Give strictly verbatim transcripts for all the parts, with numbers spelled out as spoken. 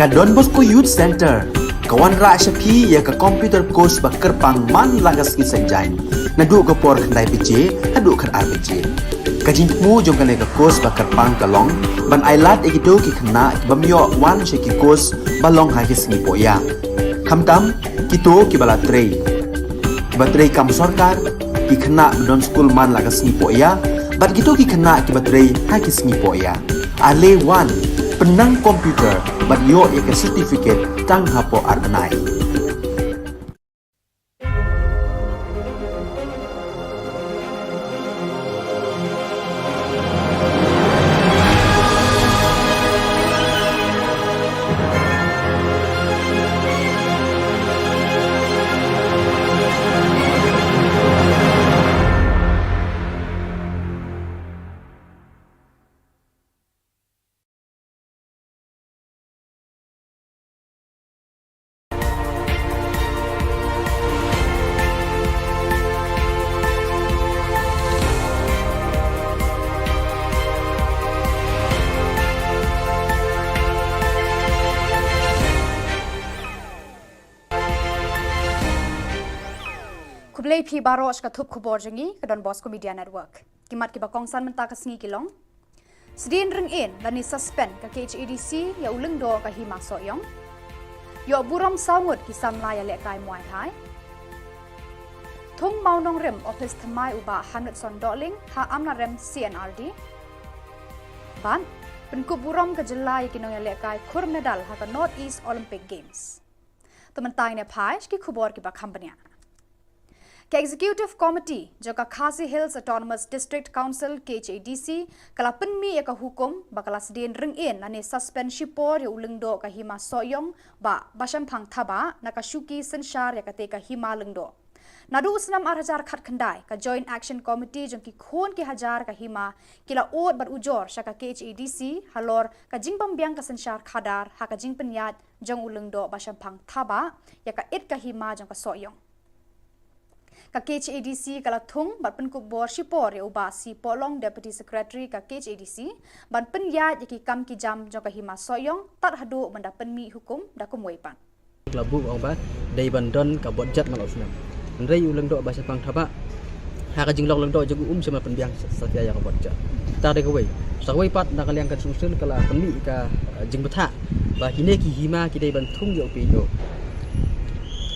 Ka Don Bosco Youth Centre ka wanrah sha phi ïa ka computer course ba kyrpang man la ka sngi Saitjaiñ, naduh ka por khyndai baje haduh khatar baje. Ka jingthmu jong kane ka course ba kyrpang ka long ban ailad ïa kito ki khynnah ki bym ïoh wan sha ki course ba long ha ki sngi pohïa, khamtam kito kiba la trei, kiba trei kam sorkar, ki khynnah ba don skul man la ka sngi pohïa bad kito ki khynnah kiba trei ha ki sngi pohïa. Ale wan, pynnang computer bad ïoh ïa ka certificate tang hapoh ar bnai. Khublei phi baroh sha ka thup khubor jong ngi ka Don Bosco Media Network. Ki mat kiba kongsan mynta ka sngi ki long: Sdien ryngin lane suspend ka K H A D C ïa u lyngdoh ka Hima Sohiong. Ïoh burom saw ngut ki samla ïalehkai Muay Thai. Thung Mawnongrim ophis thymmai u Bah Hamletson Dohling ha Amlarem C N R D. Bad pynkup burom ka jylla ïa ki nongïalehkai khur medal ha ka North East Olympic Games. To mynta ngin ïa phai sha ki khubor kiba kham bniah. Ka Executive Committee jong ka Khasi Hills Autonomous District Council, K H A D C, ka la pynmih ïa ka hukum ba ka la sdien ryngin lane suspend shipor ïa u lyngdoh ka Hima Sohiong, Bah Bashemphang Thabah, na ka shuki synshar ïa kata ka hima lyngdoh. Naduh u snem ar hajar khatkhyndai, ka Joint Action Committee jong ki khun ki hajar ka hima ki la ud bad ujor sha ka K H A D C halor ka jingbymbiang ka synshar khadar ha ka jingpynïaid jong u lyngdoh Bashemphang Thabah ïa ka it ka hima jong ka Sohiong. Ka K H A D C ka la thung bad pynkup bor shipor ïa u Bah C Pohlong, Deputy Secretary ka K H A D C, ban pynïaid ïa ki kam ki jam jong ka Hima Sohiong tad haduh ban da pynmih hukum da kumwei pat. Ka la buh ong ba dei ban don ka budget man la u snem. Hynrei u lyngdoh Bashemphang Thabah, ha ka jinglong lyngdoh jong u, um shym la pynbiang sa, satia ïa ka budget. Te da kawei. Sa kawei pat, na ka liang ka Council ka la pynmih ka, eh, jingbthah ba kine ki hima ki dei ban thung ïa u P H O.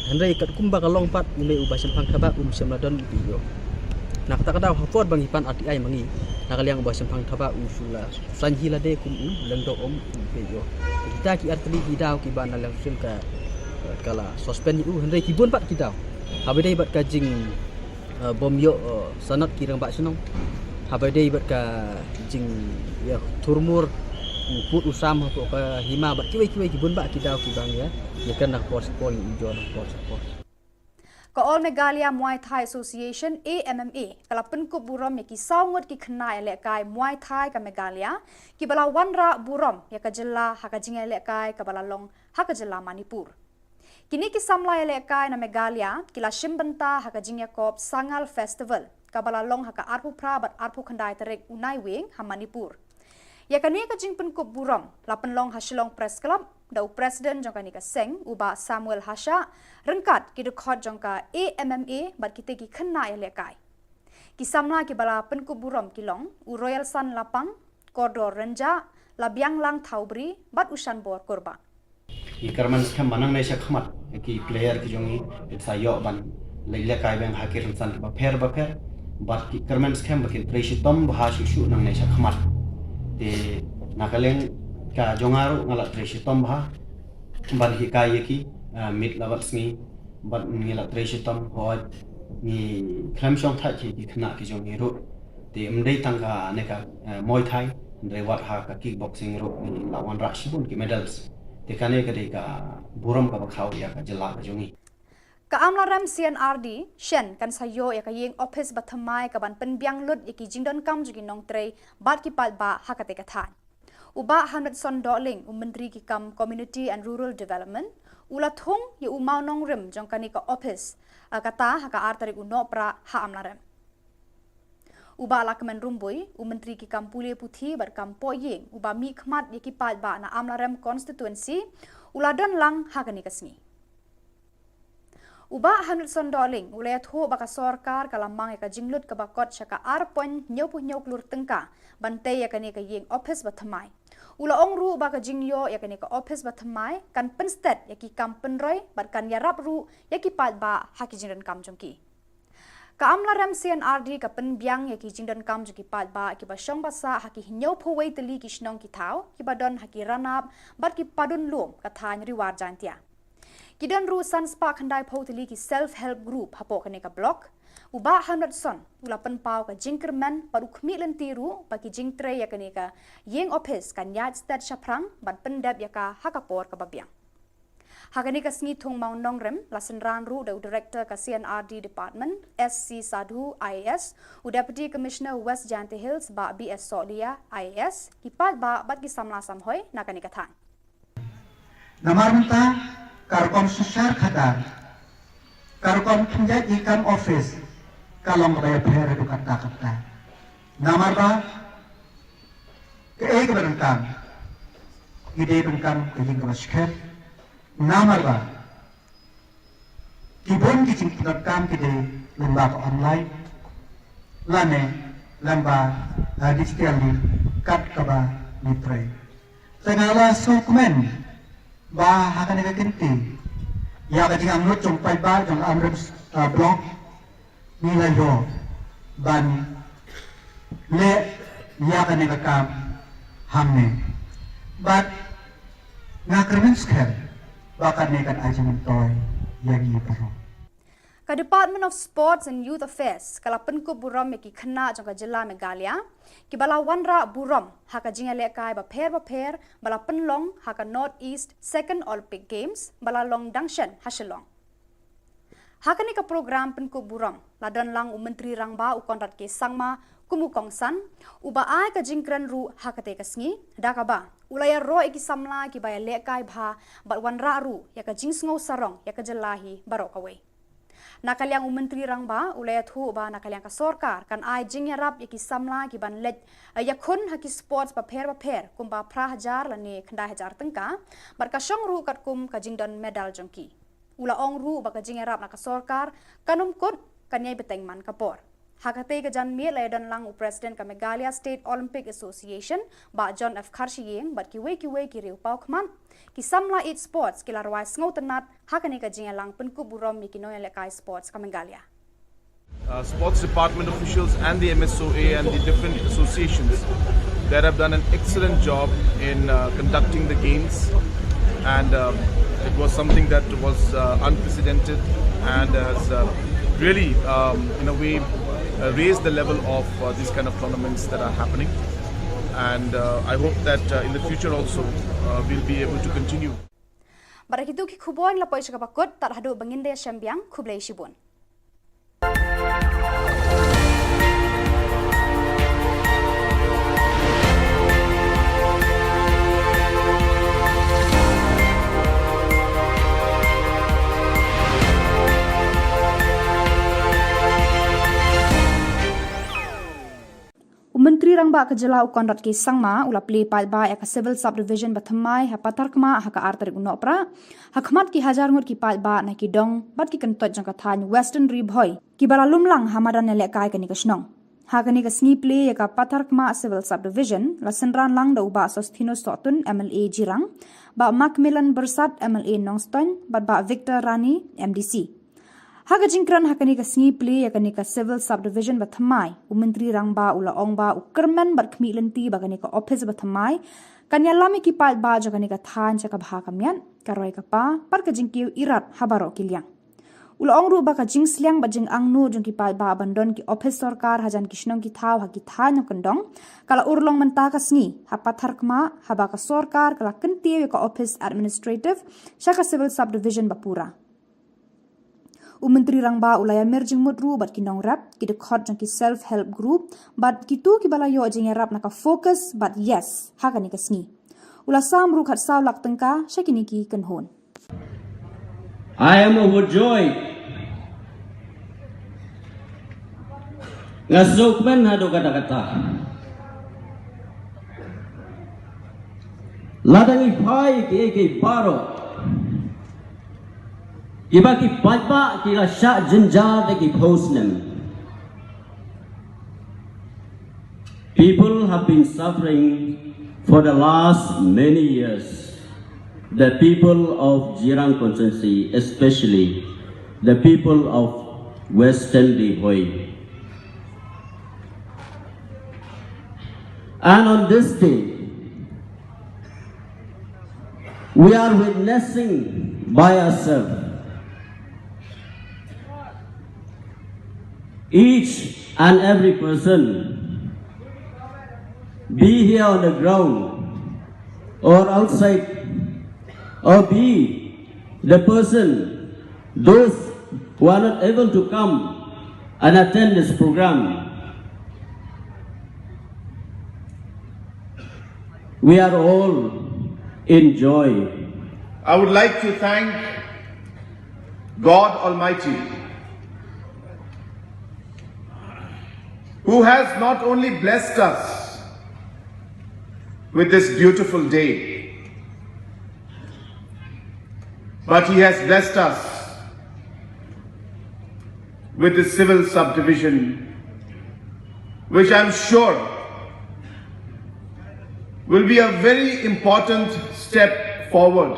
Hynrei katkum ba ka long pat, une u Bashemphang Thabah um shym la don u P H O. Na kata ka daw, ha por ba ngi pan R T I ma ngi, na ka liang u Bashemphang Thabah u shu la saiñ hi lade kum u lyngdoh, um u P H O. Kita ki artylli ki daw kiba na liang Council ka, ka la suspend ïa u, hynrei ki bun pat ki daw. Haba dei bad ka jing, eh, bym ïoh, eh, sanad ki rangbah shnong. Haba dei bad ka jing, ïa, thurmur u pud u sam hapoh ka hima bad kiwei kiwei ki bun bah ki daw kiba ngi ïa, ïa kren na ka por sha ka por, ngi ujor na ka por sha ka por. Ka All Meghalaya Muay Thai Association, A M M A, ka la pynkup burom ïa ki saw ngut ki khynnah ïalehkai Muay Thai ka Meghalaya kiba la wanrah burom ïa ka jylla ha ka jingïalehkai kaba la long ha ka jylla Manipur. Kine ki samla ïalehkai na Meghalaya ki la shim bynta ha ka jingïakob Sangal Festival kaba la long ha ka arphew phra bad arphew khyndai tarik u Naiwieng ha Manipur. Ïa kane ka jingpynkup burom la pynlong ha Shillong Press Club da u President jong kane ka seng, u Bah Samuel Hashah, ryngkat ki dkhot jong ka A M M A bad kita ki khynnah ïalehkai. Ki samla kiba la pynkup burom ki long u Royalson Lapang, Kordor Rynjah, Labianglang Thawbri bad u Shanbor Kurbah. Ngi kyrmen skhem ba nangne sha khmat ki player ki jong ngi kin sa ïoh ban leit lehkai biang ha ki rynsan kiba pher ba pher. Bad ngi kyrmen skhem ba kin trei shitom bha shuh shuh nangne sha khmat. Te na ka liang ka jong nga ruh nga la trei shitom bha ban hikai ïa ki, ah, miet la bad sngi. Bad ngi la trei shitom, hooid, ngi khlem shong thait ki khynnah ki jong ngi ruh. Te ym dei tang kane ka, eh, Muay Thai, hynrei wat ha ka kickboxing ruh ngi la wanrah shibun ki medals. Te kane ka dei ka burom kaba khraw ïa ka jylla ka jong ngi. Ka Amlarem C N R D shen kan sa ïoh ïa ka ïing ophis ba thymmai kaban pynbiang lut ïa ki jingdonkam jong ki nongtrei bad ki paidbah ha kata ka thaiñ. U Bah Hamletson Dohling, u Myntri ki kam Community and Rural Development, u la thung ïa u mawnongrim jong kane ka ophis, ah, kata ha ka ar tarik u Nohprah ha Amlarem. U Bah Lahkmen Rymbui, u Myntri ki kam pule puthi bad kam poh ïing, u ba mih khmat ïa ki paidbah na Amlarem constituency, u la don lang ha kane ka sngi. U Bah Hamletson Dohling u la ïathuh ba ka sorkar ka la mang ïa ka jinglut kaba kot sha ka ar point hynñiewphew hynñiew klur tyngka ban tei ïa kane ka ïing ophis ba thymmai. U la ong ruh ba ka jingïoh ïa kane ka ophis ba thymmai kan pynsted ïa ki kam pynroi bad kan ïarap ruh ïa ki paidbah ha ki jingdonkam jong ki. Ka Amlarem C and R D ka pynbiang ïa ki jingdonkam jong ki paidbah kiba shong ba sah ha ki hynñiewphew wei tylli ki shnong ki thaw kiba don ha ki ranab bad ki padun lum ka thaiñ Ri War Jaintia. Ki don ruh san spah khyndaiphew tylli ki self help group hapoh kane ka block. U Bah Hamletson u la pynpaw ka jingkyrmen bad u khmih lynti ruh ba ki jingtrei ïa kane ka ïing ophis kan ïaid sted shaphrang ban pyndep ïa ka ha ka por kaba biang. Ha kane ka sngi thung mawnongrim la synran ruh da u Director ka C and R D Department, S C Sadhu, I A S, u Deputy Commissioner West Jaintia Hills, Bah B S Sohliya, I A S, ki paidbah bad ki samla samhoi na kane ka thaiñ. Namar mynta ka rukom synshar khadar, ka rukom pynïaid ïing kam ophis ka long kaba ïapher haduh katta katta. Namar ba kaei kaba donkam, ki dei donkam ka ïing kaba skhem. Namar ba ki bun ki jingpyndonkam ki dei lyngba ka online lane lyngba, uh, digital link kat kaba ngi trei. Te nga la sngewkmen ba ha kane ka kynti ïa ka jingangnud jong paidbah jong Amlarem, uh, block ngi la ïoh ban leh ïa kane ka kam hangne. Bad nga kyrmen skhem ba kane kan ai jingmyntoi ïa ngi baroh. Ka Department of Sports and Youth Affairs ka la pynkup burom ïa ki khynnah jong ka jylla Meghalaya kiba la wanrah burom ha ka jingïalehkai bapher bapher ba la pynlong ha ka North East Second Olympic Games ba la long dang shen ha Shillong. Ha kane ka program pynkup burom la don lang u Myntri Rangbah u Conrad K Sangma kum u kongsan, uba ai ka jingkren ruh ha katei ka sngi, da kaba u la ïaroh ïa ki samla kiba ïalehkai bha bad wanrah ruh ïa ka jingsngew sarong ïa ka jylla hi baroh kawei. Na ka liang u Myntri Rangbah u la ïathuh ba na ka liang ka sorkar kan ai jingïarap ïa ki samla kiban leit, eh, ïakhun ha ki sports bapher bapher kumba phra hajar lane khyndai hajar tyngka, bad ka shong ruh katkum ka jingdon medal jong ki. U la ong ruh ba ka jingïarap na ka sorkar kan ym kut, kan ïai bteng man ka por. Ha katei ka janmiet la ïadon lang u President ka Meghalaya State Olympic Association, Bah John F Kharshiing, bad kiwei kiwei ki riew paw khmat. Ki samla ïeit sports ki la rwai sngewtynnat ha kane ka jingïalang pynkup burom ïa ki nongïalehkai sports ka Meghalaya. Uh, sports department officials and the M S O A and the different associations that have done an excellent job in, uh, conducting the games, and, um, it was something that was, uh, unprecedented and has, uh, really, um, in a way, uh, raised the level of, uh, these kind of tournaments that are happening, and, uh, I hope that, uh, in the future also, uh, we'll be able to continue. Bad da kitu ki khubor ngi la poi sha kaba kut, tad haduh ba ngin da ïashem biang, khublei shibun. U Myntri Rangbah ka jylla u Conrad K Sangma u la plie paidbah ïa ka Civil Subdivision ba thymmai ha Patharkhmah ha ka ar tarik u Nohprah, ha khmat ki hajar ngut ki paidbah na ki dong bad ki kyntoit jong ka thaiñ Western Ri Bhoi kiba la lum lang ha madan ïalehkai kane ka shnong. Ha kane ka sngi plie ïa ka Patharkhmah Civil Subdivision la synran lang da u Bah Sosthenes Sohtun, M L A Jirang, Bah Macmillan Byrsat, M L A Nongstoiñ, bad Bah Victor Rani, M D C. Ha ka jingkren ha kane ka sngi plie ïa kane ka Civil Subdivision ba thymmai, u Myntri Rangbah u la ong ba u kyrmen bad khmih lynti ba kane ka ophis ba thymmai kan ïalam ïa ki paidbah jong kane ka thaiñ sha ka bha ka miat, ka roi ka par, bad ka jingkiew irat ha baroh ki liang. U la ong ruh ba ka jingsliang bad jingangnud jong ki paidbah ban don ki ophis sorkar hajan ki shnong ki thaw ha ki thaiñ nongkyndong ka la urlong mynta ka sngi ha Patharkhmah, haba ka sorkar ka la kyntiew ïa ka ophis administrative sha ka Civil Subdivision ba pura. U Myntri Rangbah u la ïamir jingmut ruh bad ki nongrep, ki dkhot jong ki self help group, bad kito kiba la ïoh jingïarap na ka FOCUS bad YES ha kane ka sngi. U la sam ruh khatsaw lak tyngka sha kine ki kynhun. I am overjoyed Nga sngewkmen haduh katta katta. Lada ngi phai ki, ki baroh kiba ki paidbah ki la shah jynjar da ki phew snem. People have been suffering for the last many years. The people of Jirang constituency, especially the people of Western Ri Bhoi. And on this day, we are witnessing by ourselves, each and every person, be here on the ground or outside, or be the person, those who are not able to come and attend this program, we are all in joy. I would like to thank God Almighty, who has not only blessed us with this beautiful day, but He has blessed us with this civil subdivision, which I'm sure will be a very important step forward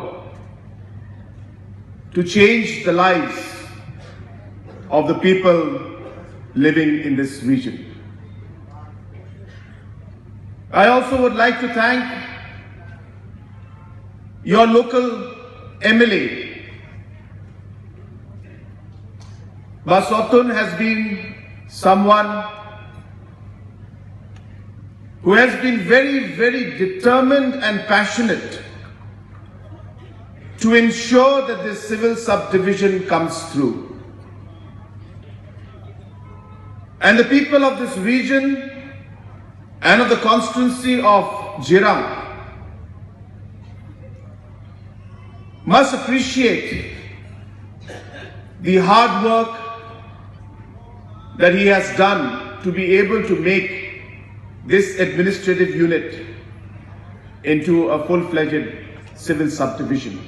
to change the lives of the people living in this region. I also would like to thank your local M L A. Bah Sotun has been someone who has been very, very determined and passionate to ensure that this civil subdivision comes through. And the people of this region and of the constituency of Jirang must appreciate the hard work that he has done to be able to make this administrative unit into a full-fledged civil subdivision.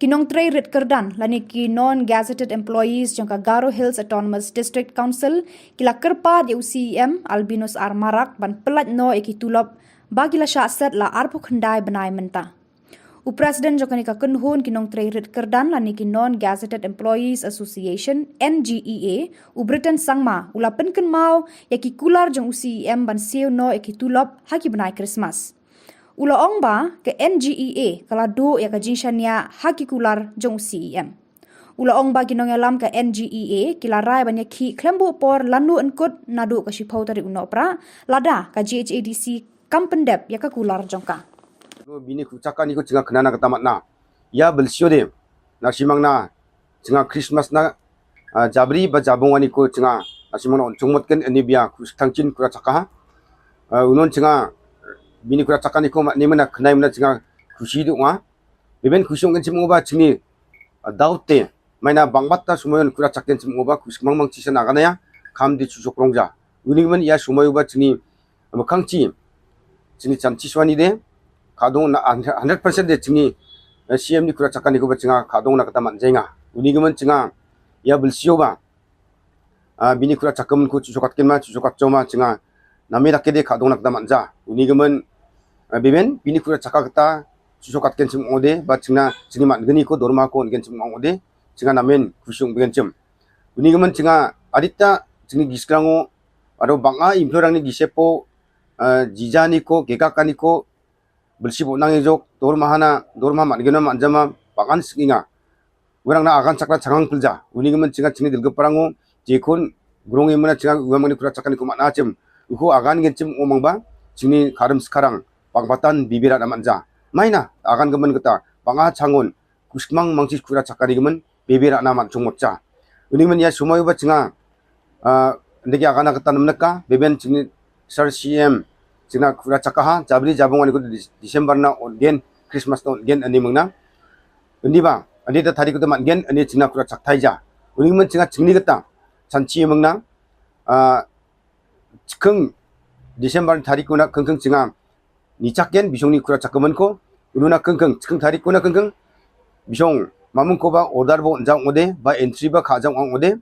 Ki nongtrei rit kyrdan lane ki non-gazetted employees jong ka Garo Hills Autonomous District Council ki la kyrpad ïa u C E M Albinus R Marak ban pyllait noh ïa ki tulop ba ki la shah set la arphew khyndai bnai mynta. U President jong kane ka kynhun ki nongtrei rit kyrdan lane ki Non-Gazetted Employees Association, N G E A, u Britain Sangma, u la pynkynmaw ïa ki kular jong u C E M ban siew noh ïa ki tulop ha ki bnai Krismas. U la ong ba ka N G E A ka la duh ïa ka jingshaniah ha ki kular jong u C E M. U la ong ba ki nongïalam ka N G E A ki la rai ban ïakhih khlem buh por lano yn kut naduh ka shiphew tarik u Nohprah, lada ka G H A D C kam pyndep ïa ka kular jong ka. Bini kru chaka ni ko chinga khnana kata matna. Ïa belsio de. Na shimang na chinga Christmas na, ah, jabri ba jabong ani ko chinga. Na shimang na on chungmot ken ani bia kus thangchin kru chaka. Ah, unon chinga bini kru chaka ni ko ma ni mana khnai mana chinga khushi du nga. Beben khushi ong ken chim ba chini, ah, daute. Maina bangbat ta sumayon kura chakken chim oba kus mang mang chisa na ganaya kam di chusok rongja. Uni man ïa sumayo ba chini, ama kangchi chini chan chiswani de. Kadong na hundred percent de chini, eh, C M ni kura chakani ko ba chinga kadong na kata man jenga. Uni man chinga ïa bilsio ba. Ah, bini kura chakam ko chusokat kin ma chusokat choma chinga. Nami dak de kadong na kata man ja. Uni man, ah, biben bini kura chaka kata chusokat ken chim ode ba chinga chini man gani ko dorma ko ken chim ode. Chinga namen khusyung bngen chim. Uni gaman chinga adita chini giskrango ado banga implorang ni gisepo, eh, jija ni ko, gega kani ko, belsi bo nang ejok, dorma hana, dorma man gena man jama, bangan singinga. Werang na agan chakra changang pilja. Uni gaman chinga chini dilga parango, jekun grong imana chinga uwa mani kura chakani ko man achim. Uko agan gen chim umang ba, chini karam sekarang, pang patan bibira na manja. Maina, agan gemen keta, pang a changon, kusmang mangsi kura chakari gemen, bibira na man chungmot cha. Uni men ya sumai ba chinga, ah, ndegi agan keta namneka, beben chini sar C M, chinga kura chakaha, jabri jabong ani ko Dis-, December na ongen, Christmas na ongen ani mengna. Uni ba, ani ta tadi ko ta man gen, ani chinga kura chaktai ja. Uni men chinga chingni keta, chanchi mengna, ah, chikeng December tadi ko na keng keng chinga, ni chak gen, bisong ni kura chak kemen ko, unu na keng keng, chikeng tadi ko na keng keng, bisong, mamung ko ba order bo jang ode, ba entry ba kha jang ong ode,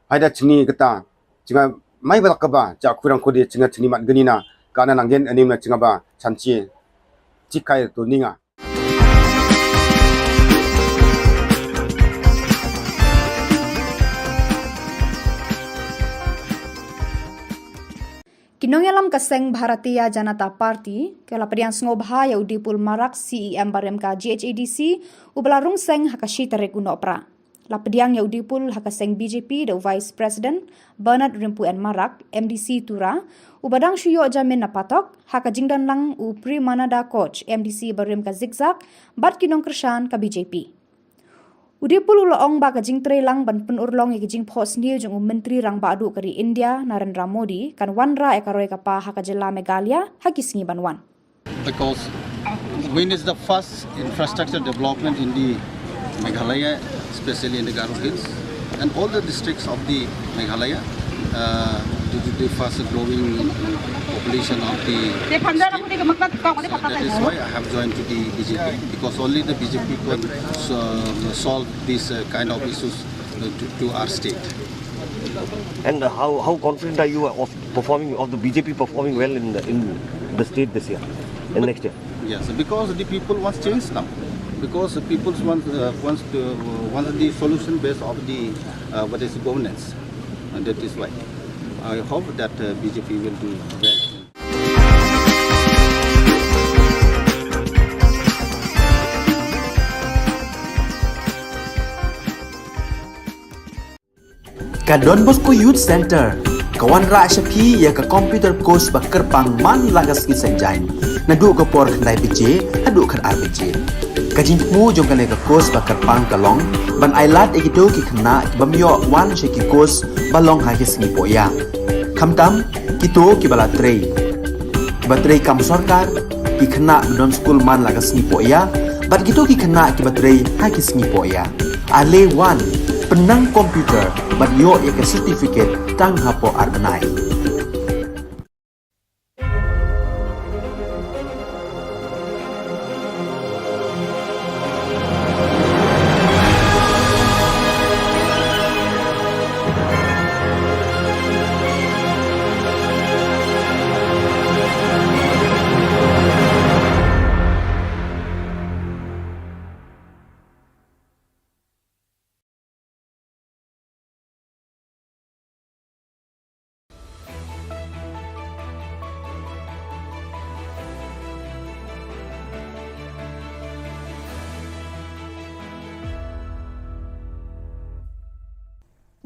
haida chingni keta, chinga mai ba tak ba, ja kurang ko de, chinga chingni mat geni na, kana nang gen, ani na chinga ba, chanchi, chikai to ninga. Ki nongïalam ka seng Bharatiya Janata Party, ka la pdiang sngewbha ïa u Dipul Marak C E M barim ka G H A D C, uba la rung seng ha ka shi tarik u Nohprah. La pdiang ïa u Dipul ha ka seng B J P da u Vice President, Bernard Rimpu N Marak, M D C Tura, uba dang shu ïoh jamin na patok, ha ka jingdon lang u Premananda Koch, M D C barim ka Zikzak, bad ki nongkyrshan ka B J P. U Dipul u la ong ba ka jingtrei lang ban pynurlong ïa ka jingphohsniew jong u Myntri Rangbah Duh ka ri India, Narendra Modi, kan wanrah ïa ka roi ka par ha ka jylla Meghalaya, ha ki sngi ban wan. Because wind is the first infrastructure development in the Meghalaya, especially in the Garo Hills, and all the districts of the Meghalaya, uh, due to the fast growing population of the state. So that is why I have joined to the B J P, because only the B J P can, uh, solve these, uh, kind of issues, uh, to, to our state. And how, how confident are you of performing, of the B J P performing well in the, in the state this year and next year? Yes, because the people wants change now. Because the people wants, uh, wants to, uh, wants the solution based of the, uh, what is governance. And that is why I hope that, uh, B J P will do well. Ka Don Bosco Youth Centre ka wanrah sha phi ïa ka computer course ba kyrpang man la ka sngi Saitjaiñ, naduh ka por khyndai baje haduh khatar baje. Ka jingthmu jong kane ka course ba kyrpang ka long ban ailad ïa kito ki khynnah ki bym ïoh wan sha ki course ba long ha ki sngi pohïa. Khamtam kito kiba la trei, kiba trei kam sorkar, ki khynnah ba don skul man la ka sngi pohïa, bad kito ki khynnah kiba trei ha ki sngi pohïa. Ale wan, pynnang computer bad ïoh ïa ka certificate tang hapoh ar bnai.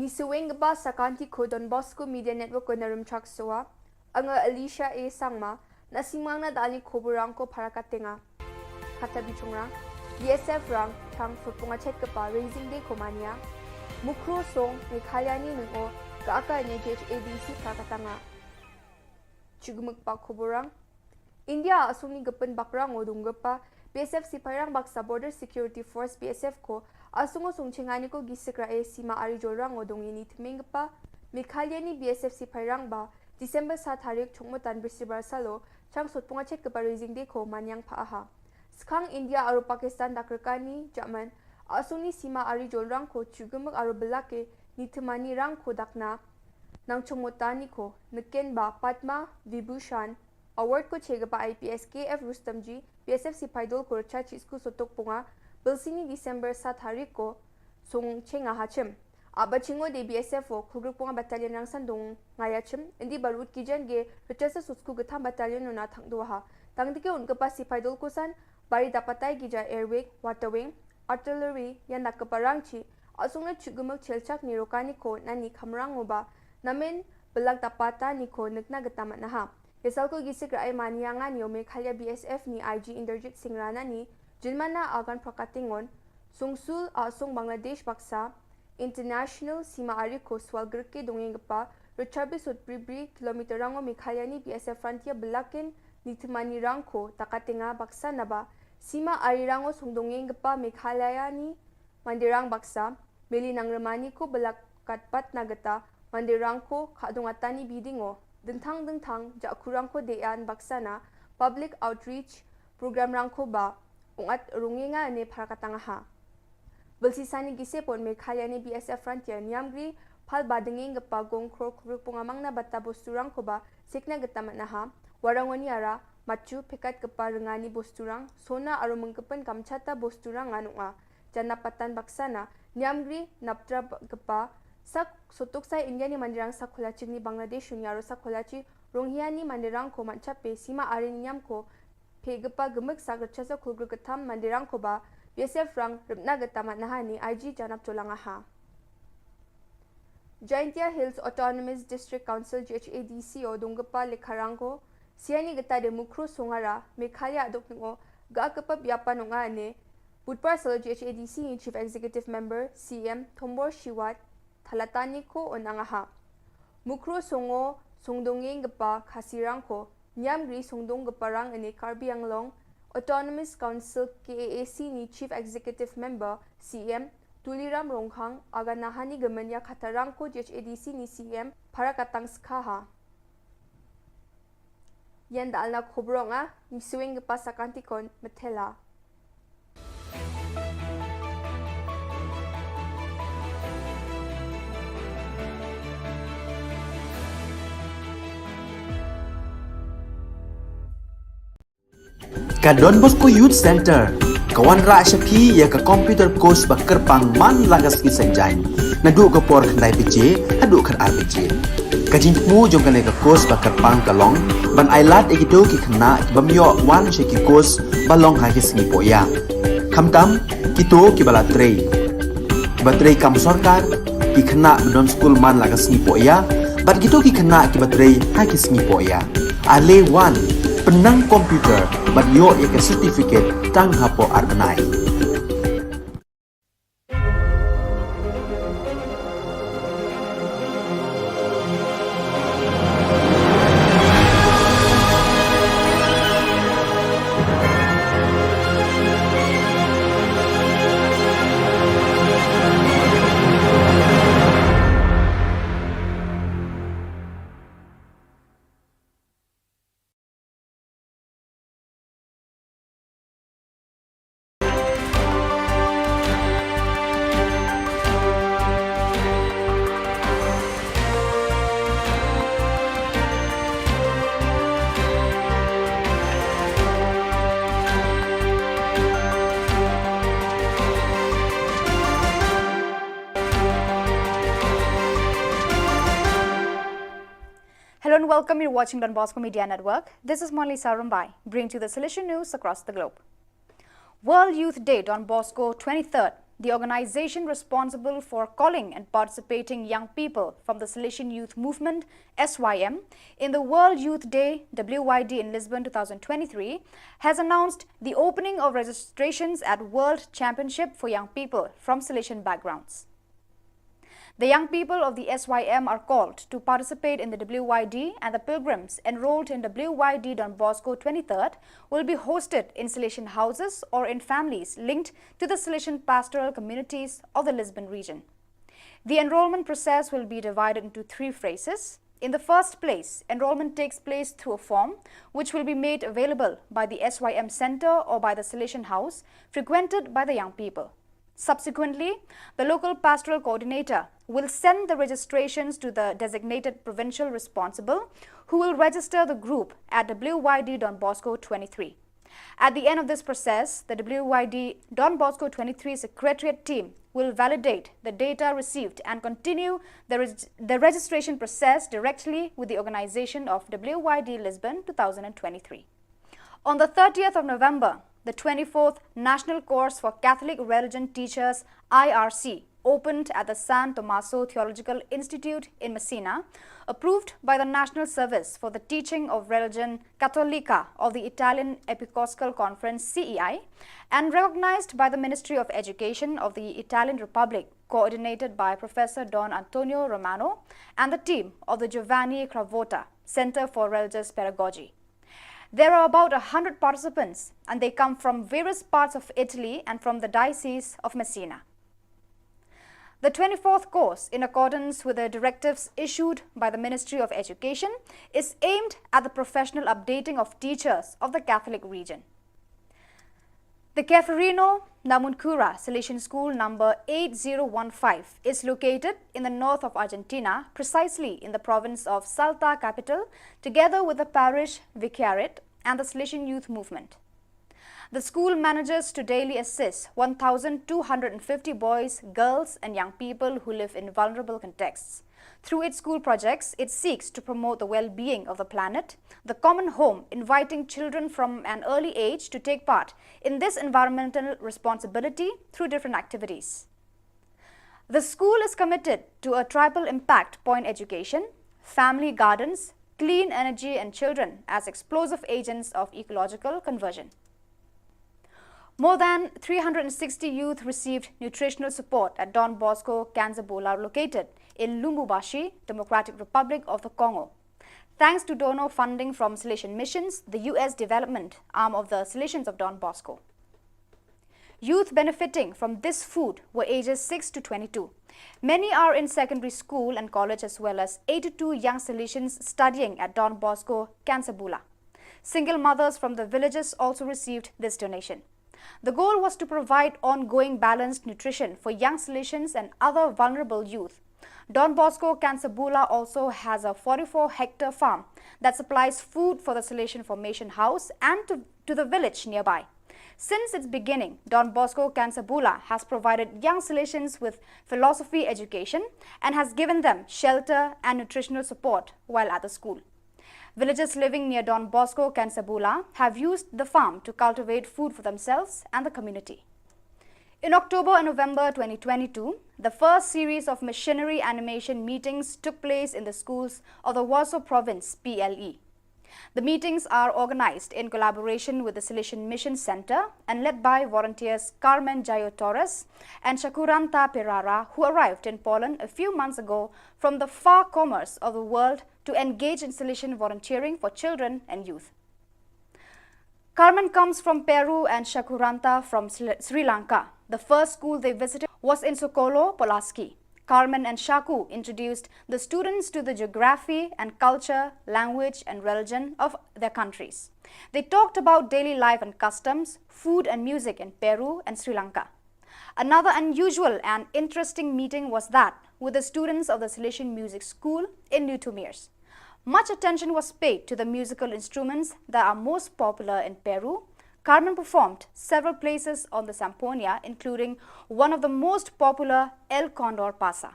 Ngi sngewbha ba sa ka Anti Kho Don Bosco Media Network ko na Rumchak Soa, nga Alicia A Sangma, na sngewbha na da ani khubor rang ko para ka tenga. Kata bichung rang, B S F rang, tang fut pung achet kapa raising day ko mania. Mukro song, Meghalaya ni nung o, ka aka nya G H A D C para ka tanga. Chugmuk pa khubor rang. India asung ni gepen bakrang o dung gepa, B S F sipai rang baksa Border Security Force B S F ko, asung o sung chengani ko gisikra e sima ari jol rang o dung ini temeng gepa, Meghalaya ni B S F sipai rang ba, December sa tarik chungmutan bisibar salo, chang sot punga chet kapa raising day ko manyang pa aha. Skang India aro Pakistan dakrkani, German, asung ni sima ari jol rang ko chugmuk aro belake, ni temani rang ko dakna, nang chungmutani ko, neken ba Padma Vibhushan, Award ko che kapa I P S K F Rustomji, B S F sipai dol ko rcha chisku sotok punga, belsini December sa tarik ko, sung chenga hachim. Aba chingo de B S F o, kugruk punga battalion rang sandung ngaya chim, indi barut kijan ge, rcha sa susku getham battalion nuna thang dua ha. Tang dike un kapa sipai dol ko san, bari dapatai gija air wing, water wing, artillery, yan dak kapa rang chi, asung na chugumuk chelchak ni rokani ko, nani kamrang uba, namen, Belak Dapata ni ko nukna geta matnaha. Yasal ko gisik rai mania ngan yo Meghalaya B S F ni I G Inderjit Singh Rana ni, Jinmana Agan Prakatingon, Sungsul Asung Bangladesh baksa, International Sima Ari ko Swal Gerke dongeng gepa, Richard Bisut Bribri kilometer rango Meghalaya ni B S F Frontier belakin ni temani rangko takatenga baksa naba, Sima Ari rango sungdongeng gepa Meghalaya ni Mandirang baksa, Meli Nangremani ko belak katpat na geta, Mandirang ko khadung atani bidingo, dengthang dengthang, jakurang ko dean baksa na, public outreach, program rangko ba, ungat rungenga ne parakatang aha. Belsi sani gise pon Meghalaya ni B S F Frontier niamgri, pal badengeng gepa gong kror krupung amang na bata bosturang ko ba, sikna geta matnaha, warangoni ara, machu pekat gepa rengani bosturang, sona aru mengkepen kamchata bosturang nganunga. Jana patan baksana, niamgri, naptra ba-, gepa, sak sotuk sa India ni mandirang sak kholachi ni Bangladesh unia ro sak kholachi, Rohingya ni mandirang ko manchape, Sima Ari niam ko, pe gepa gemek sak rechasa kulgru ketam mandirang ko ba, B S F rang, repna geta matnaha ni I G janap cholang aha. Jaintia Hills Autonomous District Council G H A D C o donggepa lekharang ko, siani geta de Mukro Songara, Meghalaya adok ningo, ga kepa biapa nonga ne, Budpar salo G H A D C ni Chief Executive Member, C M, Thombor Shiwat, Thalatani ko onang aha. Mukro Songo, sungdongeng gepa khasirang ko, niamgri sungdong gepa rang ene Karbi Anglong, Autonomous Council K A A C ni Chief Executive Member, C M, Tuliram Ronghang, aga nahani gemen ya khatarang ko G H A D C ni C M, parakatang skha ha. Yan da alna khobrong a, misuing gepa sakantikon, methela. Ka Don Bosco Youth Center, ka wanrah sha phi ïa ka computer course ba kyrpang man la ka sngi Saitjaiñ. Naduh ka por khyndai baje, haduh khatar baje. Ka jingthmu jong kane ka course ba kyrpang ka long, ban ailad ïa kito ki khynnah, bym ïoh wan sha ki course, ba long ha ki sngi pohïa. Khamtam, kito kiba la trei. Kiba trei kam sorkar, ki khynnah ba don skul man la ka sngi pohïa, bad kito ki khynnah kiba trei ha ki sngi pohïa. Ale wan, pynnang computer, bad ïoh ïa ka certificate tang hapoh ar bnai. Hello and welcome. You're watching Don Bosco Media Network. This is Monalisa Rumbai, bringing to you the Salesian news across the globe. World Youth Day Don Bosco twenty-third, the organization responsible for calling and participating young people from the Salesian Youth Movement, S Y M, in the World Youth Day, W Y D, in Lisbon two thousand twenty-three, has announced the opening of registrations at World Championship for Young People from Salesian Backgrounds. The young people of the S Y M are called to participate in the W Y D, and the pilgrims enrolled in W Y D Don Bosco twenty-third will be hosted in Salesian houses or in families linked to the Salesian pastoral communities of the Lisbon region. The enrollment process will be divided into three phases. In the first place, enrollment takes place through a form which will be made available by the S Y M center or by the Salesian house frequented by the young people. Subsequently, the local pastoral coordinator will send the registrations to the designated provincial responsible, who will register the group at W Y D Don Bosco twenty-three. At the end of this process, the W Y D Don Bosco twenty-three secretariat team will validate the data received and continue the reg-, the registration process directly with the organization of W Y D Lisbon two thousand twenty-three. On the thirtieth of November, the twenty-fourth National Course for Catholic Religion Teachers, I R C, opened at the San Tommaso Theological Institute in Messina, approved by the National Service for the Teaching of Religion Cattolica of the Italian Episcopal Conference, C E I, and recognized by the Ministry of Education of the Italian Republic, coordinated by Professor Don Antonio Romano and the team of the Giovanni Cravotta Center for Religious Pedagogy. There are about a hundred participants, and they come from various parts of Italy and from the Diocese of Messina. The twenty-fourth course, in accordance with the directives issued by the Ministry of Education, is aimed at the professional updating of teachers of the Catholic region. The Ceferino Namuncurá Salesian School number eight zero one five is located in the north of Argentina, precisely in the province of Salta Capital, together with the parish vicariate and the Salesian Youth Movement. The school manages to daily assist one thousand two hundred fifty boys, girls, and young people who live in vulnerable contexts. Through its school projects, it seeks to promote the well-being of the planet, the common home, inviting children from an early age to take part in this environmental responsibility through different activities. The school is committed to a triple impact point education, family gardens, clean energy, and children as explosive agents of ecological conversion. More than three hundred sixty youth received nutritional support at Don Bosco Kansabola, located in Lubumbashi, Democratic Republic of the Congo, thanks to donor funding from Salesian Missions, the U S development arm of the Salesians of Don Bosco. Youth benefiting from this food were ages six to twenty-two. Many are in secondary school and college, as well as eighty-two young Salesians studying at Don Bosco Kansabola. Single mothers from the villages also received this donation. The goal was to provide ongoing balanced nutrition for young Salesians and other vulnerable youth. Don Bosco Kansabola also has a forty-four hectare farm that supplies food for the Salesian Formation House and to, to the village nearby. Since its beginning, Don Bosco Kansabola has provided young Salesians with philosophy education and has given them shelter and nutritional support while at the school. Villagers living near Don Bosco Kansabola have used the farm to cultivate food for themselves and the community. In October and November twenty twenty-two, the first series of missionary animation meetings took place in the schools of the Waso Province, P L E. The meetings are organized in collaboration with the Salesian Mission Center and led by volunteers Carmen Jayo Torres and Shakuranta Perara, who arrived in Poland a few months ago from the far corners of the world to engage in Salesian volunteering for children and youth. Carmen comes from Peru and Shakuranta from Sri Sri Lanka. The first school they visited was in Sokolo, Pulaski. Carmen and Shaku introduced the students to the geography and culture, language and religion of their countries. They talked about daily life and customs, food and music in Peru and Sri Lanka. Another unusual and interesting meeting was that with the students of the Salesian Music School in Lutumirs. Much attention was paid to the musical instruments that are most popular in Peru. Carmen performed several places on the zampoña, including one of the most popular, El Condor Pasa.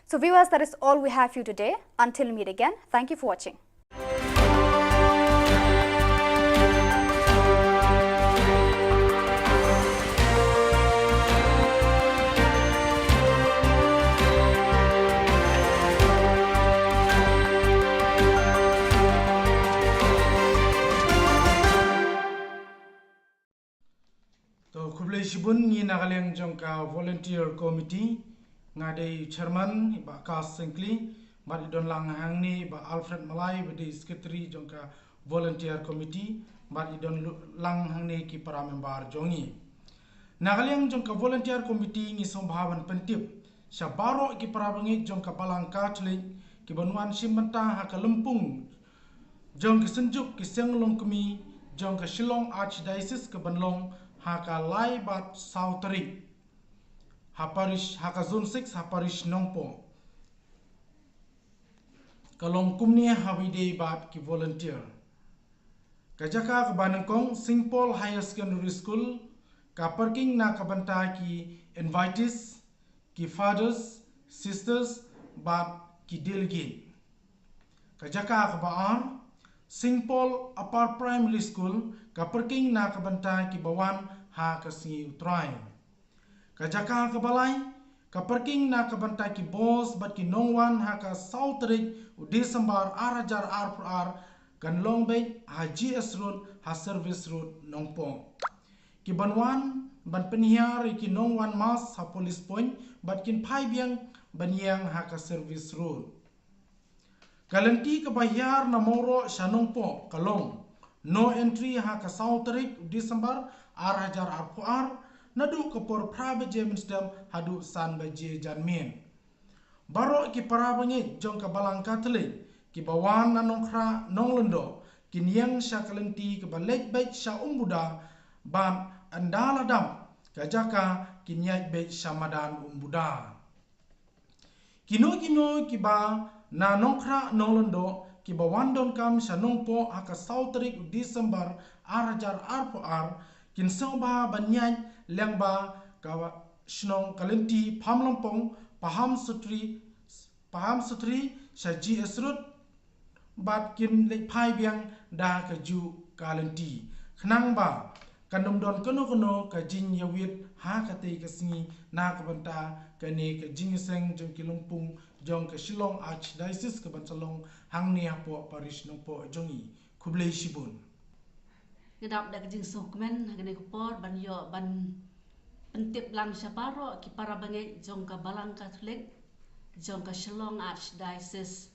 So viewers, that is all we have for you today. Until we meet again, thank you for watching. To, khublei shibun, ngi na ka liang jong ka volunteer committee, nga dei chairman, i Bah Kas Syngkli, bad i don lang hangne i Bah Alfred Malai, ba dei secretary jong ka volunteer committee, bad i don lu-, lang hangne ki para member jong ngi. Na ka liang jong ka volunteer committee ngi sngewbha ban pyntip sha baroh ki para bangeit jong ka Balang Katholik kiban wan shim bynta ha ka lympung jong ki synjuk ki seng longkmie jong ka Shillong Archdiocese kaban long ha ka lai bad saw tarik ha parish, ha ka zone six, ha parish Nongpoh. Ka long kumne ha kaba ïadei bad ki volunteer. Ka jaka kaba nyngkong, Saint Paul Higher Secondary School, ka parking na ka bynta ki invitees, ki fathers, sisters, bad ki delegate. Ka jaka kaba ar, Saint Paul Upper Primary School, ka parking na ka bynta kiba wan ha ka sngi U Trai. Ka jaka kaba lai, Ka parking na ka bynta ki bos bad ki nongwan ha ka saw tarik u December ar hajar arphew ar kan long beit ha G S Road ha Service Road Nongpoh. Ki ban wan ban pynhiar ïa ki nongwan mask ha Police Point bad kin phai biang ban ïeng ha ka Service Road. Ka lynti kaba hiar na Mawroh sha Nongpoh ka long no entry ha ka saw tarik December ar hajar arphew ar, naduh ka por phra baje mynstep haduh san baje janmiet. Baroh ki para bangeit jong ka Balang Katholik kiba wan na Nongkhrah Nonglyngdoh kin ïeng sha ka lynti kaba leit beit sha Umbuda bad ynda la dap ka jaka kin ïaid beit sha madan Umbuda. Kino kino kiba na Nongkhrah Nonglyngdoh kiba wan donkam sha Nongpoh ha ka saw tarik u December ar hajar arphew ar kin sngewbha ban ïaid lyngba ka shnong ka lynti Pamlongpong, Paham Sutri, Paham Sutri sha G S Road bad kin leit phai biang da kajuh ka lynti. Khnang ba kan ym don kano kano ka jingïawit ha katei ka sngi na ka bynta kane ka jingïaseng jong ki lympung jong ka Shillong Archdiocese ka ban sa long hangne hapoh Parish Nongpoh jong ngi. Khublei shibun. Nga dap da ka jingsngewkmen ha kane ka por ban ïoh ban pyntip lang sha baroh ki para bangeit jong ka Balang Katholik jong ka Shillong Archdiocese.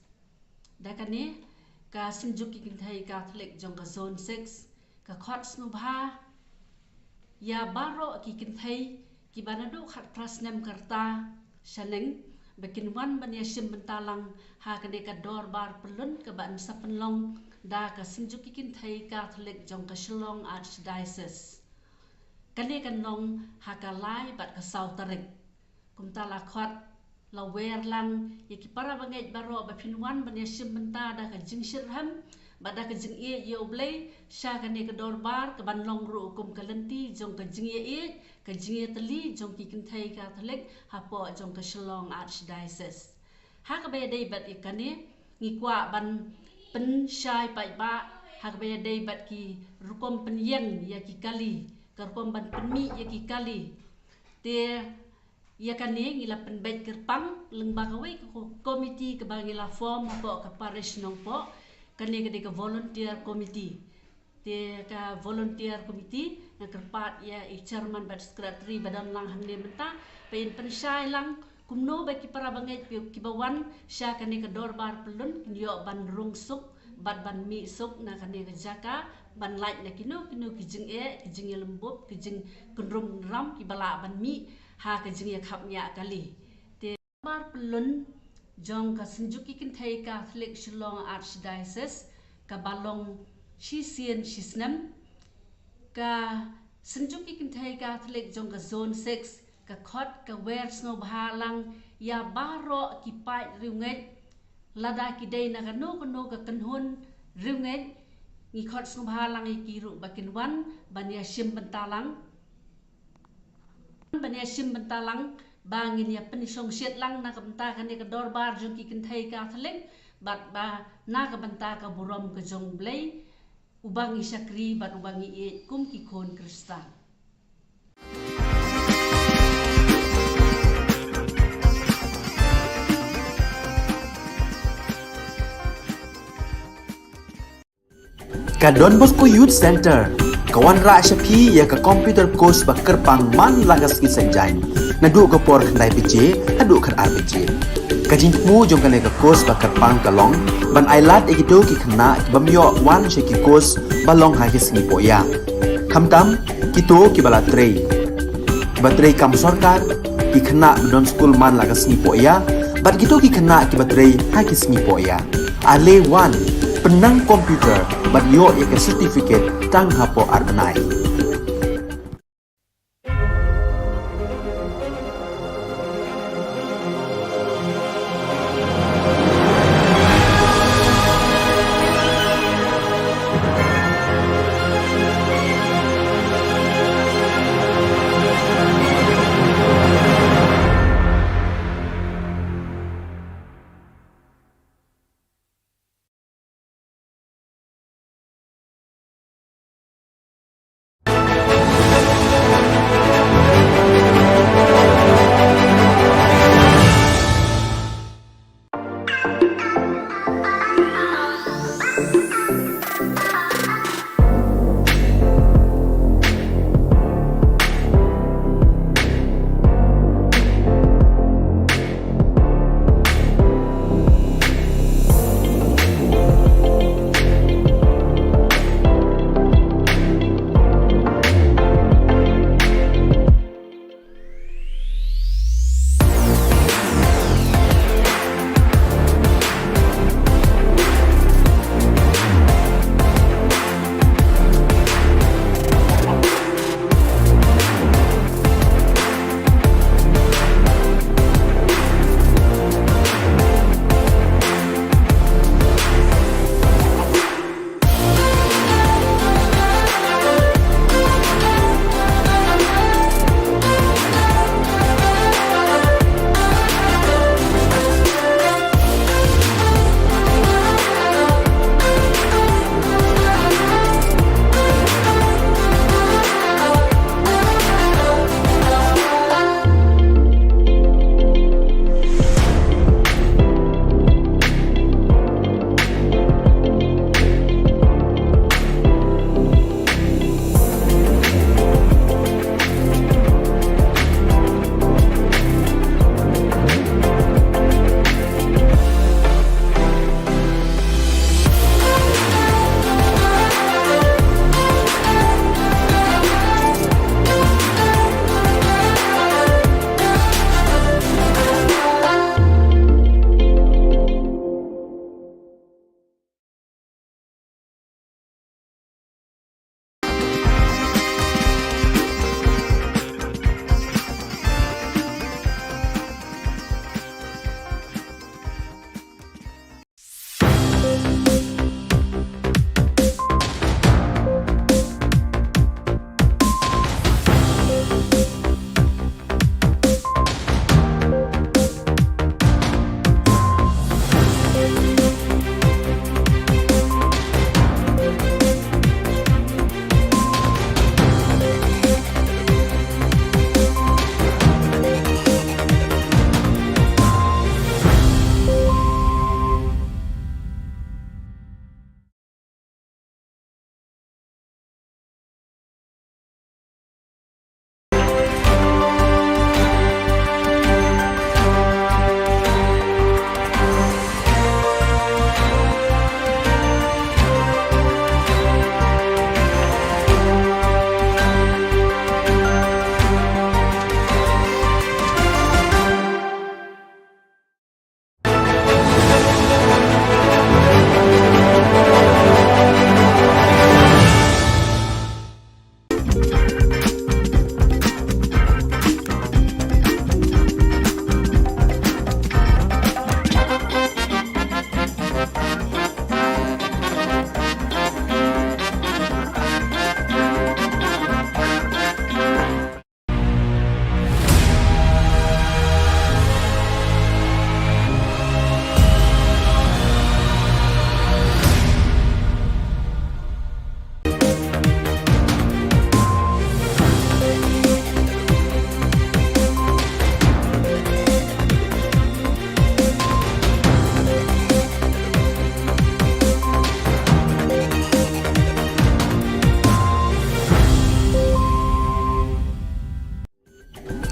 Da kane ka Synjuk ki Kynthei Katholik jong ka Zone six ka khot sngewbha ïa baroh ki kynthei kiba naduh khatphra snem ka rta shaneng ba kin wan ban ïashim bynta lang ha kane ka dorbar pyllun kaba yn sa pynlong da ka Synjuk ki Kynthei Katholik jong ka Shillong Archdiocese. Kane kan long ha ka lai bad ka saw tarik. Kumta la khot la wer lang ïa ki para bangeit baroh ba phin wan ban ïashim bynta da ka jingshitrhem bad da ka jingïeit ïa U Blei sha kane ka dorbar kaban long ruh kum ka lynti jong ka jingïeit, ka jingïatylli jong ki kynthei Katholik hapoh jong ka Shillong Archdiocese. Ha kaba ïadei bad ïa kane ngi kwah ban pynshai paidbah ha kaba ïadei bad ki rukom pynïeng ïa ki kali, ka rukom ban pynmih ïa ki kali. Te ïa kane ngi la pynbeit kyrpang lyngba kawei ka ko-, komiti kaba ngi la form hapoh ka Parish Nongpoh, kane ka dei ka volunteer committee. Te ka volunteer committee nga kyrpad ïa i chairman bad secretary ba don lang hangne mynta ba in pynshai lang kumno ba ki para bangeit ki, kiba wan sha kane ka dorbar pyllun kin ïoh ban rung suk bad ban mih suk na kane ka jaka ban lait na kino kino ki jingeh, ki jingïalymbup, ki jingkynrum kynram kiba lah ban mih ha ka jingïakhapngiah kali. Te dorbar pyllun jong ka Synjuk ki Kynthei Katholik Shillong Archdiocese kaba long shisien shisnem, ka Synjuk ki Kynthei Katholik jong ka Zone six ka khot ka wer sngewbha lang ïa baroh ki paid riewngeit, lada ki dei na kano kano ka kynhun riewngeit, ngi khot sngewbha lang ïa ki ruh ba kin wan ban ïashim bynta lang. Ban ïashim bynta lang ba ngin ïa pynshongshit lang na ka bynta kane ka dorbar jong ki kynthei Katholik bad ba na ka bynta ka burom ka jong U Blei uba ngi shakri bad uba ngi ïeit kum ki khun Khristan. Ka Don Bosco Youth Center ka wanrah sha phi ïa ka computer course ba kyrpang man la ka sngi Saitjaiñ, naduh ka por khyndai baje haduh khatar baje. Ka jingthmu jong kane ka course ba kyrpang ka long ban ailad ïa kito ki khynnah ki bym ïoh wan sha ki course ba long ha ki sngi pohïa. Khamtam kito kiba la trei, kiba trei kam sorkar, ki khynnah ba don skul man la ka sngi pohïa bad kito ki khynnah kiba trei ha ki sngi pohïa. Ale wan, pynnang computer bad ïoh ïa ka certificate tang hapoh ar bnai.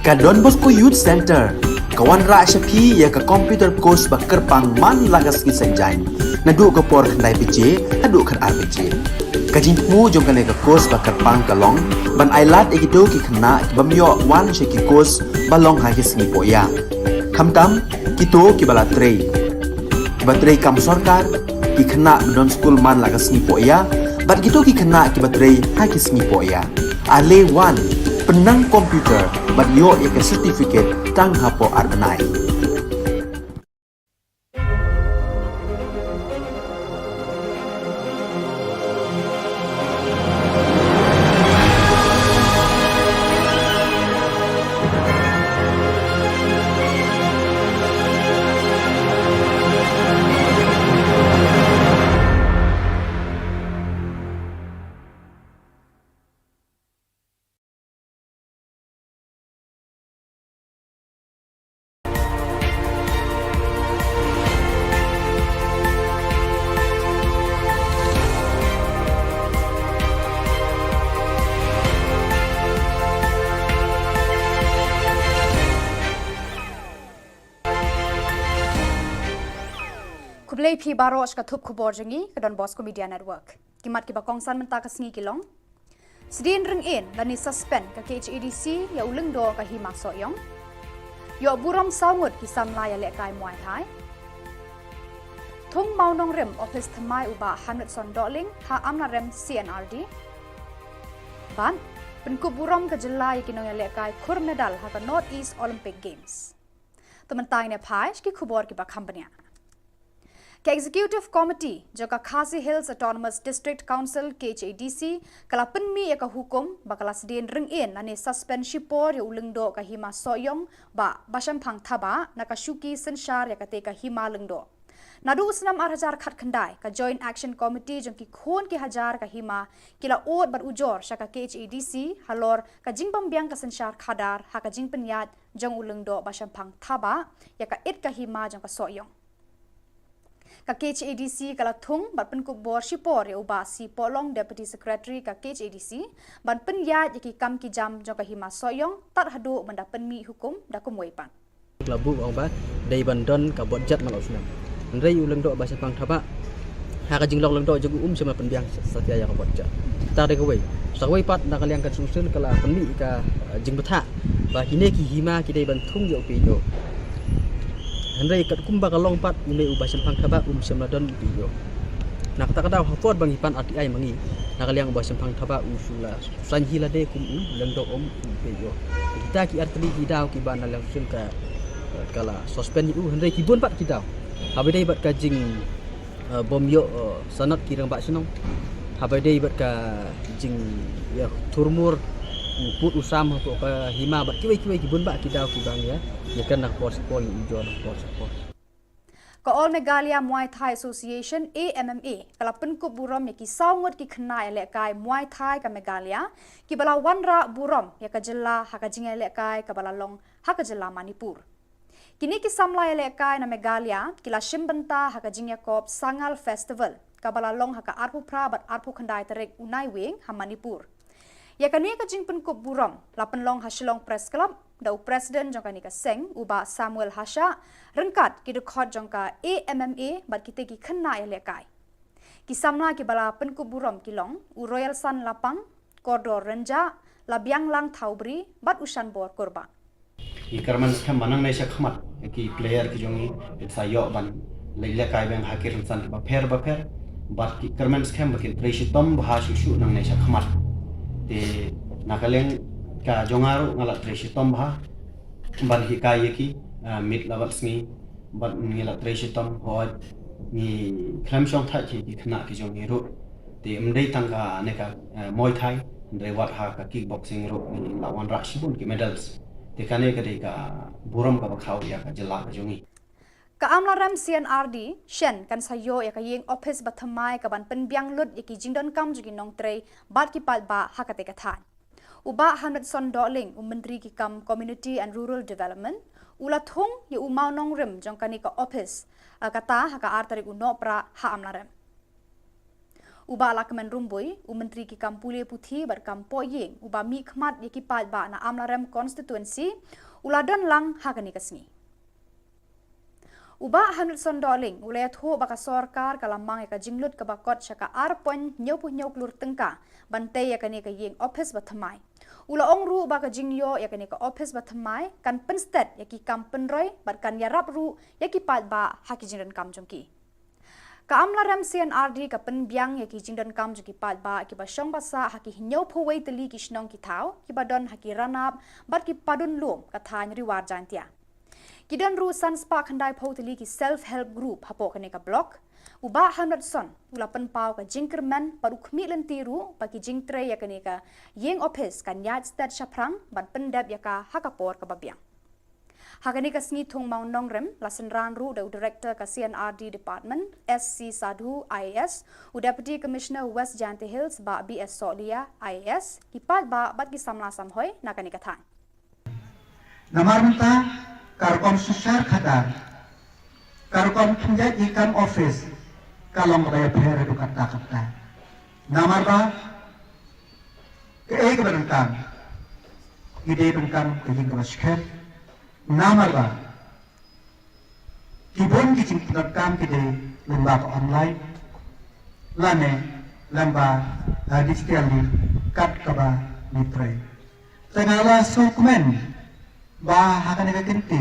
Ka Don Bosco Youth Centre ka wanrah sha phi ïa ka computer course ba kyrpang man la ka sngi Saitjaiñ, naduh ka por khyndai baje haduh khatar baje. Ka jingthmu jong kane ka course ba kyrpang ka long ban ailad ïa kito ki khynnah ki bym ïoh wan sha ki course ba long ha ki sngi pohïa. Khamtam kito kiba la trei, kiba trei kam sorkar, ki khynnah ba don skul man la ka sngi pohïa, bad kito ki khynnah kiba trei ha ki sngi pohïa. Ale wan, pynnang computer bad ïoh ïa ka certificate tang hapoh ar bnai. Khublei phi baroh sha ka thup khubor jong ngi ka Don Bosco Media Network. Ki mat kiba kongsan mynta ka sngi ki long: Sdien ryngin lane suspend ka K H A D C ïa u lyngdoh ka Hima Sohiong. Ïoh burom saw ngut ki samla ïalehkai Muay Thai. Thung Mawnongrim ophis thymmai u Bah Hamletson Dohling ha Amlarem C N R D. Bad pynkup burom ka jylla ïa ki nongïalehkai khur medal ha ka North East Olympic Games. To mynta ngin ïa phai sha ki khubor kiba kham bniah. Ka Executive Committee jong ka Khasi Hills Autonomous District Council, K H A D C, ka la pynmih ïa ka hukum ba ka la sdien ryngin lane suspend shipor ïa u lyngdoh ka Hima Sohiong, Bah Bashemphang Thabah, na ka shuki synshar ïa kata ka hima lyngdoh. Naduh u snem ar hajar khatkhyndai, ka Joint Action Committee jong ki khun ki hajar ka hima ki la ud bad ujor sha ka K H A D C halor ka jingbym biang ka synshar khadar ha ka jingpynïaid jong u lyngdoh Bashemphang Thabah ïa ka it ka hima jong ka Sohiong. Ka K H A D C ka la thung bad pynkup bor shipor ïa u Bah C Pohlong, Deputy Secretary ka K H A D C, ban pynïaid ïa ki kam ki jam jong ka Hima Sohiong tad haduh ban da pynmih hukum da kumwei pat. La buh ong ba dei ban don ka budget man la u snem. Hynrei u lyngdoh Bashemphang Thabah, ha ka jinglong lyngdoh jong u, um shym la pynbiang satia ïa ka budget. Kata dei kawei. Sa kawei pat, na ka liang ka solution ka la pynmih ka, eh, jingbthah ba kine ki hima ki dei ban thung ïa u P H O. Hynrei katkum ba ka long pat, une u Bashemphang Thabah um shym la don u P H O. Na kata ka daw, ha por ba ngi pan R T I ma ngi, na ka liang u Bashemphang Thabah u shu la saiñ hi lade kum u lyngdoh, um u P H O. Kita ki artylli ki daw kiba na liang solution ka, ka la suspend ïa u, hynrei ki bun pat ki daw. Haba dei bad ka jing, eh, bym ïoh, eh, sanad ki rangbah shnong. Haba dei bad ka jingïathurmur u pud u sam hapoh ka hima bad kiwei kiwei ki bun bah ki daw kiba ngi ïa, ïa kren na ka por sha ka por, ngi ujor na ka por sha ka por. Ka All Meghalaya Muay Thai Association, A M M A, ka la pynkup burom ïa ki saw ngut ki khynnah ïalehkai Muay Thai ka Meghalaya kiba la wanrah burom ïa ka jylla ha ka jingïalehkai kaba la long ha ka jylla Manipur. Kine ki samla ïalehkai na Meghalaya ki la shim bynta ha ka jingïakob Sangal Festival kaba la long ha ka arphew phra bad arphew khyndai tarik u Naiwieng ha Manipur. Ïa kane ka jingpynkup burom la pynlong ha Shillong Press Club da u President jong kane ka seng, u Bah Samuel Hashah, ryngkat ki dkhot jong ka A M M A bad kita ki khynnah ïalehkai. Ki samla kiba la pynkup burom ki long u Royalson Lapang, Kordor Rynjah, Labianglang Thawbri bad u Shanbor Kurbah. Ngi kyrmen skhem ba nangne sha khmat ki player ki jong ngi kin sa ïoh ban leit lehkai biang ha ki rynsan bapher bapher. Bad ngi kyrmen skhem ba kin trei shitom bha shuh shuh nangne sha khmat. Te na ka liang ka jong nga ruh nga la trei shitom bha ban hikai ïa ki, ah, miet la bad sngi. Bad ngi la trei shitom, hooid ngi khlem shongthait ïa ki khynnah ki jong ngi ruh. Te ym dei tang kane ka, eh, Muay Thai, hynrei wat ha ka kickboxing ruh ngi la wanrah shibun ki medals. Te kane ka dei ka burom kaba khraw ïa ka jylla ka jong ngi. Ka Amlarem C N R D shen kan sa ïoh ïa ka ïing ophis bathymmai kaban pynbiang lut ïa ki jingdonkam jong ki nongtrei bad ki paidbah ha kata ka thaiñ. U Bah Hamletson Dohling, u Myntri ki kam Community and Rural Development, u la thung ïa u mawnongrim jong kane ka ophis, ah, kata ha ka ar tarik u Nohprah ha Amlarem. U Bah Lahkmen Rymbui, u Myntri ki kam pule puthi bad kam poh ïing, uba mih khmat ïa ki paidbah na Amlarem Constituency, u la don lang ha kane ka sngi. U Bah Hamletson Dohling u la ïathuh ba ka sorkar ka la mang ïa ka jinglut kaba kot sha ka ar point hynñiewphew hynñiew klur tyngka ban tei ïa kane ka ïing ophis ba thymmai. U la ong ruh ba ka jingïoh ïa kane ka ophis ba thymmai kan pynstet ïa ki kam pynroi bad kan ïarap ruh ïa ki paidbah ha ki jingdonkam jong ki. Ka Amlarem C and R D ka pynbiang ïa ki jingdonkam jong ki paidbah kiba shong ba sah ha ki hynñiewphew wei tylli ki shnong ki thaw kiba don ha ki ranab bad ki padun lum ka thaiñ Ri War Jaintia. Ki don ruh san spah khyndaiphew tylli ki self help group hapoh kane ka block. U Bah Hamletson u la pynpaw ka jingkyrmen bad u khmih lynti ruh ba ki jingtrei ïa kane ka ïing ophis kan ïaid stet shaphrang ban pyndep ïa ka ha ka por kaba biang. Ha kane ka sngi thung Mawngnohrem la synran ruh da u Director ka C and R D Department, S C Sadhu, I A S, u Deputy Commissioner West Jaintia Hills, Bah B S Sohliya, I A S, ki paidbah bad ki samla samhoi na kane ka thaiñ. Namar mynta ka rukom synshar khadar, ka rukom pynjah ïing kam office, ka long kaba ïapher haduh katta katta. Namar ba kaei kaba donkam, ki dei donkam ka ïing kaba skhem. Namar ba ki bun ki jingpyndonkam ki dei lyngba ka online lane lyngba, uh, digital, kat kaba ngi trei. Te nga la sngewkmen ba ha kane ka kynti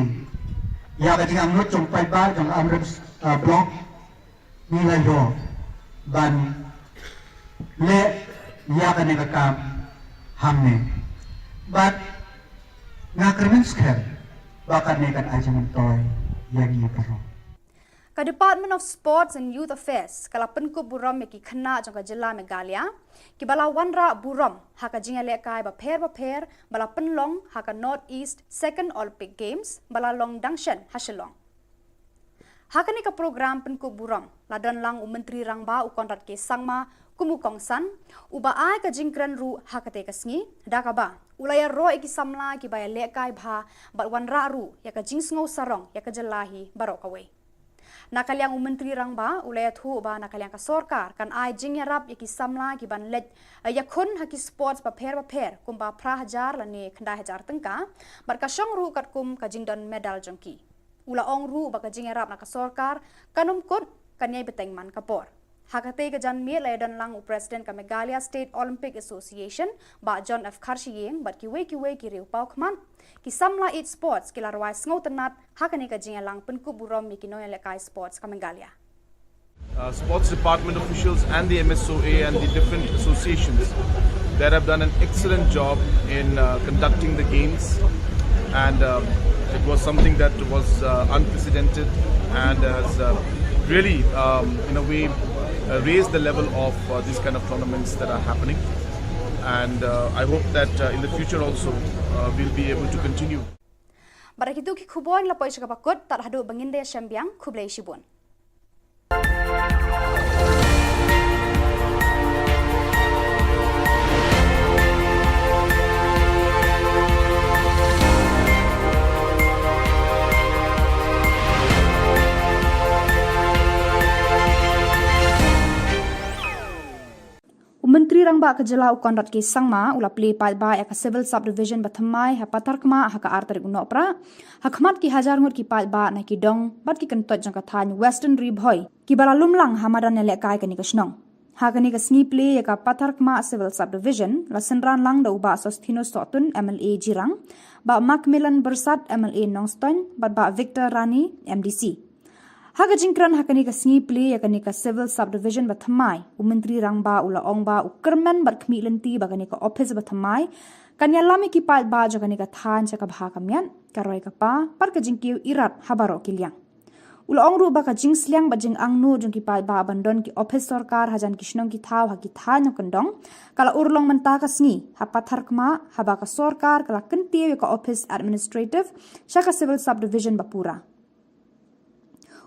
ïa ka jingangnud jong paidbah jong Amlarem, uh, block, ngi la ïoh ban leh ïa kane ka kam hangne. Bad nga kyrmen skhem ba kane kan ai jingmyntoi ïa ngi baroh. Ka Department of Sports and Youth Affairs ka la pynkup burom ïa ki khynnah jong ka jylla Meghalaya kiba la wanrah burom ha ka jingïalehkai bapher bapher ba la pynlong ha ka North East Second Olympic Games ba la long dang shen ha Shillong. Ha kane ka program pynkup burom la don lang u Myntri Rangbah u Conrad K Sangma kum u kongsan, uba ai ka jingkren ruh ha katei ka sngi, da kaba u la ïaroh ïa ki samla kiba ïalehkai bha bad wanrah ruh ïa ka jingsngew sarong ïa ka jylla hi baroh kawei. Na ka liang u Myntri Rangbah u la ïathuh ba na ka liang ka sorkar kan ai jingïarap ïa ki samla kiban leit, eh, ïakhun ha ki sports bapher bapher kumba phra hajar lane khyndai hajar tyngka, bad ka shong ruh katkum ka jingdon medal jong ki. U la ong ruh ba ka jingïarap na ka sorkar kan ym kut, kan ïai bteng man ka por. Ha katei ka janmiet la ïadon lang u President ka Meghalaya State Olympic Association, Bah John F Kharshiing, bad kiwei kiwei ki riew paw khmat. Ki samla ïeit sports ki la rwai sngewtynnat ha kane ka jingïalang pynkup burom ïa ki nongïalehkai sports ka Meghalaya. Uh, sports department officials and the M S O A and the different associations that have done an excellent job in, uh, conducting the games, and, um, it was something that was, uh, unprecedented and has, uh, really, um, in a way, uh, raised the level of, uh, these kind of tournaments that are happening. And, uh, I hope that, uh, in the future also, uh, we'll be able to continue. Bad da kitu ki khubor ngi la poi sha kaba kut, tad haduh ba ngin da ïashem biang, khublei shibun. U Myntri Rangbah ka jylla u Conrad K Sangma u la plie paidbah ïa ka Civil Subdivision ba thymmai ha Patharkhmah ha ka ar tarik u Nohprah, ha khmat ki hajar ngut ki paidbah na ki dong bad ki kyntoit jong ka thaiñ Western Ri Bhoi, kiba la lum lang ha madan ïalehkai kane ka shnong. Ha kane ka sngi plie ïa ka Patharkhmah Civil Subdivision la synran lang da u Bah Sosthenes Sohtun, M L A Jirang, Bah Macmillan Byrsat, M L A Nongstoiñ, bad Bah Victor Rani, M D C. Ha ka jingkren ha kane ka sngi plie ïa kane ka Civil Subdivision ba thymmai, u Myntri Rangbah u la ong ba u kyrmen bad khmih lynti ba kane ka ophis ba thymmai kan ïalam ïa ki paidbah jong kane ka thaiñ sha ka bha ka miat, ka roi ka par, bad ka jingkiew irat ha baroh ki liang. U la ong ruh ba ka jingsliang bad jingangnud jong ki paidbah ban don ki ophis sorkar hajan ki shnong ki thaw ha ki thaiñ nongkyndong ka la urlong mynta ka sngi ha Patharkhmah, haba ka sorkar ka la kyntiew ïa ka ophis administrative sha ka Civil Subdivision ba pura.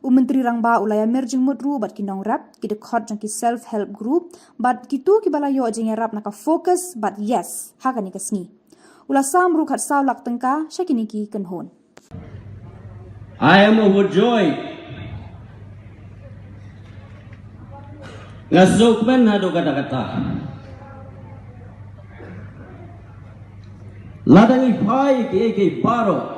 U Myntri Rangbah u la ïamir jingmut ruh bad ki nongrep, ki dkhot jong ki self help group, bad kito kiba la ïoh jingïarap na ka FOCUS bad YES ha kane ka sngi. U la sam ruh khatsaw lak tyngka sha kine ki kynhun. I am overjoyed Nga sngewkmen haduh katta katta. Lada ngi phai ki, ki baroh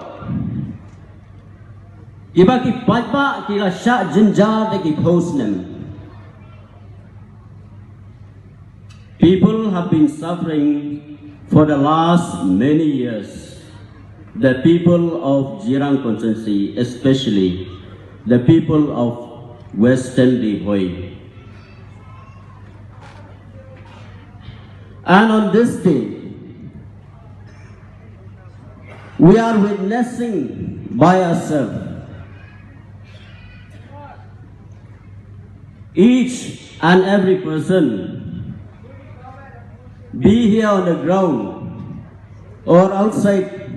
kiba ki paidbah ki la shah jynjar da ki phew snem. People have been suffering for the last many years. The people of Jirang constituency, especially the people of Western Ri Bhoi. And on this day, we are witnessing by ourselves, each and every person, be here on the ground or outside,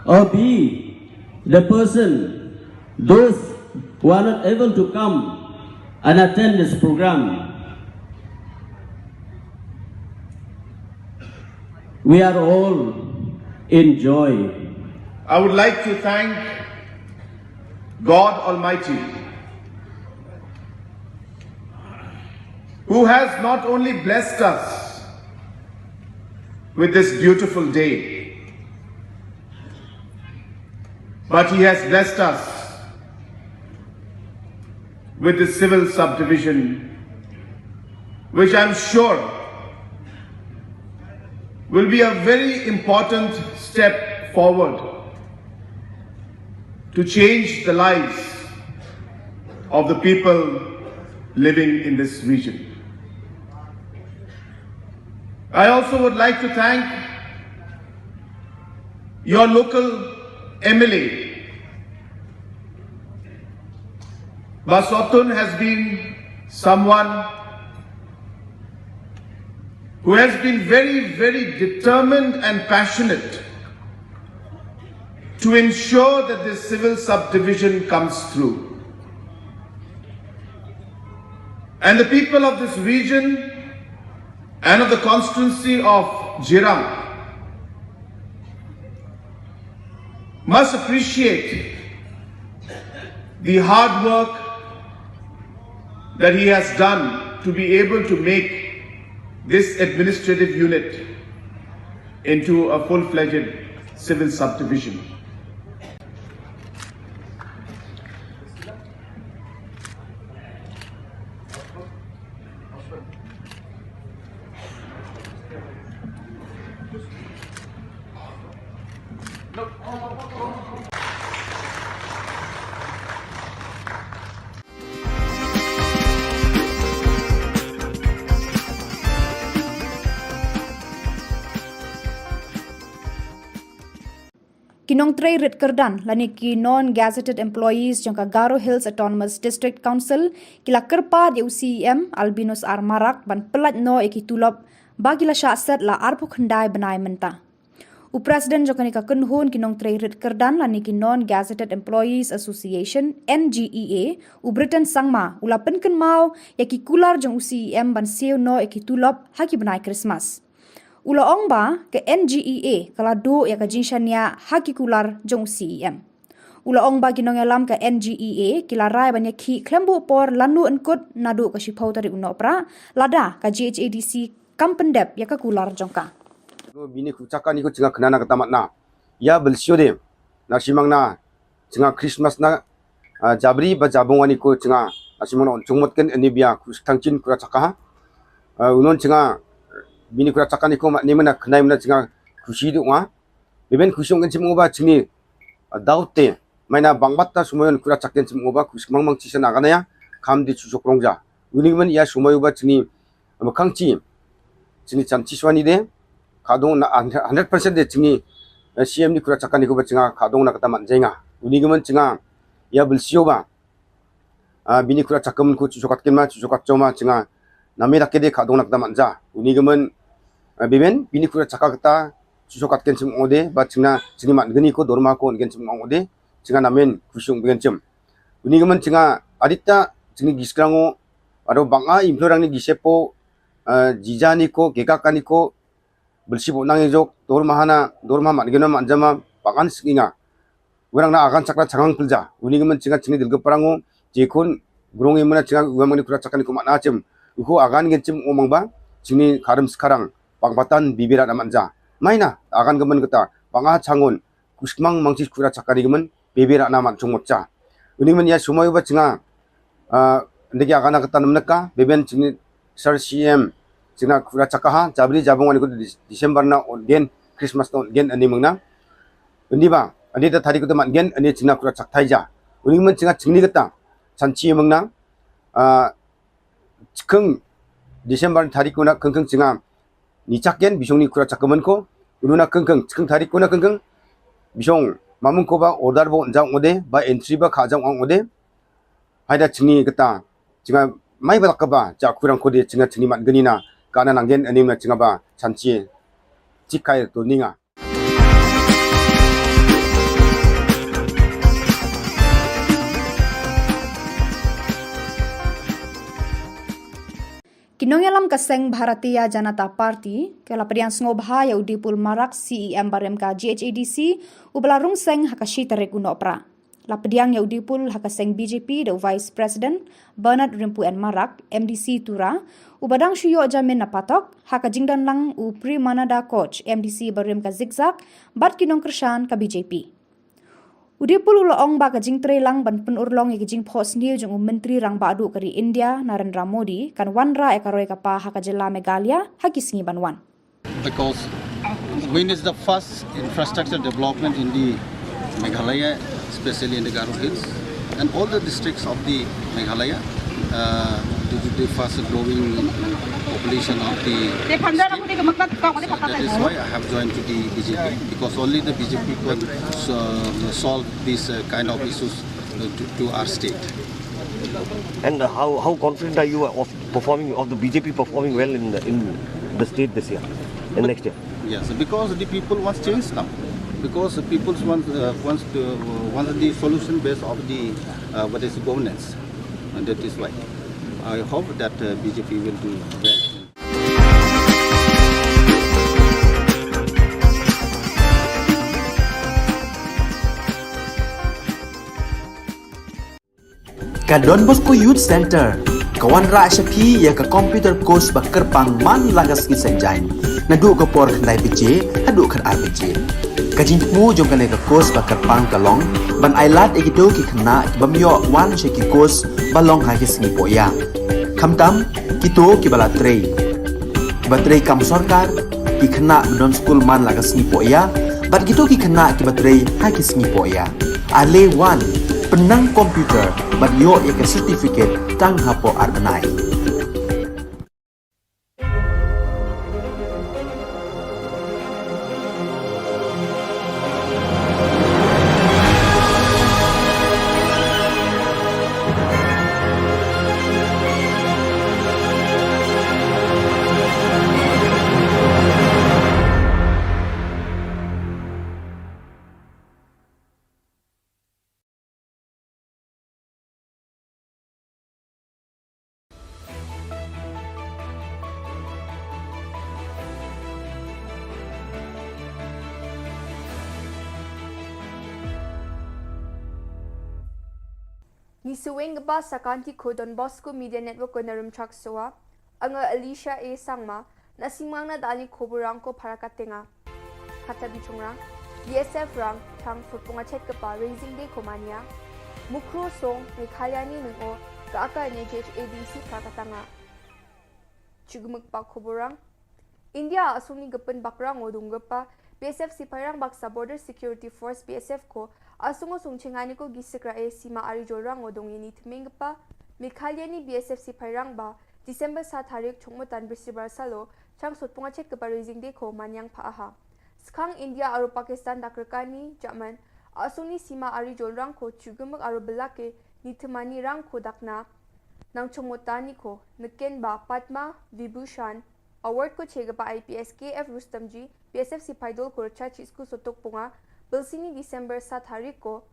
or be the person, those who are not able to come and attend this program, we are all in joy. I would like to thank God Almighty, who has not only blessed us with this beautiful day, but He has blessed us with this civil subdivision, which I'm sure will be a very important step forward to change the lives of the people living in this region. I also would like to thank your local M L A. Bah Sotun has been someone who has been very, very determined and passionate to ensure that this civil subdivision comes through. And the people of this region and of the constituency of Jirang must appreciate the hard work that he has done to be able to make this administrative unit into a full-fledged civil subdivision. Ki nongtrei rit kyrdan lane ki non-gazetted employees jong ka Garo Hills Autonomous District Council ki la kyrpad ïa u C E M Albinus R Marak ban pyllait noh ïa ki tulop ba ki la shah set la arphew khyndai bnai mynta. U President jong kane ka kynhun ki nongtrei rit kyrdan lane ki Non-Gazetted Employees Association, N G E A, u Britain Sangma, u la pynkynmaw ïa ki kular jong u C E M ban siew noh ïa ki tulop ha ki bnai Krismas. U la ong ba ka N G E A ka la duh ïa ka jingshaniah ha ki kular jong u C E M. U la ong ba ki nongïalam ka N G E A ki la rai ban ïakhih khlem buh por lano yn kut naduh ka shiphew tarik u Nohprah, lada ka G H A D C kam pyndep ïa ka kular jong ka. Bini kru chaka ni ko chinga khnana kata matna. Ïa belsio de. Na shimang na chinga Christmas na, ah, jabri ba jabong ani ko chinga. Na shimang na on chungmot ken ani bia kru thangchin kru chaka. Ah, unon chinga bini kru chaka ni ko ma ni mana khnai mana chinga khushi du nga. Beben khushi ong ken chim ngo ba chini, ah, daw te. Maina bang bat ta sumayon kru chak ken chim ngo ba khushi mang mang chisa na ganaya. Kam di chusok rongja. Uni man ïa sumayu ba chini Ba khang chi, chini chan chi swani de, ka dong na hundred percent de chini, eh, C M ni kura chaka ni ko ba chinga, ka dong na kata man jenga. Uni gimen chinga, ïa belsio ba. Ah, bini kura chaka mun ko chu chokat kin ma, chu chokat choma chinga. Nami rak de ka dong na kata man ja. Uni gimen, eh, bimen, bini kura chaka kata, chu chokat kin chim ong de, ba chinga, chini man gini ko dorma ko kin chim ong de, chinga namen khusyung bigen chim. Uni gimen chinga, adita, chini giskrango, aro banga implorang ni gisepo, eh, jija ni ko, gegaka ni ko, belsi bo nang ejok, dor mahana, dor maha mat gena mat jama, pangan singinga. Werang na agan chakra changang pelja, uni gimen chinga chini dilga parango, jekun, grong imena chinga, uwa mani kura chakani ko mat na chem. Uko agan gen chim umang ba, chini karam sekarang, pang patan bibira na manja. Maina, agan gemen kata, pang a changon, kusmang mangchis kura chakari gemen, bibira na man chungmot cha. Uni men ya sumai ba chinga, ah, ndegi agan kata namnaka, beben chini sar C M, chinga kura chakaha, jabri jabong ani ko Dis-, December na ongen, Christmas na ongen ani mengna. Uni ba, ani ta tadi ko ta man gen, ani chinga kura chakthai ja. Uni men chinga chingni kata, chanchi mengna, ah, chikeng December tadi ko na kengkeng chinga, ni chak gen, bisong ni kura chak kemen ko, unu na kengkeng, chikeng tadi ko na kengkeng, bisong, mamung ko ba order bo jang ode, ba entry ba kha jang ang ode, haida chini kata, chinga mai ba tak ba, ja kurang ko de, chinga chini mat geni na, kana nanggen, ani na chinga ba, chanchi, chikai to ninga. Ki nongïalam ka seng Bharatiya Janata Party, ka la pdiang sngewbha ïa u Dipul Marak C E M barim ka G H A D C, uba la rung seng ha ka shi tarik u Nohprah. La pdiang ïa u Dipul ha ka seng B J P da u Vice President, Bernard Rimpu N Marak, M D C Tura, uba dang shu ïoh jamin na patok, ha ka jingdon lang u Premananda Koch, M D C barim ka Zikzak, bad ki nongkyrshan ka B J P. U Dipul u la ong ba ka jingtrei lang ban pynurlong ïa ka jingphohsniew jong u Myntri Rangbah Duh ka ri India, Narendra Modi, kan wanrah ïa ka roi ka par ha ka jylla Meghalaya, ha ki sngi ban wan. Because wind is the first infrastructure development in the Meghalaya, especially in the Garo Hills, and all the districts of the Meghalaya, uh, due to the fast growing population of the state. So that is why I have joined to the B J P, because only the B J P could, uh, solve these, uh, kind of issues, uh, to, to our state. And, uh, how, how confident are you of performing, of the B J P performing well in the, in the state this year and next year? Yes, because the people wants change now. Because the people wants, uh, wants to, uh, wants the solution based of the, uh, what is governance. And that is why I hope that, uh, B J P will do well. Ka Don Bosco Youth Centre ka wanrah sha phi ïa ka computer course ba kyrpang man la ka sngi Saitjaiñ, naduh ka por khyndai baje haduh khatar baje. Ka jingthmu jong kane ka course ba kyrpang ka long ban ailad ïa kito ki khynnah ki bym ïoh wan sha ki course ba long ha ki sngi pohïap. Khamtam kito kiba la trei, kiba trei kam sorkar, ki khynnah ba don skul man la ka sngi pohïap, bad kito ki khynnah kiba trei ha ki sngi pohïap. Ale wan, pynnang computer bad ïoh ïa ka certificate tang hapoh ar bnai. Ngi sngewbha ba sa kan ki khubor Don Bosco Media Network ko na Rumchak Sowa. Anga Alicia A Sangma, na sngewbha na dani khubor rang ko para ka tenga. Kata bichungrang, B S F rang, chang sotpung achet kapa Raising Day ko mania. Mukro song, Meghalaya ni nung o, ka aka ne J H A D C para ka tanga. Chugmuk pa khubor rang. India asung ni gepen bakrang o dung gepa, B S F sipai rang baksa Border Security Force B S F ko, asung o sung chengani ko gisik ra e sima ari jol rang o dung ini temeng gepa, Meghalaya ni B S F sipai rang ba, December sa tarik chungmutan bisi bar salo, chang sotpung achet kapa Raising Day ko manyang pa aha. Skhang India aro Pakistan dak rekani, German, asung ni sima ari jol rang ko chugmuk aro belake, ni temani rang ko dakna, nang chungmutani ko, neken ba Padma Vibhushan, Award ko che kapa I P S K F Rustomji, B S F sipai dol ko recha chi sku sotok punga, belsini December sa tarik ko,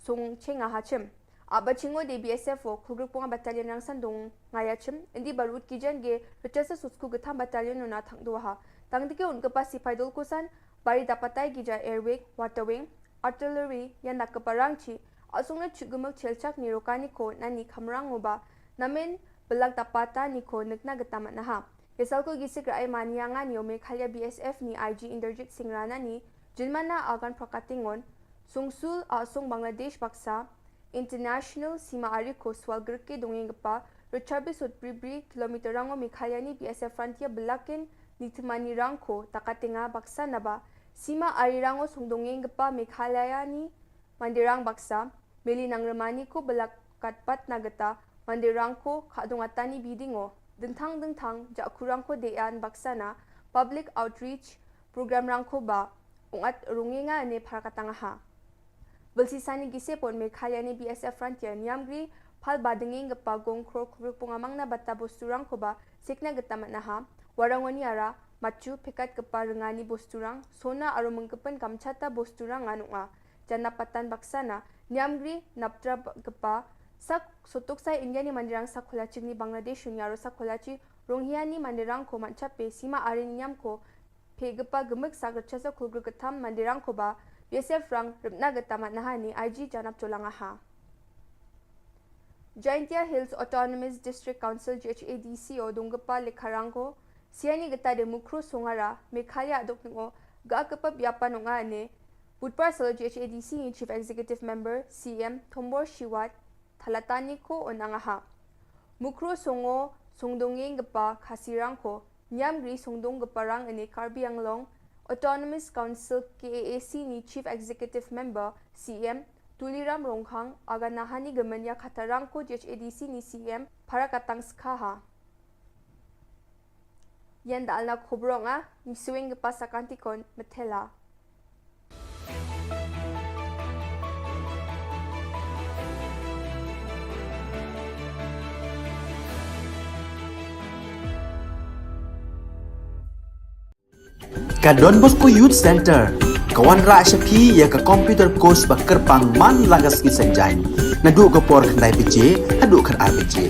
sung chenga hachim. Aba chingo de B S F o, khugruk punga battalion rang sandung ngaya chim, indi barut kijan ge, recha sa susku getham battalion nuna thang dua ha. Tang dike un kapa sipai dol ko san, bari dapatai gija air wing, water wing, artillery, yan dak kapa rang chi, asung na chugumuk chelchak ni rokani ko, nani khamrang uba, namen, Belak Dapata ni ko nukna geta matnaha. Yasal ko gisik rai mania nga nio Meghalaya B S F ni I G Inderjit Singh Rana ni, Jinmana Agan Prakatingon, Sungsul Asung Bangladesh baksa, International Sima Ari ko Swal Gerke Dongeng Gepa, Rochabi Sot Bribri, Kilometer Rango Meghalaya ni B S F Frontier Belakin, Nitimani Rangko, Takatenga baksa naba, Sima Ari Rango Song Dongeng Gepa Meghalaya ni, Mandirang baksa, Meli Nangremani ko belak katpat na geta, Mandirang ko, Khadung Atani Bidingo, Dengthang Dengthang, Jakurang ko Dean baksa na, Public Outreach, Program Rangko ba, Ungat Runginga ne Pharakatangaha. Bilsi sani gise pon Meghalaya ni B S F Frontier, Niamgri, Phal Badenging Gepa Gong Kror Kubruk Pungamang na bata Bosturang ko ba, Sikna geta matnaha, Warangoni Ara, Machu, Pekat Gepa Rengani Bosturang, Sona Aro Mengkepen Kamchata Bosturang Nganunga, Janapatan Baksana, Niamgri, Naptra Gepa, Sak Sotok Sai India ni Mandirang Sak Kholachi ni Bangladesh Unyaro Sak Kholachi, Ronghia ni Mandirang ko Manchape, Sima Arin Niam ko, Pe Gepa Gemuk Sak Rechasa Kulgru Ketam Mandirang ko ba, B S F Rang, Ripna Geta Matnaha ni, I G Janap Cholangaha. Jaintia Hills Autonomous District Council G H A D C o Donggepa Lekharangko, Siani Geta de Mukro Songara, Meghalaya Adok Nungo, Ga Kepa Biapa Nunga ne, Budpar Salo G H A D C ni Chief Executive Member, C M, Thombor Shiwat, Thalatani ko Onangaha. Mukro Songo, Songdongeng Gepa Khasirangko, Niamgri Songdong Geparang ne Karbi Anglong, Autonomous Council K A A C ni Chief Executive Member, C M, Tuliram Rongkhang, Aganahani Gemenya Khatarangko G H A D C ni C M, Pharakatang Skhaha. Yan da alna khobrong a, ni swing Gepa Sakantikon, Methela. Ka Don Bosco Youth Center ka wanrah sha phi ïa ka computer course ba kyrpang man la ka sngi Saitjaiñ, naduh ka por khyndai baje haduh khatar baje.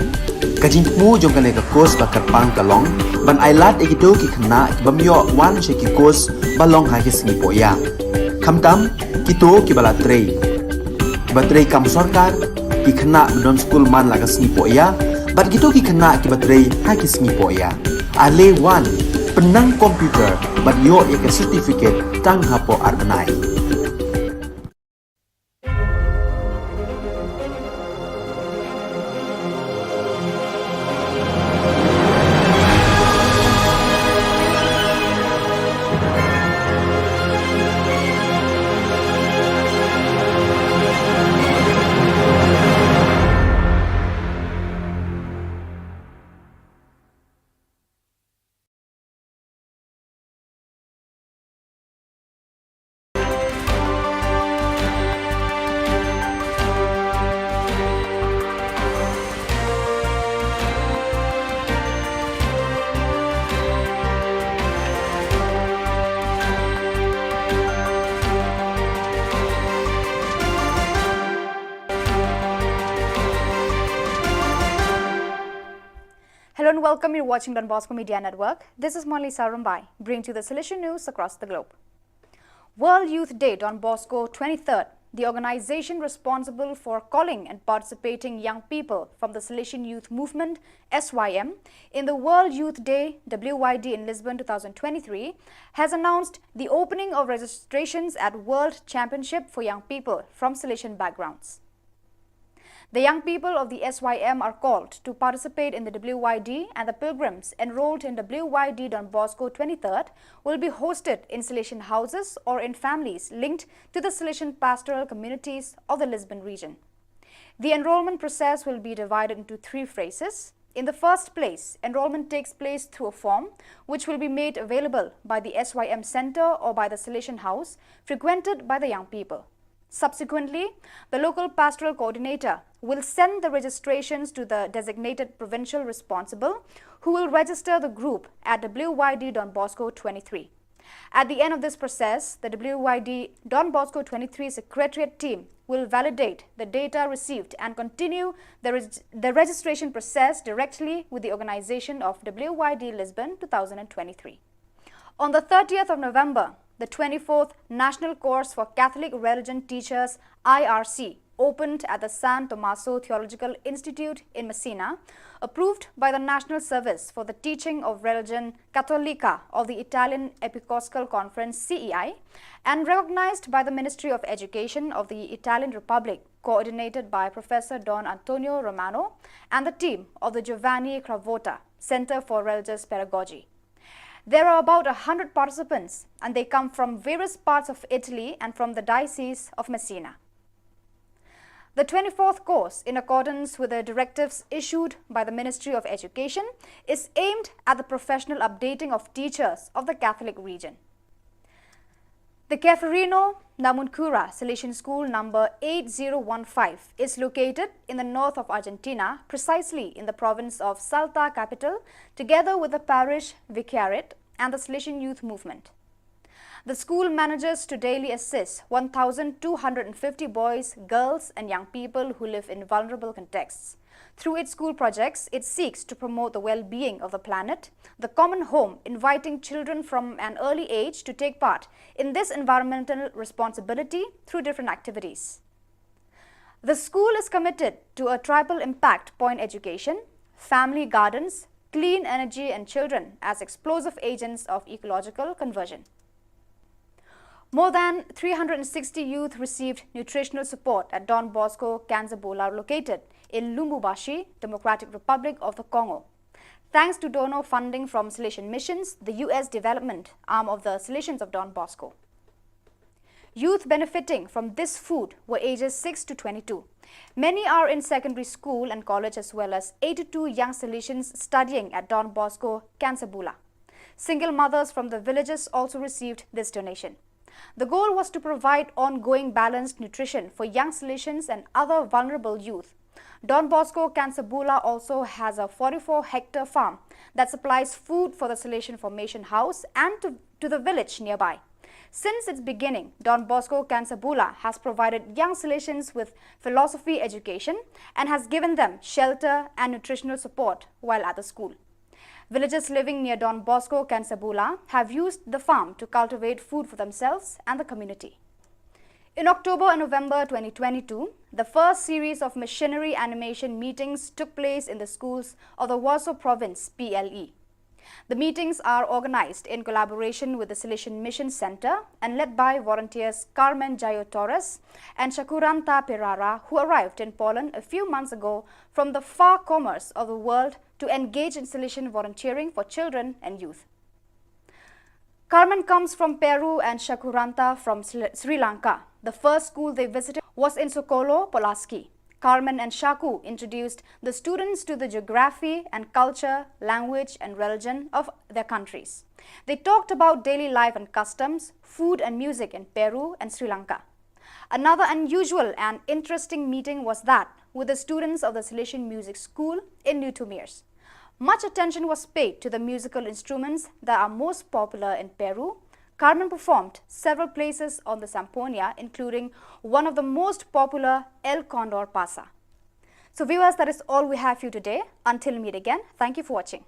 Ka jingthmu jong kane ka course ba kyrpang ka long ban ailad ïa kito ki khynnah ki bym ïoh wan sha ki course ba long ha ki sngi pohïa. Khamtam kito kiba la trei, kiba trei kam sorkar, ki khynnah ba don skul man la ka sngi pohïa, bad kito ki khynnah kiba trei ha ki sngi pohïa. Ale wan, pynnang computer bad ïoh ïa ka certificate tang hapoh ar bnai. Hello and welcome. You're watching Don Bosco Media Network. This is Monalisa Rumbai, bringing to you the Salesian news across the globe. World Youth Day, Don Bosco, twenty-third. The organization responsible for calling and participating young people from the Salesian Youth Movement, S Y M, in the World Youth Day, W Y D, in Lisbon two thousand twenty-three, has announced the opening of registrations at World Championship for Young People from Salesian Backgrounds. The young people of the S Y M are called to participate in the W Y D, and the pilgrims enrolled in W Y D Don Bosco twenty-third will be hosted in Salesian houses or in families linked to the Salesian pastoral communities of the Lisbon region. The enrollment process will be divided into three phases. In the first place, enrollment takes place through a form which will be made available by the S Y M center or by the Salesian house frequented by the young people. Subsequently, the local pastoral coordinator will send the registrations to the designated provincial responsible, who will register the group at W Y D Don Bosco twenty-three. At the end of this process, the W Y D Don Bosco twenty-three secretariat team will validate the data received and continue the reg-, the registration process directly with the organization of W Y D Lisbon two thousand twenty-three. On the thirtieth of November, the twenty-fourth National Course for Catholic Religion Teachers, I R C, opened at the San Tommaso Theological Institute in Messina, approved by the National Service for the Teaching of Religion Cattolica of the Italian Episcopal Conference, C E I, and recognized by the Ministry of Education of the Italian Republic, coordinated by Professor Don Antonio Romano and the team of the Giovanni Cravotta Center for Religious Pedagogy. There are about a hundred participants, and they come from various parts of Italy and from the Diocese of Messina. The twenty-fourth course, in accordance with the directives issued by the Ministry of Education, is aimed at the professional updating of teachers of the Catholic region. The Ceferino Namuncurá Salesian School number eight zero one five is located in the north of Argentina, precisely in the province of Salta capital, together with the parish vicariate and the Salesian youth movement. The school manages to daily assist one thousand two hundred fifty boys, girls, and young people who live in vulnerable contexts. Through its school projects, it seeks to promote the well-being of the planet, the common home, inviting children from an early age to take part in this environmental responsibility through different activities. The school is committed to a triple impact point education, family gardens, clean energy, and children as explosive agents of ecological conversion. More than three hundred sixty youth received nutritional support at Don Bosco Kansabola, located in Lubumbashi, Democratic Republic of the Congo. Thanks to donor funding from Salesian Missions, the U S development arm of the Salesians of Don Bosco. Youth benefiting from this food were ages six to twenty-two. Many are in secondary school and college, as well as eighty-two young Salesians studying at Don Bosco Kansabola. Single mothers from the villages also received this donation. The goal was to provide ongoing balanced nutrition for young Salesians and other vulnerable youth. Don Bosco Kansabola also has a forty-four hectare farm that supplies food for the Salesian Formation House and to, to the village nearby. Since its beginning, Don Bosco Kansabola has provided young Salesians with philosophy education and has given them shelter and nutritional support while at the school. Villagers living near Don Bosco Kansabola have used the farm to cultivate food for themselves and the community. In October and November twenty twenty-two, the first series of missionary animation meetings took place in the schools of the Waso Province, P L E. The meetings are organized in collaboration with the Salesian Mission Center and led by volunteers Carmen Jayo Torres and Shakuranta Perara, who arrived in Poland a few months ago from the far corners of the world to engage in Salesian volunteering for children and youth. Carmen comes from Peru and Shakuranta from Sri Lanka. The first school they visited was in Sokolo, Pulaski. Carmen and Shaku introduced the students to the geography and culture, language and religion of their countries. They talked about daily life and customs, food and music in Peru and Sri Lanka. Another unusual and interesting meeting was that with the students of the Salesian Music School in Newtomiers. Much attention was paid to the musical instruments that are most popular in Peru. Carmen performed several places on the zampoña, including one of the most popular, El Condor Pasa. So viewers, that is all we have for you today. Until meet again, thank you for watching.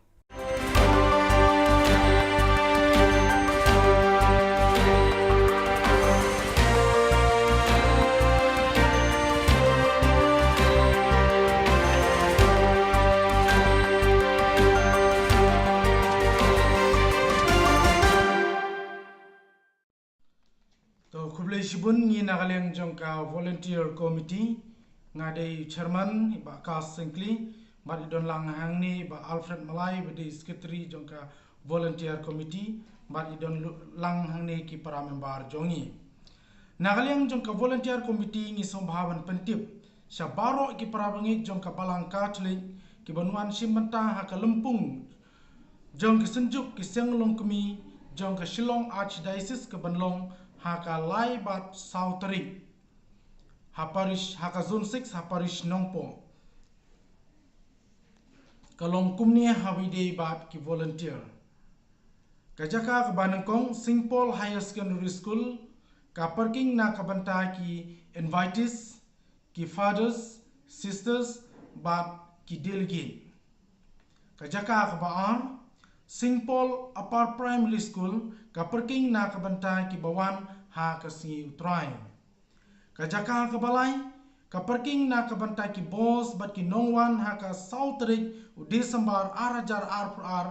To, khublei shibun, ngi na ka liang jong ka volunteer committee, nga dei chairman, i Bah Kas Syngkli, bad i don lang hangne i Bah Alfred Malai, ba dei secretary jong ka volunteer committee, bad i don lu-, lang hangne ki para member jong ngi. Na ka liang jong ka volunteer committee ngi sngewbha ban pyntip sha baroh ki para bangeit jong ka Balang Katholik kiba wan shim bynta ha ka lympung jong ka Synjuk ki Seng Longkmie jong ka Shillong Archdiocese kaban long ha ka lai bad saw tarik ha parish, ha ka Zone six, ha parish Nongpoh. Ka long kumne ha kaba ïadei bad ki volunteer. Ka jaka kaba nyngkong, Saint Paul Higher Secondary School, ka parking na ka bynta ki invitees, ki fathers, sisters, bad ki delegate. Ka jaka kaba ar, Saint Paul Upper Primary School, ka parking na ka bynta kiba wan ha ka sngi U Trai. Ka jaka kaba lai, Ka parking na ka bynta ki bos bad ki nongwan ha ka saw tarik u December ar hajar arphew ar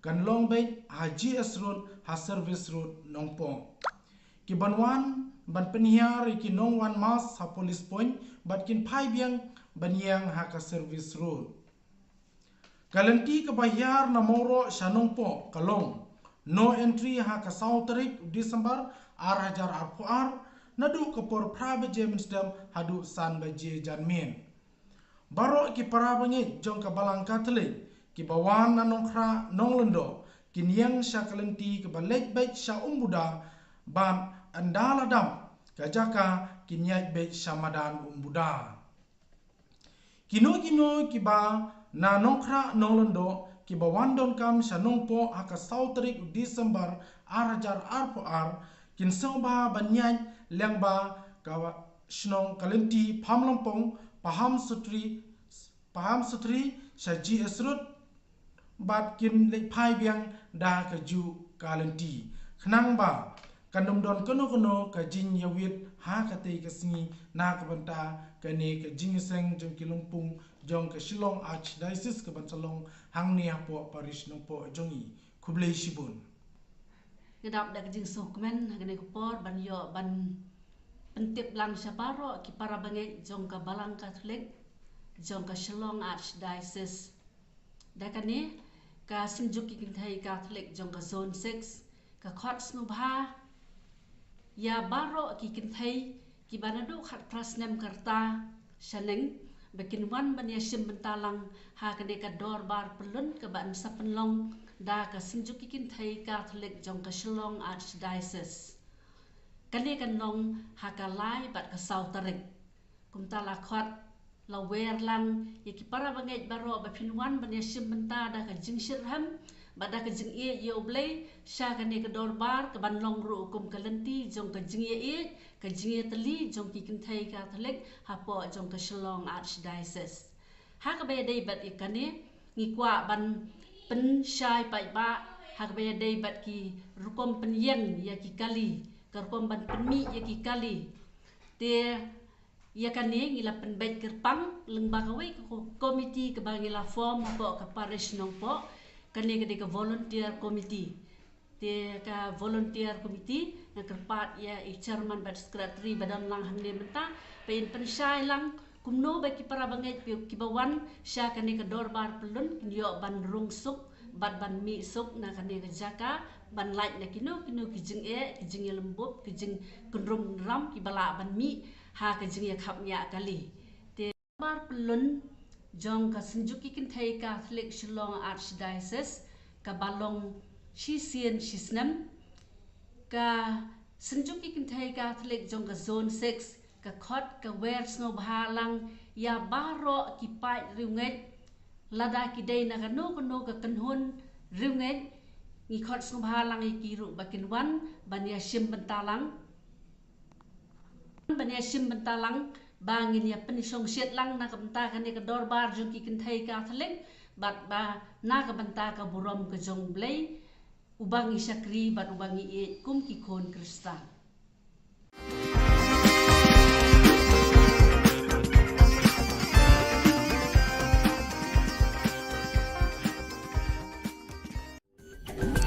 kan long beit ha G S Road ha Service Road Nongpoh. Ki ban wan ban pynhiar ïa ki nongwan mask ha Police Point bad kin phai biang ban ïeng ha ka Service Road. Ka lynti kaba hiar na Mawroh sha Nongpoh ka long no entry ha ka saw tarik December ar hajar arphew ar, naduh ka por phra baje mynstep haduh san baje janmiet. Baroh ki para bangeit jong ka Balang Katholik kiba wan na Nongkhrah Nonglyngdoh kin ïeng sha ka lynti kaba leit beit sha Umbuda bad ynda la dap ka jaka kin ïaid beit sha madan Umbuda. Kino kino kiba na Nongkhrah Nonglyngdoh kiba wan donkam sha Nongpoh ha ka saw tarik u December ar hajar arphew ar kin sngewbha ban ïaid lyngba ka shnong ka lynti Phamlongpong, Paham Sutri, Paham Sutri sha G S Road bad kin leit phai biang da kajuh ka lynti. Khnang ba kan ym don kano kano ka jingïawit ha katei ka sngi na ka bynta kane ka jingïaseng jong ki lympung jong ka Shillong Archdiocese ka ban sa long hangne hapoh Parish Nongpoh jong ngi. Khublei shibun. Nga dap da ka jingsngewkmen ha kane ka por ban ïoh ban pyntip lang sha baroh ki para bangeit jong ka Balang Katholik jong ka Shillong Archdiocese. Da kane ka Synjuk ki Kynthei Katholik jong ka Zone six ka khot sngewbha ïa baroh ki kynthei kiba naduh khatphra snem ka rta shaneng ba kin wan ban ïashim bynta lang ha kane ka dorbar pyllun kaba yn sa pynlong da ka Synjuk ki Kynthei Katholik jong ka Shillong Archdiocese. Kane kan long ha ka lai bad ka saw tarik. Kumta la khot la wer lang ïa ki para bangeit baroh ba phin wan ban ïashim bynta da ka jingshitrhem bad da ka jingïeit ïa U Blei sha kane ka dorbar ka ban long ruh kum ka lynti jong ka jingïeit, ka jingïatylli jong ki kynthei Katholik hapoh jong ka Shillong Archdiocese. Ha kaba ïadei bad ïa kane ngi kwah ban pynshai paidbah ha kaba ïadei bad ki rukom pynïeng ïa ki kali, ka rukom ban pynmih ïa ki kali. Te ïa kane ngi la pynbeit kyrpang lyngba kawei ka ko-, komiti kaba ngi la form hapoh ka Parish Nongpoh. Kane ka dei ka volunteer committee. Te ka volunteer committee nga kyrpad ïa i chairman bad secretary ba don lang hangne mynta ba in pynshai lang kumno ba ki para bangeit kiba wan sha kane ka dorbar pyllun kin ïoh ban rung suk bad ban mih suk na kane ka jaka ban lait na kino kino ki jingeh, ki jingïalymbup, ki jingkynrum kynram kiba lah ban mih ha ka jingïakhap ñiah kali. Te dorbar pyllun jong ka Synjuk ki Kynthei Katholik Shillong Archdiocese kaba long shisien shisnem, ka Synjuk ki Kynthei Katholik jong ka Zone six ka khot ka wer sngewbha lang ïa baroh ki paid riewngeit, lada ki dei na kano kano ka kynhun riewngeit, ngi khot sngewbha lang ïa ki ruh ba kin wan ban ïashim bynta lang. Ban ïashim bynta lang ba ngin ïa pynshongshit lang na ka bynta kane ka dorbar jong ki kynthei Katholik bad ba na ka bynta ka burom ka jong U Blei uba ngi shakri bad uba ngi ïeit kum ki khun Khristan.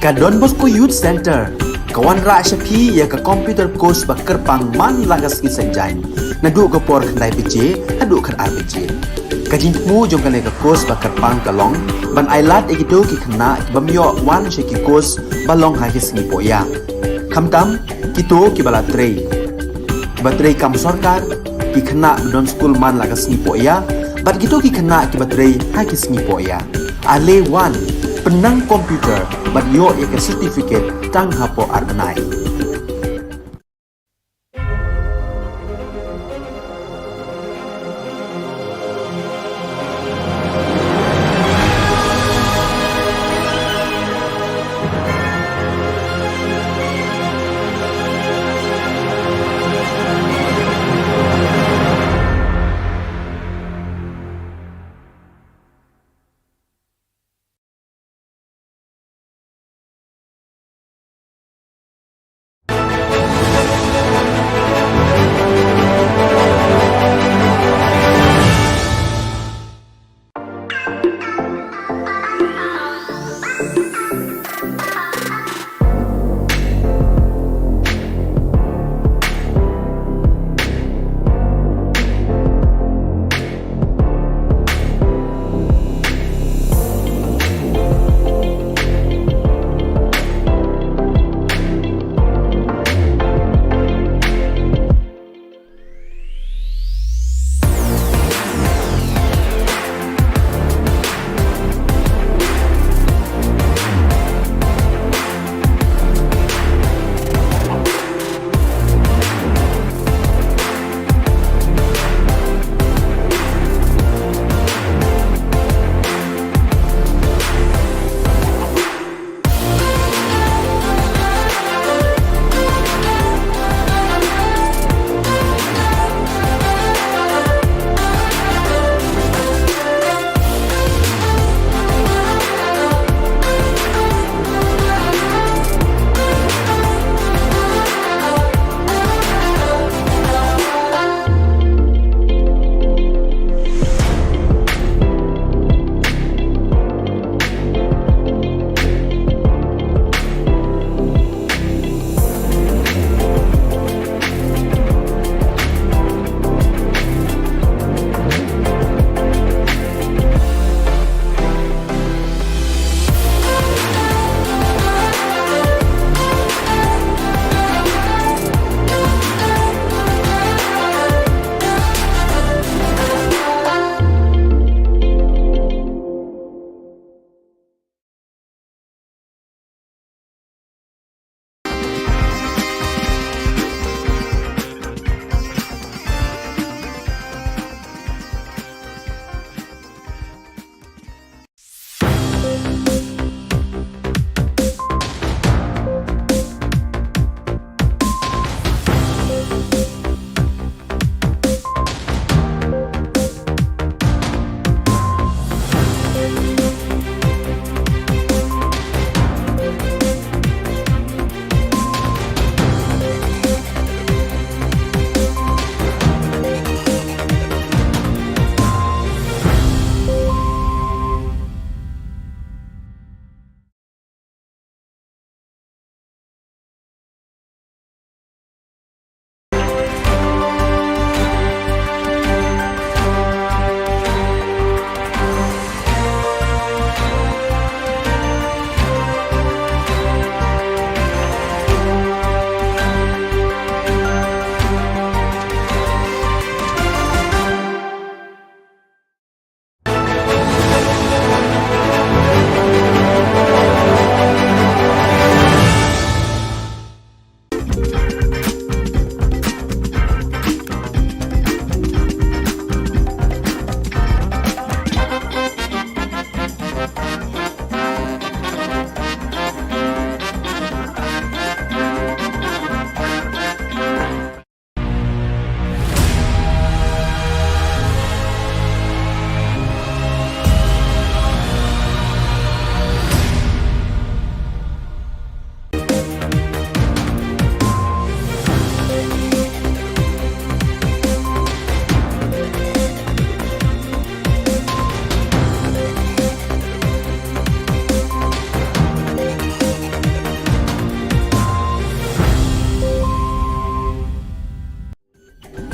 Ka Don Bosco Youth Center ka wanrah sha phi ïa ka computer course ba kyrpang man la ka sngi Saitjaiñ, naduh ka por khyndai baje haduh khatar baje. Ka jingthmu jong kane ka course ba kyrpang ka long ban ailad ïa kito ki khynnah ki bym ïoh wan sha ki course ba long ha ki sngi pohïap. Khamtam kito kiba la trei, kiba trei kam sorkar, ki khynnah ba don skul man la ka sngi pohïap bad kito ki khynnah kiba trei ha ki sngi pohïap. Ale wan, pynnang computer bad ïoh ïa ka certificate tang hapoh ar bnai.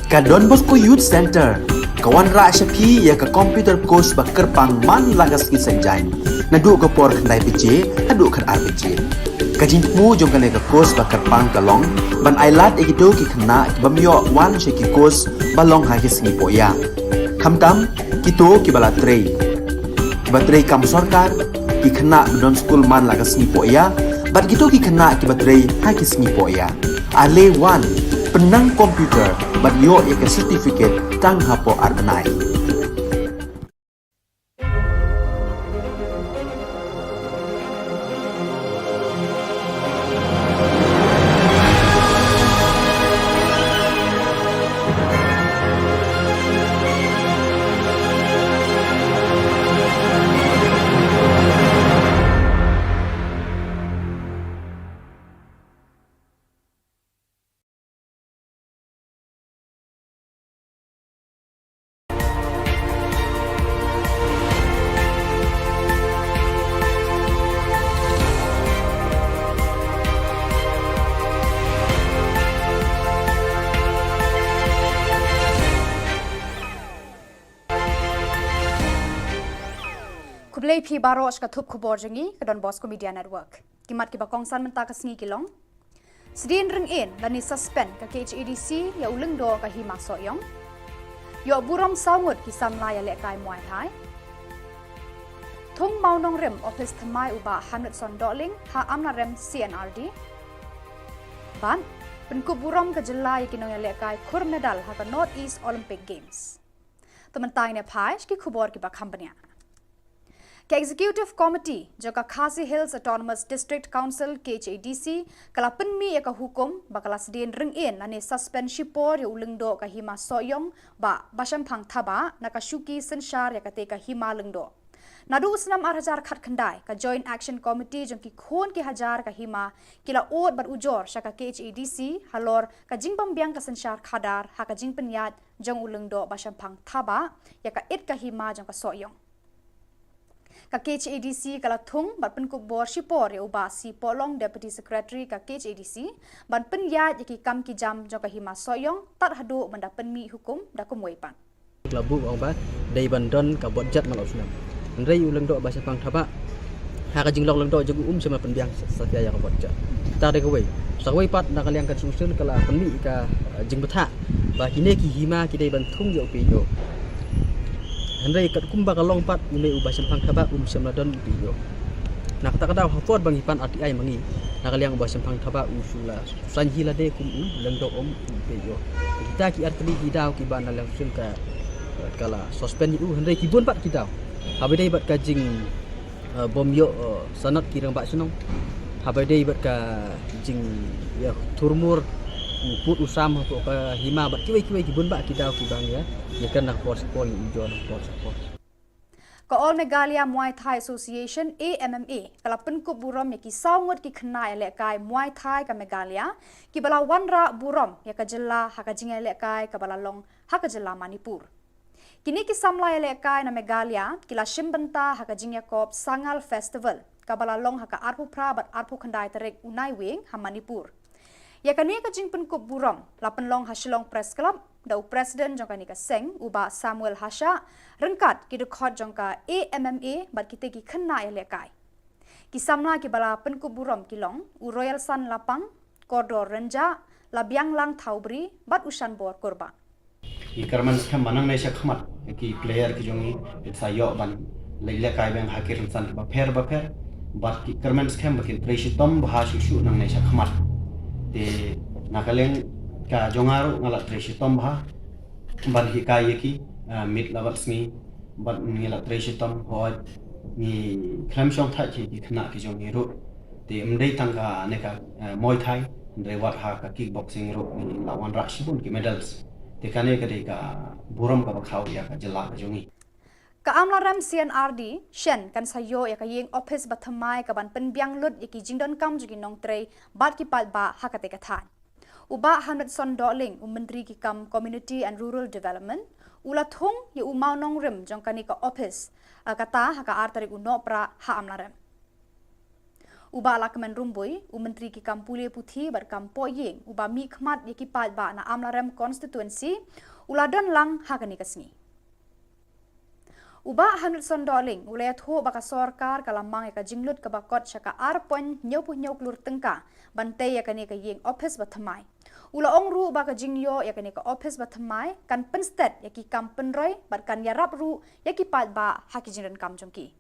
Ka Don Bosco Youth Centre ka wanrah sha phi ïa ka computer course ba kyrpang man la ka sngi Saitjaiñ, naduh ka por khyndai baje haduh khatar baje. Ka jingthmu jong kane ka course ba kyrpang ka long ban ailad ïa kito ki khynnah ki bym ïoh wan sha ki course ba long ha ki sngi pohïa, khamtam kito kiba la trei, kiba trei kam sorkar, ki khynnah ba don skul man la ka sngi pohïa, bad kito ki khynnah kiba trei ha ki sngi pohïa. Ale wan, pynnang computer bad ïoh ïa ka certificate tang hapoh ar bnai. Khublei phi baroh sha ka thup khubor jong ngi ka Don Bosco Media Network. Ki mat kiba kongsan mynta ka sngi ki long: Sdien ryngin lane suspend ka K H A D C ïa u lyngdoh ka Hima Sohiong. Ïoh burom saw ngut ki samla ïalehkai Muay Thai. Thung Mawnongrim ophis thymmai u Bah Hamletson Dohling ha Amlarem C N R D. Bad pynkup burom ka jylla ïa ki nongïalehkai khur medal ha ka North East Olympic Games. To mynta ngin ïa phai sha ki khubor kiba kham bniah. Ka Executive Committee jong ka Khasi Hills Autonomous District Council, K H A D C, ka la pynmih ïa ka hukum ba ka la sdien ryngin lane suspend shipor ïa u lyngdoh ka Hima Sohiong, Bah Bashemphang Thabah, na ka shuki synshar ïa kata ka hima lyngdoh. Naduh u snem ar hajar khatkhyndai, ka Joint Action Committee jong ki khun ki hajar ka hima ki la ud bad ujor sha ka K H A D C halor ka jingbym biang ka synshar khadar ha ka jingpynïaid jong u lyngdoh Bashemphang Thabah ïa ka it ka hima jong ka Sohiong. Ka K H A D C ka la thung bad pynkup bor shipor ïa u Bah C Pohlong, Deputy Secretary ka K H A D C, ban pynïaid ïa ki kam ki jam jong ka Hima Sohiong tad haduh ban da pynmih hukum da kumwei pat. Ka la buh ong ba dei ban don ka budget man la u snem. Hynrei u lyngdoh Bashemphang Thabah, ha ka jinglong lyngdoh jong u, um shym la pynbiang sa, satia ïa ka budget. Kata dei kawei. Sa kawei pat, na ka liang ka Constitution ka la pynmih ka, eh, jingbthah ba kine ki hima ki dei ban thung ïa u P H E. Hynrei katkum ba ka long pat, une u Bashemphang Thabah um shym la don u P H E. Na kata ka daw, ha por ba ngi pan R T I ma ngi, na ka liang u Bashemphang Thabah u shu la saiñ hi lade kum u lyngdoh, um u P H E. Kita ki artylli ki daw kiba na liang Constitution ka, ka la suspend ïa u, hynrei ki bun pat ki daw. Haba dei bad ka jing, eh, bym ïoh, eh, sanad ki rangbah shnong. Haba dei bad ka jingïathurmur u pud u sam hapoh ka hima bad kiwei kiwei ki bun bah ki daw kiba ngi ïa, ïa kren na ka por sha ka por, ngi ujor na ka por sha ka por. Ka All Meghalaya Muay Thai Association, A M M A, ka la pynkup burom ïa ki saw ngut ki khynnah ïalehkai Muay Thai ka Meghalaya kiba la wanrah burom ïa ka jylla ha ka jingïalehkai kaba la long ha ka jylla Manipur. Kine ki samla ïalehkai na Meghalaya ki la shim bynta ha ka jingïakob Sangal Festival kaba la long ha ka arphew phra bad arphew khyndai tarik u Naiwieng ha Manipur. Ïa kane ka jingpynkup burom la pynlong ha Shillong Press Club da u President jong kane ka seng, u Bah Samuel Hashah, ryngkat ki dkhot jong ka A M M A bad kita ki khynnah ïalehkai. Ki samla kiba la pynkup burom ki long u Royalson Lapang, Kordor Rynjah, Labianglang Thawbri bad u Shanbor Kurbah. Ngi kyrmen skhem ba nangne sha khmat ki player ki jong ngi kin sa ïoh ban leit lehkai biang ha ki rynsan kiba pher ba pher. Bad ngi kyrmen skhem ba kin trei shitom bha shuh shuh nangne sha khmat. Te na ka liang ka jong nga ruh nga la trei shitom bha ban hikai ïa ki, ah, miet la bad sngi. Bad ngi la trei shitom, hooid ngi khlem shongthait ïa ki khynnah ki jong ngi ruh. Te ym dei tang kane ka, eh, Muay Thai, hynrei wat ha ka kickboxing ruh ngi la wanrah shibun ki medals. Te kane ka dei ka burom kaba khraw ïa ka jylla ka jong ngi. Ka Amlarem C N R D shen kan sa ïoh ïa ka ïing ophis ba thymmai kaban pynbiang lut ïa ki jingdonkam jong ki nongtrei bad ki paidbah ha kata ka thaiñ. U Bah Hamletson Dohling, u Myntri ki kam Community and Rural Development, u la thung ïa u mawnongrim jong kane ka ophis, ah, kata ha ka ar tarik u Nohprah ha Amlarem. U Bah Lahkmen Rymbui, u Myntri ki kam pule puthi bad kam poh ïing, u ba mih khmat ïa ki paidbah na Amlarem Constituency, u la don lang ha kane ka sngi. U Bah Hamletson Dohling, u la ïathuh ba ka sorkar ka la mang ïa ka jinglut kaba kot sha ka ar point hynñiewphew hynñiew klur tyngka, ban tei ïa kane ka ïing ophis ba thymmai. U la ong ruh ba ka jingïoh ïa kane ka ophis ba thymmai, kan pynstet ïa ki kam pynroi, bad kan ïarap ruh ïa ki paidbah ha ki jingdonkam jong ki.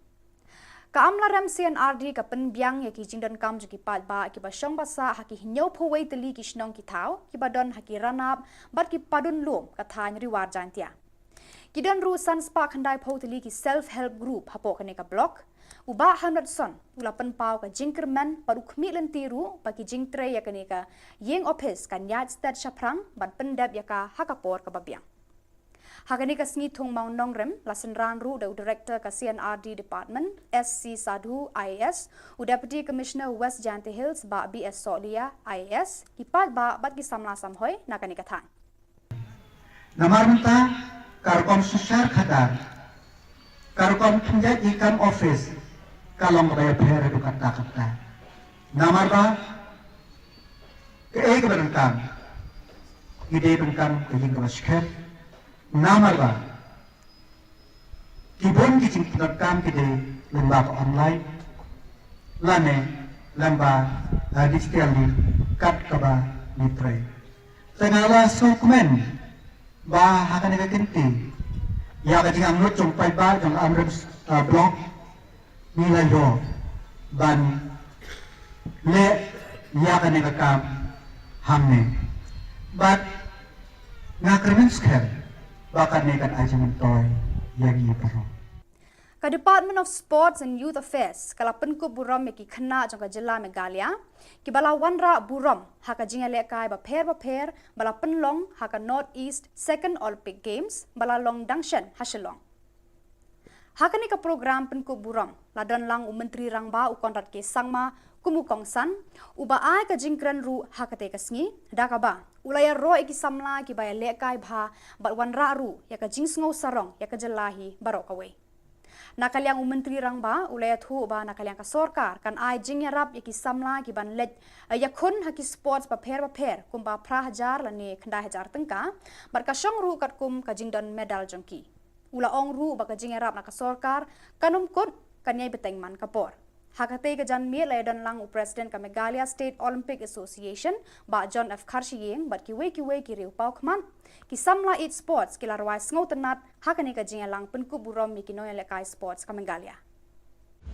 Ka Amlarem C and R D ka pynbiang ïa ki jingdonkam jong ki paidbah kiba shong ba sah ha ki hynñiewphew wei tylli ki shnong ki thaw, kiba don ha ki ranab, bad ki padun lum ka thaiñ Ri War Jaintia. Ki don ruh san spah khyndai phew tylli ki self help group hapoh kane ka block. U Bah Hamletson, u la pynpaw ka jingkyrmen, bad u khmih lynti ruh, ba ki jingtrei ïa kane ka ïing ophis kan ïaid stet shaphrang, ban pyndep ïa ka ha ka por kaba biang. Ha kane ka sngi thung mawnongrim, la synran ruh da u Director ka C and R D Department, S C Sadhu, I A S, u Deputy Commissioner West Jaintia Hills, Bah B S Sohliya, I A S, ki paidbah bad ki samla samhoi na kane ka thaiñ. Namar mynta, ka rukom synshar khadar, ka rukom pynjah ïing kam ophis, ka long kaba ïapher haduh katta katta. Namar ba, kaei kaba donkam, ki dei donkam ka ïing kaba skhem. Namar ba, ki bun ki jingpyndonkam ki dei lyngba ka online, lane lyngba, eh, digital link, kat kaba ngi trei. Te nga la sngewkmen ba ha kane ka kynti, ïa ka jingangnud jong paidbah jong Amlarem, eh, block, ngi la ïoh ban leh ïa kane ka kam hangne. Bad nga kyrmen skhem ba kane kan ai jingmyntoi ïa ngi baroh. Ka Department of Sports and Youth Affairs ka la pynkup burom ïa ki khynnah jong ka jylla Meghalaya, kiba la wanrah burom ha ka jingïalehkai bapher bapher ba la pynlong ha ka North East Second Olympic Games ba la long dang shen ha Shillong. Ha kane ka program pynkup burom, la don lang u Myntri Rangbah u Conrad K Sangma kum u kongsan, uba ai ka jingkren ruh ha katei ka sngi, da kaba u la ïaroh ïa ki samla kiba ïalehkai bha bad wanrah ruh ïa ka jingsngew sarong ïa ka jylla hi baroh kawei. Na ka liang u Myntri Rangbah u la ïathuh ba na ka liang ka sorkar kan ai jingïarap ïa ki samla kiban leit, eh, ïakhun ha ki sports bapher bapher kumba phra hajar lane khyndai hajar tyngka, bad ka shong ruh katkum ka jingdon medal jong ki. U la ong ruh ba ka jingïarap na ka sorkar kan ym kut, kan ïai bteng man ka por. Ha katei ka janmiet la ïadon lang u President ka Meghalaya State Olympic Association, Bah John F Kharshiing, bad kiwei kiwei ki riew paw khmat. Ki samla ïeit sports ki la rwai sngewtynnat ha kane ka jingïalang pynkup burom ïa ki nongïalehkai sports ka Meghalaya.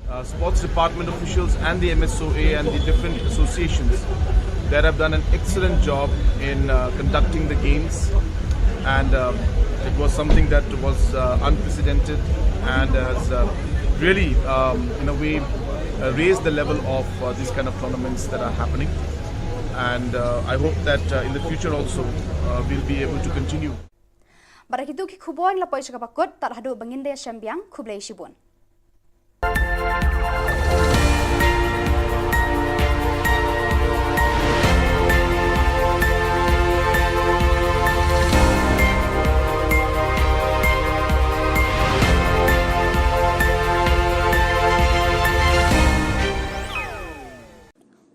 Uh, sports department officials and the M S O A and the different associations that have done an excellent job in, uh, conducting the games, and, um, it was something that was, uh, unprecedented and has, uh, really, um, in a way, uh, raised the level of, uh, these kind of tournaments that are happening, and, uh, I hope that, uh, in the future also, uh, we'll be able to continue. Bad da kitu ki khubor ngi la poi sha kaba kut, tad haduh ba ngin da ïashem biang, khublei shibun.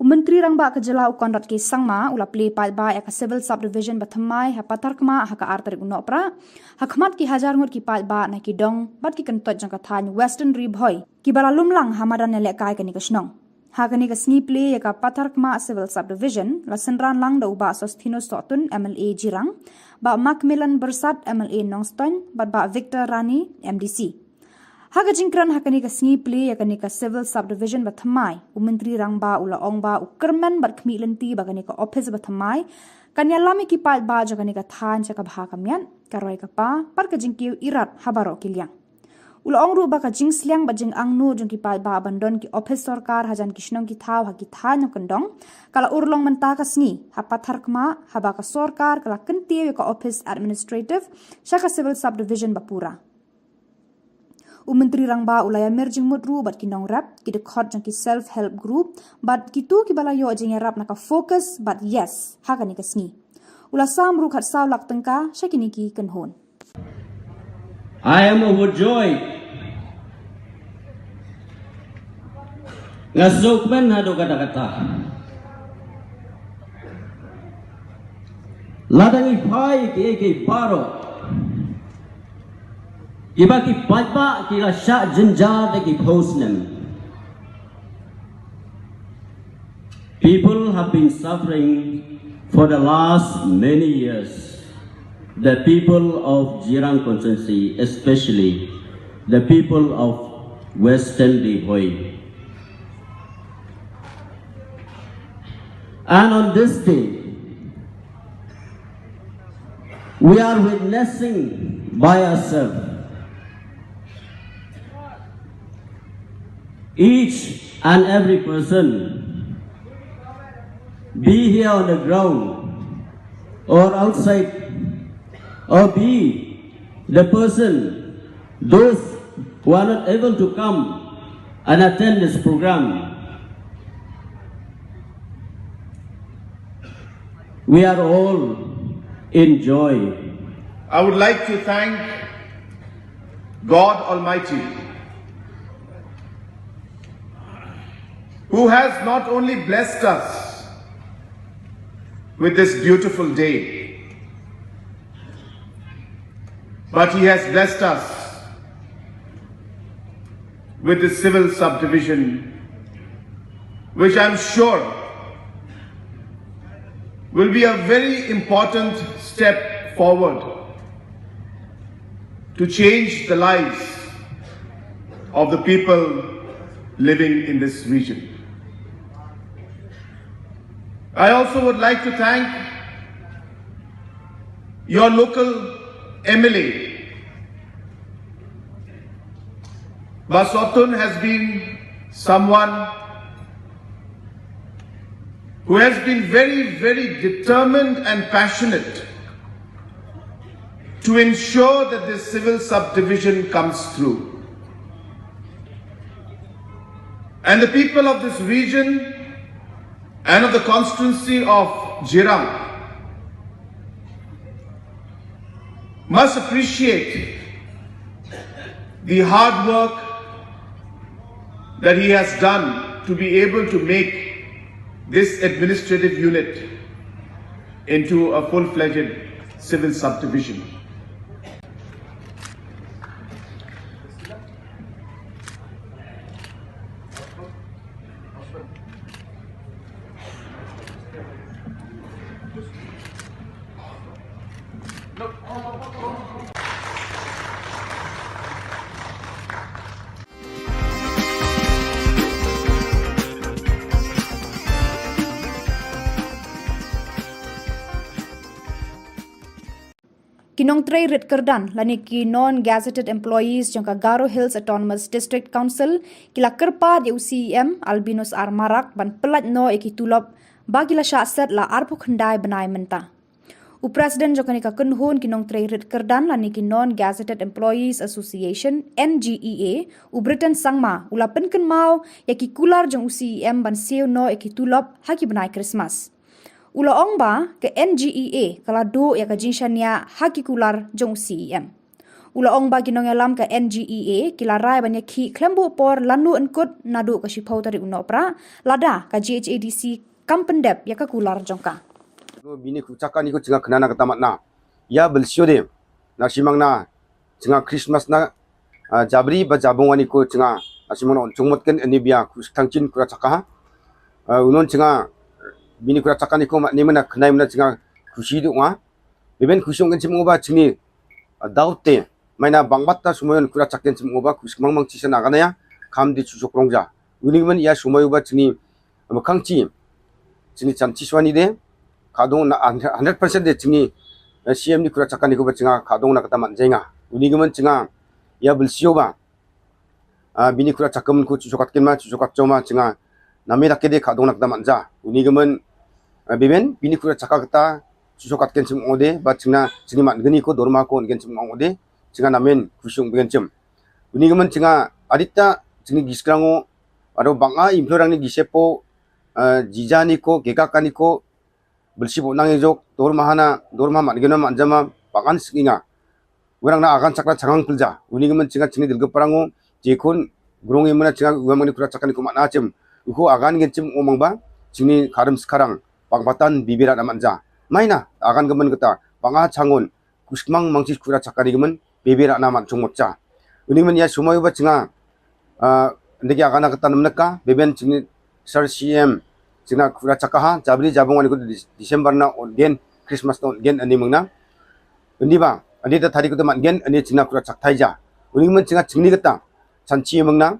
U Myntri Rangbah ka jylla u Conrad K Sangma u la plie paidbah ïa ka Civil Subdivision ba thymmai ha Patharkhmah ha ka ar tarik u Nohprah, ha khmat ki hajar ngut ki paidbah na ki dong bad ki kyntoit jong ka thaiñ Western Ri Bhoi, kiba la lum lang ha madan ïalehkai kane ka shnong. Ha kane ka sngi plie ïa ka Patharkhmah Civil Subdivision la synran lang da u Bah Sosthenes Sohtun, M L A Jirang, Bah Macmillan Byrsat, M L A Nongstoiñ, bad Bah Victor Rani, M D C. Ha ka jingkren ha kane ka sngi plie ïa kane ka Civil Subdivision ba thymmai, u Myntri Rangbah u la ong ba u kyrmen bad khmih lynti ba kane ka ophis ba thymmai kan ïalam ïa ki paidbah jong kane ka thaiñ sha ka bha ka miat, ka roi ka par, bad ka jingkiew irat ha baroh ki liang. U la ong ruh ba ka jingsliang bad jingangnud jong ki paidbah ban don ki ophis sorkar hajan ki shnong ki thaw ha ki thaiñ nongkyndong ka la urlong mynta ka sngi ha Patharkhmah, haba ka sorkar ka la kyntiew ïa ka ophis administrative sha ka Civil Subdivision ba pura. U Myntri Rangbah u la ïamir jingmut ruh bad ki nongrep, ki dkhot jong ki self help group, bad kito kiba la ïoh jingïarap na ka FOCUS bad YES ha kane ka sngi. U la sam ruh khatsaw lak tyngka sha kine ki kynhun. I am overjoyed Nga sngewkmen haduh katta katta. Lada ngi phai ki, ki baroh kiba ki paidbah ki la shah jynjar da ki phew snem. People have been suffering for the last many years. The people of Jirang constituency, especially the people of Western Ri Bhoi. And on this day, we are witnessing by ourselves, each and every person, be here on the ground or outside, or be the person, those who are not able to come and attend this program, we are all in joy. I would like to thank God Almighty, who has not only blessed us with this beautiful day, but He has blessed us with this civil subdivision, which I'm sure will be a very important step forward to change the lives of the people living in this region. I also would like to thank your local M L A. Bah Sotun has been someone who has been very, very determined and passionate to ensure that this civil subdivision comes through. And the people of this region and of the constituency of Jirang must appreciate the hard work that he has done to be able to make this administrative unit into a full-fledged civil subdivision. Ki nongtrei rit kyrdan lane ki non-gazetted employees jong ka Garo Hills Autonomous District Council ki la kyrpad ïa u C E M Albinus R Marak ban pyllait noh ïa ki tulop ba ki la shah set la arphew khyndai bnai mynta. U President jong kane ka kynhun ki nongtrei rit kyrdan lane ki Non-Gazetted Employees Association, N G E A, u Britain Sangma, u la pynkynmaw ïa ki kular jong u C E M ban siew noh ïa ki tulop ha ki bnai Krismas. U la ong ba ka N G E A ka la duh ïa ka jingshaniah ha ki kular jong u C E M. U la ong ba ki nongïalam ka N G E A ki la rai ban ïakhih khlem buh por lano yn kut naduh ka shiphew tarik u Nohprah, lada ka G H A D C kam pyndep ïa ka kular jong ka. Bini kru chaka ni ko chinga khnana kata matna. Ïa belsio de. Na shimang na chinga Christmas na, ah, jabri ba jabong ani ko chinga. Na shimang na on chungmot ken ani bia ku thangchin kru chaka ha. Ah, unon chinga bini kru chaka ni ko ma ni mana khnai mana chinga khushi du nga. Beben khushi ong ken chim ngo ba chini, ah, daw te. Maina bang bat ta sumayon kru chaka ken chim ngo ba khushi mang mang chisa na ganaya. Kam di chusok rongja. Uni man ïa sumayo ba chini, ah, makhang chi. Chini chan chi swani de. Khadong na hundred percent de chini, eh, C M ni kru chaka ni ko ba chinga khadong na kata man jenga. Uni man chinga ïa belsio ba. Ah, bini kru chaka man ko chusokat ken ma, chusokat choma chinga. Nami lake de khadong na kata man ja. Uni man, ah, bimen, bini kru chaka kata chusokat ken chim ong de, ba chinga, chini man gani ko dorma ko ken chim ong de, chinga namen khushung bigen chim. Uni man chinga adita chini giskrango, ado banga implorang ni gisepo, ah, jija ni ko, keka ka ni ko, belsi bo nang ejok, dorma hana, dorma man gena man jama, bangan singinga. Werang na agan chakra changang pelja. Uni ngi men chinga chini dilga parango, jekun, grong imena chinga uwa mani kura chakani kuma na chem. Uko agan gen chim umang ba, chingni kharam skarang, pang patan bibira na manja. Maina, agan gemen kata, panga changon, kusmang mangchis kura chakani gemen, bibira na man chungmotcha. Uni men ya sumai ba chinga, ah, ndiki agan kata namnaka, beben chingni sar C M, chingna kura chakaha, jabri jabung ani ko Dis-, December na on gen, Christmas na on gen ani mengna. Uni ba, ani ta tadi ko teman gen, ani chingna kura chaktai ja. Uni men chinga chingni kata, chanchi mengna,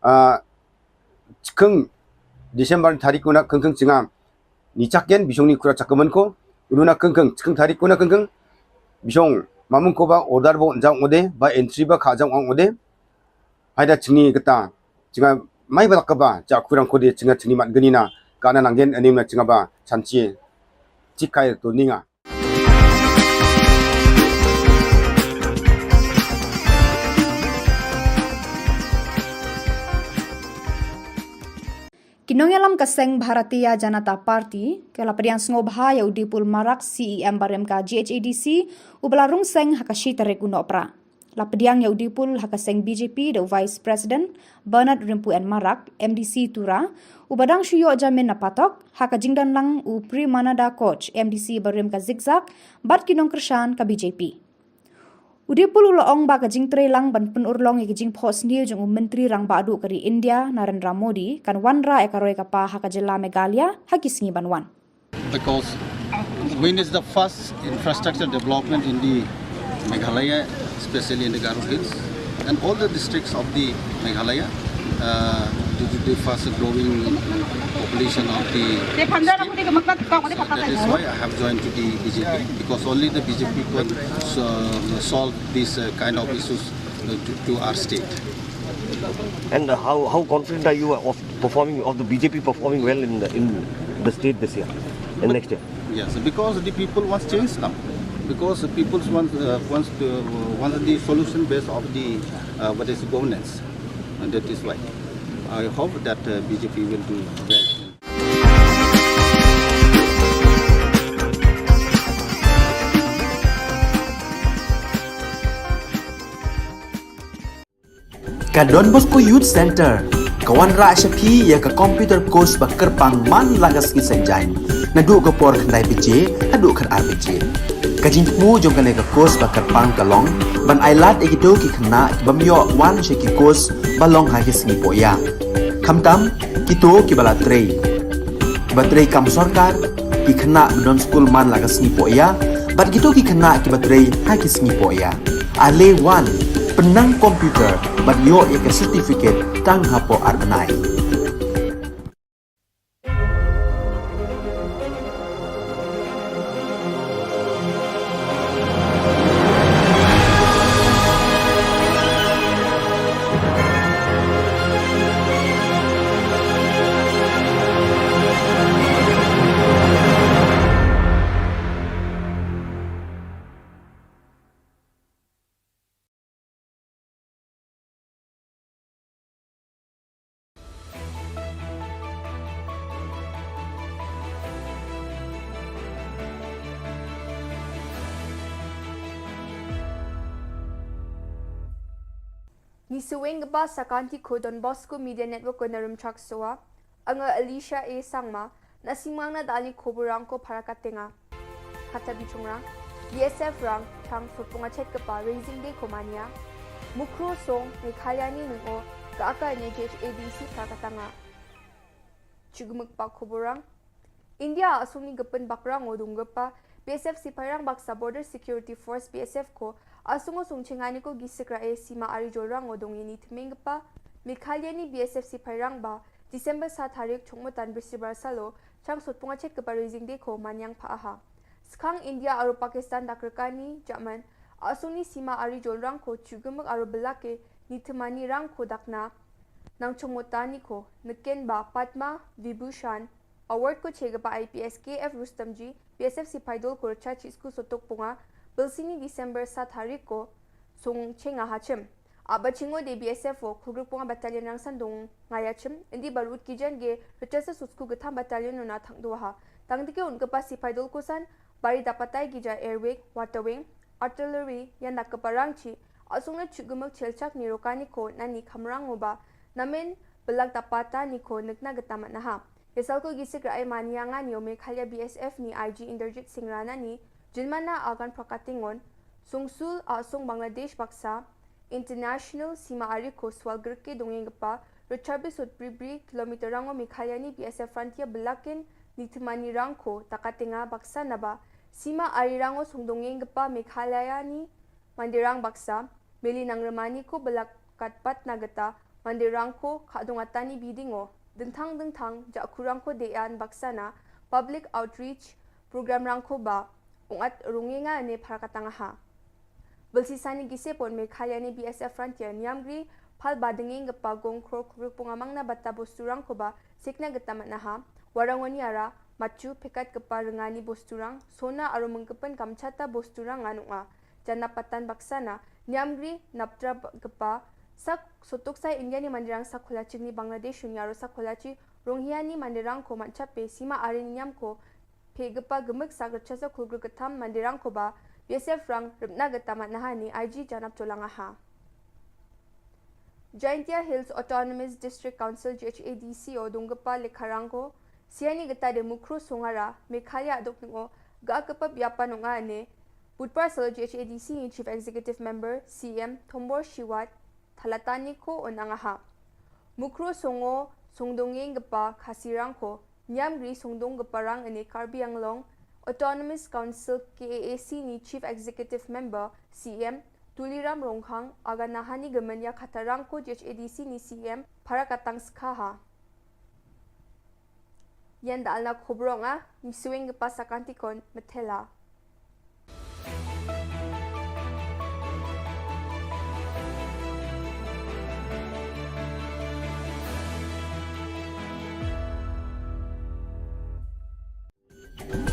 ah, chikeng December tari kuna kengkeng chinga. Ni chak yen bisong ni kura chak kemen ko. Unu na kengkeng, chikeng tari kuna kengkeng. Bisong mamung ko ba order bo nja ngode, ba entry ba kha jang ong ngode. Haida chingni kata, chinga mai ba lak ba, ja kurang ko de chinga chingni mat geni na, kana nanggen anim na chinga ba, chanchi, chikai to ninga. Ki nongïalam ka seng Bharatiya Janata Party, ka la pdiang sngewbha ïa u Dipul Marak C E M barim ka G H A D C, uba la rung seng ha ka shi tarik u Nohprah. La pdiang ïa u Dipul ha ka seng B J P da u Vice President, Bernard Rimpu N Marak, M D C Tura, uba dang shu ïoh jamin na patok, ha ka jingdon lang u Premananda Koch, M D C barim ka Zikzak, bad ki nongkyrshan ka B J P. U Dipul u la ong ba ka jingtrei lang ban pynurlong ïa ka jingphohsniew jong u Myntri Rangbah Duh ka ri India, Narendra Modi, kan wanrah ïa ka roi ka par ha ka jylla Meghalaya, ha ki sngi ban wan. Because wind is the first infrastructure development in the Meghalaya, especially in the Garo Hills, and all the districts of the Meghalaya, uh, due to the fast growing population of the state. So that is why I have joined to the B J P, because only the B J P can, uh, solve these, uh, kind of issues, uh, to, to our state. And, uh, how, how confident are you of performing, of the B J P performing well in the, in the state this year and next year? Yes, because the people wants change now. Because the people wants, uh, wants to, uh, wants the solution based of the, uh, what is governance, and that is why I hope that, uh, B J P will do well. Ka Don Bosco Youth Centre ka wanrah sha phi ïa ka computer course ba kyrpang man la ka sngi Saitjaiñ, naduh ka por khyndai baje haduh khatar baje. Ka jingthmu jong kane ka course ba kyrpang ka long ban ailad ïa kito ki khynnah ki bym ïoh wan sha ki course ba long ha ki sngi pohïa, khamtam kito kiba la trei, kiba trei kam sorkar, ki khynnah ba don skul man la ka sngi pohïa, bad kito ki khynnah kiba trei ha ki sngi pohïa. Ale wan, pynnang computer bad ïoh ïa ka certificate tang hapoh ar bnai. Ngi sngewbha sa ka Don Bosco Media Network ko na Rumchak Soa, nga Alicia A Sangma, na sngewbha na dali khubor rang ko para ka tenga. Kata bichungra, B S F rang, tang sotpung achet kapa Raising Day ko mania. Mukro song, Meghalaya ni nung o, ka aka nya G H A D C para ka tanga. Chugmuk pa khubor rang. India asung ni gepen bakrang o dung gepa, B S F sipai rang baksa Border Security Force B S F ko, asung o sung chengani ko gisikra e sima ari jol rang o dung ini temeng gepa, Meghalaya ni B S F sipai rang ba, December sa tarik chungmutan brisibra salo, chang sotpung achet kapa Raising Day ko manyang pa aha. Skang India aro Pakistan dak rekani, German, asung ni sima ari jol rang ko chugmuk aro belake, ni temani rang ko dakna, nang chungmutani ko, neken ba Padma Vibhushan, Award ko che kapa I P S K F Rustomji, B S F sipai dol ko rcha chisku sotok punga, belsini December sa tarik ko, sung chenga hachim. Aba chingo de B S F o, khugruk punga battalion rangsan dung ngaya chim, indi barut kijan ge, rcha sa susku getham battalion nuna thang dua ha. Tang dike un kapa sipai dol ko san, bari dapatai gija air wing, water wing, artillery, yan dak kapa rangchi, asung na chugumuk chelchak ni rokani ko, nani khamrang uba, namen, Belak Dapata ni ko nukna geta matnaha. Yasal ko gisik rai mania nga ni o Meghalaya B S F ni I G Inderjit Singh Rana ni, Jinmana Agan Prakatingon, Sungsul Asung Bangladesh baksa, International Sima Ari ko Swal Gerke Dongeng Gepa, Richard Bisut Bribri kilometer rango Meghalaya ni B S F Frontier Belakin ni Temani Rangko Takatenga baksa naba, Sima Ari Rango Sungdongeng Gepa Meghalaya ni Mandirang baksa, Meli Nangremani ko belak katpat na geta, Mandirang ko khadung atani bidingo, dengthang dengthang, jakurang ko dean baksa na, public outreach, program rangko ba, ungat rungenga ne parakatang ha. Belsi sani gise pon Meghalaya ni B S F Frontier niamgri, pal badengeng gepa gong krok rukpung amang na bata bosturang ko ba, sikna geta matnaha, warangoni ara, machu pekat gepa rengani bosturang, sona aro mengkepen kamchata bosturang anunga. Jana patan baksana, niamgri, naptra gepa, sak sotok sai India ni Mandirang sak kholachi ni Bangladesh unyaro sak kholachi, Ronghia ni Mandirang ko manchape, Sima Ari ni niam ko, pe gepa gemuk sak rechasa khulgru ketam Mandirang ko ba, B S F rang, repna geta matnaha ni, I G janap cholang aha. Jaintia Hills Autonomous District Council G H A D C o dunggepa lekharang ko, siani geta de Mukru Songara, Meghalaya adok ngo, ga kepap yapa nunga ne, Budpar salo G H A D C ni Chief Executive Member, C M, Thombor Shiwat, Thalatani ko onang aha. Mukru Songo, Songdongeng gepa Khasirang ko, niamgri Songdong gepa rang ene Karbi Anglong, Autonomous Council K A A C ni Chief Executive Member, C M, Tuliram Rongkhang, aga nahani gemenya khatarang ko G H A D C ni C M, parakatang skha ha. Yan da alna khobrong a, misuing gepa sakantikon, methela.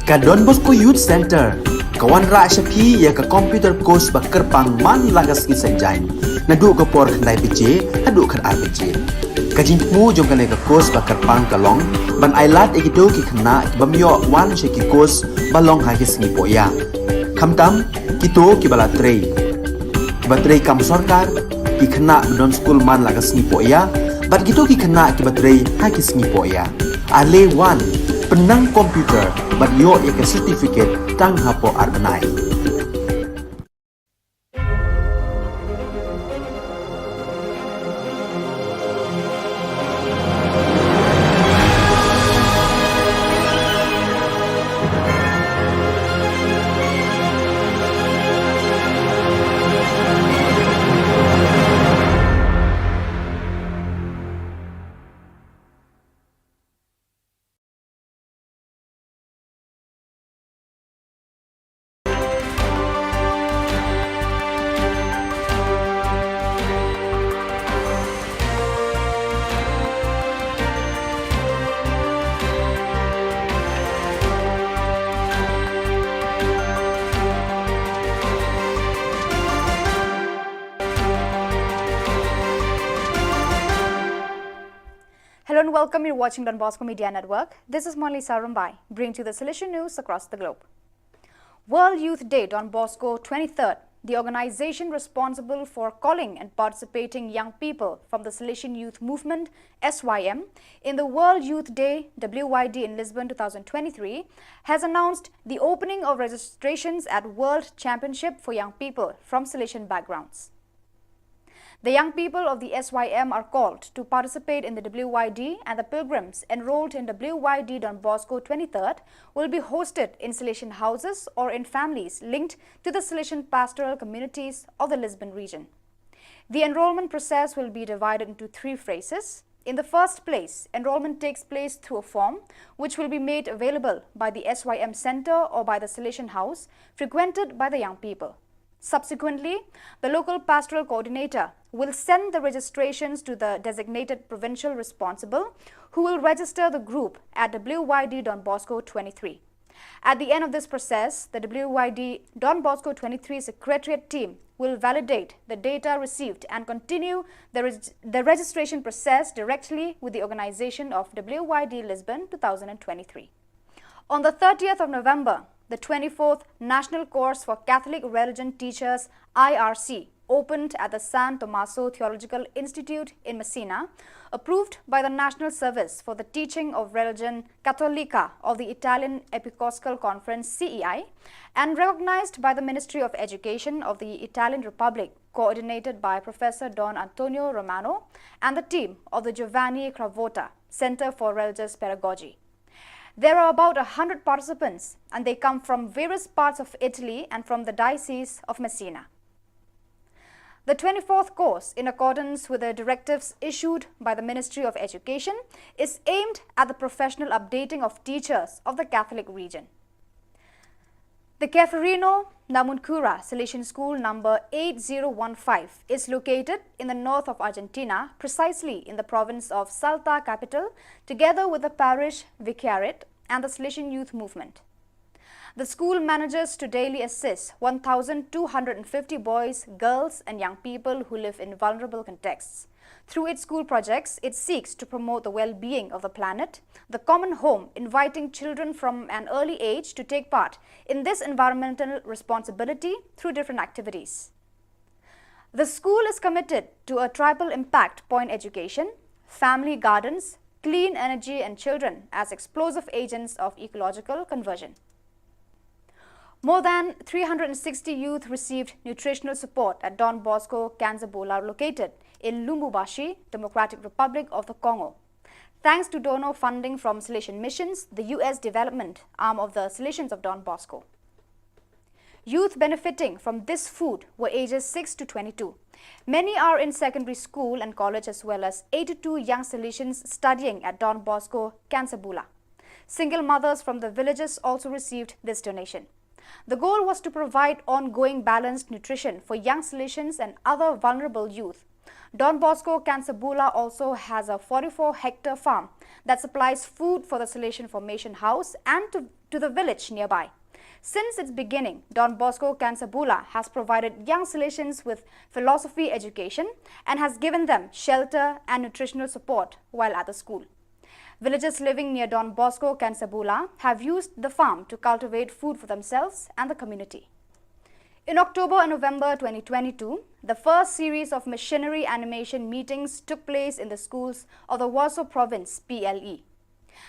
Ka Don Bosco Youth Center, ka wanrah sha phi ïa ka computer course ba kyrpang man la ka sngi Saitjaiñ. Naduh ka por khyndai baje, haduh khatar baje. Ka jingthmu jong kane ka course ba kyrpang ka long, ban ailad ïa kito ki khynnah, ki bym ïoh wan sha ki course, ba long ha ki sngi pohïa. Khamtam, kito ki ba la trei. Ki ba trei kam sorkar, ki khynnah ba don skul man la ka sngi pohïa, bad kito ki khynnah ki ba trei ha ki sngi pohïa. Ale wan, pynnang computer, bad ïoh ïa ka certificate, tang hapoh ar bnai. Hello and welcome. You're watching Don Bosco Media Network. This is Monalisa Rumbai, bringing to you the Salesian news across the globe. World Youth Day, Don Bosco, twenty-third. The organization responsible for calling and participating young people from the Salesian Youth Movement, S Y M, in the World Youth Day, W Y D, in Lisbon two thousand twenty-three, has announced the opening of registrations at World Championship for Young People from Salesian Backgrounds. The young people of the S Y M are called to participate in the W Y D, and the pilgrims enrolled in W Y D Don Bosco twenty-third will be hosted in Salesian houses or in families linked to the Salesian pastoral communities of the Lisbon region. The enrollment process will be divided into three phases. In the first place, enrollment takes place through a form which will be made available by the S Y M center or by the Salesian house frequented by the young people. Subsequently, the local pastoral coordinator will send the registrations to the designated provincial responsible, who will register the group at W Y D Don Bosco twenty-three. At the end of this process, the W Y D Don Bosco twenty-three secretariat team will validate the data received and continue the reg-, the registration process directly with the organization of W Y D Lisbon two thousand twenty-three. On the thirtieth of November, the twenty-fourth National Course for Catholic Religion Teachers, I R C, opened at the San Tommaso Theological Institute in Messina, approved by the National Service for the Teaching of Religion Cattolica of the Italian Episcopal Conference, C E I, and recognized by the Ministry of Education of the Italian Republic, coordinated by Professor Don Antonio Romano and the team of the Giovanni Cravotta Center for Religious Pedagogy. There are about a hundred participants, and they come from various parts of Italy and from the Diocese of Messina. The twenty-fourth course, in accordance with the directives issued by the Ministry of Education, is aimed at the professional updating of teachers of the Catholic region. The Ceferino Namuncurá Salesian School number eight zero one five is located in the north of Argentina, precisely in the province of Salta capital, together with the parish vicariate and the Salesian youth movement. The school manages to daily assist one thousand two hundred fifty boys, girls, and young people who live in vulnerable contexts. Through its school projects, it seeks to promote the well-being of the planet, the common home, inviting children from an early age to take part in this environmental responsibility through different activities. The school is committed to a triple impact point education, family gardens, clean energy, and children as explosive agents of ecological conversion. More than three hundred sixty youth received nutritional support at Don Bosco Kansabola, located in Lubumbashi, Democratic Republic of the Congo. Thanks to donor funding from Salesian Missions, the U S development arm of the Salesians of Don Bosco. Youth benefiting from this food were ages six to twenty-two. Many are in secondary school and college, as well as eighty-two young Salesians studying at Don Bosco Kansabola. Single mothers from the villages also received this donation. The goal was to provide ongoing balanced nutrition for young Salesians and other vulnerable youth. Don Bosco Kansabola also has a forty-four hectare farm that supplies food for the Salesian Formation House and to, to the village nearby. Since its beginning, Don Bosco Kansabola has provided young Salesians with philosophy education and has given them shelter and nutritional support while at the school. Villagers living near Don Bosco Kansabola have used the farm to cultivate food for themselves and the community. In October and November twenty twenty-two, the first series of missionary animation meetings took place in the schools of the Waso Province, P L E.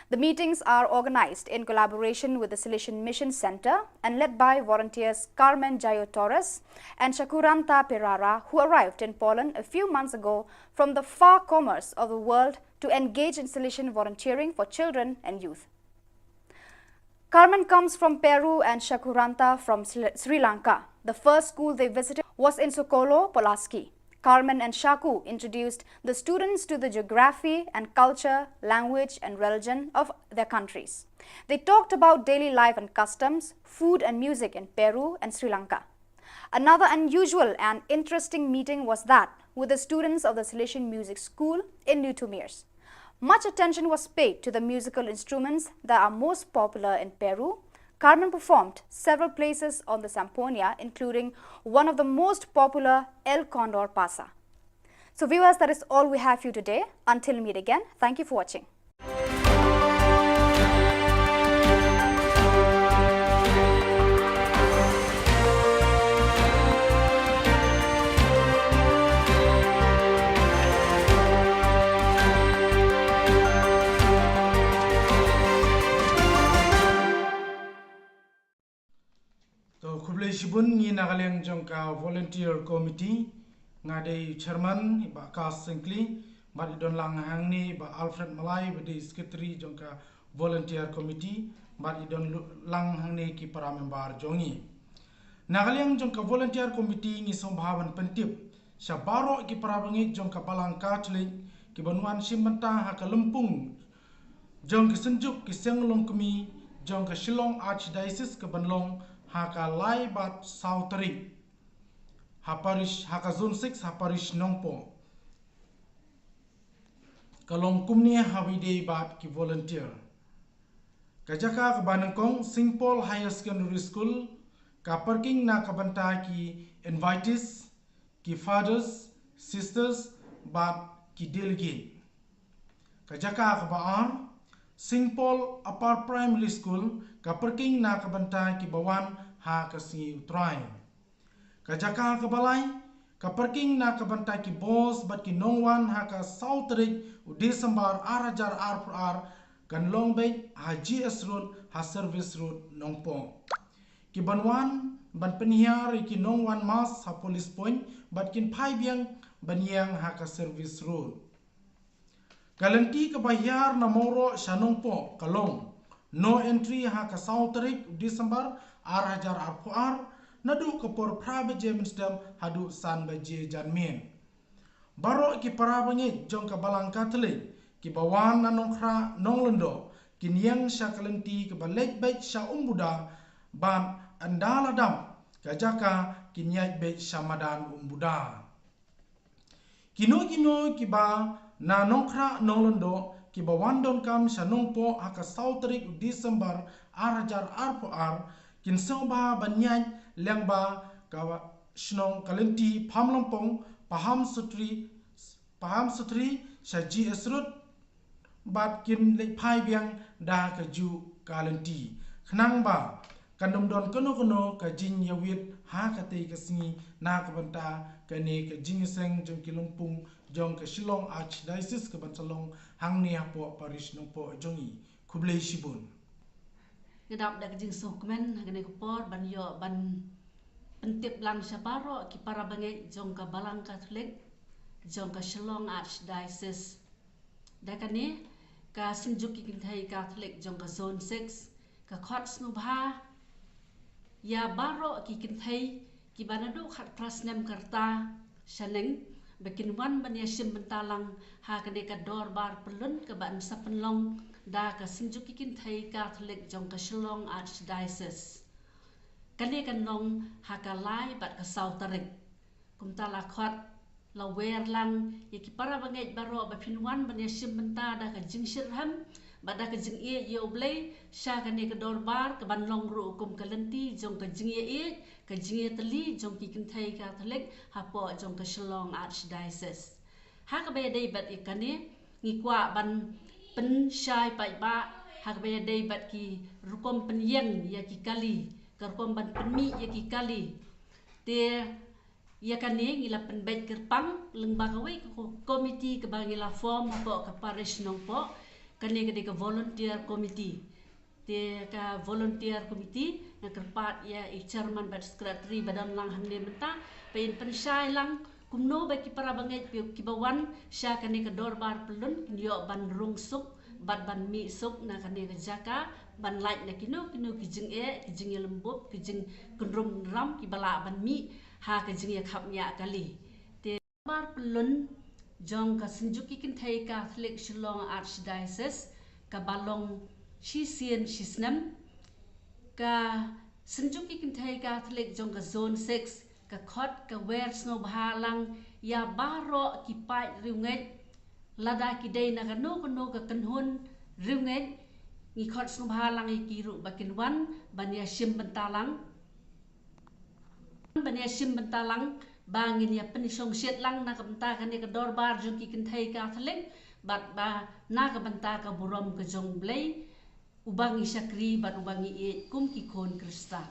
The meetings are organized in collaboration with the Salesian Mission Center and led by volunteers Carmen Jayo Torres and Shakuranta Perara, who arrived in Poland a few months ago from the far corners of the world to engage in Salesian volunteering for children and youth. Carmen comes from Peru and Shakuranta from Sri Sri Lanka. The first school they visited was in Sokolo, Pulaski. Carmen and Shaku introduced the students to the geography and culture, language and religion of their countries. They talked about daily life and customs, food and music in Peru and Sri Lanka. Another unusual and interesting meeting was that with the students of the Salesian Music School in Newtomiers. Much attention was paid to the musical instruments that are most popular in Peru. Carmen performed several places on the zampoña, including one of the most popular, El Condor Pasa. So viewers, that is all we have for you today. Until we meet again, thank you for watching. To, khublei shibun. Ngi na ka liang jong ka volunteer committee, nga dei chairman, i Bah Kas Syngkli, bad i don lang hangne i Bah Alfred Malai, ba dei secretary jong ka volunteer committee, bad i don lu-, lang hangne ki para member jong ngi. Na ka liang jong ka volunteer committee ngi sngewbha ban pyntip sha baroh ki para bangeit jong ka Balang Katholik kiban wan shim bynta ha ka lympung jong ka Synjuk ki Seng Longkmie jong ka Shillong Archdiocese kaban long ha ka lai bad saw tarik ha parish, ha ka Zone six, ha parish Nongpoh. Ka long kumne ha kaba ïadei bad ki volunteer. Ka jaka kaba nyngkong, Saint Paul Higher Secondary School, ka parking na ka bynta ki invitees, ki fathers, sisters bad ki delegate. Ka jaka kaba ar, Saint Paul Upper Primary School, ka parking na ka bynta kiba wan ha ka sngi U Trai. Ka jaka kaba lai, Ka parking na ka bynta ki bos bad ki nongwan ha ka saw tarik u Disembar ar hajar arphew ar kan long beit ha G S Road ha Service Road Nongpoh. Ki ban wan ban pynhiar ïa ki nongwan mask ha Police Point bad kin phai biang ban ïeng ha ka Service Road. Ka lynti kaba hiar na Mawroh sha Nongpoh ka long no entry ha ka saw tarik Disembar ar hajar arphew ar, naduh ka por phra baje mynstep haduh san baje janmiet. Baroh ki para bangeit jong ka Balang Katholik kiba wan na Nongkhrah Nonglyngdoh kin ïeng sha ka lynti kaba leit beit sha Umbuda bad ynda la dap ka jaka kin ïaid beit sha madan Umbuda. Kino kino kiba na Nongkhrah Nonglyngdoh kiba wan donkam sha Nongpoh ha ka saw tarik u Disembar ar hajar arphew ar kin sngewbha ban ïaid lyngba ka shnong ka lynti Phamlympong, Paham Sutri, Paham Sutri sha G S Road bad kin leit phai biang da kajuh ka lynti. Khnang ba kan ym don kano kano ka jingïawit ha katei ka sngi na ka bynta kane ka jingïaseng jong ki lympung jong ka Shillong Archdiocese ka ban sa long hangne hapoh Parish Nongpoh jong ngi. Khublei shibun. Nga dap da ka jingsngewkmen ha kane ka por ban ïoh ban pyntip lang sha baroh ki para bangeit jong ka Balang Katholik jong ka Shillong Archdiocese. Da kane ka Synjuk ki Kynthei Katholik jong ka Zone six ka khot sngewbha ïa baroh ki kynthei kiba naduh khatphra snem ka rta shaneng ba kin wan ban ïashim bynta lang ha kane ka dorbar pyllun kaba yn sa pynlong da ka Synjuk ki Kynthei Katholik jong ka Shillong Archdiocese. Kane kan long ha ka lai bad ka saw tarik. Kumta la khot la wer lang ïa ki para bangeit baroh ba phin wan ban ïashim bynta da ka jingshitrhem bad da ka jingïeit ïa U Blei sha kane ka dorbar ka ban long ruh kum ka lynti jong ka jingïeit, ka jingïatylli jong ki kynthei Katholik hapoh jong ka Shillong Archdiocese. Ha kaba ïadei bad ïa kane ngi kwah ban pynshai paidbah ha kaba ïadei bad ki rukom pynïeng ïa ki kali, ka rukom ban pynmih ïa ki kali. Te ïa kane ngi la pynbeit kyrpang lyngba kawei ka ko-, komiti kaba ngi la form hapoh ka Parish Nongpoh. Kane ka dei ka volunteer committee. Te ka volunteer committee nga kyrpad ïa i chairman bad secretary ba don lang hangne mynta ba in pynshai lang kumno ba ki para bangeit kiba wan sha kane ka dorbar pyllun kin ïoh ban rung suk bad ban mih suk na kane ka jaka ban lait na kino kino ki jingeh, ki jingïalymbup, ki jingkynrum kynram kiba lah ban mih ha ka jingïakhapngiah kali. Te dorbar pyllun jong ka Synjuk ki Kynthei Katholik Shillong Archdiocese kaba long shisien shisnem, ka Synjuk ki Kynthei Katholik jong ka Zone six ka khot ka wer sngewbha lang ïa baroh ki paid riewngeit, lada ki dei na kano kano ka kynhun riewngeit, ngi khot sngewbha lang ïa ki ruh ba kin wan ban ïashim bynta lang. Ban ïashim bynta lang ba ngin ïa pynshongshit lang na ka bynta kane ka dorbar jong ki kynthei Katholik bad ba na ka bynta ka burom ka jong U Blei uba ngi shakri bad uba ngi ïeit kum ki khun Khristan.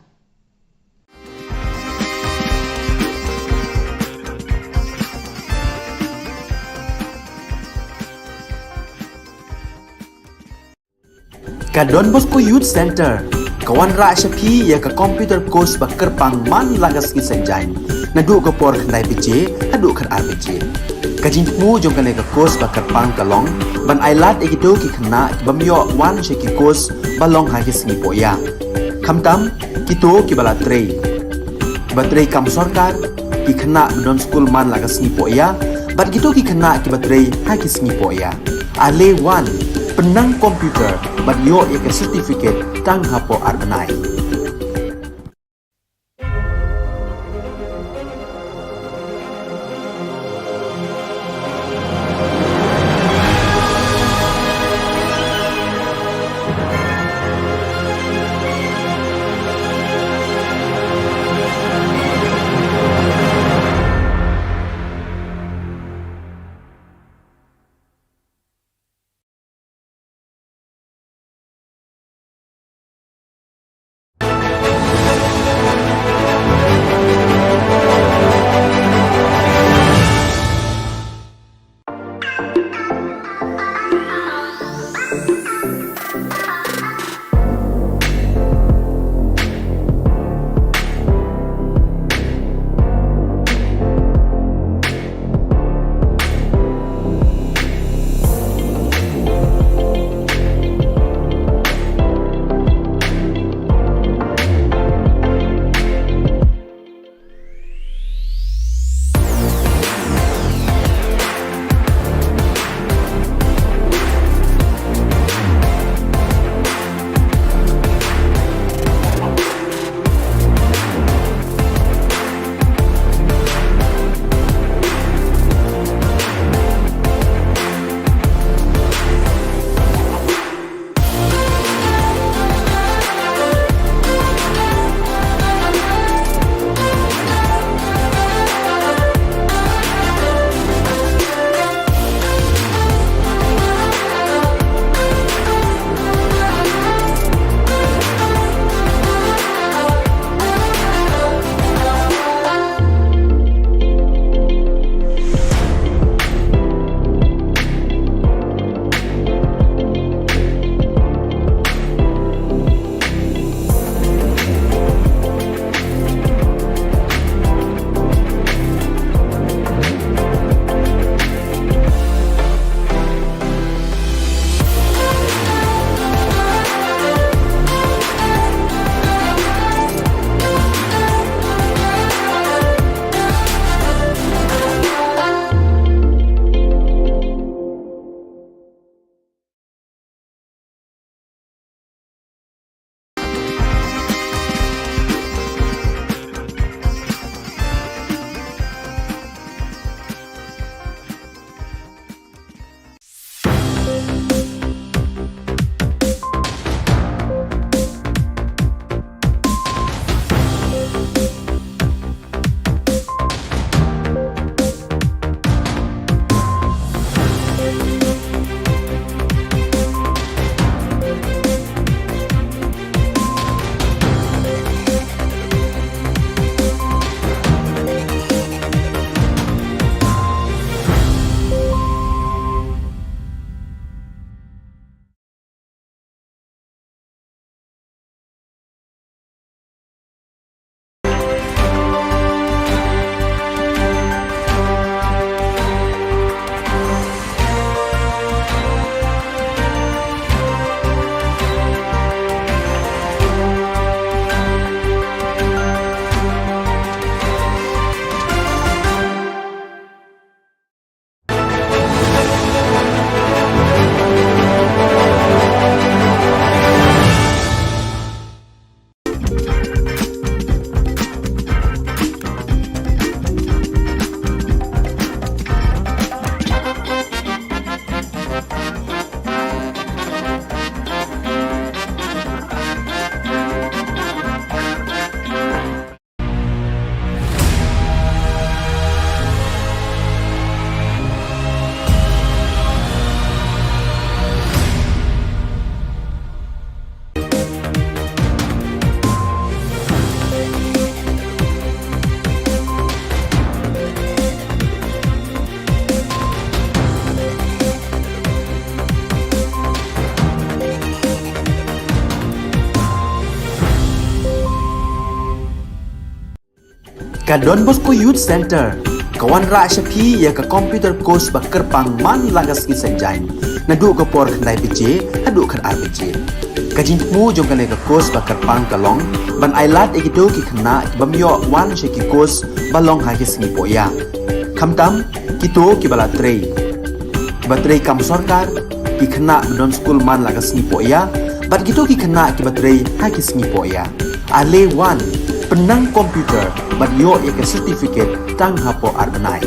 Ka Don Bosco Youth Center ka wanrah sha phi ïa ka computer course ba kyrpang man la ka sngi Saitjaiñ, naduh ka por khyndai baje haduh khatar baje. Ka jingthmu jong kane ka course ba kyrpang ka long ban ailad ïa kito ki khynnah ki bym ïoh wan sha ki course ba long ha ki sngi pohïa. Khamtam kito kiba la trei, kiba trei kam sorkar, ki khynnah ba don skul man la ka sngi pohïa bad kito ki khynnah kiba trei ha ki sngi pohïa. Ale wan, pynnang computer bad ïoh ïa ka certificate tang hapoh ar bnai. Ka Don Bosco Youth Centre ka wanrah sha phi ïa ka computer course ba kyrpang man la ka sngi Saitjaiñ, naduh ka por khyndai baje haduh khatar baje. Ka jingthmu jong kane ka course ba kyrpang ka long ban ailad ïa kito ki khynnah ki bym ïoh wan sha ki course ba long ha ki sngi pohïa, khamtam kito kiba la trei, kiba trei kam sorkar, ki khynnah ba don skul man la ka sngi pohïa, bad kito ki khynnah kiba trei ha ki sngi pohïa. Ale wan, pynnang computer bad ïoh ïa ka certificate tang hapoh ar bnai.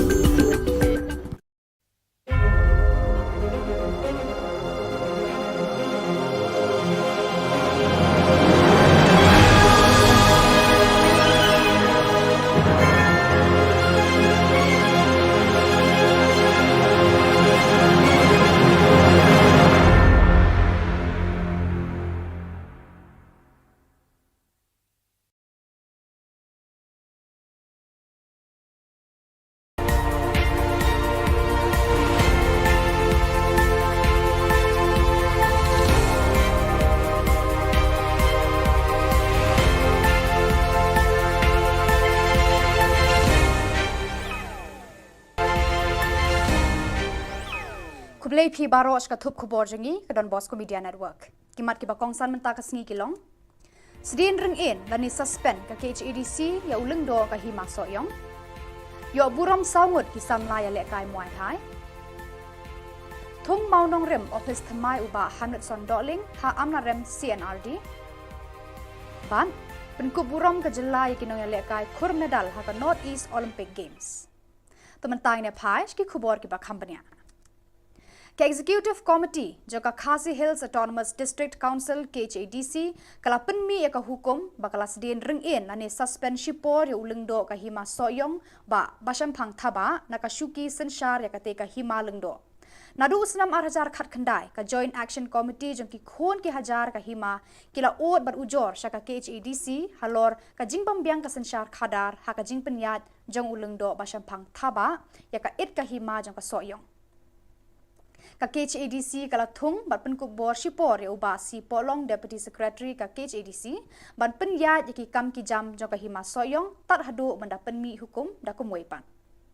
Khublei phi baroh sha ka thup khubor jong ngi ka Don Bosco Media Network. Ki mat kiba kongsan mynta ka sngi ki long: Sdien ring-ïeng lane suspend ka K H A D C ïa u lyngdoh ka Hima Sohiong. Ïoh burom saw ngut ki samla ïalehkai Muay Thai. Thung Mawnongrim, ophis thymmai u Bah Hamletson Dohling ha Amlarem C N R D. Bad pynkup burom ka jylla ïa ki nongïalehkai khur medal ha ka North East Olympic Games. To mynta ngin ïa phai sha ki khubor kiba kham bniah. Ka Executive Committee jong ka Khasi Hills Autonomous District Council, K H A D C, ka la pynmih ïa ka hukum ba ka la sdien ring-ïeng lane suspend shipor ïa u lyngdoh ka Hima Sohiong, Bah Bashemphang Thabah, na ka shuki synshar ïa katei ka hima lyngdoh. Naduh u snem ar hajar khatkhyndai, ka Joint Action Committee jong ki khun ki hajar ka hima ki la ud bad ujor sha ka K H A D C halor ka jingbymbiang ka synshar khadar ha ka jingpynïaid jong u lyngdoh Bashemphang Thabah ïa ka it ka hima jong ka Sohiong. Ka K H A D C ka la thung bad pynkup bor shipor ïa u Bah C Pohlong, Deputy Secretary ka K H A D C, ban pynïaid ïa ki kam ki jam jong ka Hima Sohiong tad haduh ban da pynmih hukum da kumwei pat.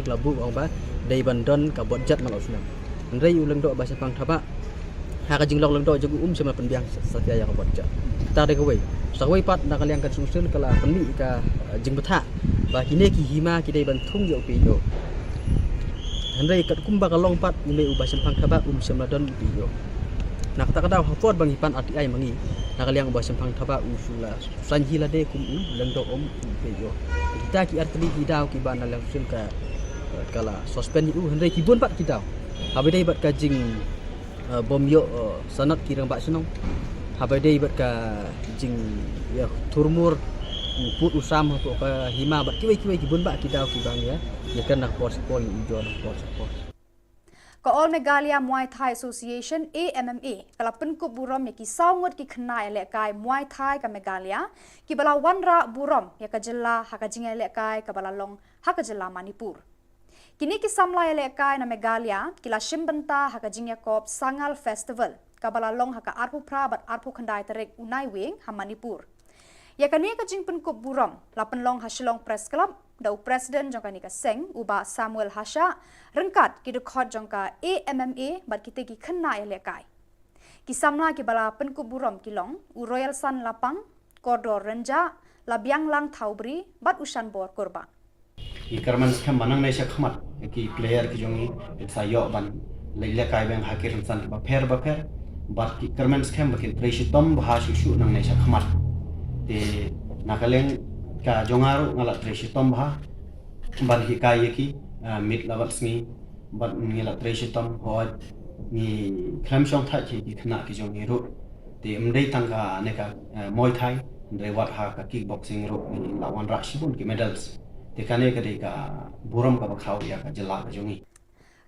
Ka la buh ong ba dei ban don ka budget man la u snem. Hynrei u lyngdoh Bashemphang Thabah, ha ka jinglong lyngdoh jong u, um shym la pynbiang sa, satia ïa ka budget. Te da kawei. Sa kawei pat, na ka liang ka Council ka la pynmih ka, eh, jingbthah ba kine ki hima ki dei ban thung ïa u P A O. Hynrei katkum ba ka long pat, u mei u Bashemphang Thabah um shym la don u P A O. Na kata ka daw, ha por ba ngi pan R T I ma ngi, na ka liang u Bashemphang Thabah u shu la saiñ hi lade kum u lyngdoh, um u P A O. Kita ki artylli ki daw kiba na liang Council ka, ka la suspend ïa u, hynrei ki bun pat ki daw. Haba dei bad ka jing, eh, bym ïoh, eh, sanad ki rangbah shnong. Haba dei bad ka jingïathurmur u pud u sam hapoh ka hima bad kiwei kiwei ki bun bah ki daw kiba ngi ïa, ïa kren na ka por sha ka por, ngi ujor na ka por sha ka por. Ka All Meghalaya Muay Thai Association, A M M A, ka la pynkup burom ïa ki saw ngut ki khynnah ïalehkai Muay Thai ka Meghalaya kiba la wanrah burom ïa ka jylla ha ka jingïalehkai kaba la long ha ka jylla Manipur. Kine ki samla ïalehkai na Meghalaya ki la shim bynta ha ka jingïakob Sangal Festival kaba la long ha ka arphew phra bad arphew khyndai tarik u Naiwieng ha Manipur. Ïa kane ka jingpynkup burom la pynlong ha Shillong Press Club da u President jong kane ka seng, u Bah Samuel Hashah, ryngkat ki dkhot jong ka A M M A bad kitei ki khynnah ïalehkai. Ki samla kiba la pynkup burom ki long u Royalson Lapang, Kordor Rynjah, Labianglang Thawbri bad u Shanbor Kurbah. Ngi kyrmen skhem ba nangne sha khmat ki player ki jong ngi kin sa ïoh ban leit lehkai biang ha ki rynsan kiba pher ba pher. Bad ngi kyrmen skhem ba kin trei shitom bha shuh shuh nangne sha khmat. Te na ka liang ka jong nga ruh nga la trei shitom bha ban hikai ïa ki, ah, miet la bad sngi. Bad ngi la trei shitom, hooid ngi khlem shong thait ïa ki khynnah ki jong ngi ruh. Te ym dei tang kane ka, eh, Muay Thai, hynrei wat ha ka kickboxing ruh ngi la wanrah shibun ki medals. Te kane ka dei ka burom kaba khraw ïa ka jylla ka jong ngi.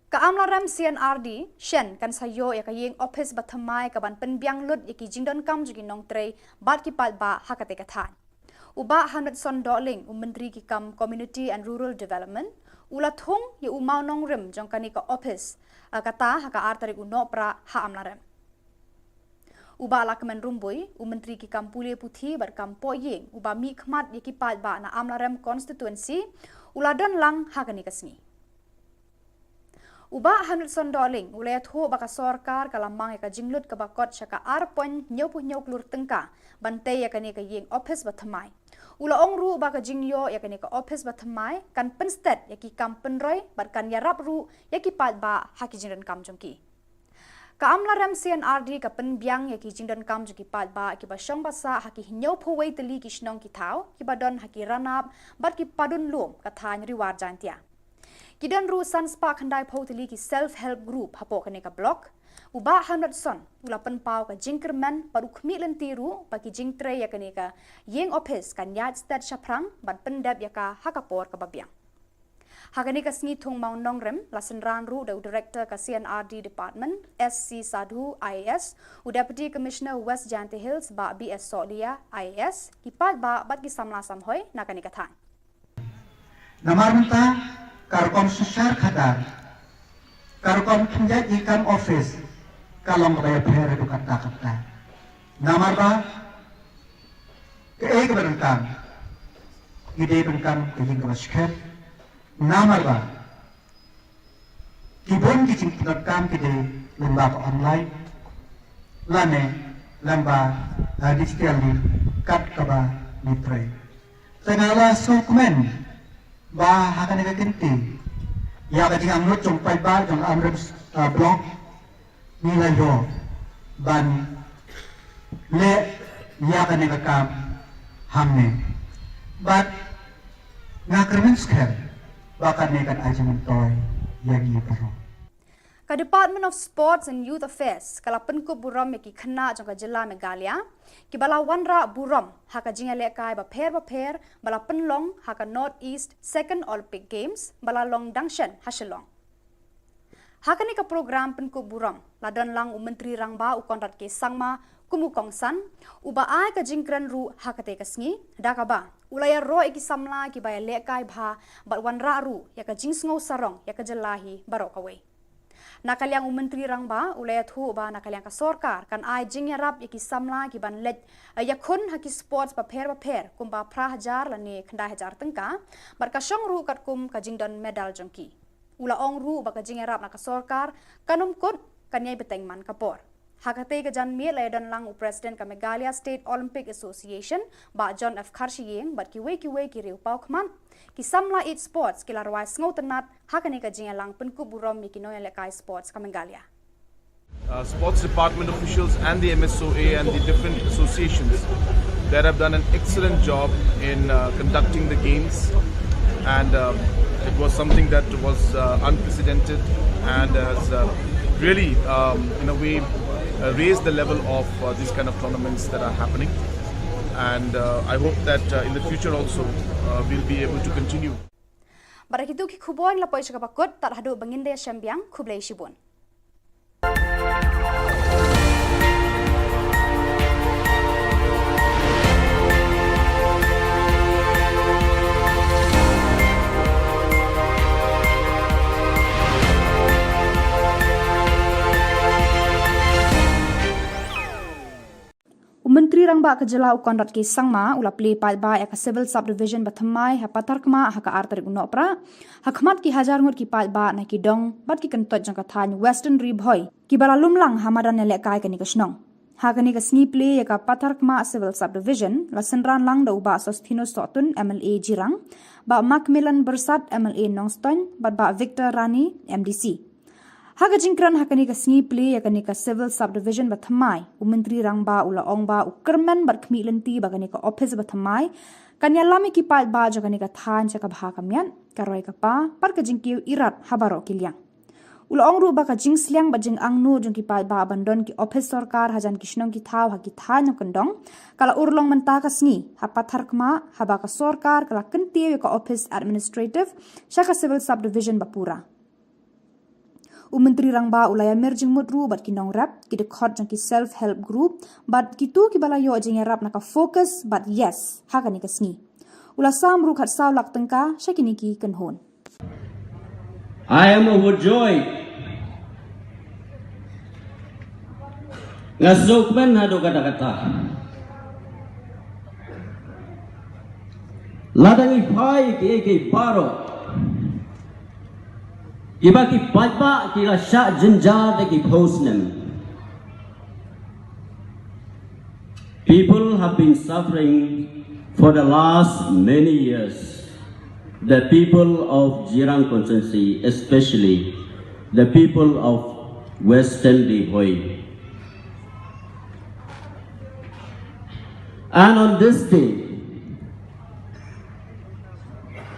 Ka Amlarem C N R D shen kan sa ïoh ïa ka ïing ophis ba thymmai kaban pynbiang lut ïa ki jingdonkam jong ki nongtrei bad ki paidbah ha katei ka thaiñ. U Bah Hamletson Dohling, u Myntri ki kam Community and Rural Development, u la thung ïa u mawnongrim jong kane ka ophis, ah, kata ha ka ar tarik u Nohprah ha Amlarem. U Bah Lahkmen Rymbui, u Myntri ki kam pule puthi bad kam poi ïing, uba mih khmat ïa ki paidbah na Amlarem constituency, u la don lang ha kane ka sngi. U Bah Hamletson Dohling u la ïathuh ba ka sorkar ka la mang ïa ka jinglut kaba kot sha ka ar point hynñiewphew hynñiew klur tyngka ban tei ïa kane ka ïing ophis ba thymmai. U la ong ruh ba ka jingïoh ïa kane ka ophis ba thymmai kan pynsted ïa ki kam pynroi bad kan ïarap ruh ïa ki paidbah ha ki jingdonkam jong ki. Ka Amlarem C and R D ka pynbiang ïa ki jingdonkam jong ki paidbah kiba shong ba sah ha ki hynñiewphew wei tylli ki shnong ki thaw kiba don ha ki ranap bad ki padun lum ka thaiñ Ri War Jaintia. Ki don ruh san spah khyndaiphew tylli ki self help group hapoh kane ka block. U Bah Hamletson u la pynpaw ka jingkyrmen bad u khmih lynti ruh ba ki jingtrei ïa kane ka ïing ophis kan ïaid sted shaphrang ban pyndep ïa ka ha ka por kaba biang. Ha kane ka sngi thung mawnongrim la synran ruh da u Director ka C and R D Department, S C Sadhu, I A S, u Deputy Commissioner West Jaintia Hills, Bah B S Sohliya, I A S, ki paidbah bad ki samla samhoi na kane ka thaiñ. Namar mynta ka rukom synshar khadar, ka rukom khyndiat ïing kam ophis ka long kaba ïapher haduh katta katta. Namar ba kaei kaba donkam, ki dei donkam ka ïing kaba skhem. Namar ba ki bun ki jingpyndonkam ki dei lyngba ka online lane lyngba, eh, digital, kat kaba ngi trei. Te nga la sngewkmen ba ha kane ka kynti ïa ka jingangnud jong paidbah jong Amlarem, eh, block, ngi la ïoh ban leh ïa kane ka kam hangne. Bad nga kyrmen skhem ba kane kan ai jingmyntoi ïa ngi baroh. Ka Department of Sports and Youth Affairs ka la pynkup burom ïa ki khynnah jong ka jylla Meghalaya kiba la wanrah burom ha ka jingïalehkai bapher bapher ba la pynlong ha ka North East Second Olympic Games ba la long dang shen ha Shillong. Ha kane ka program pynkup burom la don lang u Myntri Rangbah u Conrad K Sangma kum u kongsan, uba ai ka jingkren ruh ha katei ka sngi, da kaba u la ïaroh ïa ki samla kiba ïalehkai bha bad wanrah ruh ïa ka jingsngew sarong ïa ka jylla hi baroh kawei. Na ka liang u Myntri Rangbah u la ïathuh ba na ka liang ka sorkar kan ai jingïarap ïa ki samla kiban leit, eh, ïakhun ha ki sports bapher bapher kumba phra hajar lane khyndai hajar tyngka, bad ka shong ruh katkum ka jingdon medal jong ki. U la ong ruh ba ka jingïarap na ka sorkar kan ym kut, kan ïai bteng man ka por. Ha katei ka janmiet la ïadon lang u President ka Meghalaya State Olympic Association, Bah John F Kharshiing, bad kiwei kiwei ki riew paw khmat. Ki samla ïeit sports ki la rwai sngewtynnat ha kane ka jingïalang pynkup burom ïa ki nongïalehkai sports ka Meghalaya. Uh, sports department officials and the M S O A and the different associations that have done an excellent job in, uh, conducting the games, and um, it was something that was, uh, unprecedented and has, uh, really, um, in a way, uh, raised the level of, uh, these kind of tournaments that are happening. And, uh, I hope that, uh, in the future also, uh, we'll be able to continue. Bad da kitu ki khubor la poi sha kaba kut, tad haduh ba ngin da ïashem biang, khublei shibun. U Myntri Rangbah ka jylla u Conrad K Sangma u la plie paidbah ïa ka Civil Subdivision ba thymmai ha Patharkhmah ha ka ar tarik u Nohprah, ha khmat ki hajar ngut ki paidbah na ki dong bad ki kyntoit jong ka thaiñ Western Ri Bhoi kiba la lum lang ha madan ïalehkai kane ka shnong. Ha kane ka sngi plie ïa ka Patharkhmah Civil Subdivision la synran lang da u Bah Sosthenes Sohtun, M L A Jirang, Bah Macmillan Byrsat, M L A Nongstoiñ, bad Bah Victor Rani, M D C. Ha ka jingkren ha kane ka sngi plie ïa kane ka Civil Subdivision ba thymmai, u Myntri Rangbah u la ong ba u kyrmen bad khmih lynti ba kane ka ophis ba thymmai kan ïalam ïa ki paidbah jong kane ka thaiñ sha ka bha ka miat, ka roi ka par, bad ka jingkiew irat ha baroh ki liang. U la ong ruh ba ka jingsliang bad jingangnud jong ki paidbah ban don ki ophis sorkar hajan ki shnong ki thaw ha ki thaiñ nongkyndong ka la urlong mynta ka sngi ha Patharkhmah, haba ka sorkar ka la kyntiew ïa ka ophis administrative sha ka Civil Subdivision ba pura. U Myntri Rangbah u la ïamir jingmut ruh bad ki nongrep, ki dkhot jong ki self help group, bad kito kiba la ïoh jingïarap na ka FOCUS bad YESS ha kane ka sngi. U la sam ruh khatsaw lak tyngka sha kine ki kynhun. I am overjoyed Nga sngewkmen haduh katta katta. Lada ngi phai ki, ki baroh kiba ki paidbah ki la shah jynjar da ki phew snem. People have been suffering for the last many years. The people of Jirang constituency, especially the people of Western Ri Bhoi. And on this day,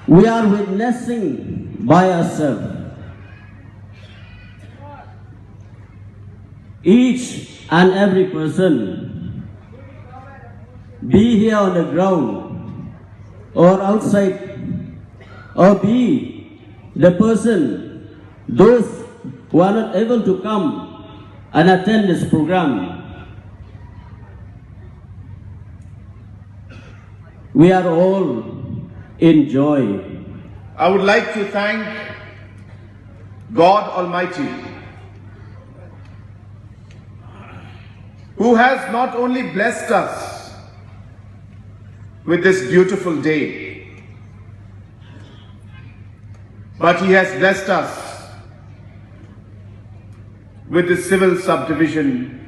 we are witnessing by ourselves, each and every person, be here on the ground or outside, or be the person, those who are not able to come and attend this program, we are all in joy. I would like to thank God Almighty, who has not only blessed us with this beautiful day, but He has blessed us with this civil subdivision,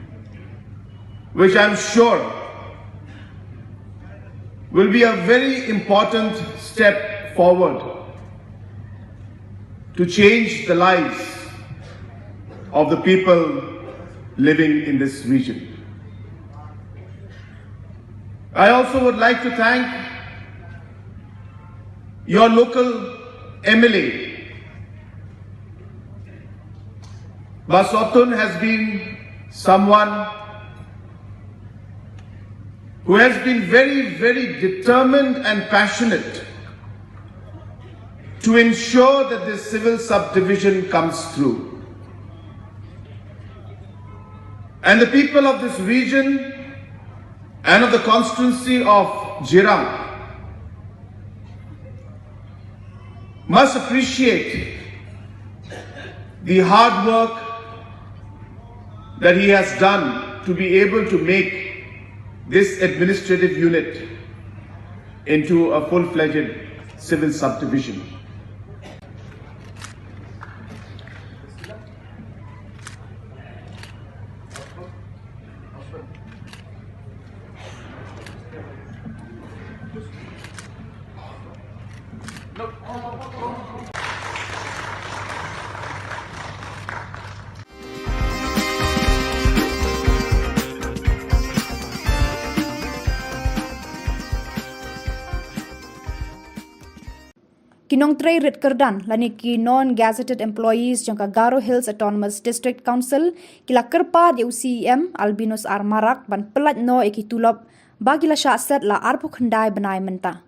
which I'm sure will be a very important step forward to change the lives of the people living in this region. I also would like to thank your local M L A. Bah Sotun has been someone who has been very, very determined and passionate to ensure that this civil subdivision comes through. And the people of this region and of the constituency of Jirang must appreciate the hard work that he has done to be able to make this administrative unit into a full-fledged civil subdivision. Ki nongtrei rit kyrdan lane ki non-gazetted employees jong ka Garo Hills Autonomous District Council ki la kyrpad ïa u C E M Albinus R Marak ban pyllait noh ïa ki tulop ba ki la shah set la arphew khyndai bnai mynta.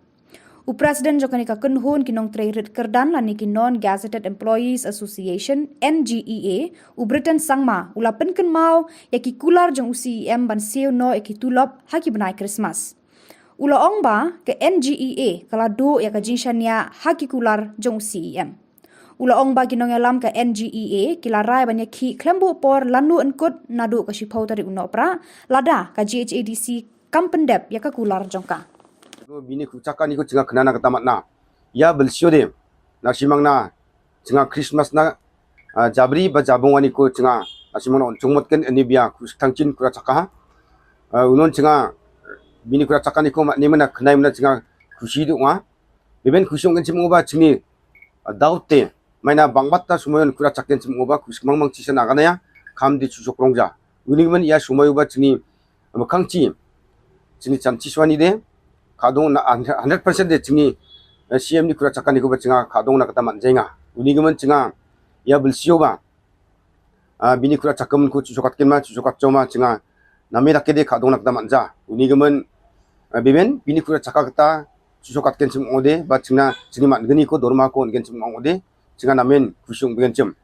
U President jong kane ka kynhun ki nongtrei rit kyrdan lane ki Non-Gazetted Employees Association, N G E A, u Britain Sangma, u la pynkynmaw ïa ki kular jong u C E M ban siew noh ïa ki tulop ha ki bnai Krismas. U la ong ba ka N G E A ka la duh ïa ka jingshaniah ha ki kular jong u C E M. U la ong ba ki nongïalam ka N G E A ki la rai ban ïakhih khlem buh por lano yn kut naduh ka shiphew tarik u Nohprah, lada ka G H A D C kam pyndep ïa ka kular jong ka. Bini kru chaka ni ko chinga khnana kata matna. Ïa belsio de. Na shimang na chinga Christmas na, ah, jabri ba jabong ani ko chinga. Na shimang na on chungmot ken ani bia ku thangchin kru chaka ha. Ah, unon chinga bini kru chaka ni ko ma ni mana khnai mana chinga khushi du nga. Beben khushi ong ken chim ba chini, ah, daw te. Maina bang bat ta sumayon kura chakken chim ngoba kus mang mang chisa na ganaya kam di chusok rongja. Uni man ïa sumayu ba chini, ma kang chi, chini chan chi swani de. Kadong na hundred percent de chini, eh, C M ni kura chakani ko ba chinga kadong na kata man jenga. Uni man chinga ïa bilsio ba. Ah, bini kura chakam ko chusokat ken ma chusokat choma chinga. Nami dak de kadong na kata man ja. Uni man, eh, biben bini kura chaka kata chusokat ken chim ong de ba chingna chini man gani ko dorma ko ken chim ong de. Chinga namen kusung bengen chim.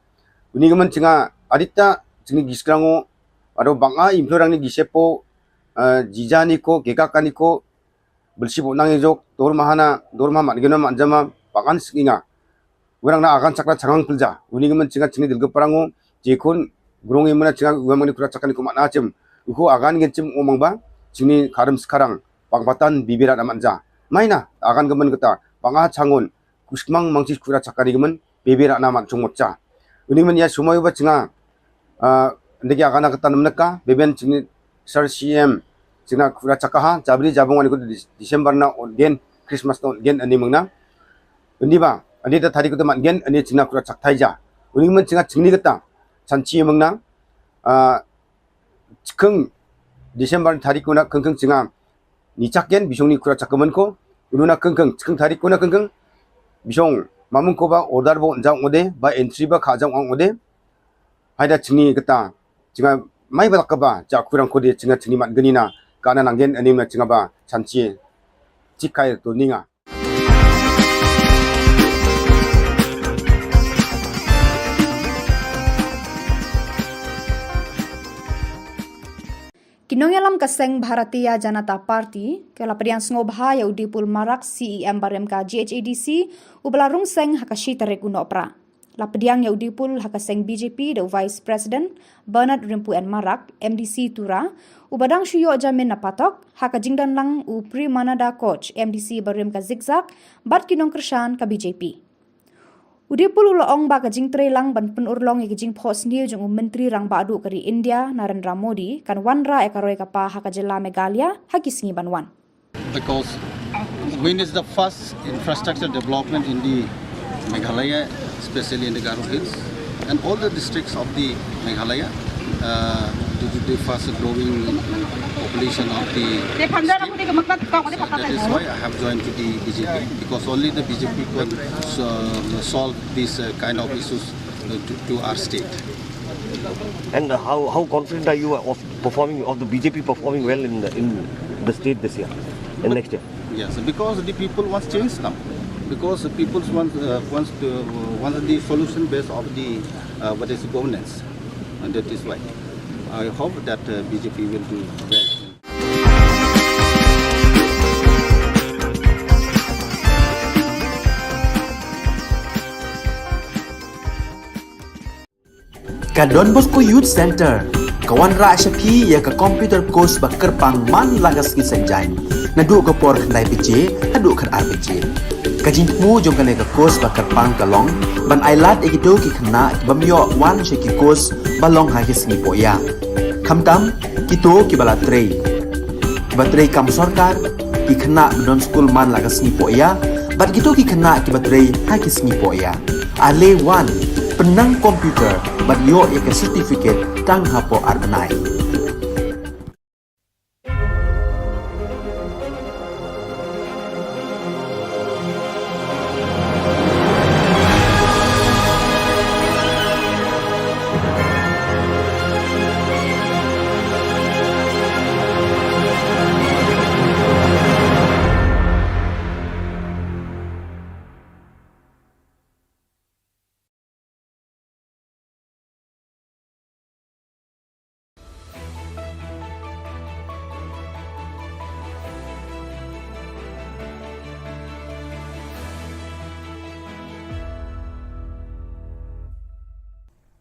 Uni gaman chinga adita chini giskrango ado banga implorang ni gisepo, eh, jijani ko gegakani ko belsi bo nang ejok dorma hana dorma man gena man jama bangan singinga. Urang na agan chakra changang pelja. Uni gaman chinga chini dilga parango jekun grong imana chinga uamani kura chakani ko man achim. Uko agan gen chim umang ba, chini karam sekarang, pang patan bibira na manja. Maina, agan gemen kata, panga changon, kusmang mangsi kura chakani gemen, bibira na man chungmot cha. Uni men ya sumai ba chinga, ah, ndegi agan kata namnaka, beben chini sar C M, china kura chakaha, jabri jabung ani ko Dis-, December na ongen, Christmas na ongen ani mengna. Uni ba, ani ta tadi ko ta man gen, ani china kura chakthai ja. Uni men chinga chingni kata, chanchi mengna, ah, chikeng December tadi ko na keng keng chinga, ni chak gen, bisong ni kura chakamen ko, unu na keng keng, chikeng tadi ko na keng keng, bisong, mamung ko ba order bo njang ode, ba entry ba kha jang ang ode, haida chingni kata, chinga mai ba lak ba, ja kurang ko de, chinga chingni mat geni na, kana nanggen, ani na chinga ba, chanchi, chikai to ninga. Ki nongïalam ka seng Bharatiya Janata Party, ka la pdiang sngewbha ïa u Dipul Marak C E M barim ka G H A D C, uba la rung seng ha ka shi tarik u Nohprah. La pdiang ïa u Dipul ha ka seng B J P da u Vice President, Bernard Rympu N Marak, M D C Tura, uba dang shu ïoh jamin na patok, ha ka jingdon lang u Premananda Koch, M D C barim ka Zikzak, bad ki nongkyrshan ka B J P. U Dipul u la ong ba ka jingtrei lang ban pynurlong ïa ka jingphohsniew jong u Myntri Rangbah Duh ka ri India, Narendra Modi, kan wanrah ïa ka roi ka par ha ka jylla Meghalaya, ha ki sngi ban wan. Because when is the first infrastructure development in the Meghalaya, especially in the Garo Hills, and all the districts of the Meghalaya, uh, due to the fast growing population of the state. So that is why I have joined to the B J P, because only the B J P can, uh, solve these, uh, kind of issues, uh, to, to our state. And how, how confident are you of performing, of the B J P performing well in the, in the state this year and next year? Yes, because the people wants change now. Because the people wants, uh, wants to, uh, wants the solution based of the, uh, what is governance, and that is why I hope that, uh, B J P will do well. Ka Don Bosco Youth Centre ka wanrah sha phi ïa ka computer course ba kyrpang man la ka sngi Saitjaiñ, naduh ka por khyndai baje haduh khatar baje. Ka jingthmu jong kane ka course ba kyrpang ka long ban ailad ïa kito ki khynnah ki bym ïoh wan sha ki course ba long ha ki sngi pohïa. Khamtam kito kiba la trei, kiba trei kam sorkar, ki khynnah ba don skul man la ka sngi pohïa, bad kito ki khynnah kiba trei ha ki sngi pohïa. Ale wan, pynnang computer bad ïoh ïa ka certificate tang hapoh ar bnai.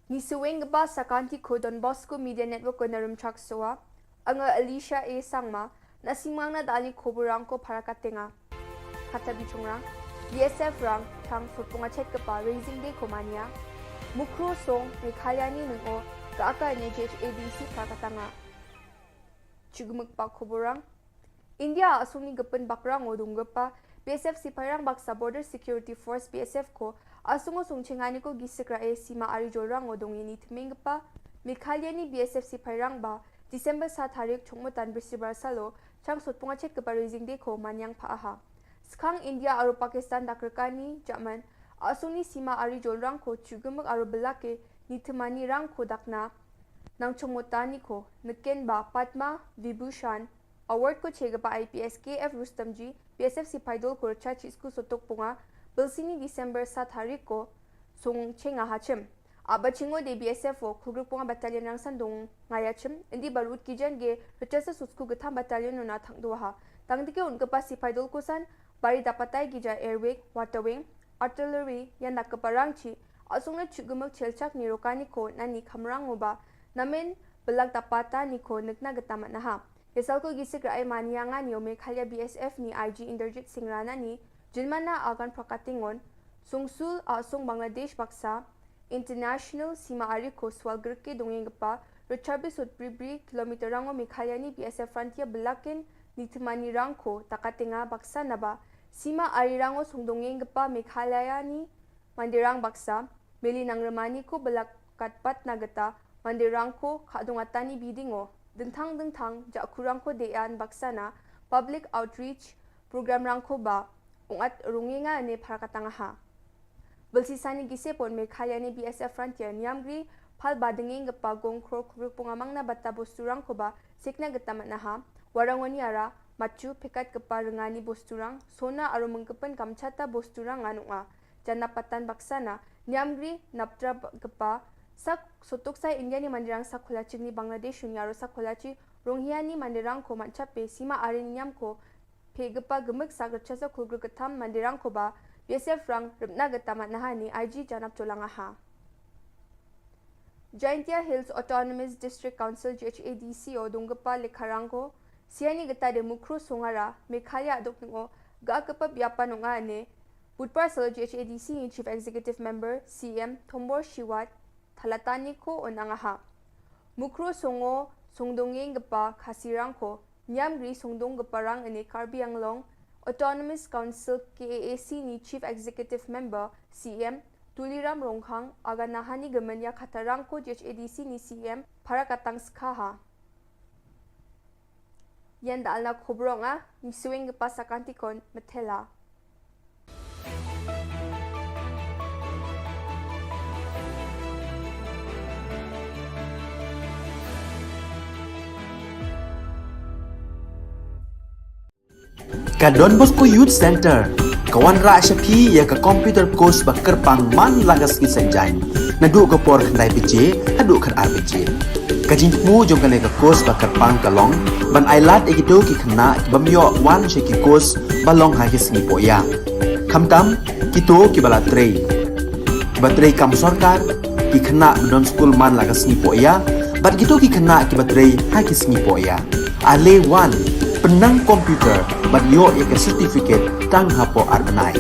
Ngi sngewbha ba sa kan ki khubor Don Bosco Media Network ko na Rumchak Soa. Nga Alicia A Sangma, na sngewbha na dali khubor rang ko para ka tenga. Kata bichung rang, B S F rang, tang phut punga chet kapa Raising Day ko mania. Mukro song, Meghalaya ni nung o, ka aka ne J H A D C para ka tanga. Chugmuk pa khubor rang. India asung ni gepen bakrang o dung gepa, B S F sipai rang baksa Border Security Force B S F ko, asung o sung chengani ko gisik ra e sima ari jol rang o dung ini temeng gepa, Meghalaya ni B S F sipai rang ba, December sa tarik chungmutan brisibra salo, chang sot punga chet gepa Raising Day ko manyang pa aha. Skang India aro Pakistan dak rekani, German, asung ni sima ari jol rang ko chugmuk aro belake, ni temani rang ko dakna, nang chungmutani ko, neken ba Padma Vibhushan, Award ko che kapa I P S K F Rustomji, B S F sipai dol ko rcha chi sku sotok punga, belsini December sa tarik ko, sung chenga ha chim. Aba chingo de B S F o, khugruk punga battalion rang san dung ngaya chim, indi barut kijan ge, rcha sa sutku getham battalion nuna thang dua ha. Tang dike un kapa sipai dol ko san, bari dapatai gija air wing, water wing, artillery, yan dak kapa rang chi, asung na chugumuk chelchak ni rokani ko, nani khamrang uba, namen, Belak Tapata ni ko nukna geta matnaha. Yasal ko gisik rai mania ngani o Meghalaya B S F ni I G Inderjit Singh Rana ni, Jinmana Agan Prakatingon, Sungsul Asung Bangladesh baksa, International Sima Ari ko Swal Gerke Dongeng Gepa, Richard Bisut Bribri kilometer rango Meghalaya ni B S F Frontier Belakin ni Temani Rangko Takatenga baksa naba, Sima Ari Rango Sungdongeng Gepa Meghalaya ni Mandirang baksa, Meli Nangremani ko belak katpat na geta, Mandirang ko khadung atani bidingo, dengthang dengthang, jakurang ko dean baksa na, public outreach, program rangko ba, ungat runginga ne parakatang ha. Belsi sani gise pon Meghalaya ni B S F Frontier niamgri, pal ba denging gepa gong kror kruk pungamang na bata bosturang ko ba, sekna geta matnaha, warangoni ara, machu pekat gepa rengani bosturang, sona aro mengkepen kamchata bosturang anunga. Jana patan baksa na, niamgri, naptra gepa, sak sotok sai India ni Mandirang sak kholachi ni Bangladesh ni aro sak kholachi, Ronghia ni Mandirang ko manchape, Sima Ari niam ko, pe gepa gemik sak rechasa kulgur ketam Mandirang ko ba, B S F rang, repna geta matnaha ni, I G janap cholang aha. Jaintia Hills Autonomous District Council G H A D C o donggepa lekharang ko, siani geta de Mukro Songara, Meghalaya adok ngo, ga kepa biapa nonga ne, Budpar salo G H A D C ni Chief Executive Member, C M, Thombor Shiwat, Thalatani ko onang aha. Mukro Songo, Songdongeng gepa Khasirang ko, niamgri Songdong gepa rang ene Karbi Anglong, Autonomous Council K A A C ni Chief Executive Member, C M, Tuliram Rongkhang, aga nahani gemenya khatarang ko G H A D C ni C M, parakatang skha ha. Yan da alna khobrong a, ni suing gepa sakantikon, methela. Ka Don Bosco Youth Center, ka wanrah sha phi ïa ka computer course ba kyrpang man la ka sngi Saitjaiñ. Naduh ka por khyndai baje, haduh khatar baje. Ka jingthmu jong kane ka course ba kyrpang ka long, ban ailad ïa kito ki khynnah ki bym ïoh wan sha ki course ba long ha ki sngi pohïa. Khamtam, kito ki ba la trei. Ki ba trei kam sorkar, ki khynnah ba don skul man la ka sngi pohïa, bad kito ki khynnah ki ba trei ha ki sngi pohïa. Ale wan, pynnang computer, bad ïoh ïa ka certificate tang hapoh ar bnai.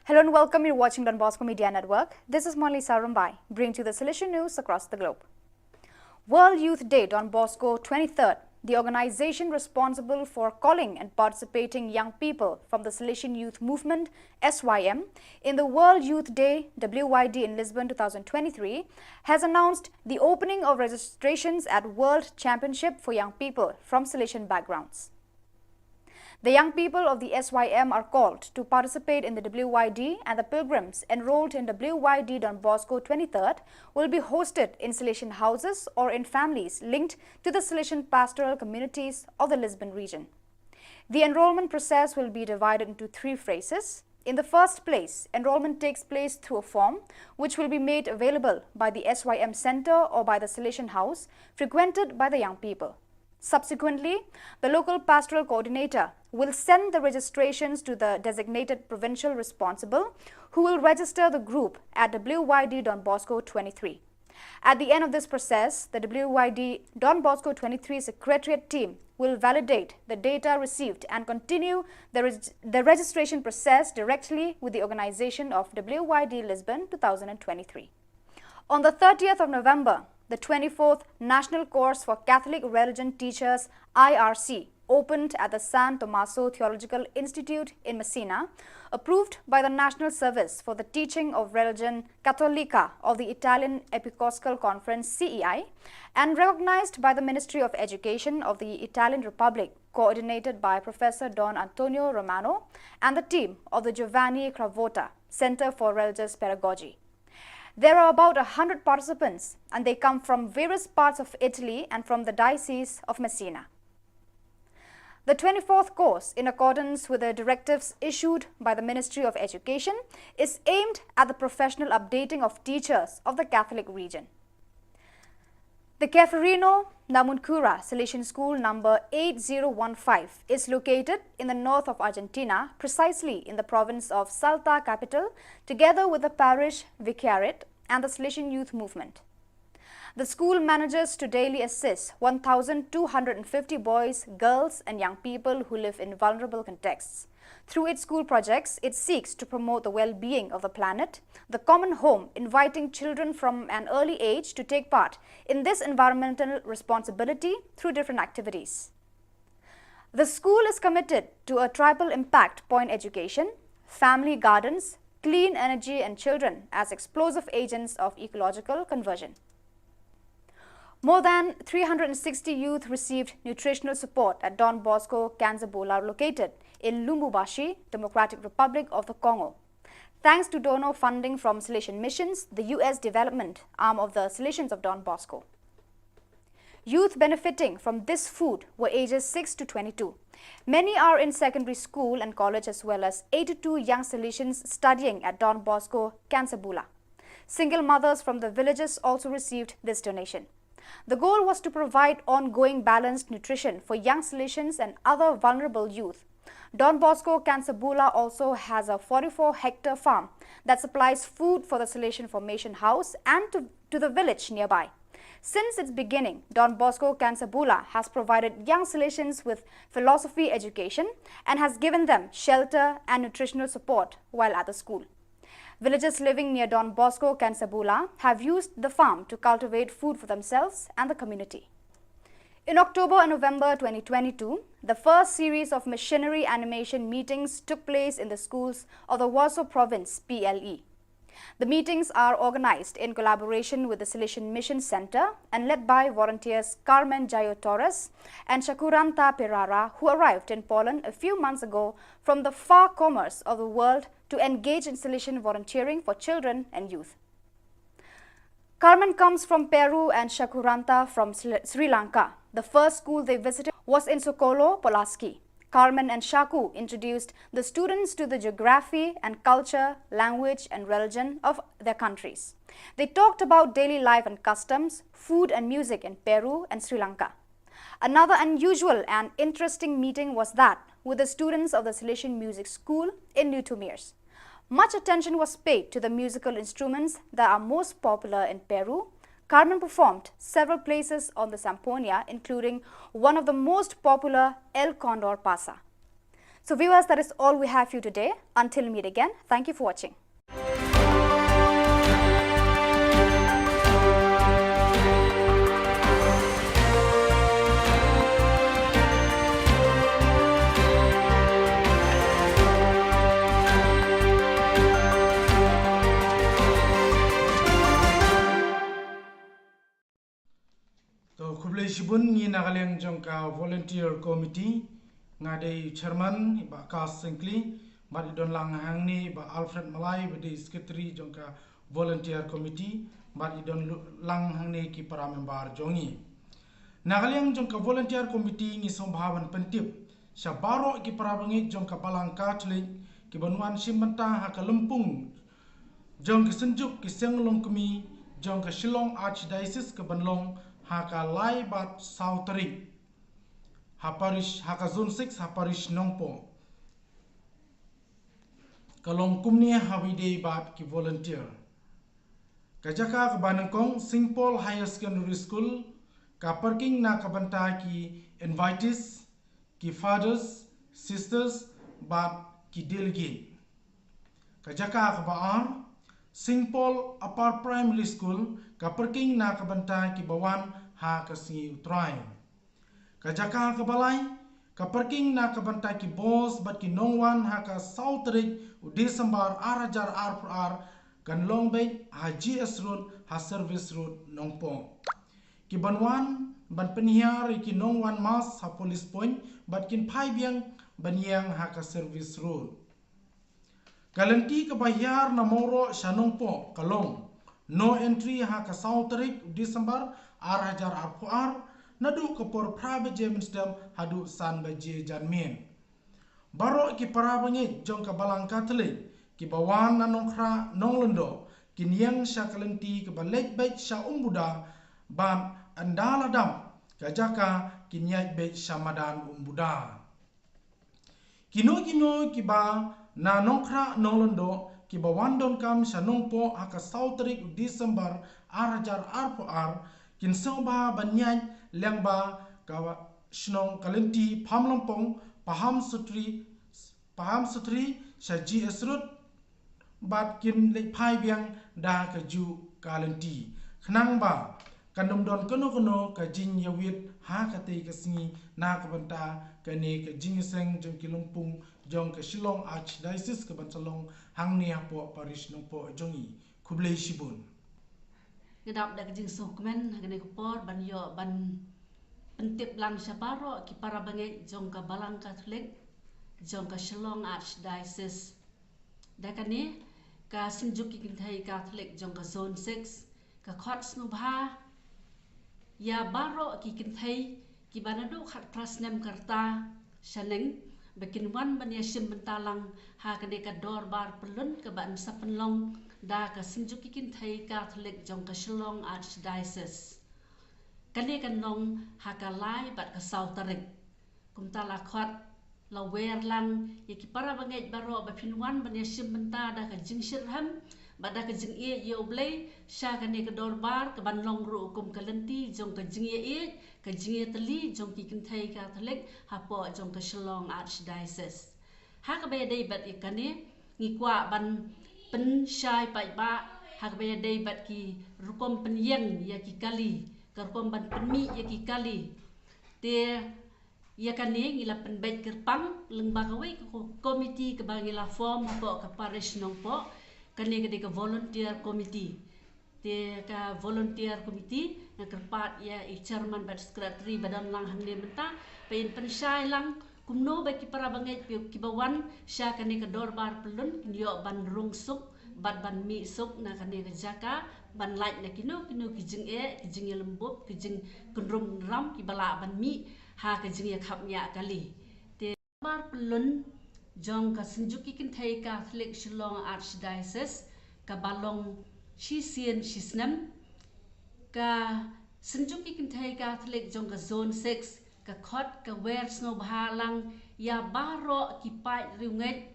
Hello and welcome. You're watching Don Bosco Media Network. This is Monalisa Rumbai, bringing to you the Salesian news across the globe. World Youth Day, Don Bosco, twenty-third. The organization responsible for calling and participating young people from the Salesian Youth Movement, S Y M, in the World Youth Day, W Y D, in Lisbon two thousand twenty-three, has announced the opening of registrations at World Championship for Young People from Salesian Backgrounds. The young people of the S Y M are called to participate in the W Y D, and the pilgrims enrolled in W Y D Don Bosco twenty-third will be hosted in Salesian houses or in families linked to the Salesian pastoral communities of the Lisbon region. The enrollment process will be divided into three phases. In the first place, enrollment takes place through a form which will be made available by the S Y M center or by the Salesian house frequented by the young people. Subsequently, the local pastoral coordinator will send the registrations to the designated provincial responsible, who will register the group at W Y D Don Bosco twenty-three. At the end of this process, the W Y D Don Bosco twenty-three secretariat team will validate the data received and continue the reg-, the registration process directly with the organization of W Y D Lisbon two thousand twenty-three. On the thirtieth of November, the twenty-fourth National Course for Catholic Religion Teachers, I R C, opened at the San Tommaso Theological Institute in Messina, approved by the National Service for the Teaching of Religion Cattolica of the Italian Episcopal Conference, C E I, and recognized by the Ministry of Education of the Italian Republic, coordinated by Professor Don Antonio Romano and the team of the Giovanni Cravotta Center for Religious Pedagogy. There are about a hundred participants, and they come from various parts of Italy and from the Diocese of Messina. The twenty-fourth course, in accordance with the directives issued by the Ministry of Education, is aimed at the professional updating of teachers of the Catholic region. The Ceferino Namuncurá Salesian School number eight zero one five is located in the north of Argentina, precisely in the province of Salta capital, together with the parish vicariate and the Salesian youth movement. The school manages to daily assist one thousand two hundred fifty boys, girls, and young people who live in vulnerable contexts. Through its school projects, it seeks to promote the well-being of the planet, the common home, inviting children from an early age to take part in this environmental responsibility through different activities. The school is committed to a triple impact point education, family gardens, clean energy, and children as explosive agents of ecological conversion. More than three hundred sixty youth received nutritional support at Don Bosco Kansabola, located in Lubumbashi, Democratic Republic of the Congo. Thanks to donor funding from Salesian Missions, the U S development arm of the Salesians of Don Bosco. Youth benefiting from this food were ages six to twenty-two. Many are in secondary school and college, as well as eighty-two young Salesians studying at Don Bosco Kansabola. Single mothers from the villages also received this donation. The goal was to provide ongoing balanced nutrition for young Salesians and other vulnerable youth. Don Bosco Kansabola also has a forty-four hectare farm that supplies food for the Salesian Formation House and to, to the village nearby. Since its beginning, Don Bosco Kansabola has provided young Salesians with philosophy education and has given them shelter and nutritional support while at the school. Villagers living near Don Bosco Kansabola have used the farm to cultivate food for themselves and the community. In October and November twenty twenty-two, the first series of missionary animation meetings took place in the schools of the Waso Province, P L E. The meetings are organized in collaboration with the Salesian Mission Center and led by volunteers Carmen Jayo Torres and Shakuranta Perara, who arrived in Poland a few months ago from the far corners of the world to engage in Salesian volunteering for children and youth. Carmen comes from Peru and Shakuranta from Sri Lanka. The first school they visited was in Sokolo, Pulaski. Carmen and Shaku introduced the students to the geography and culture, language and religion of their countries. They talked about daily life and customs, food and music in Peru and Sri Lanka. Another unusual and interesting meeting was that with the students of the Salesian Music School in Lutomirsk. Much attention was paid to the musical instruments that are most popular in Peru. Carmen performed several places on the zampoña, including one of the most popular, El Condor Pasa. So viewers, that is all we have for you today. Until we meet again, thank you for watching. To, khublei shibun. Ngi na ka liang jong ka Volunteer Committee, nga dei Chairman, i Bah Kas Syngkli, bad i don lang hangne i Bah Alfred Malai, ba dei Secretary jong ka Volunteer Committee, bad i don lu-, lang hangne ki para member jong ngi. Na ka liang jong ka Volunteer Committee ngi sngewbha ban pyntip sha baroh ki para bangeit jong ka Balang Katholik ki ban wan shim bynta ha ka lympung jong ka Synjuk ki Seng Longkmie jong ka Shillong Archdiocese ka ban long ha ka lai bad saw tarik ha parish, ha ka Zone six, ha parish Nongpoh. Ka long kumne ha wei de bad ki volunteer. Ka jaka kaba nyngkong, Saint Paul Higher Secondary School, ka parking na ka bynta ki invitees, ki fathers, sisters bad ki delegate. Ka jaka kaba ar, Saint Paul Upper Primary School, ka parking na ka bynta ki ba wan ha ka sngi U Trai. Ka jaka kaba lai, Ka parking na ka bynta ki bos bad ki nongwan ha ka saw tarik u Disembar ar hajar arphew ar kan long beit ha G S Road ha Service Road Nongpoh. Ki ban wan ban pynhiar ïa ki nongwan mask ha Police Point bad kin phai biang ban ïeng ha ka Service Road. Ka lynti kaba hiar na Mawroh sha Nongpoh ka long no entry ha ka saw tarik Disembar ar hajar arphew ar, naduh ka por phra baje mynstep haduh san baje janmiet. Baroh ki para bangeit jong ka Balang Katholik kiba wan na Nongkhrah Nonglyngdoh kin ïeng sha ka lynti kaba leit beit sha Umbuda bad ynda la dap ka jaka kin ïaid beit sha madan Umbuda. Kino kino kiba na Nongkhrah Nonglyngdoh kiba wan donkam sha Nongpoh ha ka saw tarik u Disembar ar hajar arphew ar kin sngewbha ban ïaid lyngba ka shnong ka lynti Phamlympong, Paham Sutri, Paham Sutri sha G S Road bad kin leit phai biang da kajuh ka lynti. Khnang ba kan ym don kano kano ka jingïawit ha katei ka sngi na ka bynta kane ka jingïaseng jong ki lympung jong ka Shillong Archdiocese ka ban sa long hangne hapoh Parish Nongpoh jong i. Khublei shibun. Nga dap da ka jingsngewkmen ha kane ka por ban ïoh ban pyntip lang sha baroh ki para bangeit jong ka Balang Katholik jong ka Shillong Archdiocese. Da kane ka Synjuk ki Kynthei Katholik jong ka Zone six ka khot sngewbha ïa baroh ki kynthei kiba naduh khatphra snem ka rta shaneng ba kin wan ban ïashim bynta lang ha kane ka dorbar pyllun kaba yn sa pynlong da ka Synjuk ki Kynthei Katholik jong ka Shillong Archdiocese. Kane kan long ha ka lai bad ka saw tarik. Kumta la khot la wer lang ïa ki para bangeit baroh ba phin wan ban ïashim bynta da ka jingshitrhem bad da ka jingïeit ïa U Blei sha kane ka dorbar ka ban long ruh kum ka lynti jong ka jingïeit, ka jingïatylli jong ki kynthei Katholik hapoh jong ka Shillong Archdiocese. Ha kaba ïadei bad ïa kane ngi kwah ban pynshai paidbah ha kaba ïadei bad ki rukom pynïeng ïa ki kali, ka rukom ban pynmih ïa ki kali. Te ïa kane ngi la pynbeit kyrpang lyngba kawei ka ko-, komiti kaba ngi la form hapoh ka Parish Nongpoh, kane ka dei ka volunteer committee. Te ka volunteer committee nga kyrpad ïa i chairman bad secretary ba don lang hangne mynta ba in pynshai lang kumno ba ki para bangeit kiba wan sha kane ka dorbar pyllun kin ïoh ban rung suk bad ban mih suk na kane ka jaka ban lait na kino kino ki jingeh, ki jingïalymbup, ki jingkynrum kynram kiba lah ban mih ha ka jingïakhapngiah kali. Te dorbar pyllun jong ka Synjuk ki Kynthei Katholik Shillong Archdiocese kaba long shisien shisnem, ka Synjuk ki Kynthei Katholik jong ka Zone six ka khot ka wer sngewbha lang ïa baroh ki paid riewngeit,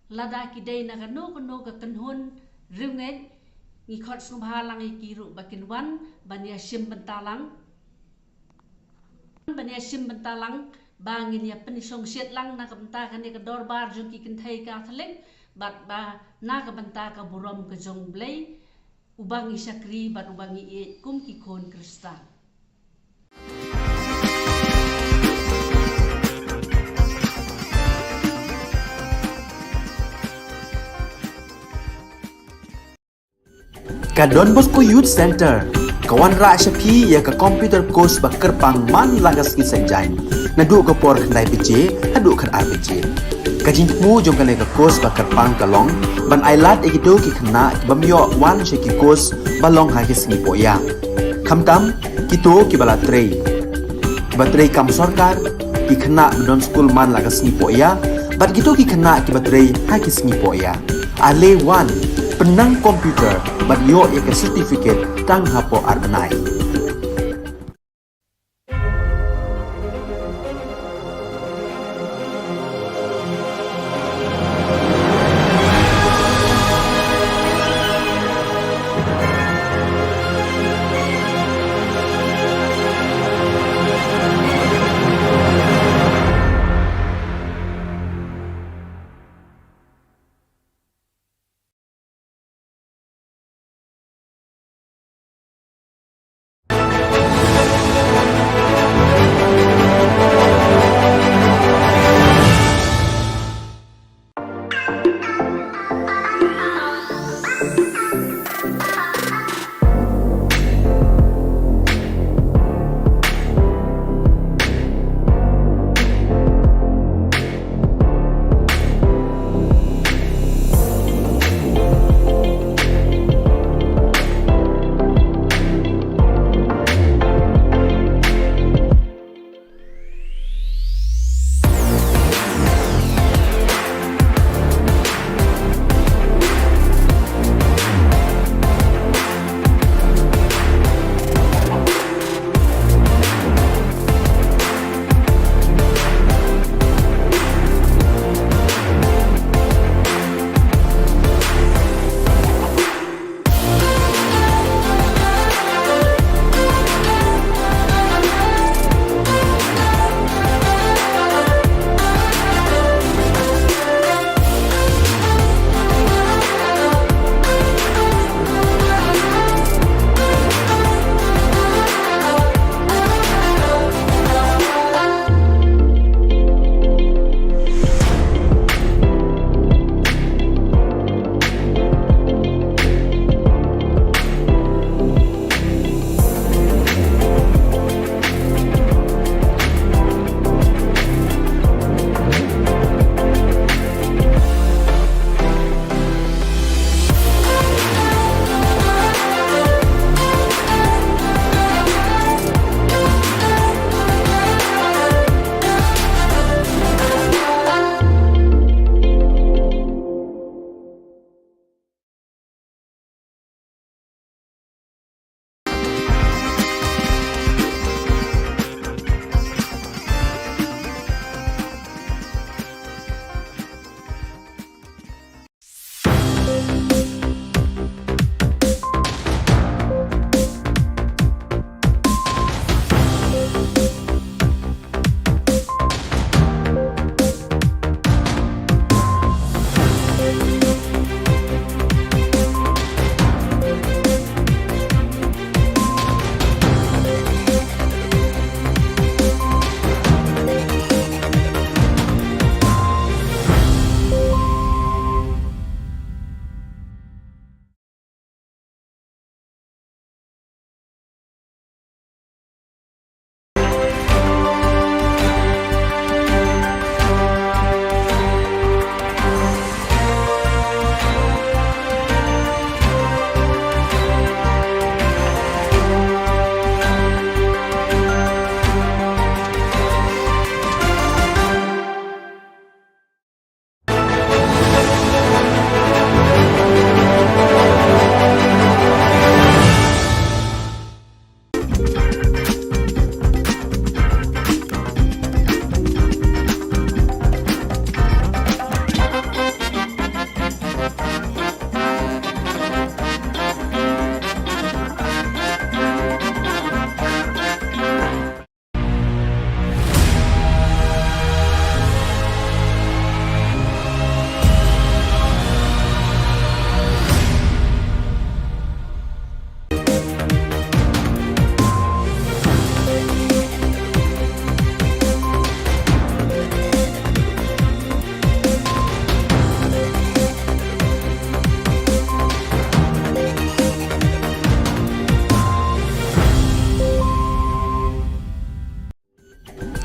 lada ki dei na kano kano ka kynhun riewngeit, ngi khot sngewbha lang ïa ki ruh ba kin wan ban ïashim bynta lang. Ban ïashim bynta lang ba ngin ïa pynshongshit lang na ka bynta kane ka dorbar jong ki kynthei Katholik bad ba na ka bynta ka burom ka jong U Blei uba ngi shakri bad uba ngi ïeit kum ki khun Khristan. Ka Don Bosco Youth Center ka wanrah sha phi ïa ka computer course ba kyrpang man la ka sngi Saitjaiñ, naduh ka por khyndai baje haduh khatar baje. Ka jingthmu jong kane ka course ba kyrpang ka long ban ailad ïa kito ki khynnah ki bym ïoh wan sha ki course ba long ha ki sngi pohïa. Khamtam kito kiba la trei, kiba trei kam sorkar, ki khynnah ba don skul man la ka sngi pohïa bad kito ki khynnah kiba trei ha ki sngi pohïa. Ale wan, pynnang computer bad ïoh ïa ka certificate tang hapoh ar bnai.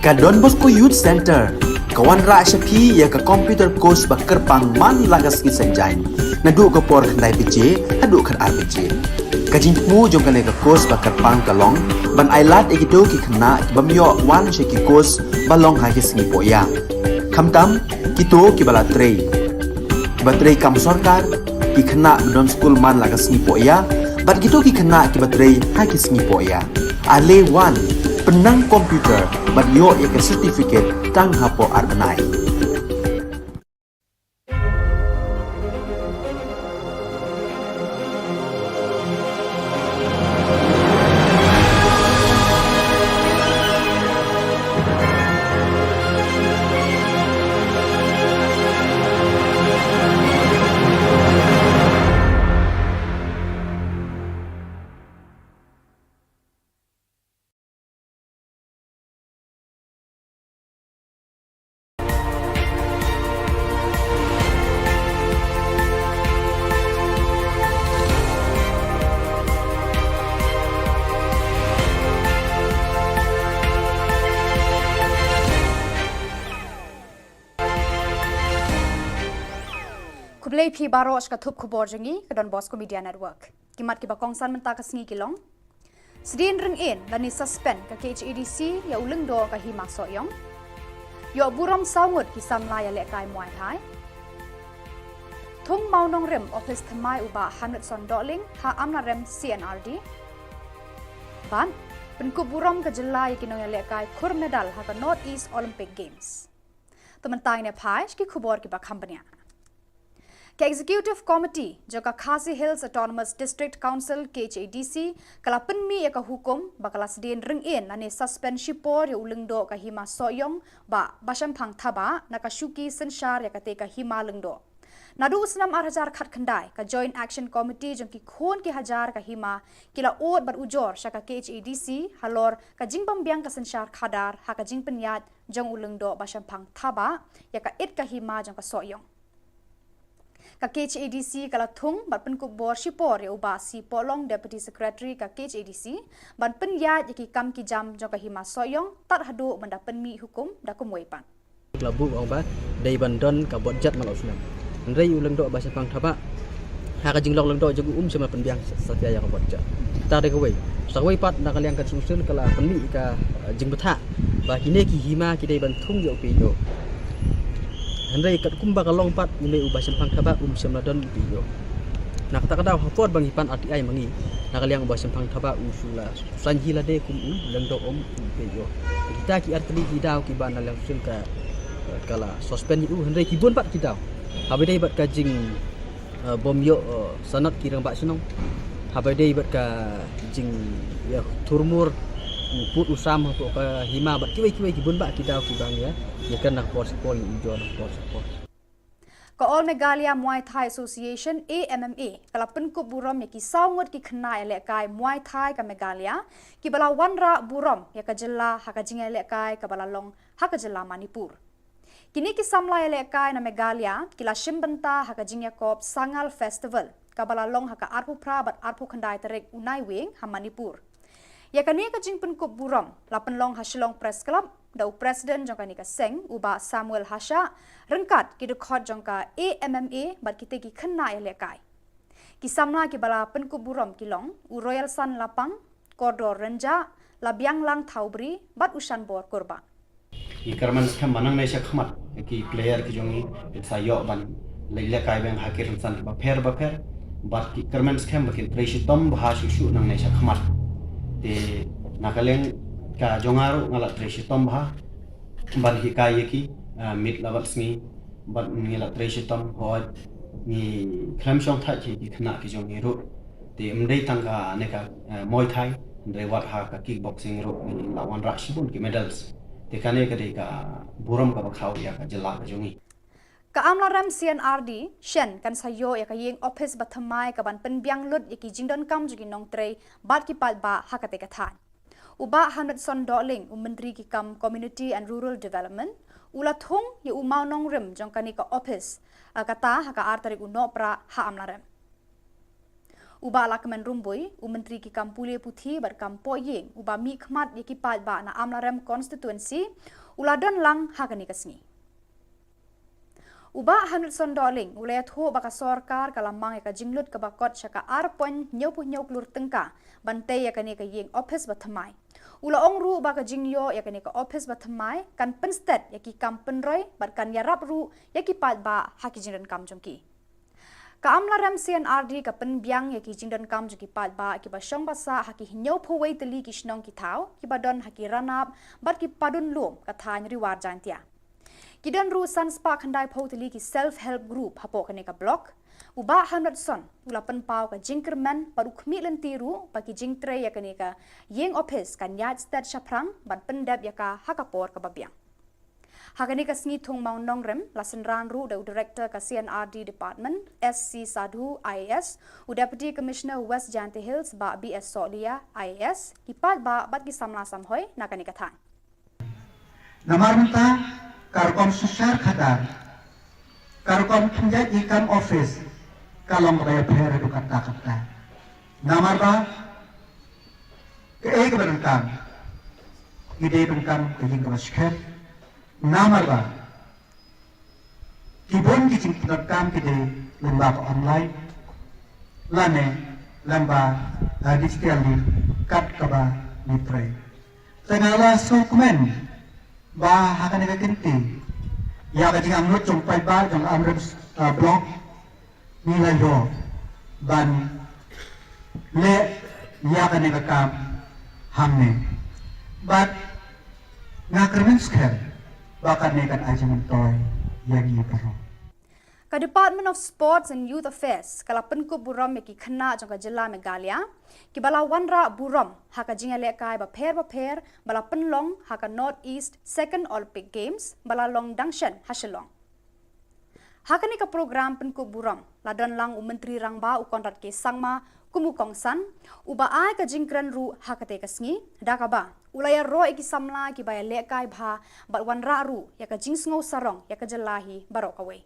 Ka Don Bosco Youth Centre ka wanrah sha phi ïa ka computer course ba kyrpang man la ka sngi Saitjaiñ, naduh ka por khyndai baje haduh khatar baje. Ka jingthmu jong kane ka course ba kyrpang ka long ban ailad ïa kito ki khynnah ki bym ïoh wan sha ki course ba long ha ki sngi pohïa, khamtam kito kiba la trei, kiba trei kam sorkar, ki khynnah ba don skul man la ka sngi pohïa bad kito ki khynnah kiba trei ha ki sngi pohïa. Ale wan, pynnang computer bad ïoh ïa ka certificate tang hapoh ar bnai. Khublei phi baroh sha ka thup khubor jong ngi ka Don Bosco Media Network. Ki mat kiba kongsan mynta ka sngi ki long: Sdien ring-ïen lane suspend ka K H A D C ïa u lyngdoh ka Hima Sohiong. Ïoh burom saw ngut ki samla ïalehkai Muay Thai. Thung mawnongrim ophis thymmai u Bah Hamletson Dohling ha Amlarem C N R D. Bad pynkup burom ka jylla ïa ki nongïalehkai khur medal ha ka North East Olympic Games. To mynta ngin ïa phai sha ki khubor kiba kham bniah. Ka Executive Committee jong ka Khasi Hills Autonomous District Council, K H A D C, ka la pynmih ïa ka hukum ba ka la sdien ring-ïen lane suspend shipor ïa u lyngdoh ka Hima Sohiong, Bah Bashemphang Thabah, na ka shuki synshar ïa katei ka hima lyngdoh. Naduh u snem ar hajar khatkhyndai, ka Joint Action Committee jong ki khun ki hajar ka hima ki la ud bad ujor sha ka K H A D C halor ka jingbym biang ka synshar khadar ha ka jingpynïaid jong u lyngdoh Bashemphang Thabah ïa ka it ka hima jong ka Sohiong. Ka K H A D C ka la thung bad pynkup bor shipor ïa u Bah C Pohlong, Deputy Secretary ka K H A D C, ban pynïaid ïa ki kam ki jam jong ka Hima Sohiong tad haduh ban da pynmih hukum da kumwei pat. Ka la buh ong ba dei ban don ka budget man la u snem. Hynrei u lyngdoh Bashemphang Thabah, ha ka jinglong lyngdoh jong u, um shym la pynbiang satia ïa ka budget. Te da kawei. Sa kawei pat, na ka liang ka Constitution ka la pynmih ka, eh, jingbthah ba kine ki hima ki dei ban thung ïa u P D O. Hynrei katkum ba ka long pat, une u Bashemphang Thabah um shym la don u P D O. Na kata ka daw, ha por ba ngi pan R T I ma ngi, na ka liang u Bashemphang Thabah u shu la saiñ hi lade kum u lyngdoh, um u P D O. Kita ki artylli ki daw kiba na liang Constitution ka, ka la suspend ïa u, hynrei ki bun pat ki daw. Haba dei bad ka jing, eh, bym ïoh, eh, sanad ki rangbah shnong. Haba dei bad ka jingïathurmur u pud u sam hapoh ka hima bad kiwei kiwei ki bun bah ki daw kiba ngi ïa, ïa kren na ka por sha ka por, ïa ujor na ka por sha ka por. Ka All Meghalaya Muay Thai Association, A M M A, ka la pynkup burom ïa ki saw ngut ki khynnah ïalehkai Muay Thai ka Meghalaya kiba la wanrah burom ïa ka jylla ha ka jingïalehkai kaba la long ha ka jylla Manipur. Kine ki samla ïalehkai na Meghalaya ki la shim bynta ha ka jingïakob Sangal Festival kaba la long ha ka arphew phra bad arphew khyndai tarik u Naiwieng ha Manipur. Ïa kane ka jingpynkup burom la pynlong ha Shillong Press Club da u President jong kane ka seng, u Bah Samuel Hashah, ryngkat ki dkhot jong ka A M M A bad kitei ki khynnah ïalehkai. Ki samla kiba la pynkup burom ki long u Royalson Lapang, Kordor Rynjah, Labianglang Thawbri bad u Shanbor Kurbah. Ngi kyrmen skhem ba nangne shakhmat ki player ki jong ngi kin sa ïoh ban leit lehkai biang ha ki rynsan bapher bapher. Bad ngi kyrmen skhem ba kin trei shitom bha shuh shuh nangne shakhmat. Te na ka liang ka jong nga ruh nga la trei shitom bha ban hikai ïa ki, ah, miet la bad sngi. Bad ngi la trei shitom, hooid, ngi khlem shongthait ïa ki khynnah ki jong ngi ruh. Te ym dei tang kane ka, eh, Muay Thai, hynrei wat ha ka kickboxing ruh ngi la wanrah shibun ki medals. Te kane ka dei ka burom kaba khaw ïa ka jylla ka jong ngi. Ka Amlarem C N R D shen kan sa ïoh ïa ka ïing ophis bathymmai kaban pynbiang lut ïa ki jingdonkam jong ki nongtrei bad ki paidbah ha katei ka thaiñ. U Bah Hamletson Dohling, u Myntri ki kam Community and Rural Development, u la thung ïa u mawnongrim jong kane ka ophis, ah, kata ha ka ar tarik u Nohprah ha Amlarem. U Bah Lahkmen Rymbui, u Myntri ki kam pule puthi bad kam poh ïing, u ba mih khmat ïa ki paidbah na Amlarem Constituency, u la don lang ha kane ka sngi. U Bah Henderson Dohling u la ïathuh ba ka sorkar ka la mang ïa ka jinglut kaba kot sha ka ar point hynñiewphew hynñiew klur tyngka ban tei ïa kane ka ïing ophis ba thymmai. U la ong ruh ba ka jingïoh ïa kane ka ophis ba thymmai kan pynsted ïa ki kam pynroi bad kan ïarap ruh ïa ki paidbah ha ki jingdonkam jong ki. Ka Amlarem C and R D ka pynbiang ïa ki jingdonkam jong ki paidbah kiba shong ba sah ha ki hynñiewphew wei tylli ki shnong ki thaw kiba don ha ki ranab bad ki padun lum ka thaiñ Ri War Jaintia. Ki don ruh san spah khyndaiphew tylli ki self help group hapoh kane ka block. U Bah Henderson u la pynpaw ka jingkyrmen bad u khmih lynti ruh ba ki jingtrei ïa kane ka ïing ophis kan ïaid sted shaphrang ban pyndep ïa ka ha ka por kaba biang. Ha kane ka sngi thung mawnongrim la synran ruh da u Director ka C and R D Department, S C Sadhu I A S, u Deputy Commissioner West Jaintia Hills, Bah B S Sohliya I A S, ki paidbah bad ki samla samhoi na kane ka thaiñ. Namar mynta ka rukom synshar khadar, ka rukom pynïaid ïing kam ophis ka long kaba ïapher haduh katta katta. Namar ba kaei kaba donkam ki dei donkam ka ïing kaba skhem. Namar ba ki bun ki jingpyndonkam ki dei lyngba ka online lane lyngba, uh, digital link kat kaba ngi trei. Te nga la sngewkmen ba ha kane ka kynti ïa ka jingangnud jong paidbah jong Amlarem, uh, block ngi la ïoh ban leh ïa kane ka kam hangne. Bad nga kyrmen skhem ba kane kan ai jingmyntoi ïa ngi baroh. Ka Department of Sports and Youth Affairs ka la pynkup burom ïa ki khynnah jong ka jylla Meghalaya kiba la wanrah burom ha ka jingïalehkai bapher bapher ba la pynlong ha ka North East Second Olympic Games ba la long dang shen ha Shillong. Ha kane ka program pynkup burom la don lang u Myntri Rangbah u Conrad K Sangma kum u kongsan, uba ai ka jingkren ruh ha kata ka sngi, da kaba u la ïaroh ïa ki samla kiba ïalehkai bha bad wanrah ruh ïa ka jingsngew sarong ïa ka jylla hi baroh kawei.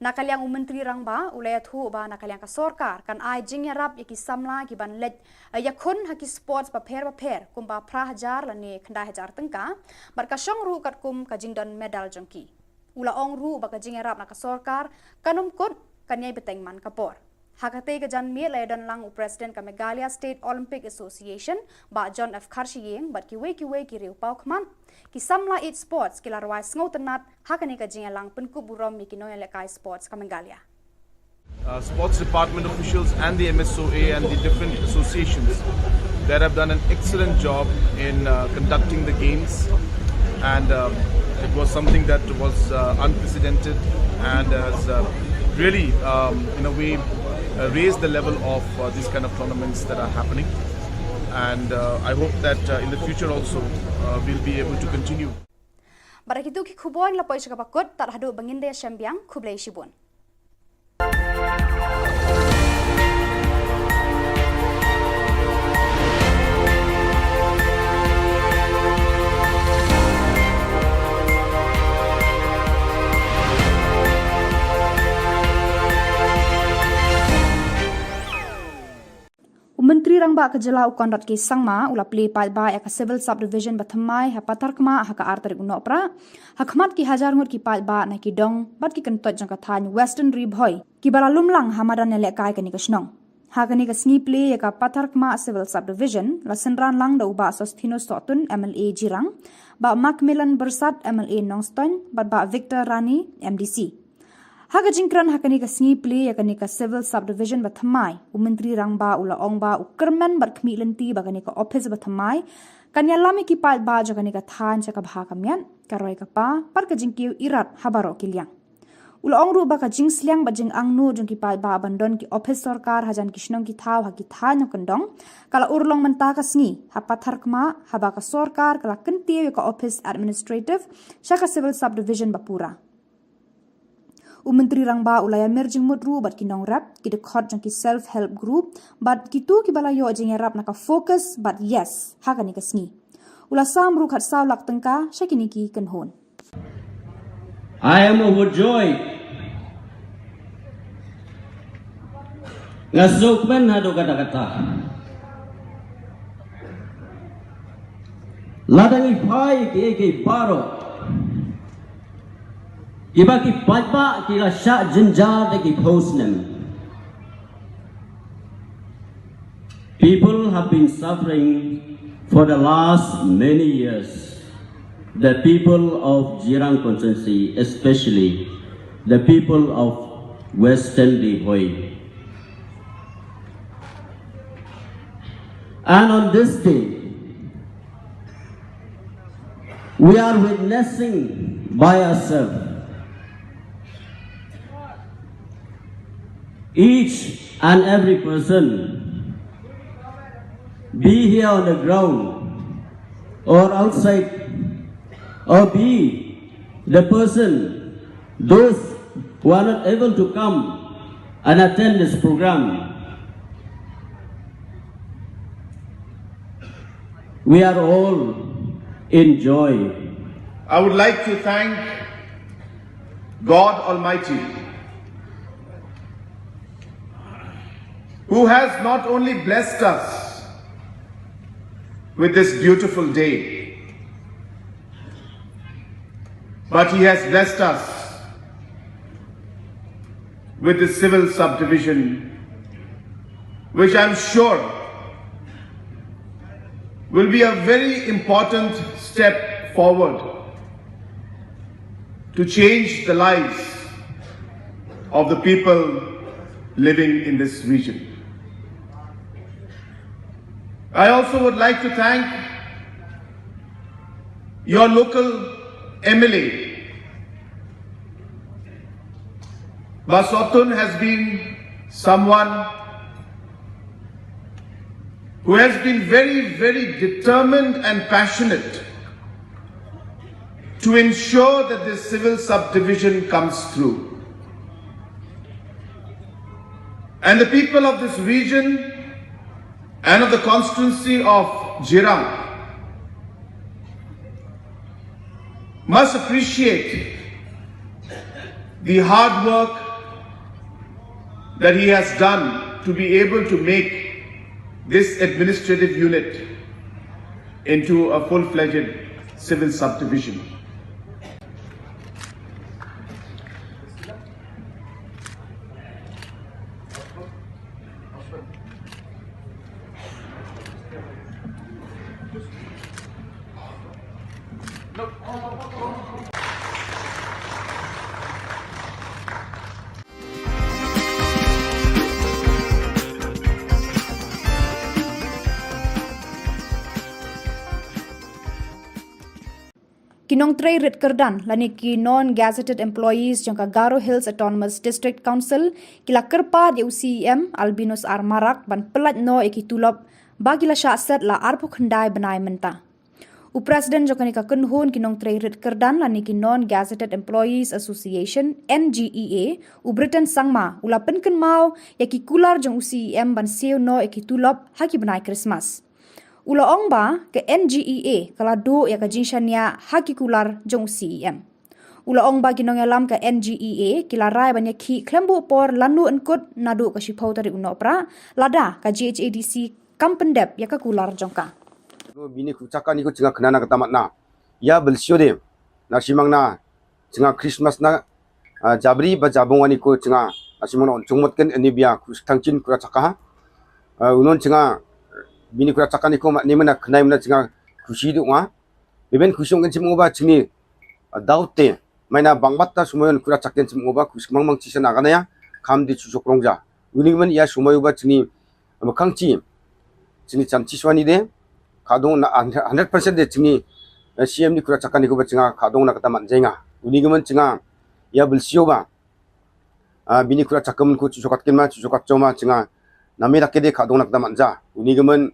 Na ka liang u Myntri Rangbah u la ïathuh ba na ka liang ka sorkar kan ai jingïarap ïa ki samla kiban leit ïakhun ha ki sports bapher bapher kumba phra hajar lane khyndai hajar tyngka bad ka shong ruh katkum ka jingdon medal jong ki. U la ong ruh ba ka jingïarap na ka sorkar kan ym kut, kan ïai bteng man ka por. Ha katei ka janmiet la ïadon lang u President ka Meghalaya State Olympic Association, Bah John F Kharshiing, bad kiwei kiwei ki riew paw khmat. Ki samla ïeit sports ki la rwai sngewtynnat ha kane ka jingïalang pynkup burom ïa ki nongïalehkai sports ka Meghalaya. Uh, sports department officials and the M S O A and the different associations that have done an excellent job in uh, conducting the games, and um, it was something that was uh, unprecedented and has uh, really, um, in a way, uh, raised the level of uh, these kind of tournaments that are happening. And uh, I hope that uh, in the future also uh, we'll be able to continue. Bad da kitu ki khubor ngi la poi sha kaba kut, tad haduh ba ngin da ïashem biang, khublei shibun. U Myntri Rangbah ka jylla u Conrad K Sangma u la plie paidbah ïa ka Civil Subdivision ba thymmai ha Patharkhmah ha ka ar tarik u Nohprah, ha khmat ki hajar ngut ki paidbah na ki dong bad ki kyntoit jong ka thaiñ Western Ri Bhoi kiba la lum lang ha madan ïalehkai kane ka shnong. Ha kane ka sngi plie ïa ka Patharkhmah Civil Subdivision la synran lang da u Bah Sosthenes Sohtun, M L A Jirang, Bah Macmillan Byrsat, M L A Nongstoiñ, bad Bah Victor Rani, M D C. Ha ka jingkren ha kane ka sngi plie ïa kane ka Civil Subdivision ba thymmai, u Myntri Rangbah u la ong ba u kyrmen bad khmih lynti ba kane ka ophis ba thymmai kan ïalam ïa ki paidbah jong kane ka thaiñ sha ka bha ka miat, ka roi ka par, bad ka jingkiew irat ha baroh ki liang. U la ong ruh ba ka jingsliang bad jingangnud jong ki paidbah ban don ki ophis sorkar hajan ki shnong ki thaw ha ki thaiñ nongkyndong ka la urlong mynta ka sngi ha Patharkhmah, haba ka sorkar ka la kyntiew ïa ka ophis administrative sha ka Civil Subdivision ba pura. U Myntri Rangbah u la ïamir jingmut ruh bad ki nongrep, ki dkhot jong ki self help group, bad kito kiba la ïoh jingïarap na ka FOCUS bad YES ha kane ka sngi. U la sam ruh khatsaw lak tyngka sha kine ki kynhun. I am overjoyed Nga sngewkmen haduh katta katta. Lada ngi phai ki, ki baroh kiba ki paidbah ki la shah jynjar da ki phew snem. People have been suffering for the last many years. The people of Jirang constituency, especially the people of Western Ri Bhoi. And on this day, we are witnessing by ourselves, each and every person, be here on the ground or outside, or be the person, those who are not able to come and attend this program, we are all in joy. I would like to thank God Almighty, who has not only blessed us with this beautiful day, but He has blessed us with this civil subdivision, which I'm sure will be a very important step forward to change the lives of the people living in this region. I also would like to thank your local M L A. Bah Sotun has been someone who has been very, very determined and passionate to ensure that this civil subdivision comes through. And the people of this region and of the constituency of Jirang must appreciate the hard work that he has done to be able to make this administrative unit into a full-fledged civil subdivision. Ki nongtrei rit kyrdan lane ki non-gazetted employees jong ka Garo Hills Autonomous District Council ki la kyrpad ïa u C E M Albinus R Marak ban pyllait noh ïa ki tulop ba ki la shah set la arphew khyndai bnai mynta. U President jong kane ka kynhun ki nongtrei rit kyrdan lane ki Non-Gazetted Employees Association, N G E A, u Britain Sangma, u la pynkynmaw ïa ki kular jong u C E M ban siew noh ïa ki tulop ha ki bnai Christmas. U la ong ba ka N G E A ka la duh ïa ka jingshaniah ha ki kular jong u C E M. U la ong ba ki nongïalam ka N G E A ki la rai ban ïakhih khlem buh por lano yn kut naduh ka shiphew tarik u Nohprah, lada ka G H A D C kam pyndep ïa ka kular jong ka. Bini kru chaka ni ko chinga khnana kata matna. Ïa belsio de. Na shimang na chinga Christmas na, ah, jabri ba jabong ani ko chinga. Na shimang na on chungmot ken ani bia kus thangchin kru chaka ha. Ah, unon chinga bini kru chaka ni ko ma ni mana khnai mana chinga khushi du nga. Beben khushi ong ken chim ngo ba chini, ah, daw te. Maina bang bat ta sumayon kura chak ken chim ngo ba khushi mang mang chisa na ganaya. Kam di chusok rongja. Uni man ïa sumayu ba chini, ah, khang chi. Chini chan chi swani de. Khadong na hundred percent de chini, eh, C M ni kura chaka ni ko ba chinga khadong na kata man jenga. Uni man chinga ïa belsio ba. Ah, bini kura chaka mun ko chusokat ken ma, chusokat choma chinga. Name dak de khadong na kata man ja. Uni man,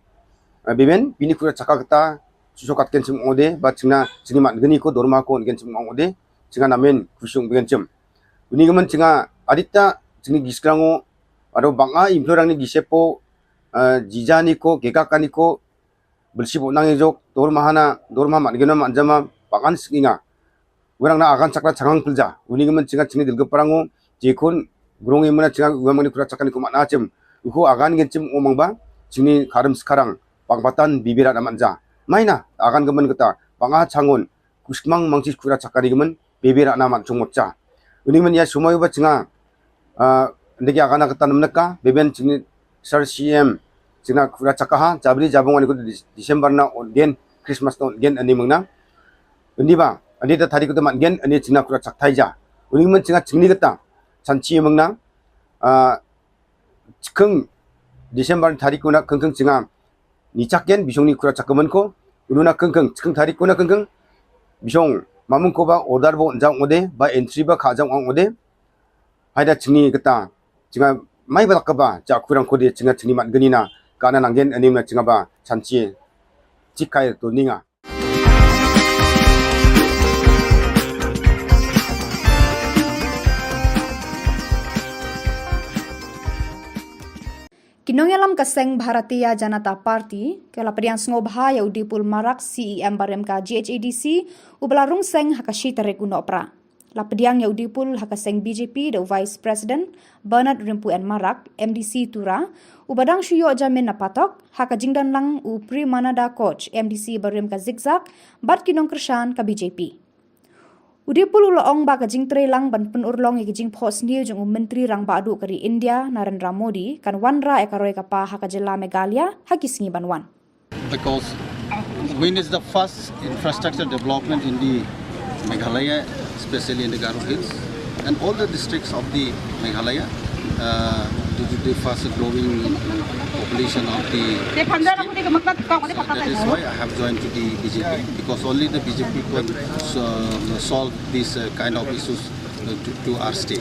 ah, bimen, bini kura chaka kata chusokat ken chim ong de, ba chinga, chini man gani ko dorma ko ken chim ong de, chinga namen khushung ben chim. Uni man chinga adita chini giskrango, aro banga implorang ni gisepo, ah, jija ni ko, keka kani ko, belsi bo nang ejok, dorma hana, dorma man gena man jama, bangan singinga. Werang na agan chakra changang pelja. Uni ngi men chinga chini dilga parango, jekun, grong imuna chinga, uwa mani kura chakani kuma na chem. Uko agan gen chim umang ba, chini karam sekarang, pang patan bibira na manja. Maina, agan gemen kata, panga changon, kusmang mangchis kura chakari gemen, bibira na man chungmot cha. Uni men ya sumai ba chinga, ah, ndegi agan kata namnaka, beben chini sar C M, china kura chakaha, jabri jabong ani ko Dis-, December na ongen, Christmas na ongen ani mengna. Uni ba, ani ta tadi ko ta man gen, ani china kura chakthai ja. Uni men chinga chingni kata, chanchi mengna, ah, chikeng December tadi ko na keng keng chinga, ni chak gen, bisong ni kura chak kemen ko, unu na keng keng, chikeng tadi ko na keng keng, bisong, mamung ko ba order bo njang ode, ba entry ba kha jang ang ode, haida chingni kata, chinga mai ba lak ba, ja kurang ko de, chinga chingni mat geni na, kana nanggen, ani na chinga ba, chanchi, chikai to ninga. Ki nongïalam ka seng Bharatiya Janata Party, ka la pdiang sngewbha ïa u Dipul Marak C E M barim ka G H A D C, uba la rung seng ha ka shi tarik u Nohprah. La pdiang ïa u Dipul ha ka seng B J P da u Vice President, Bernard Rympu N Marak, M D C Tura, uba dang shu ïoh jamin na patok, ha ka jingdon lang u Premananda Koch, M D C barim ka Zikzak, bad ki nongkyrshan ka B J P. U Dipul u la ong ba ka jingtrei lang ban pynurlong ïa ka jingphohsniew jong u Myntri Rangbah Duh ka ri India, Narendra Modi, kan wanrah ïa ka roi ka par ha ka jylla Meghalaya, ha ki sngi ban wan. Because when is the first infrastructure development in the Meghalaya, especially in the Garo Hills, and all the districts of the Meghalaya, uh, due to the fast growing population of the state. So that is why I have joined to the B J P, because only the B J P can, uh, solve these, uh, kind of issues, uh, to, to our state.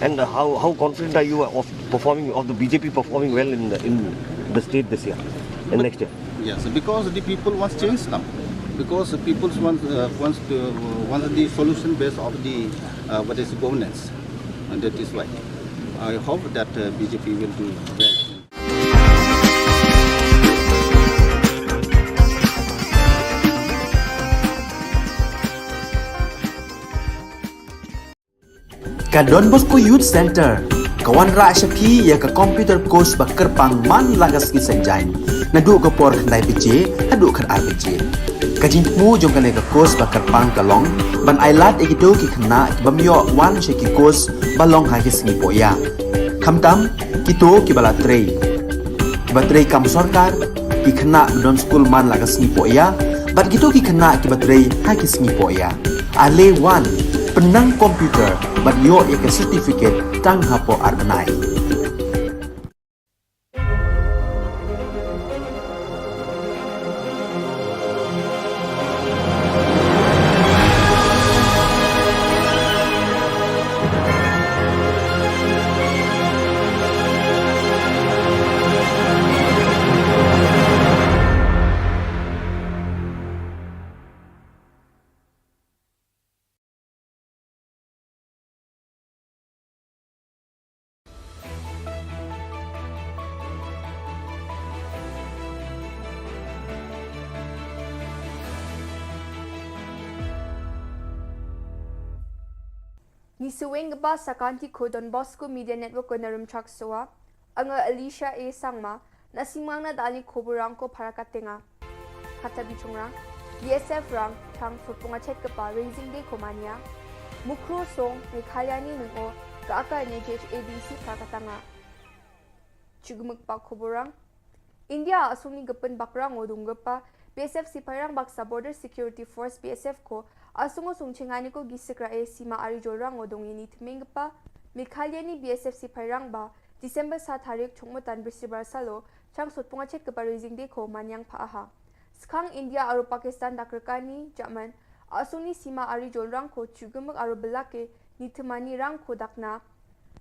And, uh, how, how confident are you of performing, of the B J P performing well in the, in the state this year and next year? Yes, because the people wants change now. Because the people wants, uh, wants to, wants the solution based of the, uh, what is governance, and that is why I hope that, uh, B J P will do well. Ka Don Bosco Youth Centre ka wanrah sha phi ïa ka computer course ba kyrpang man la ka sngi Saitjaiñ, naduh ka por khyndai baje haduh khatar baje. Ka jingthmu jong kane ka course ba kyrpang ka long ban ailad ïa kito ki khynnah ki bym ïoh wan sha ki course ba long ha ki sngi pohïa. Khamtam kito kiba la trei, kiba trei kam sorkar, ki khynnah ba don skul man la ka sngi pohïa, bad kito ki khynnah kiba trei ha ki sngi pohïa. Ale wan, pynnang computer bad ïoh ïa ka certificate tang hapoh ar bnai. Ngi sngewbha ba sa kan ki khubor Don Bosco Media Network ko na Rumchak Sowa. Nga Alicia A Sangma, na sngewbha na dali khubor rang ko para ka tenga. Kata bichung rang, B S F rang, tang sotpung achet kapa Raising Day ko mania. Mukro song, Meghalaya ni nung o, ka aka ne G H A D C para ka tanga. Chugmuk pa khubor rang. India asung ni gepen bakrang o dung gepa, B S F sipai rang baksa Border Security Force B S F ko, asung o sung chengani ko gisik ra e sima ari jol rang o dung ini temeng gepa, Meghalaya ni B S F sipai rang ba, December sa tarik chungmutan brisibal salo, chang sotpung achet kapa Raising Day ko manyang pa aha. Skhang India aro Pakistan dak rekani, German, asung ni sima ari jol rang ko chugmuk aro belake, ni temani rang ko dakna,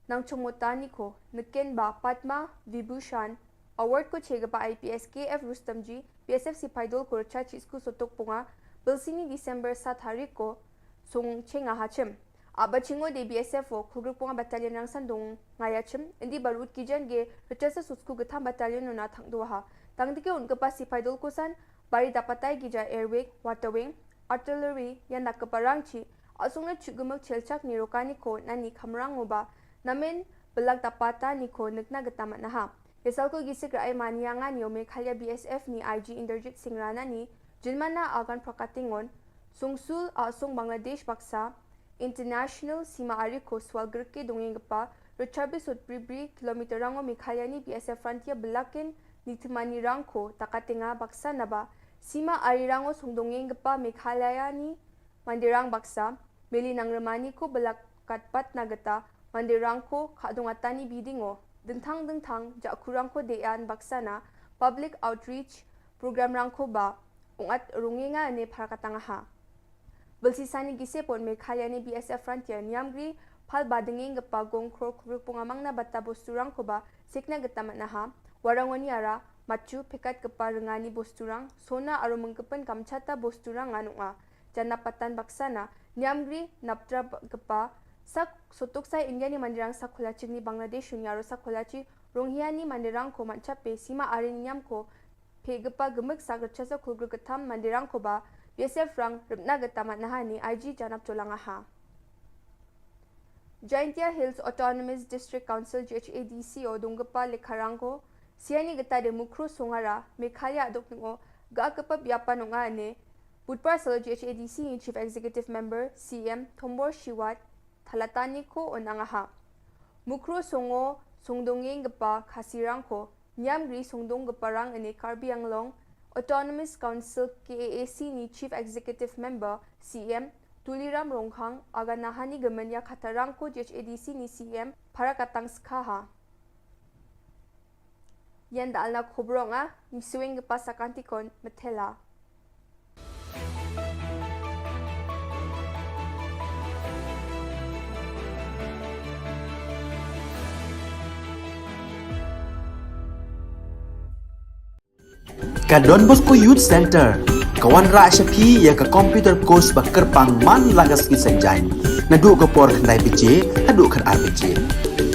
nang chungmutani ko, neken ba Padma Vibhushan, Award ko che kapa I P S K F Rustomji, B S F sipai dol ko rcha chisku sotok punga, belsini December sa tarik ko, sung chenga hachim. Aba chingo de B S F o, kugruk punga battalion rang sandung ngaya chim, indi barut kijan ge, rcha sa susku getham battalion nuna thang dua ha. Tang dike un kapa sipai dol ko san, bari dapatai gija air wing, water wing, artillery, yan dak kapa rang chi, asung na chugumuk chelchak ni rokani ko, nani kamrang uba, namen, Belak Dapata ni ko nukna geta matnaha. Yasal ko gisik rai mania nga nio Meghalaya B S F ni I G Inderjit Singh Rana ni, Jinmana Agan Prakatingon, Sungsul Asung Bangladesh baksa, International Sima Ari ko Swalgerke dongeng gepa, Richard Bisut Bribri kilometer rango Meghalaya ni B S F Frontier belakin ni temani rangko takatenga baksa naba, Sima Ari rango sungdongeng gepa Meghalaya ni Mandirang baksa, Meli Nangremani ko belak katpat na geta, Mandirang ko khadong atani bidingo, dengthang dengthang, jakurang ko dean baksa na, public outreach, program rangko ba, ungat rungenga ne parakatanga ha. Belsisani gise pon Meghalaya ni B S F Frontier niamgri, pal badengeng gepa gong kror krupung amang na bata bosturang ko ba, sikna geta matnaha, warangoni ara, machu pekat gepa rengani bosturang, sona aro mengkepen kamchata bosturang anunga. Jana patan baksa na, niamgri, naptra gepa, sak sotok sai India ni Mandirang sak kholachi ni Bangladesh unia aro sak kholachi, Ronghia ni Mandirang ko manchape, Sima Ari ni niam ko, pe gepa gemek sak rechasa kulgru ketam Mandirang ko ba, B S F rang, repna geta matnaha ni, I G janap cholanga ha. Jaintia Hills Autonomous District Council G H A D C o donggepa lekharang ko, siani geta de Mukro Songara, Meghalaya adok ngo, ga kepa biapa nonga ne, Budpar salo G H A D C ni Chief Executive Member, C M, Thombor Shiwat, Thalatani ko onanga ha. Mukro Songo, sungdongeng gepa khasirang ko, niamgri sungdong gepa rang ene Karbi Anglong, Autonomous Council K A A C ni Chief Executive Member, C M, Tuliram Ronghang, aga nahani gemenya khatarang ko G H A D C ni C M, parakatang skha ha. Yan da alna khobrong a, misuing gepa sakantikon, methela. Ka Don Bosco Youth Center, ka wanrah sha phi ïa ka computer course ba kyrpang man la ka sngi Saitjaiñ. Naduh ka por khyndai baje, haduh khatar baje.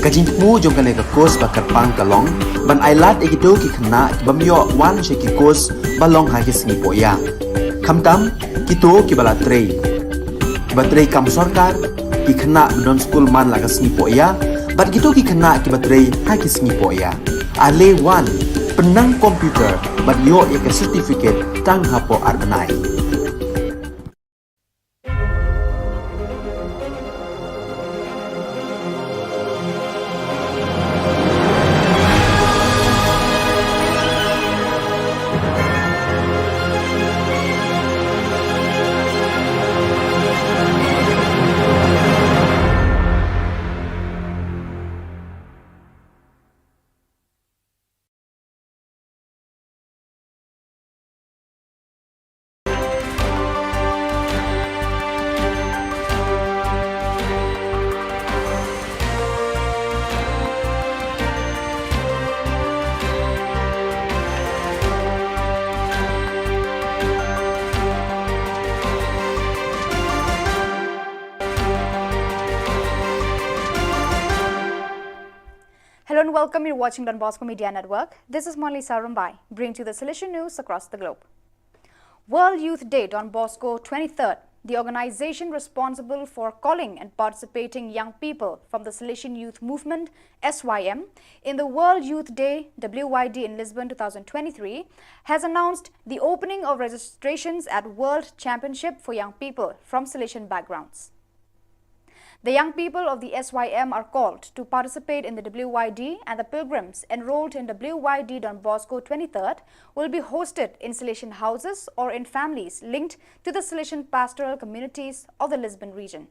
Ka jingthmu jong kane ka course ba kyrpang ka long, ban ailad ïa kito ki khynnah, ki bym ïoh wan sha ki course, ba long ha ki sngi pohïa. Khamtam, kito ki ba la trei. Ki ba trei kam sorkar, ki khynnah ba don skul man la ka sngi pohïa, bad kito ki khynnah ki ba trei ha ki sngi pohïa. Ale wan, pynnang computer, bad ïoh ïa ka certificate tang hapoh ar bnai. Hello and welcome. You're watching Don Bosco Media Network. This is Monalisa Rumbai, bringing to the Salesian news across the globe. World Youth Day Don Bosco twenty-third. The organization responsible for calling and participating young people from the Salesian Youth Movement, S Y M, in the World Youth Day, W Y D, in Lisbon two thousand twenty-three, has announced the opening of registrations at World Championship for young people from Salesian backgrounds. The young people of the S Y M are called to participate in the W Y D, and the pilgrims enrolled in W Y D Don Bosco twenty-third will be hosted in Salesian houses or in families linked to the Salesian pastoral communities of the Lisbon region.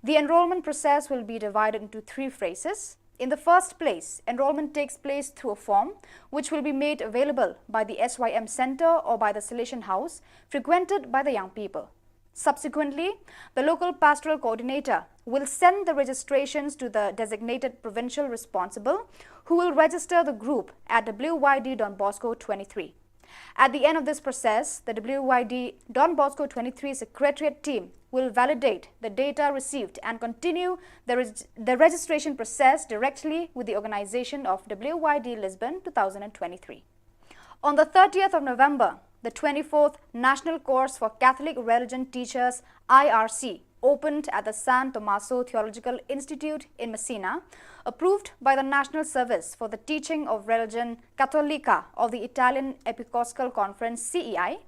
The enrollment process will be divided into three phases. In the first place, enrollment takes place through a form which will be made available by the S Y M center or by the Salesian house frequented by the young people. Subsequently, the local pastoral coordinator will send the registrations to the designated provincial responsible, who will register the group at W Y D Don Bosco twenty-three. At the end of this process, the W Y D Don Bosco twenty-three secretariat team will validate the data received and continue the reg-, the registration process directly with the organization of W Y D Lisbon two thousand twenty-three. On the thirtieth of November, the twenty-fourth National Course for Catholic Religion Teachers, I R C, opened at the San Tommaso Theological Institute in Messina, approved by the National Service for the Teaching of Religion Cattolica of the Italian Episcopal Conference, C E I,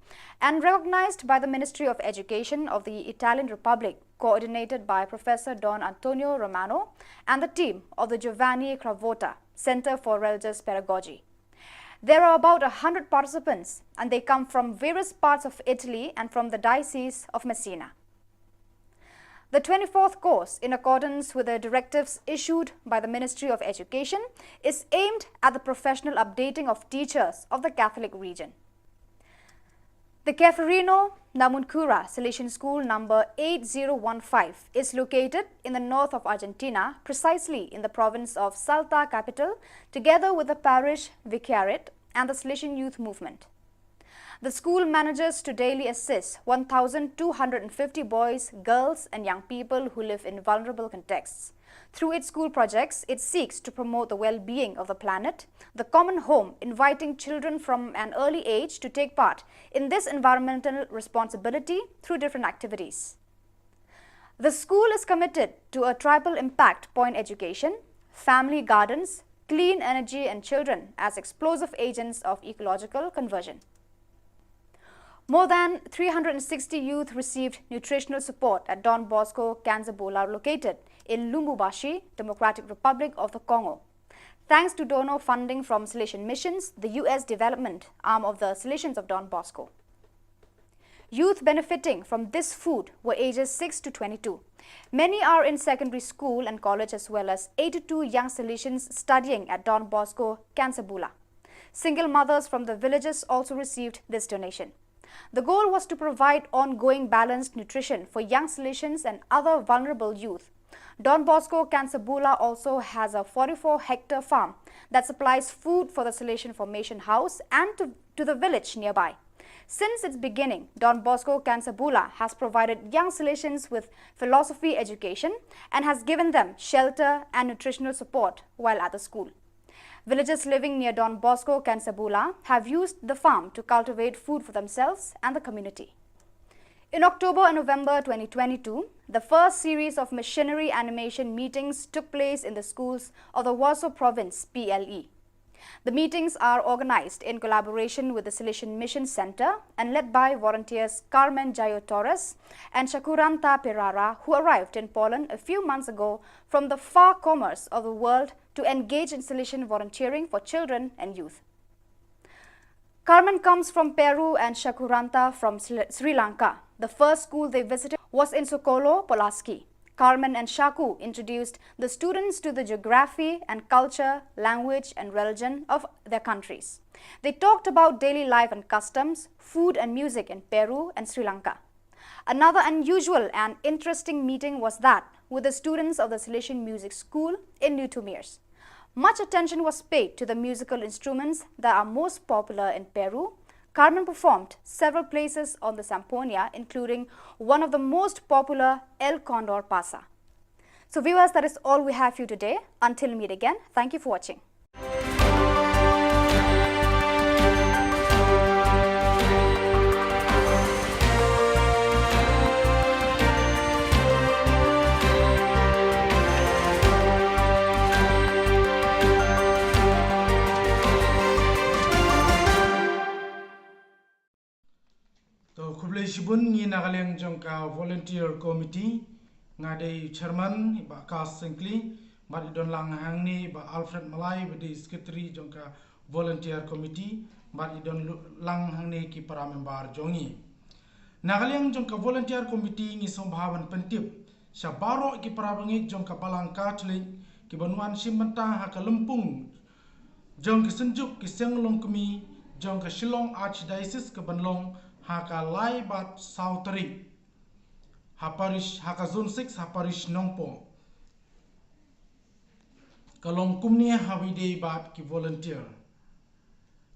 and recognized by the Ministry of Education of the Italian Republic, coordinated by Professor Don Antonio Romano and the team of the Giovanni Cravotta Center for Religious Pedagogy. There are about a hundred participants, and they come from various parts of Italy and from the Diocese of Messina. The twenty-fourth course, in accordance with the directives issued by the Ministry of Education, is aimed at the professional updating of teachers of the Catholic region. The Ceferino Namuncurá Salesian School number eight zero one five is located in the north of Argentina, precisely in the province of Salta Capital, together with the parish vicariate and the Salesian Youth Movement. The school manages to daily assist one thousand two hundred fifty boys, girls, and young people who live in vulnerable contexts. Through its school projects, it seeks to promote the well-being of the planet, the common home, inviting children from an early age to take part in this environmental responsibility through different activities. The school is committed to a triple impact point education, family gardens, clean energy, and children as explosive agents of ecological conversion. More than three hundred sixty youth received nutritional support at Don Bosco Kanzabulla, located in Lubumbashi, Democratic Republic of the Congo, thanks to donor funding from Salesian Missions, the U S development arm of the Salesians of Don Bosco. Youth benefiting from this food were ages six to twenty-two. Many are in secondary school and college, as well as eighty-two young Salesians studying at Don Bosco Kanzabulla. Single mothers from the villages also received this donation. The goal was to provide ongoing balanced nutrition for young Salesians and other vulnerable youth. Don Bosco Kanzabulla also has a forty-four hectare farm that supplies food for the Salesian Formation House and to, to the village nearby. Since its beginning, Don Bosco Kanzabulla has provided young Salesians with philosophy education and has given them shelter and nutritional support while at the school. Villagers living near Don Bosco Kanzabulla have used the farm to cultivate food for themselves and the community. In October and November twenty twenty-two, the first series of missionary animation meetings took place in the schools of the Waso Province, P L E. The meetings are organized in collaboration with the Salesian Mission Center and led by volunteers Carmen Jayo Torres and Shakuranta Perara, who arrived in Poland a few months ago from the far corners of the world to engage in Salesian volunteering for children and youth. Carmen comes from Peru and Shakuranta from Sri Sri Lanka. The first school they visited was in Sokolo, Pulaski. Carmen and Shaku introduced the students to the geography and culture, language and religion of their countries. They talked about daily life and customs, food and music in Peru and Sri Lanka. Another unusual and interesting meeting was that with the students of the Salesian Music School in Newtomiers. Much attention was paid to the musical instruments that are most popular in Peru. Carmen performed several places on the zampoña, including one of the most popular, El Condor Pasa. So viewers, that is all we have for you today. Until we meet again, thank you for watching. To, khublei shibun, ngi na ka liang jong ka volunteer committee, nga dei chairman, i Bah Kas Syngkli, bad i don lang hangne i Bah Alfred Malai, ba dei secretary jong ka volunteer committee, bad i don lu-, lang hangne ki para member jong ngi. Na ka liang jong ka volunteer committee ngi sngewbha ban pyntip sha baroh ki para bangeit jong ka Balang Katholik ki ban wan shim bynta ha ka lympung jong ki synjuk ki seng longkmie jong ka Shillong Archdiocese ka ban long ha ka lai bad saw tarik ha parish, ha ka zone six, ha parish Nongpoh. Ka long kumne ha kaba ïadei bad ki volunteer.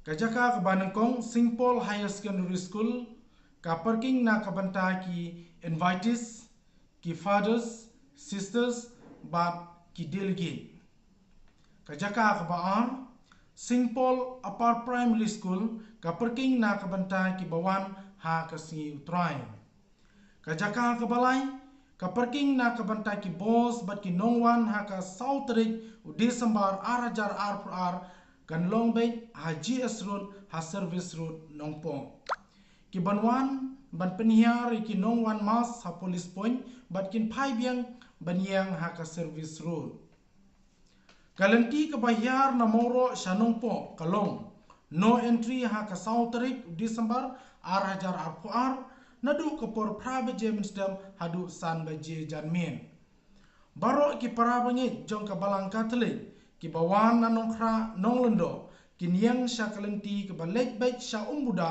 Ka jaka kaba nyngkong, Saint Paul Higher Secondary School, ka parking na ka bynta ki invitees, ki fathers, sisters, bad ki delegate. Ka jaka kaba ar, Saint Paul Upper Primary School, ka parking na ka bynta ki ba wan ha ka sngi U Trai. Ka jaka kaba lai, Ka parking na ka bynta ki bos bad ki nongwan ha ka saw tarik u Disembar ar hajar arphew ar kan long beit ha G S Road ha Service Road Nongpoh. Ki ban wan ban pynhiar ïa ki nongwan mass ha Police Point bad kin phai biang ban ïeng ha ka Service Road. Ka lynti kaba hiar na Mawroh sha Nongpoh ka long no entry ha ka saw tarik Disembar ar hajar arphew ar, naduh ka por phra baje mynstep haduh san baje janmiet. Baroh ki para bangeit jong ka Balang Katholik kiba wan na Nongkhrah Nonglyngdoh kin ïeng sha ka lynti kaba leit beit sha Umbuda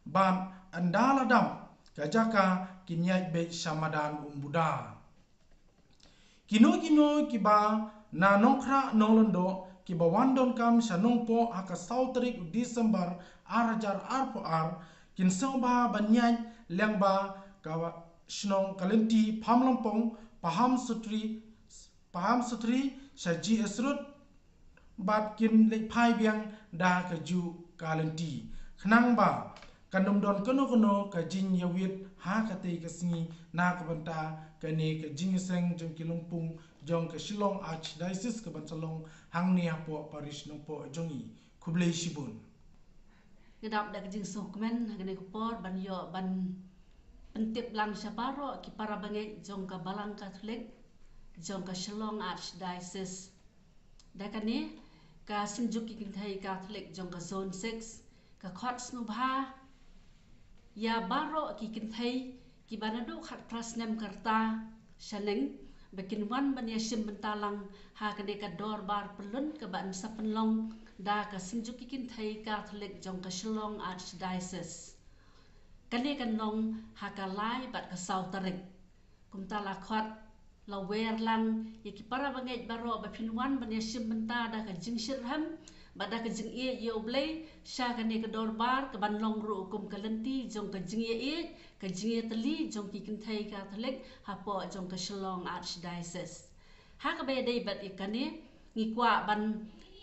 bad ynda la dap ka jaka kin ïaid beit sha madan Umbuda. Kino kino kiba na Nongkhrah Nonglyngdoh kiba wan donkam sha Nongpoh ha ka saw tarik u Disembar ar hajar arphew ar kin sngewbha ban ïaid lyngba ka shnong ka lynti Pamlampong, Paham Sutri, Paham Sutri sha G S Road bad kin leit phai biang da kajuh ka lynti. Khnang ba kan ym don kano kano ka jingïawit ha katei ka sngi na ka bynta kane ka jingïaseng jong ki lympung jong ka Shillong Archdiocese ka ban sa long hangne hapoh Parish Nongpoh jong ngi. Khublei shibun. Nga dap da ka jingsngewkmen ha kane ka por ban ïoh ban pyntip lang sha baroh ki para bangeit jong ka Balang Katholik jong ka Shillong Archdiocese. Da kane ka Synjuk ki Kynthei Katholik jong ka Zone six ka khot sngewbha ïa baroh ki kynthei kiba naduh khatphra snem ka rta shaneng ba kin wan ban ïashim bynta lang ha kane ka dorbar pyllun kaba yn sa pynlong da ka Synjuk ki Kynthei Katholik jong ka Shillong Archdiocese. Kane kan long ha ka lai bad ka saw tarik. Kumta la khot la wer lang ïa ki para bangeit baroh ba phin wan ban ïashim bynta da ka jingshitrhem bad da ka jingïeit ïa U Blei sha kane ka dorbar ka ban long ruh kum ka lynti jong ka jingïeit, ka jingïatylli jong ki kynthei Katholik hapoh jong ka Shillong Archdiocese. Ha kaba ïadei bad ïa kane ngi kwah ban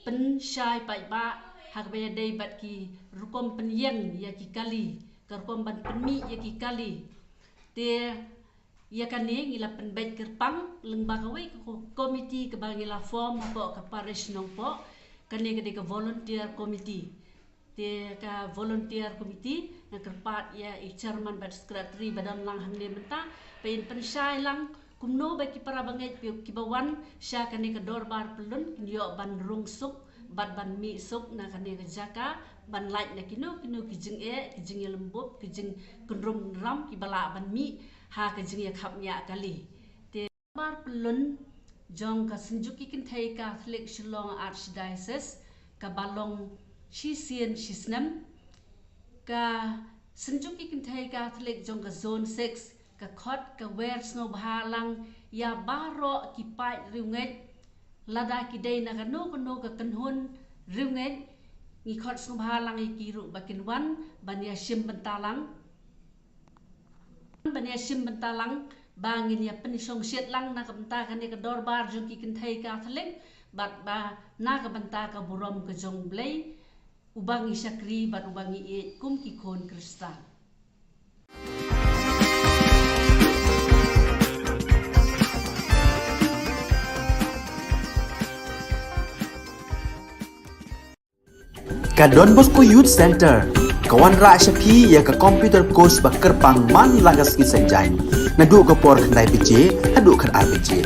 pynshai paidbah ha kaba ïadei bad ki rukom pynïeng ïa ki kali, ka rukom ban pynmih ïa ki kali. Te ïa kane ngi la pynbeit kyrpang lyngba kawei ka ko-, komiti kaba ngi la form hapoh ka Parish Nongpoh. Kane ka dei ka volunteer committee. Te ka volunteer committee nga kyrpad ïa i chairman bad secretary ba don lang hangne mynta ba in pynshai lang kumno ba ki para bangeit kiba wan sha kane ka dorbar pyllun kin ïoh ban rung suk bad ban mih suk na kane ka jaka ban lait na kino kino ki jingeh, ki jingïalymbup, ki jingkynrum kynram kiba lah ban mih ha ka jingïakhapngiah kali. Te dorbar pyllun jong ka Synjuk ki Kynthei Katholik Shillong Archdiocese kaba long shisien shisnem, ka Synjuk ki Kynthei Katholik jong ka Zone six ka khot ka wer sngewbha lang ïa baroh ki paid riewngeit, lada ki dei na kano kano ka kynhun riewngeit, ngi khot sngewbha lang ïa ki ruh ba kin wan ban ïashim bynta lang. Ban ïashim bynta lang ba ngin ïa pynshongshit lang na ka bynta kane ka dorbar jong ki kynthei Katholik bad ba na ka bynta ka burom ka jong U Blei uba ngi shakri bad uba ngi ïeit kum ki khun Khristan. Ka Don Bosco Youth Center ka wanrah sha phi ïa ka computer course ba kyrpang man la ka sngi Saitjaiñ, naduh ka por khyndai baje haduh khatar baje.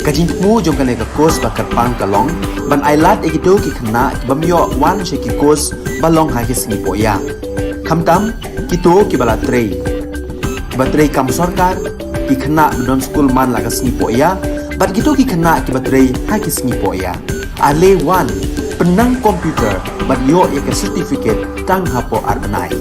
Ka jingthmu jong kane ka course ba kyrpang ka long ban ailad ïa kito ki khynnah ki bym ïoh wan sha ki course ba long ha ki sngi pohïa. Khamtam kito kiba la trei, kiba trei kam sorkar, ki khynnah ba don skul man la ka sngi pohïa bad kito ki khynnah kiba trei ha ki sngi pohïa. Ale wan, pynnang computer bad ïoh ïa ka certificate tang hapoh ar bnai.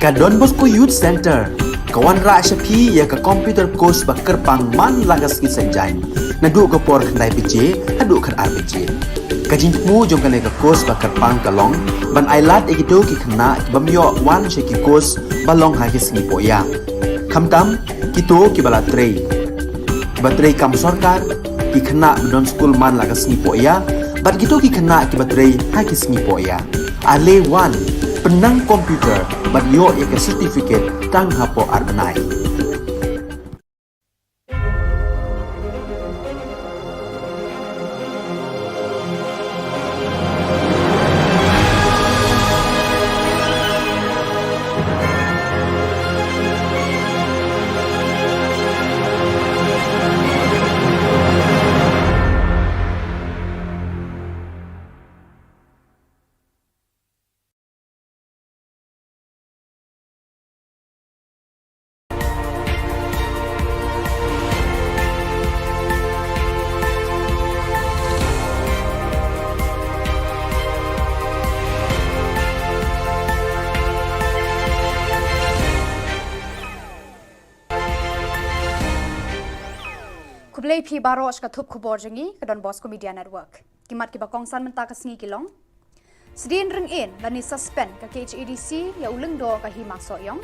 Ka Don Bosco Youth Centre ka wanrah sha phi ïa ka computer course ba kyrpang man la ka sngi Saitjaiñ, naduh ka por khyndai baje haduh khatar baje. Ka jingthmu jong kane ka course ba kyrpang ka long ban ailad ïa kito ki khynnah ki bym ïoh wan sha ki course ba long ha ki sngi pohïa, khamtam kito kiba la trei, kiba trei kam sorkar, ki khynnah ba don skul man la ka sngi pohïa, bad kito ki khynnah kiba trei ha ki sngi pohïa. Ale wan, pynnang computer bad ïoh ïa ka certificate tang hapoh ar bnai. Khublei phi baroh sha ka thup khubor jong ngi ka Don Bosco Media Network. Ki mat kiba kongsan mynta ka sngi ki long: Sdien ryngin lane suspend ka K H A D C ïa u lyngdoh ka Hima Sohiong.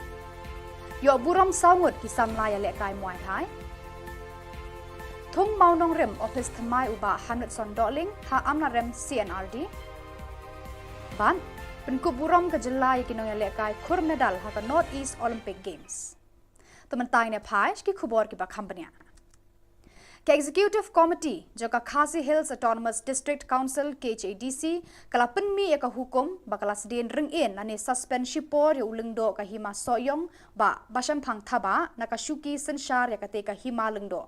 Ïoh burom saw ngut ki samla ïalehkai Muay Thai. Thung Mawnongrim, ophis thymmai u Bah Hamletson Dohling ha Amlarem C N R D. Bad pynkup burom ka jylla ïa ki nongïalehkai khur medal ha ka North East Olympic Games. To mynta ngin ïa phai sha ki khubor kiba kham bniah. Ka Executive Committee jong ka Khasi Hills Autonomous District Council, K H A D C, ka la pynmih ïa ka hukum ba ka la sdien ryngin lane suspend shipor ïa u lyngdoh ka Hima Sohiong, Bah Bashemphang Thabah, na ka shuki synshar ïa katei ka hima lyngdoh.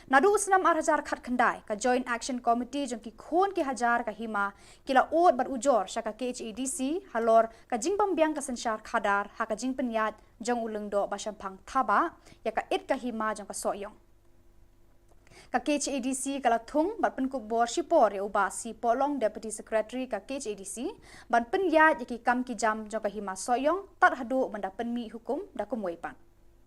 Naduh u snem ar hajar khatkhyndai, ka Joint Action Committee jong ki khun ki hajar ka hima ki la ud bad ujor sha ka K H A D C halor ka jingbymbiang ka synshar khadar ha ka jingpynïaid jong u lyngdoh Bashemphang Thabah ïa ka it ka hima jong ka Sohiong. Ka K H A D C ka la thung bad pynkup bor shipor ïa u Bah C Pohlong, Deputy Secretary ka K H A D C, ban pynïaid ïa ki kam ki jam jong ka Hima Sohiong tad haduh ban da pynmih hukum da kumwei pat.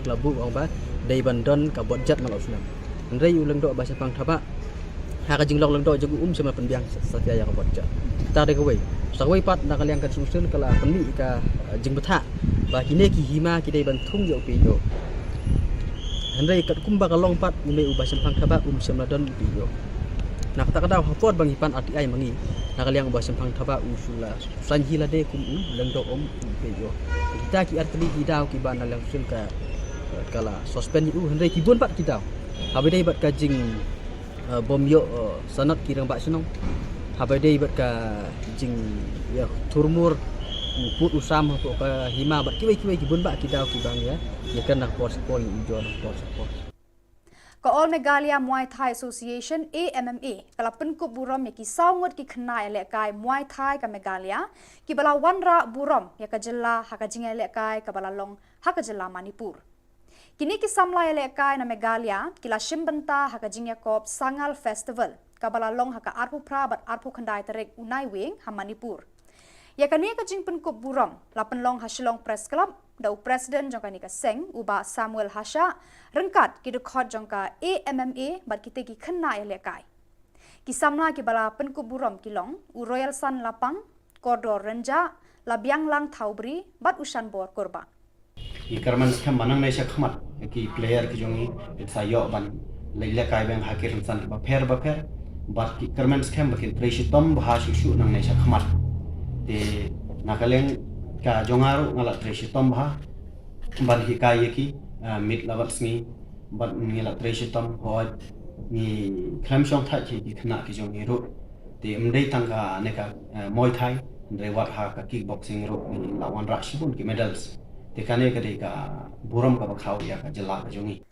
Ka la buh ong ba dei ban don ka budget man la u snem. Hynrei u lyngdoh Bashemphang Thabah, ha ka jinglong lyngdoh jong u, um shym la pynbiang sa, satia ïa ka budget. Te da kawei. Sa kawei pat, na ka liang ka Seng Sel ka la pynmih ka, eh, jingbthah ba kine ki hima ki dei ban thung ïa u P H O. Hynrei katkum ba ka long pat, une u Bashemphang Thabah um shym la don u P H O. Na kata ka daw, ha por ba ngi pan R T I ma ngi, na ka liang u Bashemphang Thabah u shu la saiñ hi lade kum u lyngdoh, um u P H O. Kita ki artylli ki daw kiba na liang Seng Sel ka, ka la suspend ïa u, hynrei ki bun pat ki daw. Haba dei bad ka jing, eh, bym ïoh, eh, sanad ki rangbah shnong. Haba dei bad ka jingïathurmur u pud u sam hapoh ka hima bad kiwei kiwei ki bun bah ki daw kiba ngi ïa, ïa kren na ka por sha ka por, ngi ujor na ka por sha ka por. Ka All Meghalaya Muay Thai Association, A M M A, ka la pynkup burom ïa ki saw ngut ki khynnah ïalehkai Muay Thai ka Meghalaya kiba la wanrah burom ïa ka jylla ha ka jingïalehkai kaba la long ha ka jylla Manipur. Kine ki samla ïalehkai na Meghalaya ki la shim bynta ha ka jingïakob Sangal Festival kaba la long ha ka arphew phra bad arphew khyndai tarik u Naiwieng ha Manipur. Ïa kane ka jingpynkup burom la pynlong ha Shillong Press Club da u President jong kane ka seng, u Bah Samuel Hashah, ryngkat ki dkhot jong ka A M M A bad kitei ki khynnah ïalehkai. Ki samla kiba la pynkup burom ki long u Royalson Lapang, Kordor Rynjah, Labianglang Thawbri bad u Shanbor Kurbah. Ngi kyrmen skhem ba nangne sha khmat ki player ki jong ngi kin sa ïoh ban leit lehkai biang ha ki rynsan kiba pher ba pher. Bad ngi kyrmen skhem ba kin trei shitom bha shuh shuh nangne sha khmat. Te na ka liang ka jong nga ruh nga la trei shitom bha ban hikai ïa ki, ah, miet la bad sngi. Bad ngi la trei shitom, hooid, ngi khlem shongthait ki, ki khynnah ki jong ngi ruh. Te ym dei tang kane ka, eh, Muay Thai, hynrei wat ha ka kickboxing ruh ngi la wanrah shibun ki medals. Te kane ka dei ka burom kaba khraw ïa ka jylla ka jong ngi.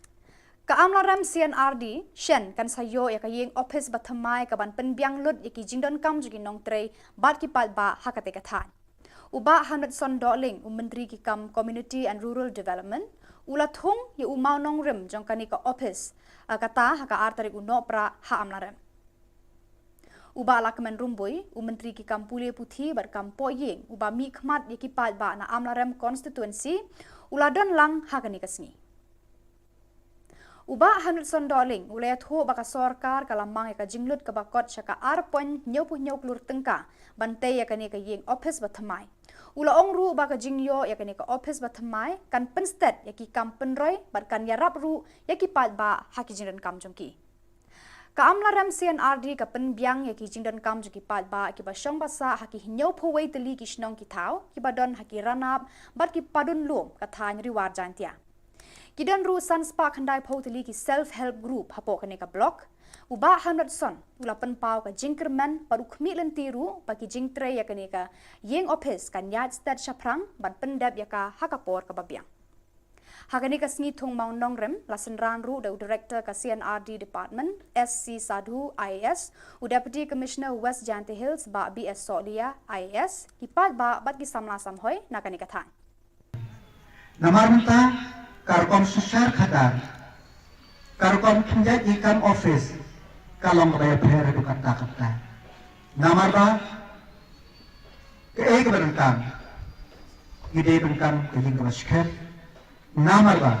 Ka Amlarem C N R D shen kan sa ïoh ïa ka ïing ophis ba thymmai kaban pynbiang lut ïa ki jingdonkam jong ki nongtrei bad ki paidbah ha katei ka thaiñ. U Bah Hamletson Dohling, u Myntri ki kam Community and Rural Development, u la thung ïa u mawnongrim jong kane ka ophis, ah, kata ha ka ar tarik u Nohprah ha Amlarem. U Bah Lahkmen Rymbui, u Myntri ki kam pule puthi bad kam poi ïing, uba mihkhmat ïa ki paidbah na Amlarem Constituency, u la don lang ha kane ka sngi. U Bah Henrietson Dohling u la ïathuh ba ka sorkar ka la mang ïa ka jinglut kaba kot sha ka ar point hynñiewphew hynñiew klur tyngka ban tei ïa kane ka ïing ophis ba thymmai. U la ong ruh ba ka jingïoh ïa kane ka ophis ba thymmai kan pynstet ïa ki kam pynroi bad kan ïarap ruh ïa ki paidbah ha ki jingdonkam jong ki. Ka Amlarem C and R D ka pynbiang ïa ki jingdonkam jong ki paidbah kiba shong ba sah ha ki hynñiewphew wei tylli ki shnong ki thaw kiba don ha ki ranab bad ki padun lum ka thaiñ Ri War Jaintia. Ki don ruh san spah khyndaiphew tylli ki self help group hapoh kane ka block. U Bah Henrietson u la pynpaw ka jingkyrmen bad u khmih lynti ruh ba ki jingtrei ïa kane ka ïing ophis kan ïaid stet shaphrang ban pyndep ïa ka ha ka por kaba biang. Ha kane ka sngi thung mawnongrim la synran ruh da u Director ka C and R D Department, S C Sadhu, I A S, u Deputy Commissioner West Jaintia Hills, Bah B S Sohliya, I A S, ki paidbah bad ki samla samhoi na kane ka thaiñ. Namar mynta ka rukom synshar khadar, ka rukom khyndiat ïing kam ophis ka long kaba ïapher haduh katta katta. Namar ba kaei kaba donkam, ki dei donkam ka ïing kaba skhem. Namar ba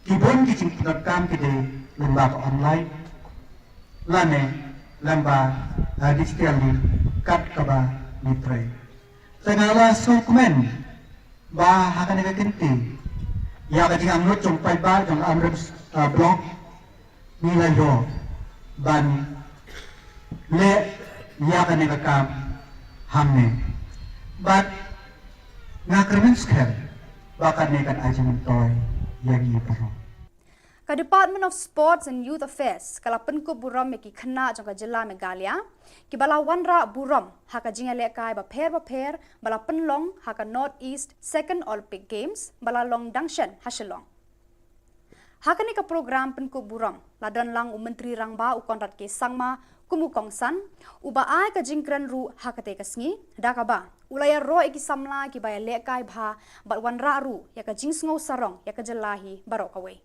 ki bun ki jingdonkam ki dei lyngba ka online lane lyngba, eh, digital link kat kaba ngi trei. Te nga la sngewkmen ba ha kane ka kynti ïa ka jingangnud jong paidbah jong Amlarem, eh, Block ngi la ïoh ban leh ïa kane ka kam hangne. Bad nga kyrmen skhem ba kane kan ai jingmyntoi ïa ngi baroh. Ka Department of Sports and Youth Affairs ka la pynkup burom ïa ki khynnah jong ka jylla Meghalaya kiba la wanrah burom ha ka jingïalehkai bapher bapher ba la pynlong ha ka North East Second Olympic Games ba la long dang shen ha Shillong. Ha kane ka program pynkup burom la don lang u Myntri Rangbah u Conrad K Sangma kum u kongsan, uba ai ka jingkren ruh ha katei ka sngi, da kaba u la ïaroh ïa ki samla kiba ïalehkai bha bad wanrah ruh ïa ka jingsngew sarong ïa ka jylla hi baroh kawei.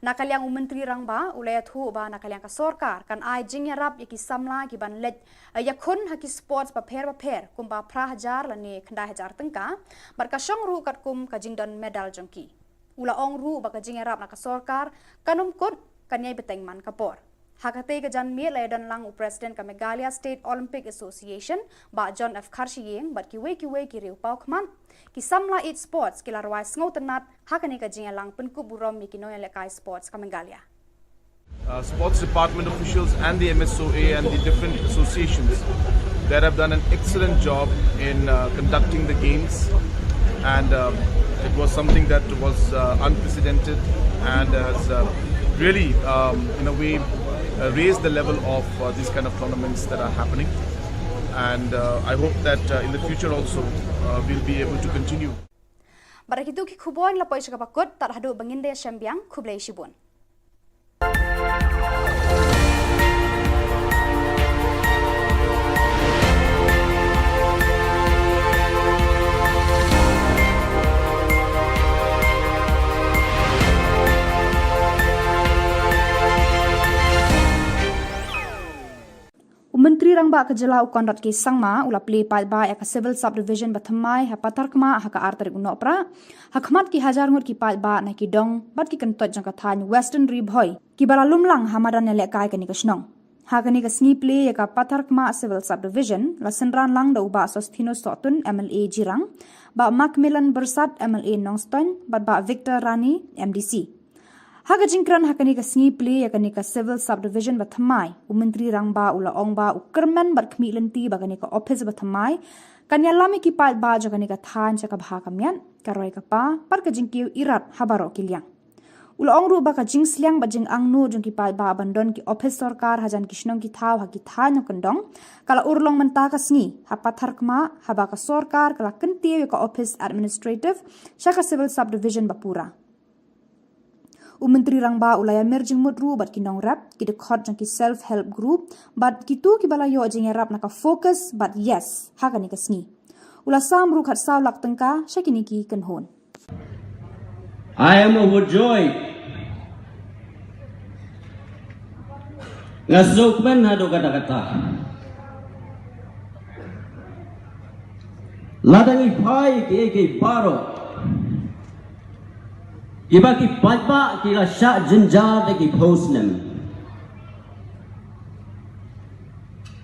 Na ka liang u Myntri Rangbah u la ïathuh ba na ka liang ka sorkar kan ai jingïarap ïa ki samla kiban leit, eh, ïakhun ha ki sports bapher bapher kumba phra hajar lane khyndai hajar tyngka, bad ka shong ruh katkum ka jingdon medal jong ki. U la ong ruh ba ka jingïarap na ka sorkar kan ym kut, kan ïai bteng man ka por. Ha katei ka janmiet la ïadon lang u President ka Meghalaya State Olympic Association, Bah John F Kharshiing, bad kiwei kiwei ki riew paw khmat. Ki samla ïeit sports ki la rwai sngewtynnat ha kane ka jingïalang pynkup burom ïa ki nongïalehkai sports ka Meghalaya. Uh, sports department officials and the M S O A and the different associations that have done an excellent job in, uh, conducting the games, and, um, it was something that was, uh, unprecedented and has, uh, really, um, in a way, uh, raised the level of, uh, these kind of tournaments that are happening. And, uh, I hope that, uh, in the future also, uh, we'll be able to continue. Bad da kitu ki khubor la poi sha kaba kut, tad haduh ba ngin da ïashem biang, khublei shibun. U Myntri Rangbah ka jylla u Conrad K Sangma u la plie paidbah ïa ka Civil Subdivision ba thymmai ha Patharkhmah ha ka ar tarik u Nohprah, ha khmat ki hajar ngut ki paidbah na ki dong bad ki kyntoit jong ka thaiñ Western Ri Bhoi kiba la lum lang ha madan ïalehkai kane ka shnong. Ha kane ka sngi plie ïa ka Patharkhmah Civil Subdivision la synran lang da u Bah Sosthenes Sohtun, M L A Jirang, Bah Macmillan Byrsat, M L A Nongstoiñ, bad Bah Victor Rani, M D C. Ha ka jingkren ha kane ka sngi plie ïa kane ka Civil Subdivision ba thymmai, u Myntri Rangbah u la ong ba u kyrmen bad khmih lynti ba kane ka ophis ba thymmai kan ïalam ïa ki paidbah jong kane ka thaiñ sha ka bha ka miat, ka roi ka par, bad ka jingkiew irat ha baroh ki liang. U la ong ruh ba ka jingsliang bad jingangnud jong ki paidbah ban don ki ophis sorkar hajan ki shnong ki thaw ha ki thaiñ nongkyndong ka la urlong mynta ka sngi ha Patharkhmah, haba ka sorkar ka la kyntiew ïa ka ophis administrative sha ka Civil Subdivision ba pura. U Myntri Rangbah u la ïamir jingmut ruh bad ki nongrep, ki dkhot jong ki self help group, bad kito kiba la ïoh jingïarap na ka FOCUS bad YES ha kane ka sngi. U la sam ruh khatsaw lak tyngka sha kine ki kynhun. I am overjoyed Nga sngewkmen haduh katta katta. Lada ngi phai ki, ki baroh kiba ki paidbah ki la shah jynjar da ki phew snem.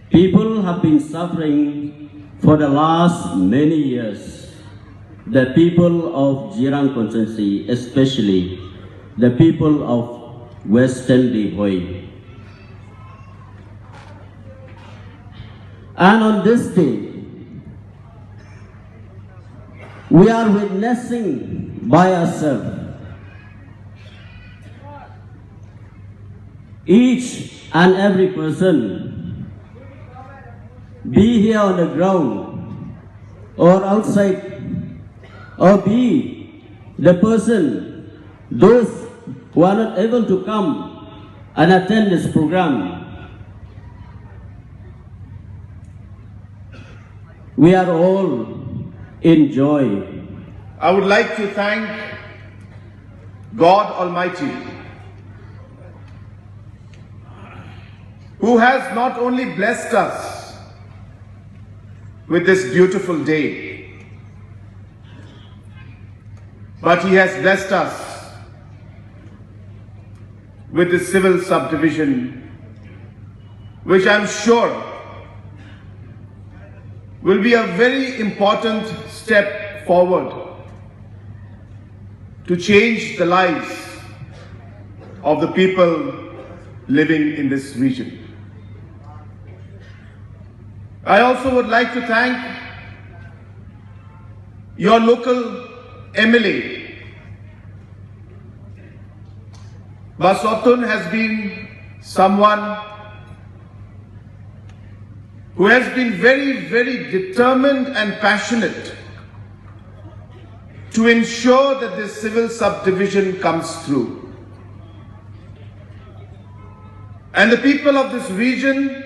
People have been suffering for the last many years. The people of Jirang constituency, especially the people of Western Ri Bhoi. And on this day, we are witnessing by ourselves, each and every person, be here on the ground or outside, or be the person, those who are not able to come and attend this program, we are all in joy. I would like to thank God Almighty, who has not only blessed us with this beautiful day, but He has blessed us with this civil subdivision, which I'm sure will be a very important step forward to change the lives of the people living in this region. I also would like to thank your local M L A. Bah Sotun has been someone who has been very, very determined and passionate to ensure that this civil subdivision comes through. And the people of this region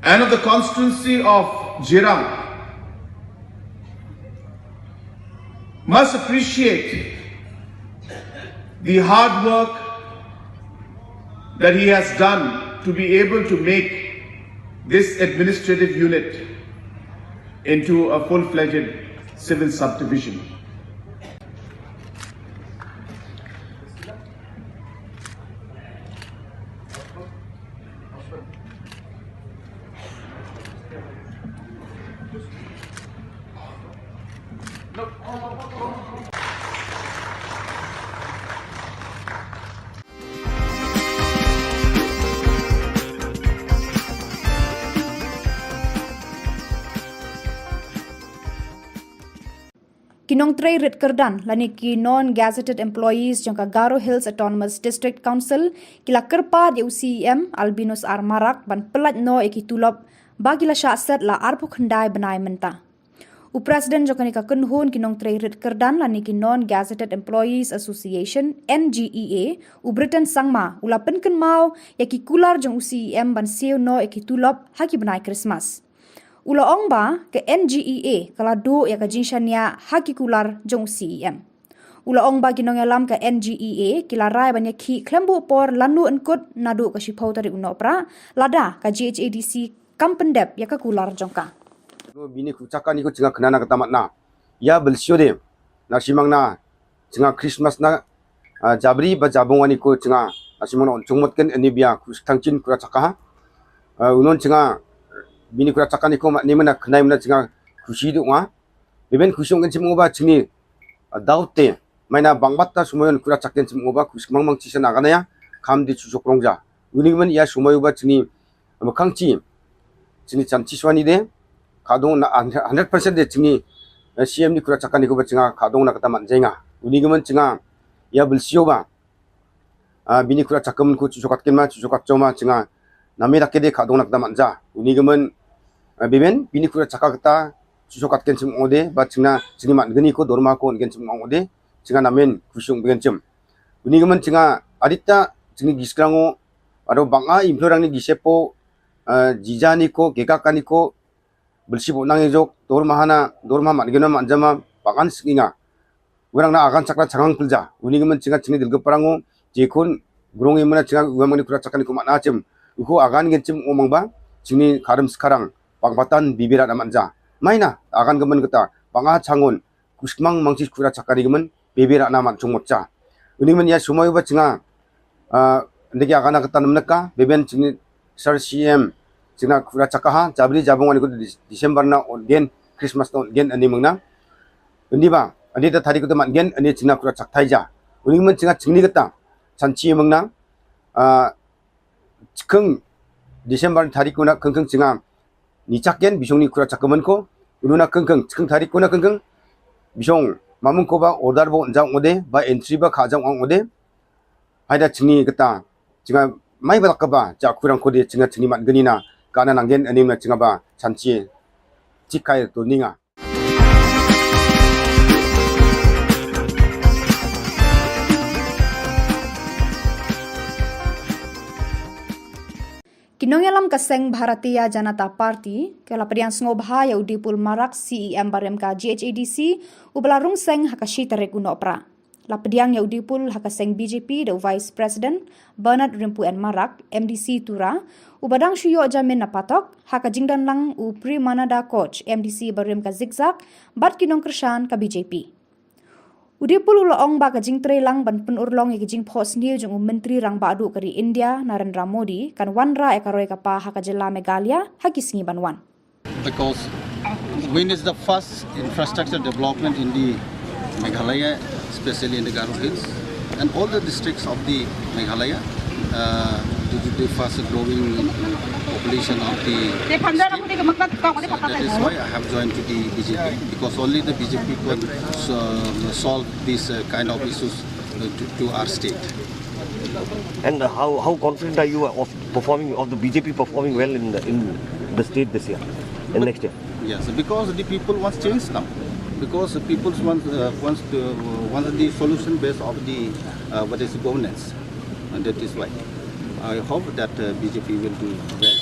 and of the constituency of Jirang must appreciate the hard work that he has done to be able to make this administrative unit into a full-fledged civil subdivision. Ki nongtrei rit kyrdan lane ki non-gazetted employees jong ka Garo Hills Autonomous District Council ki la kyrpad ïa u C E M Albinus R Marak ban pyllait noh ïa ki tulop ba ki la shah set la arphew khyndai bnai mynta. U President jong kane ka kynhun ki nongtrei rit kyrdan lane ki Non-Gazetted Employees Association, N G E A, u Britain Sangma, u la pynkynmaw ïa ki kular jong u C E M ban siew noh ïa ki tulop ha ki bnai Krismas. U la ong ba ka N G E A ka la duh ïa ka jingshaniah ha ki kular jong u C E M. U la ong ba ki nongïalam ka N G E A ki la rai ban ïakhih khlem buh por lano yn kut naduh ka shiphew tarik u Nohprah, lada ka G H A D C kam pyndep ïa ka kular jong ka. Bini khuid chaka ni ko jnga khnana kata matna. Ïa belsio de. Na shimang na jnga Christmas na, ah, Jabri ba Jabung ani ko jnga. Na shimang na on chungmot ken ani bia khuid thangchin khuid chaka ha. Ah, unon jnga bini khuid chaka ni ko ma ni mana khnai mana jnga khuid du nga. Beben khuid ong ken chim ngo ba jngi, ah, daw te. Maina bang bat ta sumayon kura chaken chim ngoba kus mang mang chisa na ganaya kam di chusok rongja. Uni man ïa sumayu ba chini makang chi chini chan chi swani de kadong na hundred percent de chini, eh, C M ni kura chakan ni ko ba chinga kadong na kata man jenga. Uni man chinga ïa belsio ba, ah, bini kura chakam ko chusok katken ma chusok katcho ma chinga nami dak de kadong na kata man ja. Uni man, eh, bimen bini kura chaka kata chusok katken chim ong de ba chingna chini man gani ko dorma ko ngen chim ong de chinga namen kusung bingen chim. Uni gemen chinga adita chini giskrango ado banga implorang ni gisepo, eh, jijani ko kekakani ko belsi bo nang ejok dorma hana dorma man gena man jama bangan singinga. Urang na agan chakra changang pelja. Uni gemen chinga chini dilge parango jekun grong imena chinga uang mani kura chakani ko man achim. Uko agan gen chim umang ba, chingni kharam skarang, pang patan bibira na manja. Maina, agan gemen kata, panga changon, kusmang mangsi kura chakani gemen, bibira na man chungmotcha. Uni men ya sumai ba chinga, ah, ndiki agan kata namnaka, beben chingni sar C M, chingna kura chakaha, jabri jabung ani ko Dis-, December na gen, Christmas na gen ani mengna. Uni ba, ani ta tadi ko teman gen, ani chingna kura chaktai ja. Uni men chinga chingni kata, chanchi mengna, ah, chikeng December tari kuna kengkeng chinga. Ni chak yen bisong ni kura chakaman ko. Ununa kengkeng, chikeng tari kuna kengkeng. Bisong mamung ko ba order bo nja ngode, ba entry ba kha jang ngode. Haida chingni kata, chinga mai ba lak ba, ja kurang kode chinga chingni mat geni na, kana nanggen anim na chinga ba, chanchi, chikai to ninga. Ki nongïalam ka seng Bharatiya Janata Party, ka la pdiang sngewbha ïa u Dipul Marak C E M barim ka G H A D C, uba la rung seng ha ka shi tarik u Nohprah. La pdiang ïa u Dipul ha ka seng B J P da u Vice President, Bernard Rimpu N Marak, M D C Tura, uba dang shu ïoh jamin na patok, ha ka jingdon lang u Premananda Koch, M D C barim ka Zikzak, bad ki nongkyrshan ka B J P. U Dipul u la ong ba ka jingtrei lang ban pynurlong ïa ka jingphohsniew jong u Myntri Rangbah Duh ka ri India, Narendra Modi, kan wanrah ïa ka roi ka par ha ka jylla Meghalaya, ha ki sngi ban wan. Because wind is the first infrastructure development in the Meghalaya, especially in the Garo Hills, and all the districts of the Meghalaya, uh, due to the fast growing population of the state. So that is why I have joined to the B J P, because only the B J P could, uh, solve these, uh, kind of issues, uh, to, to our state. And, uh, how, how confident are you of performing, of the B J P performing well in the, in the state this year and next year? Yes, because the people wants change now. Because the people wants, uh, wants to, uh, wants the solution based of the, uh, what is governance, and that is why I hope that, uh, B J P will do well.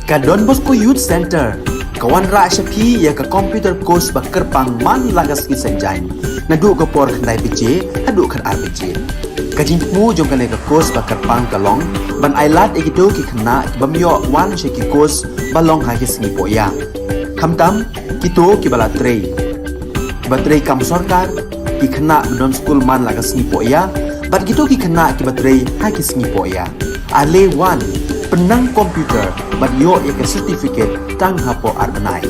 Ka Don Bosco Youth Centre ka wanrah sha phi ïa ka computer course ba kyrpang man la ka sngi Saitjaiñ, naduh ka por khyndai baje haduh khatar baje. Ka jingthmu jong kane ka course ba kyrpang ka long ban ailad ïa kito ki khynnah ki bym ïoh wan sha ki course ba long ha ki sngi pohïa. Khamtam kito kiba la trei, kiba trei kam sorkar, ki khynnah ba don skul man la ka sngi pohïa, bad kito ki khynnah kiba trei ha ki sngi pohïa. Ale wan, pynnang computer bad ïoh ïa ka certificate tang hapoh ar bnai.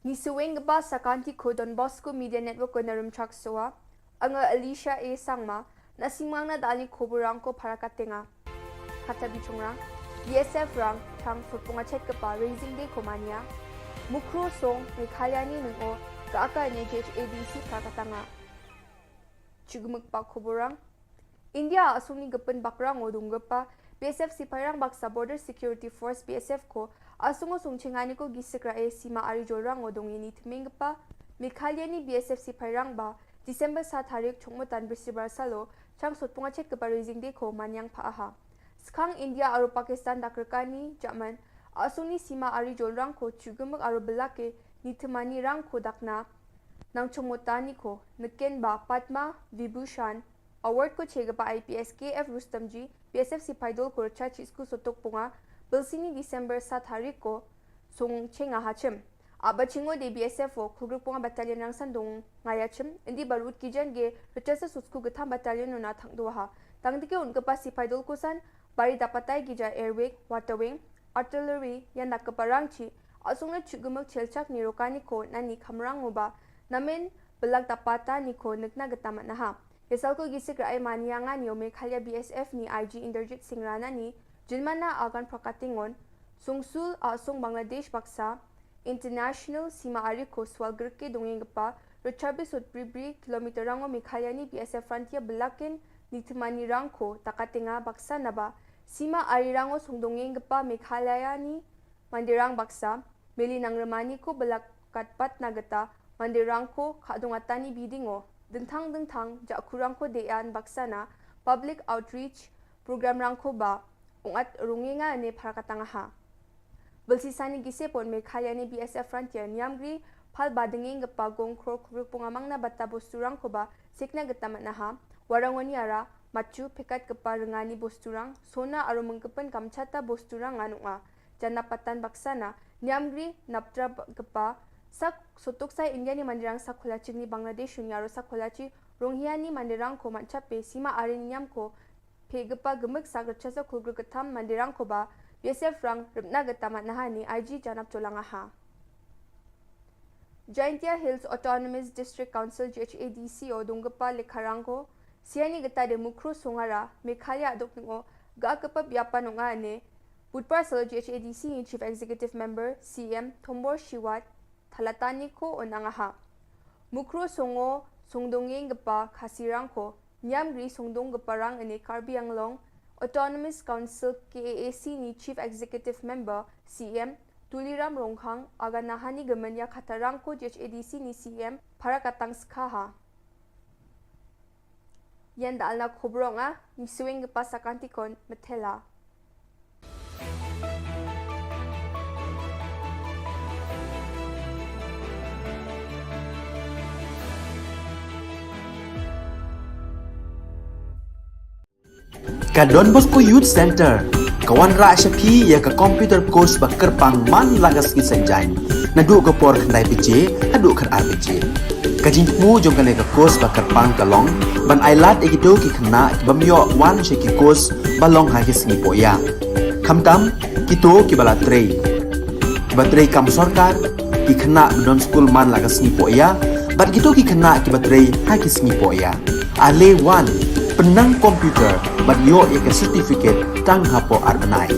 Ngi sngewbha ba sa ka Aunty ko Don Bosco Media Network ko na Rumchak Soa. Anga Alicia A Sangma, na sngewbha na da ani khubor rang ko para ka tenga. Kata bichung rang, B S F rang, tang sotpung achet kapa Raising Day ko mania. Mukro song, Meghalaya ni nung o, ka aka ne J H A D C para ka tanga. Chugmuk pa khubor rang. India asung ni gepun bakrang o dung gepa, B S F sipai rang baksa Border Security Force B S F ko, asung o sung chengani ko gisikra e sima ari jol rang o dung ini teming gepa, Meghalaya ni B S F sipai rang ba, December sa tarik chungmutan brisibal salo, chang sotpung achet kapa Raising Day ko manyang pa aha. Skhang India aro Pakistan dakrkani, German, asung ni sima ari jol rang ko chugmuk aro belake, ni temani rang ko dakna, nang chungmutan ni ko, neken ba Padma Vibhushan, Award ko che kapa I P S K F Rustomji, B S F sipai dol ko rcha chisku sotok punga, belsini December sa tarik ko, sung chenga hachim. Aba chingo de B S F o, kugruk punga battalion rang sandung ngaya chim, indi barut kijan ge, rcha sa susku getham battalion nuna thang dua ha. Tang dike un kapa sipai dol ko san, bari dapatai gija air wing, water wing, artillery, yan da kapa rang chi, asung na chugumuk chelchak ni rokani ko, nani kamrang uba, namen, Belak Tapata ni ko nukna geta matnaha. Yasal ko gisik rai mania ngan yo Meghalaya B S F ni I G Inderjit Singh Rana ni, Jinmana Agan Prakatingon, Sungsul Asung Bangladesh baksa, International Sima Ari ko Swal Gerke Dongeng Gepa, Rochabi Sut Bribri, Kilometer Rango Meghalaya ni B S F Frontier Belakin, Nitimani Rangko, Takatenga baksa naba, Sima Ari Rango Sungdongeng Gepa Meghalaya ni, Mandirang baksa, Meli Nangremani ko belak katpat na geta, Mandirang ko, Khadong Atani Bidingo, Dengthang Dengthang, Jakurang ko Dean baksa na, Public Outreach, Program Rangko ba, Ungat Rungenga ne Pharakatangaha. Belsisani gise pon Meghalaya ni B S F Frontier Niamgri, Phal Badengeng Gepa Gong Krok Rupung Amang na bata Bosturang ko ba, Sikna Geta Matnaha, Warangoni Ara, Machu, Pekat Gepa Rengani Bosturang, Sona Arumengkepen Kamchata Bosturang Nganunga. Janapatan baksana, Niamgri, Naptra Gepa, Sak Sotuk Sai India ni Mandirang Sak Kholachi ni Bangladesh Unyaro Sak Kholachi, Ronghia ni Mandirang ko Manchape, Sima Arin Niam ko, Pe Gepa Gemuk Sak Rachasa Kulgru Getam Mandirang ko ba, B S F Rang, Ripna Geta Matnaha ni I G Janap Cholangaha. Jaintia Hills Autonomous District Council G H A D C o Dunggepa Lekharangko, Siani Geta de Mukro Songara, Meghalaya Dokngo, Ga Kepa Biapanunga ne, Budpar Salo G H A D C ni Chief Executive Member, C M, Thombor Shiwat, Thalatani ko Onangaha. Mukro Songo, Songdongeng Gepa Khasirangko, Niamgri Songdong Geparang ne Karbi Anglong, Autonomous Council K A A C ni Chief Executive Member, C M, Tuliram Rongkhang, Aganahani Gemenya Khatarangko G H A D C ni C M, Pharakatang Skhaha. Yan da alna khobrong a, ni swing Gepa Sakantikon, Methela. Ka Don Bosco Youth Center ka wanrah sha phi ïa ka computer course ba kyrpang man la ka sngi Saitjaiñ, naduh ka por khyndai baje haduh khatar baje. Ka jingthmu jong kane ka course ba kyrpang ka long ban ailad ïa kito ki khynnah ki bym ïoh wan sha ki course ba long ha ki sngi pohïa, khamtam kito kiba la trei, kiba trei kam sorkar, ki khynnah ba don skul man la ka sngi pohïa, bad kito ki khynnah kiba trei ha ki sngi pohïa. Ale wan, pynnang computer bad ïoh ïa ka certificate tang hapoh ar bnai.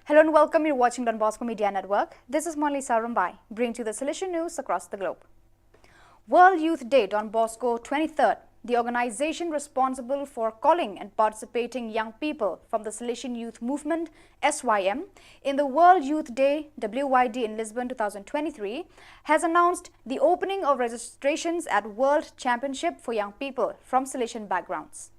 Hello and welcome. You're watching Don Bosco Media Network. This is Monalisa Rumbai, bringing to you the Salesian news across the globe. World Youth Day Don Bosco twenty-third, the organization responsible for calling and participating young people from the Salesian Youth Movement, S Y M, in the World Youth Day, W Y D, in Lisbon two thousand twenty-three, has announced the opening of registrations at World Championship for Young People from Salesian Backgrounds.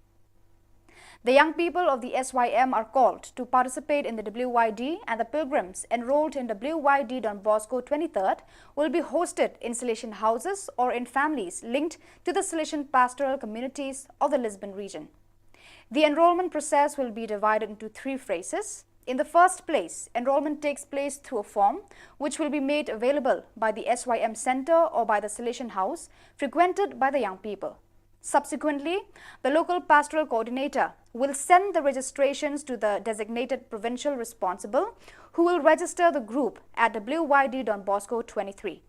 The young people of the S Y M are called to participate in the W Y D, and the pilgrims enrolled in W Y D Don Bosco twenty-third will be hosted in Salesian houses or in families linked to the Salesian pastoral communities of the Lisbon region. The enrollment process will be divided into three phases. In the first place, enrollment takes place through a form which will be made available by the S Y M center or by the Salesian house frequented by the young people. Subsequently, the local pastoral coordinator will send the registrations to the designated provincial responsible, who will register the group at W Y D Don Bosco twenty-three.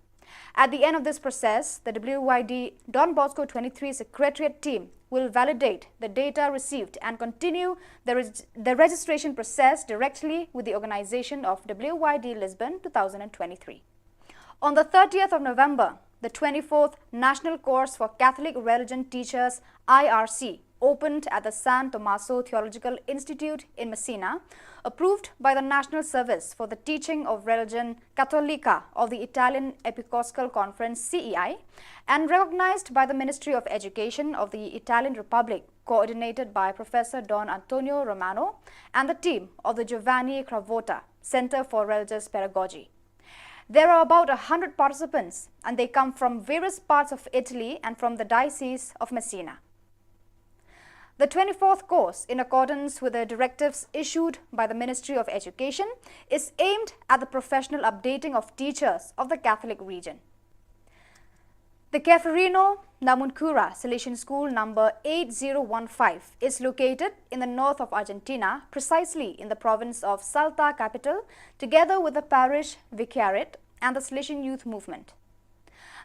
At the end of this process, the W Y D Don Bosco twenty-three secretariat team will validate the data received and continue the reg-, the registration process directly with the organization of W Y D Lisbon two thousand twenty-three. On the thirtieth of November, the twenty-fourth National Course for Catholic Religion Teachers, I R C, opened at the San Tommaso Theological Institute in Messina, approved by the National Service for the Teaching of Religion Cattolica of the Italian Episcopal Conference, C E I, and recognized by the Ministry of Education of the Italian Republic, coordinated by Professor Don Antonio Romano and the team of the Giovanni Cravotta Center for Religious Pedagogy. There are about a hundred participants, and they come from various parts of Italy and from the Diocese of Messina. The twenty-fourth course, in accordance with the directives issued by the Ministry of Education, is aimed at the professional updating of teachers of the Catholic region. The Ceferino Namuncurá Salesian School number eight zero one five is located in the north of Argentina, precisely in the province of Salta Capital, together with the parish vicariate and the Salesian Youth Movement.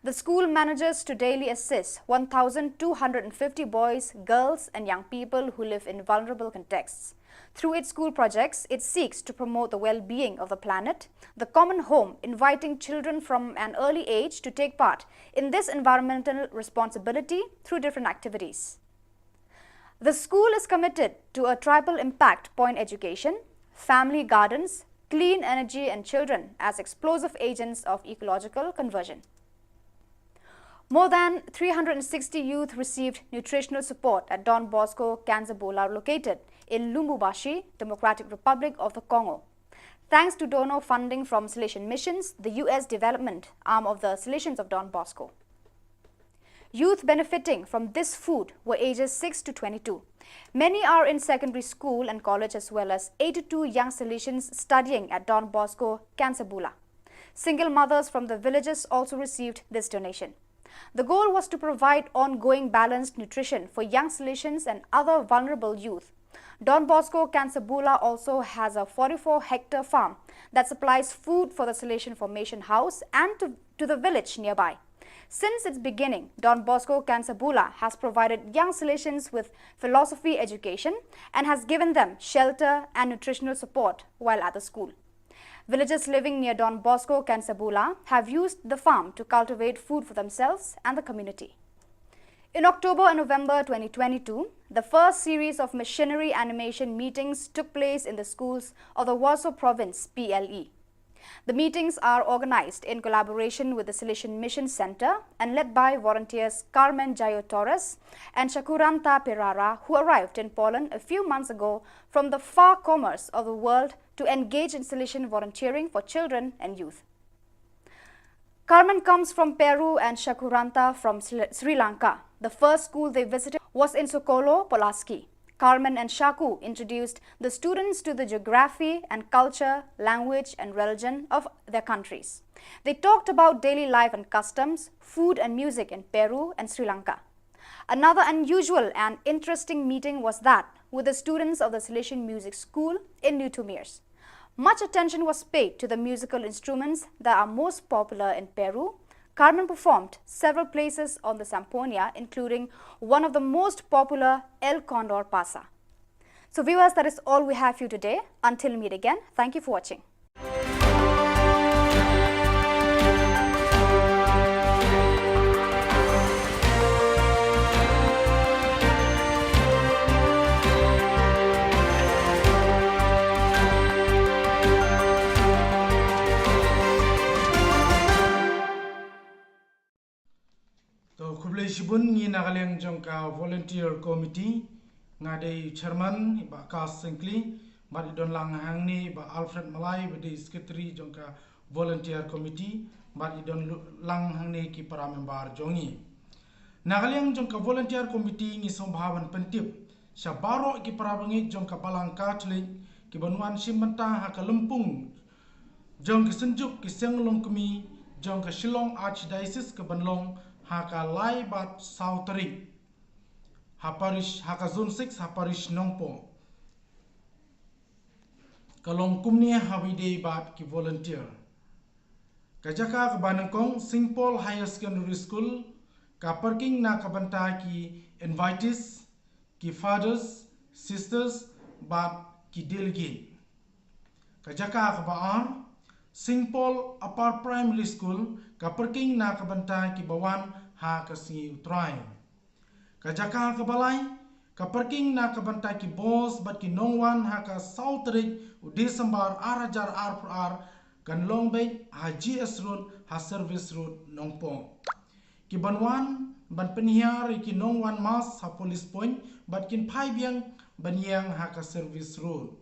The school manages to daily assist one thousand two hundred fifty boys, girls, and young people who live in vulnerable contexts. Through its school projects, it seeks to promote the well-being of the planet, the common home, inviting children from an early age to take part in this environmental responsibility through different activities. The school is committed to a triple impact point education, family gardens, clean energy, and children as explosive agents of ecological conversion. More than three hundred sixty youth received nutritional support at Don Bosco Kansabola, located in Lubumbashi, Democratic Republic of the Congo, thanks to donor funding from Salesian Missions, the U S development arm of the Salesians of Don Bosco. Youth benefiting from this food were ages six to twenty-two. Many are in secondary school and college, as well as eighty-two young Salesians studying at Don Bosco Kansabola. Single mothers from the villages also received this donation. The goal was to provide ongoing balanced nutrition for young Salesians and other vulnerable youth. Don Bosco Kansabola also has a forty-four hectare farm that supplies food for the Salesian Formation House and to, to the village nearby. Since its beginning, Don Bosco Kansabola has provided young Salesians with philosophy education and has given them shelter and nutritional support while at the school. Villagers living near Don Bosco Kansabola have used the farm to cultivate food for themselves and the community. In October and November twenty twenty-two, the first series of missionary animation meetings took place in the schools of the Waso Province, P L E. The meetings are organized in collaboration with the Salesian Mission Center and led by volunteers Carmen Jayo Torres and Shakuranta Perara, who arrived in Poland a few months ago from the far corners of the world to engage in Salesian volunteering for children and youth. Carmen comes from Peru and Shakuranta from Sri Sri Lanka. The first school they visited was in Sokolo, Pulaski. Carmen and Shaku introduced the students to the geography and culture, language and religion of their countries. They talked about daily life and customs, food and music in Peru and Sri Lanka. Another unusual and interesting meeting was that with the students of the Salesian Music School in Newtomiers. Much attention was paid to the musical instruments that are most popular in Peru. Carmen performed several places on the zampoña, including one of the most popular, El Condor Pasa. So viewers, that is all we have for you today. Until we meet again, thank you for watching. To, khublei shibun, ngi na ka liang jong ka volunteer committee, nga dei chairman, i Bah Kas Syngkli, bad i don lang hangne i Bah Alfred Malai, ba dei secretary jong ka volunteer committee, bad i don lu-, lang hangne ki para member jong ngi. Na ka liang jong ka volunteer committee ngi sngewbha ban pyntip sha baroh ki para bangeit jong ka Balang Katholik ki ban wan shim bynta ha ka lympung jong ka Synjuk ki Seng Longkmie jong ka Shillong Archdiocese ka ban long ha ka lai bad saw tarik ha parish, ha ka Zone six, ha parish Nongpoh. Ka long kumne ha wei de bad ki volunteer. Ka jaka kaba nyngkong, Saint Paul Higher Secondary School, ka parking na ka bynta ki invitees, ki fathers, sisters, bad ki delegate. Ka jaka kaba ar, Saint Paul Upper Primary School, ka parking na ka bynta kiba wan ha ka sngi U Trai. Ka jaka kaba lai, Ka parking na ka bynta ki bos bad ki nongwan ha ka saw tarik u December ar hajar arphew ar kan long beit ha G S Road ha Service Road Nongpoh. Ki ban wan ban pynhiar ïa ki nongwan mask ha Police Point bad kin phai biang ban ïeng ha ka Service Road.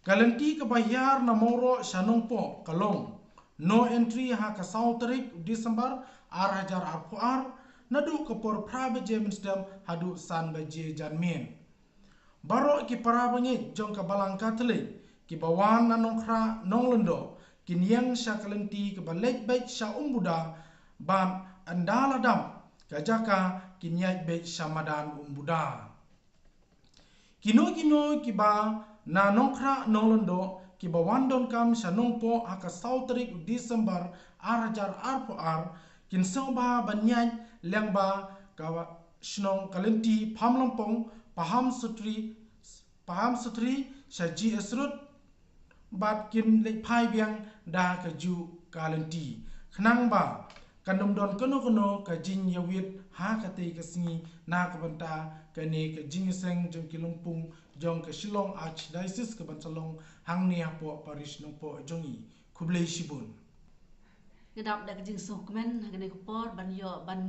Ka lynti kaba hiar na Mawroh sha Nongpoh ka long no entry ha ka saw tarik December ar hajar arphew ar, naduh ka por phra baje mynstep haduh san baje janmiet. Baroh ki para bangeit jong ka Balang Katholik kiba wan na Nongkhrah Nonglyngdoh kin ïeng sha ka lynti kaba leit beit sha Umbuda bad ynda la dap ka jaka kin ïaid beit sha madan Umbuda. Kino kino kiba na Nongkhrah Nonglyngdoh kiba wan donkam sha Nongpoh ha ka saw tarik u December ar hajar arphew ar kin sngewbha ban ïaid lyngba ka shnong ka lynti Phamlympong, Paham Sutri, Paham Sutri sha G S Road bad kin leit phai biang da kajuh ka lynti. Khnang ba kan ym don kano kano ka jingïawit ha katei ka sngi na ka bynta kane ka jingïaseng jong ki lympung jong ka Shillong Archdiocese ka ban sa long hangne hapoh Parish Nongpoh jong ngi. Khublei shibun. Nga dap da ka jingsngewkmen ha kane ka por ban ïoh ban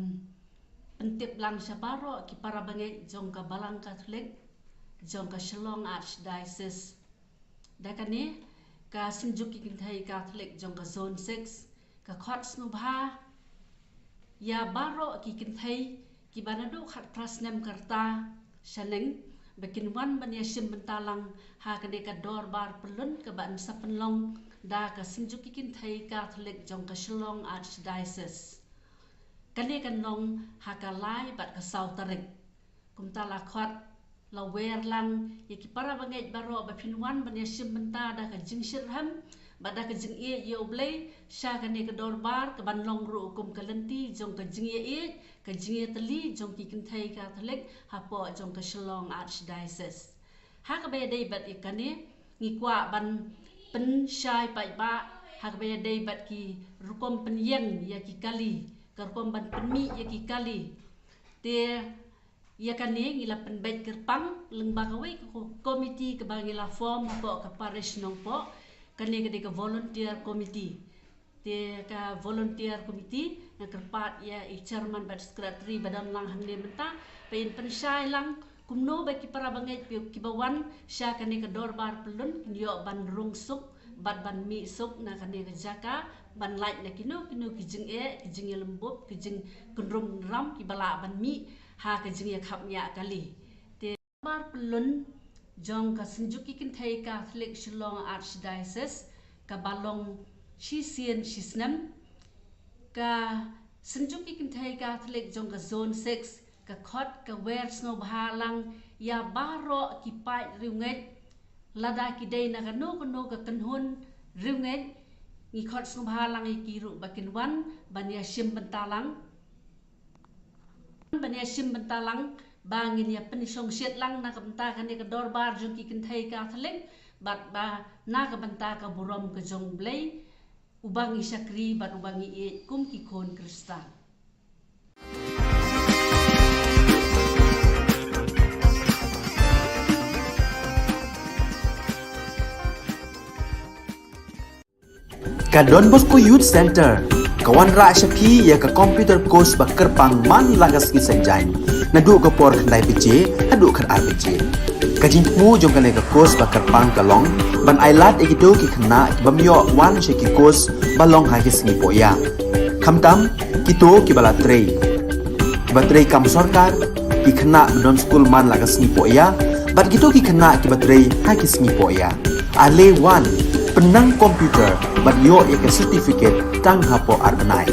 pyntip lang sha baroh ki para bangeit jong ka Balang Katholik jong ka Shillong Archdiocese. Da kane ka Synjuk ki Kynthei Katholik jong ka Zone six ka khot sngewbha ïa baroh ki kynthei kiba naduh khatphra snem ka rta shaneng ba kin wan ban ïashim bynta lang ha kane ka dorbar pyllun kaba yn sa pynlong da ka Synjuk ki Kynthei Katholik jong ka Shillong Archdiocese. Kane kan long ha ka lai bad ka saw tarik. Kumta la khot la wer lang ïa ki para bangeit baroh ba phin wan ban ïashim bynta da ka jingshitrhem bad da ka jingïeit ïa U Blei sha kane ka dorbar ka ban long ruh kum ka lynti jong ka jingïeit, ka jingïatylli jong ki kynthei Katholik hapoh jong ka Shillong Archdiocese. Ha kaba ïadei bad ïa kane ngi kwah ban pynshai paidbah ha kaba ïadei bad ki rukom pynïeng ïa ki kali, ka rukom ban pynmih ïa ki kali. Te ïa kane ngi la pynbeit kyrpang lyngba kawei ka ko-, komiti kaba ngi la form hapoh ka Parish Nongpoh, kane ka dei ka volunteer committee. Te ka volunteer committee nga kyrpad ïa i chairman bad secretary ba don lang hangne mynta ba in pynshai lang kumno ba ki para bangeit kiba wan sha kane ka dorbar pyllun kin ïoh ban rung suk bad ban mih suk na kane ka jaka ban lait na kino kino ki jingeh, ki jingïalymbup, ki jingkynrum kynram kiba lah ban mih ha ka jingïakhapngiah kali. Te dorbar pyllun jong ka Synjuk ki Kynthei Katholik Shillong Archdiocese kaba long shisien shisnem, ka Synjuk ki Kynthei Katholik jong ka Zone six ka khot ka wer sngewbha lang ïa baroh ki paid riewngeit, lada ki dei na kano kano ka kynhun riewngeit, ngi khot sngewbha lang ïa ki ruh ba kin wan ban ïashim bynta lang. Ban ïashim bynta lang ba ngin ïa pynshongshit lang na ka bynta kane ka dorbar jong ki kynthei Katholik bad ba na ka bynta ka burom ka jong U Blei uba ngi shakri bad uba ngi ïeit kum ki khun Khristan. Ka Don Bosco Youth Center ka wanrah sha phi ïa ka computer course ba kyrpang man la ka sngi Saitjaiñ, naduh ka por khyndai baje haduh khatar baje. Ka jingthmu jong kane ka course ba kyrpang ka long ban ailad ïa kito ki khynnah ki bym ïoh wan sha ki course ba long ha ki sngi pohïa. Khamtam kito kiba la trei, kiba trei kam sorkar, ki khynnah ba don skul man la ka sngi pohïa bad kito ki khynnah kiba trei ha ki sngi pohïa. Ale wan, pynnang computer bad ïoh ïa ka certificate tang hapoh ar bnai.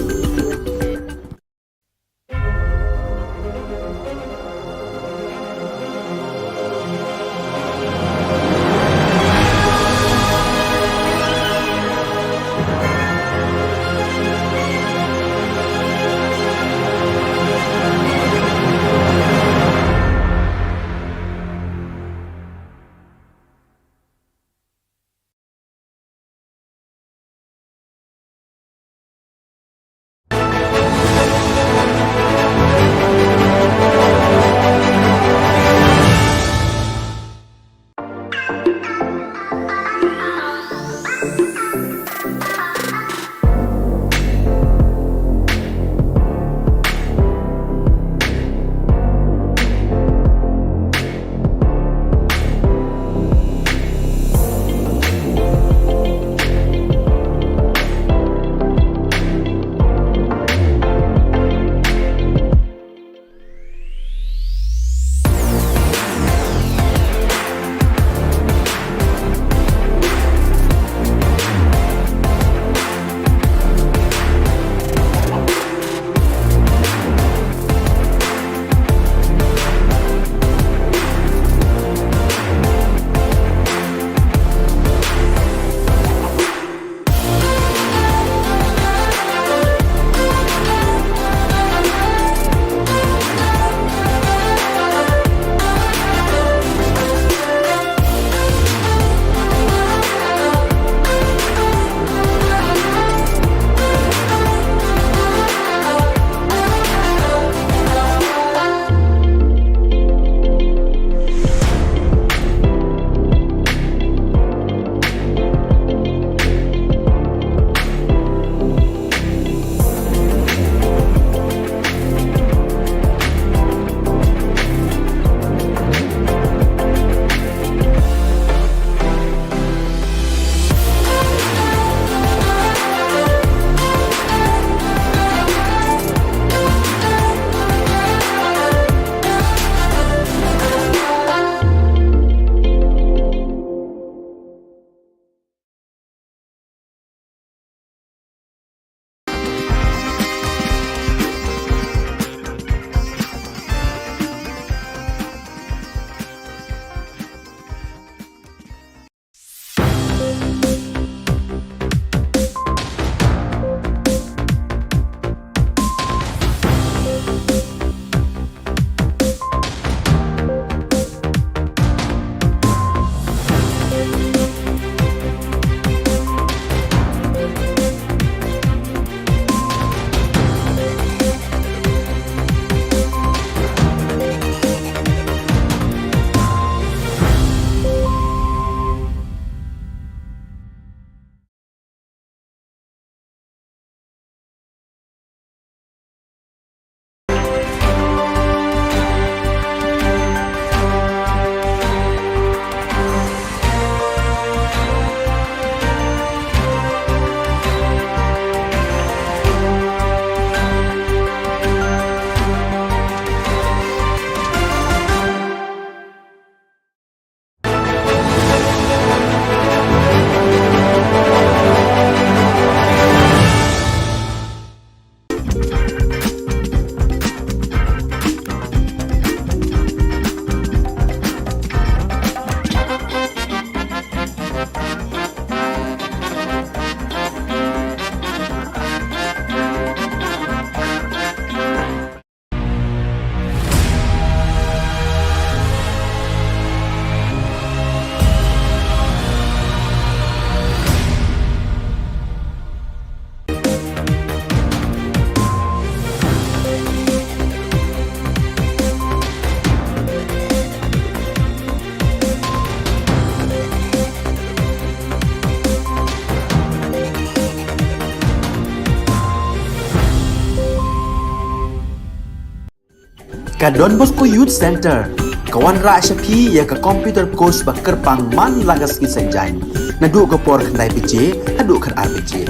Ka Don Bosco Youth Centre ka wanrah sha phi ïa ka computer course ba kyrpang man la ka sngi Saitjaiñ, naduh ka por khyndai baje haduh khatar baje.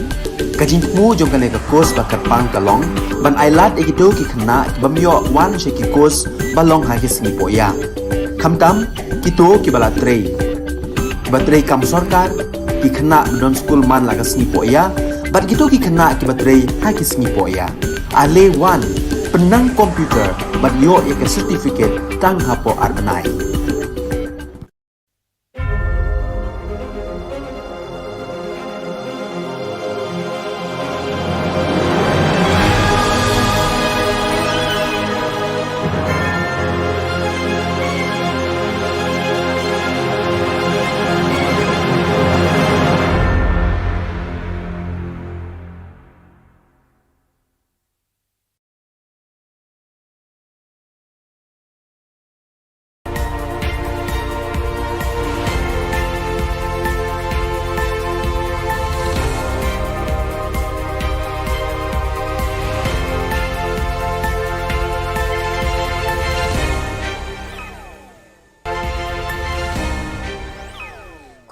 Ka jingthmu jong kane ka course ba kyrpang ka long ban ailad ïa kito ki khynnah ki bym ïoh wan sha ki course ba long ha ki sngi pohïa, khamtam kito kiba la trei, kiba trei kam sorkar, ki khynnah ba don skul man la ka sngi pohïa bad kito ki khynnah kiba trei ha ki sngi pohïa. Ale wan, pynnang computer bad ïoh ïa ka certificate tang hapoh ar bnai.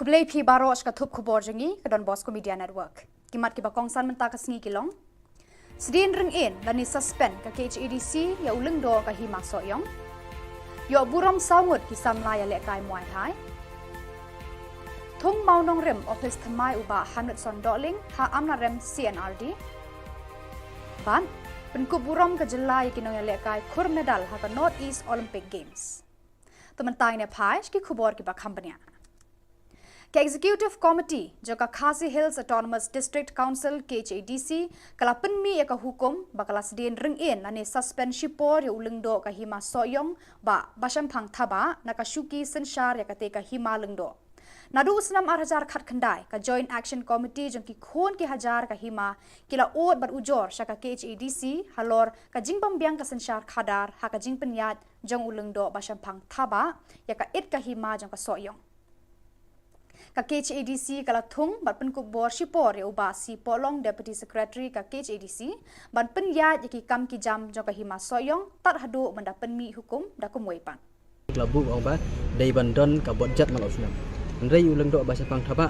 Khublei phi baroh sha ka thup khubor jong ngi ka Don Bosco Media Network. Ki mat kiba kongsan mynta ka sngi ki long: Sdien ring-ïen lane suspend ka K H A D C ïa u lyngdoh ka Hima Sohiong. Ïoh burom saw ngut ki samla ïalehkai Muay Thai. Thung mawnongrim ophis thymmai u Bah Hamletson Dohling ha Amlarem C N R D. Bad pynkup burom ka jylla ïa ki nongïalehkai khur medal ha ka North East Olympic Games. To mynta ngin ïa phai sha ki khubor kiba kham bniah. Ka Executive Committee jong ka Khasi Hills Autonomous District Council, K H A D C, ka la pynmih ïa ka hukum ba ka la sdien ring-ïen lane suspend shipor ïa u lyngdoh ka Hima Sohiong, Bah Bashemphang Thabah, na ka shuki synshar ïa katei ka hima lyngdoh. Naduh u snem ar hajar khatkhyndai, ka Joint Action Committee jong ki khun ki hajar ka hima ki la ud bad ujor sha ka K H A D C halor ka jingbym biang ka synshar khadar ha ka jingpynïaid jong u lyngdoh Bashemphang Thabah ïa ka it ka hima jong ka Sohiong. Ka K H A D C ka la thung bad pynkup bor shipor ïa u Bah C Pohlong, Deputy Secretary ka K H A D C, ban pynïaid ïa ki kam ki jam jong ka Hima Sohiong tad haduh ban da pynmih hukum da kumwei pat. Ka la buh ong ba dei ban don ka budget man la u snem. Hynrei u lyngdoh Bashemphang Thabah,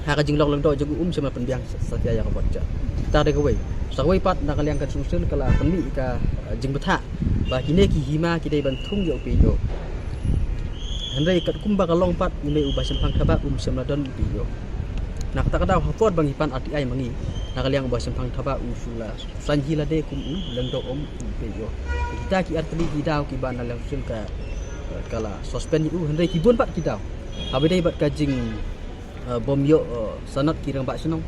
ha ka jinglong lyngdoh jong u, um shym la pynbiang sa, satia ïa ka budget. Te da kawei. Sa kawei pat, na ka liang ka Constitution ka la pynmih ka, eh, jingbthah ba kine ki hima ki dei ban thung ïa u P H E. Hynrei katkum ba ka long pat, une u Bashemphang Thabah um shym la don u P H E. Na kata ka daw, ha por ba ngi pan R T I ma ngi, na ka liang u Bashemphang Thabah u shu la saiñ hi lade kum u lyngdoh, um u P H E. Kita ki artylli ki daw kiba na liang Constitution ka, ka la suspend ïa u, hynrei ki bun pat ki daw. Haba dei bad ka jing, eh, bym ïoh, eh, sanad ki rangbah shnong.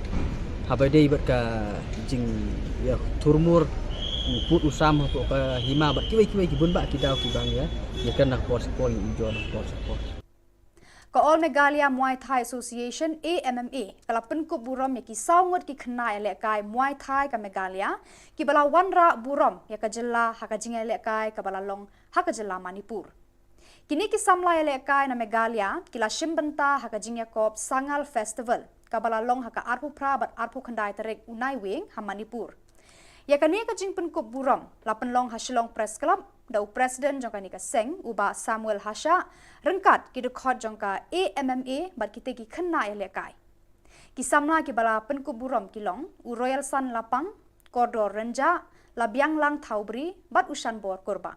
Haba dei bad ka jingïathurmur u pud u sam hapoh ka hima bad kiwei kiwei ki bun bah ki daw kiba ngi ïa, ïa kren na ka por sha ka por, ïa ujor na ka por sha ka por. Ka All Meghalaya Muay Thai Association, A M M A, ka la pynkup burom ïa ki saw ngut ki khynnah ïalehkai Muay Thai ka Meghalaya kiba la wanrah burom ïa ka jylla ha ka jingïalehkai kaba la long ha ka jylla Manipur. Kine ki samla ïalehkai na Meghalaya ki la shim bynta ha ka jingïakob Sangal Festival kaba la long ha ka arphew phra bad arphew khyndai tarik u Naiwieng ha Manipur. Ïa kane ka jingpynkup burom la pynlong ha Shillong Press Club da u President jong kane ka seng, u Bah Samuel Hashah, ryngkat ki dkhot jong ka A M M A bad kitei ki khynnah ïalehkai. Ki samla kiba la pynkup burom ki long u Royalson Lapang, Kordor Rynjah, Labianglang Thawbri bad u Shanbor Kurbah.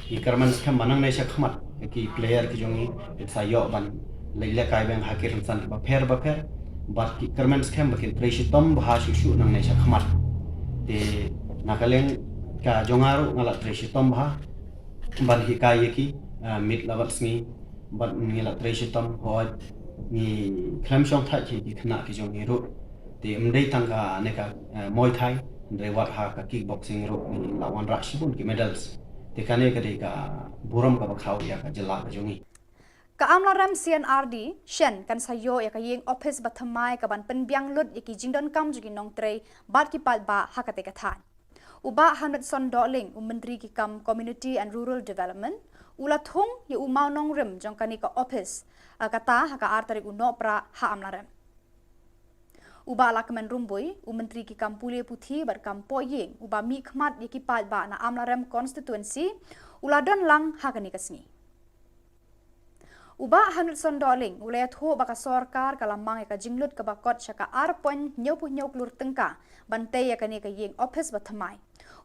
Ngi kyrmen skhem ba nangne shakhmat ki player ki jong ngi kin sa ïoh ban leit lehkai biang ha ki rynsan kiba pher ba pher. Bad ngi kyrmen skhem ba kin trei shitom bha shuh shuh nangne shakhmat. Te na ka liang ka jong nga ruh nga la trei shitom bha ban hikai ïa ki, ah, miet la bad sngi. Bad ngi la trei shitom, hooid, ngi khlem shongthait ïa ki khynnah ki jong ngi ruh. Te ym dei tang kane ka, eh, Muay Thai, hynrei wat ha ka kickboxing ruh ngi la wanrah shibun ki medals. Te kane ka dei ka burom kaba khaw ïa ka jylla ka jong ngi. Ka Amlarem C N R D shen kan sa ïoh ïa ka ïing ophis ba thymmai kaban pynbiang lut ïa ki jingdonkam jong ki nongtrei bad ki paidbah ha katei ka thaiñ. U Bah Hamletson Dohling, u Myntri ki kam Community and Rural Development, u la thung ïa u mawnongrim jong kane ka ophis, ah, kata ha ka ar tarik u Nohprah ha Amlarem. U Bah Lahkmen Rymbui, u Myntri ki kam pule puthi bad kam poh ïing, uba mih khmat ïa ki paidbah na Amlarem Constituency, u la don lang ha kane ka sngi. U Bah Henderson Dohling u la ïathuh ba ka sorkar ka la mang ïa ka jinglut kaba kot sha ka ar point hynñiewphew hynñiew klur tyngka ban tei ïa kane ka ïing ophis ba thymmai.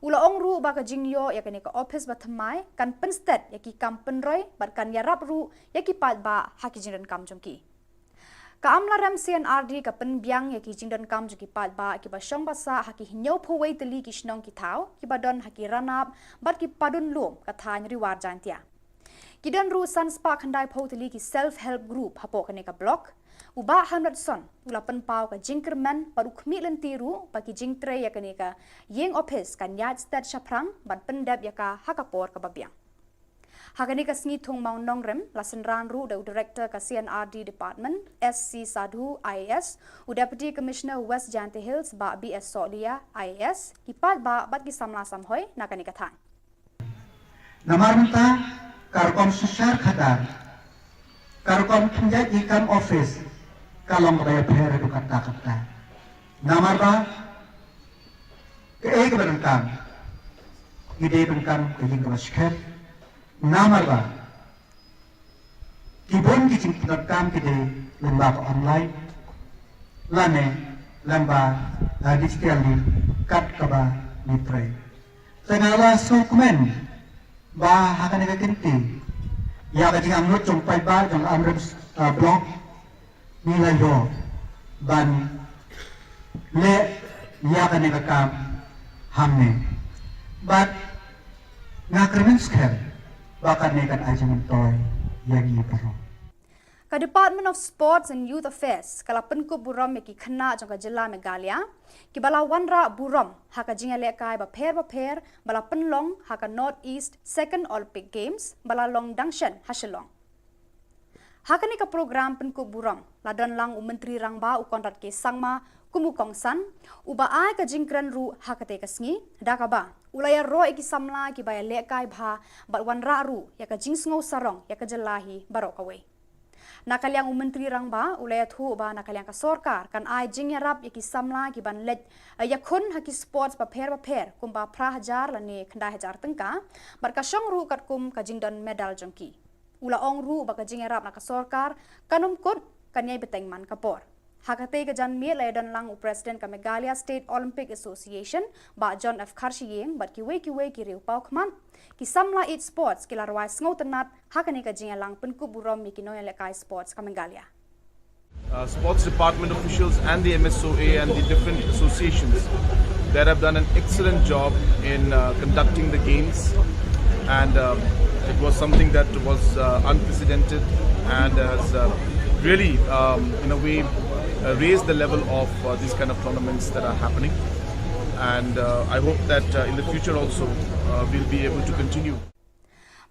U la ong ruh ba ka jingïoh ïa kane ka ophis ba thymmai kan pynstet ïa ki kam pynroi bad kan ïarap ruh ïa ki paidbah ha ki jingdonkam jong ki. Ka Amlarem C and R D ka pynbiang ïa ki jingdonkam jong ki paidbah kiba shong ba sah ha ki hynñiewphew wei tylli ki shnong ki thaw kiba don ha ki ranab bad ki padun lum ka thaiñ Ri War Jaintia. Ki don ruh san spah khyndaiphew tylli ki self help group hapoh kane ka block. U Bah Henderson u la pynpaw ka jingkyrmen bad u khmih lynti ruh ba ki jingtrei ïa kane ka ïing ophis kan ïaid stet shaphrang ban pyndep ïa ka ha ka por kaba biang. Ha kane ka sngi thung mawnongrim la synran ruh da u Director ka C and R D Department, S C Sadhu I A S, u Deputy Commissioner West Jaintia Hills, Bah B S Sohliya I A S, ki paidbah bad ki samla samhoi na kane ka thaiñ. Namar mynta ka rukom synshar khadar, ka rukom pynïaid ïing kam ophis ka long kaba ïapher haduh katta katta. Namar ba kaei kaba donkam, ki dei donkam ka ïing kaba skhem. Namar ba ki bun ki jingpyndonkam ki dei lyngba ka online lane lyngba, uh, digital link kat kaba ngi trei. Te nga la sngewkmen ba ha kane ka kynti ïa ka jingangnud jong paidbah jong Amlarem, uh, block ngi la ïoh ban leh ïa kane ka kam hangne. Bad nga kyrmen skhem ba kane kan ai jingmyntoi ïa ngi baroh. Ka Department of Sports and Youth Affairs ka la pynkup burom ïa ki khynnah jong ka jylla Meghalaya kiba la wanrah burom ha ka jingïalehkai bapher bapher ba la pynlong ha ka North East Second Olympic Games ba la long dang shen ha Shillong. Ha kane ka program pynkup burom la don lang u Myntri Rangbah u Conrad K Sangma kum u kongsan, uba ai ka jingkren ruh ha katei ka sngi, da kaba u la ïaroh ïa ki samla kiba ïalehkai bha bad wanrah ruh ïa ka jingsngew sarong ïa ka jylla hi baroh kawei. Na ka liang u Myntri Rangbah u la ïathuh ba na ka liang ka sorkar kan ai jingïarap ïa ki samla kiban leit, eh, ïakhun ha ki sports bapher bapher kumba phra hajar lane khyndai hajar tyngka, bad ka shong ruh katkum ka jingdon medal jong ki. U la ong ruh ba ka jingïarap na ka sorkar kan ym kut, kan ïai bteng man ka por. Ha katei ka janmiet la ïadon lang u President ka Meghalaya State Olympic Association, Bah John F Kharshiing, bad kiwei kiwei ki riew paw khmat. Ki samla ïeit sports ki la rwai sngewtynnat ha kane ka jingïalang pynkup burom ïa ki nongïalehkai sports ka Meghalaya. Uh, sports department officials and the M S O A and the different associations that have done an excellent job in, uh, conducting the games, and, um, it was something that was, uh, unprecedented and has, uh, really, um, in a way, uh, raised the level of, uh, these kind of tournaments that are happening, and, uh, I hope that, uh, in the future also, uh, we'll be able to continue.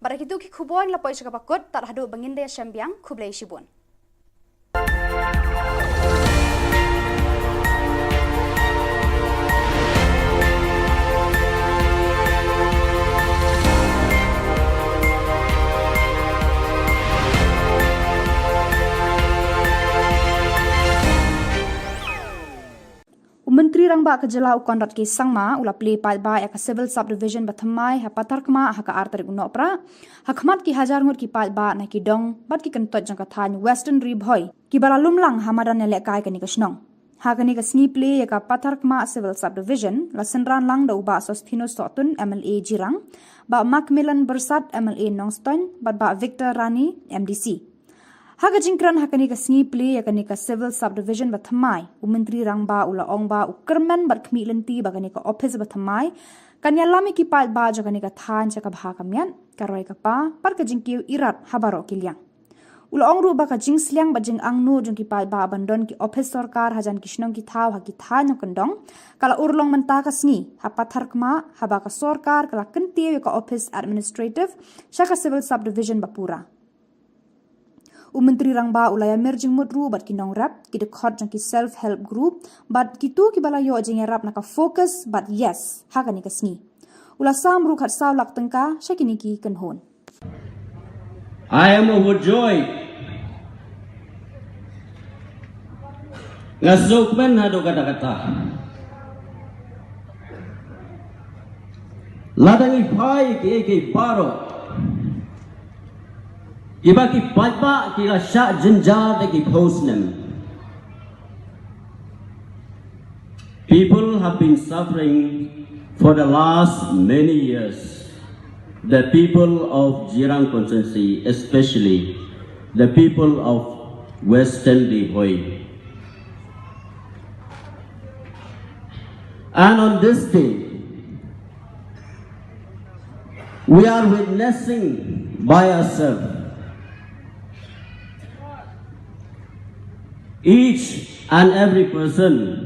Bad da kitu ki khubor ngi la poi sha kaba kut, tad haduh ba ngin da ïashem biang, khublei shibun. U Myntri Rangbah ka jylla u Conrad K Sangma u la plie paidbah ïa ka Civil Subdivision ba thymmai ha Patharkhmah ha ka ar tarik u Nohprah, ha khmat ki hajar ngut ki paidbah na ki dong bad ki kyntoit jong ka thaiñ Western Ri Bhoi, kiba la lum lang ha madan ïalehkai kane ka shnong. Ha kane ka sngi plie ïa ka Patharkhmah Civil Subdivision la synran lang da u Bah Sosthenes Sohtun, M L A Jirang, Bah Macmillan Byrsat, M L A Nongstoiñ, bad Bah Victor Rani, M D C. Ha ka jingkren ha kane ka sngi plie ïa kane ka Civil Subdivision ba thymmai, u Myntri Rangbah u la ong ba u kyrmen bad khmih lynti ba kane ka ophis ba thymmai kan ïalam ïa ki paidbah jong kane ka thaiñ sha ka bha ka miat, ka roi ka par, bad ka jingkiew irat ha baroh ki liang. U la ong ruh ba ka jingsliang bad jingangnud jong ki paidbah ban don ki ophis sorkar hajan ki shnong ki thaw ha ki thaiñ nongkyndong ka la urlong mynta ka sngi ha Patharkhmah, haba ka sorkar ka la kyntiew ïa ka ophis administrative sha ka Civil Subdivision ba pura. U Myntri Rangbah u la ïamir jingmut ruh bad ki nongrep, ki dkhot jong ki self help group, bad kito kiba la ïoh jingïarap na ka Focus bad Yes ha kane ka sngi. U la sam ruh khatsaw lak tyngka sha kine ki kynhun. I am overjoyed Nga sngewkmen haduh katta katta. Lada ngi phai kiei kiei baroh kiba ki paidbah ki la shah jynjar da ki phew snem. People have been suffering for the last many years. The people of Jirang constituency, especially the people of Western Ri Bhoi. And on this day, we are witnessing by ourselves, each and every person,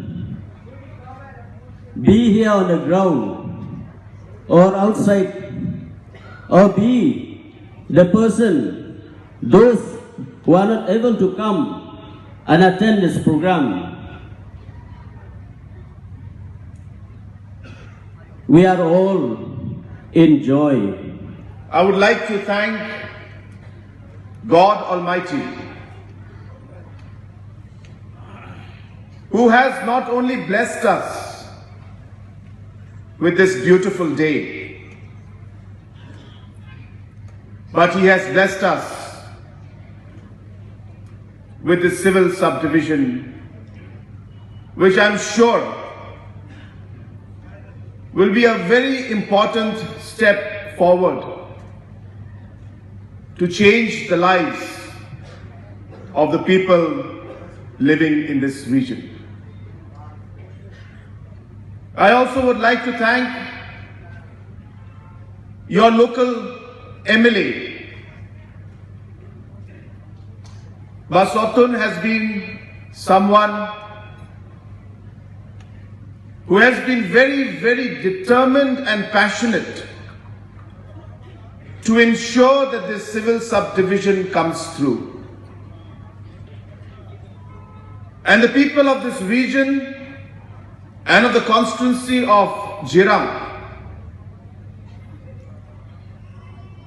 be here on the ground or outside, or be the person, those who are not able to come and attend this program, we are all in joy. I would like to thank God Almighty, who has not only blessed us with this beautiful day, but He has blessed us with this civil subdivision, which I'm sure will be a very important step forward to change the lives of the people living in this region. I also would like to thank your local M L A. Bah Sotun has been someone who has been very, very determined and passionate to ensure that this civil subdivision comes through. And the people of this region and of the constituency of Jirang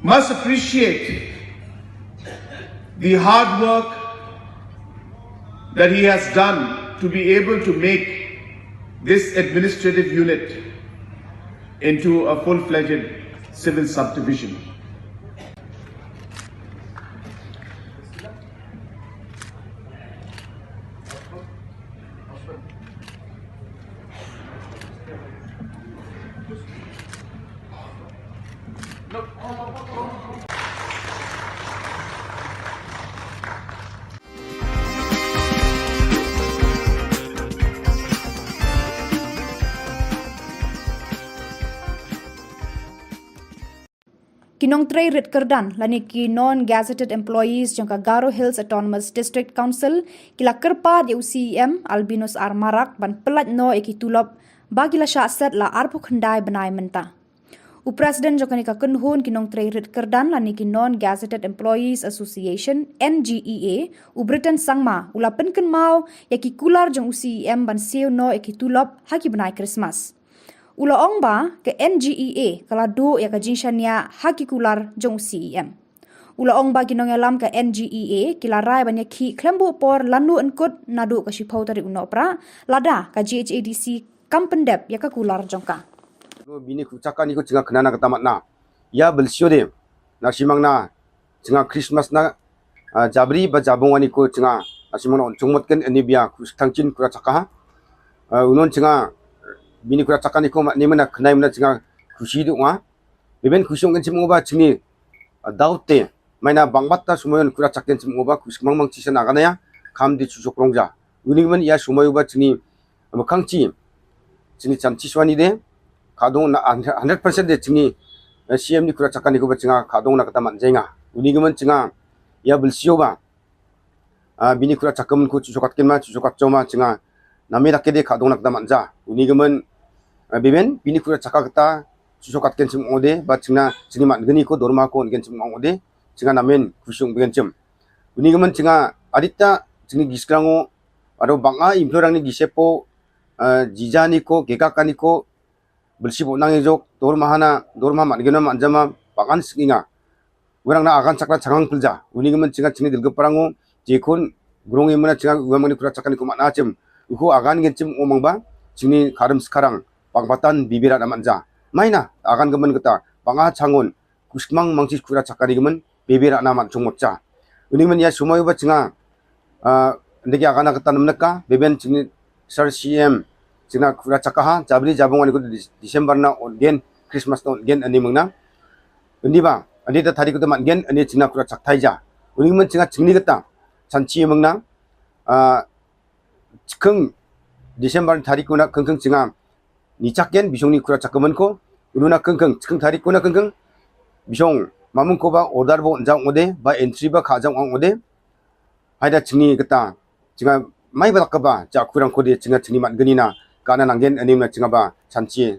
must appreciate the hard work that he has done to be able to make this administrative unit into a full-fledged civil subdivision. Ki nongtrei rit kyrdan lane ki non-gazetted employees jong ka Garo Hills Autonomous District Council ki la kyrpad ïa u C E M Albinus R Marak ban pyllait noh ïa ki tulop ba ki la shah set la arphew khyndai bnai mynta. U President jong kane ka kynhun ki nongtrei rit kyrdan lane ki Non-Gazetted Employees Association, N G E A, u Britain Sangma, u la pynkynmaw ïa ki kular jong u C E M ban siew noh ïa ki tulop ha ki bnai Krismas. U la ong ba ka N G E A ka la duh ïa ka jingshaniah ha ki kular jong u C E M. U la ong ba ki nongïalam ka N G E A ki la rai ban ïakhih khlem buh por lano yn kut naduh ka shiphew tarik u Nohprah, lada ka G H A D C kam pyndep ïa ka kular jong ka. Bini kru chaka ni ko chinga khnana kata matna. Ïa belsio de. Na shimang na chinga Christmas na, ah, Jabri ba Jabung ani ko chinga. Na shimang na on chungmot ken ani bia ku thangchin kru chaka ha. Ah, unon chinga bini kru chaka ni ko ma ni mana khnai mana chinga khushi du nga. Beben khushi ong ken chim ngo ba chini, ah, daw te. Maina bangbat ta sumayon kura chakken chim ngoba kus mang mang chisa na ganaya kam di chusok rongja. Uni man ïa sumayu ba chini makhang chi chini chan chi swani de kadong na hundred percent de chini, eh, C M ni kura chakani ko ba chinga kadong na kata man jenga. Uni man chinga ïa belsio ba, ah, bini kura chakam ko chusok katken ma chusok katcho ma chinga nami rakke de kadong na kata man ja. Uni man, eh, biben bini kura chaka kata chusok katken chim ong de ba chingna chini man gani ko dorma ko ngen chim ong de chinga namen khushung begen chim. Uni gaman chinga adita chini giskrango aro banga implorang ni gisepo, eh, jijani ko kekakani ko belsi bo nang ejok dorma hana dorma man gena man jama bangan singinga. Werang na agan chakra changang pelja. Uni gaman chinga chini dilga parango jekun grong imana chinga ugamani kura chakani ko man achim. Uko agan gen chim umang ba, chini karam sekarang, pang patan bibira na manja. Maina, agan gemen kata, panga changon, kusmang mangsi kura chakari gemen, bibira na man chungmot cha. Uni men ya sumai ba chinga, ah, ndiki agan kata namnaka, beben chini sar C M, china kura chakaha, jabri jabung ani ko Dis-, December na ongen, Christmas na ongen ani mengna. Uni ba, ani ta tadi ko ta man gen, ani china kura chakthai ja. Uni men chinga chingni kata, chanchi mengna, ah, chikeng December tari kuna kengkeng chinga. Ni chak yen bisong ni kura chak kemen ko. Unu na kengkeng, chikeng tari kuna kengkeng. Bisong mamung ko ba order bo nja ngode, ba entry ba kha jang ngode. Haida chingni kata, chinga mai ba lak ba, ja kurang ko de chinga chingni mat geni na, kana nanggen anim na chinga ba, chanchi,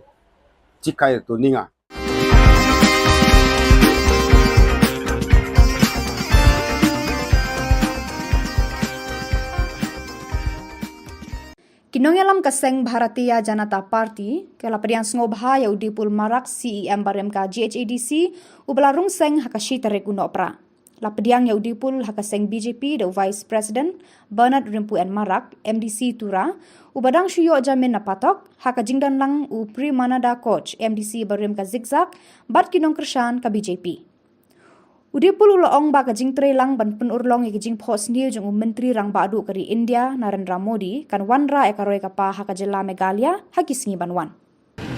chikai to ninga. Ki nongïalam ka seng Bharatiya Janata Party, ka la pdiang sngewbha ïa u Dipul Marak C E M barim ka G H A D C, uba la rung seng ha ka shi tarik u Nohprah. La pdiang ïa u Dipul ha ka seng B J P da u Vice President, Bernard Rimpu N Marak, M D C Tura, uba dang shu ïoh jamin na patok, ha ka jingdon lang u Premananda Koch, M D C barim ka Zikzak, bad ki nongkyrshan ka B J P. U Dipul u la ong ba ka jingtrei lang ban pynurlong ïa ka jingphohsniew jong u Myntri Rangbah Duh ka ri India, Narendra Modi, kan wanrah ïa ka roi ka par ha ka jylla Meghalaya, ha ki sngi ban wan.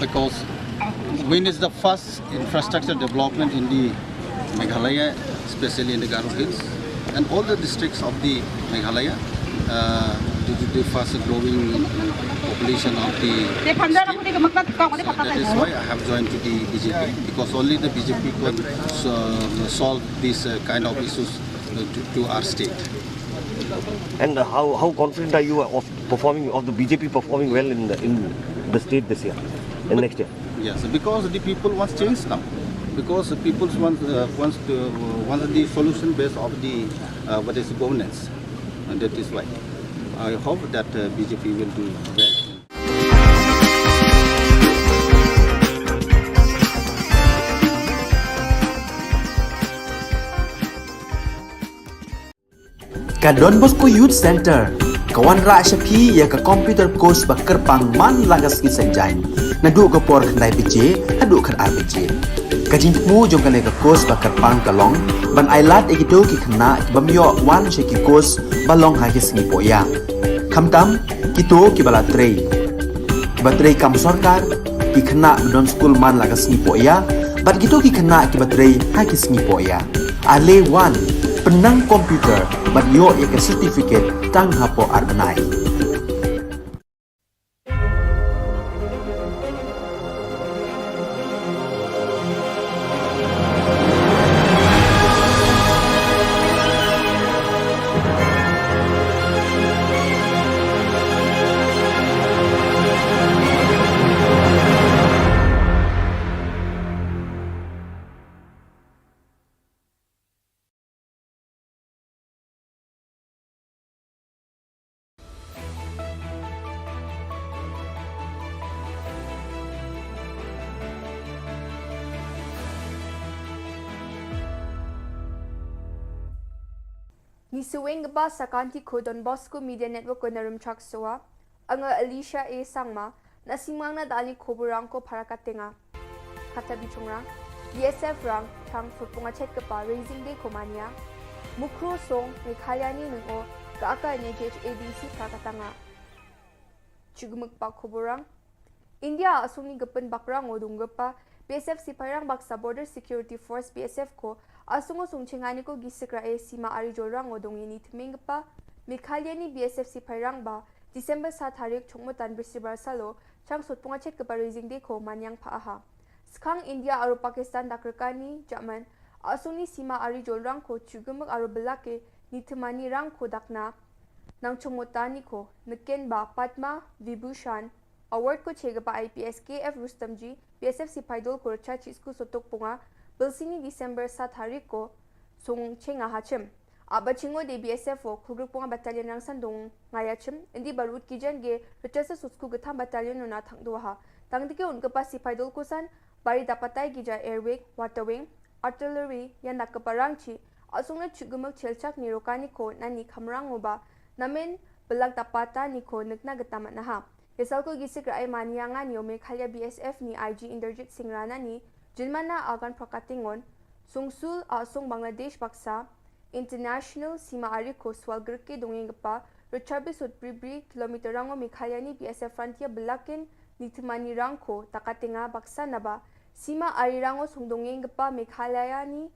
Because when is the first infrastructure development in the Meghalaya, especially in the Garo Hills, and all the districts of the Meghalaya, uh, due to the fast growing population of the state. So that is why I have joined to the B J P, because only the B J P can, uh, solve these, uh, kind of issues, uh, to, to our state. And, uh, how, how confident are you of performing, of the B J P performing well in the, in the state this year and next year? Yes, because the people wants change now. Because the people wants, uh, wants to, uh, wants the solution based of the, uh, what is governance. And that is why I hope that, uh, B J P will do well. Ka Don Bosco Youth Centre ka wanrah sha phi ïa ka computer course ba kyrpang man la ka sngi Saitjaiñ, naduh ka por khyndai baje haduh khatar baje. Ka jingthmu jong kane ka course ba kyrpang ka long ban ailad ïa kito ki khynnah ki bym ïoh wan sha ki course ba long ha ki sngi pohïa. Khamtam kito kiba la trei, kiba trei kam sorkar, ki khynnah ba don skul man la ka sngi pohïa, bad kito ki khynnah kiba trei ha ki sngi pohïa. Ale wan, pynnang computer bad ïoh ïa ka certificate tang hapoh ar bnai. Ngi sngewbha ba sa kan ki khubor Don Bosco Media Network ko na Rumchak Sowa. Anga Alicia A Sangma, na sngewbha na dali khubor rang ko para ka tenga. Kata bichung rang, B S F rang, tang sotpung achet kapa Raising Day ko mania. Mukro song, Meghalaya ni nung o, ka aka nya G H A D C para ka tanga. Chugmuk pa khubor rang. India asung ni gepen bakrang o dung gepa, B S F sipai rang baksa Border Security Force B S F ko, asung o sung chengani ko gisik ra e sima ari jol rang o dung ini temeng gepa, Meghalaya ni B S F sipai rang ba, December sa tarik chungmutan bisibar salo, chang sotpung achet kapa Raising Day ko manyang pa aha. Skhang India aro Pakistan dak rekani, German, asung ni sima ari jol rang ko chugmuk aro belake, ni temani rang ko dakna, nang chungmutan ni ko, neken ba Padma Vibhushan, Award ko che kapa I P S K F Rustomji, B S F sipai dol ko rcha chisku sotok punga, belsini December sa tarik ko, sung chenga hachim. Aba chingo de B S F o, khugruk punga battalion rang sandung ngaya chim, indi barut kijan ge, rcha sa susku getham battalion nuna thang dua ha. Tang dike un kapa sipai dol ko san, bari dapatai gija air wing, water wing, artillery, yan dak kapa rang chi, asung na chugumuk chelchak ni rokani ko, nani khamrang uba, namen, Belak Dapata ni ko nukna geta matnaha. Yasal ko gisik rai mania ngan yo Meghalaya B S F ni I G Inderjit Singh Rana ni, Jilmana Agan Prakatingon, Sungsul Asung Bangladesh baksa, International Sima Ari ko Swal Gerke Dongeng Gepa, Richard Bisut Bribri, Kilometer Rango Meghalaya ni B S F Frontier Belakin, Nitimani Rangko, Takatenga baksa naba, Sima Ari Rango Sungdongeng Gepa Meghalaya ni,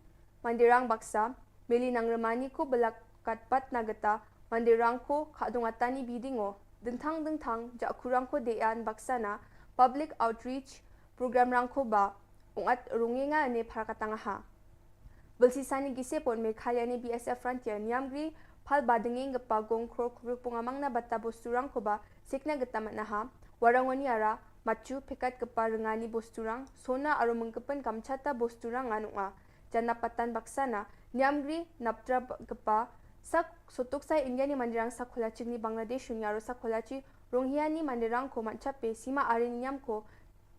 Mandirang baksa, Meli Nangremani ko belak katpat na geta, Mandirang ko, Khadung Atani Bidingo, Dengthang Dengthang, Jakurang ko Dean baksa na, Public Outreach, Program Rangko ba, Ungat Rungenga ne Pharakatangaha. Bilsi sani gise pon Meghalaya ni B S F Frontier Niamgri, Phal Badengeng Gepa Gong Krok Rupung Amang na bata Bosturang ko ba, Sikna Geta Matnaha, Warangoni Ara, Machu, Pekat Gepa Rengani Bosturang, Sona Arumengkepen Kamchata Bosturang Nganunga. Janapatan baksana, Niamgri, Naptra ba-, Gepa, Sak Sotuk Sai India ni Mandirang Sak Kholachi ni Bangladesh Unyaro Sak Kholachi, Ronghia ni Mandirang ko Manchape, Sima Arin Niam ko,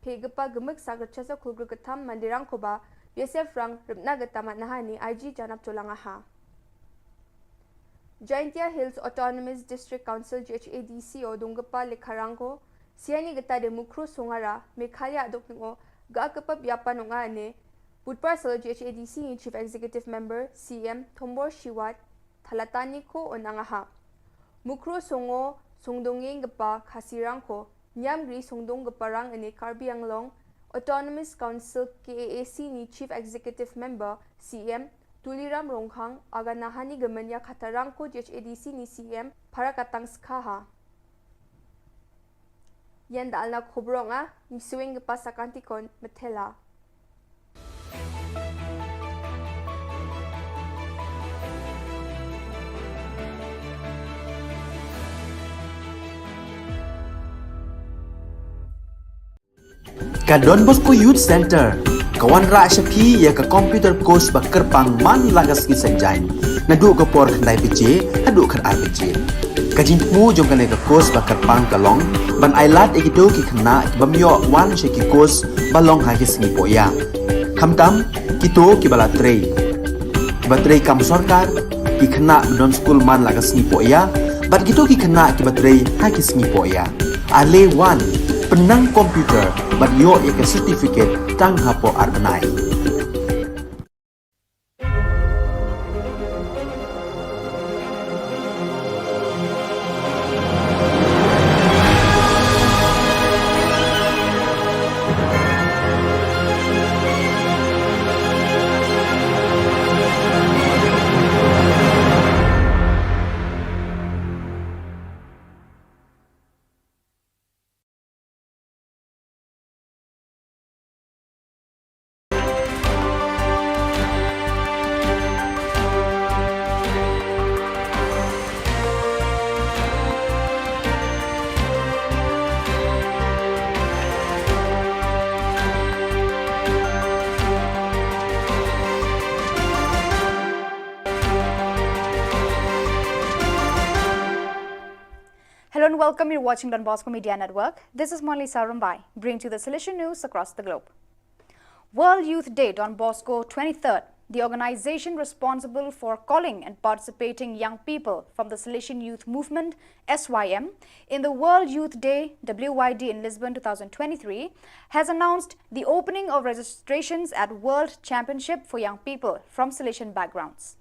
Pe Gepa Gemuk Sak Rechasa Kulgru Getam Mandirang ko ba, B S F Rang, Ripna Geta Matnaha ni I G Janap Cholangaha. Jaintia Hills Autonomous District Council G H A D C o Dunggepa Lekharangko, Siani Geta de Mukro Songara, Meghalaya Dokngo, Ga Kepa Biapanonga ne, Budpar Salo G H A D C ni Chief Executive Member, C M, Thombor Shiwat, Thalatani ko Onangaha. Mukro Songo, Songdongeng Gepa Khasirangko, Niamgri Songdong Geparang ne Karbi Anglong, Autonomous Council K A A C ni Chief Executive Member, C M, Tuliram Rongkhang, Aganahani Gemenya Khatarangko G H A D C ni C M, Pharakatang Skhaha. Yan da alna khobrong a, Misuing Gepa Sakantikon, Methela. Ka Don Bosco Youth Center ka wanrah sha phi ïa ka computer course ba kyrpang man la ka sngi Saitjaiñ, naduh ka por khyndai baje haduh khatar baje. Ka jingthmu jong kane ka course ba kyrpang ka long ban ailad ïa kito ki khynnah ki bym ïoh wan sha ki course ba long ha ki sngi pohïa, khamtam kito kiba la trei, kiba trei kam sorkar, ki khynnah ba don skul man la ka sngi pohïa, bad kito ki khynnah kiba trei ha ki sngi pohïa. Ale wan, pynnang computer bad ïoh ïa ka certificate tang hapoh ar bnai. Hello and welcome. You're watching Don Bosco Media Network. This is Monalisa Rumbai, bringing to you the Salesian news across the globe. World Youth Day Don Bosco twenty-third, the organization responsible for calling and participating young people from the Salesian Youth Movement, S Y M, in the World Youth Day, W Y D, in Lisbon two thousand twenty-three, has announced the opening of registrations at World Championship for Young People from Salesian Backgrounds.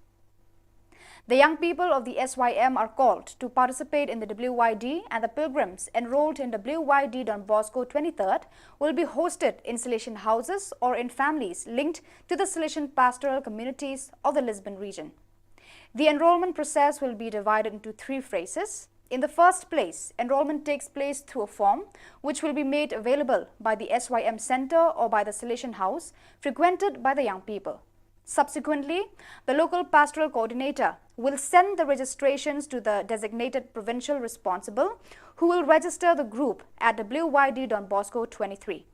The young people of the S Y M are called to participate in the W Y D, and the pilgrims enrolled in W Y D Don Bosco twenty-third will be hosted in Salesian houses or in families linked to the Salesian pastoral communities of the Lisbon region. The enrollment process will be divided into three phases. In the first place, enrollment takes place through a form which will be made available by the S Y M center or by the Salesian house frequented by the young people. Subsequently, the local pastoral coordinator will send the registrations to the designated provincial responsible, who will register the group at W Y D Don Bosco twenty-three.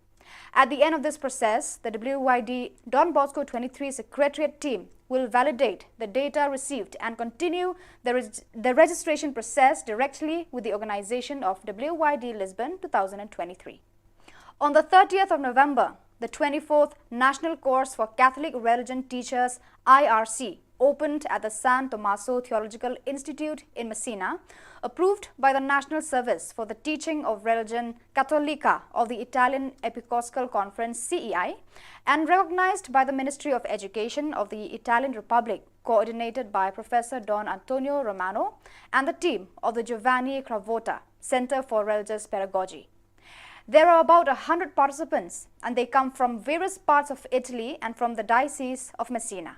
At the end of this process, the W Y D Don Bosco twenty-three secretariat team will validate the data received and continue the reg-, the registration process directly with the organization of W Y D Lisbon two thousand twenty-three. On the thirtieth of November, the twenty-fourth National Course for Catholic Religion Teachers, I R C, opened at the San Tommaso Theological Institute in Messina, approved by the National Service for the Teaching of Religion Cattolica of the Italian Episcopal Conference, C E I, and recognized by the Ministry of Education of the Italian Republic, coordinated by Professor Don Antonio Romano and the team of the Giovanni Cravotta Center for Religious Pedagogy. There are about a hundred participants, and they come from various parts of Italy and from the Diocese of Messina.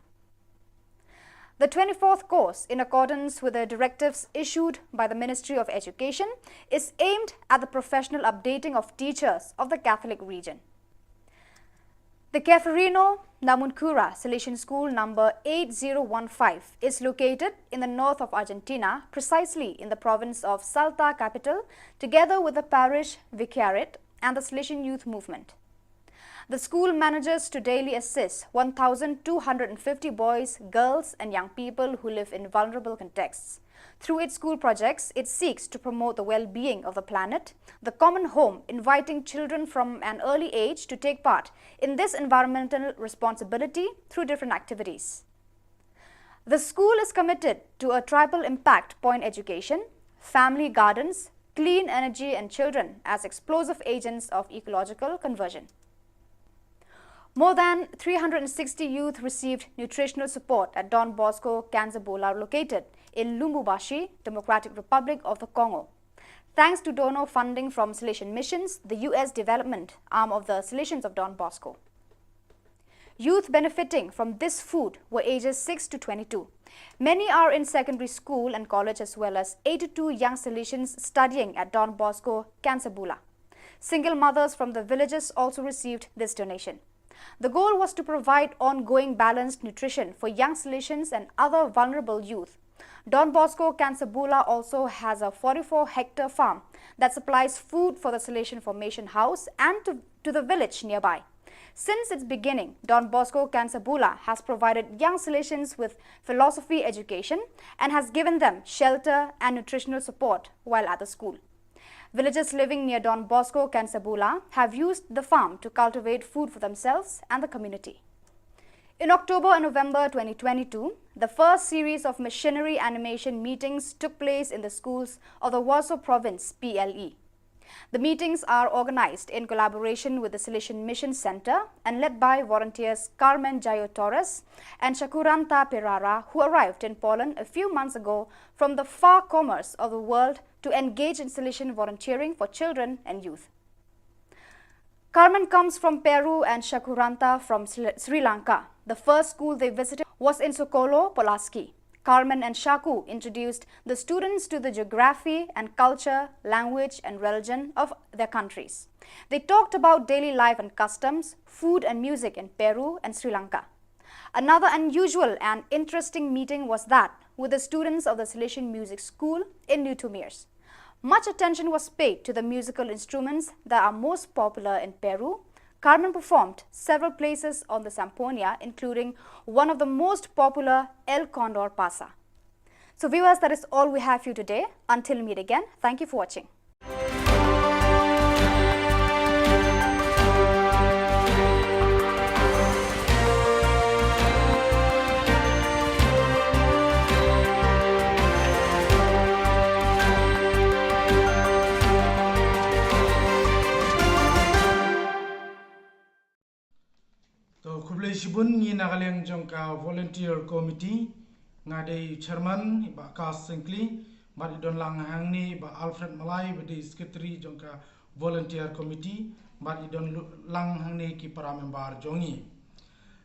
The twenty-fourth course, in accordance with the directives issued by the Ministry of Education, is aimed at the professional updating of teachers of the Catholic region. The Ceferino Namuncurá Salesian School number eight zero one five is located in the north of Argentina, precisely in the province of Salta capital, together with the parish vicariate and the Salesian youth movement. The school manages to daily assist one thousand two hundred fifty boys, girls, and young people who live in vulnerable contexts. Through its school projects, it seeks to promote the well-being of the planet, the common home, inviting children from an early age to take part in this environmental responsibility through different activities. The school is committed to a triple impact point education, family gardens, clean energy, and children as explosive agents of ecological conversion. More than three hundred sixty youth received nutritional support at Don Bosco Kansabola, located in Lubumbashi, Democratic Republic of the Congo. Thanks to donor funding from Salesian Missions, the U S development arm of the Salesians of Don Bosco. Youth benefiting from this food were ages six to twenty-two. Many are in secondary school and college, as well as eighty-two young Salesians studying at Don Bosco Kansabola. Single mothers from the villages also received this donation. The goal was to provide ongoing balanced nutrition for young Salesians and other vulnerable youth. Don Bosco Kansabola also has a forty-four hectare farm that supplies food for the Salesian Formation House and to, to the village nearby. Since its beginning, Don Bosco Kansabola has provided young Salesians with philosophy education and has given them shelter and nutritional support while at the school. Villagers living near Don Bosco Kansabola have used the farm to cultivate food for themselves and the community. In October and November twenty twenty-two, the first series of missionary animation meetings took place in the schools of the Waso Province, P L E. The meetings are organized in collaboration with the Salesian Mission Center and led by volunteers Carmen Jayo Torres and Shakuranta Perara, who arrived in Poland a few months ago from the far corners of the world to engage in Salesian volunteering for children and youth. Carmen comes from Peru and Shakuranta from Sri Sri Lanka. The first school they visited was in Sokolo, Pulaski. Carmen and Shaku introduced the students to the geography and culture, language and religion of their countries. They talked about daily life and customs, food and music in Peru and Sri Lanka. Another unusual and interesting meeting was that with the students of the Salesian Music School in Newtomiers. Much attention was paid to the musical instruments that are most popular in Peru. Carmen performed several places on the zampoña, including one of the most popular, El Condor Pasa. So viewers, that is all we have for you today. Until we meet again, thank you for watching. To, khublei shibun, ngi na ka liang jong ka volunteer committee, nga dei chairman, i Bah Kas Syngkli, bad i don lang hangne i Bah Alfred Malai, ba dei secretary jong ka volunteer committee, bad i don lu-, lang hangne ki para member jong ngi.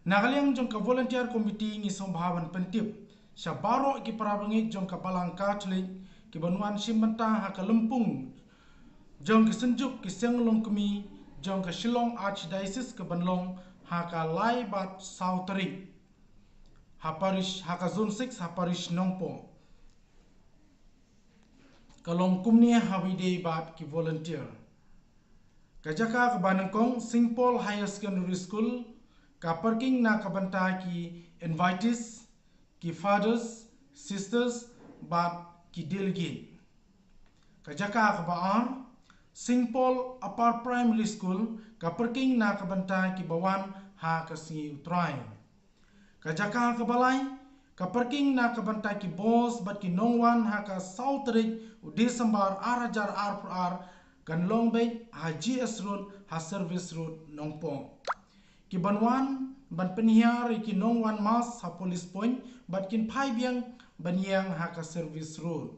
Na ka liang jong ka volunteer committee ngi sngewbha ban pyntip sha baroh ki para bangeit jong ka Balang Katholik kiba wan shim bynta ha ka lympung jong ka Synjuk ki Seng Longkmie jong ka Shillong Archdiocese kaban long ha ka lai bad saw tarik ha parish, ha ka Zone six, ha parish Nongpoh. Ka long kumne ha kaba ïadei bad ki volunteer. Ka jaka kaba nyngkong, Saint Paul Higher Secondary School, ka parking na ka bynta ki invitees, ki fathers, sisters, bad ki delegate. Ka jaka kaba ar, Saint Paul Upper Primary School, ka parking na ka bynta kiba wan ha ka sngi U Trai. Ka jaka kaba lai, Ka parking na ka bynta ki bos bad ki nongwan ha ka saw tarik u Disembar ar hajar arphew ar kan long beit ha G S Road ha Service Road Nongpoh. Ki ban wan ban pynhiar ïa ki nongwan mask ha Police Point bad kin phai biang ban ïeng ha ka Service Road.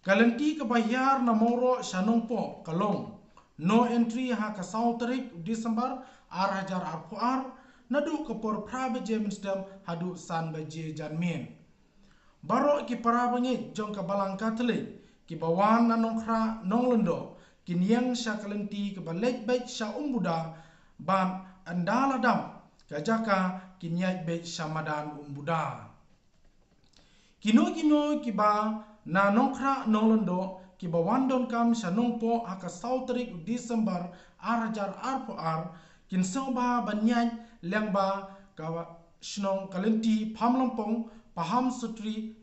Ka lynti kaba hiar na Mawroh sha Nongpoh ka long no entry ha ka saw tarik Disembar ar hajar arphew ar, naduh ka por phra baje mynstep haduh san baje janmiet. Baroh ki para bangeit jong ka Balang Katholik kiba wan na Nongkhrah Nonglyngdoh kin ïeng sha ka lynti kaba leit beit sha Umbuda bad ynda la dap ka jaka kin ïaid beit sha madan Umbuda. Kino kino kiba na Nongkhrah Nonglyngdoh kiba wan donkam sha Nongpoh ha ka saw tarik u Disembar ar hajar arphew ar kin sngewbha ban ïaid lyngba ka shnong ka lynti Phamlympong, Paham Sutri,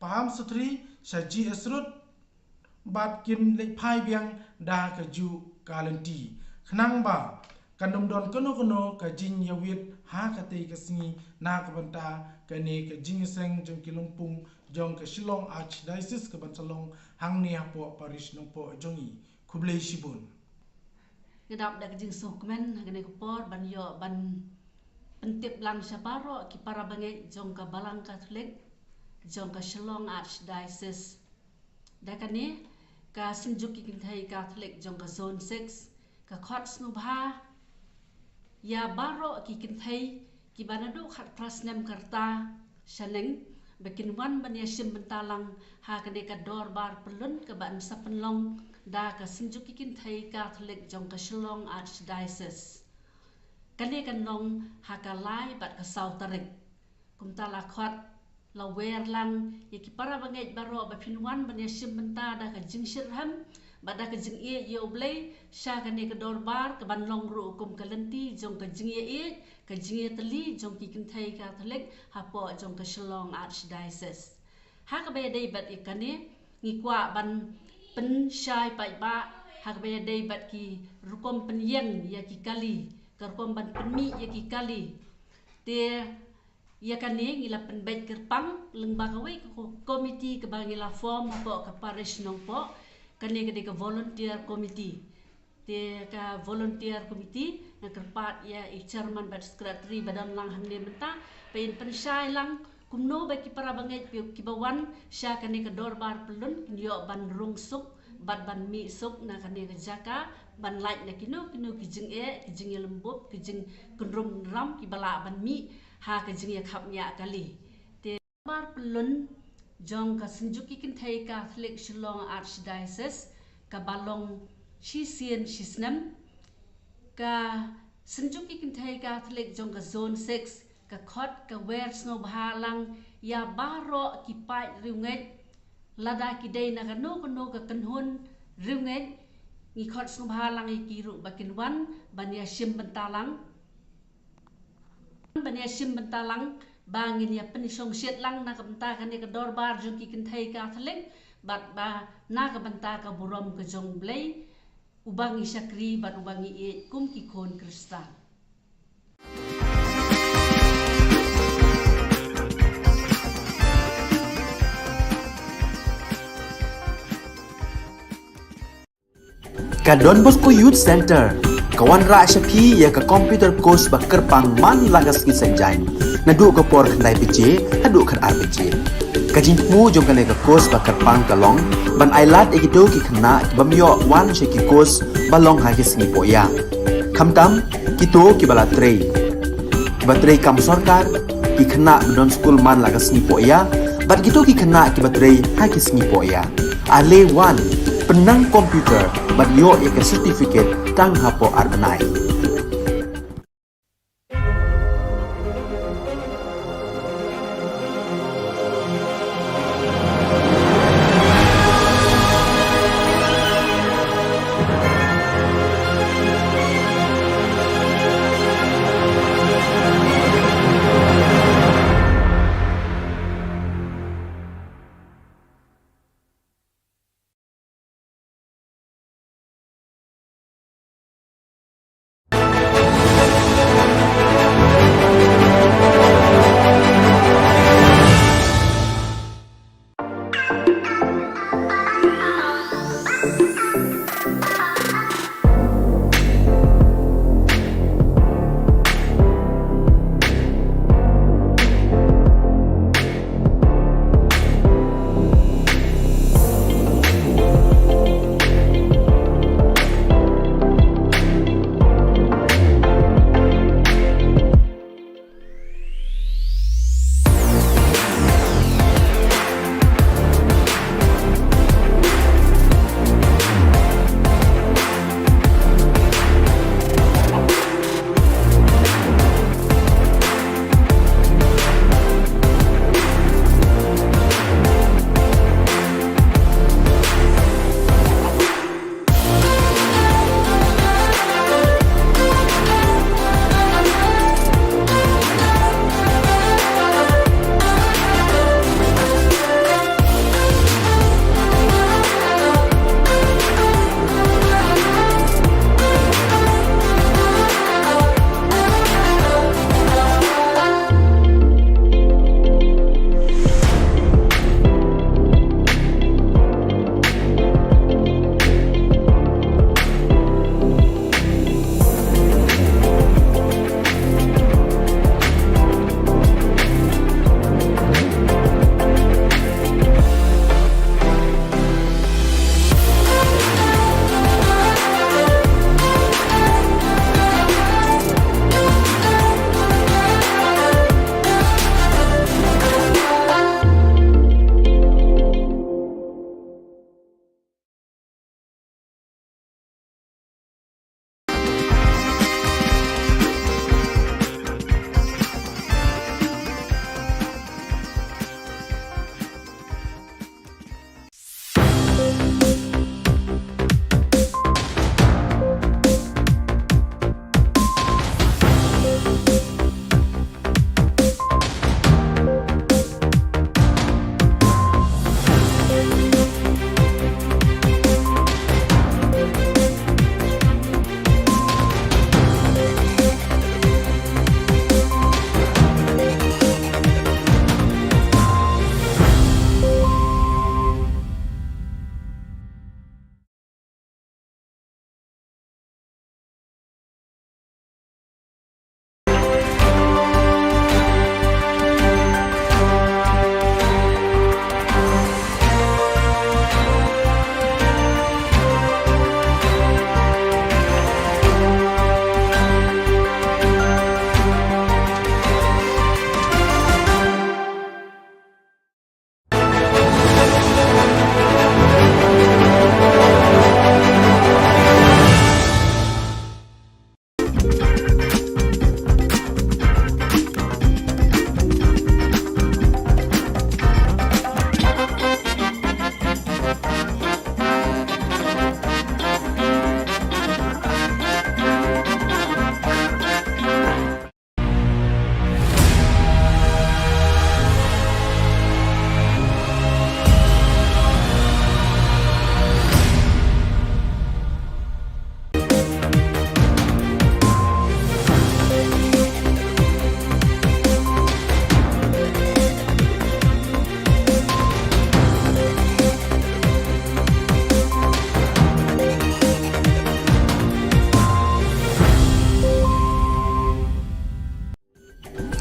Paham Sutri sha G S Road bad kin leit phai biang da kajuh ka lynti. Khnang ba kan ym don kano kano ka jingïawit ha katei ka sngi na ka bynta kane ka jingïaseng jong ki lympung jong ka Shillong Archdiocese ka ban sa long hangne hapoh Parish Nongpoh jong ngi. Khublei shibun. Nga dap da ka jingsngewkmen ha kane ka por ban ïoh ban pyntip lang sha baroh ki para bangeit jong ka Balang Katholik jong ka Shillong Archdiocese. Da kane ka Synjuk ki Kynthei Katholik jong ka Zone six ka khot sngewbha ïa baroh ki kynthei kiba naduh khatphra snem ka rta shaneng ba kin wan ban ïashim bynta lang ha kane ka dorbar pyllun kaba yn sa pynlong da ka Synjuk ki Kynthei Katholik jong ka Shillong Archdiocese. Kane kan long ha ka lai bad ka saw tarik. Kumta la khot la wer lang ïa ki para bangeit baroh ba phin wan ban ïashim bynta da ka jingshitrhem bad da ka jingïeit ïa U Blei sha kane ka dorbar ka ban long ruh kum ka lynti jong ka jingïeit, ka jingïatylli jong ki kynthei Katholik hapoh jong ka Shillong Archdiocese. Ha kaba ïadei bad ïa kane ngi kwah ban pynshai paidbah ha kaba ïadei bad ki rukom pynïeng ïa ki kali, ka rukom ban pynmih ïa ki kali. Te ïa kane ngi la pynbeit kyrpang lyngba kawei ka ko-, komiti kaba ngi la form hapoh ka Parish Nongpoh. Kane ka dei ka volunteer committee. Te ka volunteer committee nga kyrpad ïa i chairman bad secretary ba don lang hangne mynta ba in pynshai lang kumno ba ki para bangeit kiba wan sha kane ka dorbar pyllun kin ïoh ban rung suk bad ban mih suk na kane ka jaka ban lait na kino kino ki jingeh, ki jingïalymbup, ki jingkynrum kynram kiba lah ban mih ha ka jingïakhapngiah kali. Te dorbar pyllun jong ka Synjuk ki Kynthei Katholik Shillong Archdiocese kaba long shisien shisnem, ka Synjuk ki Kynthei Katholik jong ka Zone six ka khot ka wer sngewbha lang ïa baroh ki paid riewngeit, lada ki dei na kano kano ka kynhun riewngeit, ngi khot sngewbha lang ïa ki ruh ba kin wan ban ïashim bynta lang. Ban ïashim bynta lang ba ngin ïa pynshongshit lang na ka bynta kane ka dorbar jong ki kynthei Katholik bad ba na ka bynta ka burom ka jong U Blei uba ngi shakri bad uba ngi ïeit kum ki khun Khristan. Ka Don Bosco Youth Center ka wanrah sha phi ïa ka computer course ba kyrpang man la ka sngi Saitjaiñ, naduh ka por khyndai baje haduh khatar baje. Ka jingthmu jong kane ka course ba kyrpang ka long ban ailad ïa kito ki khynnah ki bym ïoh wan sha ki course ba long ha ki sngi pohïa. Khamtam kito kiba la trei, kiba trei kam sorkar, ki khynnah ba don skul man la ka sngi pohïa bad kito ki khynnah kiba trei ha ki sngi pohïa. Ale wan, pynnang computer bad ïoh ïa ka certificate tang hapoh ar bnai.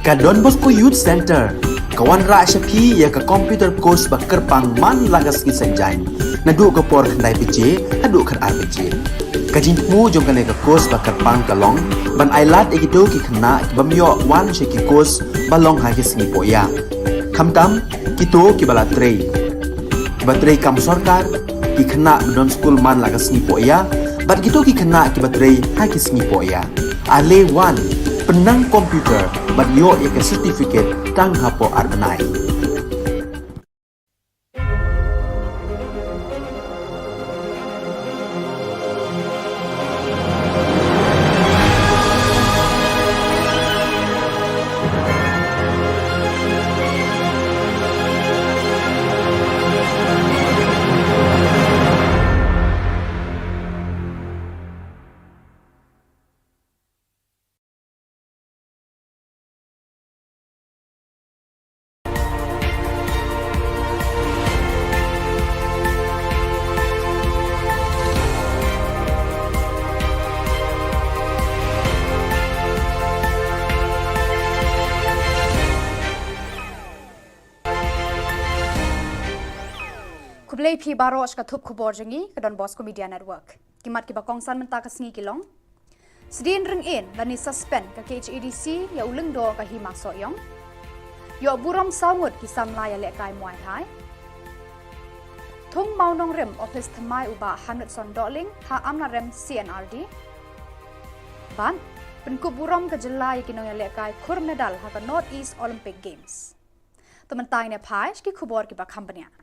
Ka Don Bosco Youth Centre ka wanrah sha phi ïa ka computer course ba kyrpang man la ka sngi Saitjaiñ, naduh ka por khyndai baje haduh khatar baje. Ka jingthmu jong kane ka course ba kyrpang ka long ban ailad ïa kito ki khynnah ki bym ïoh wan sha ki course ba long ha ki sngi pohïa, khamtam kito kiba la trei, kiba trei kam sorkar, ki khynnah ba don skul man la ka sngi pohïa bad kito ki khynnah kiba trei ha ki sngi pohïa. Ale wan, pynnang computer bad ïoh ïa ka certificate tang hapoh ar bnai. Khublei phi baroh sha ka thup khubor jong ngi ka Don Bosco Media Network. Ki mat kiba kongsan mynta ka sngi ki long: Sdien ryngin lane suspend ka K H A D C ïa u lyngdoh ka Hima Sohiong. Ïoh burom saw ngut ki samla ïalehkai Muay Thai. Thung Mawnongrim ophis thymmai u Bah Hamletson Dohling ha Amlarem C N R D. Bad pynkup burom ka jylla ïa ki nongïalehkai khur medal ha ka North East Olympic Games. To mynta ngin ïa phai sha ki khubor kiba kham bniah.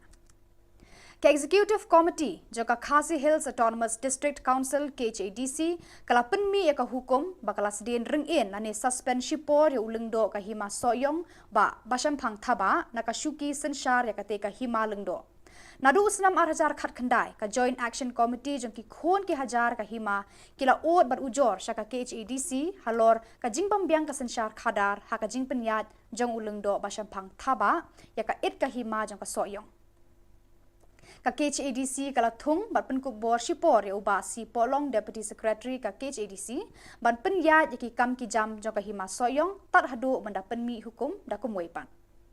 Ka Executive Committee jong ka Khasi Hills Autonomous District Council, K H A D C, ka la pynmih ïa ka hukum ba ka la sdien ryngin lane suspend shipor ïa u lyngdoh ka Hima Sohiong, Bah Bashemphang Thabah, na ka shuki synshar ïa kata ka hima lyngdoh. Naduh u snem ar hajar khatkhyndai, ka Joint Action Committee jong ki khun ki hajar ka hima ki la ud bad ujor sha ka K H A D C halor ka jingbym biang ka synshar khadar ha ka jingpynïaid jong u lyngdoh Bashemphang Thabah ïa ka it ka hima jong ka Sohiong. Ka K H A D C ka la thung bad pynkup bor shipor ïa u Bah C Pohlong, Deputy Secretary ka K H A D C, ban pynïaid ïa ki kam ki jam jong ka Hima Sohiong tad haduh ban da pynmih hukum da kumwei pat.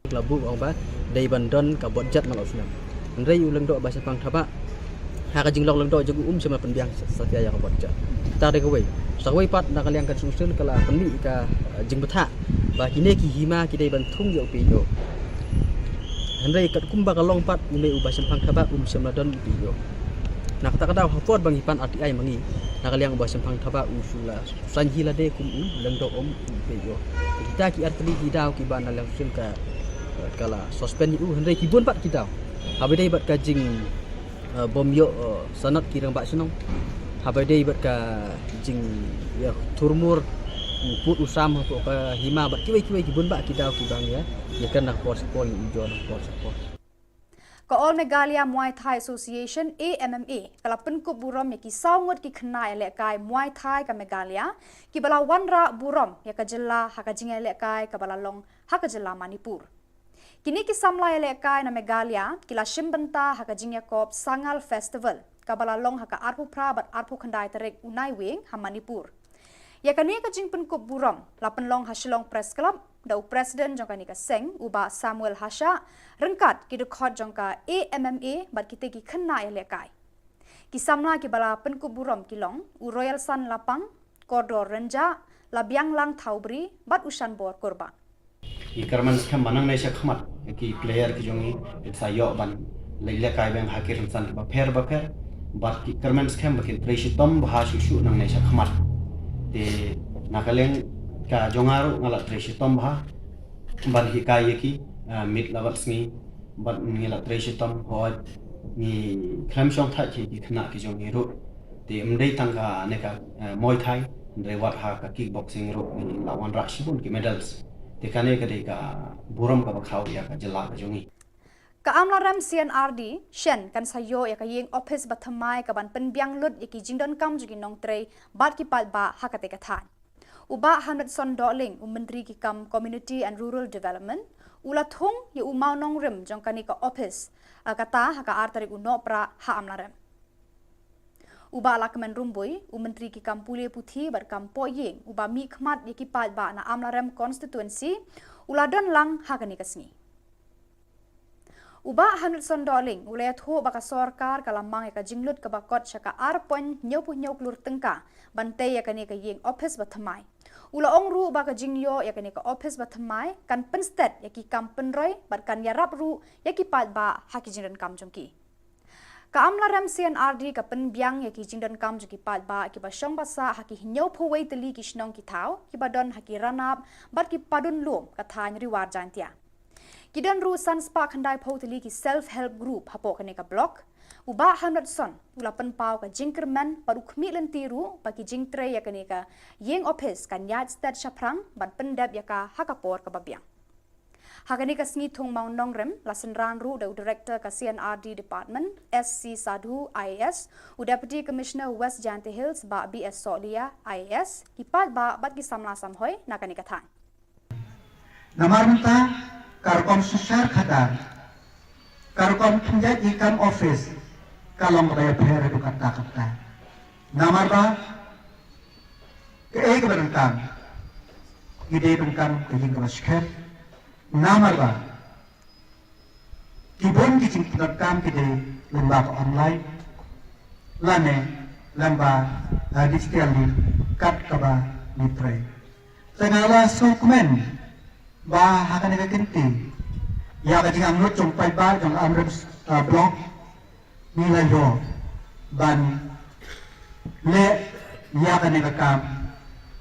Ka la buh ong ba dei ban don ka budget man la u snem. Hynrei u lyngdoh Bashemphang Thabah, ha ka jinglong lyngdoh jong u, um shym la pynbiang sa, satia ïa ka budget. Kata dei kawei. Sa kawei pat, na ka liang ka Council ka la pynmih ka, eh, jingbthah ba kine ki hima ki dei ban thung ïa u P H O. Hynrei katkum ba ka long pat, une u Bashemphang Thabah um shym la don u P H O. Na kata ka daw, ha por ba ngi pan R T I ma ngi, na ka liang u Bashemphang Thabah u shu la saiñ hi lade kum u lyngdoh, um u P H O. Kita ki artylli ki daw kiba na liang Council ka, ka la suspend ïa u, hynrei ki bun pat ki daw. Haba dei bad ka jing, eh, bym ïoh, eh, sanad ki rangbah shnong. Haba dei bad ka jing, ïa, thurmur u pud u sam hapoh ka hima bad kiwei kiwei ki bun bah ki daw kiba ngi ïa, ïa kren na ka por sha ka por, ngi ujor na ka por sha ka por. Ka All Meghalaya Muay Thai Association, A M M A, ka la pynkup burom ïa ki saw ngut ki khynnah ïalehkai Muay Thai ka Meghalaya kiba la wanrah burom ïa ka jylla ha ka jingïalehkai kaba la long ha ka jylla Manipur. Kine ki samla ïalehkai na Meghalaya ki la shim bynta ha ka jingïakob Sangal Festival kaba la long ha ka arphew phra bad arphew khyndai tarik u Naiwieng ha Manipur. Ïa kane ka jingpynkup burom la pynlong ha Shillong Press Club da u President jong kane ka seng, u Bah Samuel Hashah, ryngkat ki dkhot jong ka A M M A bad kita ki khynnah ïalehkai. Ki samla kiba la pynkup burom ki long u Royalson Lapang, Kordor Rynjah, Labianglang Thawbri bad u Shanbor Kurbah. Ngi kyrmen skhem ba nangne sha khmat ki player ki jong ngi kin sa ïoh ban leit lehkai biang ha ki rynsan kiba pher ba pher. Bad ngi kyrmen skhem ba kin trei shitom bha shuh shuh nangne sha khmat. Te na ka liang ka jong nga ruh nga la trei shitom bha ban hikai ïa ki, ah, miet la bad sngi. Bad ngi la trei shitom, hooid ngi khlem shong thait ïa ki khynnah ki jong ngi ruh. Te ym dei tang kane ka, eh, Muay Thai, hynrei wat ha ka kickboxing ruh ngi la wanrah shibun ki medals. Te kane ka dei ka burom kaba khraw ïa ka jylla ka jong ngi. Ka Amlarem C N R D shen kan sa ïoh ïa ka ïing ophis ba thymmai kaban pynbiang lut ïa ki jingdonkam jong ki nongtrei bad ki paidbah ha kata ka thaiñ. U Bah Hamletson Dohling, u Myntri ki kam Community and Rural Development, u la thung ïa u mawnongrim jong kane ka ophis, ah, kata ha ka ar tarik u Nohprah ha Amlarem. U Bah Lahkmen Rymbui, u Myntri ki kam pule puthi bad kam poh ïing, u ba mih khmat ïa ki paidbah na Amlarem constituency, u la don lang ha kane ka sngi. U Bah Hamletson Dohling u la ïathuh ba ka sorkar ka la mang ïa ka jinglut kaba kot sha ka ar point hynñiewphew hynñiew klur tyngka ban tei ïa kane ka ïing ophis ba thymmai. U la ong ruh ba ka jingïoh ïa kane ka ophis ba thymmai kan pynsted ïa ki kam pynroi bad kan ïarap ruh ïa ki paidbah ha ki jingdonkam jong ki. Ka Amlarem C and R D ka pynbiang ïa ki jingdonkam jong ki paidbah kiba shong ba sah ha ki hynñiewphew wei tylli ki shnong ki thaw kiba don ha ki ranab bad ki padun lum ka thaiñ Ri War Jaintia. Ki don ruh san spah khyndaiphew tylli ki self help group hapoh kane ka block. U Bah Hamletson u la pynpaw ka jingkyrmen bad u khmih lynti ruh ba ki jingtrei ïa kane ka ïing ophis kan ïaid sted shaphrang ban pyndep ïa ka ha ka por kaba biang. Ha kane ka sngi thung mawnongrim la synran ruh da u Director ka C and R D Department, S C Sadhu, I A S, u Deputy Commissioner West Jaintia Hills, Bah B S Sohliya, I A S, ki paidbah bad ki samla samhoi na kane ka thaiñ. Namar mynta ka rukom synshar khadar, ka rukom pynïaid ïing kam ophis ka long kaba ïapher haduh katta katta. Namar ba kaei kaba donkam ki dei donkam ka ïing kaba skhem. Namar ba ki bun ki jingpyndonkam ki dei lyngba ka online lane lyngba, eh, digital link kat kaba ngi trei. Te nga la sngewkmen ba ha kane ka kynti ïa ka jingangnud jong paidbah jong Amlarem, eh, block ngi la ïoh ban leh ïa kane ka kam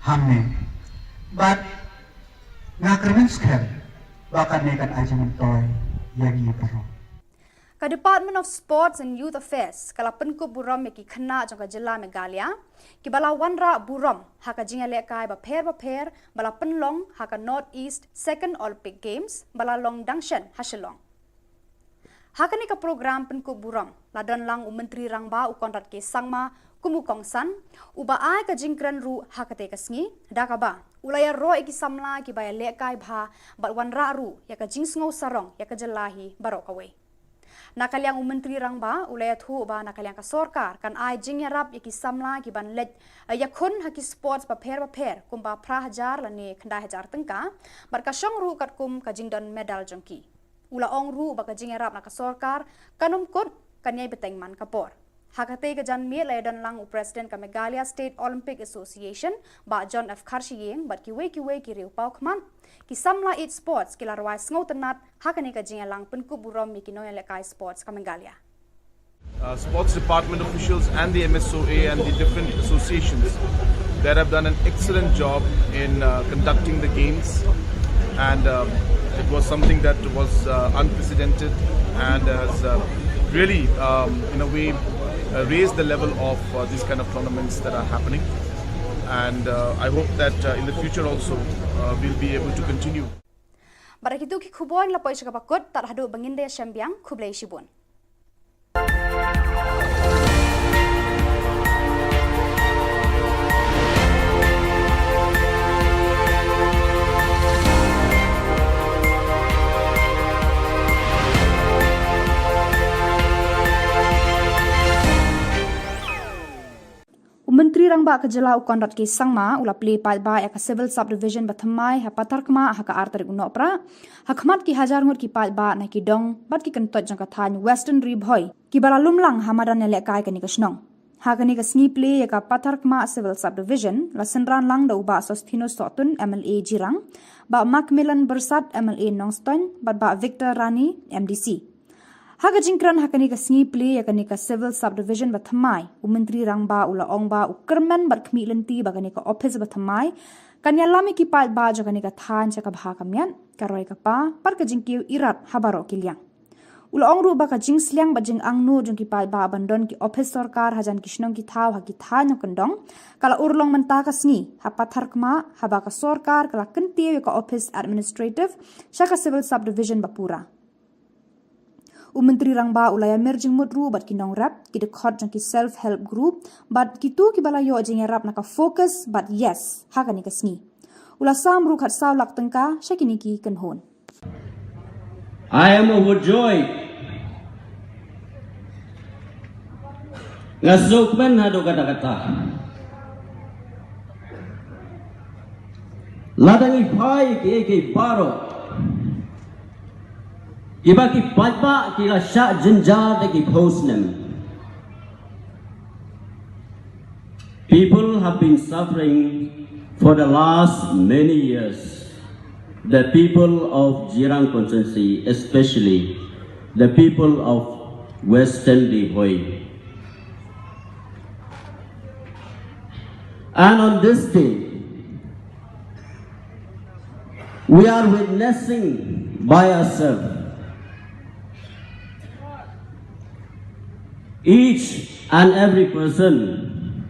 hangne. Bad nga kyrmen skhem ba kane kan ai jingmyntoi ïa ngi baroh. Ka Department of Sports and Youth Affairs ka la pynkup burom ïa ki khynnah jong ka jylla Meghalaya kiba la wanrah burom ha ka jingïalehkai bapher bapher ba la pynlong ha ka North East Second Olympic Games ba la long dang shen ha Shillong. Ha kane ka program pynkup burom la don lang u Myntri Rangbah u Conrad K Sangma kum u kongsan, uba ai ka jingkren ruh ha katei ka sngi, da kaba u la ïaroh ïa ki samla kiba ïalehkai bha bad wanrah ruh ïa ka jingsngew sarong ïa ka jylla hi baroh kawei. Na ka liang u Myntri Rangbah u la ïathuh ba na ka liang ka sorkar kan ai jingïarap ïa ki samla kiban leit, eh, ïakhun ha ki sports bapher bapher kumba phra hajar lane khyndai hajar tyngka, bad ka shong ruh katkum ka jingdon medal jong ki. U la ong ruh ba ka jingïarap na ka sorkar kan ym kut, kan ïai bteng man ka por. Ha katei ka janmiet la ïadon lang u President ka Meghalaya State Olympic Association, Bah John F Kharshiing, bad kiwei kiwei ki riew paw khmat. Ki samla ïeit sports ki la rwai sngewtynnat ha kane ka jingïalang pynkup burom ïa ki nongïalehkai sports ka Meghalaya. Uh, sports department officials and the M S O A and the different associations that have done an excellent job in, uh, conducting the games, and, um, it was something that was, uh, unprecedented and has, uh, really, um, in a way, uh, raised the level of, uh, these kind of tournaments that are happening. And, uh, I hope that, uh, in the future also, uh, we'll be able to continue. Bad da kitu ki khubor ngi la poi sha kaba kut, tad haduh ba ngin da ïashem biang, khublei shibun. U Myntri Rangbah ka jylla u Conrad K Sangma u la plie paidbah ïa ka Civil Subdivision ba thymmai ha Patharkhmah ha ka ar tarik u Nohprah, ha khmat ki hajar ngut ki paidbah na ki dong bad ki kyntoit jong ka thaiñ Western Ri Bhoi kiba la lum lang ha madan ïalehkai kane ka shnong. Ha kane ka sngi plie ïa ka Patharkhmah Civil Subdivision la synran lang da u Bah Sosthenes Sohtun, M L A Jirang, Bah Macmillan Byrsat, M L A Nongstoiñ, bad Bah Victor Rani, M D C. Ha ka jingkren ha kane ka sngi plie ïa kane ka Civil Subdivision ba thymmai, u Myntri Rangbah u la ong ba u kyrmen bad khmih lynti ba kane ka ophis ba thymmai kan ïalam ïa ki paidbah jong kane ka thaiñ sha ka bha ka miat, ka roi ka par, bad ka jingkiew irat ha baroh ki liang. U la ong ruh ba ka jingsliang bad jingangnud jong ki paidbah ban don ki ophis sorkar hajan ki shnong ki thaw ha ki thaiñ nongkyndong ka la urlong mynta ka sngi ha Patharkhmah, haba ka sorkar ka la kyntiew ïa ka ophis administrative sha ka Civil Subdivision ba pura. U Myntri Rangbah u la ïamir jingmut ruh bad ki nongrep, ki dkhot jong ki self help group, bad kito kiba la ïoh jingïarap na ka FOCUS bad YES ha kane ka sngi. U la sam ruh khatsaw lak tyngka sha kine ki kynhun. I am overjoyed Nga sngewkmen haduh katta katta. Lada ngi phai ki, ki baroh kiba ki paidbah ki la shah jynjar da ki phew snem. People have been suffering for the last many years. The people of Jirang constituency, especially the people of Western Ri Bhoi. And on this day, we are witnessing by ourselves, each and every person,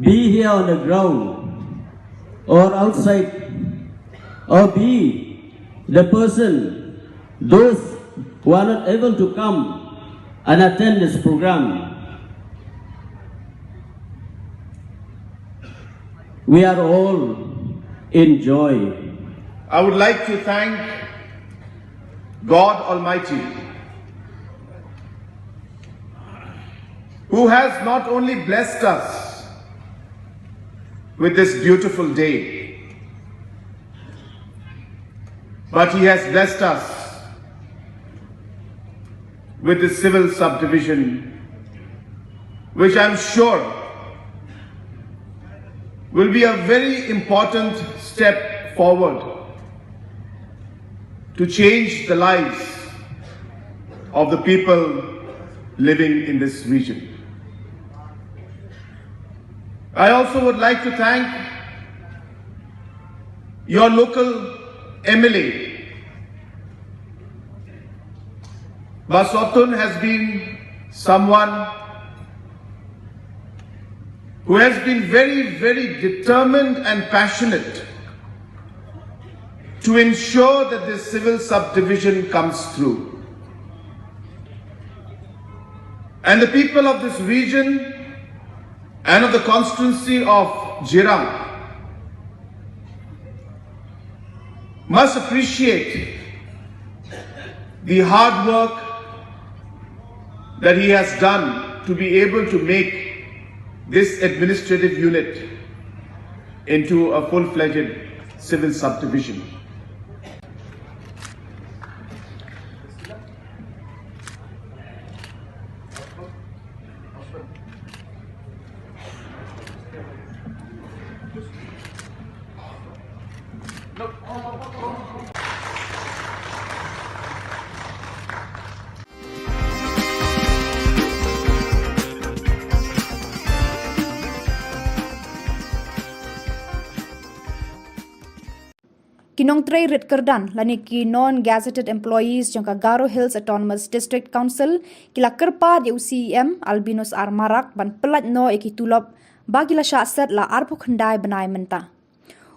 be here on the ground or outside, or be the person, those who are not able to come and attend this program, we are all in joy. I would like to thank God Almighty, who has not only blessed us with this beautiful day, but He has blessed us with the civil subdivision, which I'm sure will be a very important step forward to change the lives of the people living in this region. I also would like to thank your local M L A. Bah Sotun has been someone who has been very, very determined and passionate to ensure that this civil subdivision comes through. And the people of this region and of the constituency of Jirang must appreciate the hard work that he has done to be able to make this administrative unit into a full-fledged civil subdivision. Ki nongtrei rit kyrdan lane ki non-gazetted employees jong ka Garo Hills Autonomous District Council ki la kyrpad ïa u C E M Albinus R Marak ban pyllait noh ïa ki tulop ba ki la shah set la arphew khyndai bnai mynta.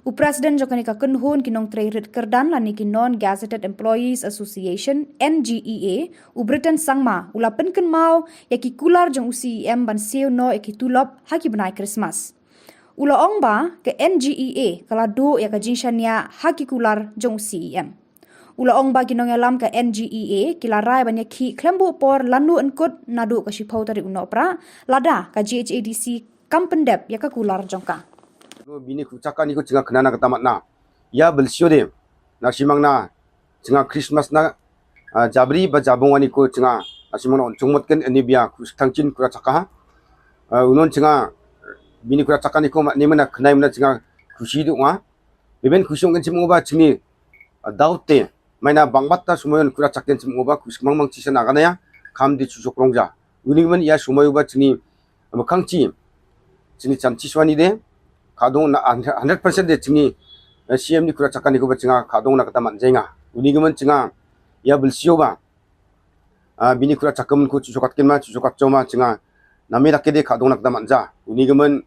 U President jong kane ka kynhun ki nongtrei rit kyrdan lane ki Non-Gazetted Employees Association, N G E A, u Britain Sangma, u la pynkynmaw ïa ki kular jong u C E M ban siew noh ïa ki tulop ha ki bnai Krismas. U la ong ba ka N G E A ka la duh ïa ka jingshaniah ha ki kular jong u C E M. U la ong ba ki nongïalam ka N G E A ki la rai ban ïakhih khlem buh por lano yn kut naduh ka shiphew tarik u Nohprah, lada ka G H A D C kam pyndep ïa ka kular jong ka. Bini kru chaka ni ko chinga khnana kata matna. Ïa belsio de. Na shimang na chinga Christmas na, ah, Jabri ba Jabung ani ko chinga. Na shimang na on chungmot ken ani bia ku thangchin kru chaka ha. Ah, unon chinga bini kru chaka ni ko ma ni mana khnai mana chinga khushi du nga. Beben khushi ong ken chim ngo ba chini, ah, daw te. Maina bang bat ta sumayon kura chakken chim ngo ba kus mang mang chisa na ganaya kam di chusok rongja. Uni man ïa sumayu ba chini, ah, makhang chi. Chini chan chi swani de. Khadong na hundred percent de chini, eh, C M ni kura chakkan ni ko ba chinga khadong na kata man jenga. Uni man chinga ïa belsio ba. Ah, bini kura chakkan ko chusok katken ma, chusok katcho ma chinga. Nami lake de khadong na kata man ja. Uni man,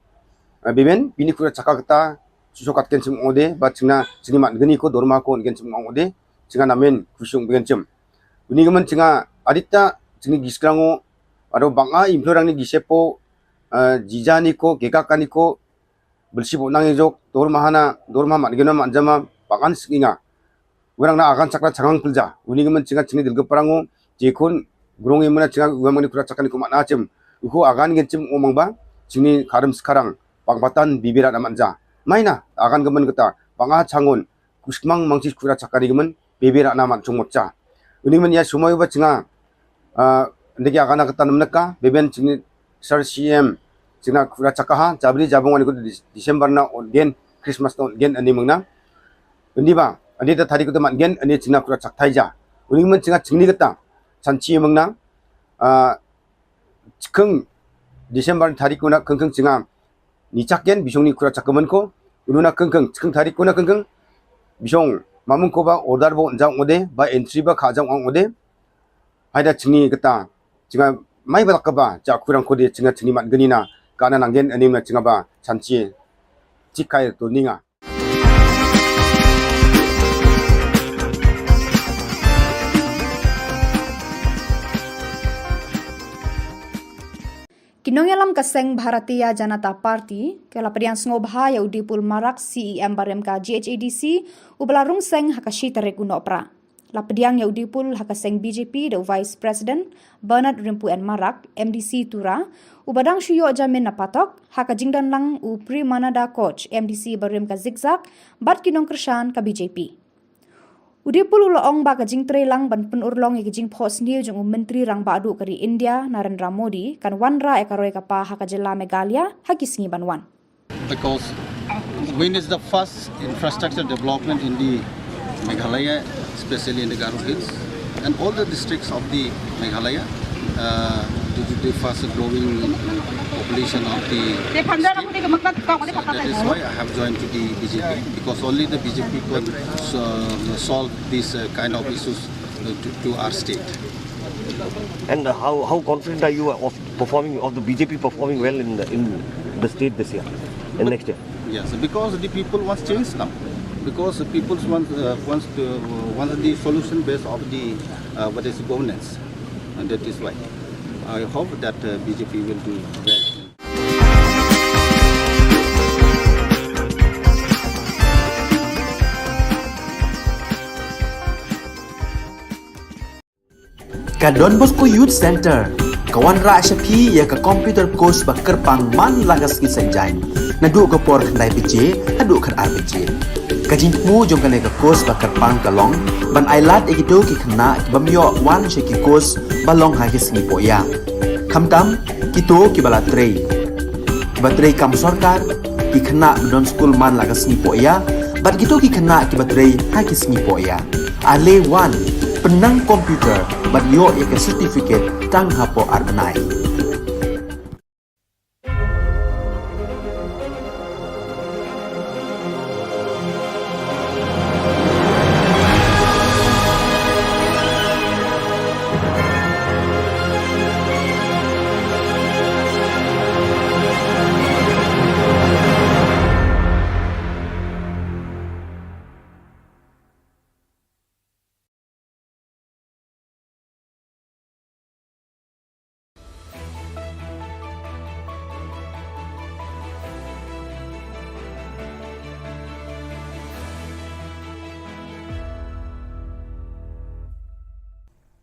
ah, bimen, bini kura chakka kata chusok katken chim ngo de, ba chinga chini man gani ko dorma ko ngen chim ngo de. Chinga namen khushung bengen chim. Uni gemen chinga adita chini giskrango, ado banga implorang ni gisepo, eh, jijani ko, gegakani ko, belsi bo nang ejok, dorma hana, dorma man gena man jama, bangan singinga. Urang na agan chakra changang pelja. Uni gemen chinga chini dilge parango, jekun, grong imena chinga, uang mani kura chakani ko man achim. Uko agan gen chim umang ba, chingni kharam skarang, pang patan bibira na manja. Maina, agan gemen kata, pang a changon, kusmang mangchis kura chakari gemen, bibira na man chungmot cha. Uni men ya sumai ba chinga, ah, ndiki agan kata namnaka, beben chingni sar C M, chingna kura chakaha, jabri jabung ani ko Dis-, December na gen, Christmas na gen ani mengna. Uni ba, ani ta tadi ko ta man gen, ani chingna kura chakthai ja. Uni men chinga chingni kata, chanchi mengna, ah, chikheng December tari kuna kengkeng chinga. Ni chak yen bisong ni kura chak kemen ko. Unu na kengkeng, chikheng tari kuna kengkeng. Bisong mamung ko ba order bo nja ngode, ba entry ba kha jang ngode. Haida chingni kata, chinga mai ba lak ba, ja kurang ko de chinga chingni mat geni na, kana nanggen anim na chinga ba, chanchi, chikai to ninga. Ki nongïalam ka seng Bharatiya Janata Party, ka la pdiang sngewbha ïa u Dipul Marak C E M barim ka G H A D C, uba la rung seng ha ka shi tarik u Nohprah. La pdiang ïa u Dipul ha ka seng B J P da u Vice President, Bernard Rimpu N Marak, M D C Tura, uba dang shu ïoh jamin na patok, ha ka jingdon lang u Premananda Koch, M D C barim ka Zikzak, bad ki nongkyrshan ka B J P. U Dipul u la ong ba ka jingtrei lang ban pynurlong ïa ka jingphohsniew jong u Myntri Rangbah Duh ka ri India, Narendra Modi, kan wanrah ïa ka roi ka par ha ka jylla Meghalaya, ha ki sngi ban wan. Because wind is the first infrastructure development in the Meghalaya, especially in the Garo Hills, and all the districts of the Meghalaya, uh, due to the fast growing population of the state. So that is why I have joined to the B J P, because only the B J P could, uh, solve these, uh, kind of issues, uh, to, to our state. And, uh, how, how confident are you of performing, of the B J P performing well in the, in the state this year and next year? Yes, because the people wants change now. Because the people wants, uh, wants to, uh, wants the solution based of the, uh, what is governance, and that is why I hope that, uh, B J P will do well. Ka Don Bosco Youth Centre ka wanrah sha phi ïa ka computer course ba kyrpang man la ka sngi Saitjaiñ, naduh ka por khyndai baje haduh khatar baje. Ka jingthmu jong kane ka course ba kyrpang ka long ban ai lad ïa kito ki khynnah ki bym ïoh wan sha ki course ba long ha ki sngi pohïa. Khamtam kito kiba la trei, kiba trei kam sorkar, ki khynnah ba don skul man la ka sngi pohïa, bad kito ki khynnah kiba trei ha ki sngi pohïa. Ale wan, pynnang computer bad ïoh ïa ka certificate tang hapoh ar bnai.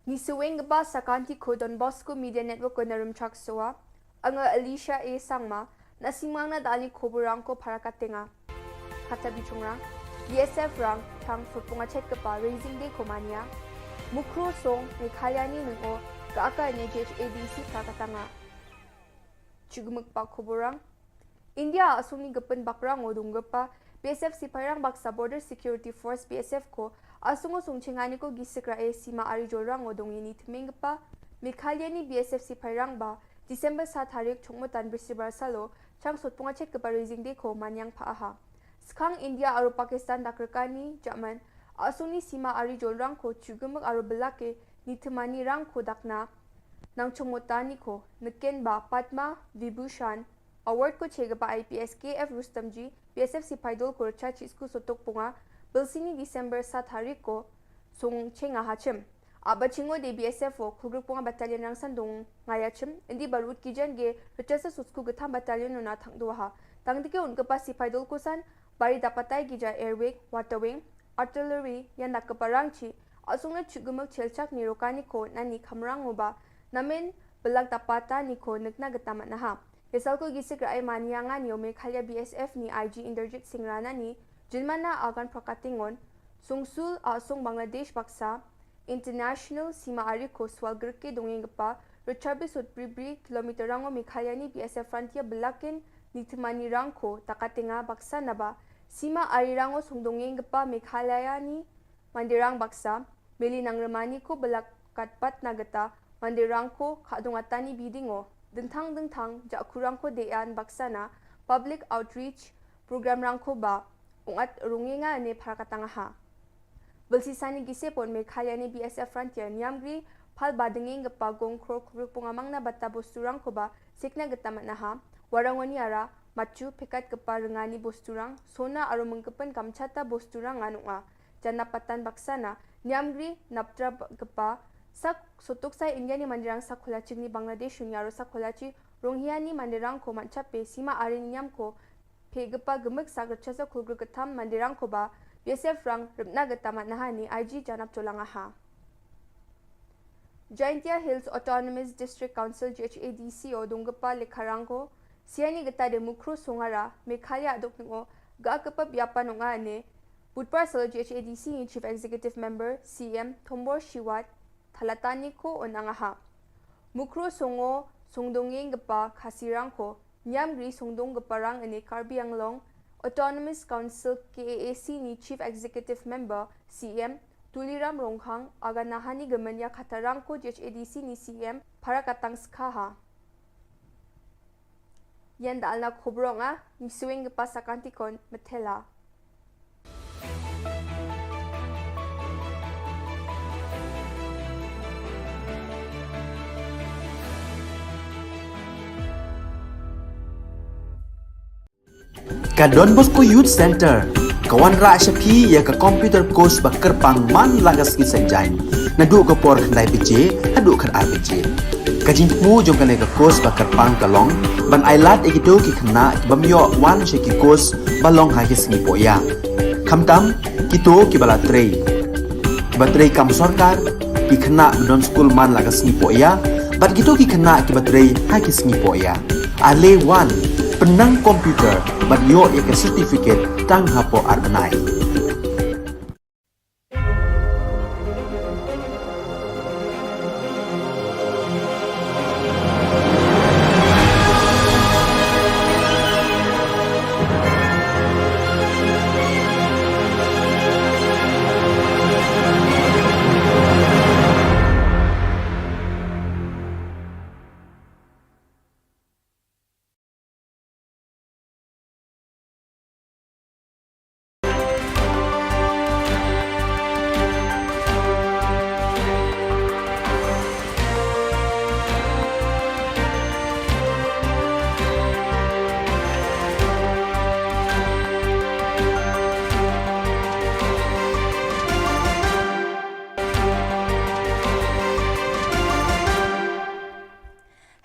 Ngi sngewbha ba sa ka Don Bosco Media Network ko na Rumchak Sowa, nga Alicia A Sangma, na sngewbha na dali khubor rang ko para ka tenga. Kata bichungra, B S F rang, tang sotpung achet kapa raising day ko mania. Mukro song, Meghalaya ni nung o, ka aka ne G H A D C ka katanga. Chugmuk pa khubor rang. India asung ni gepun bakrang o dung gepa, B S F sipai rang baksa Border Security Force B S F ko, asung o sung chengani ko gisikra e sima ari jol rang o dung ini temeng gepa, Meghalaya ni B S F sipai rang ba, December sa tarik chungmutan brisibra salo, chang sotpung achet kapa raising day ko manyang pa aha. Skhang India aro Pakistan dak rekani, German, asung ni sima ari jol rang ko chugmuk aro belake, ni temani rang ko dakna, nang chungmutani ko, neken ba Padma Vibhushan, award ko che gepa I P S K F Rustomji, B S F sipai dol ko recha chisku sotok punga, belsini December sa tarik ko, sung chenga hachim. Aba chingo de B S F o, kugruk punga battalion rang sandung ngaya chim, indi barut kijan ge, recha sa susku getham battalion nuna thang dua ha. Tang dike un gepa sipai dol ko san, bari dapatai gija air wing, water wing, artillery, yan dak kepa rang chi, asung na chugmuk chelchak ni rokani ko, nani khamrang uba, namen, Belak Dapata ni ko nukna geta matnaha. Yasal ko gisik rai mania ngan yo Meghalaya B S F ni I G Inderjit Singh Rana ni, Jinmana Agan Prakatingon, Sungsul Asung Bangladesh baksa, International Sima Ari ko Swal Gerke dongeng gepa, Richard Bisut Bribri kilometer rango Meghalaya ni B S F Frontier belakin ni temani rangko takatenga baksa naba, Sima Ari rango sungdongeng gepa Meghalaya ni Mandirang baksa, meli nang remani ko belakat pat na geta, mandirang ko, khadong atani bidingo, dengthang dengthang, jakurang ko dean baksa na, public outreach, program rang ko ba, ungat runginga ne parakatang ha. Belsisani gise pon Meghalaya ni B S F Frontier, niamgri, pal badenging gepa gong krok rupung amang na bata bosturang ko ba, sikna geta matnaha, warangoni ara, machu, pekat gepa rengani bosturang, sona aru mengkepen kamchata bosturang nganunga. Jana patan baksa na, niamgri, naptra ba-, gepa, sak sotok sai India ni mandirang sak kholachi ni Bangladesh ni aro sak kholachi, Rohingya ni mandirang ko manchape, Sima Ari niam ko, pe gepa gemek sak rechasa kulgru ketam mandirang ko ba, B S F rang, repna geta matnaha ni, I G janap cholang aha. Jaintia Hills Autonomous District Council, G H A D C o donggepa lekharang ko, siani geta de Mukro Songara, Meghalaya adok ningo, ga kepa biapa nonga ne, Budpar salo G H A D C ni Chief Executive Member, C M, Thombor Shiwat, thalatani ko onang aha. Mukro Songo, sungdongeng gepa khasirang ko, niamgri sungdong gepa rang ene Karbi Anglong, Autonomous Council K A A C ni Chief Executive Member, C M, Tuliram Ronghang, aga nahani gemenya khatarang ko G H A D C ni C M, parakatang skha ha. Yan da alna khobrong a, ni swing gepa sakantikon, methela. Ka Don Bosco Youth Center, ka wanrah sha phi ïa ka computer course ba kyrpang man la ka sngi Saitjaiñ. Naduh ka por khyndai baje, haduh khatar baje. Ka jingthmu jong kane ka course ba kyrpang ka long, ban ailad ïa kito ki khynnah, ki bym ïoh wan sha ki course, ba long ha ki sngi pohïa. Khamtam, kito ki ba la trei. Ba trei kam sorkar, ki khynnah ba don skul man la ka sngi pohïa, bad kito ki khynnah ki ba trei ha ki sngi pohïa. Ale wan, pynnang computer, bad ïoh ïa ka certificate tang hapoh ar bnai.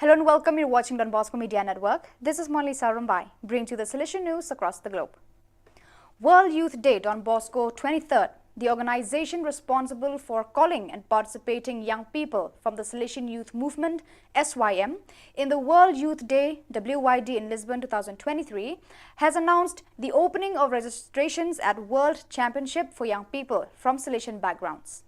Hello and welcome. You're watching Don Bosco Media Network. This is Monalisa Rumbai, bringing to you the Salesian news across the globe. World Youth Day, Don Bosco twenty-third. The organization responsible for calling and participating young people from the Salesian Youth Movement, S Y M, in the World Youth Day, W Y D, in Lisbon two thousand twenty-three, has announced the opening of registrations at World Championship for Young People from Salesian Backgrounds.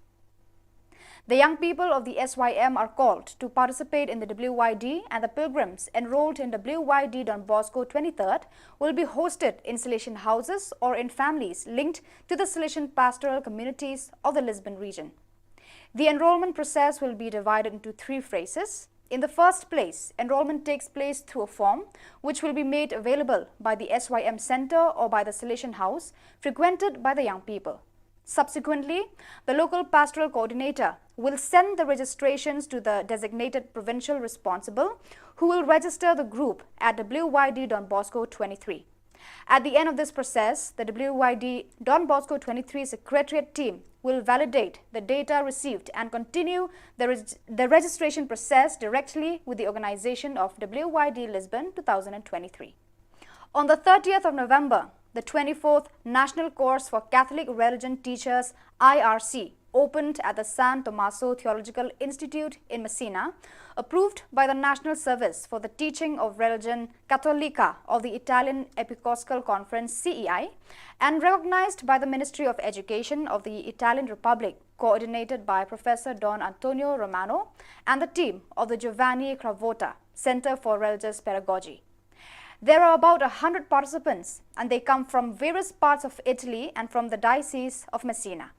The young people of the S Y M are called to participate in the W Y D, and the pilgrims enrolled in W Y D Don Bosco twenty-third will be hosted in Salesian houses or in families linked to the Salesian pastoral communities of the Lisbon region. The enrollment process will be divided into three phases. In the first place, enrollment takes place through a form which will be made available by the S Y M center or by the Salesian house frequented by the young people. Subsequently, the local pastoral coordinator will send the registrations to the designated provincial responsible, who will register the group at W Y D Don Bosco twenty-three. At the end of this process, the W Y D Don Bosco twenty-three secretariat team will validate the data received and continue the reg-, the registration process directly with the organization of W Y D Lisbon two thousand twenty-three. On the thirtieth of November, the twenty-fourth National Course for Catholic Religion Teachers, I R C, opened at the San Tommaso Theological Institute in Messina, approved by the National Service for the Teaching of Religion Cattolica of the Italian Episcopal Conference, C E I, and recognized by the Ministry of Education of the Italian Republic, coordinated by Professor Don Antonio Romano and the team of the Giovanni Cravotta Center for Religious Pedagogy. There are about a hundred participants, and they come from various parts of Italy and from the Diocese of Messina.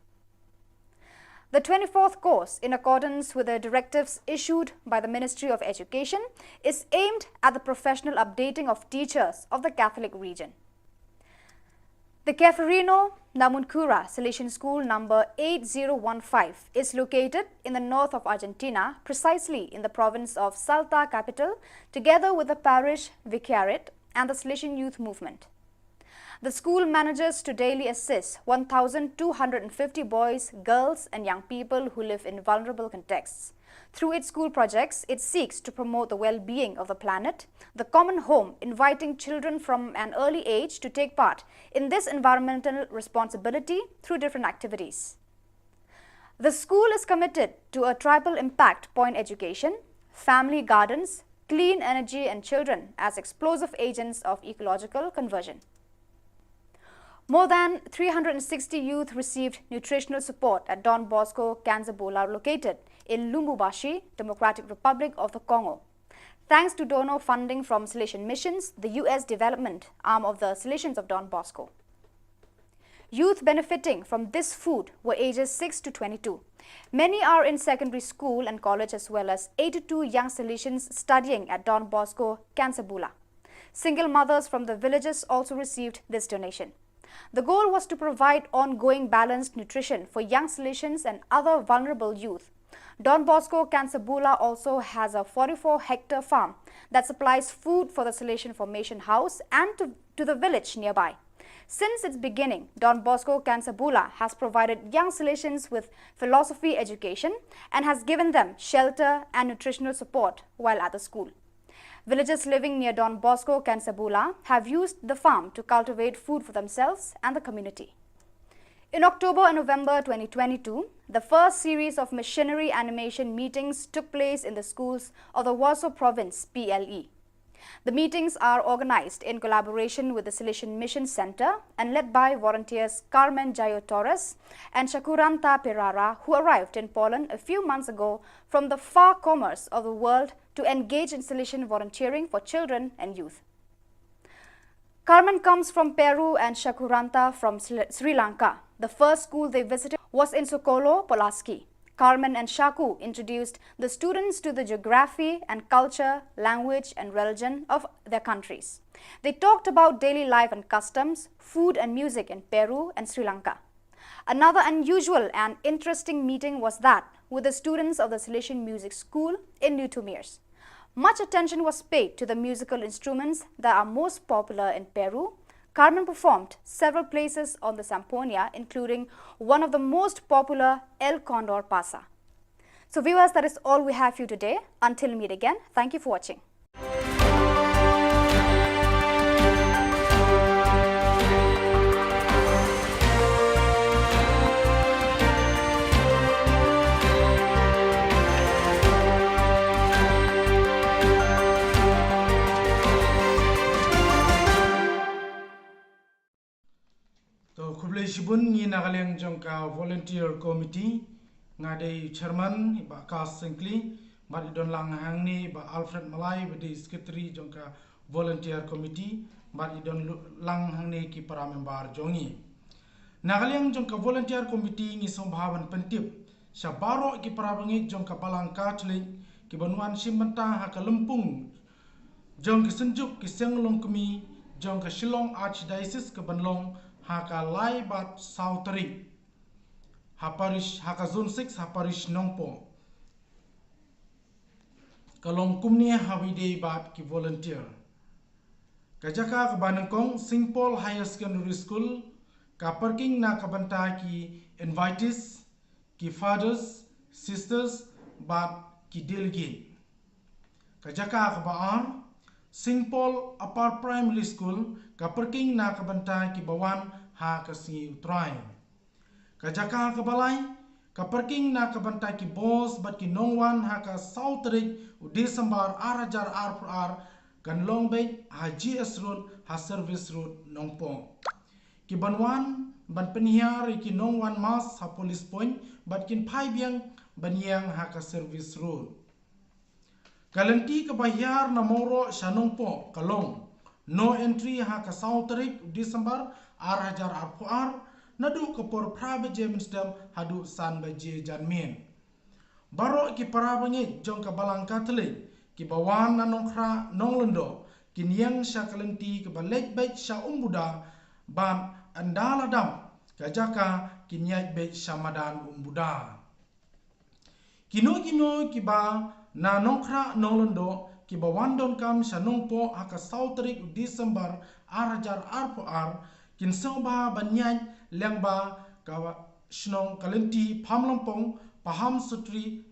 The twenty-fourth course, in accordance with the directives issued by the Ministry of Education, is aimed at the professional updating of teachers of the Catholic region. The Ceferino Namuncurá Salesian School number eight zero one five is located in the north of Argentina, precisely in the province of Salta capital, together with the parish vicariate and the Salesian youth movement. The school manages to daily assist one thousand two hundred fifty boys, girls, and young people who live in vulnerable contexts. Through its school projects, it seeks to promote the well-being of the planet, the common home, inviting children from an early age to take part in this environmental responsibility through different activities. The school is committed to a triple impact point education, family gardens, clean energy, and children as explosive agents of ecological conversion. More than three hundred sixty youth received nutritional support at Don Bosco Kansabola, located in Lubumbashi, Democratic Republic of the Congo. Thanks to donor funding from Salesian Missions, the U S development arm of the Salesians of Don Bosco. Youth benefiting from this food were ages six to twenty-two. Many are in secondary school and college, as well as eighty-two young Salesians studying at Don Bosco Kansabola. Single mothers from the villages also received this donation. The goal was to provide ongoing balanced nutrition for young Salesians and other vulnerable youth. Don Bosco Kansabola also has a forty-four hectare farm that supplies food for the Salesian Formation House and to, to the village nearby. Since its beginning, Don Bosco Kansabola has provided young Salesians with philosophy education and has given them shelter and nutritional support while at the school. Villagers living near Don Bosco Kansabola have used the farm to cultivate food for themselves and the community. In October and November twenty twenty-two, the first series of missionary animation meetings took place in the schools of the Waso Province, P L E. The meetings are organized in collaboration with the Salesian Mission Center and led by volunteers Carmen Jayo Torres and Shakuranta Perara, who arrived in Poland a few months ago from the far corners of the world to engage in Salesian volunteering for children and youth. Carmen comes from Peru and Shakuranta from Sri Lanka. The first school they visited was in Sokolo, Pulaski. Carmen and Shaku introduced the students to the geography and culture, language and religion of their countries. They talked about daily life and customs, food and music in Peru and Sri Lanka. Another unusual and interesting meeting was that with the students of the Salesian Music School in Newtomiers. Much attention was paid to the musical instruments that are most popular in Peru. Carmen performed several places on the zampoña, including one of the most popular, El Condor Pasa. So viewers, that is all we have for you today. Until meet again, thank you for watching. To, khublei shibun, ngi na ka liang jong ka volunteer committee, nga dei chairman, i Bah Kas Syngkli, bad i don lang hangne i Bah Alfred Malai, ba dei secretary jong ka volunteer committee, bad i don lu-, lang hangne ki para member jong ngi. Na ka liang jong ka volunteer committee ngi sngewbha ban pyntip sha baroh ki para bangeit jong ka Balang Katholik kiba wan shim bynta ha ka lympung jong ki synjuk ki seng longkmie jong ka Shillong Archdiocese kaban long ha ka lai bad saw tarik ha parish, ha ka Zone six, ha parish Nongpoh. Ka long kumne ha kaba ïadei bad ki volunteer. Ka jaka kaba nyngkong, Saint Paul Higher Secondary School, ka parking na ka bynta ki invitees, ki fathers, sisters, bad ki delegate. Ka jaka kaba ar, Saint Paul Upper Primary School, ka parking na ka bynta kiba wan ha ka sngi U Trai. Ka jaka kaba lai, Ka parking na ka bynta ki bos bad ki nongwan ha ka saw tarik u Disembar ar hajar arphew ar kan long beit ha G S Road ha Service Road Nongpoh. Ki ban wan ban pynhiar ïa ki nongwan mask ha Police Point bad kin phai biang ban ïeng ha ka Service Road. Ka lynti kaba hiar na Mawroh sha Nongpoh ka long no entry ha ka saw tarik Disembar ar hajar arphew ar, naduh ka por phra baje mynstep haduh san baje janmiet. Baroh ki para bangeit jong ka Balang Katholik kiba wan na Nongkhrah Nonglyngdoh kin ïeng sha ka lynti kaba leit beit sha Umbuda bad ynda la dap ka jaka kin ïaid beit sha madan Umbuda. Kino kino kiba na Nongkhrah Nonglyngdoh kiba wan donkam sha Nongpoh ha ka saw tarik u Disembar ar hajar arphew ar kin sngewbha ban ïaid lyngba ka shnong ka lynti Phamlympong, Paham Sutri,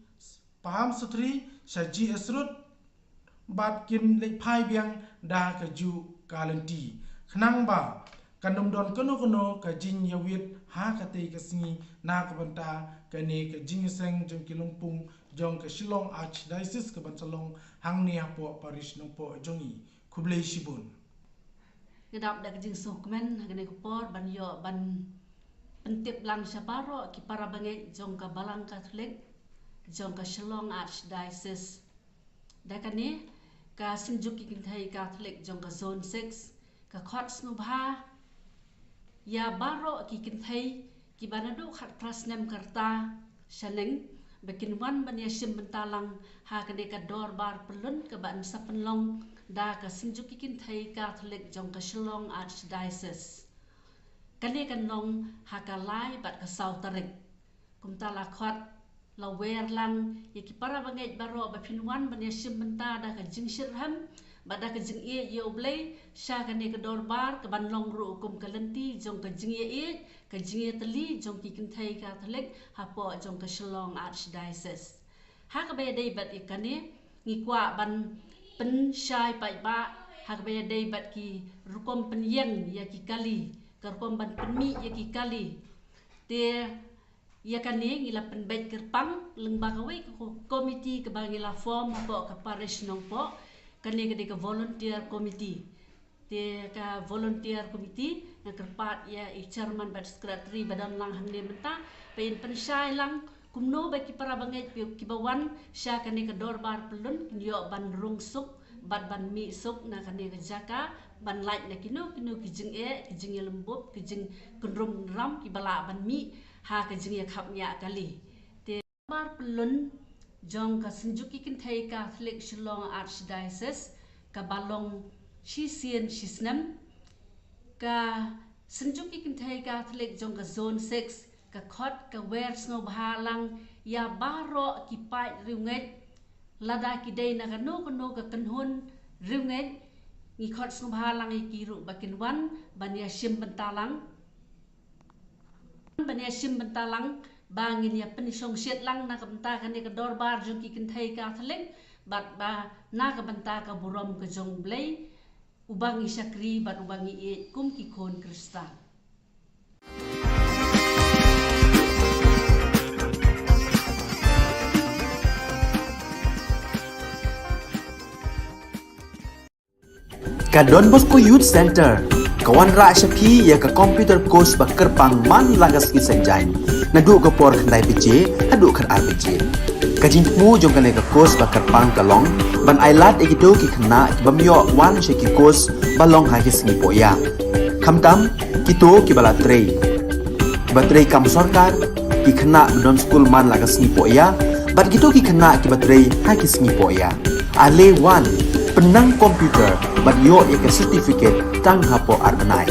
Paham Sutri sha G S Road bad kin leit phai biang da kajuh ka lynti. Khnang ba kan ym don kano kano ka jingïawit ha katei ka sngi na ka bynta kane ka jingïaseng jong ki lympung jong ka Shillong Archdiocese kaban sa long hangne hapoh Parish Nongpoh jong ngi. Khublei shibun. Nga dap da ka jingsngewkmen ha kane ka por ban ïoh ban pyntip lang sha baroh ki para bangeit jong ka Balang Katholik jong ka Shillong Archdiocese. Da kane ka Synjuk ki Kynthei Katholik jong ka Zone six ka khot sngewbha ïa baroh ki kynthei kiba naduh khatphra snem ka rta shaneng ba kin wan ban ïashim bynta lang ha kane ka dorbar pyllun kaba yn sa pynlong da ka Synjuk ki Kynthei Katholik jong ka Shillong Archdiocese. Kane kan long ha ka lai bad ka saw tarik. Kumta la khot la wer lang ïa ki para bangeit baroh ba phin wan ban ïashim bynta da ka jingshitrhem bad da ka jingïeit ïa U Blei sha kane ka dorbar kaban long ruh kum ka lynti jong ka jingïeit, ka jingïatylli jong ki kynthei Katholik hapoh jong ka Shillong Archdiocese. Ha kaba ïadei bad ïa kane ngi kwah ban pynshai paidbah ha kaba ïadei bad ki rukom pynïeng ïa ki kali, ka rukom ban pynmih ïa ki kali. Te ïa kane ngi la pynbeit kyrpang lyngba kawei ka ko-, komiti kaba ngi la form hapoh ka Parish Nongpoh. Kane ka dei ka volunteer committee. Te ka volunteer committee nga kyrpad ïa i chairman bad secretary ba don lang hangne mynta ba in pynshai lang kumno ba ki para bangeit kiba wan sha kane ka dorbar pyllun kin ïoh ban rung suk bad ban mih suk na kane ka jaka ban lait na kino kino ki jingeh, ki jingïalymbup, ki jingkynrum kynram kiba lah ban mih ha ka jingïakhapngiah kali. Te dorbar pyllun jong ka Synjuk ki Kynthei Katholik Shillong Archdiocese kaba long shisien shisnem, ka Synjuk ki Kynthei Katholik jong ka Zone six ka khot ka wer sngewbha lang ïa baroh ki paid riewngeit, lada ki dei na kano kano ka kynhun riewngeit, ngi khot sngewbha lang ïa ki ruh ba kin wan ban ïashim bynta lang. Ban ïashim bynta lang ba ngin ïa pynshongshit lang na ka bynta kane ka dorbar jong ki kynthei Katholik bad ba na ka bynta ka burom ka jong U Blei uba ngi shakri bad uba ngi ïeit kum ki khun Khristan. Ka Don Bosco Youth Center ka wanrah sha phi ïa ka computer course ba kyrpang man la ka sngi Saitjaiñ naduh ka por khyndai baje haduh khatar baje. Ka jingthmu jong kane ka course ba kyrpang ka long ban ailad ïa kito ki khynnah ki bym ïoh wan sha ki course ba long ha ki sngi poh ïa. Khamtam kito kiba la trei, kiba trei kam sorkar, ki khynnah ba don skul man la ka sngi poh ïa bad kito ki khynnah kiba trei ha ki sngi poh ïa. Ale wan, pynnang computer bad ïoh ïa ka certificate tang hapoh ar bnai.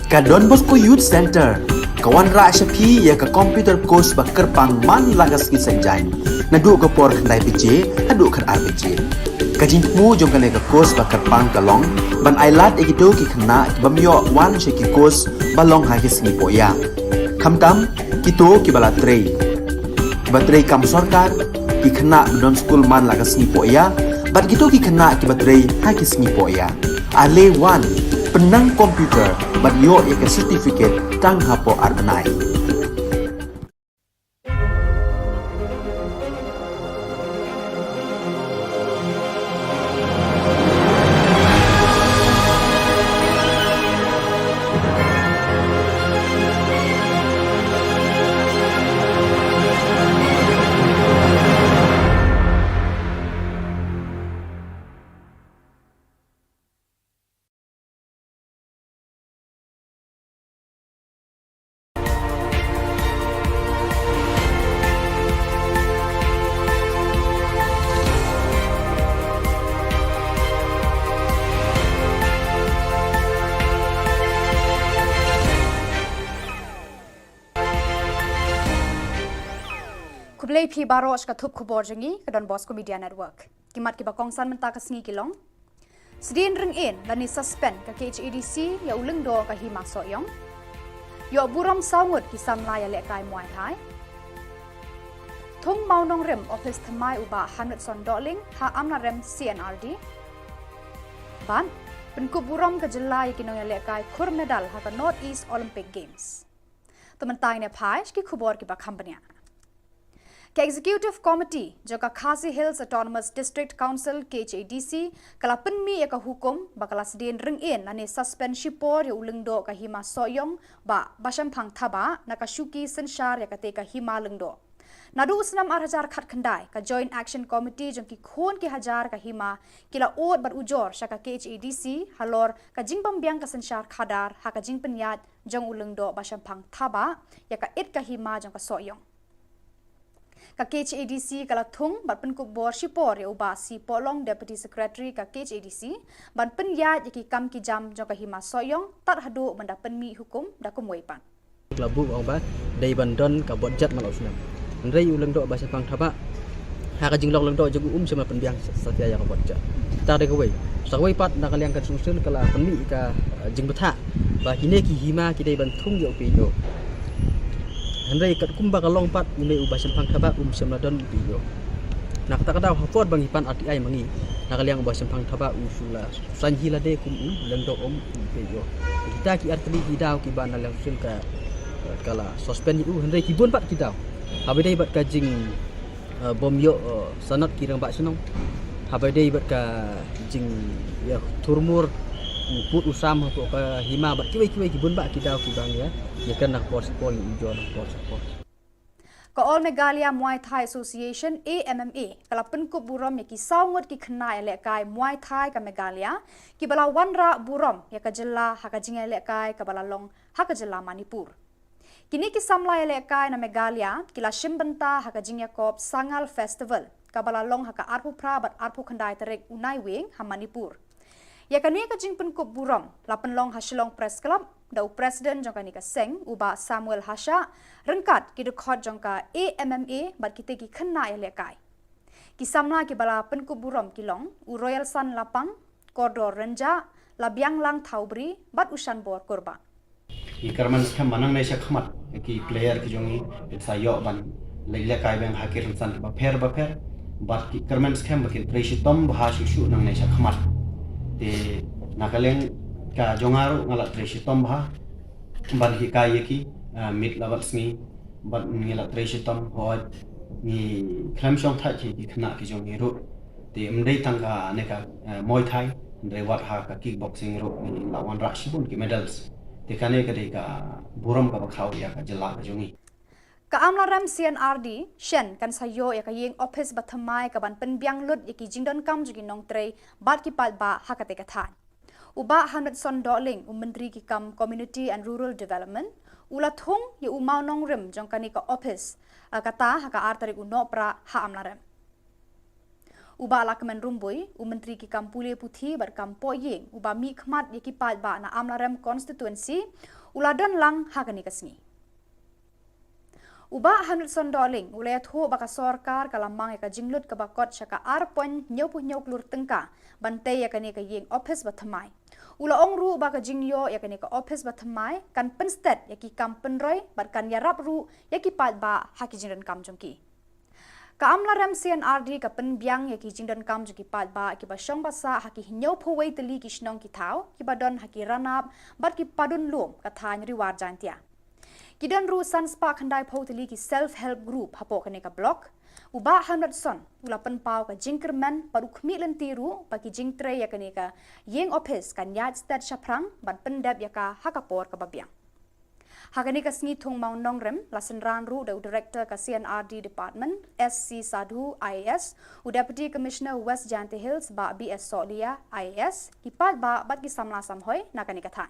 Ka Don Bosco Youth Centre ka wanrah sha phi ïa ka computer course ba kyrpang man la ka sngi Saitjaiñ, naduh ka por khyndai baje haduh khatar baje. Ka jingthmu jong kane ka course ba kyrpang ka long ban ailad ïa kito ki khynnah ki bym ïoh wan sha ki course ba long ha ki sngi pohïa, khamtam kito kiba la trei, kiba trei kam sorkar, ki khynnah ba don skul man la ka sngi pohïa, bad kito ki khynnah kiba trei ha ki sngi pohïa. Ale wan, pynnang computer bad ïoh ïa ka certificate tang hapoh ar bnai. Khublei phi baroh sha ka thup khubor jong ngi ka Don Bosco Media Network. Ki mat kiba kongsan mynta ka sngi ki long: Sdien ryngin lane suspend ka K H A D C ïa u lyngdoh ka Hima Sohiong. Ïoh burom saw ngut ki samla ïalehkai Muay Thai. Thung Mawnongrim ophis thymmai u Bah Hamletson Dohling ha Amlarem C N R D. Bad pynkup burom ka jylla ïa ki nongïalehkai khur medal ha ka North East Olympic Games. To mynta ngin ïa phai sha ki khubor kiba kham bniah. Ka Executive Committee jong ka Khasi Hills Autonomous District Council, K H A D C, ka la pynmih ïa ka hukum ba ka la sdien ryngin lane suspend shipor ïa u lyngdoh ka Hima Sohiong, Bah Bashemphang Thabah, na ka shuki synshar ïa kata ka hima lyngdoh. Naduh u snem ar hajar khatkhyndai, ka Joint Action Committee jong ki khun ki hajar ka hima ki la ud bad ujor sha ka K H A D C halor ka jingbymbiang ka synshar khadar ha ka jingpynïaid jong u lyngdoh Bashemphang Thabah ïa ka it ka hima jong ka Sohiong. Ka K H A D C ka la thung bad pynkup bor shipor ïa u Bah C Pohlong, Deputy Secretary ka K H A D C, ban pynïaid ïa ki kam ki jam jong ka Hima Sohiong tad haduh ban da pynmih hukum da kumwei pat. Ka la buh ong ba dei ban don ka budget man la u snem. Hynrei u lyngdoh Bashemphang Thabah, ha ka jinglong lyngdoh jong u, um shym la pynbiang satia ïa ka budget. Te dei kawei. Sa kawei pat, na ka liang ka Seng Shuh ka la pynmih ka, eh, jingbthah ba kine ki hima ki dei ban thung ïa u P H O. Hynrei katkum ba ka long pat, une u Bashemphang Thabah um shym la don u P H O. Na kata ka daw, ha por ba ngi pan R T I ma ngi, na ka liang u Bashemphang Thabah u shu la saiñ hi lade kum u lyngdoh, um u P H O. Kita ki artylli ki daw kiba na liang Seng Shuh ka, ka la suspend ïa u, hynrei ki bun pat ki daw. Haba dei bad ka jing, eh, bym ïoh, eh, sanad ki rangbah shnong. Haba dei bad ka jingïathurmur u pud u sam hapoh ka hima bad kiwei kiwei ki bun bah ki daw kiba ngi ïa, ïa kren na ka por sha ka por, ngi ujor na ka por sha ka por. Ka All Meghalaya Muay Thai Association, A M M A, ka la pynkup burom ïa ki saw ngut ki khynnah ïalehkai Muay Thai ka Meghalaya kiba la wanrah burom ïa ka jylla ha ka jingïalehkai kaba la long ha ka jylla Manipur. Kine ki samla ïalehkai na Meghalaya ki la shim bynta ha ka jingïakob Sangal Festival kaba la long ha ka arphew phra bad arphew khyndai tarik u Naiwieng ha Manipur. Ïa kane ka jingpynkup burom la pynlong ha Shillong Press Club da u President jong kane ka seng, u Bah Samuel Hashah, ryngkat ki dkhot jong ka A M M A bad kita ki khynnah ïalehkai. Ki samla kiba la pynkup burom ki long u Royalson Lapang, Kordor Rynjah, Labianglang Thawbri bad u Shanbor Kurbah. Ngi kyrmen skhem ba nangne sha khmat ki player ki jong ngi kin sa ïoh ban leit lehkai biang ha ki rynsan kiba pher ba pher. Bad ngi kyrmen skhem ba kin trei shitom bha shuh shuh nangne sha khmat. Te na ka liang ka jong nga ruh nga la trei shitom bha ban hikai ïa ki, ah, miet la bad sngi. Bad ngi la trei shitom, hooid ngi khlem shong thait hi ki khynnah ki jong ngi ruh. Te ym dei tang kane ka, eh, Muay Thai, hynrei wat ha ka kickboxing ruh ngi la wanrah shibun ki medals. Te kane ka dei ka burom kaba khraw ïa ka jylla ka jong ngi. Ka Amlarem C N R D shen kan sa ïoh ïa ka ïing ophis ba thymmai kaban pynbiang lut ïa ki jingdonkam jong ki nongtrei bad ki paidbah ha kata ka thaiñ. U Bah Hamletson Dohling, u Myntri ki kam Community and Rural Development, u la thung ïa u mawnongrim jong kane ka ophis, ah, kata ha ka ar tarik u Nohprah ha Amlarem. U Bah Lahkmen Rymbui, u Myntri ki kam Pule Puthi bad kam Pohïing, uba mihkhmat ïa ki paidbah na Amlarem Constituency, U la don lang ha kane ka sngi. U Bah Henrietson Dohling u la ïathuh ba ka sorkar ka la mang ïa ka jinglut kaba kot sha ka ar point hynñiew phew hynñiew klur tyngka ban tei ïa kane ka ïing ophis ba thymmai. U la ong ruh ba ka jingïoh ïa kane ka ophis ba thymmai kan pynsted ïa ki kam pynroi bad kan ïarap ruh ïa ki paidbah ha ki jingdonkam jong ki. Ka Amlarem C and R D ka pynbiang ïa ki jingdonkam jong ki paidbah kiba shong ba sah ha ki hynñiew phew wei tylli ki shnong ki thaw kiba don ha ki ranab bad ki padun lum ka thaiñ Riwar Jaintia. Ki don ruh san spah khyndai phew tylli ki self help group hapoh kane ka block. U Bah Henrietson u la pynpaw ka jingkyrmen bad u khmih lynti ruh ba ki jingtrei ïa kane ka ïing ophis kan ïaid sted shaphrang ban pyndep ïa ka ha ka por kaba biang. Ha kane ka sngi thung mawnongrim la synran ruh da u director ka C and R D department, S C Sadhu I A S, u deputy commissioner West Jaintia Hills Bah B S Sohliya I A S, ki paidbah bad ki samla samhoi na kane ka thaiñ.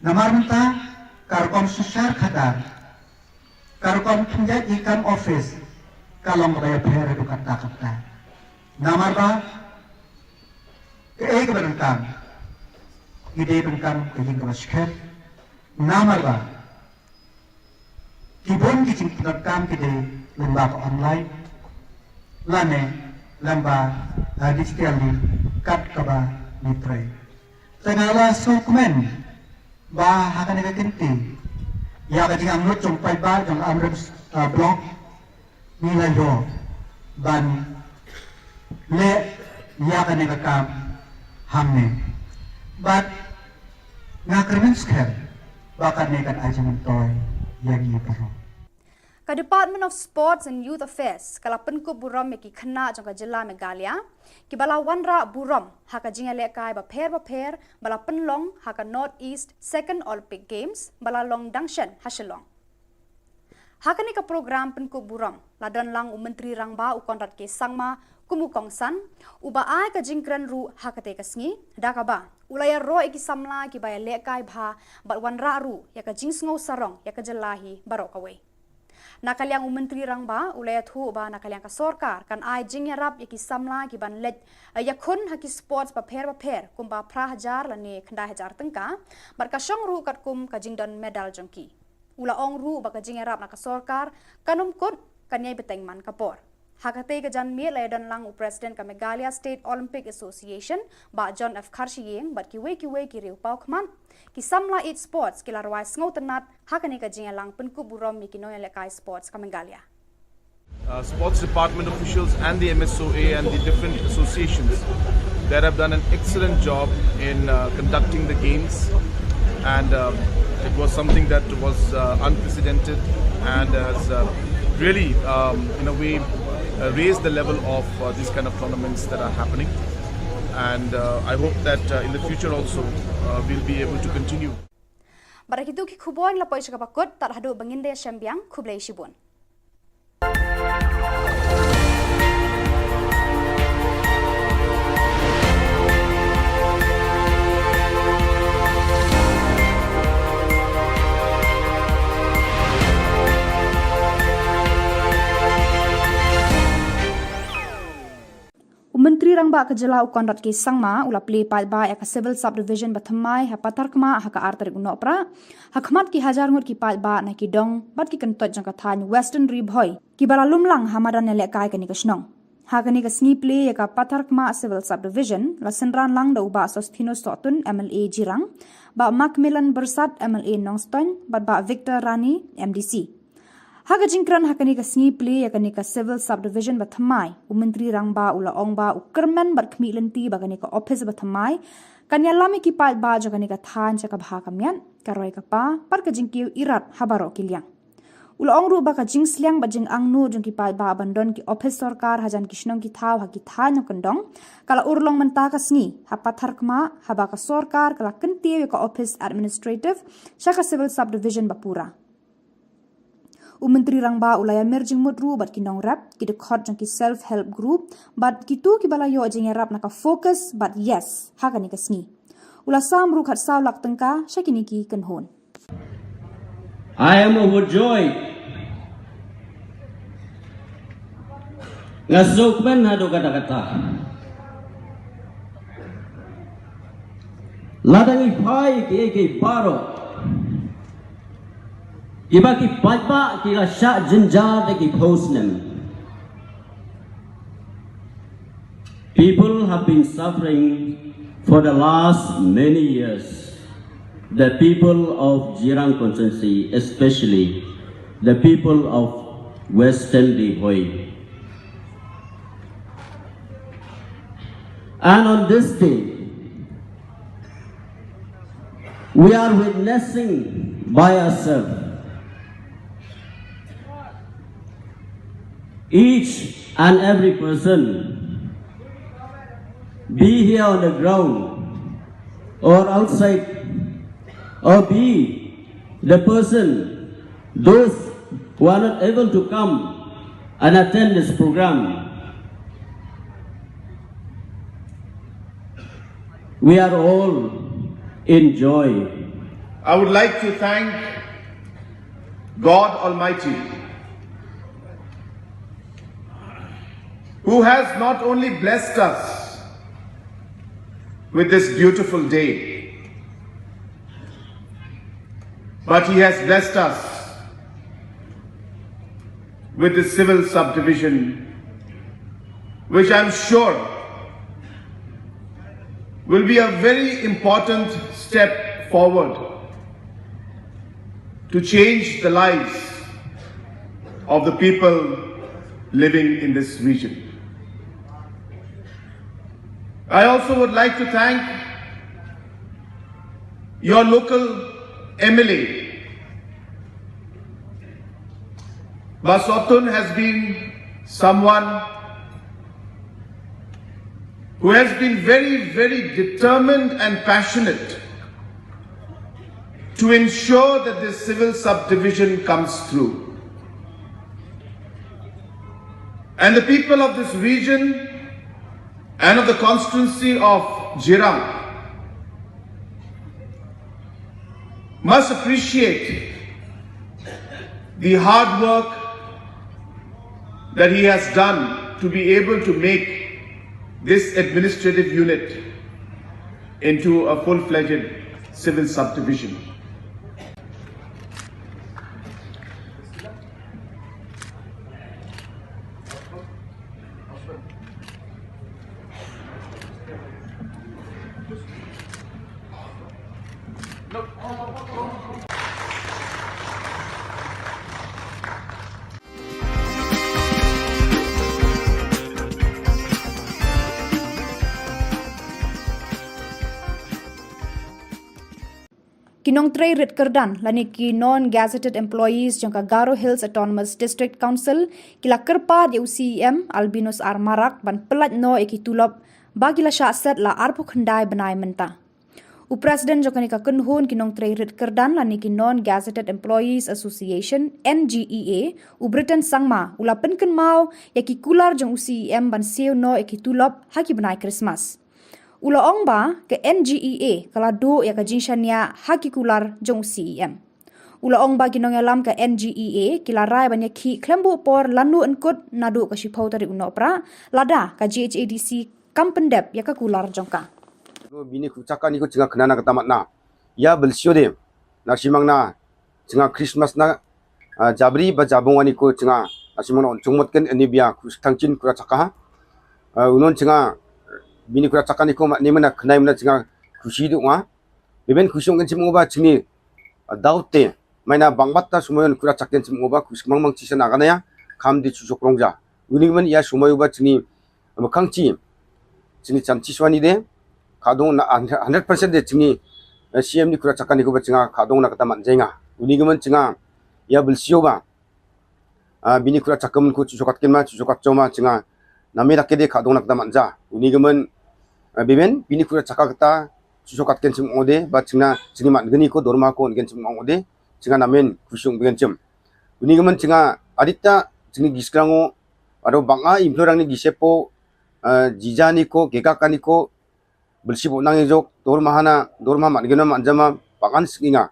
Namar mynta ka rukom synshar khadar, ka rukom pynjah ïing kam ophis ka long kaba ïapher haduh katta katta. Namar ba kaei kaba donkam, ki dei ban kam ka ïing kaba skhem. Namar ba ki bun ki jingpyndonkam ki dei lyngba ka online lane lyngba, eh, digital link kat kaba ngi trei. Te nga la sngewkmen ba ha kane ka kynti ïa ka jingangnud jong paidbah jong Amlarem, eh, block ngi la ïoh ban leh ïa kane ka kam hangne. Bad nga kyrmen skhem ba kane kan ai jingmyntoi ïa ngi baroh. Ka Department of Sports and Youth Affairs ka la pynkup burom ïa ki khynnah jong ka jylla Meghalaya kiba la wanrah burom ha ka jingïalehkai bapher bapher ba la pynlong ha ka North East Second Olympic Games ba la long dang shen ha Shillong. Ha kane ka program pynkup burom la don lang u Myntri Rangbah u Conrad K Sangma kum u kongsan, uba ai ka jingkren ruh ha katei ka sngi, da kaba u la ïaroh ïa ki samla kiba ïalehkai bha bad wanrah ruh ïa ka jingsngew sarong ïa ka jylla hi baroh kawei. Na ka liang u Myntri Rangbah u la ïathuh ba na ka liang ka sorkar kan ai jingïarap ïa ki samla kiban leit, eh, ïakhun ha ki sports bapher bapher kumba phra hajar lane khyndai hajar tyngka, bad ka shong ruh katkum ka jingdon medal jong ki. U la ong ruh ba ka jingïarap na ka sorkar kan ym kut, kan ïai bteng man ka por. Ha katei ka janmiet la ïadon lang u President ka Meghalaya State Olympic Association, Bah John F Kharshiing, bad kiwei kiwei ki riew paw khmat. Ki samla ïeit sports ki la rwai sngewtynnat ha kane ka jingïalang pynkup burom ïa ki nongïalehkai sports ka Meghalaya. Uh, sports department officials and the M S O A and the different associations that have done an excellent job in, uh, conducting the games, and, um, it was something that was, uh, unprecedented and has, uh, really, um, in a way, uh, raised the level of, uh, these kind of tournaments that are happening, and, uh, I hope that, uh, in the future also, uh, we'll be able to continue. Bad da kitu ki khubor la poi sha kaba kut, tad haduh ba ngin da ïashem biang, khublei shibun. U Myntri Rangbah ka jylla u Conrad K Sangma u la plie paidbah ïa ka Civil Subdivision ba thymmai ha Patharkmah ha ka ar tarik u Nohprah, ha khmat ki hajar ngut ki paidbah na ki dong bad ki kyntoit jong ka thaiñ Western Ri Bhoi kiba la lum lang ha madan ïalehkai kane ka shnong. Ha kane ka sngi plie ïa ka Patharkmah Civil Subdivision la synran lang da u Bah Sosthenes Sohtun M L A Jirang, Bah Macmillan Byrsat M L A Nongstoiñ bad Bah Victor Rani M D C. Ha ka jingkren ha kane ka sngi plie ïa kane ka Civil Subdivision ba thymmai, u Myntri Rangbah u la ong ba u kyrmen bad khmih lynti ba kane ka ophis ba thymmai kan ïalam ïa ki paidbah jong kane ka thaiñ sha ka bha ka miat, ka roi ka par bad ka jingkiew irat ha baroh ki liang. U la ong ruh ba ka jingsliang bad jingangnud jong ki paidbah ban don ki ophis sorkar hajan ki shnong ki thaw ha ki thaiñ nongkyndong ka la urlong mynta ka sngi ha Patharkmah, haba ka sorkar ka la kyntiew ïa ka ophis administrative sha ka Civil Subdivision ba pura. U Myntri Rangbah u la ïamir jingmut ruh bad ki nongrep, ki dkhot jong ki self help group bad kito kiba la ïoh jingïarap na ka FOCUS bad YES ha kane ka sngi. U la sam ruh khatsaw lak tyngka sha kine ki kynhun. I am overjoyed. Nga sngewkmen haduh katta katta. Lada ngi phai kiei kiei baroh Kiba ki paidbah ki la shah jynjar da ki phew snem. People have been suffering for the last many years. The people of Jirang constituency, especially the people of Western Ri Bhoi. And on this day, we are witnessing by ourselves, each and every person, be here on the ground or outside, or be the person, those who are not able to come and attend this program, we are all in joy. I would like to thank God Almighty, who has not only blessed us with this beautiful day, but He has blessed us with this civil subdivision, which I'm sure will be a very important step forward to change the lives of the people living in this region. I also would like to thank your local M L A. Bah Sotun has been someone who has been very, very determined and passionate to ensure that this civil subdivision comes through. And the people of this region and of the constituency of Jirang must appreciate the hard work that he has done to be able to make this administrative unit into a full-fledged civil subdivision. Ki nongtrei rit kyrdan lane ki non-gazetted employees jong ka Garo Hills Autonomous District Council ki la kyrpad ïa u C E M Albinus R Marak ban pyllait noh ïa ki tulop ba ki la shah set la arphew khyndai bnai mynta. U President jong kane ka kynhun ki nongtrei rit kyrdan lane ki Non-Gazetted Employees Association, N G E A, u Britain Sangma, u la pynkynmaw ïa ki kular jong u C E M ban siew noh ïa ki tulop ha ki bnai Krismas. U la ong ba ka N G E A ka la duh ïa ka jingshaniah ha ki kular jong u C E M. U la ong ba ki nongïalam ka N G E A ki la rai ban ïakhih khlem buh por lano yn kut naduh ka shiphew tarik u Nohprah, lada ka G H A D C kam pyndep ïa ka kular jong ka. Bini kru chaka ni ko chinga khnana kata matna. Ïa belsio de. Na shimang na chinga Krismas na, ah, Jabri ba Jabung ani ko chinga, na shimang na on chungmot ken ani bia ku thangchin kru chaka ha. Ah, unon chinga bini kru chaka ni ko ma ni mana khnai mana chinga khushi du nga. Beben khushi ong ken chim ngo ba chini, ah, daw te. Maina bang bat ta sumayon kura chak ken chim ngo ba khush mang mang chisa na ganaya kham di chusok rong ja. Uni man ïa sumayu ba chini, ah, khang chi. Chini chan chi swani de. Khadong na hundred percent de chini, eh, C M ni kura chak kan ni ko ba chinga khadong na kata man jenga. Uni man chinga ïa belsio ba. Ah, bini kura chak kan ko chusokat ken ma, chusokat choma chinga. Name dak de khadong na kata man ja. Uni man, ah, bimen, bini kura chak kata chusokat ken chim ngo de, ba chinga, chini man gani ko dorma ko ken chim ngo de. Chinga namen khushung bengen chim. Uni gemen chinga adita chini giskrango, ado banga implorang ni gisepo, eh, jijani ko, gegakani ko, belsi bo nang ejok, dorma hana, dorma man gena man jama, bangan singinga.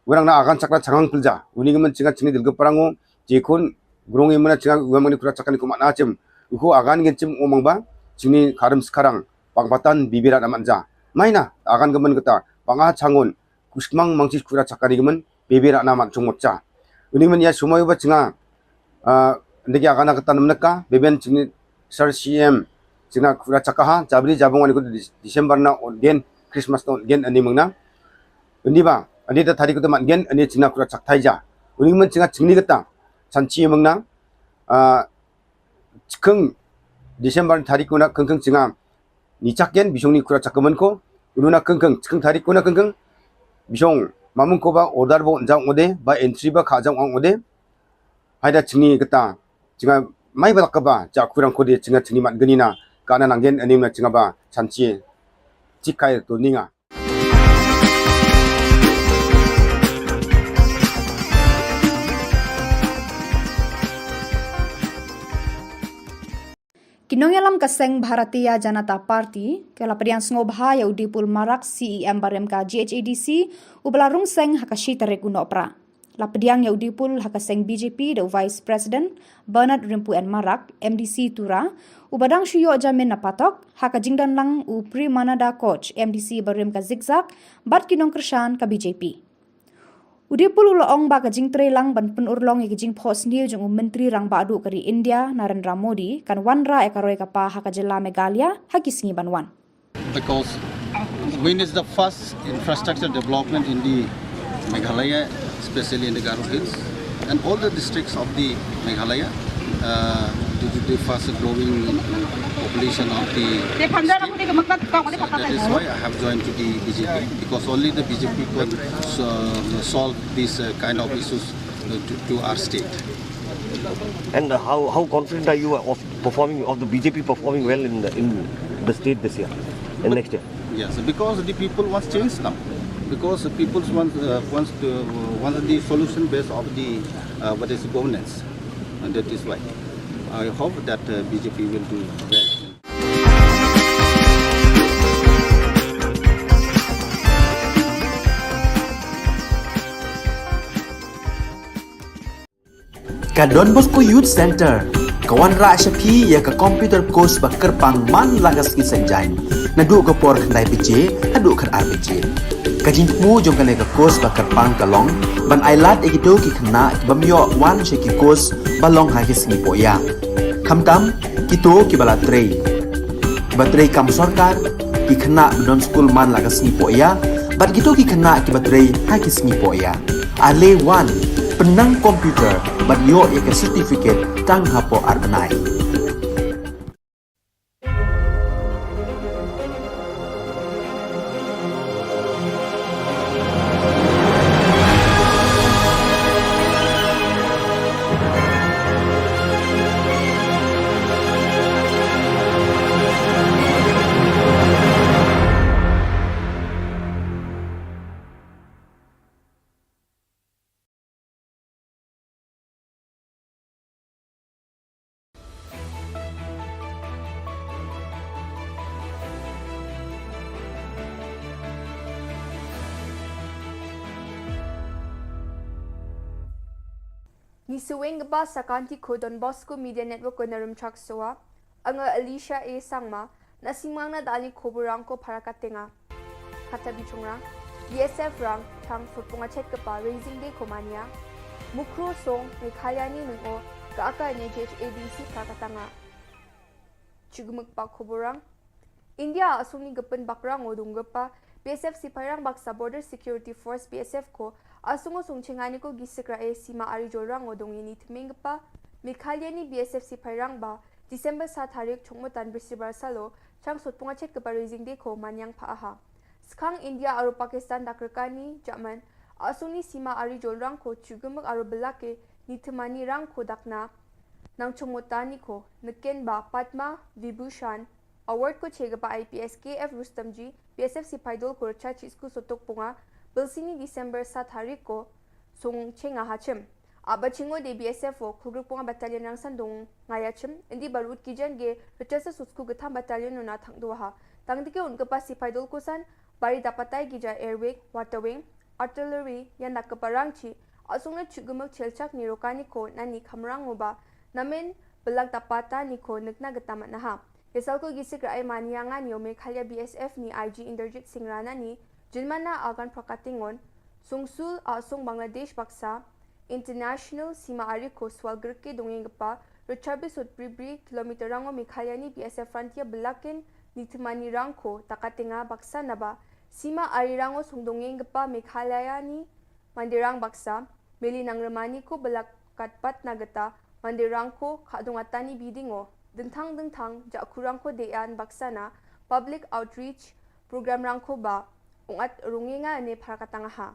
Urang na agan chakra changang pelja. Uni gemen chinga chini dilge perango, jekun, grong imena chinga, uang mani kura chakani ko man achim. Uko agan gen chim ngomang ba, chini karim sekarang, pangpatan bibira na man ja. Maina, agan gemen keta, banga changon, Kuskmang mangchis kura chakani gemen, bebe ra na man chungmot cha. Uni man ïa sumai ba chinga, ah, ndiki agana kata namnaka, beben chini sar C M, chinga kura chakaha, jabri jabong ani kutu Dis-, December na ongen, Christmas na ongen ani mengna. Uni ba, ani ta tari kutu man gen, ani chinga kura chakthai ja. Uni man chinga chingni kata, chanchi mengna, ah, chikeng December tari kuna keng keng chinga, ni chak gen, bisong ni kura chakaman ko, unu na keng keng, chikeng tari kuna keng keng, bisong, mamung ko ba order bo jang ode, ba entry ba kha jang ong ode, Haida chini kata, chinga mai ba laka ba, ja kurang kode chinga chini mat gani na, kana nanggen anim na chinga ba, chanchi, chikai to ninga. Ki nongïalam ka seng Bharatiya Janata Party, ka la pdiang sngewbha ïa u Dipul Marak C E M barim ka G H A D C, uba la rung seng ha ka shi tarik u Nohprah. La pdiang ïa u Dipul ha ka seng B J P da u Vice President Bernard Rimpu N Marak, M D C Tura, uba dang shu ïoh jamin na patok, ha ka jingdon lang u Premananda Koch, M D C barim ka Zikzak, bad ki nongkyrshan ka B J P. U Dipul u la ong ba ka jingtrei lang ban pynurlong ïa ka jingphohsniew jong u Myntri Rangbah Duh ka ri India, Narendra Modi, kan wanrah ïa ka roi ka par ha ka jylla Meghalaya, ha ki sngi ban wan. Because wind is the first infrastructure development in the Meghalaya, especially in the Garo Hills, and all the districts of the Meghalaya, uh, due to the fast growing population of the state. So that is why I have joined to the B J P, because only the B J P could, uh, solve these, uh, kind of issues, uh, to, to our state. And, uh, how, how confident are you of performing, of the B J P performing well in the, in the state this year and next year? Yes, because the people wants change now. Because the people wants, uh, wants to, wants the solution based of the, uh, what is governance, and that is why I hope that, uh, B J P will do well. Ka Don Bosco Youth Center ka wanrah sha phi ïa ka computer course ba kyrpang man la ka sngi Saitjaiñ, naduh ka por khyndai baje haduh khatar baje. Ka jingthmu jong kane ka course ba kyrpang ka long ban ailad ïa kito ki khynnah ki bym ïoh wan sha ki course ba long ha ki sngi pohïap. Khamtam kito kiba la trei, kiba trei kam sorkar, ki khynnah ba don skul man la ka sngi pohïap, bad kito ki khynnah kiba trei ha ki sngi pohïap. Ale wan, pynnang computer bad ïoh ïa ka certificate tang hapoh ar bnai. Ngi sngewbha ba sa ka Aunty ko Don Bosco Media Network ko na Rumchak Soa, nga Alicia A Sangma, na sngewbha na da ani khubor rang ko para ka tenga. Kata bichungrang, B S F rang, tang sotpung achet kapa Raising Day ko mania, Mukro song, Meghalaya ni nung o, ka aka ne J H A D C ka katanga. Chugmuk pa khubor rang. India asung ni gepun bakrang o dung gepa, B S F sipai rang baksa Border Security Force B S F ko, asung o sung chenga ni ko gisik ra e sima ari jol rang o dung ini temeng gepa, Meghalaya ni B S F sipai rang ba, December sa tarik chungmutan brisibal salo, chang sotpung achet kapa Raising Day ko manyang pa aha. Skhang India aro Pakistan dak rekani, German, asung ni sima ari jol rang ko chugmuk aro belake, ni temani rang ko dakna, nang chungmutani ko, neken ba Padma Vibhushan, Award ko che kapa I P S K F Rustomji, B S F sipai dol ko rcha chisku sotok punga, belsini December sa tarik ko, sung chenga hachim. Aba chingo de B S F o, kugruk punga battalion rang sandung ngaya chim, indi barut kijan ge, rcha sa susku getham battalion nuna thang dua ha. Tang dike un kapa sipai dol ko san, bari dapatai gija air wing, water wing, artillery, yan dak kapa rang chi, asung na chugumuk chelchak ni rokani ko, nani khamrang uba, namen, belak dapata ni ko, nekna getamat naha. Yasal ko gisik ra ai mani angan yo Meghalaya B S F ni I G Inderjit Singh Rana ni, jinmana agan prakatingon, sungsul asung Bangladesh baksa, International Sima Ari Coast Wall Gyrke Dongeng Gpa Richard Bisut Bribri Kilometer Rango Meghalaya ni B S F Frontier Belakin Nithmani Rangko Takatenga Baksa Naba Sima Ari Rango Sungdongeng Gpa Meghalaya ni Mandirang Baksa Meli Nangremani Ko Belakat Patna Geta Mandirang Ko Kadungatani Bidingo Dengthang Dengthang Jakurangko Dean Baksana Public Outreach Program Rangko Ba Ungat Rungenga Ne Parakatanga Ha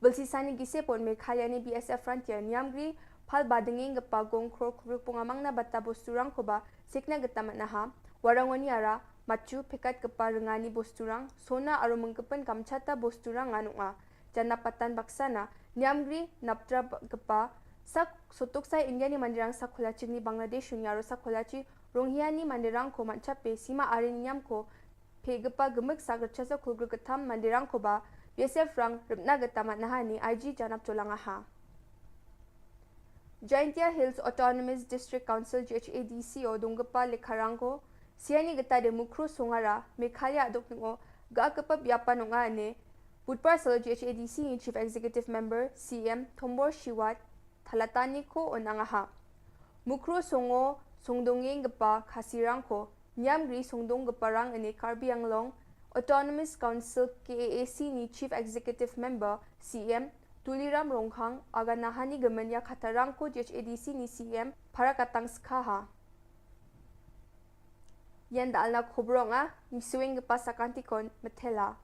Belsisani Gisepon Meghalaya ni B S F Frontier Niamgri Phal Badengeng Gpa Gong Krok Rupung Amangna Bata Bosturang Koba Sikna Geta Matnaha Warangoni Ara Machu Pekat Gpa Rengani Bosturang Sona Aro Mengkepen Kamchata Bosturang Nganunga Jana Patan Baksana Niamgri Naptra Gpa Sak Sotoksai India ni Mandirang Sakholachi ni Bangladesh Unyaro Sakholachi Ronghia ni Mandirang Ko Matchape Sima Ari Niam Ko Phe Gpa Gemik Sak Rchasa Khulgr Gtham Mandirang Koba B S F Rang Ripna Gta Matnaha ni I G Janap Cholanga Ha Jaintia Hills Autonomous District Council G H A D C O Dungpa Lekharangko Siani Gta De Mukru Songara Meghalaya Adok Ningo Ga Kpa Biapa Nonga Ne Budpar Salo G H A D C ni Chief Executive Member C M Thombor Shiwat Thalatani Ko Onanga Ha Mukru Songo Songdongeng Gpa Khasirangko Niamgri Songdong Gpa Rang Ne Karbi Anglong Autonomous Council K A A C ni Chief Executive Member C M Tuliram Ronghang Aga Nahani Gemenya Khatarangko G H A D C ni C M Parakatang Skha Ha Yan da alna khobrong a ngi swing ka pasa kantikon methela.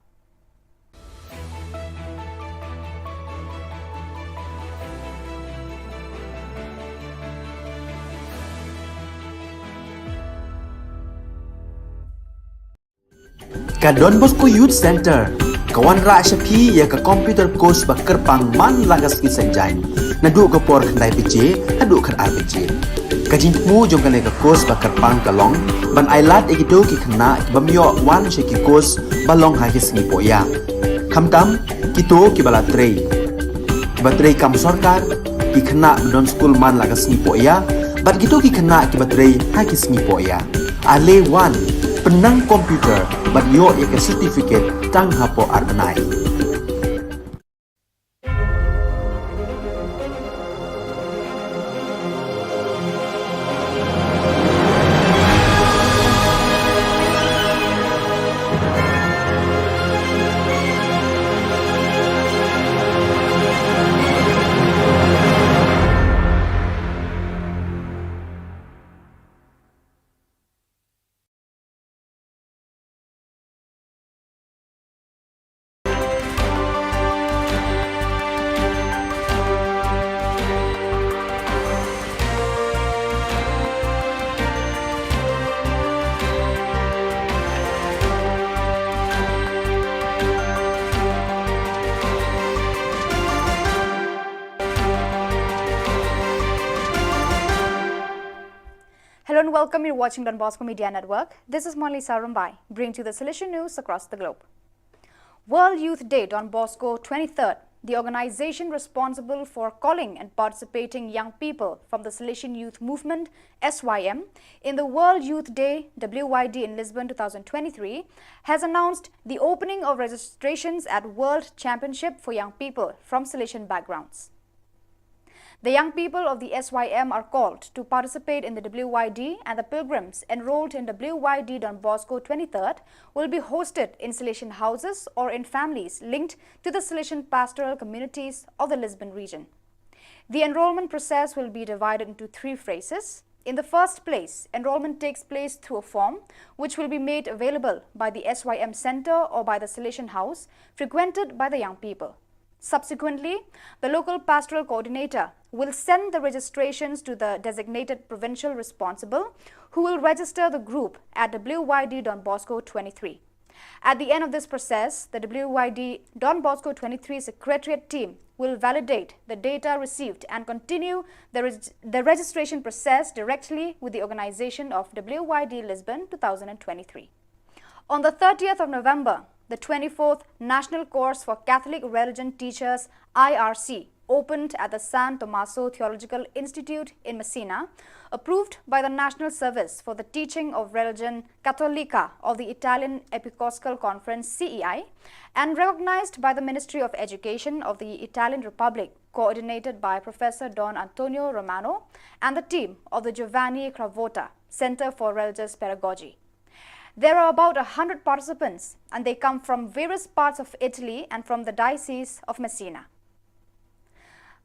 Ka Don Bosco Youth Center ka wanrah sha phi ïa ka computer course ba kyrpang man la ka sngi Saitjaiñ naduh ka por khyndai baje haduh khatar baje. Ka jingthmu jong kane ka course ba kyrpang ka long ban ailad ïa kito ki khynnah ki bym ïoh wan sha ki course ba long ha ki sngi pohïa. Khamtam kito kiba la trei, kiba trei kam sorkar, ki khynnah ba don skul man la ka sngi pohïa bad kito ki khynnah kiba trei ha ki sngi pohïa. Ale wan, pynnang computer bad ïoh ïa ka certificate tang hapoh ar bnai. Hello and welcome. You're watching Don Bosco Media Network. This is Monalisa Rumbai, bringing to you the Salesian news across the globe. World Youth Day Don Bosco twenty-third, the organization responsible for calling and participating young people from the Salesian Youth Movement, S Y M, in the World Youth Day, W Y D, in Lisbon two thousand twenty-three, has announced the opening of registrations at World Championship for Young People from Salesian Backgrounds. The young people of the S Y M are called to participate in the W Y D, and the pilgrims enrolled in W Y D Don Bosco twenty-third will be hosted in Salesian houses or in families linked to the Salesian pastoral communities of the Lisbon region. The enrollment process will be divided into three phases. In the first place, enrollment takes place through a form which will be made available by the S Y M Centre or by the Salesian House frequented by the young people. Subsequently, the local pastoral coordinator will send the registrations to the designated provincial responsible, who will register the group at W Y D Don Bosco twenty-three. At the end of this process, the W Y D Don Bosco twenty-three secretariat team will validate the data received and continue the, reg- the registration process directly with the organization of W Y D Lisbon two thousand twenty-three. On the thirtieth of November, the twenty-fourth National Course for Catholic Religion Teachers, I R C, opened at the San Tommaso Theological Institute in Messina, approved by the National Service for the Teaching of Religion Cattolica of the Italian Episcopal Conference, C E I, and recognized by the Ministry of Education of the Italian Republic coordinated by Professor Don Antonio Romano and the team of the Giovanni Cravota Center for Religious Pedagogy. There are about a hundred participants, and they come from various parts of Italy and from the Diocese of Messina.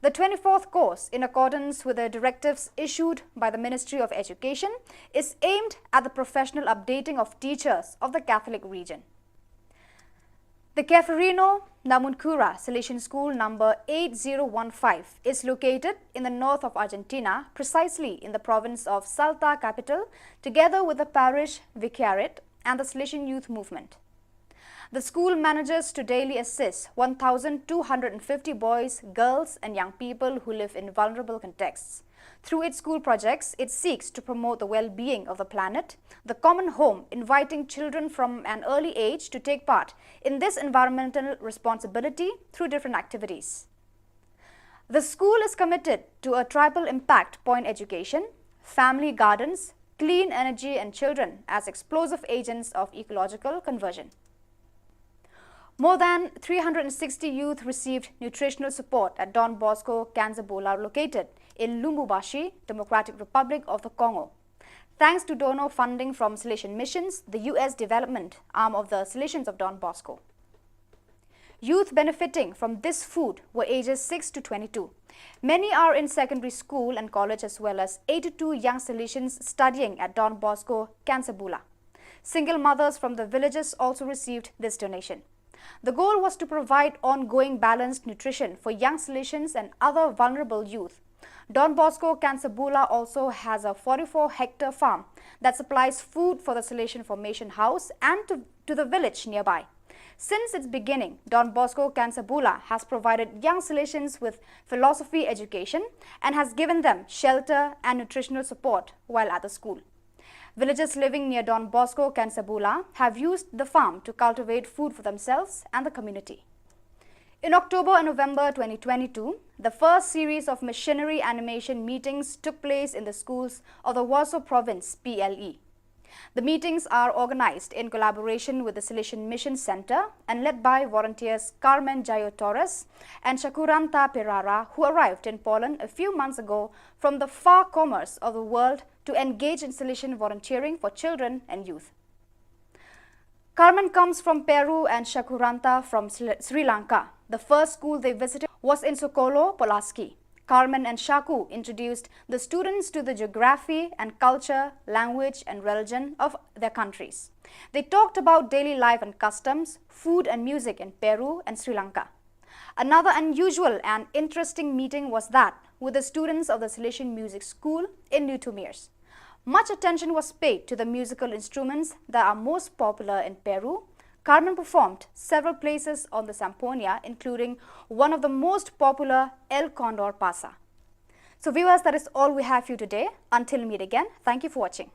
The twenty-fourth course, in accordance with the directives issued by the Ministry of Education, is aimed at the professional updating of teachers of the Catholic region. The Ceferino Namuncurá Salesian School number eight zero one five is located in the north of Argentina, precisely in the province of Salta Capital, together with the parish vicariate and the Salesian Youth Movement. The school manages to daily assist one thousand two hundred fifty boys, girls, and young people who live in vulnerable contexts. Through its school projects, it seeks to promote the well-being of the planet, the common home, inviting children from an early age to take part in this environmental responsibility through different activities. The school is committed to a triple impact point education, family gardens, clean energy, and children as explosive agents of ecological conversion. More than three hundred sixty youth received nutritional support at Don Bosco Kansabola, located in Lubumbashi, Democratic Republic of the Congo, thanks to donor funding from Salesian Missions, the U S development arm of the Salesians of Don Bosco. Youth benefiting from this food were ages six to twenty-two. Many are in secondary school and college, as well as eighty-two young Salesians studying at Don Bosco Kansabola. Single mothers from the villages also received this donation. The goal was to provide ongoing balanced nutrition for young Salesians and other vulnerable youth. Don Bosco Kansabola also has a forty-four hectare farm that supplies food for the Salesian Formation House and to, to the village nearby. Since its beginning, Don Bosco Kansabola has provided young Salesians with philosophy education and has given them shelter and nutritional support while at the school. Villagers living near Don Bosco Kansabola have used the farm to cultivate food for themselves and the community. In October and November twenty twenty-two, the first series of missionary animation meetings took place in the schools of the Waso Province P L E. The meetings are organized in collaboration with the Salesian Mission Center and led by volunteers Carmen Jayo Torres and Shakuranta Perara, who arrived in Poland a few months ago from the far corners of the world to engage in Salesian volunteering for children and youth. Carmen comes from Peru and Shakuranta from Sri Sri Lanka. The first school they visited was in Sokolo, Polaski. Carmen and Shaku introduced the students to the geography and culture, language and religion of their countries. They talked about daily life and customs, food and music in Peru and Sri Lanka. Another unusual and interesting meeting was that with the students of the Salesian Music School in Lutumirs. Much attention was paid to the musical instruments that are most popular in Peru. Carmen performed several places on the zampoña, including one of the most popular, El Condor Pasa. So viewers, that is all we have for you today. Until we meet again, thank you for watching.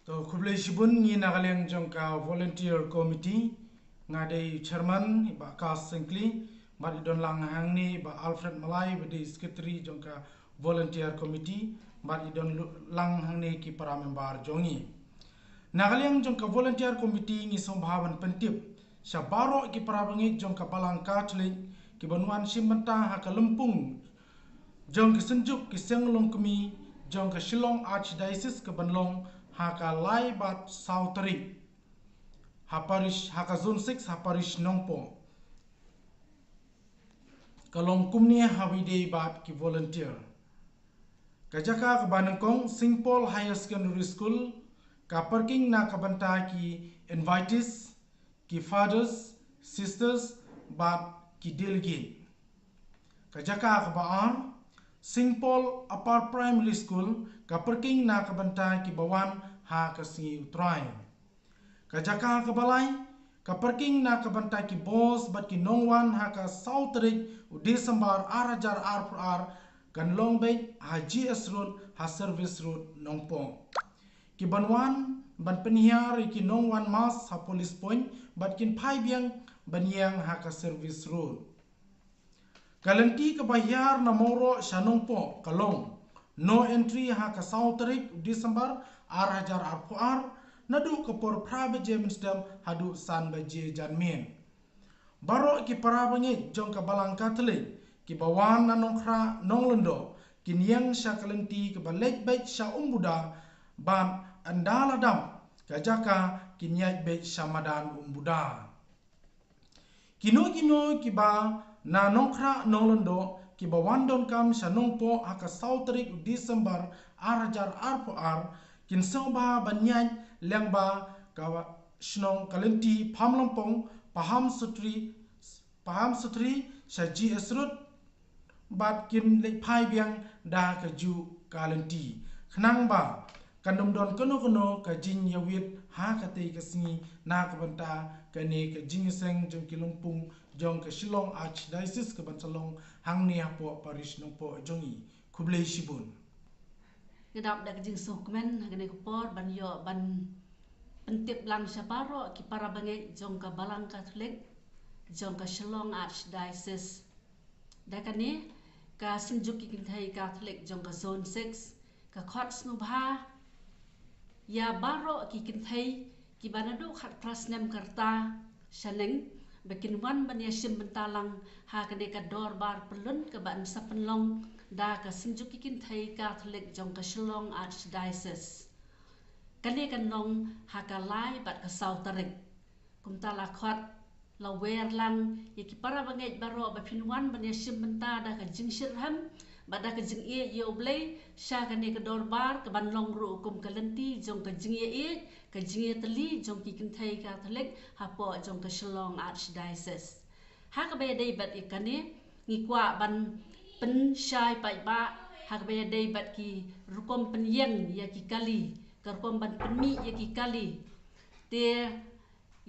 To, khublei shibun. Ngi na ka liang jong ka Volunteer Committee, nga dei Chairman i Bah Kas Syngkli, bad i don lang hangne i Bah Alfred Malai, ba dei Secretary jong ka Volunteer Committee, bad i don lu-, lang hangne ki para member jong ngi. Na ka liang jong ka Volunteer Committee ngi sngewbha ban pyntip sha baroh ki para bangeit jong ka Balang Katholik ki ban wan shim bynta ha ka lympung jong ki synjuk ki seng longkmie jong ka Shillong Archdiocese ka ban long ha ka lai bad saw tarik ha parish, ha ka Zone six, ha parish Nongpoh. Ka long kumne ha ba ïadei bad ki volunteer. Ka jaka kaba nyngkong, Saint Paul Higher Secondary School, ka parking na ka bynta ki invitees, ki fathers, sisters, bad ki delegate. Ka jaka kaba ar, Saint Paul Upper Primary School, ka parking na ka bynta kiba wan ha ka sngi U Trai. Ka jaka kaba lai, ka parking na ka bynta ki bus bad ki nongwan ha ka saw tarik u December ar hajar arphew ar, kan long beit ha G S Road, ha Service Road, Nongpoh. Ki ban wan ban pynhiar ïa ki nongwan mass ha police point bad kin phai biang ban ïeng ha ka service road. Ka lynti kaba hiar na Mawroh sha Nongpoh ka long no entry ha ka saw tarik December ar hajar arphew ar, naduh ka por phra baje mynstep haduh san baje janmiet. Baroh ki para bangeit jong ka Balang Katholik kiba wan na Nongkhrah Nonglyngdoh kin ïeng sha ka lynti kaba leit beit sha Umbuda bad ynda la dap ka jaka kin ïaid beit sha madan Umbuda. Kino kino kiba na Nongkhrah Nonglyngdoh kiba wan donkam sha Nongpoh ha ka saw tarik December ar hajar arphew ar kin sngewbha ban ïaid lyngba ka shnong ka lynti Phamlampong, Paham Sutri, Paham Sutri sha G S Road bad kin leit phai biang da kajuh ka lynti. Khnang ba kan ym don kano kano ka jingïawit ha katei ka sngi na ka bynta kane ka jingïaseng jong ki lympung jong ka Shillong Archdiocese kaban sa long hangne hapoh parish Nongpoh jong ngi. Khublei shibun. Nga dap da ka jingsngewkmen ha kane ka por ban ïoh ban pyntip lang sha baroh ki para bangeit jong ka Balang Katholik jong ka Shillong Archdiocese. Da kane ka Synjuk ki Kynthei Katholik jong ka Zone six ka khot sngewbha ïa baroh ki kynthei kiba naduh khatphra snem ka rta shaneng ba kin wan ban ïashim bynta lang ha kane ka dorbar pyllun kaba yn sa pynlong da ka Synjuk ki Kynthei Katholik jong ka Shillong Archdiocese. Kane kan long ha ka lai bad ka saw tarik. Kumta la khot la wer lang ïa ki para bangeit baroh ba phin wan ban ïashim bynta da ka jingshitrhem bad da ka jingïeit ïa U Blei sha kane ka dorbar kaban long ruh kum ka lynti jong ka jingïaieit, ka jingïatylli jong ki kynthei Katholik hapoh jong ka Shillong Archdiocese. Ha kaba ïadei bad ïa kane ngi kwah ban pynshai paidbah ha kaba ïadei bad ki rukom pynïeng ïa ki kali, ka rukom ban pynmih ïa ki kali. Te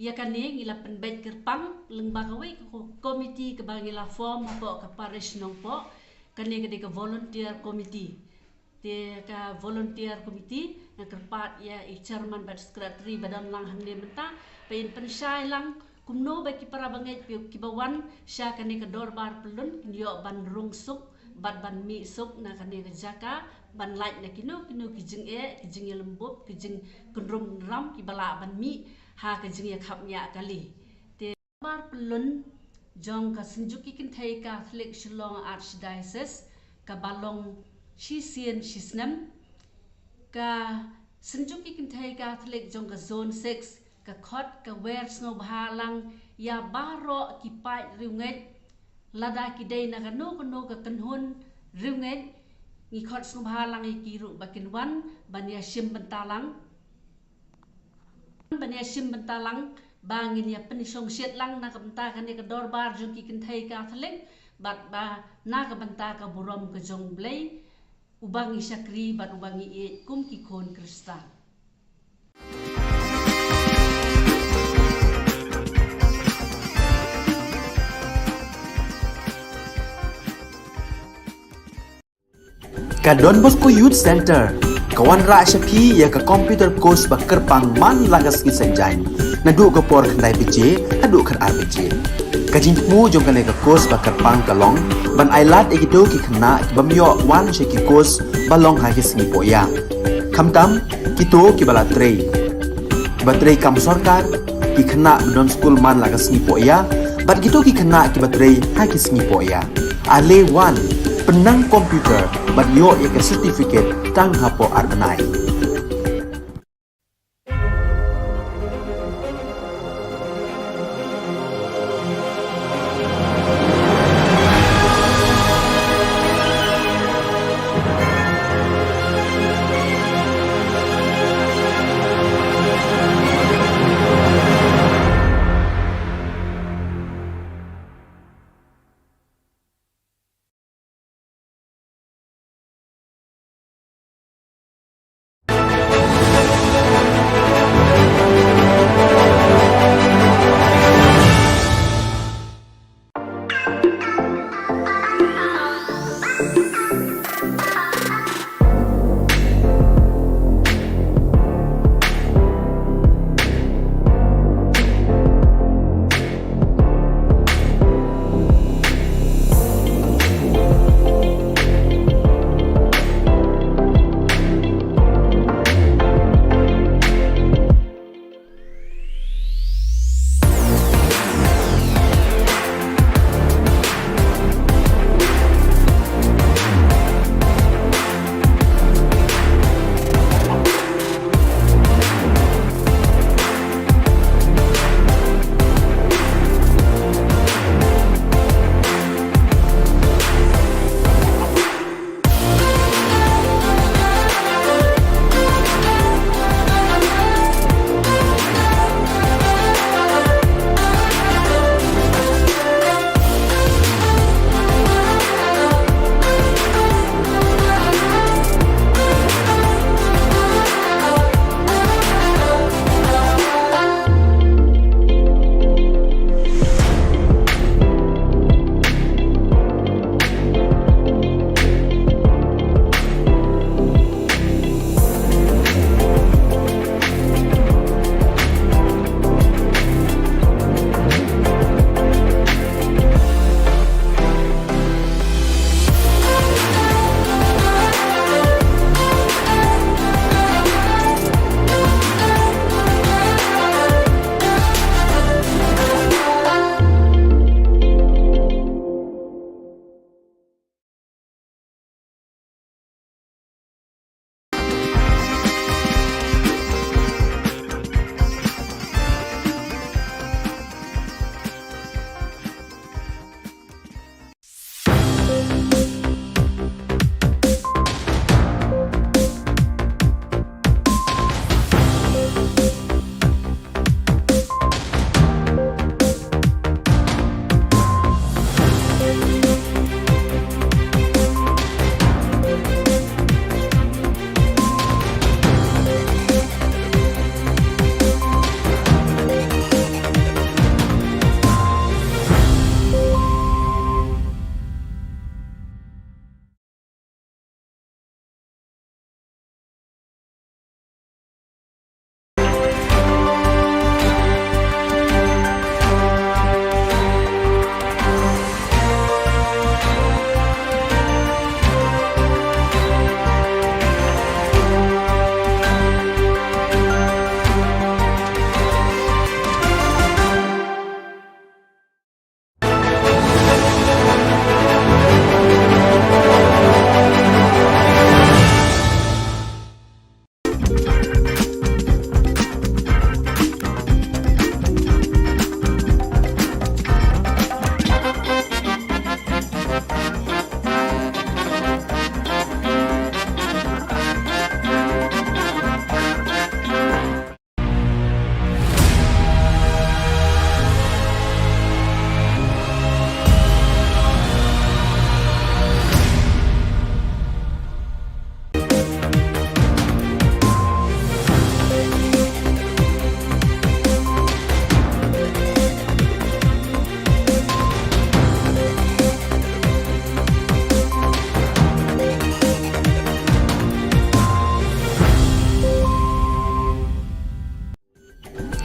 ïa kane ngi la pynbeit kyrpang lyngba kawei ka ko-, komiti kaba ngi la form hapoh ka parish Nongpoh. Kane ka dei ka volunteer committee. Te ka volunteer committee nga kyrpad ïa i chairman bad secretary ba don lang hangne mynta ba in pynshai lang kumno ba ki para bangeit kiba wan sha kane ka dorbar pyllun kin ïoh ban rung suk bad ban mih suk na kane ka jaka ban lait na kino kino ki jingeh, ki jingïalymbup, ki jingkynrum kynram kiba lah ban mih ha ka jingïakhapngiah kali. Te dorbar pyllun jong ka Synjuk ki Kynthei Katholik Shillong Archdiocese kaba long shisien shisnem, ka Synjuk ki Kynthei Katholik jong ka Zone six ka khot ka wer sngewbha lang ïa baroh ki paid riewngeit, lada ki dei na kano kano ka kynhun riewngeit, ngi khot sngewbha lang ïa ki ruh ba kin wan ban ïashim bynta lang. Ban ïashim bynta lang ba ngin ïa pynshongshit lang na ka bynta kane ka dorbar jong ki kynthei Katholik bad ba na ka bynta ka burom ka jong U Blei uba ngi shakri bad uba ngi ïeit kum ki khun Khristan. Ka Don Bosco Youth Centre ka wanrah sha phi ïa ka computer course ba kyrpang man la ka sngi Saitjaiñ, naduh ka por khyndai baje haduh khatar baje. Ka jingthmu jong kane ka course ba kyrpang ka long ban ailad ïa kito ki khynnah ki bym ïoh wan sha ki course ba long ha ki sngi pohïa. Khamtam kito kiba la trei, kiba trei kam sorkar, ki khynnah ba don skul man la ka sngi pohïa bad kito ki khynnah kiba trei ha ki sngi pohïa. Ale wan, pynnang computer bad ïoh ïa ka certificate tang hapoh ar bnai.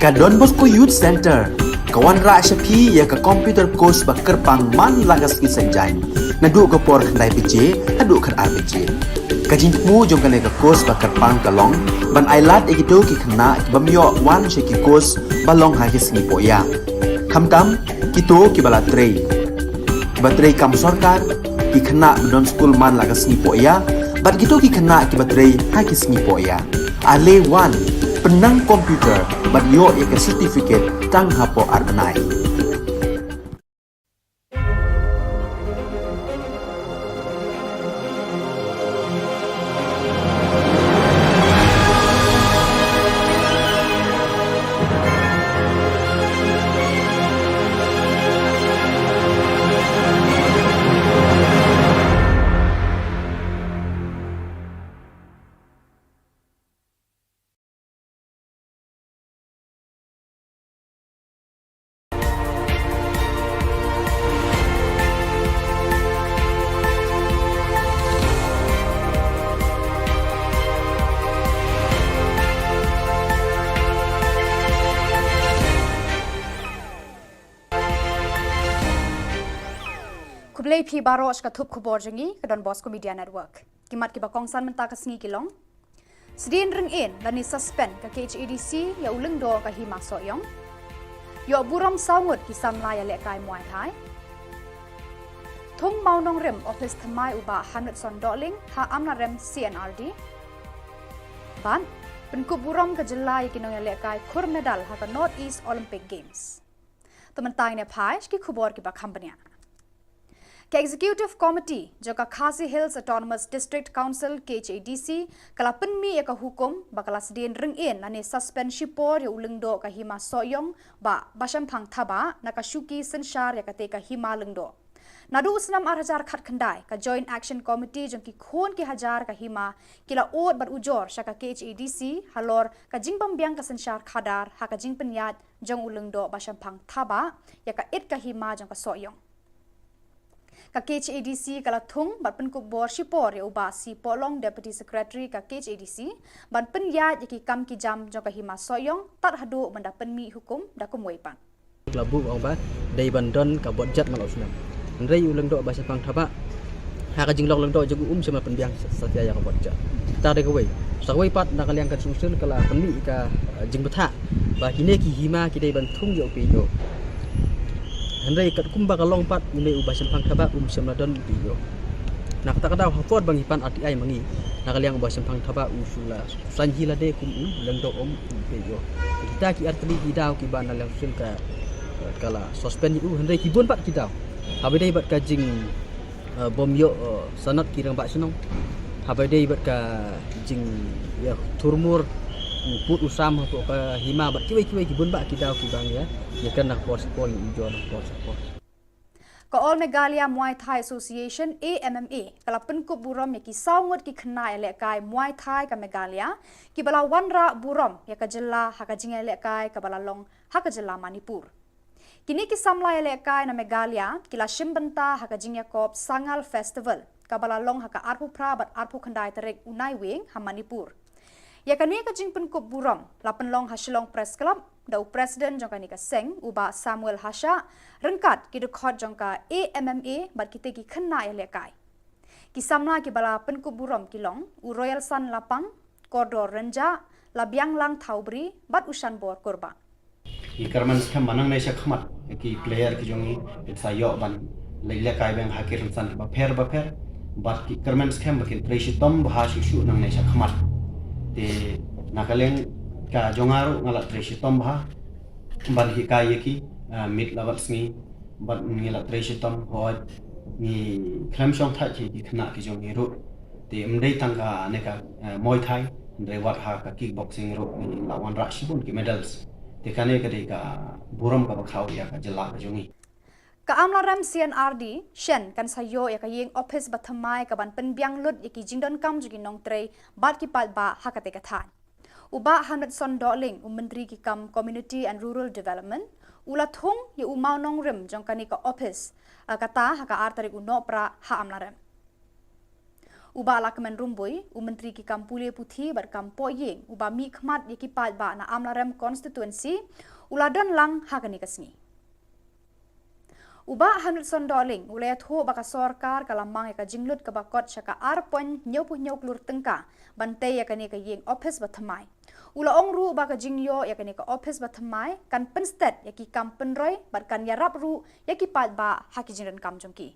Ka Don Bosco Youth Centre ka wanrah sha phi ïa ka computer course ba kyrpang man la ka sngi Saitjaiñ, naduh ka por khyndai baje haduh khatar baje. Ka jingthmu jong kane ka course ba kyrpang ka long ban ailad ïa kito ki khynnah ki bym ïoh wan sha ki course ba long ha ki sngi pohïa, khamtam kito kiba la trei, kiba trei kam sorkar, ki khynnah ba don skul man la ka sngi pohïa bad kito ki khynnah kiba trei ha ki sngi pohïa. Ale wan, pynnang computer bad ïoh ïa ka certificate tang hapoh ar bnai. Khublei phi baroh sha ka thup khubor jong ngi ka Don Bosco Media Network. Ki mat kiba kongsan mynta ka sngi ki long: Sdien ryngin lane suspend ka K H A D C ïa u lyngdoh ka Hima Sohiong. Ïoh burom saw ngut ki samla ïalehkai Muay Thai. Thung Mawnongrim, ophis thymmai u Bah Hamletson Dohling ha Amlarem C N R D. Bad pynkup burom ka jylla ïa ki nongïalehkai khur medal ha ka North East Olympic Games. To mynta ngin ïa phai sha ki khubor kiba kham bniah. Ka Executive Committee jong ka Khasi Hills Autonomous District Council, K H A D C, ka la pynmih ïa ka hukum ba ka la sdien ryngin lane suspend shipor ïa u lyngdoh ka Hima Sohiong, Bah Bashemphang Thabah, na ka shuki synshar ïa kata ka hima lyngdoh. Naduh u snem ar hajar khatkhyndai, ka Joint Action Committee jong ki khun ki hajar ka hima ki la ud bad ujor sha ka K H A D C halor ka jingbymbiang ka synshar khadar ha ka jingpynïaid jong u lyngdoh Bashemphang Thabah ïa ka it ka hima jong ka Sohiong. Ka K H A D C ka la thung bad pynkup bor shipor ïa u Bah C Pohlong, Deputy Secretary ka K H A D C, ban pynïaid ïa ki kam ki jam jong ka Hima Sohiong tad haduh ban da pynmih hukum da kumwei pat. Ka la buh ong ba dei ban don ka bor jat man la u snem. Hynrei u lyngdoh Bashemphang Thabah, ha ka jinglong lyngdoh jong u, um shym la pynbiang satia ïa ka bor jat. Te da kawei, sa kawei pat na ka liang ka Seng Sel ka la pynmih ka, eh, jingbthah ba kine ki hima ki dei ban thung ïa u pei ïoh. Hynrei katkum ba ka long pat, une u Bashemphang Thabah um shym la don u pei ïoh. Na kata ka daw, ha por ba ngi pan R T I ma ngi, na ka liang u Bashemphang Thabah u shu la saiñ hi lade kum u lyngdoh, um u pei ïoh. Kita ki artylli ki daw kiba na liang Seng Sel ka, ka la suspend ïa u, hynrei ki bun pat ki daw. Haba dei bad ka jing, eh, bym ïoh, eh, sanad ki rangbah shnong. Haba dei bad ka jingïathurmur u pud u sam hapoh ka hima bad kiwei kiwei ki bun bah ki daw kiba ngi ïa, ïa kren na ka por sha ka por, ngi ujor na ka por sha ka por. Ka All Meghalaya Muay Thai Association, A M M A, ka la pynkup burom ïa ki saw ngut ki khynnah ïalehkai Muay Thai ka Meghalaya kiba la wanrah burom ïa ka jylla ha ka jingïalehkai kaba la long ha ka jylla Manipur. Kine ki samla ïalehkai na Meghalaya ki la shim bynta ha ka jingïakob Sangal Festival kaba la long ha ka arphew phra bad arphew khyndai tarik u Naiwieng ha Manipur. Ïa kane ka jingpynkup burom la pynlong ha Shillong Press Club da u President jong kane ka seng, u Bah Samuel Hashah, ryngkat ki dkhot jong ka A M M A bad kita ki khynnah ïalehkai. Ki samla kiba la pynkup burom ki long u Royalson Lapang, Kordor Rynjah, Labianglang Thawbri bad u Shanbor Kurbah. Ngi kyrmen skhem ba nangne sha khmat ki player ki jong ngi kin sa ïoh ban leit lehkai biang ha ki rynsan kiba pher ba pher, bad ngi kyrmen skhem ba kin trei shitom bha shuh shuh nangne sha khmat. Te na ka liang ka jong nga ruh nga la trei shitom bha ban hikai ïa ki, ah, miet la bad sngi, bad ngi la trei shitom, hooid ngi khlem shongthait ïa ki khynnah ki jong ngi ruh. Te ym dei tang kane ka, eh, Muay Thai, hynrei wat ha ka kickboxing ruh ngi la wanrah shibun ki medals. Te kane ka dei ka burom kaba khraw ïa ka jylla ka jong ngi. Ka Amlarem C N R D shen kan sa ïoh ïa ka ïing ophis ba thymmai kaban pynbiang lut ïa ki jingdonkam jong ki nongtrei bad ki paidbah ha kata ka thaiñ. U Bah Hamletson Dohling, u Myntri ki kam Community and Rural Development, u la thung ïa u mawnongrim jong kane ka ophis, ah, kata ha ka ar tarik u Nohprah ha Amlarem. U Bah Lahkmen Rymbui, u Myntri ki kam pule puthi bad kam poi ïing, uba mihkhmat ïa ki paidbah na Amlarem Constituency, u la don lang ha kane ka sngi. U Bah Hamletson Dohling u la ïathuh ba ka sorkar ka la mang ïa ka jinglut kaba kot sha ka ar point hynñiewphew hynñiew klur tyngka ban tei ïa kane ka ïing ophis ba thymmai. U la ong ruh ba ka jingïoh ïa kane ka ophis ba thymmai kan pynstet ïa ki kam pynroi bad kan ïarap ruh ïa ki paidbah ha ki jingdonkam jong ki.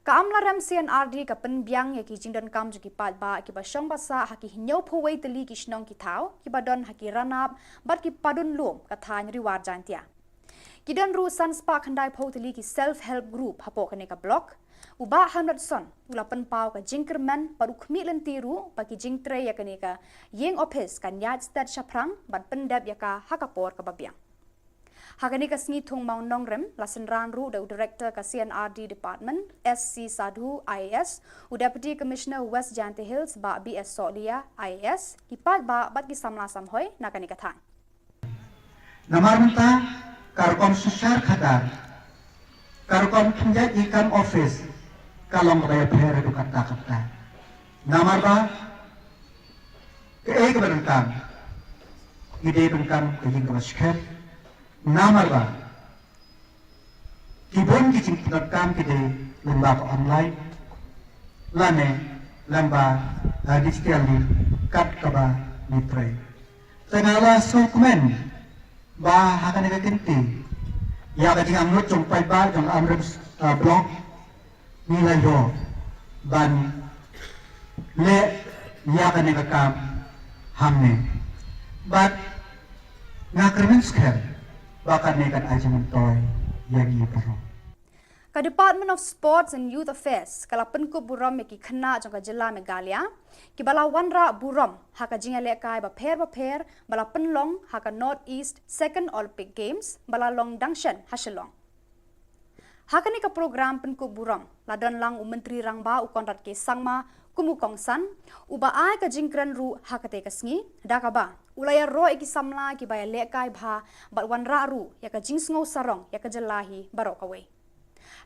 Ka Amlarem C and R D ka pynbiang ïa ki jingdonkam jong ki paidbah kiba shong ba sah ha ki hynñiewphew wei tylli ki shnong ki thaw kiba don ha ki ranab bad ki padun lum ka thaiñ Ri War Jaintia. Ki don ruh san spah khyndaiphew tylli ki self help group hapoh kane ka block. U Bah Hamletson u la pynpaw ka jingkyrmen bad u khmih lynti ruh ba ki jingtrei ïa kane ka ïing ophis kan ïaid stet shaphrang bad pyndep ïa ka ha ka por kaba biang. Ha kane ka sngi thung mawnongrim la synran ruh da u Director ka C and R D Department, S C Sadhu, I A S, u Deputy Commissioner West Jaintia Hills, Bah B S Sohliya, I A S, ki paidbah bad ki samla samhoi na kane ka thaiñ. Namar mynta ka rukom synshar khadar, ka rukom pynïaid ïing kam ophis ka long kaba ïapher haduh katta katta. Namar ba kaei kaba donkam, ki dei donkam ka ïing kaba skhem. Namar ba ki bun ki jingpyndonkam ki dei lyngba ka online lane lyngba, eh, digital link kat kaba ngi trei. Te nga la sngewkmen ba ha kane ka kynti ïa ka jingangnud jong paidbah jong Amlarem, eh, Block ngi la ïoh ban leh ïa kane ka kam hangne. Bad nga kyrmen skhem ba kane kan ai jingmyntoi ïa ngi baroh. Ka Department of Sports and Youth Affairs ka la pynkup burom ïa ki khynnah jong ka jylla Meghalaya kiba la wanrah burom ha ka jingïalehkai bapher bapher ba la pynlong ha ka North East Second Olympic Games ba la long dang shen ha Shillong. Ha kane ka program pynkup burom la don lang u Myntri Rangbah u Conrad K Sangma kum u kongsan, uba ai ka jingkren ruh ha katei ka sngi, da kaba u la ïaroh ïa ki samla kiba ïalehkai bha bad wanrah ruh ïa ka jingsngew sarong ïa ka jylla hi baroh kawei.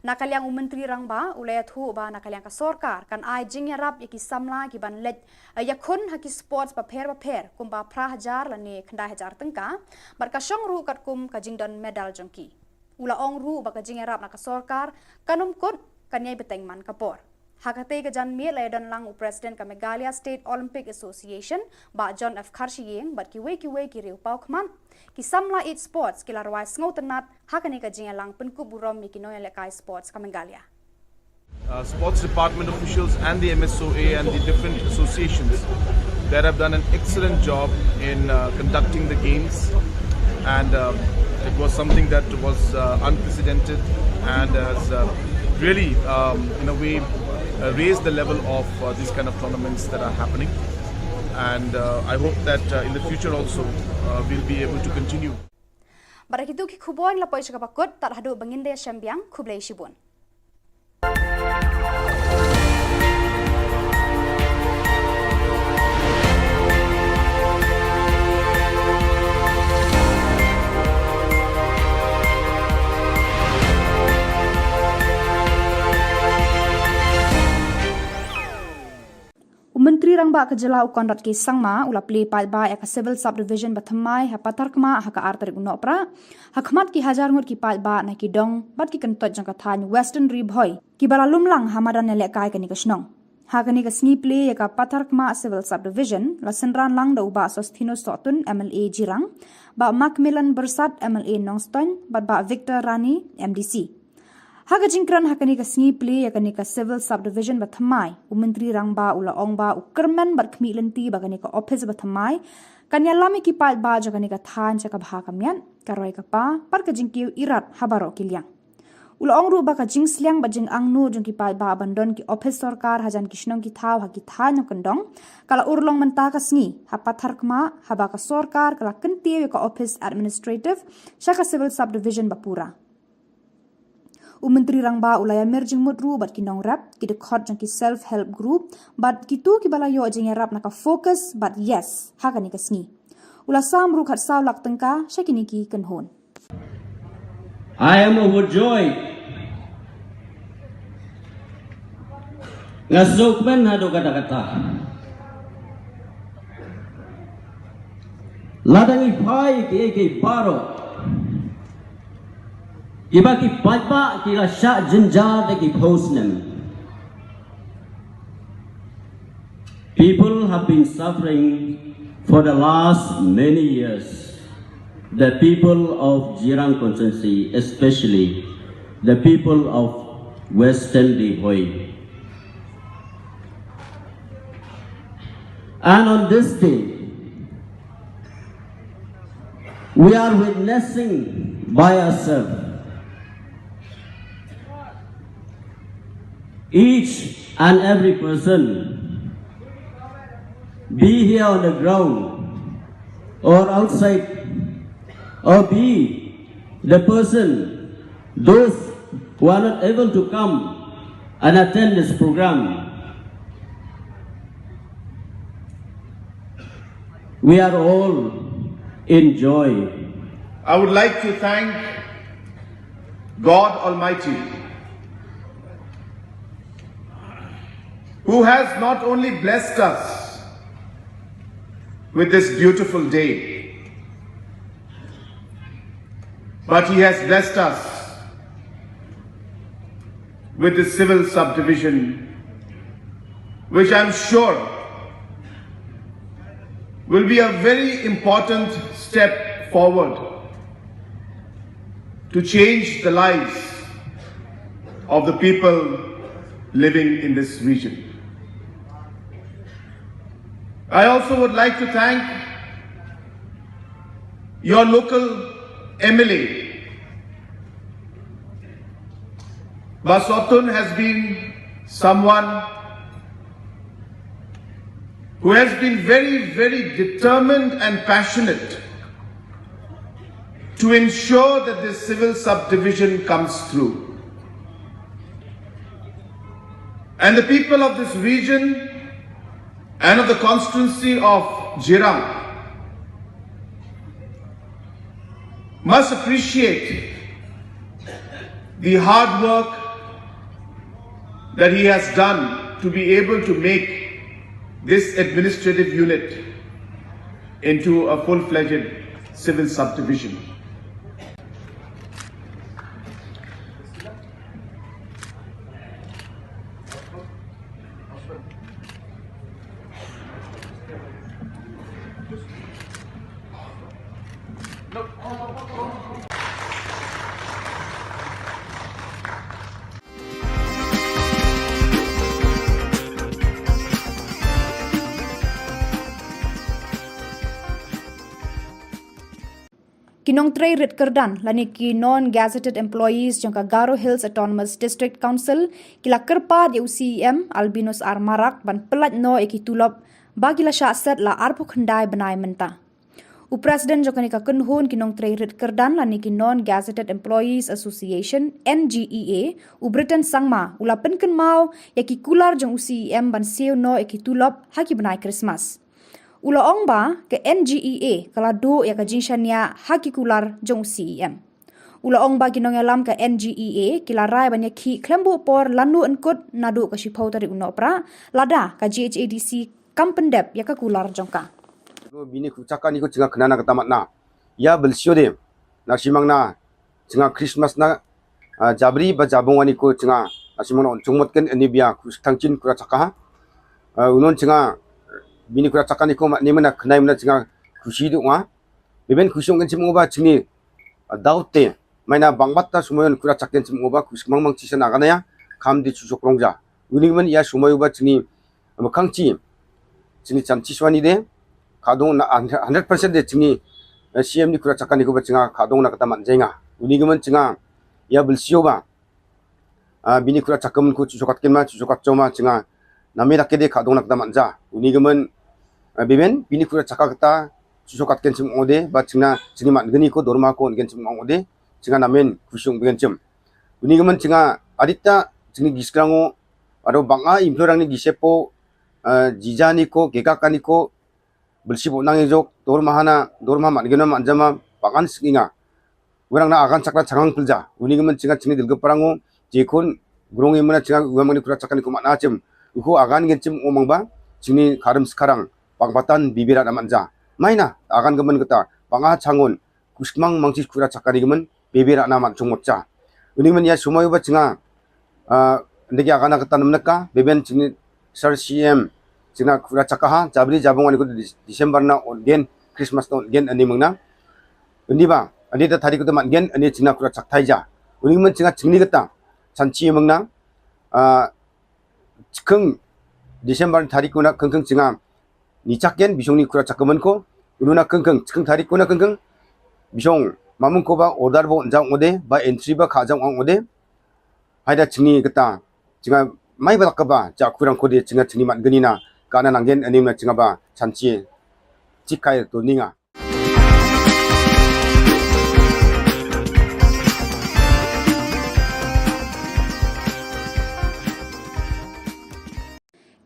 Na ka liang u Myntri Rangbah u la ïathuh ba na ka liang ka sorkar kan ai jingïarap ïa ki samla kiban leit, eh, ïakhun ha ki sports bapher bapher kumba phra hajar lane khyndai hajar tyngka, bad ka shong ruh katkum ka jingdon medal jong ki. U la ong ruh ba ka jingïarap na ka sorkar kan ym kut, kan ïai bteng man ka por. Ha katei ka janmiet la ïadon lang u President ka Meghalaya State Olympic Association, Bah John F Kharshiing, bad kiwei kiwei ki riew paw khmat. Ki samla ïeit sports ki la rwai sngewtynnat ha kane ka jingïalang pynkup burom ïa ki nongïalehkai sports ka Meghalaya. Uh, sports department officials and the M S O A and the different associations that have done an excellent job in, uh, conducting the games, and, um, it was something that was, uh, unprecedented and has, uh, really, um, in a way, uh, raised the level of, uh, these kind of tournaments that are happening. And, uh, I hope that, uh, in the future also, uh, we'll be able to continue. Bad da kitu ki khubor la poi sha kaba kut, tad haduh ba ngin da ïashem biang, khublei shibun. U Myntri Rangbah ka jylla u Conrad K Sangma u la plie paidbah ïa ka Civil Subdivision ba thymmai ha Patharkhmah ha ka ar tarik u Nohprah, ha khmat ki hajar ngut ki paidbah na ki dong bad ki kyntoit jong ka thaiñ Western Ri Bhoi kiba la lum lang ha madan ïalehkai kane ka shnong. Ha kane ka sngi plie ïa ka Patharkhmah Civil Subdivision la synran lang da u Bah Sosthenes Sohtun, M L A Jirang, Bah Macmillan Byrsat, M L A Nongstoiñ, bad Bah Victor Rani, M D C. Ha ka jingkren ha kane ka sngi plie ïa kane ka Civil Subdivision ba thymmai, u Myntri Rangbah u la ong ba u kyrmen bad khmih lynti ba kane ka ophis ba thymmai kan ïalam ïa ki paidbah jong kane ka thaiñ sha ka bha ka miat, ka roi ka par, bad ka jingkiew irat ha baroh ki liang. U la ong ruh ba ka jingsliang bad jingangnud jong ki paidbah ban don ki ophis sorkar hajan ki shnong ki thaw ha ki thaiñ nongkyndong ka la urlong mynta ka sngi ha Patharkhmah, haba ka sorkar ka la kyntiew ïa ka ophis administrative sha ka Civil Subdivision ba pura. U Myntri Rangbah u la ïamir jingmut ruh bad ki nongrep, ki dkhot jong ki self help group, bad kito kiba la ïoh jingïarap na ka FOCUS bad YES ha kane ka sngi. U la sam ruh khatsaw lak tyngka sha kine ki kynhun. I am overjoyed Nga sngewkmen haduh katta katta. Lada ngi phai ki, ki baroh kiba ki paidbah ki la shah jynjar da ki phew snem. People have been suffering for the last many years. The people of Jirang constituency, especially the people of Western Ri Bhoi. And on this day, we are witnessing by ourselves, each and every person, be here on the ground or outside, or be the person, those who are not able to come and attend this program, we are all in joy. I would like to thank God Almighty, who has not only blessed us with this beautiful day, but He has blessed us with this civil subdivision, which I'm sure will be a very important step forward to change the lives of the people living in this region. I also would like to thank your local M L A. Bah Sotun has been someone who has been very, very determined and passionate to ensure that this civil subdivision comes through. And the people of this region and of the constituency of Jirang must appreciate the hard work that he has done to be able to make this administrative unit into a full-fledged civil subdivision. Ki nongtrei rit kyrdan lane ki non-gazetted employees jong ka Garo Hills Autonomous District Council ki la kyrpad ïa u C E M Albinus R Marak ban pyllait noh ïa ki tulop ba ki la shah set la arphew khyndai bnai mynta. U President jong kane ka kynhun ki nongtrei rit kyrdan lane ki Non-Gazetted Employees Association, N G E A, u Britain Sangma, u la pynkynmaw ïa ki kular jong u C E M ban siew noh ïa ki tulop ha ki bnai Krismas. U la ong ba ka N G E A ka la duh ïa ka jingshaniah ha ki kular jong u C E M. U la ong ba ki nongïalam ka N G E A ki la rai ban ïakhih khlem buh por lano yn kut naduh ka shiphew tarik u Nohprah lada ka G H A D C kam pyndep ïa ka kular jong ka. Bini kru chaka ni ko chinga khnana kata matna. Ïa belsio de. Na shimang na chinga Christmas na, ah, Jabri ba Jabung wani ko chinga, na shimang na on chungmot ken ani bia ku thangchin kru chaka ha. Ah, unon chinga bini kru chaka ni ko ma ni mana khnai mana chinga khushi du nga. Beben khushi ong ken chim ngo ba chini, ah, daw te. Maina bang bat ta sumayon kura chak ken chim ngo ba khushi mang mang chisa na ganaya. Kham di chusok rongja. Uni man ïa sumayu ba chini, ah, khang chi. Chini chan chi swani de. Khadong na hundred percent de chini, eh, C M ni kura chaka ni ko ba chinga khadong na kata man jenga. Uni man chinga ïa belsio ba. Ah, bini kura chaka mun ko chusokat ken ma, chusokat choma chinga. Nami dak de khadong na kata man ja. Uni man, ah, bimen, bini kura chaka kata chusokat ken chim ong de, ba chinga, chini man geni ko dorma ko ken chim ong de, chinga namen khushung bigen chim. Uni man chinga, adita, chini giskrango, ado banga implorang ni gisepo, ah, jija ni ko, keka ka ni ko, belsi bo nang ejok, dorma hana, dorma man gena man jama, bangan singinga. Werang na agan chakra changang pelja. Uni man chinga chini dilga parango, jekun, grong imana chinga, uwa mani kura chaka ni ko man achim. Uko agan gen chim umang ba, chini karam sekarang, pang patan bibira na manja. Maina, agan gemen kata, pang a changon, kusmang mangsi kura chakani gemen, bibira na man chungmot cha. Uni men ya sumai ba chinga, ah, ndegi agan kata namnaka, beben chini sar C M, chinga kura chakaha, jabri jabong ani ko Dis-, December na gen, Christmas na gen ani mengna. Uni ba, ani ta tadi ko ta man gen, ani chinga kura chaktai ja. Uni men chinga chingni kata, chanchi mengna, ah, chikeng December tari kuna kengkeng chinga. Ni chak yen bisong ni kura chak kemen ko. Unu na kengkeng, chikeng tari kuna kengkeng. Bisong mamung ko ba order bo nja ngode, ba entry ba kha jang ngode. Haida chingni kata, chinga mai ba lak ba, ja kurang ko de chinga chingni mat geni na, kana nanggen ani na chinga ba, chanchi, chikai to ninga.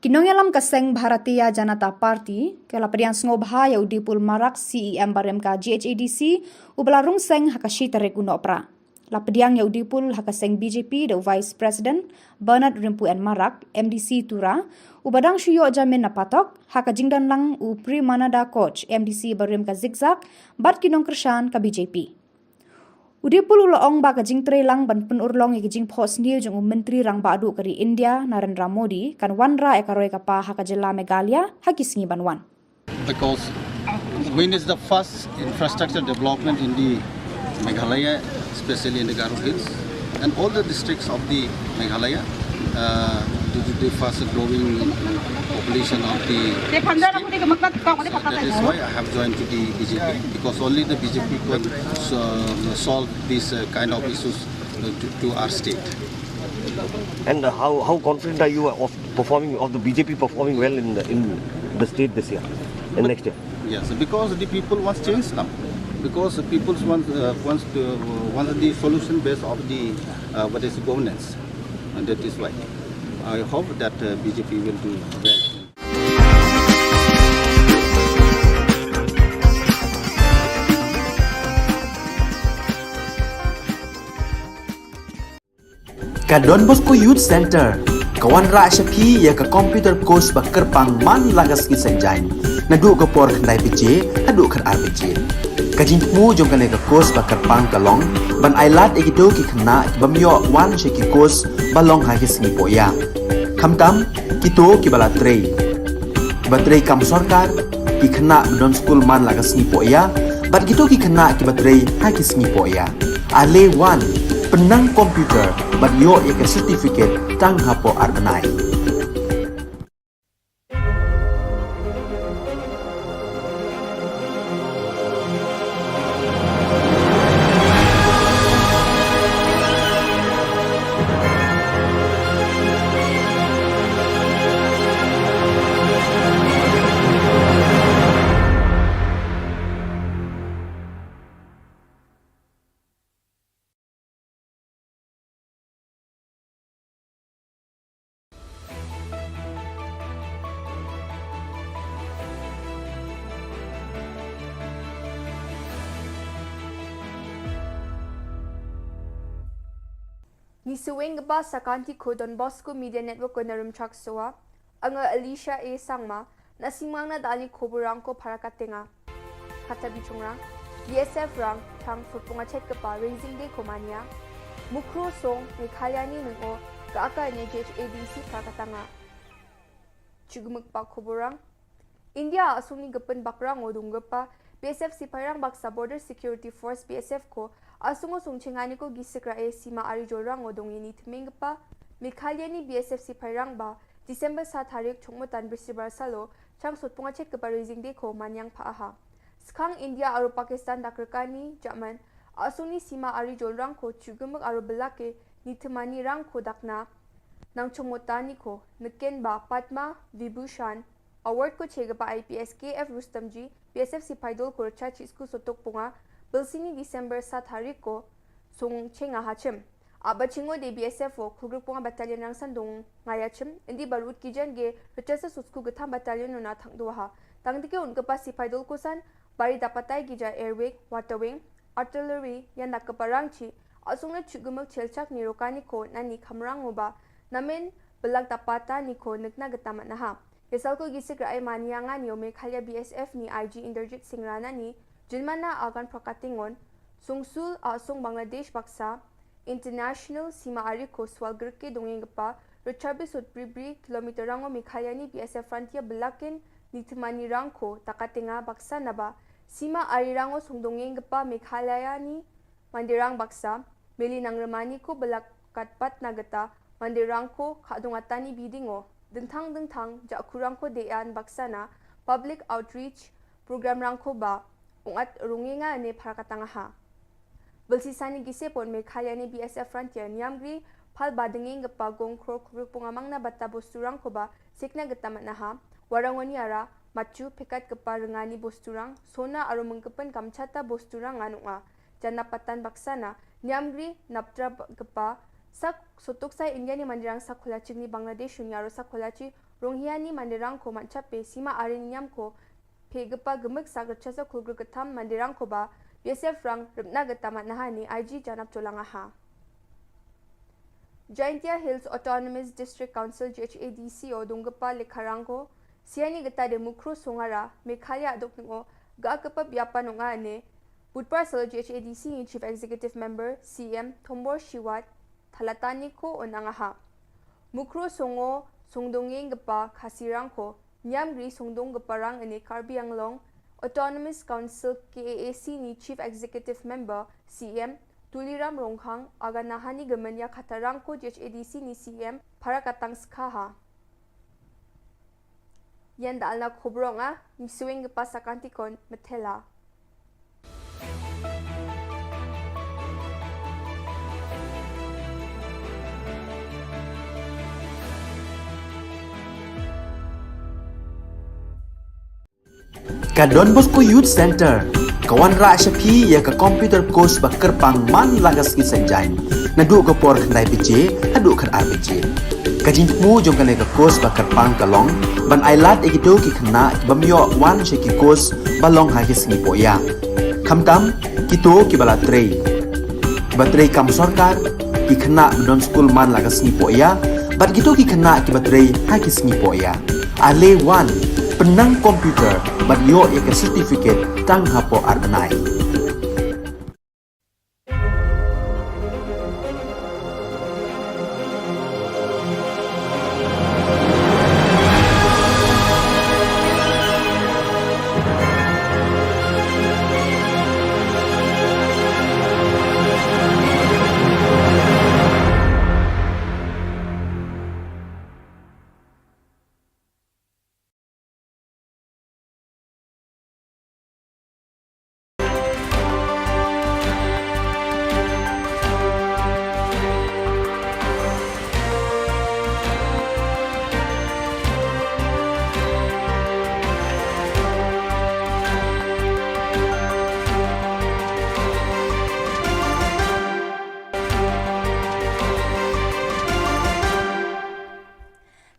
Ki nongïalam ka seng Bharatiya Janata Party, ka la pdiang sngewbha ïa u Dipul Marak C E M barim ka G H A D C, uba la rung seng ha ka shi tarik u Nohprah. La pdiang ïa u Dipul ha ka seng B J P da u Vice President, Bernard Rympu N Marak, M D C Tura, uba dang shu ïoh jamin na patok, ha ka jingdon lang u Premananda Koch, M D C barim ka Zikzak, bad ki nongkyrshan ka B J P. U Dipul u la ong ba ka jingtrei lang ban pynurlong ïa ka jingphohsniew jong u Myntri Rangbah Duh ka ri India, Narendra Modi, kan wanrah ïa ka roi ka par ha ka jylla Meghalaya, ha ki sngi ban wan. Because when is the first infrastructure development in the Meghalaya, especially in the Garo Hills, and all the districts of the Meghalaya, uh, due to the fast growing population of the state. So that is why I have joined to the B J P, because only the B J P can, uh, solve these, uh, kind of issues, uh, to, to our state. And, uh, how, how confident are you of performing, of the B J P performing well in the, in the state this year and next year? Yes, because the people wants change now. Because the people wants, uh, wants to, uh, wants the solution based of the, uh, what is governance, and that is why I hope that, uh, B J P will do well. Ka Don Bosco Youth Centre ka wanrah sha phi ïa ka computer course ba kyrpang man la ka sngi Saitjaiñ, naduh ka por khyndai baje haduh khatar baje. Ka jingthmu jong kane ka course ba kyrpang ka long ban ailad ïa kito ki khynnah ki bym ïoh wan sha ki course ba long ha ki sngi pohïa. Khamtam kito kiba la trei, kiba trei kam sorkar, ki khynnah ba don skul man la ka sngi pohïa, bad kito ki khynnah kiba trei ha ki sngi pohïa. Ale wan, pynnang computer bad ïoh ïa ka certificate tang hapoh ar bnai. Ngi sngewbha ba sa kan ki khubor Don Bosco Media Network ko na Rumchak Sowa. Nga Alicia A Sangma, na sngewbha na dali khubor rang ko para ka tenga. Kata bichung rang, B S F rang, tang phut pung achet kapa raising day ko mania. Mukro song, Meghalaya ni nung o, ka aka ne G H A D C para ka tanga. Chugmuk pa khubor rang. India asung ni gepun bakrang o dung gepa, B S F sipai rang baksa Border Security Force B S F ko, asung o sung chengani ko gisikra e sima ari jol rang o dung ini temeng gepa, Meghalaya ni B S F sipai rang ba, December sa tarik chungmutan bisibar salo, chang sot pung achet kapa raising day ko manyang pa aha. Skhang India aro Pakistan dak rekani, German, asung ni sima ari jol rang ko chugmuk aro belake, ni temani rang ko dakna, nang chungmutani ko, neken ba Padma Vibhushan, Award ko che kapa I P S K F Rustomji, B S F sipai dol ko rcha chi sku sotok punga, belsini December sa tarik ko, sung chenga hachim. Aba chingo de B S F o, kugruk punga battalion rang sandung ngaya chim, indi barut kijan ge, rcha sa sutku getham battalion nuna thang dua ha. Tang dike un kapa sipai dol ko san, bari dapatai gija air wing, water wing, artillery, yan dak kapa rang chi, asung na chugumuk chelchak ni rokani ko, nani kamrang uba, namen, Belak Tapata ni ko nukna geta matnaha. Yasal ko gisik rai mania ngani o Meghalaya B S F ni I G Inderjit Singh Rana ni, Jinmana Agan Prakatingon, Sungsul Asung Bangladesh baksa, International Sima Ari ko Swal Gerke dongeng gepa, Richard Bisut Bribri kilometer rango Meghalaya ni B S F Frontier belakin ni temani rangko takatenga baksa naba, Sima Ari rango sungdongeng gepa Meghalaya ni Mandirang baksa, meli nang remani ko belak katpat na geta, mandirang ko khadong atani bidingo, dengthang dengthang, jakurang ko dean baksa na, public outreach, program rang ko ba, ungat runginga ne parakatang aha. Belsisani gise pon Meghalaya ni B S F Frontier niamgri, pal badenging gepa gong krok kruk pungamang na bata bosturang ko ba, sikna geta matnaha, warangoni ara, machu pekat gepa rengani bosturang, sona aru mengkepen kamchata bosturang nganunga. Jana patan baksana, niamgri, naptra ba-, gepa, sak sotok sai India ni mandirang sak kholachi ni Bangladesh ni aro sak kholachi, Rohingya ni mandirang ko manchape, Sima Ari niam ko, pe gepa gemek sak rechasa kulgru ketam mandirang ko ba, B S F rang, repna geta matnaha ni, I G janap cholang aha. Jaintia Hills Autonomous District Council, G H A D C o donggepa lekharang ko, siani geta de Mukro Songara, Meghalaya adok ningo, ga kepa biapa nonga ne, Budpar salo G H A D C ni Chief Executive Member, C M, Thombor Shiwat, thalatani ko onang aha. Mukro Songo, songdongeng gepa khasirang ko, niamgri songdong geparang ene Karbi Anglong, Autonomous Council K A A C ni Chief Executive Member, C M, Tuliram Ronghang, aga nahani gemenya khatarang ko G H A D C ni C M, parakatang skha ha. Yan da alna khobrong a, ni swing gepa sakantikon, methela. Ka Don Bosco Youth Center, ka wanrah sha phi ïa ka computer course ba kyrpang man la ka sngi Saitjaiñ. Naduh ka por khyndai baje, haduh khatar baje. Ka jingthmu jong kane ka course ba kyrpang ka long, ban ailad ïa kito ki khynnah, ki bym ïoh wan sha ki course, ba long ha ki sngi pohïa. Khamtam, kito ki ba la trei. Ba trei kam sorkar, ki khynnah ba don skul man la ka sngi pohïa, bad kito ki khynnah ki ba trei ha ki sngi pohïa. Ale wan, pynnang computer, bad ïoh ïa ka certificate tang hapoh ar bnai.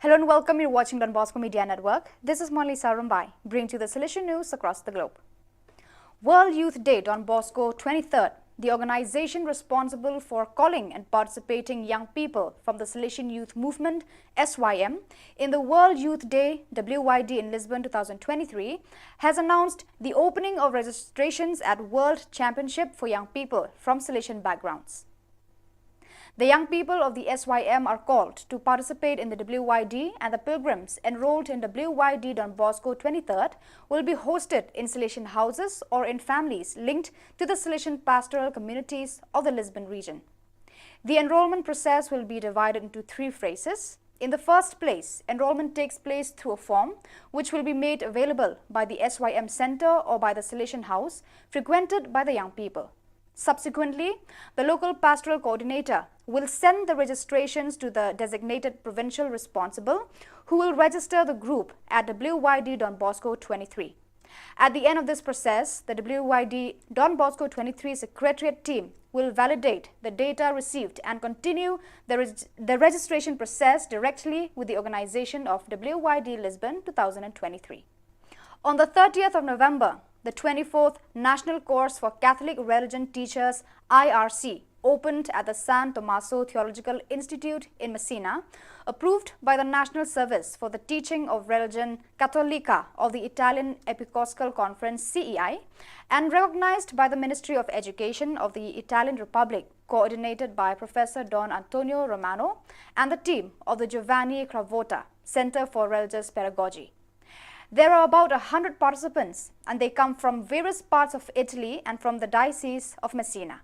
Hello and welcome. You're watching Don Bosco Media Network. This is Monalisa Rumbai, bringing to you the Salesian news across the globe. World Youth Day Don Bosco twenty-third, the organization responsible for calling and participating young people from the Salesian Youth Movement, S Y M, in the World Youth Day, W Y D, in Lisbon two thousand twenty-three, has announced the opening of registrations at World Championship for Young People from Salesian Backgrounds. The young people of the S Y M are called to participate in the W Y D, and the pilgrims enrolled in W Y D Don Bosco twenty-third will be hosted in Salesian houses or in families linked to the Salesian pastoral communities of the Lisbon region. The enrollment process will be divided into three phases. In the first place, enrollment takes place through a form which will be made available by the S Y M center or by the Salesian house frequented by the young people. Subsequently, the local pastoral coordinator will send the registrations to the designated provincial responsible, who will register the group at W Y D Don Bosco twenty-three. At the end of this process, the W Y D Don Bosco twenty-three secretariat team will validate the data received and continue the reg-, the registration process directly with the organization of W Y D Lisbon two thousand twenty-three. On the thirtieth of November, the twenty-fourth National Course for Catholic Religion Teachers, I R C, opened at the San Tommaso Theological Institute in Messina, approved by the National Service for the Teaching of Religion Cattolica of the Italian Episcopal Conference, C E I, and recognized by the Ministry of Education of the Italian Republic, coordinated by Professor Don Antonio Romano and the team of the Giovanni Cravotta Center for Religious Pedagogy. There are about a hundred participants, and they come from various parts of Italy and from the Diocese of Messina.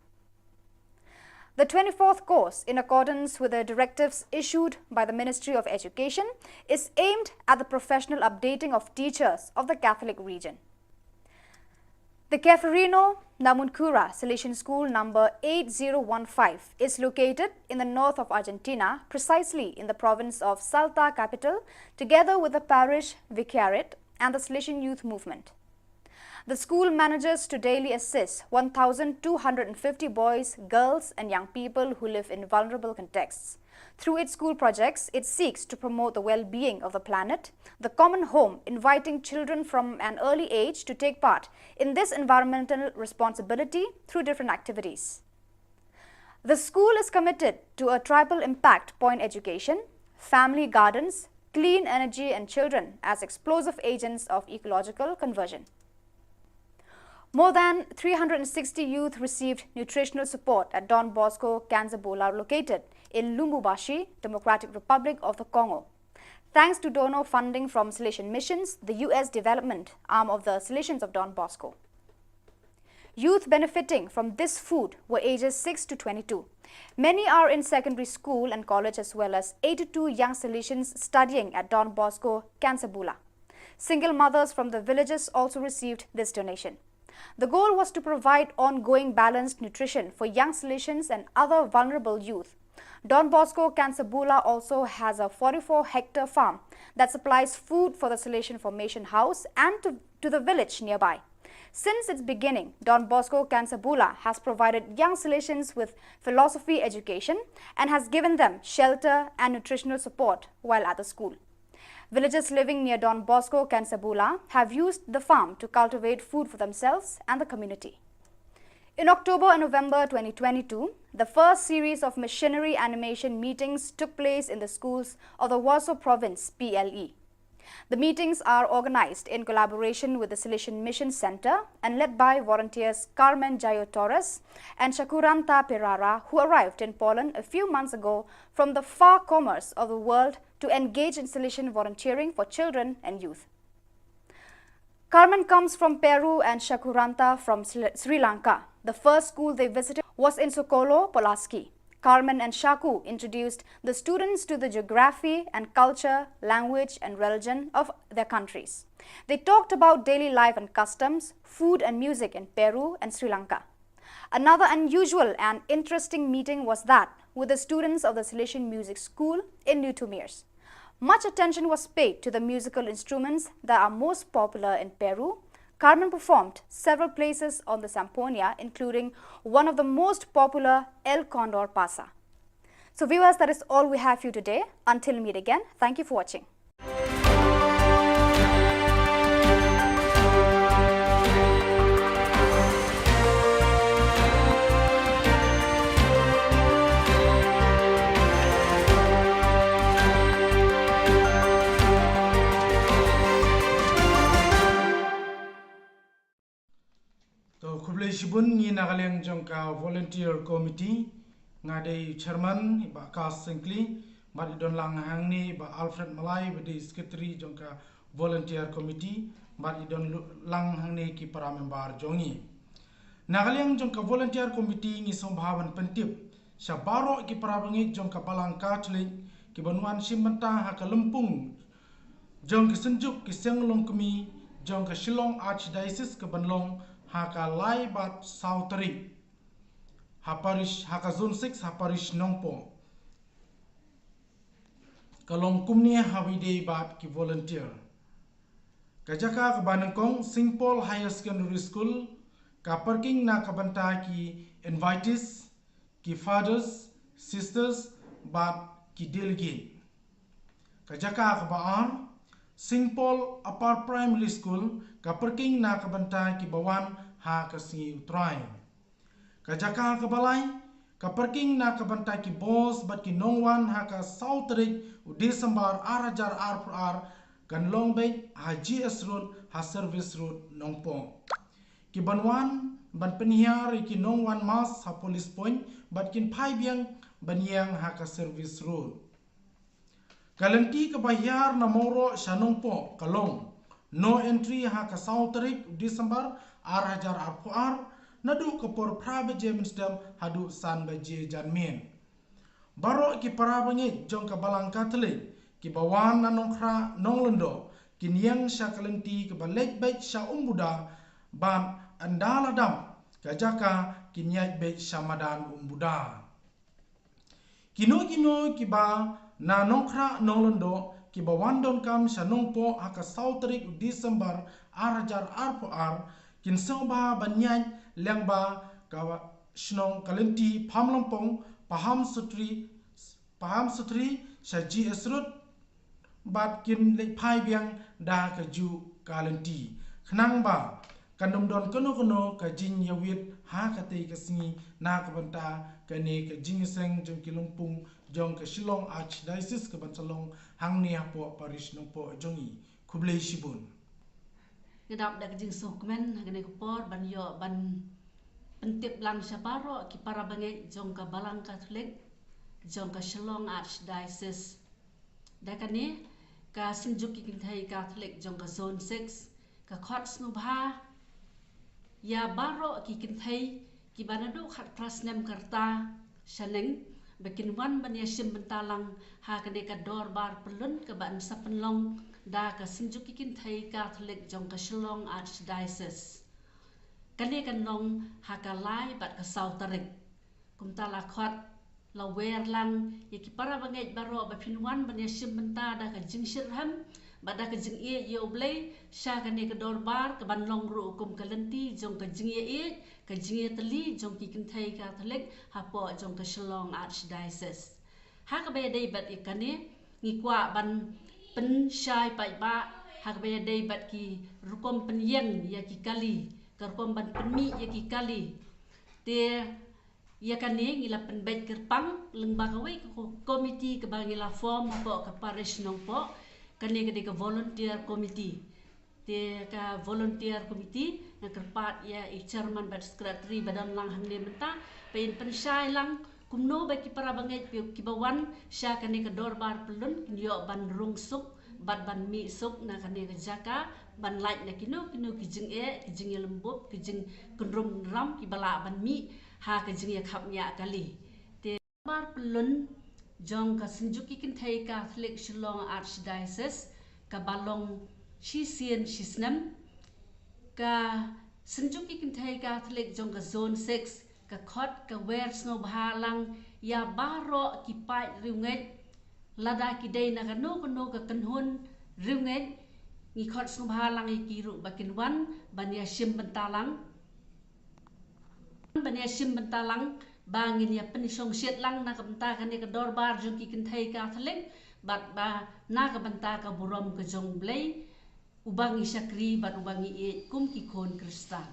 The twenty-fourth course, in accordance with the directives issued by the Ministry of Education, is aimed at the professional updating of teachers of the Catholic region. The Ceferino Namuncurá Salesian School number eight zero one five is located in the north of Argentina, precisely in the province of Salta Capital, together with the parish vicariate and the Salesian Youth Movement. The school manages to daily assist one thousand two hundred fifty boys, girls, and young people who live in vulnerable contexts. Through its school projects, it seeks to promote the well-being of the planet, the common home, inviting children from an early age to take part in this environmental responsibility through different activities. The school is committed to a triple impact point education, family gardens, clean energy, and children as explosive agents of ecological conversion. More than three hundred sixty youth received nutritional support at Don Bosco Kansabola, located in Lubumbashi, Democratic Republic of the Congo, thanks to donor funding from Salesian Missions, the U S development arm of the Salesians of Don Bosco. Youth benefiting from this food were ages six to twenty-two. Many are in secondary school and college, as well as eighty-two young Salesians studying at Don Bosco Kansabola. Single mothers from the villages also received this donation. The goal was to provide ongoing balanced nutrition for young Salesians and other vulnerable youth. Don Bosco Kansabola also has a forty-four hectare farm that supplies food for the Salesian Formation House and to, to the village nearby. Since its beginning, Don Bosco Kansabola has provided young Salesians with philosophy education and has given them shelter and nutritional support while at the school. Villagers living near Don Bosco Kansabola have used the farm to cultivate food for themselves and the community. In October and November twenty twenty-two, the first series of missionary animation meetings took place in the schools of the Waso Province, P L E. The meetings are organized in collaboration with the Salesian Mission Center and led by volunteers Carmen Jayo Torres and Shakuranta Perara, who arrived in Poland a few months ago from the far corners of the world to engage in Salesian volunteering for children and youth. Carmen comes from Peru and Shakuranta from Sri Sri Lanka. The first school they visited was in Sokolo, Pulaski. Carmen and Shaku introduced the students to the geography and culture, language and religion of their countries. They talked about daily life and customs, food and music in Peru and Sri Lanka. Another unusual and interesting meeting was that with the students of the Salesian Music School in Newtomiers. Much attention was paid to the musical instruments that are most popular in Peru. Carmen performed several places on the zampoña, including one of the most popular, El Condor Pasa. So viewers, that is all we have for you today. Until we meet again, thank you for watching. To, khublei shibun, ngi na ka liang jong ka volunteer committee, nga dei chairman, i Bah Kas Syngkli, bad i don lang hangne i Bah Alfred Malai, ba dei secretary jong ka volunteer committee, bad i don lu-, lang hangne ki para member jong ngi. Na ka liang jong ka volunteer committee ngi sngewbha ban pyntip sha baroh ki para bangeit jong ka Balang Katholik ki ban wan shim bynta ha ka lympung jong ki synjuk ki seng longkmie jong ka Shillong Archdiocese ka ban long ha ka lai bad saw tarik ha parish, ha ka Zone six, ha parish Nongpoh. Ka long kumne ha wei dei bad ki volunteer. Ka jaka kaba nyngkong, Saint Paul Higher Secondary School, ka parking na ka bynta ki invitees, ki fathers, sisters, bad ki delegate. Ka jaka kaba ar, Saint Paul Upper Primary School, ka parking na ka bynta kiba wan ha ka sngi U Trai. Ka jaka kaba lai, Ka parking na ka bynta ki bos bad ki nongwan ha ka saw tarik u Disembar ar hajar arphew ar kan long beit ha G S Road ha Service Road Nongpoh. Ki ban wan ban pynhiar ïa ki nongwan mask ha Police Point bad kin phai biang ban ïeng ha ka Service Road. Ka lynti kaba hiar na Mawroh sha Nongpoh ka long no entry ha ka saw tarik Disembar ar hajar arphew ar, naduh ka por phra baje mynstep haduh san baje janmiet. Baroh ki para bangeit jong ka Balang Katholik kiba wan na Nongkhrah Nonglyngdoh kin ïeng sha ka lynti kaba leit beit sha Umbuda bad ynda la dap ka jaka kin ïaid beit sha madan Umbuda. Kino kino kiba na Nongkhrah Nonglyngdoh kiba wan donkam sha Nongpoh ha ka saw tarik u Disembar ar hajar arphew ar kin sngewbha ban ïaid lyngba ka shnong ka lynti Phamlympong, Paham Sutri, Paham Sutri sha G S Road bad kin leit phai biang da kajuh ka lynti. Khnang ba kan ym don kano kano ka jingïawit ha katei ka sngi na ka bynta kane ka jingïaseng jong ki lympung jong ka Shillong Archdiocese ka ban sa long hangne hapoh Parish Nongpoh jong ngi. Khublei shibun. Nga dap da ka jingsngewkmen ha kane ka por ban ïoh ban pyntip lang sha baroh ki para bangeit jong ka Balang Katholik jong ka Shillong Archdiocese. Da kane ka Synjuk ki Kynthei Katholik jong ka Zone six ka khot sngewbha ïa baroh ki kynthei kiba naduh khatphra snem ka rta shaneng ba kin wan ban ïashim bynta lang ha kane ka dorbar pyllun kaba yn sa pynlong da ka Synjuk ki Kynthei Katholik jong ka Shillong Archdiocese. Kane kan long ha ka lai bad ka saw tarik. Kumta la khot la wer lang ïa ki para bangeit baroh ba phin wan ban ïashim bynta da ka jingshitrhem bad da ka jingïeit ïa U Blei sha kane ka dorbar ka ban long ruh kum ka lynti jong ka jingïeit, ka jingïatylli jong ki kynthei Katholik hapoh jong ka Shillong Archdiocese. Ha kaba ïadei bad ïa kane ngi kwah ban pynshai paidbah ha kaba ïadei bad ki rukom pynïeng ïa ki kali, ka rukom ban pynmih ïa ki kali. Te ïa kane ngi la pynbeit kyrpang lyngba kawei ka ko-, komiti kaba ngi la form hapoh ka Parish Nongpoh, kane ka dei ka volunteer committee. Te ka volunteer committee nga kyrpad ïa i chairman bad secretary ba don lang hangne mynta ba in pynshai lang kumno ba ki para bangeit kiba wan sha kane ka dorbar pyllun kin ïoh ban rung suk bad ban mih suk na kane ka jaka ban lait na kino kino ki jingeh, ki jingïalymbup, ki jingkynrum kynram kiba lah ban mih ha ka jingïakhapngiah kali. Te dorbar pyllun jong ka Synjuk ki Kynthei Katholik Shillong Archdiocese kaba long shisien shisnem, ka Synjuk ki Kynthei Katholik jong ka Zone six ka khot ka wer sngewbha lang ïa baroh ki paid riewngeit, lada ki dei na kano kano ka kynhun riewngeit, ngi khot sngewbha lang ïa ki ruh ba kin wan ban ïashim bynta lang. Ban ïashim bynta lang ba ngin ïa pynshongshit lang na ka bynta kane ka dorbar jong ki kynthei Katholik bad ba na ka bynta ka burom ka jong U Blei uba ngi shakri bad uba ngi ïeit kum ki khun Khristan.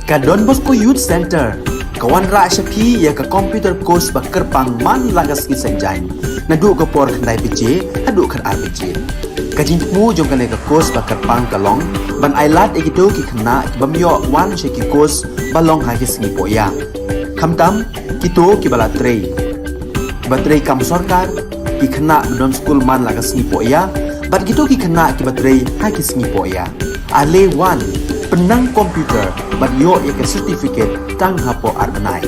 Ka Don Bosco Youth Center ka wanrah sha phi ïa ka computer course ba kyrpang man la ka sngi Saitjaiñ naduh ka por khyndai baje haduh khatar baje. Ka jingthmu jong kane ka course ba kyrpang ka long ban ailad ïa kito ki khynnah ki bym ïoh wan sha ki course ba long ha ki sngi pohïa. Khamtam kito kiba la trei, kiba trei kam sorkar, ki khynnah ba don skul man la ka sngi pohïa bad kito ki khynnah kiba trei ha ki sngi pohïa. Ale wan, pynnang computer bad ïoh ïa ka certificate tang hapoh ar bnai.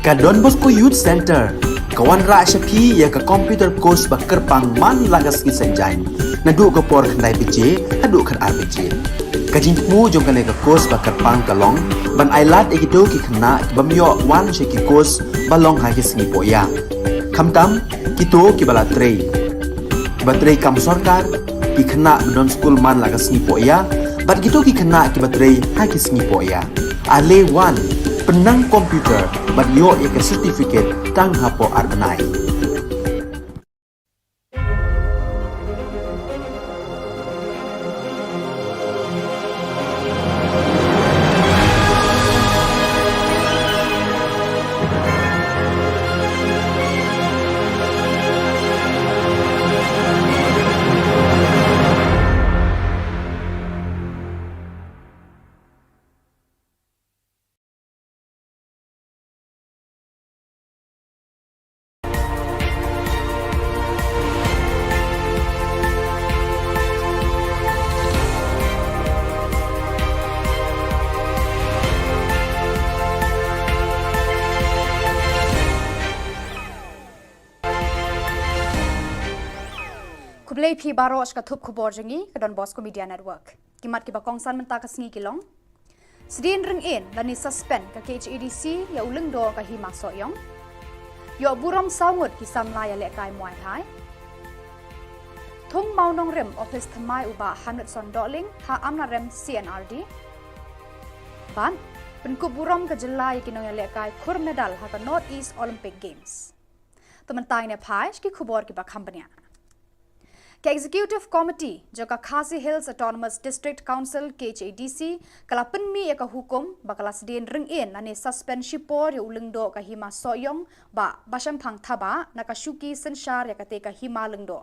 Ka Don Bosco Youth Centre ka wanrah sha phi ïa ka computer course ba kyrpang man la ka sngi Saitjaiñ, naduh ka por khyndai baje haduh khatar baje. Ka jingthmu jong kane ka course ba kyrpang ka long ban ailad ïa kito ki khynnah ki bym ïoh wan sha ki course ba long ha ki sngi pohïa, khamtam kito kiba la trei, kiba trei kam sorkar, ki khynnah ba don skul man la ka sngi pohïa, bad kito ki khynnah kiba trei ha ki sngi pohïa. Ale wan, pynnang computer bad ïoh ïa ka certificate tang hapoh ar bnai. Khublei phi baroh sha ka thup khubor jong ngi ka Don Bosco Media Network. Ki mat kiba kongsan mynta ka sngi ki long: Sdien ring-ïen lane suspend ka K H A D C ïa u lyngdoh ka Hima Sohiong. Ïoh burom saw ngut ki samla ïalehkai Muay Thai. Thung mawnongrim ophis thymmai u Bah Hamletson Dohling ha Amlarem C N R D. Bad pynkup burom ka jylla ïa ki nongïalehkai khur medal ha ka North East Olympic Games. To mynta ngin ïa phai sha ki khubor kiba kham bniah. Ka Executive Committee jong ka Khasi Hills Autonomous District Council, K H A D C, ka la pynmih ïa ka hukum ba ka la sdien ring-ïen lane suspend shipor ïa u lyngdoh ka Hima Sohiong, Bah Bashemphang Thabah, na ka shuki synshar ïa kata ka hima lyngdoh.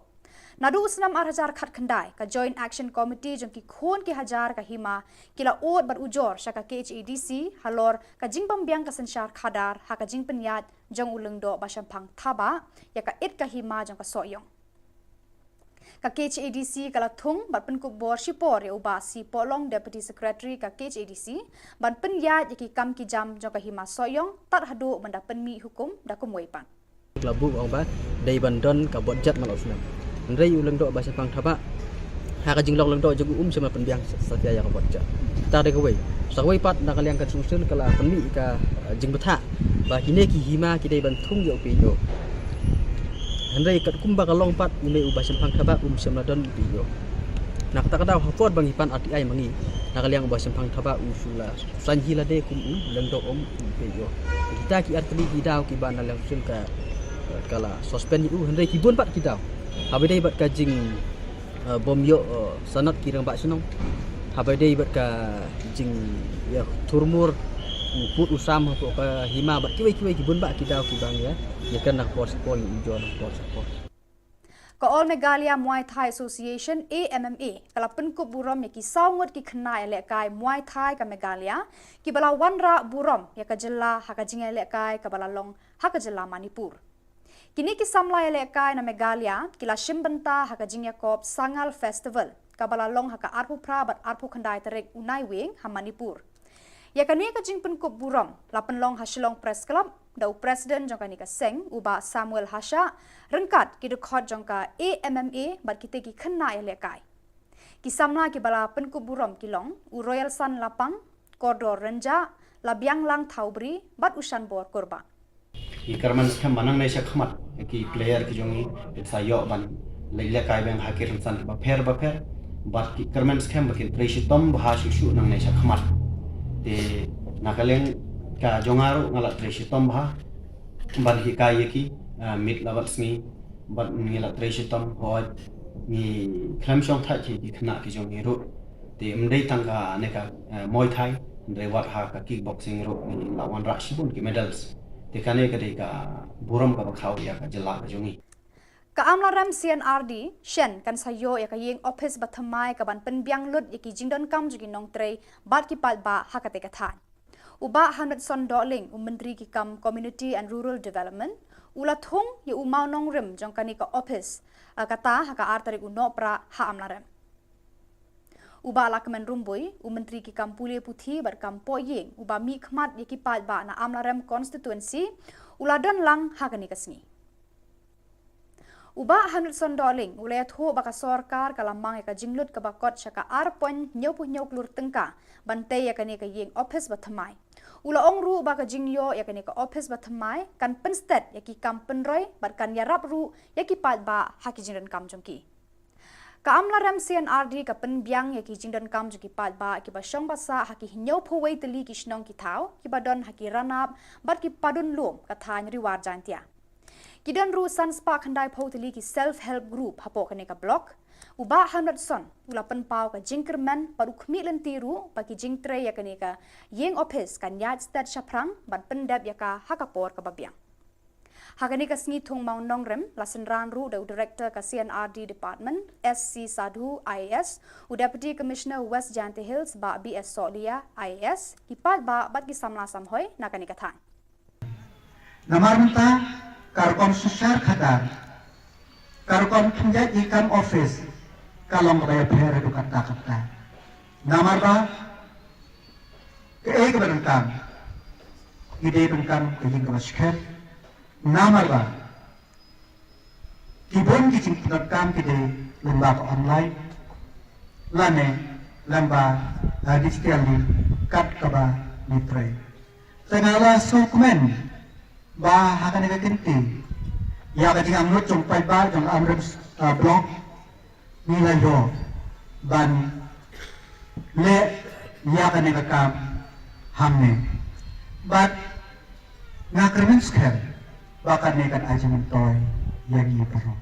Naduh u snem ar hajar khatkhyndai, ka Joint Action Committee jong ki khun ki hajar ka hima ki la ud bad ujor sha ka K H A D C halor ka jingbym biang ka synshar khadar ha ka jingpynïaid jong u lyngdoh Bashemphang Thabah ïa ka it ka hima jong ka Sohiong. Ka K H A D C ka la thung bad pynkup bor shipor ïa u Bah C Pohlong, Deputy Secretary ka K H A D C, ban pynïaid ïa ki kam ki jam jong ka Hima Sohiong tad haduh ban da pynmih hukum da kumwei pat. Ka la buh ong ba dei ban don ka budget man la u snem. Hynrei u lyngdoh Bashemphang Thabah, ha ka jinglong lyngdoh jong u, um shym la pynbiang sa, satia ïa ka budget. Te da kawei. Sa kawei pat, na ka liang ka Constitution ka la pynmih ka, eh, jingbthah ba kine ki hima ki dei ban thung ïa u P H E. Hynrei katkum ba ka long pat, une u Bashemphang Thabah um shym la don u P H E. Na kata ka daw, ha por ba ngi pan R T I ma ngi, na ka liang u Bashemphang Thabah u shu la saiñ hi lade kum u lyngdoh, um u P H E. Kita ki artylli ki daw kiba na liang Constitution ka, ka la suspend ïa u, hynrei ki bun pat ki daw. Haba dei bad ka jing, eh, bym ïoh, eh, sanad ki rangbah shnong. Haba dei bad ka jingïathurmur u pud u sam hapoh ka hima bad kiwei kiwei ki bun bah ki daw kiba ngi ïa, ïa kren na ka por sha ka por, ïa ujor na ka por sha ka por. Ka All Meghalaya Muay Thai Association, A M M A, ka la pynkup burom ïa ki saw ngut ki khynnah ïalehkai Muay Thai ka Meghalaya kiba la wanrah burom ïa ka jylla ha ka jingïalehkai kaba la long ha ka jylla Manipur. Kine ki samla ïalehkai na Meghalaya ki la shim bynta ha ka jingïakob Sangal Festival kaba la long ha ka arphew phra bad arphew khyndai tarik u Naiwieng ha Manipur. Ïa kane ka jingpynkup burom la pynlong ha Shillong Press Club da u President jong kane ka seng, u Bah Samuel Hashah, ryngkat ki dkhot jong ka A M M A bad kita ki khynnah ïalehkai. Ki samla kiba la pynkup burom ki long u Royalson Lapang, Kordor Rynjah, Labianglang Thawbri bad u Shanbor Kurbah. Ngi kyrmen skhem ba nangne shakhmat ki player ki jong ngi kin sa ïoh ban leit lehkai biang ha ki rynsan bapher bapher. Bad ngi kyrmen skhem ba kin trei shitom bha shuh shuh nangne shakhmat. Te na ka liang ka jong nga ruh nga la trei shitom bha ban hikai ïa ki, ah, miet la bad sngi. Bad ngi la trei shitom, hooid, ngi khlem shongthait ïa ki khynnah ki jong ngi ruh. Te ym dei tang kane ka, eh, Muay Thai, hynrei wat ha ka kickboxing ruh ngi la wanrah shibun ki medals. Te kane ka dei ka burom kaba khaw ïa ka jylla ka jong ngi. Ka Amlarem C N R D shen kan sa ïoh ïa ka ïing ophis bathymmai kaban pynbiang lut ïa ki jingdonkam jong ki nongtrei bad ki paidbah ha kata ka thaiñ. U Bah Hamletson Dohling, u Myntri ki kam Community and Rural Development, u la thung ïa u mawnongrim jong kane ka ophis, ah, kata ha ka ar tarik u Nohprah ha Amlarem. U Bah Lahkmen Rymbui, u Myntri ki kam pule puthi bad kam poh ïing, uba mih khmat ïa ki paidbah na Amlarem Constituency, u la don lang ha kane ka sngi. U Bah Henderson Dohling u la ïathuh ba ka sorkar ka la mang ïa ka jinglut kaba kot sha ka ar point hynñiew phew hynñiew klur tyngka ban tei ïa kane ka ïing ophis ba thymmai. U la ong ruh ba ka jingïoh ïa kane ka ophis ba thymmai kan pynsted ïa ki kam pynroi bad kan ïarap ruh ïa ki paidbah ha ki jingdonkam jong ki. Ka Amlarem C and R D ka pynbiang ïa ki jingdonkam jong ki paidbah kiba shong ba sah ha ki hynñiew phew wei tylli ki shnong ki thaw kiba don ha ki ranab bad ki padun lum ka thaiñ Ri War Jaintia. Ki don ruh san spah khyndai phew tylli ki self help group hapoh kane ka block. U Bah Henderson u la pynpaw ka jingkyrmen bad u khmih lynti ruh ba ki jingtrei ïa kane ka ïing ophis kan ïaid sted shaphrang ban pyndep ïa ka ha ka por kaba biang. Ha kane ka sngi thung mawnongrim la synran ruh da u Director ka C and R D Department, S C Sadhu I A S, u Deputy Commissioner West Jaintia Hills, Bah B S Sohliya I A S, ki paidbah bad ki samla samhoi na kane ka thaiñ. Namar mynta ka rukom synshar khadar, ka rukom pynïaid kam office ka long kaba ïapher haduh katta katta. Namar ba kaei kaba donkam, ki dei donkam ka ïing kaba skhem. Namar ba ki bun ki jingpyndonkam ki dei lyngba ka online lane lyngba, uh, digital link kat kaba ngi trei. Te nga la sngewkmen ba ha kane ka kynti ïa ka jingangnud jong paidbah jong Amlarem, uh, block ngi la ïoh ban leh ïa kane ka kam hangne. Bad nga kyrmen skhem ba kane kan ai jingmyntoi ïa ngi baroh.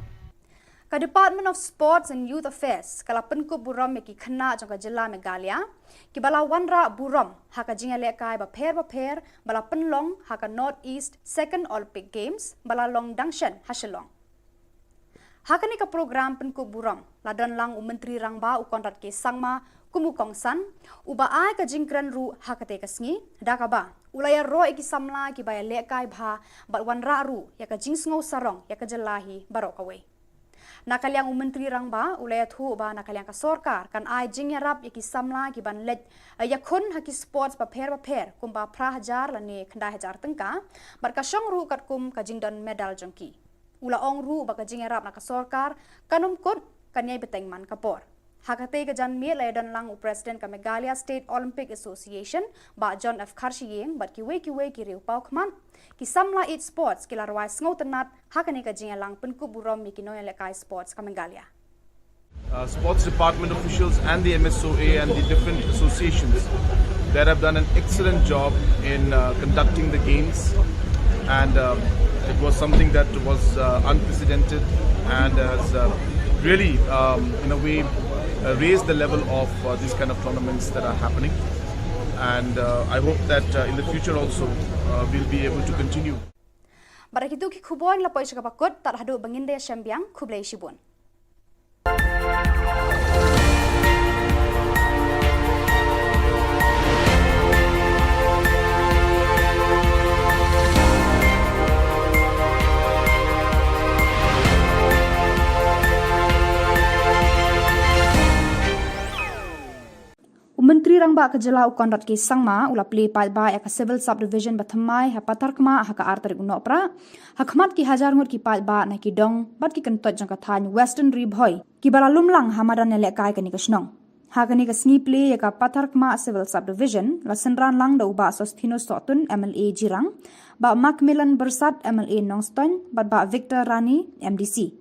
Ka Department of Sports and Youth Affairs ka la pynkup burom ïa ki khynnah jong ka jylla Meghalaya kiba la wanrah burom ha ka jingïalehkai bapher bapher ba la pynlong ha ka North East Second Olympic Games ba la long dang shen ha Shillong. Ha kane ka program pynkup burom la don lang u Myntri Rangbah u Conrad K Sangma kum u kongsan, uba ai ka jingkren ruh ha katei ka sngi, da kaba u la ïaroh ïa ki samla kiba ïalehkai bha bad wanrah ruh ïa ka jingsngew sarong ïa ka jylla hi baroh kawei. Na ka liang u Myntri Rangbah u la ïathuh ba na ka liang ka sorkar kan ai jingïarap ïa ki samla kiban leit, eh, ïakhun ha ki sports bapher bapher kumba phra hajar lane khyndai hajar tyngka, bad ka shong ruh katkum ka jingdon medal jong ki. U la ong ruh ba ka jingïarap na ka sorkar kan ym kut, kan ïai bteng man ka por. Ha katei ka janmiet la ïadon lang u President ka Meghalaya State Olympic Association, Bah John F Kharshiing, bad kiwei kiwei ki riew paw khmat. Ki samla ïeit sports ki la rwai sngewtynnat ha kane ka jingïalang pynkup burom ïa ki nongïalehkai sports ka Meghalaya. Uh, sports department officials and the M S O A and the different associations that have done an excellent job in, uh, conducting the games, and, um, it was something that was, uh, unprecedented and has, uh, really, um, in a way, uh, raised the level of, uh, these kind of tournaments that are happening. And, uh, I hope that, uh, in the future also, uh, we'll be able to continue. Bad da kitu ki khubor ngi la poi sha kaba kut, tad haduh ba ngin da ïashem biang, khublei shibun. U Myntri Rangbah ka jylla u Conrad K Sangma u la plie paidbah ïa ka Civil Subdivision ba thymmai ha Patharkhmah ha ka ar tarik u Nohprah, ha khmat ki hajar ngut ki paidbah na ki dong bad ki kyntoit jong ka thaiñ Western Ri Bhoi kiba la lum lang ha madan ïalehkai kane ka shnong. Ha kane ka sngi plie ïa ka Patharkhmah Civil Subdivision la synran lang da u Bah Sosthenes Sohtun, M L A Jirang, Bah Macmillan Byrsat, M L A Nongstoiñ, bad Bah Victor Rani, M D C.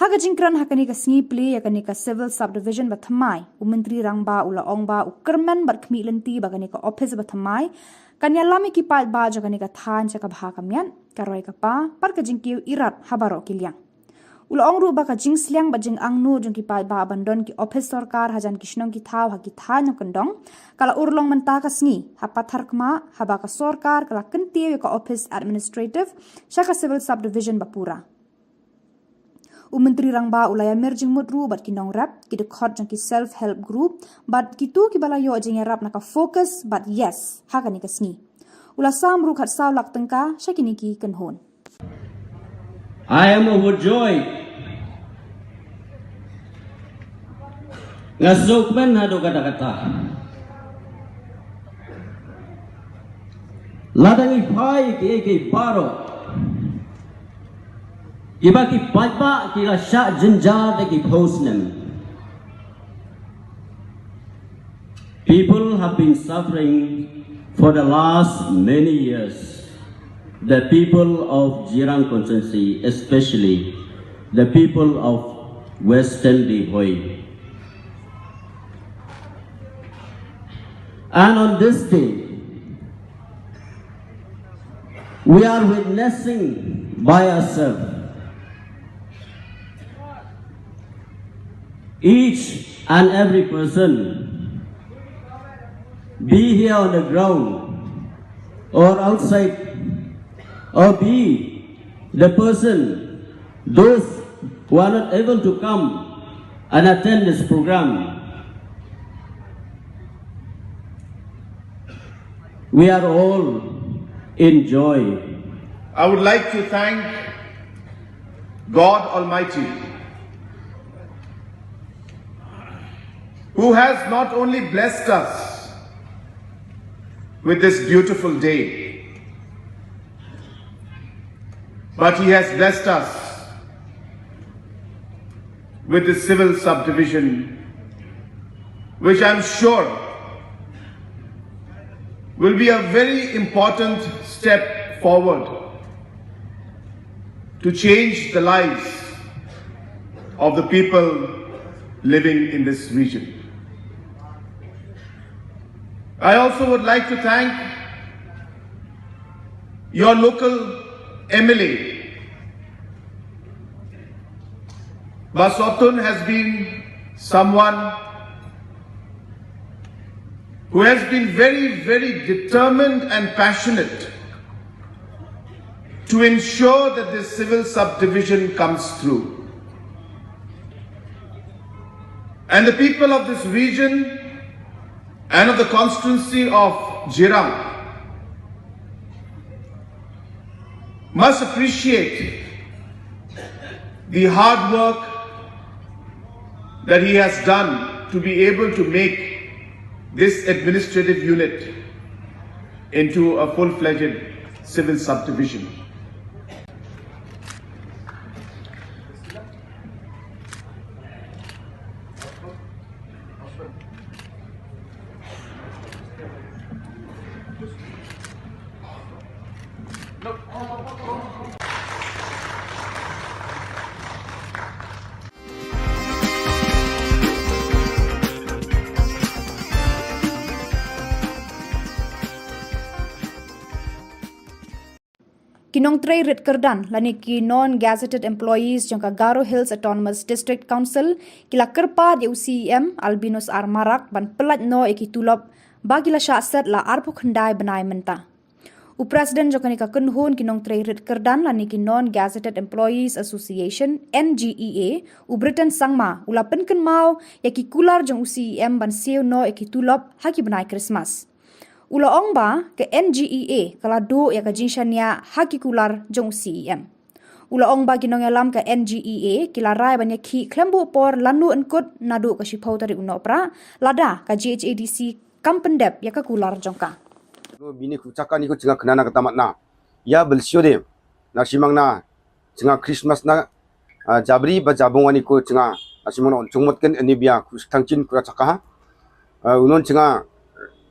Ha ka jingkren ha kane ka sngi plie ïa kane ka Civil Subdivision ba thymmai, u Myntri Rangbah u la ong ba u kyrmen bad khmih lynti ba kane ka ophis ba thymmai kan ïalam ïa ki paidbah jong kane ka thaiñ sha ka bha ka miat, ka roi ka par, bad ka jingkiew irat ha baroh ki liang. U la ong ruh ba ka jingsliang bad jingangnud jong ki paidbah ban don ki ophis sorkar hajan ki shnong ki thaw ha ki thaiñ nongkyndong ka la urlong mynta ka sngi ha Patharkhmah, haba ka sorkar ka la kyntiew ïa ka ophis administrative sha ka Civil Subdivision ba pura. U Myntri Rangbah u la ïamir jingmut ruh bad ki nongrep, ki dkhot jong ki self help group, bad kito kiba la ïoh jingïarap na ka Focus bad Yes ha kane ka sngi. U la sam ruh khatsaw lak tyngka sha kine ki kynhun. I am overjoyed Nga sngewkmen haduh katta katta. Lada ngi phai ki, ki baroh kiba ki paidbah ki la shah jynjar da ki phew snem. People have been suffering for the last many years. The people of Jirang constituency, especially the people of Western Ri Bhoi. And on this day, we are witnessing by ourselves, each and every person, be here on the ground or outside, or be the person, those who are not able to come and attend this program, we are all in joy. I would like to thank God Almighty, who has not only blessed us with this beautiful day, but He has blessed us with this civil subdivision, which I'm sure will be a very important step forward to change the lives of the people living in this region. I also would like to thank your local M L A. Bah Sotun has been someone who has been very, very determined and passionate to ensure that this civil subdivision comes through. And the people of this region and of the constituency of Jirang must appreciate the hard work that he has done to be able to make this administrative unit into a full-fledged civil subdivision. Ki nongtrei rit kyrdan lane ki non-gazetted employees jong ka Garo Hills Autonomous District Council ki la kyrpad ïa u C E M Albinus R Marak ban pyllait noh ïa ki tulop ba ki la shah set la arphew khyndai bnai mynta. U President jong kane ka kynhun ki nongtrei rit kyrdan lane ki Non-Gazetted Employees Association, N G E A, u Britain Sangma, u la pynkynmaw ïa ki kular jong u C E M ban siew noh ïa ki tulop ha ki bnai Krismas. U la ong ba ka N G E A ka la duh ïa ka jingshaniah ha ki kular jong u C E M. U la ong ba ki nongïalam ka N G E A ki la rai ban ïakhih khlem buh por lano yn kut naduh ka shiphew tarik u Nohprah, lada ka G H A D C kam pyndep ïa ka kular jong ka. Bini kru chaka ni ko chinga khnana kata matna. Ïa belsio de. Na shimang na chinga Christmas na, ah, jabri ba jabong ani ko chinga. Na shimang na on chungmot ken ani bia kru thangchin kru chaka ha. Ah, unon chinga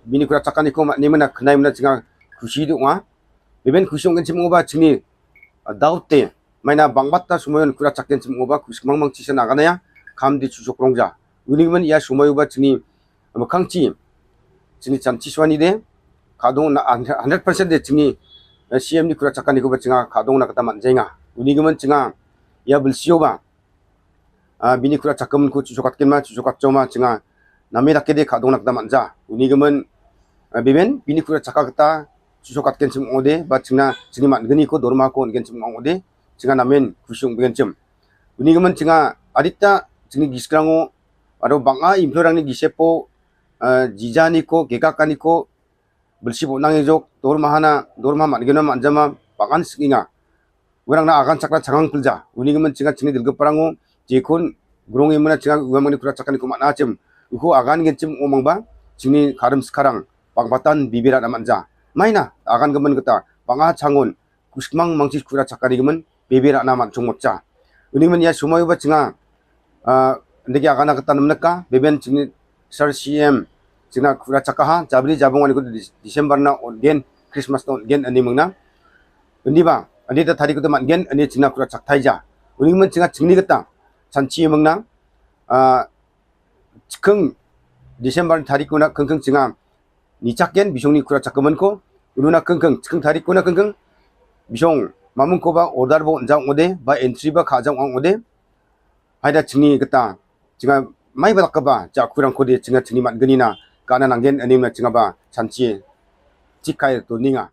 bini kru chaka ni ko ma ni mana khnai mana chinga khushi du nga. Beben khushi ong ken chim ngo ba chini, ah, daw te. Maina bang bat ta sumayon kru chaka ken chim ngo ba khushi mang mang chisa na ganaya. Kam di chusok rongja. Uni men ïa sumayu ba chini Ym khang chi, chini chan chi swani de, khadong na hundred percent de chini, eh, C M ni kura chaka ni ko ba chinga, khadong na kata man jenga. Uni gimen chinga, ïa bilsio ba. Ah, bini kura chaka mun ko chuchokat kin ma, chuchokat choma chinga. Nami lake de khadong na kata man ja. Uni gimen, eh, biben, bini kura chaka kata, chuchokat kin chim ode, ba chinga, chini man gani ko, dorma ko, kin chim ode, chinga namen, kusiung bigen chim. Uni gimen chinga, adita, chini giskrango, ado banga, implo rang ni gisepo, eh, jija ni ko, keka ka ni ko, belsi bo nang ejok, dor mahana, dor maha mat gena mat jama, pangan singinga. Werang na agan chakra changang pelja, uni ngemen chinga chini dilge parango, jekun, grong imena chinga, uwa mani kura chakani ko mat na chem. Uko agan gen chim umang ba, chini karam sekarang, bang batan bibira na manja. Maina, agan gemen kata, bang a changon, kusmang mangchis kura chakari gemen, bibira na man chungmot cha. Uni men ya sumai ba chinga, ah, ndegi agan kata namnaka, beben chini sar C M, chinga kura chakaha, jabri jabong ani ko Dis-, December na ongen, Christmas na ongen ani mengna. Uni ba, ani ta tadi ko man gen, ani chinga kura chaktai ja. Uni men chinga chingni kata, chanchi mengna, ah, chikeng December tadi ko na keng keng chinga, ni chak gen, bisong ni kura chak kemen ko, unu na keng keng, chikeng tadi ko na keng keng, bisong, mamung ko ba order bo jang ode, ba entry ba kha jang ang ode, haida chingni kata, chinga mai ba tak ba, cha kurang ko de, chinga chingni mat geni na, kana nang gen, ani na chinga ba, chanchi, chikai to ninga.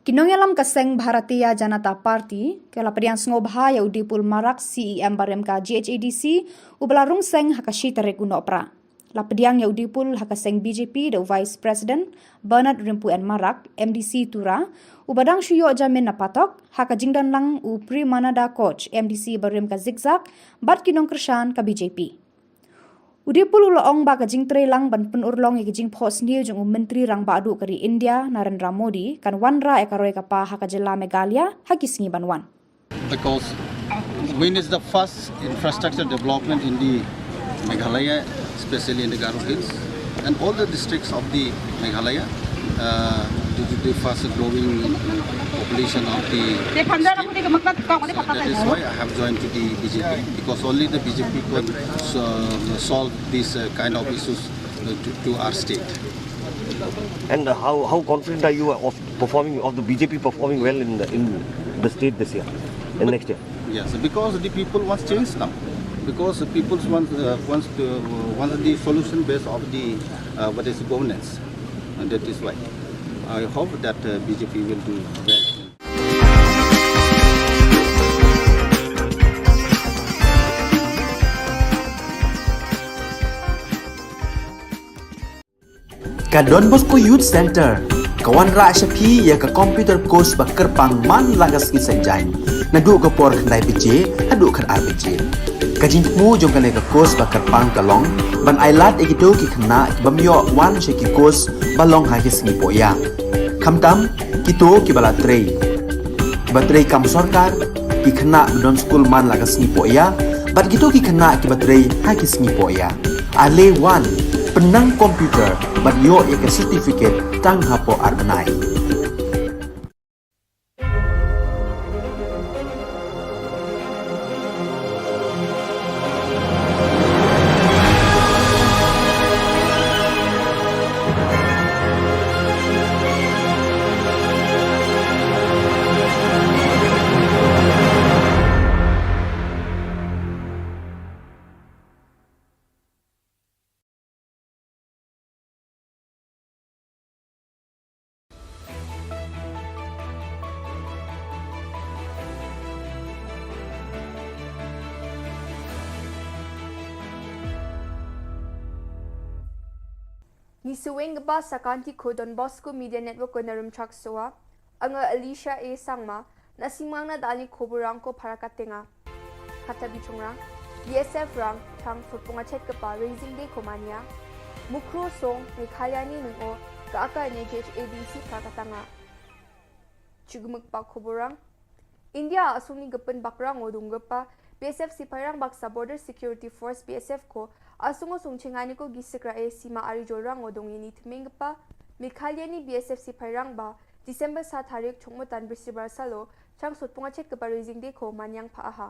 Ki nongïalam ka seng Bharatiya Janata Party, ki la pdiang sngewbha ïa u Dipul Marak C E M barim ka G H A D C, uba la rung seng ha ka shi tarik u Nohprah. La pdiang ïa u Dipul ha ka seng B J P da u Vice President, Bernard Rympu N Marak, M D C Tura, uba dang shu ïoh jamin na patok, ha ka jingdon lang u Premananda Koch, M D C barim ka Zikzak, bad ki nongkyrshan ka B J P. U Dipul u la ong ba ka jingtrei lang ban pynurlong ïa ka jingphohsniew jong u Myntri Rangbah Duh ka ri India, Narendra Modi, kan wanrah ïa ka roi ka par ha ka jylla Meghalaya, ha ki sngi ban wan. Because wind is the first infrastructure development in the Meghalaya, especially in the Garo Hills, and all the districts of the Meghalaya, uh, due to the fast growing population of the state. So that is why I have joined to the B J P, because only the B J P can, uh, solve these, uh, kind of issues, uh, to, to our state. And, uh, how, how confident are you of performing, of the B J P performing well in the, in the state this year and next year? Yes, because the people wants change now. Because the people wants, uh, wants to, uh, wants the solution based of the, uh, what is governance, and that is why I hope that, uh, B J P will do well. Ka Don Bosco Youth Centre ka wanrah sha phi ïa ka computer course ba kyrpang man la ka sngi Saitjaiñ, naduh ka por khyndai baje haduh khatar baje. Ka jingthmu jong kane ka course ba kyrpang ka long ban ailad ïa kito ki khynnah ki bym ïoh wan sha ki course ba long ha ki sngi pohïa. Khamtam kito kiba la trei, kiba trei kam sorkar, ki khynnah ba don skul man la ka sngi pohïa, bad kito ki khynnah kiba trei ha ki sngi pohïa. Ale wan, pynnang computer bad ïoh ïa ka certificate tang hapoh ar bnai. Ngi sngewbha sa ka Aunty ko Don Bosco Media Network ko na Rumchak Soa. Anga Alicia A Sangma, na sngewbha na dani khubor rang ko para ka tenga. Kata bichong rang, B S F rang, tang sotpung achet kapa Raising Day ko mania. Mukro song, Meghalaya ni nung o, ka aka ne J H A D C para ka tanga. Chugmuk pa khubor rang. India asung ni gepen bakrang o dung gepa, B S F sipai rang baksa Border Security Force B S F ko, asung o sung chengani ko gisik ra e sima ari jol rang o dung ini themeng gepa, Meghalaya ni B S F sipai rang ba, December sa tarik chongmotan brisibal salo, chang sotpung achet kapa Raising Day ko manyang pa aha.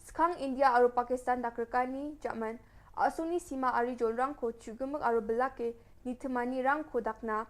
Skhang India aro Pakistan dak rekani, German, asung ni sima ari jol rang ko chugmuk aro belake, ni themani rang ko dakna,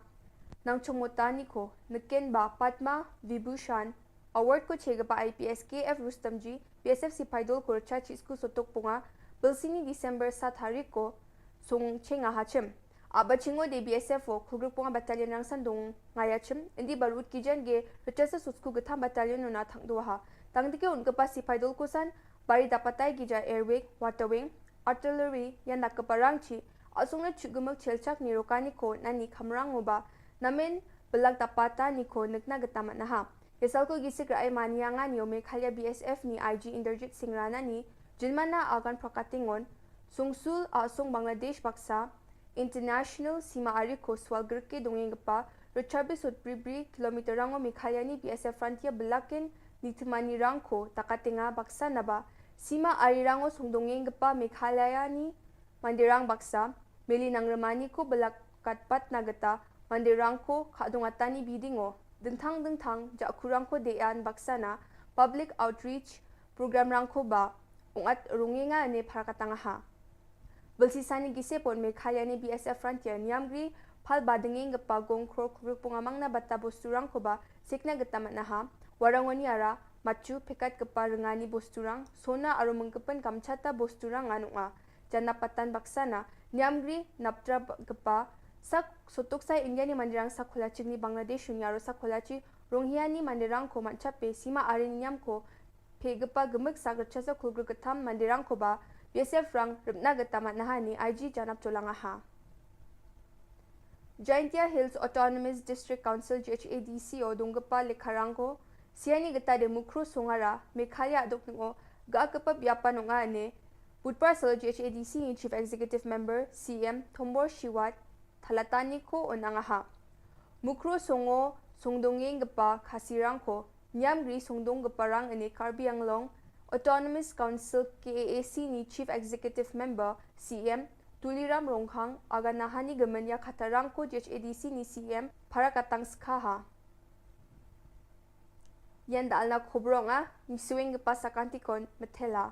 nang chongmotani ko, neken ba Padma Vibhushan, Award ko che kapa I P S K F Rustomji, B S F sipai dol ko rcha chisku sotok punga, belsini December sa tarik ko, sung chenga hachim. Aba chingo de B S F o, khugruk punga battalion rangsan dung ngaya chim, indi barut kijan ge, rcha sa sosku getham battalion nuna thang dua ha. Tang dike un kapa sipai dol ko san, bari dapatai gija air wing, water wing, artillery, yan dak kapa rangchi, asung na chugumuk chelchak ni rokani ko, nani khamrang uba, namen, Belak Tapata ni ko nukna geta matnaha. Yasal ko gisik rai mania nga ni o Meghalaya B S F ni I G Inderjit Singh Rana ni, Jinmana Agan Prakatingon, Sungsul Asung Bangladesh baksa, International Sima Ari ko Swal Gerke Dongeng Gepa, Richard Bisut Bribri, Kilometer Rango Meghalaya ni B S F Frontier Belakin, Nitimani Rangko, Takatenga baksa naba, Sima Ari Rango Sungdongeng Gepa Meghalaya ni, Mandirang baksa, Meli Nangremani ko belakat pat na geta, Mandirang ko, Khadung Atani Bidingo, Dengthang Dengthang, Jakurang ko Dean baksa na, Public Outreach, Program Rangko ba, Ungat Rungenga ne Parakatang ha. Belsi sani gise pon Meghalaya ni B S F Frontier, Niamgri, Phal Badengeng Gepa Gong Krok Rupung Amang na bata Bosturang ko ba, Sikna geta matnaha, Warangoni Ara, Machu, Pekat Gepa Rengani Bosturang, Sona Aro Mengkepen Kamchata Bosturang Anunga, Jana Patan Baksana, Niamgri, Naptra Gepa, Sak Sotok Sai India ni Mandirang Sak Kholachi ni Bangladesh Unyaro Sak Kholachi, Ronghia ni Mandirang ko Manchape, Sima Arin Niam ko, Pe Gepa Gemik Sak Rechasa Kulgru Ketam Mandirang ko ba, B S F Rang, Ripna Geta Matnaha ni, I G Janap Cholanga ha. Jaintia Hills Autonomous District Council G H A D C o Dunggepa Lekharangko, Siani Geta de Mukru Songara, Meghalaya Dok Nungo, Ga Kepa Biapa Nunga ne, Budpar Sel G H A D C ni Chief Executive Member, C M, Thombor Shiwat, Thalatani ko Onangaha. Mukru Songo, Songdongeng Gepa Khasirangko, Niamgri Songdong Gepa Rang ne Karbi Anglong, Autonomous Council K A A C ni Chief Executive Member, C M, Tuliram Rongkhang, Aganahani Gemenya Khatarangko G H A D C ni C M, Parakatang Skhaha. Yan da alna khobrong a, ni suing Gepa Sakantikon, Methela.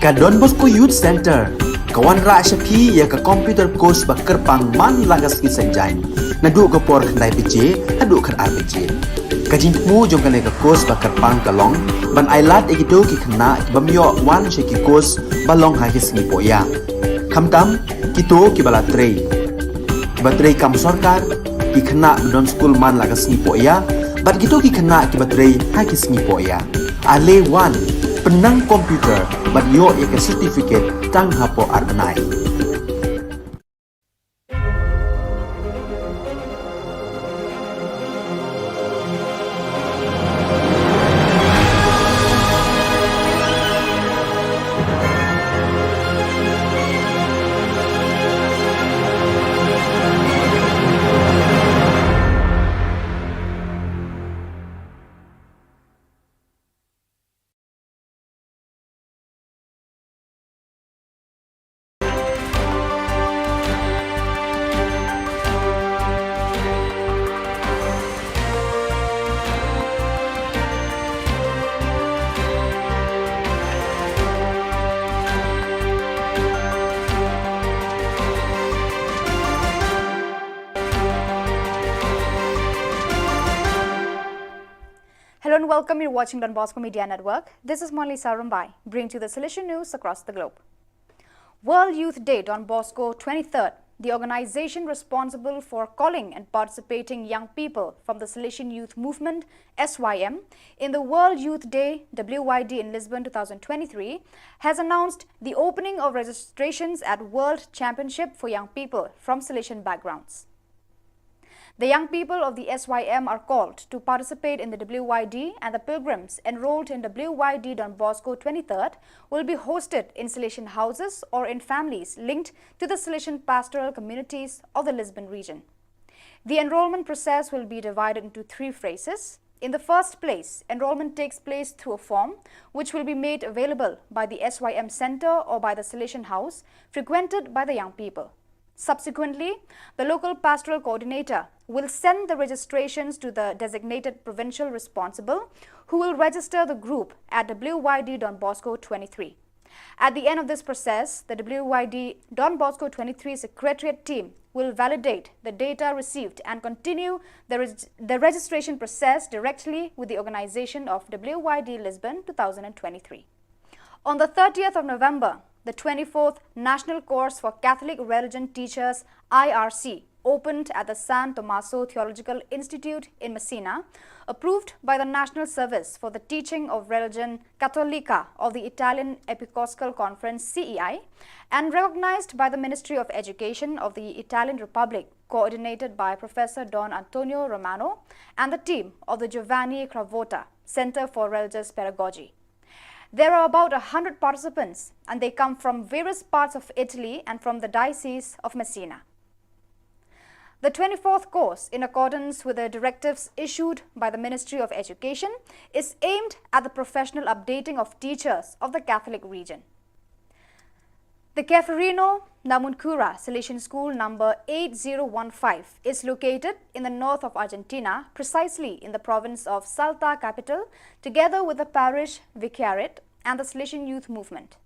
Ka Don Bosco Youth Center, ka wanrah sha phi ïa ka computer course ba kyrpang man la ka sngi Saitjaiñ. Naduh ka por khyndai baje, haduh khatar baje. Ka jingthmu jong kane ka course ba kyrpang ka long, ban ailad ïa kito ki khynnah, ki bym ïoh wan sha ki course, ba long ha ki sngi pohïa. Khamtam, kito ki ba la trei. Ki ba trei kam sorkar, ki khynnah ba don skul man la ka sngi pohïa, bad kito ki khynnah ki ba trei ha ki sngi pohïa. Ale wan, pynnang computer, bad ïoh ïa ka certificate tang hapoh ar bnai. Hello and welcome. You're watching Don Bosco Media Network. This is Monalisa Rumbai, bringing to you the Salesian news across the globe. World Youth Day, Don Bosco, twenty-third. The organization responsible for calling and participating young people from the Salesian Youth Movement, S Y M, in the World Youth Day, W Y D, in Lisbon two thousand twenty-three, has announced the opening of registrations at World Championship for Young People from Salesian Backgrounds. The young people of the S Y M are called to participate in the W Y D, and the pilgrims enrolled in W Y D Don Bosco twenty-third will be hosted in Salesian houses or in families linked to the Salesian pastoral communities of the Lisbon region. The enrollment process will be divided into three phases. In the first place, enrollment takes place through a form which will be made available by the S Y M center or by the Salesian house frequented by the young people. Subsequently, the local pastoral coordinator will send the registrations to the designated provincial responsible, who will register the group at W Y D Don Bosco twenty-three. At the end of this process, the W Y D Don Bosco twenty-three secretariat team will validate the data received and continue the reg-, the registration process directly with the organization of W Y D Lisbon two thousand twenty-three. On the thirtieth of November, the twenty-fourth National Course for Catholic Religion Teachers, I R C, opened at the San Tommaso Theological Institute in Messina, approved by the National Service for the Teaching of Religion Cattolica of the Italian Episcopal Conference, C E I, and recognized by the Ministry of Education of the Italian Republic, coordinated by Professor Don Antonio Romano and the team of the Giovanni Cravotta Center for Religious Pedagogy. There are about a hundred participants, and they come from various parts of Italy and from the Diocese of Messina. The twenty-fourth course, in accordance with the directives issued by the Ministry of Education, is aimed at the professional updating of teachers of the Catholic region. The Ceferino Namuncurá Salesian School number eight zero one five is located in the north of Argentina, precisely in the province of Salta capital, together with the parish vicariate and the Salesian youth movement.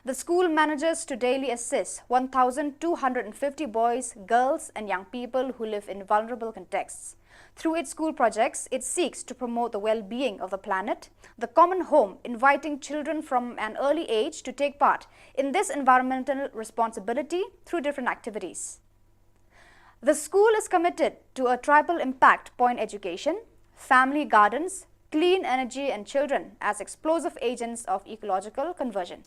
The school manages to daily assist one thousand two hundred fifty boys, girls, and young people who live in vulnerable contexts. Through its school projects, it seeks to promote the well-being of the planet, the common home, inviting children from an early age to take part in this environmental responsibility through different activities. The school is committed to a triple impact point education, family gardens, clean energy, and children as explosive agents of ecological conversion.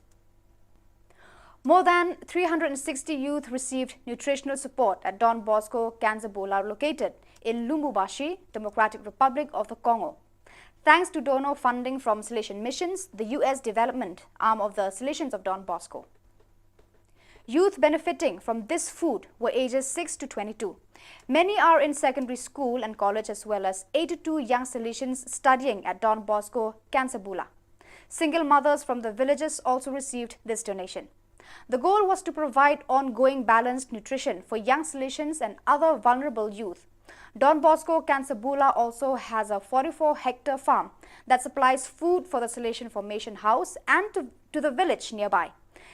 More than three hundred sixty youth received nutritional support at Don Bosco Kansabola, located in Lubumbashi, Democratic Republic of the Congo. Thanks to donor funding from Salesian Missions, the U S development arm of the Salesians of Don Bosco. Youth benefiting from this food were ages six to twenty-two. Many are in secondary school and college, as well as eighty-two young Salesians studying at Don Bosco Kansabola. Single mothers from the villages also received this donation. The goal was to provide ongoing balanced nutrition for young Salesians and other vulnerable youth. Don Bosco Kansabola also has a forty-four hectare farm that supplies food for the Salesian Formation House and to, to the village nearby.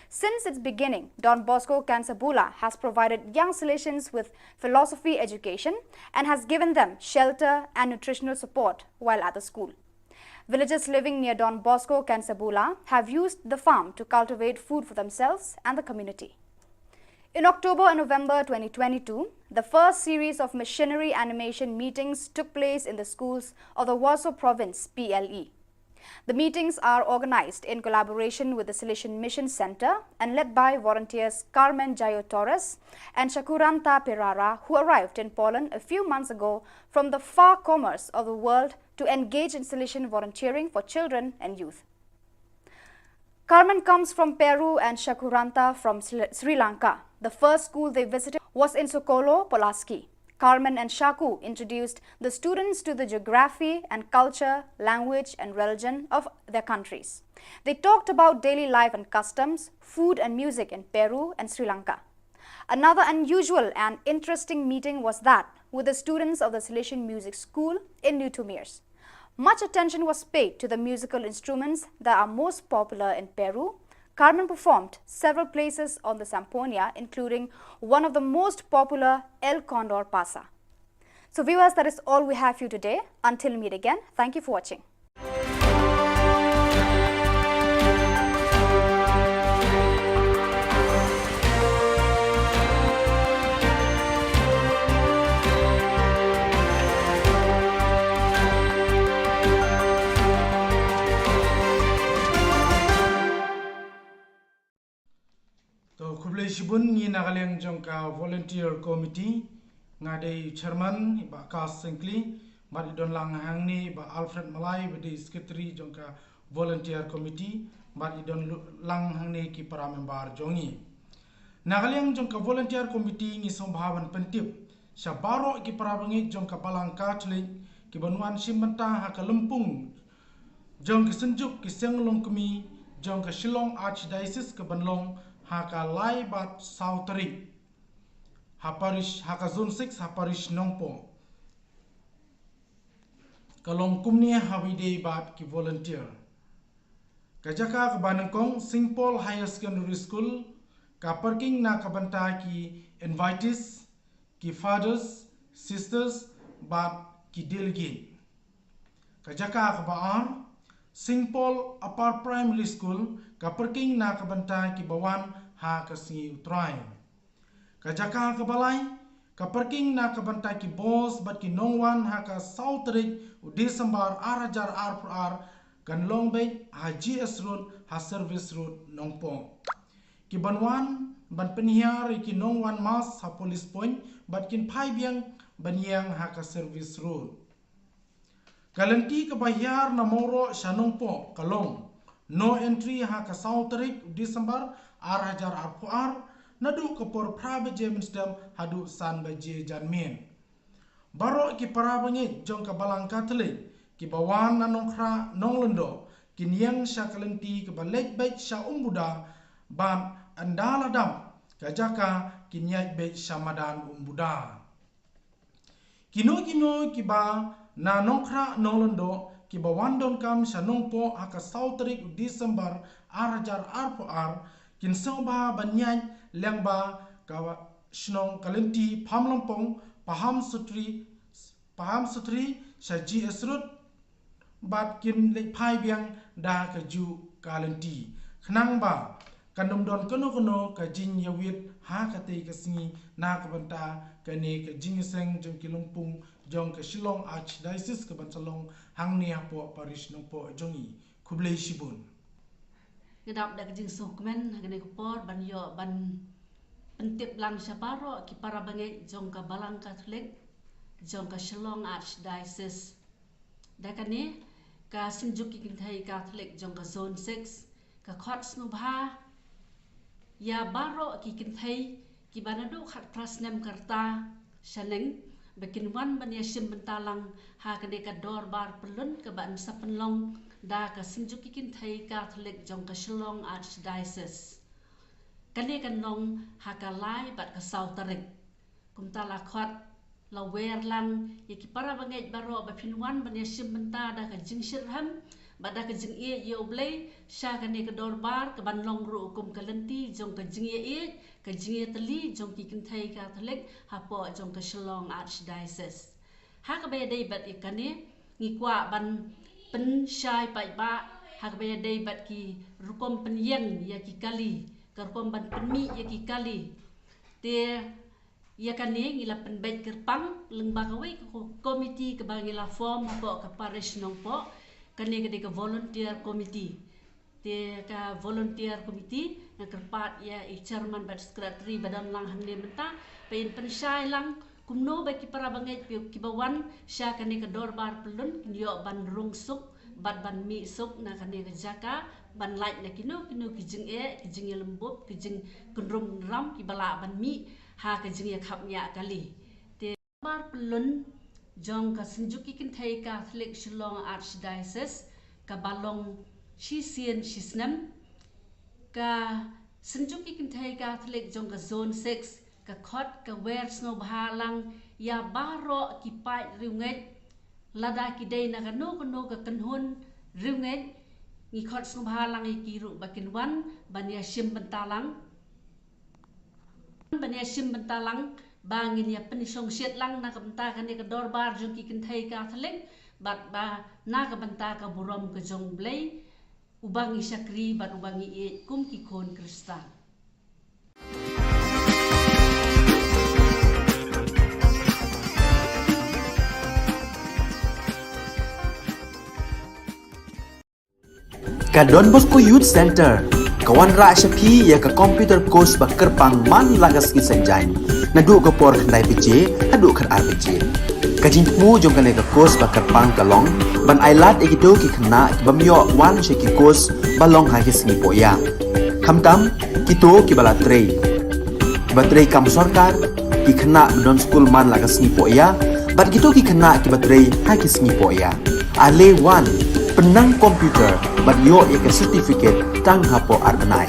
Since its beginning, Don Bosco Kansabola has provided young Salesians with philosophy education and has given them shelter and nutritional support while at the school. Villagers living near Don Bosco Kansabola have used the farm to cultivate food for themselves and the community. In October and November twenty twenty-two, the first series of missionary animation meetings took place in the schools of the Waso Province, P L E. The meetings are organized in collaboration with the Salesian Mission Center and led by volunteers Carmen Jayo Torres and Shakuranta Perara, who arrived in Poland a few months ago from the far corners of the world to engage in Salesian volunteering for children and youth. Carmen comes from Peru and Shakuranta from Sri Sri Lanka. The first school they visited was in Sokolo, Pulaski. Carmen and Shaku introduced the students to the geography and culture, language and religion of their countries. They talked about daily life and customs, food and music in Peru and Sri Lanka. Another unusual and interesting meeting was that with the students of the Salesian Music School in Newtomiers. Much attention was paid to the musical instruments that are most popular in Peru. Carmen performed several places on the zampoña, including one of the most popular, El Condor Pasa. So viewers, that is all we have for you today. Until we meet again, thank you for watching. To, khublei shibun, ngi na ka liang jong ka volunteer committee, nga dei chairman, i Bah Kas Syngkli, bad i don lang hangne i Bah Alfred Malai, ba dei secretary jong ka volunteer committee, bad i don lu-, lang hangne ki para member jong ngi. Na ka liang jong ka volunteer committee ngi sngewbha ban pyntip sha baroh ki para bangeit jong ka Balang Katholik kiban wan shim bynta ha ka lympung jong ki synjuk ki seng longkmie jong ka Shillong Archdiocese kaban long ha ka lai bad saw tarik ha parish, ha ka Zone six, ha parish Nongpoh. Ka long kumne ha kaba ïadei bad ki volunteer. Ka jaka kaba nyngkong, Saint Paul Higher Secondary School, ka parking na ka bynta ki invitees, ki fathers, sisters, bad ki delegate. Ka jaka kaba ar, Saint Paul Upper Primary School, ka parking na ka bynta kiba wan ha ka sngi U Trai. Ka jaka kaba lai, Ka parking na ka bynta ki bos bad ki nongwan ha ka saw tarik u December ar hajar arphew ar kan long beit ha G S Road ha Service Road Nongpoh. Ki ban wan ban pynhiar ïa ki nongwan mask ha Police Point bad kin phai biang ban ïeng ha ka Service Road. Ka lynti kaba hiar na Mawroh sha Nongpoh ka long no entry ha ka saw tarik December ar hajar arphew ar, naduh ka por phra baje mynstep haduh san baje janmiet. Baroh ki para bangeit jong ka Balang Katholik kiba wan na Nongkhrah Nonglyngdoh kin ïeng sha ka lynti kaba leit beit sha Umbuda bad ynda la dap ka jaka kin ïaid beit sha madan Umbuda. Kino kino kiba na Nongkhrah Nonglyngdoh kiba wan donkam sha Nongpoh ha ka saw tarik u December ar hajar arphew ar kin sngewbha ban ïaid lyngba ka shnong ka lynti Phamlympong, Paham Sutri, Paham Sutri sha G S Road bad kin leit phai biang da kajuh ka lynti. Khnang ba kan ym don kano kano ka jingïawit ha katei ka sngi na ka bynta kane ka jingïaseng jong ki lympung jong ka Shillong Archdiocese ka ban sa long hangne hapoh Parish Nongpoh jong ngi. Khublei shibun. Nga dap da ka jingsngewkmen ha kane ka por ban ïoh ban pyntip lang sha baroh ki para bangeit jong ka Balang Katholik jong ka Shillong Archdiocese. Da kane ka Synjuk ki Kynthei Katholik jong ka Zone six ka khot sngewbha ïa baroh ki kynthei kiba naduh khatphra snem ka rta shaneng ba kin wan ban ïashim bynta lang ha kane ka dorbar pyllun kaba yn sa pynlong da ka Synjuk ki Kynthei Katholik jong ka Shillong Archdiocese. Kane kan long ha ka lai bad ka saw tarik. Kumta la khot la wer lang ïa ki para bangeit baroh ba phin wan ban ïashim bynta da ka jingshitrhem bad da ka jingïeit ïa U Blei sha kane ka dorbar ka ban long ruh kum ka lynti jong ka jingïeit, ka jingïatylli jong ki kynthei Katholik hapoh jong ka Shillong Archdiocese. Ha kaba ïadei bad ïa kane ngi kwah ban pynshai paidbah ha kaba ïadei bad ki rukom pynïeng ïa ki kali, ka rukom ban pynmih ïa ki kali. Te ïa kane ngi la pynbeit kyrpang lyngba kawei ka ko-, komiti kaba ngi la form hapoh ka Parish Nongpoh. Kane ka dei ka volunteer committee. Te ka volunteer committee nga kyrpad ïa i chairman bad secretary ba don lang hangne mynta ba in pynshai lang kumno ba ki para bangeit kiba wan sha kane ka dorbar pyllun kin ïoh ban rung suk bad ban mih suk na kane ka jaka ban lait na kino kino ki jingeh, ki jingïalymbup, ki jingkynrum kynram kiba lah ban mih ha ka jingïakhap ñiah kali. Te dorbar pyllun jong ka Synjuk ki Kynthei Katholik Shillong Archdiocese kaba long shisien shisnem, ka Synjuk ki Kynthei Katholik jong ka Zone six ka khot ka wer sngewbha lang ïa baroh ki paid riewngeit, lada ki dei na kano kano ka kynhun riewngeit, ngi khot sngewbha lang ïa ki ruh ba kin wan ban ïashim bynta lang. Ban ïashim bynta lang ba ngin ïa pynshongshit lang na ka bynta kane ka dorbar jong ki kynthei Katholik bad ba na ka bynta ka burom ka jong U Blei uba ngi shakri bad uba ngi ïeit kum ki khun Khristan. Ka Don Bosco Youth Center ka wanrah sha phi ïa ka computer course ba kyrpang man la ka sngi Saitjaiñ naduh ka por khyndai baje haduh khatar baje. Ka jingthmu jong kane ka course ba kyrpang ka long ban ailad ïa kito ki khynnah ki bym ïoh wan sha ki course ba long ha ki sngi pohïa. Khamtam kito kiba la trei, kiba trei kam sorkar, ki khynnah ba don skul man la ka sngi pohïa bad kito ki khynnah kiba trei ha ki sngi pohïa. Ale wan, pynnang computer bad ïoh ïa ka certificate tang hapoh ar bnai.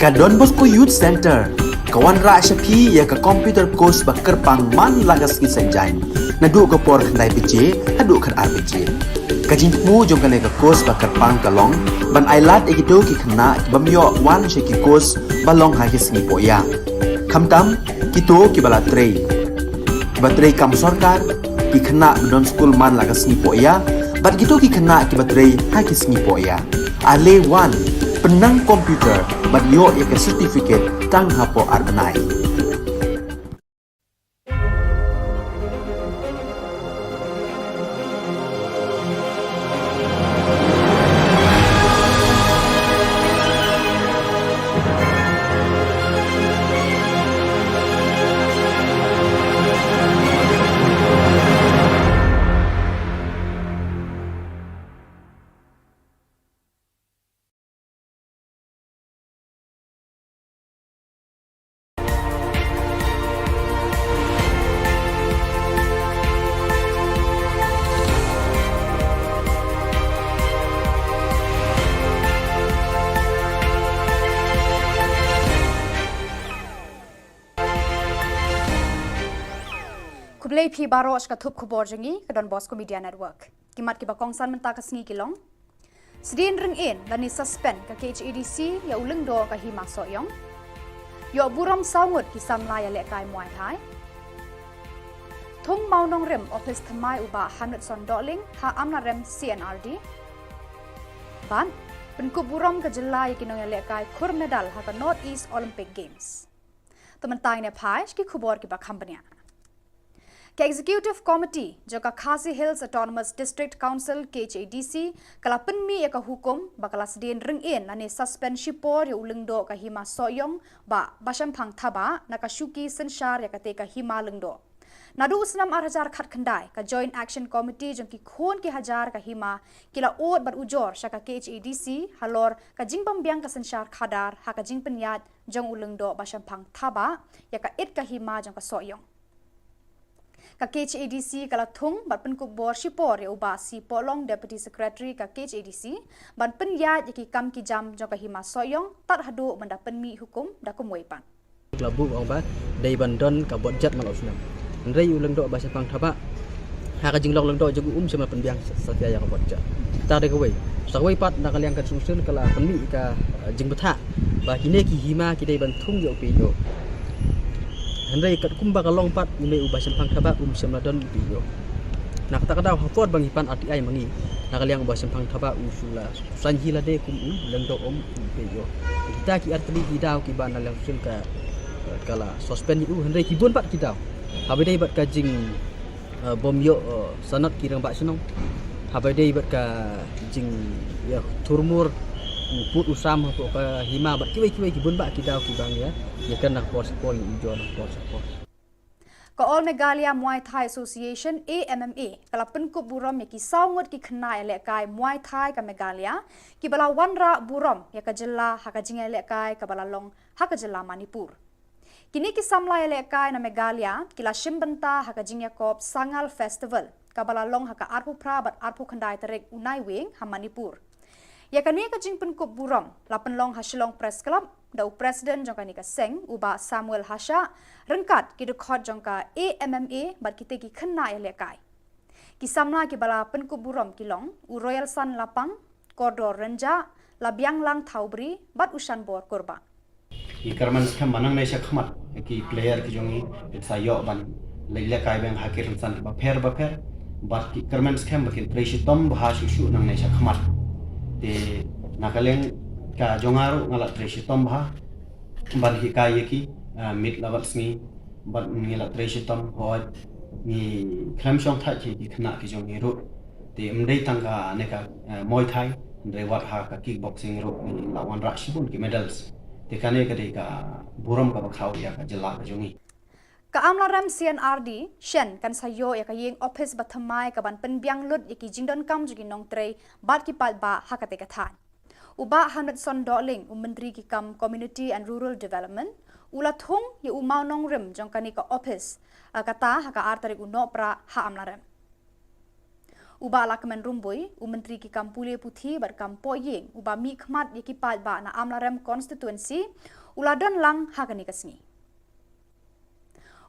Ka Don Bosco Youth Centre ka wanrah sha phi ïa ka computer course ba kyrpang man la ka sngi Saitjaiñ, naduh ka por khyndai baje haduh khatar baje. Ka jingthmu jong kane ka course ba kyrpang ka long ban ailad ïa kito ki khynnah ki bym ïoh wan sha ki course ba long ha ki sngi pohïa, khamtam kito kiba la trei, kiba trei kam sorkar, ki khynnah ba don skul man la ka sngi pohïa bad kito ki khynnah kiba trei ha ki sngi pohïa. Ale wan, pynnang computer bad ïoh ïa ka certificate tang hapoh ar bnai. Khublei phi baroh sha ka thup khubor jong ngi ka Don Bosco Media Network. Ki mat kiba kongsan mynta ka sngi ki long: Sdien ring-ïen lane suspend ka K H A D C ïa u lyngdoh ka Hima Sohiong. Ïoh burom saw ngut ki samla ïalehkai Muay Thai. Thung mawnongrim ophis thymmai u Bah Hamletson Dohling ha Amlarem C N R D. Bad pynkup burom ka jylla ïa ki nongïalehkai khur medal ha ka North East Olympic Games. To mynta ngin ïa phai sha ki khubor kiba kham bniah. Ka Executive Committee jong ka Khasi Hills Autonomous District Council, K H A D C, ka la pynmih ïa ka hukum ba ka la sdien ring-ïen lane suspend shipor ïa u lyngdoh ka Hima Sohiong, Bah Bashemphang Thabah, na ka shuki synshar ïa kata ka hima lyngdoh. Naduh u snem ar hajar khatkhyndai, ka Joint Action Committee jong ki khun ki hajar ka hima ki la ud bad ujor sha ka K H A D C halor ka jingbym biang ka synshar khadar ha ka jingpynïaid jong u lyngdoh Bashemphang Thabah ïa ka it ka hima jong ka Sohiong. Ka K H A D C ka la thung bad pynkup bor shipor ïa u Bah C Pohlong, Deputy Secretary ka K H A D C, ban pynïaid ïa ki kam ki jam jong ka Hima Sohiong tad haduh ban da pynmih hukum da kumwei pat. Ka la buh ong ba dei ban don ka budget man la u snem. Hynrei u lyngdoh Bashemphang Thabah, ha ka jinglong lyngdoh jong u, um shym la pynbiang sa, satia ïa ka budget. Te da kawei. Sa kawei pat, na ka liang ka Constitution ka la pynmih ka, eh, jingbthah ba kine ki hima ki dei ban thung ïa u P D O. Hynrei katkum ba ka long pat, une u Bashemphang Thabah um shym la don u P D O. Na kata ka daw, ha por ba ngi pan R T I ma ngi, na ka liang u Bashemphang Thabah u shu la saiñ hi lade kum u lyngdoh, um u P D O. Kita ki artylli ki daw kiba na liang Constitution ka, ka la suspend ïa u, hynrei ki bun pat ki daw. Haba dei bad ka jing, eh, bym ïoh, eh, sanad ki rangbah shnong. Haba dei bad ka jingïathurmur u pud u sam hapoh ka hima bad kiwei kiwei ki bun bah ki daw kiba ngi ïa, ïa kren na ka por sha ka por, ngi ujor na ka por sha ka por. Ka All Meghalaya Muay Thai Association, A M M A, ka la pynkup burom ïa ki saw ngut ki khynnah ïalehkai Muay Thai ka Meghalaya kiba la wanrah burom ïa ka jylla ha ka jingïalehkai kaba la long ha ka jylla Manipur. Kine ki samla ïalehkai na Meghalaya ki la shim bynta ha ka jingïakob Sangal Festival kaba la long ha ka arphew phra bad arphew khyndai tarik u Naiwieng ha Manipur. Ïa kane ka jingpynkup burom la pynlong ha Shillong Press Club da u President jong kane ka seng, u Bah Samuel Hashah, ryngkat ki dkhot jong ka A M M A bad kita ki khynnah ïalehkai. Ki samla kiba la pynkup burom ki long u Royalson Lapang, Kordor Rynjah, Labianglang Thawbri bad u Shanbor Kurbah. Ngi kyrmen skhem ba nangne shakhmat ki player ki jong ngi kin sa ïoh ban leit lehkai biang ha ki rynsan kiba pher ba pher. Bad ngi kyrmen skhem ba kin trei shitom bha shuh shuh nangne shakhmat. Te na ka liang ka jong nga ruh nga la trei shitom bha ban hikai ïa ki, ah, miet la bad sngi. Bad ngi la trei shitom, hooid, ngi khlem shongthait ïa ki khynnah ki jong ngi ruh. Te ym dei tang kane ka, eh, Muay Thai, hynrei wat ha ka kickboxing ruh ngi la wanrah shibun ki medals. Te kane ka dei ka burom kaba khaw ïa ka jylla ka jong ngi. Ka Amlarem C N R D shen kan sa ïoh ïa ka ïing ophis ba thymmai kaban pynbiang lut ïa ki jingdonkam jong ki nongtrei bad ki paidbah ha kata ka thaiñ. U Bah Hamletson Dohling, u Myntri ki kam Community and Rural Development, u la thung ïa u mawnongrim jong kane ka ophis, ah, kata ha ka ar tarik u Nohprah ha Amlarem. U Bah Lahkmen Rymbui, u Myntri ki kam pule puthi bad kam poh ïing, u ba mih khmat ïa ki paidbah na Amlarem constituency, u la don lang ha kane ka sngi.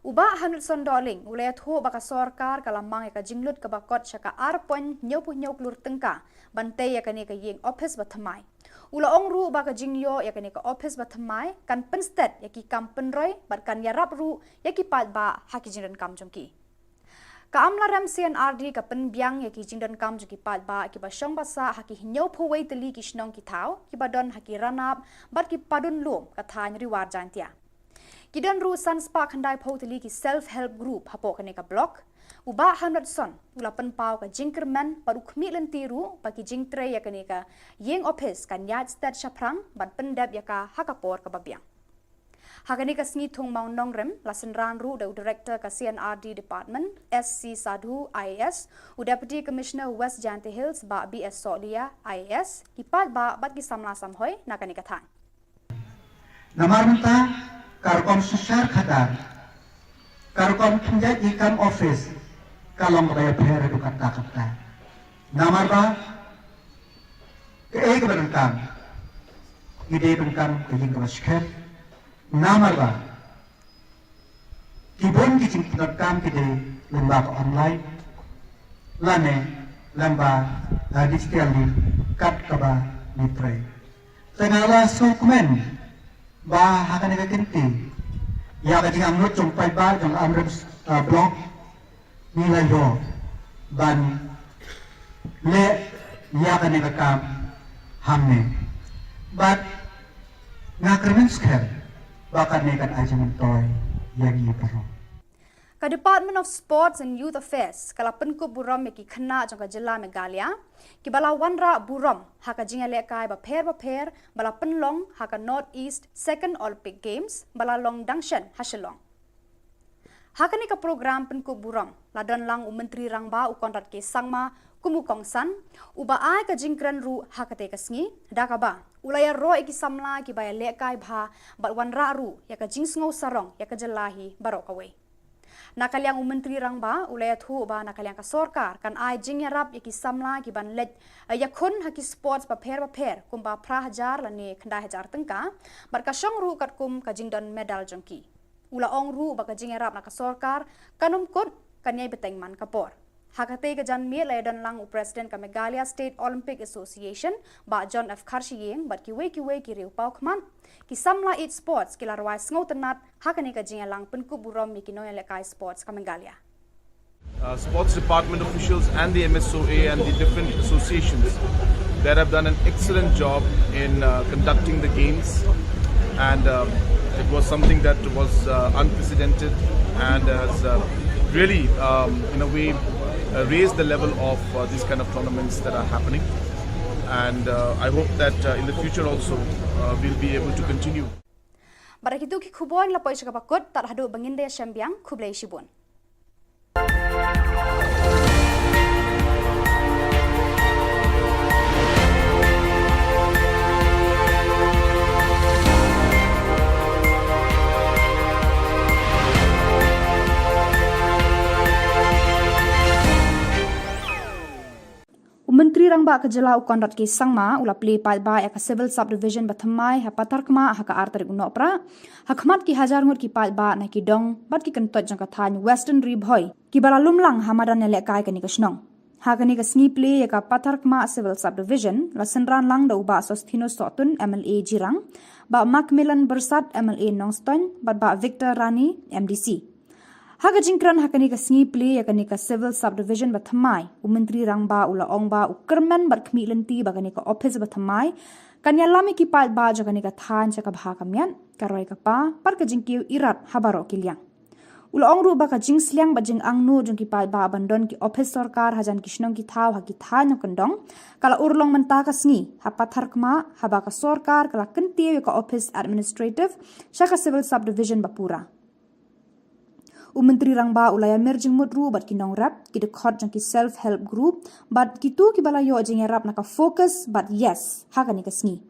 U Bah Henderson Dohling u la ïathuh ba ka sorkar ka la mang ïa ka jinglut kaba kot sha ka ar point hynñiew phew hynñiew klur tyngka ban tei ïa kane ka ïing ophis ba thymmai. U la ong ruh ba ka jingïoh ïa kane ka ophis ba thymmai kan pynsted ïa ki kam pynroi bad kan ïarap ruh ïa ki paidbah ha ki jingdonkam jong ki. Ka Amlarem C and R D ka pynbiang ïa ki jingdonkam jong ki paidbah kiba shong ba sah ha ki hynñiew phew wei tylli ki shnong ki thaw kiba don ha ki ranab bad ki padun lum ka thaiñ Ri War Jaintia. Ki don ruh san spah khyndai phew tylli ki self help group hapoh kane ka block. U Bah Henderson u la pynpaw ka jingkyrmen bad u khmih lynti ruh ba ki jingtrei ïa kane ka ïing ophis kan ïaid sted shaphrang ban pyndep ïa ka ha ka por kaba biang. Ha kane ka sngi thung mawnongrim la synran ruh da u Director ka C and R D Department, S C Sadhu I A S, u Deputy Commissioner West Jaintia Hills, Bah B S Sohliya I A S, ki paidbah bad ki samla samhoi na kane ka thaiñ. Namar mynta ka rukom synshar khadar, ka rukom pynïaid ïing kam ophis ka long kaba ïapher haduh katta katta. Namar ba kaei kaba donkam, ki dei donkam ka ïing kaba skhem. Namar ba ki bun ki jingpyndonkam ki dei lyngba ka online lane lyngba, uh, digital link kat kaba ngi trei. Te nga la sngewkmen ba ha kane ka kynti ïa ka jingangnud jong paidbah jong Amlarem, uh, block ngi la ïoh ban leh ïa kane ka kam hangne. Bad nga kyrmen skhem ba kane kan ai jingmyntoi ïa ngi baroh. Ka Department of Sports and Youth Affairs ka la pynkup burom ïa ki khynnah jong ka jylla Meghalaya kiba la wanrah burom ha ka jingïalehkai bapher bapher ba la pynlong ha ka North East Second Olympic Games ba la long dang shen ha Shillong. Ha kane ka program pynkup burom la don lang u Myntri Rangbah u Conrad K Sangma kum u kongsan, uba ai ka jingkren ruh ha katei ka sngi, da kaba u la ïaroh ïa ki samla kiba ïalehkai bha bad wanrah ruh ïa ka jingsngew sarong ïa ka jylla hi baroh kawei. Na ka liang u Myntri Rangbah u la ïathuh ba na ka liang ka sorkar kan ai jingïarap ïa ki samla kiban leit, eh, ïakhun ha ki sports bapher bapher kumba phra hajar lane khyndai hajar tyngka, bad ka shong ruh katkum ka jingdon medal jong ki. U la ong ruh ba ka jingïarap na ka sorkar kan ym kut, kan ïai bteng man ka por. Ha katei ka janmiet la ïadon lang u President ka Meghalaya State Olympic Association, Bah John F Kharshiing, bad kiwei kiwei ki riew paw khmat. Ki samla ïeit sports ki la rwai sngewtynnat ha kane ka jingïalang pynkup burom ïa ki nongïalehkai sports ka Meghalaya. Uh, sports department officials and the M S O A and the different associations that have done an excellent job in, uh, conducting the games, and um, it was something that was, uh, unprecedented and has, uh, really, um, in a way, uh, raised the level of, uh, these kind of tournaments that are happening. And, uh, I hope that, uh, in the future also, uh, we'll be able to continue. Bad da kitu ki khubor ngi la poi sha kaba kut, tad haduh ba ngin da ïashem biang, khublei shibun. U Myntri Rangbah ka jylla u Conrad K Sangma u la plie paidbah ïa ka Civil Subdivision ba thymmai ha Patharkhmah ha ka ar tarik u Nohprah, ha khmat ki hajar ngut ki paidbah na ki dong bad ki kyntoit jong ka thaiñ Western Ri Bhoi, kiba la lum lang ha madan ïalehkai kane ka shnong. Ha kane ka sngi plie ïa ka Patharkhmah Civil Subdivision la synran lang da u Bah Sosthenes Sohtun, M L A Jirang, Bah Macmillan Byrsat, M L A Nongstoiñ, bad Bah Victor Rani, M D C. Ha ka jingkren ha kane ka sngi plie ïa kane ka Civil Subdivision ba thymmai, u Myntri Rangbah u la ong ba u kyrmen bad khmih lynti ba kane ka ophis ba thymmai kan ïalam ïa ki paidbah jong kane ka thaiñ sha ka bha ka miat, ka roi ka par, bad ka jingkiew irat ha baroh ki liang. U la ong ruh ba ka jingsliang bad jingangnud jong ki paidbah ban don ki ophis sorkar hajan ki shnong ki thaw ha ki thaiñ nongkyndong ka la urlong mynta ka sngi ha Patharkhmah, haba ka sorkar ka la kyntiew ïa ka ophis administrative sha ka Civil Subdivision ba pura. U Myntri Rangbah u la ïamir jingmut ruh bad ki nongrep, ki dkhot jong ki self help group, bad kito kiba la ïoh jingïarap na ka FOCUS bad YES ha kane ka sngi.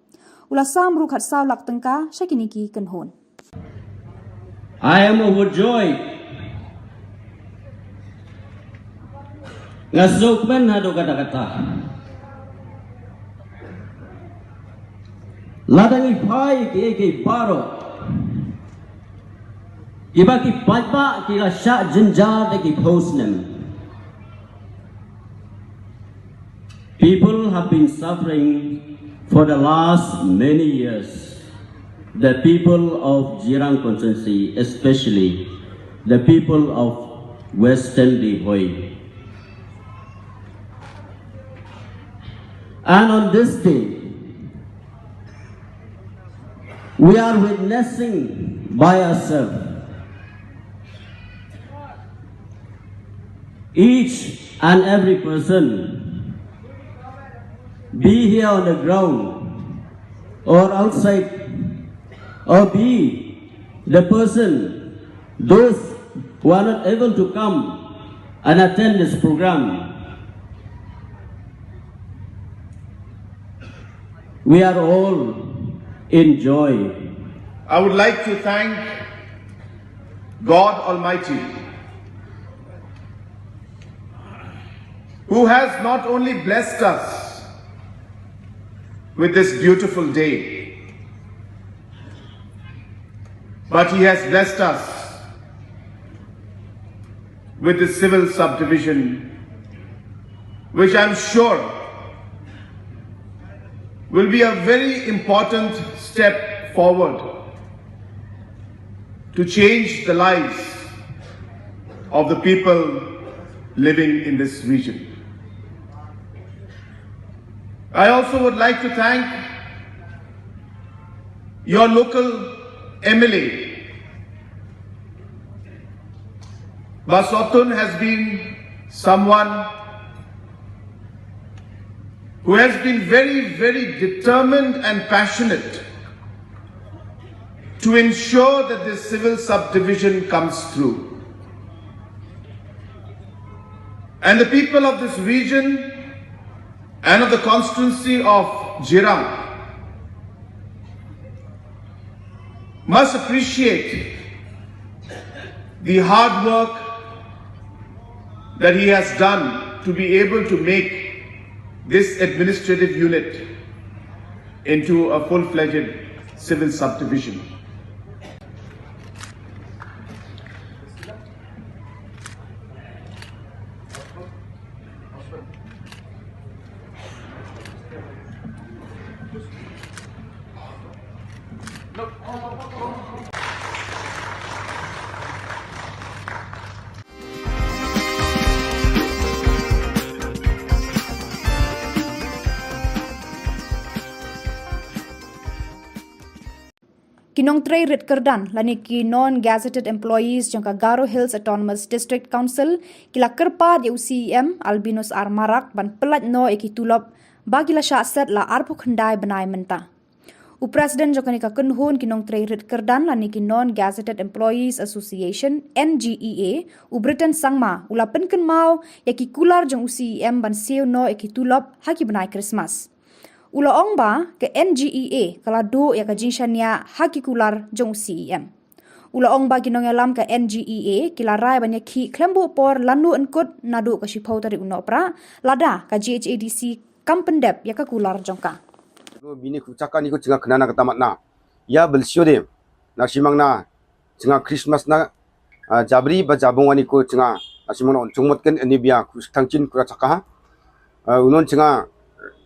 U la sam ruh khatsaw lak tyngka sha kine ki kynhun. I am overjoyed Nga sngewkmen haduh katta katta. Lada ngi phai ki, ki baroh kiba ki paidbah ki la shah jynjar da ki phew snem. People have been suffering for the last many years. The people of Jirang constituency, especially the people of Western Ri Bhoi. And on this day, we are witnessing by ourselves, each and every person, be here on the ground or outside, or be the person, those who are not able to come and attend this program, we are all in joy. I would like to thank God Almighty, who has not only blessed us with this beautiful day, but He has blessed us with this civil subdivision, which I'm sure will be a very important step forward to change the lives of the people living in this region. I also would like to thank your local M L A. Bah Sotun has been someone who has been very, very determined and passionate to ensure that this civil subdivision comes through. And the people of this region and of the constituency of Jirang must appreciate the hard work that he has done to be able to make this administrative unit into a full-fledged civil subdivision. Ki nongtrei rit kyrdan lane ki non-gazetted employees jong ka Garo Hills Autonomous District Council ki la kyrpad ïa u C E M Albinus R Marak ban pyllait noh ïa ki tulop ba ki la shah set la arphew khyndai bnai mynta. U President jong kane ka kynhun ki nongtrei rit kyrdan lane ki Non-Gazetted Employees Association, N G E A, u Britain Sangma, u la pynkynmaw ïa ki kular jong u C E M ban siew noh ïa ki tulop ha ki bnai Christmas. U la ong ba ka N G E A ka la duh ïa ka jingshaniah ha ki kular jong u C E M. U la ong ba ki nongïalam ka N G E A ki la rai ban ïakhih khlem buh por lano yn kut naduh ka shiphew tarik u Nohprah, lada ka G H A D C kam pyndep ïa ka kular jong ka. Bini kru chaka ni ko chinga khnana kata matna. Ïa bel sio de. Na shimang na chinga Christmas na, ah, jabri ba jabong ani ko chinga. Na shimang na on chungmot ken ani bia kru thangchin kru chaka. Ah, unon chinga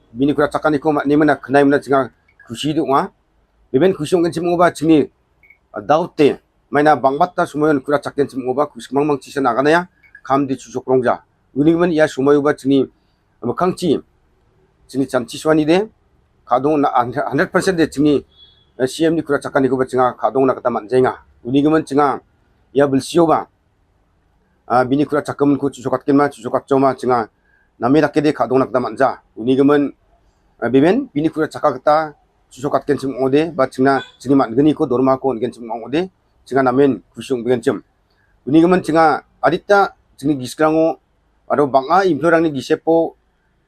bini kru chaka ni ko ma ni mana khnai mana chinga khushi du nga. Beben khushong ken chim ngo ba chini, ah, daw te. Maina bang bat ta sumayon kura chak ken chim ngo ba khush mang mang chisa na gana ya. Kham di chusok rong ja. Uni man ya sumayo ba chini, ah, khang chi. Chini chan chi swani de. Khadong na hundred percent de chini, eh, C M ni kura chak ni ko ba chinga khadong na kata man jenga. Uni man chinga ya bel sio ba. Ah, bini kura chak mun ko chusokat ken ma, chusokat choma chinga. Name dak de khadong na kata man ja. Uni man, ah, bimen, bini kura chak kata, chusokat ken chim ong de, ba chingna, chini man gani ko dorma ko ken chim ong de, chinga namen khushung bigen chim. Uni man chinga, adita, chini giskrango, ado banga implorang ni gisepo,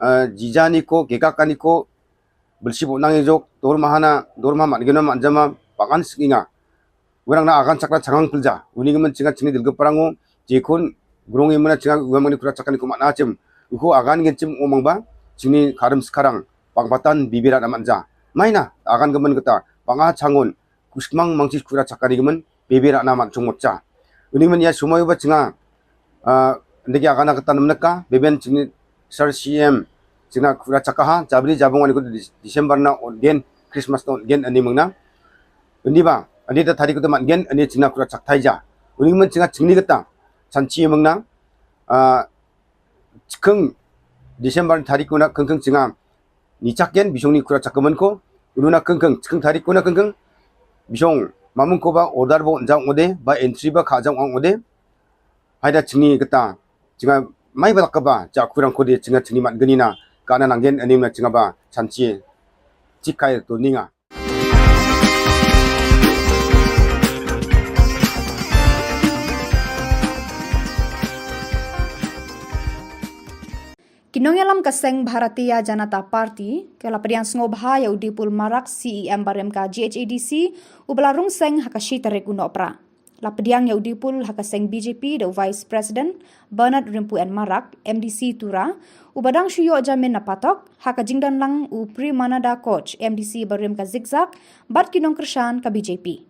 ah, jija ni ko, gegaka ni ko, belsi bo nang ejok, dorma hana, dorma man gena man jama, bangan singinga. Werang na agan chakra changang pelja. Uni ngi men chinga chini dilga parango, jekun grong imena chinga uwa mani kura chakani kuma na chem. Uko agan gen chim omang ba, chini karam sekarang, pang patan bibira na manja. Maina, agan gemen kata, panga changon, kusmang mangchis kura chakani gemen, bibira na man chungmot cha. Uni men ya sumai ba chinga, ah, ndegi agan kata namnaka, beben chini sar C M, chinga kura chakaha, jabri jabong ani ko Dis-, December na ongen, Christmas na ongen ani mengna. Uni ba, ani ta tadi ko ta man gen, ani chinga kura chakthai ja. Uni men chinga chingni kata, chanchi mengna, ah, chikeng December tadi ko na keng keng chinga, ni chak gen, bisong ni kura chak kemen ko, unu na keng keng, chikeng tadi ko na keng keng, bisong, mamung ko ba order bo nja ngode, ba entry ba kha jang ngode, haida chingni kata, chinga mai ba lak ba, ja kurang ko de, chinga chingni mat geni na, kana nanggen, ani na chinga ba, chanchi, chikai to ninga. Ki nongïalam ka seng Bharatiya Janata Party, ka la pdiang sngewbha ïa u Dipul Marak C E M barim ka G H A D C, uba la rung seng ha ka shi tarik u Nohprah. La pdiang ïa u Dipul ha ka seng B J P da u Vice President, Bernard Rimpu N Marak, M D C Tura, uba dang shu ïoh jamin na patok, ha ka jingdon lang u Premananda Koch, M D C barim ka Zikzak, bad ki nongkyrshan ka B J P.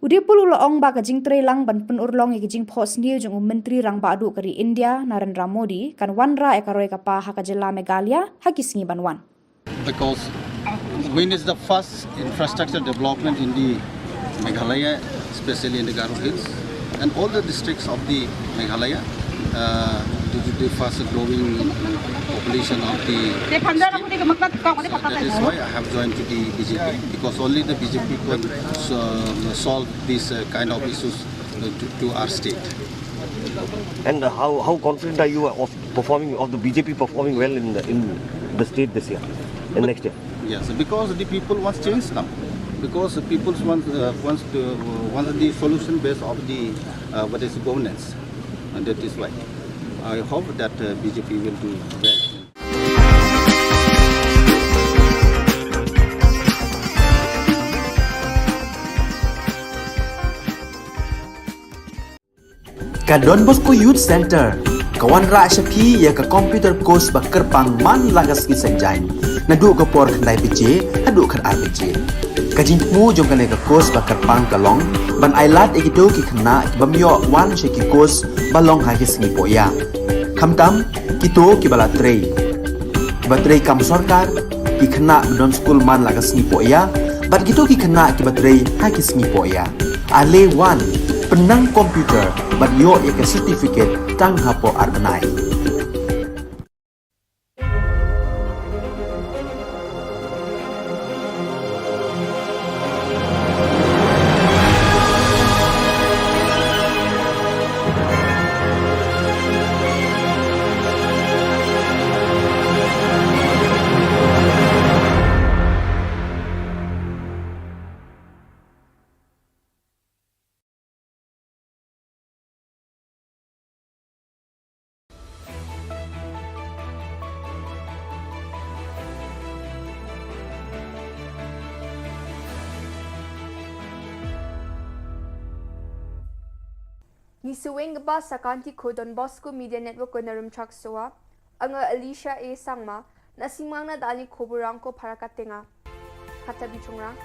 U Dipul u la ong ba ka jingtrei lang ban pynurlong ïa ka jingphohsniew jong u Myntri Rangbah Duh ka ri India, Narendra Modi, kan wanrah ïa ka roi ka par ha ka jylla Meghalaya, ha ki sngi ban wan. Because wind is the first infrastructure development in the Meghalaya, especially in the Garo Hills, and all the districts of the Meghalaya, uh, due to the fast growing population of the state. So that is why I have joined to the B J P, because only the B J P can, uh, solve these, uh, kind of issues, uh, to, to our state. And how, how confident are you of performing, of the B J P performing well in the, in the state this year and next year? Yes, because the people wants change now. Because the people wants, uh, wants to, uh, wants the solution based of the, uh, what is governance, and that is why I hope that, uh, B J P will do well. Ka Don Bosco Youth Centre ka wanrah sha phi ïa ka computer course ba kyrpang man la ka sngi Saitjaiñ, naduh ka por khyndai baje haduh khatar baje. Ka jingthmu jong kane ka course ba kyrpang ka long ban ailad ïa kito ki khynnah ki bym ïoh wan sha ki course ba long ha ki sngi pohïa. Khamtam kito kiba la trei, kiba trei kam sorkar, ki khynnah ba don skul man la ka sngi pohïa, bad kito ki khynnah kiba trei ha ki sngi pohïa. Ale wan, pynnang computer bad ïoh ïa ka certificate tang hapoh ar bnai. Ngi sngewbha ba sa ka Aunty ko Don Bosco Media Network ko na Rumchak Soa, nga Alicia A Sangma, na sngewbha na da ani khubor rang ko para ka tenga. Kata bichung rang,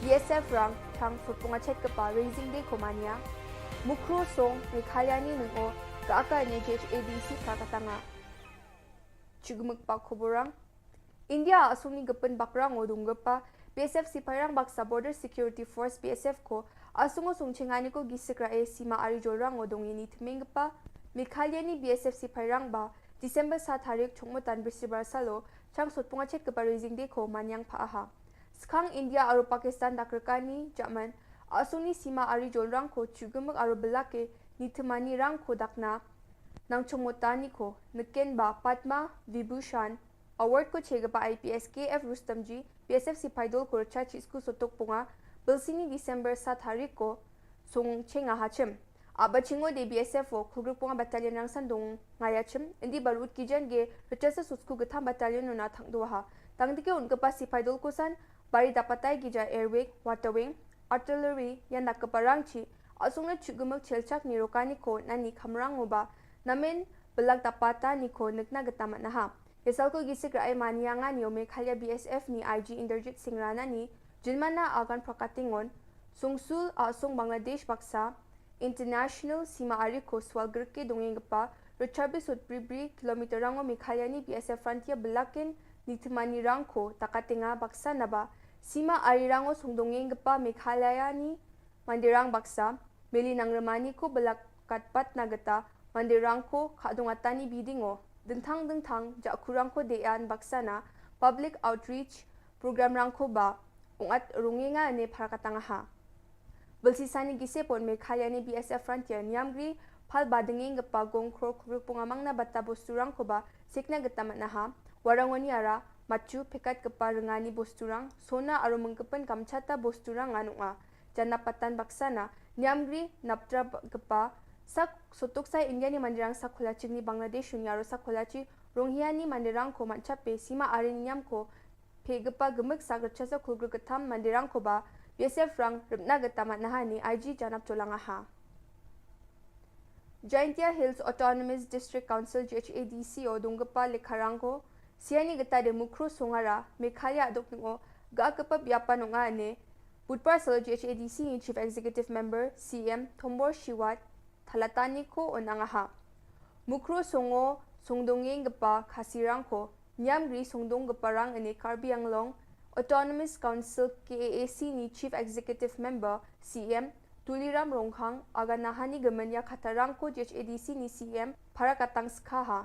B S F rang, tang sotpung achet kapa Raising Day ko mania. Mukro song, Meghalaya ni nung o, ka aka ne G H A D C ka katanga. Chugmuk pa khubor rang. India asung ni gepun bakrang o dung gepa, B S F sipai rang baksa Border Security Force B S F ko, asung o sung chengani ko gisikra e sima ari jol rang o dung ini temeng gepa, Meghalaya ni B S F sipai rang ba, December sa tarik chungmutan bisibar salo, chang sotpung achet kapa Raising Day ko manyang pa aha. Skhang India aro Pakistan dakrkani, German, asung ni sima ari jol rang ko chugmuk aro belake, ni temani rang ko dakna, nang chungmutani ko, neken ba Padma Vibhushan, award ko che gepa I P S K F Rustomji, B S F sipai dol ko rcha chisku sotok punga, belsini December sa tarik ko, sung chenga hachim. Aba chingo de B S F o, kugruk punga battalion rang sandung ngaya chim, indi barut kijan ge, rcha sa susku getham battalion nuna thang dua ha. Tang dike un gepa sipai dol ko san, bari dapatai gija air wing, water wing, artillery, yan dak kepa rang chi, asung na chugmuk chelchak ni rokani ko, nani khamrang uba, namen, Belak Tapata ni ko nukna gata matnaha. Yasal ko gisik rai mania nga nio Meghalaya B S F ni I G Inderjit Singh Rana ni, Jinmana Agan Prakatingon, Sungsul Asung Bangladesh baksa, International Sima Ari ko Swal Gerke dongeng gepa, Richard Bisut Bribri kilometer rango Meghalaya ni B S F Frontier belakin ni temani rangko takatenga baksa naba, Sima Ari rango sungdongeng gepa Meghalaya ni Mandirang baksa, meli nang remani ko belakat pat na geta, mandirang ko, kak dungatani bidingo, dengthang dengthang, jak kurang ko dean baksa na, public outreach, program rang ko ba, ungat rungi nga ne parakatang ha. Belsisani gise pon Meghalaya ni B S F Frontier, niamgri, pal badenging gepa gong krok kruk pungamang na bata bosturang ko ba, sikna geta matnaha, warangoni ara, machu, pekat gepa rengani bosturang, sona aru mengkepen kamchata bosturang nganuk nga. Jana patan baksa na, niamgri, naptra ba-, gepa, sak sotok sai India ni mandirang sak kholachi ni Bangladesh ni aro sak kholachi, Rohingya ni mandirang ko manchape, Sima Ari niam ko, pe gepa gemek sak rechasa kulgru ketam mandirang ko ba, B S F rang, repna geta matnaha ni, I G janap cholang aha. Jaintia Hills Autonomous District Council G H A D C o dunggepa lekharang ko, siani geta de Mukro Songara, Meghalaya dok ningo, ga kepa biapa nunga ne, Budpar salo G H A D C ni Chief Executive Member, C M, Thombor Shiwat, Thalatani ko onang aha. Mukro Songo, Songdongeng gepa Khasirang ko, niamgri songdong gepa rang ene Karbi Anglong, Autonomous Council K A A C ni Chief Executive Member, C M, Tuliram Ronghang, aga nahani gemenya khatarang ko G H A D C ni C M, parakatang skha ha.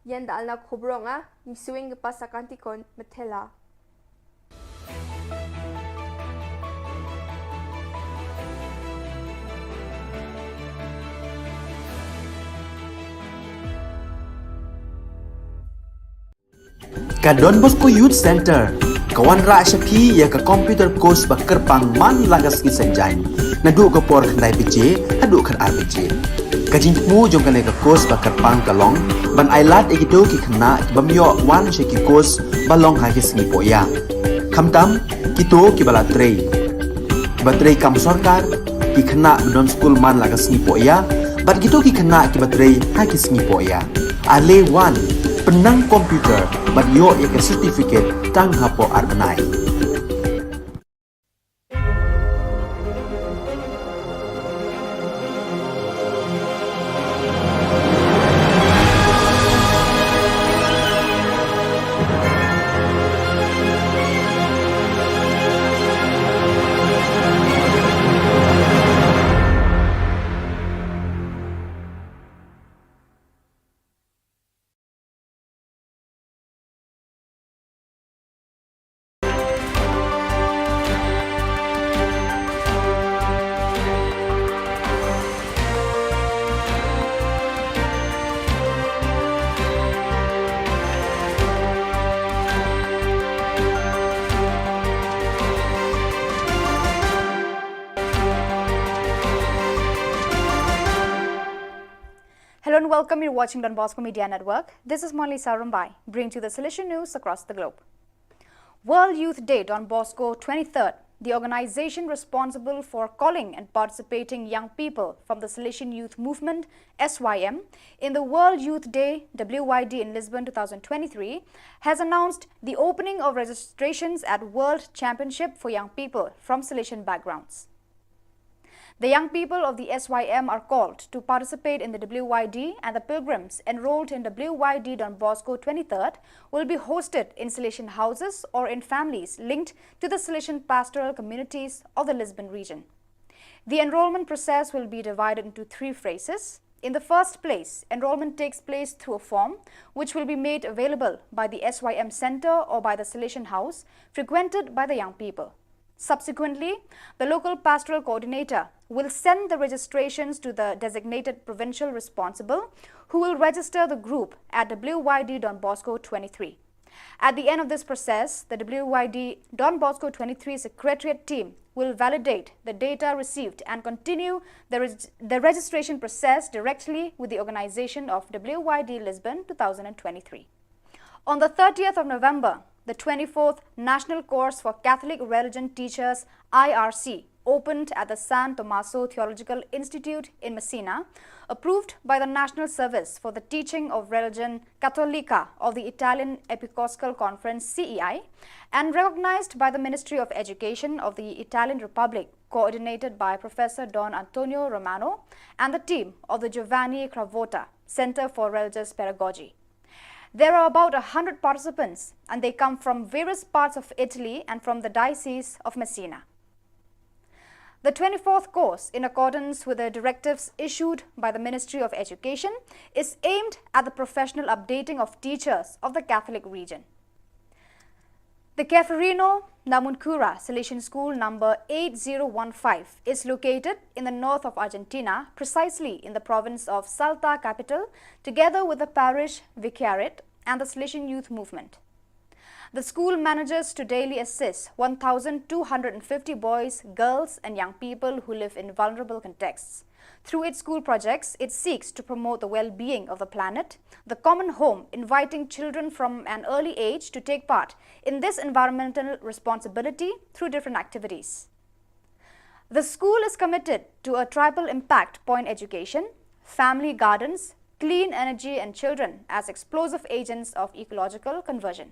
Yan da alna khobrong a, ni swing gepa sakantikon, methela. Ka Don Bosco Youth Center, ka wanrah sha phi ïa ka computer course ba kyrpang man la ka sngi Saitjaiñ. Naduh ka por khyndai baje, haduh khatar baje. Ka jingthmu jong kane ka course ba kyrpang ka long, ban ailad ïa kito ki khynnah, bym ïoh wan sha ki course, ba long ha ki sngi pohïa. Khamtam, kito kiba la trei. Ba trei kam sorkar, ki khynnah ba don skul man la ka sngi pohïa, bad kito ki khynnah kiba trei ha ki sngi pohïa. Ale wan, pynnang computer, bad ïoh ïa ka certificate tang hapoh ar bnai. Hello and welcome. You're watching Don Bosco Media Network. This is Monalisa Rumbai, bringing to you the Salesian news across the globe. World Youth Day Don Bosco twenty-third, the organization responsible for calling and participating young people from the Salesian Youth Movement, S Y M, in the World Youth Day, W Y D, in Lisbon two thousand twenty-three, has announced the opening of registrations at World Championship for Young People from Salesian Backgrounds. The young people of the S Y M are called to participate in the W Y D, and the pilgrims enrolled in W Y D Don Bosco twenty-third will be hosted in Salesian houses or in families linked to the Salesian pastoral communities of the Lisbon region. The enrollment process will be divided into three phases. In the first place, enrollment takes place through a form which will be made available by the S Y M center or by the Salesian house frequented by the young people. Subsequently, the local pastoral coordinator will send the registrations to the designated provincial responsible, who will register the group at W Y D Don Bosco twenty-three. At the end of this process, the W Y D Don Bosco twenty-three secretariat team will validate the data received and continue the reg-, the registration process directly with the organization of W Y D Lisbon two thousand twenty-three. On the thirtieth of November, the twenty-fourth National Course for Catholic Religion Teachers, I R C, opened at the San Tommaso Theological Institute in Messina, approved by the National Service for the Teaching of Religion Cattolica of the Italian Episcopal Conference, C E I, and recognized by the Ministry of Education of the Italian Republic, coordinated by Professor Don Antonio Romano and the team of the Giovanni Cravotta Center for Religious Pedagogy. There are about a hundred participants, and they come from various parts of Italy and from the Diocese of Messina. The twenty-fourth course, in accordance with the directives issued by the Ministry of Education, is aimed at the professional updating of teachers of the Catholic region. The Ceferino Namuncurá Salesian School number eight zero one five is located in the north of Argentina, precisely in the province of Salta capital, together with the parish vicariate and the Salesian youth movement. The school manages to daily assist one thousand two hundred fifty boys, girls, and young people who live in vulnerable contexts. Through its school projects, it seeks to promote the well-being of the planet, the common home, inviting children from an early age to take part in this environmental responsibility through different activities. The school is committed to a triple impact point education, family gardens, clean energy, and children as explosive agents of ecological conversion.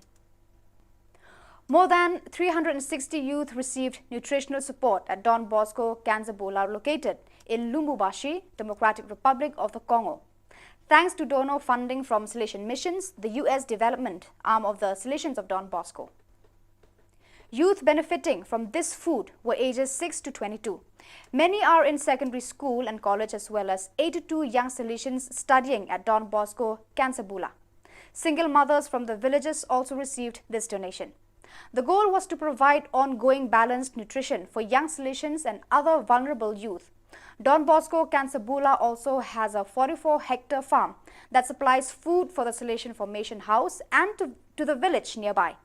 More than three hundred sixty youth received nutritional support at Don Bosco Kansabola, located in Lubumbashi, Democratic Republic of the Congo. Thanks to donor funding from Salesian Missions, the U S development arm of the Salesians of Don Bosco. Youth benefiting from this food were ages six to twenty-two. Many are in secondary school and college, as well as eighty-two young Salesians studying at Don Bosco Kansabola. Single mothers from the villages also received this donation. The goal was to provide ongoing balanced nutrition for young Salesians and other vulnerable youth. Don Bosco Kansabola also has a forty-four hectare farm that supplies food for the Salesian Formation House and to, to the village nearby.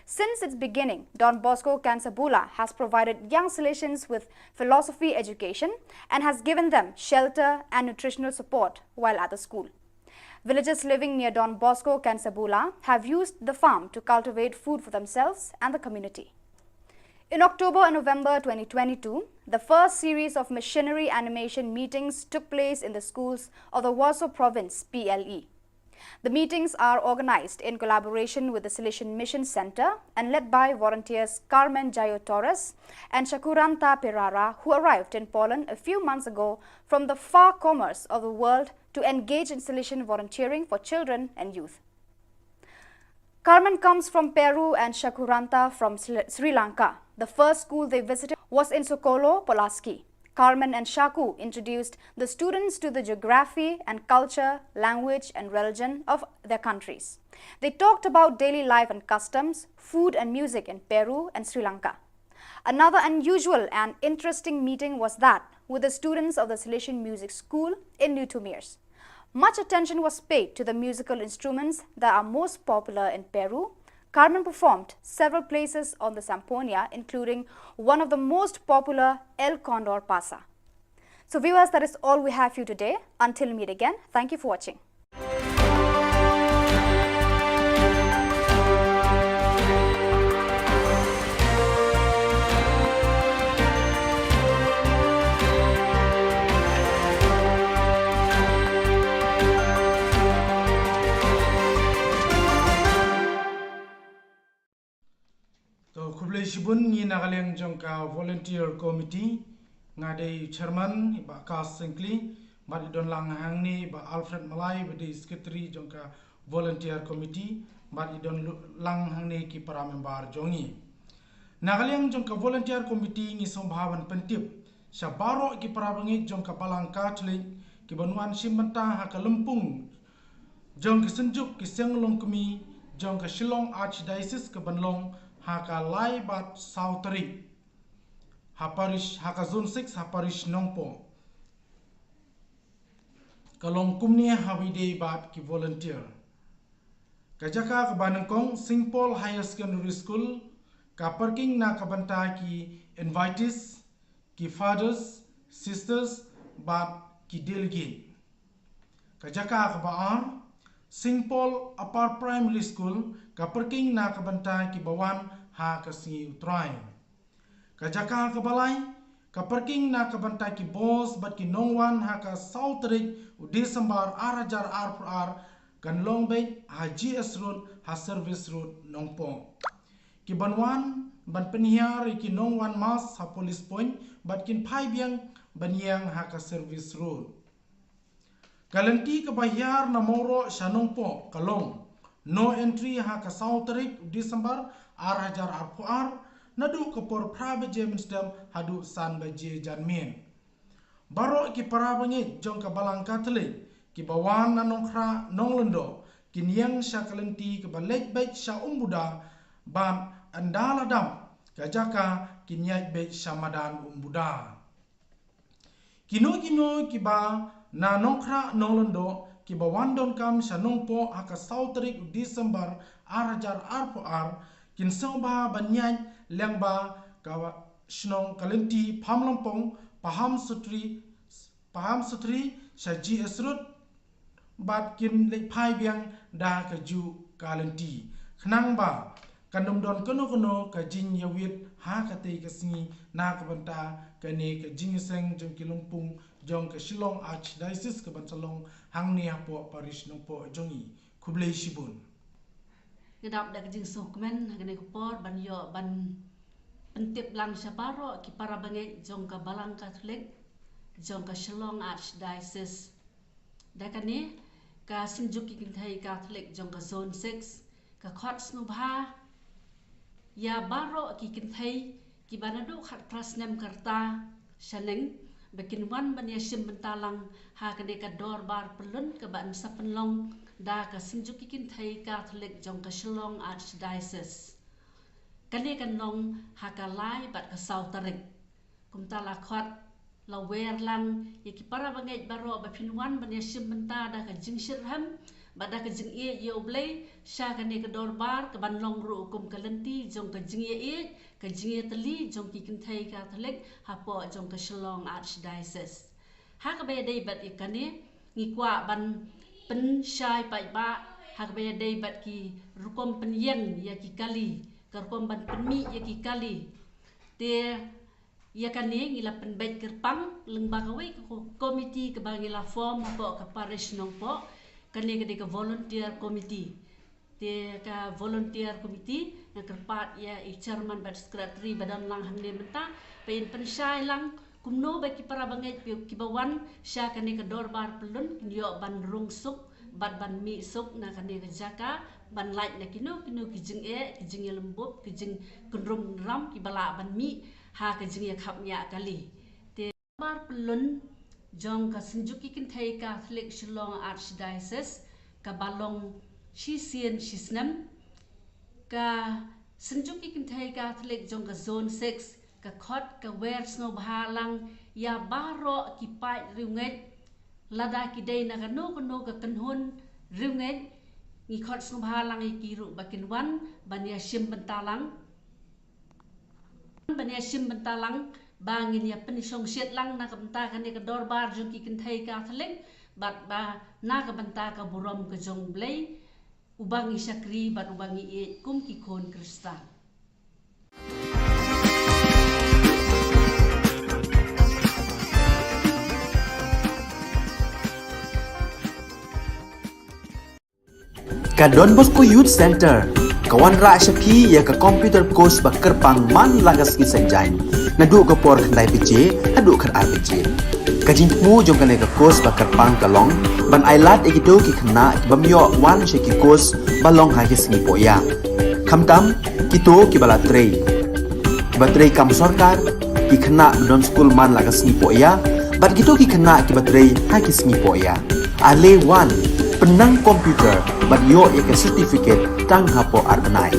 Since its beginning, Don Bosco Kansabola has provided young Salesians with philosophy education and has given them shelter and nutritional support while at the school. Villagers living near Don Bosco Kansabola have used the farm to cultivate food for themselves and the community. In October and November twenty twenty-two, the first series of missionary animation meetings took place in the schools of the Waso Province, P L E. The meetings are organized in collaboration with the Salesian Mission Center and led by volunteers Carmen Jayo Torres and Shakuranta Perara, who arrived in Poland a few months ago from the far corners of the world to engage in Salesian volunteering for children and youth. Carmen comes from Peru and Shakuranta from Sri Sri Lanka. The first school they visited was in Sokolo, Pulaski. Carmen and Shaku introduced the students to the geography and culture, language and religion of their countries. They talked about daily life and customs, food and music in Peru and Sri Lanka. Another unusual and interesting meeting was that with the students of the Salesian Music School in Lutumirs. Much attention was paid to the musical instruments that are most popular in Peru. Carmen performed several places on the zampoña, including one of the most popular, El Condor Pasa. So viewers, that is all we have for you today. Until we meet again, thank you for watching. To, khublei shibun. Ngi na ka liang jong ka volunteer committee, nga dei chairman, i Bah Kas Syngkli, bad i don lang hangne i Bah Alfred Malai, ba dei secretary jong ka volunteer committee, bad i don lu-, lang hangne ki para member jong ngi. Na ka liang jong ka volunteer committee ngi sngewbha ban pyntip sha baroh ki para bangeit jong ka Balang Katholik ki ban wan shim bynta ha ka lympung jong ka Synjuk ki Seng Longkmie jong ka Shillong Archdiocese ka ban long ha ka lai bad saw tarik ha parish, ha ka Zone six, ha parish Nongpoh. Ka long kumne ha ba ïadei bad ki volunteer. Ka jaka kaba nyngkong, Saint Paul Higher Secondary School, ka parking na ka bynta ki invitees, ki fathers, sisters bad ki delegate. Ka jaka kaba ar, Saint Paul Upper Primary School, ka parking na ka bynta kiba wan ha ka sngi U Trai. Ka jaka kaba lai, Ka parking na ka bynta ki bos bad ki nongwan ha ka saw tarik u Disembar ar hajar arphew ar kan long beit ha G S Road ha Service Road Nongpoh. Ki ban wan ban pynhiar ïa ki nongwan mass ha Police Point bad kin phai biang ban ïeng ha ka Service Road. Ka lynti kaba hiar na Mawroh sha Nongpoh ka long no entry ha ka saw tarik Disembar ar hajar arphew ar, naduh ka por phra baje mynstep haduh san baje janmiet. Baroh ki para bangeit jong ka Balang Katholik kiba wan na Nongkhrah Nonglyngdoh kin ïeng sha ka lynti kaba leit beit sha Umbuda bad ynda la dap ka jaka kin ïaid beit sha madan Umbuda. Kino kino kiba na Nongkhrah Nonglyngdoh kiba wan donkam sha Nongpoh ha ka saw tarik u Disembar ar hajar arphew ar kin sngewbha ban ïaid lyngba ka shnong ka lynti Pamlampong, Paham Sutri, Paham Sutri sha G S Road bad kin leit phai biang da kajuh ka lynti. Khnang ba kan ym don kano kano ka jingïawit ha katei ka sngi na ka bynta kane ka jingïaseng jong ki lympung jong ka Shillong Archdiocese ka ban sa long hangne hapoh Parish Nongpoh jong ngi. Khublei shibun. Nga dap da ka jingsngewkmen ha kane ka por ban ïoh ban pyntip lang sha baroh ki para bangeit jong ka Balang Katholik jong ka Shillong Archdiocese. Da kane ka Synjuk ki Kynthei Katholik jong ka Zone six ka khot sngewbha ïa baroh ki kynthei kiba naduh khatphra snem ka rta shaneng ba kin wan ban ïashim bynta lang ha kane ka dorbar pyllun kaba yn sa pynlong da ka Synjuk ki Kynthei Katholik jong ka Shillong Archdiocese. Kane kan long ha ka lai bad ka saw tarik. Kumta la khot la wer lang ïa ki para bangeit baroh ba phin wan ban ïashim bynta da ka jingshitrhem bad da ka jingïeit ïa U Blei sha kane ka dorbar ka ban long ruh kum ka lynti jong ka jingïeit, ka jingïatylli jong ki kynthei Katholik hapoh jong ka Shillong Archdiocese. Ha kaba ïadei bad ïa kane ngi kwah ban pynshai paidbah ha kaba ïadei bad ki rukom pynïeng ïa ki kali, ka rukom ban pynmih ïa ki kali. Te ïa kane ngi la pynbeit kyrpang lyngba kawei ka ko-, komiti kaba ngi la form hapoh ka Parish Nongpoh. Kane ka dei ka volunteer committee. Te ka volunteer committee nga kyrpad ïa i chairman bad secretary ba don lang hangne mynta ba in pynshai lang kumno ba ki para bangeit kiba wan sha kane ka dorbar pyllun kin ïoh ban rung suk bad ban mih suk na kane ka jaka ban lait na kino kino ki jingeh, ki jingïalymbup, ki jingkynrum kynram kiba lah ban mih ha ka jingïakhapngiah kali. Te dorbar pyllun jong ka Synjuk ki Kynthei Katholik Shillong Archdiocese kaba long shisien shisnem, ka Synjuk ki Kynthei Katholik jong ka Zone six ka khot ka wer sngewbha lang ïa baroh ki paid riewngeit, lada ki dei na kano kano ka kynhun riewngeit, ngi khot sngewbha lang ïa ki ruh ba kin wan ban ïashim bynta lang. Ban ïashim bynta lang ba ngin ïa pynshongshit lang na ka bynta kane ka dorbar jong ki kynthei Katholik bad ba na ka bynta ka burom ka jong U Blei uba ngi shakri bad uba ngi ïeit kum ki khun Khristan. Ka Don Bosco Youth Center ka wanrah sha phi ïa ka computer course ba kyrpang man la ka sngi Saitjaiñ naduh ka por khyndai baje haduh khatar baje. Ka jingthmu jong kane ka course ba kyrpang ka long ban ailad ïa kito ki khynnah ki bym ïoh wan sha ki course ba long ha ki sngi pohïa. Khamtam kito kiba la trei, kiba trei kam sorkar, ki khynnah ba don skul man la ka sngi pohïa bad kito ki khynnah kiba trei ha ki sngi pohïa. Ale wan, pynnang computer bad ïoh ïa ka certificate tang hapoh ar bnai.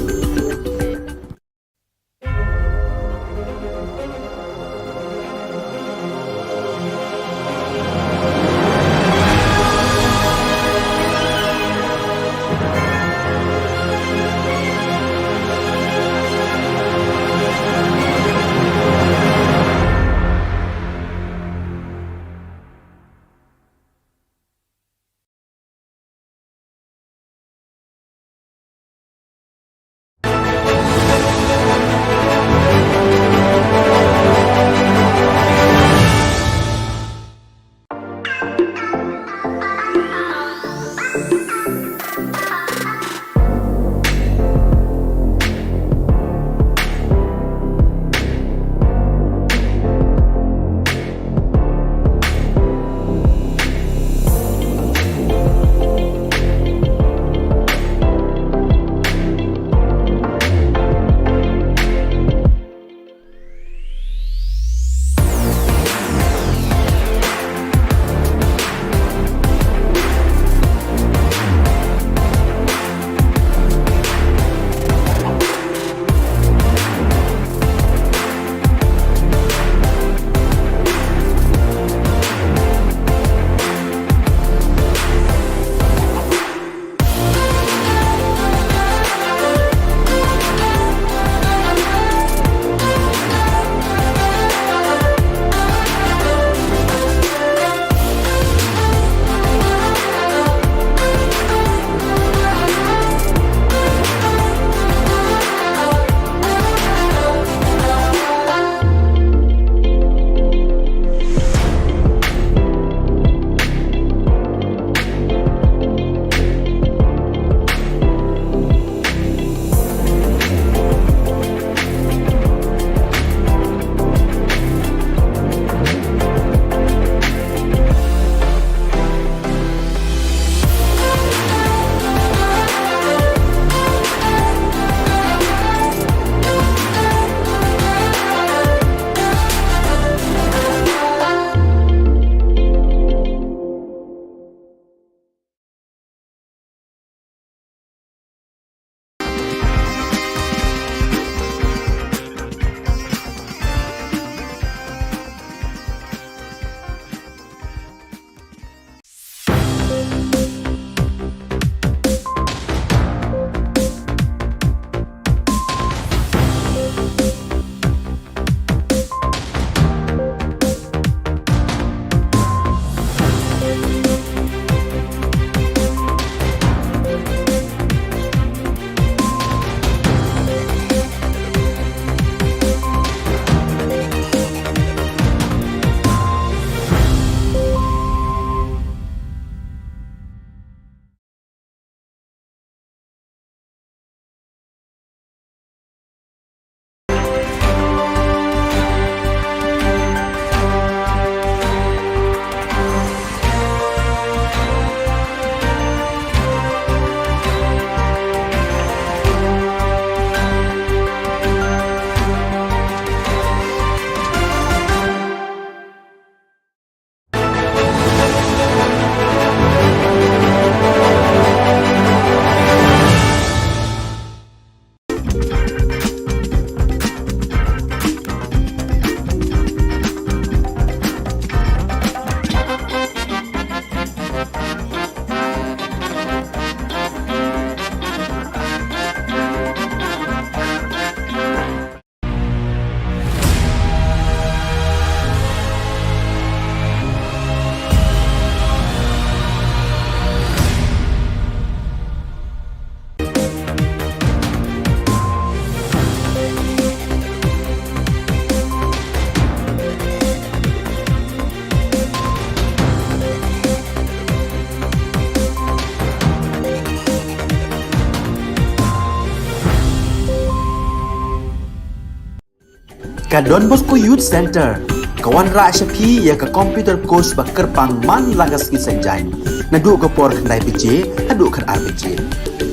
Ka Don Bosco Youth Centre ka wanrah sha phi ïa ka computer course ba kyrpang man la ka sngi Saitjaiñ, naduh ka por khyndai baje haduh khatar baje.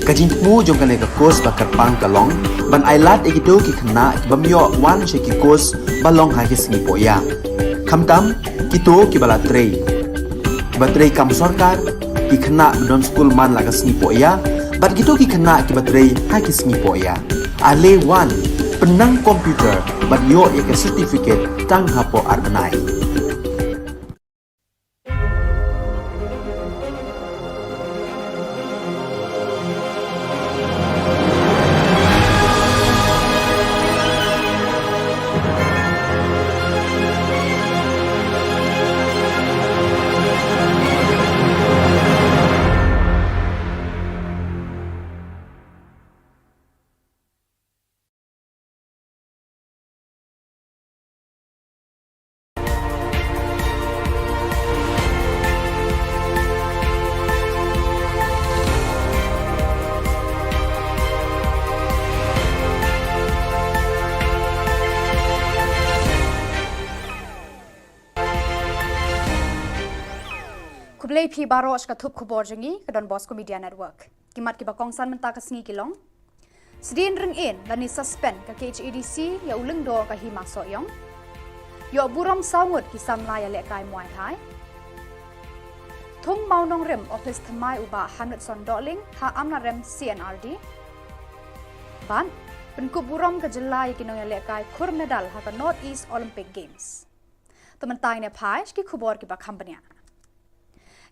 Ka jingthmu jong kane ka course ba kyrpang ka long ban ailad ïa kito ki khynnah ki bym ïoh wan sha ki course ba long ha ki sngi poh ïa. Khamtam kito kiba la trei, kiba trei kam sorkar, ki khynnah ba don skul man la ka sngi poh ïa, bad kito ki khynnah kiba trei ha ki sngi poh ïa. Ale wan, pynnang computer bad ïoh ïa ka certificate tang hapoh ar bnai. Phi baroh sha ka thup khubor jong ngi ka Don Bosco Media Network. Ki mat kiba kongsan mynta ka sngi ki long: Sdien ring-in lane suspend ka K H A D C ïa u lyngdoh ka Hima Sohiong. Ïoh burom saw ngut ki samla ïalehkai Muay Thai. Thung Mawnongrim office thymmai u Bah Hamletson Dohling ha Amlarem C N R D. Bad pynkup burom ka jylla ïa ki nongïalehkai khur medal ha ka North East Olympic Games. To mynta ngin ïa phai sha ki khubor kiba kham bniah.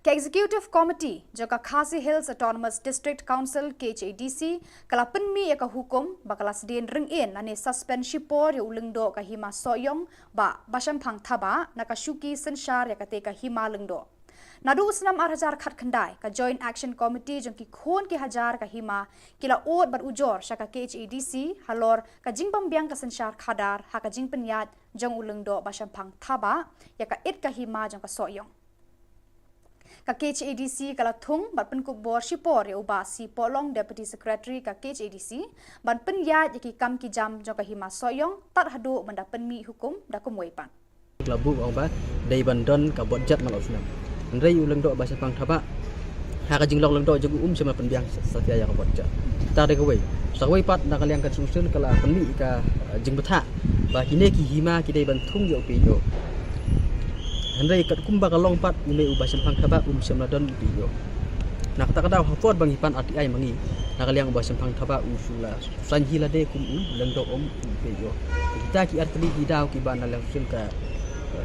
Ka Executive Committee jong ka Khasi Hills Autonomous District Council, K H A D C, ka la pynmih ïa ka hukum ba ka la sdien ring-in lane suspend shipor ïa u lyngdoh ka Hima Sohiong, Bah Bashemphang Thabah, na ka shuki synshar ïa kata ka hima lyngdoh. Naduh u snem ar hajar khatkhyndai, ka Joint Action Committee jong ki khun ki hajar ka hima ki la ud bad ujor sha ka K H A D C halor ka jingbym biang ka synshar khadar ha ka jingpynïaid jong u lyngdoh Bashemphang Thabah ïa ka it ka hima jong ka Sohiong. Ka K H A D C ka la thung bad pynkup bor shipor ïa u Bah C Pohlong, Deputy Secretary ka K H A D C, ban pynïaid ïa ki kam ki jam jong ka Hima Sohiong tad haduh ban da pynmih hukum da kumwei pat. Ka la buh ong ba dei ban don ka budget man la u snem. Hynrei u lyngdoh Bashemphang Thabah, ha ka jinglong lyngdoh jong u, um shym la pynbiang sa, satia ïa ka budget. Kata dei kawei. Sa kawei pat, na ka liang ka solution ka la pynmih ka, eh, jingbthah ba kine ki hima ki dei ban thung ïa u P H O. Hynrei katkum ba ka long pat, une u Bashemphang Thabah um shym la don u P H O. Na kata ka daw, ha por ba ngi pan R T I ma ngi, na ka liang u Bashemphang Thabah u shu la saiñ hi lade kum u lyngdoh, um u P H O. Kita ki artylli ki daw kiba na liang solution ka,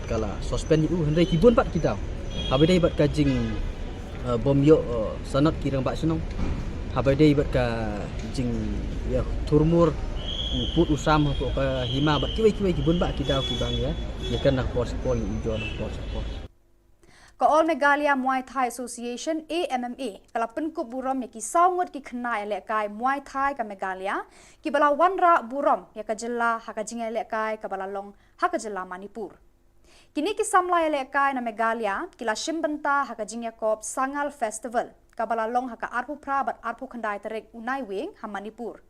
ka la suspend ïa u, hynrei ki bun pat ki daw. Haba dei bad ka jing, eh, bym ïoh, eh, sanad ki rangbah shnong. Haba dei bad ka jing, ïa, thurmur u pud u sam hapoh ka hima bad kiwei kiwei ki bun bah ki daw kiba ngi ïa, ïa kren na ka por sha ka por, ngi ujor na ka por sha ka por. Ka All Meghalaya Muay Thai Association, A M M A, ka la pynkup burom ïa ki saw ngut ki khynnah ïalehkai Muay Thai ka Meghalaya kiba la wanrah burom ïa ka jylla ha ka jingïalehkai kaba la long ha ka jylla Manipur. Kine ki samla ïalehkai na Meghalaya ki la shim bynta ha ka jingïakop Sangal Festival kaba la long ha ka arphew phra bad arphew khyndai tarik u Naiwieng ha Manipur.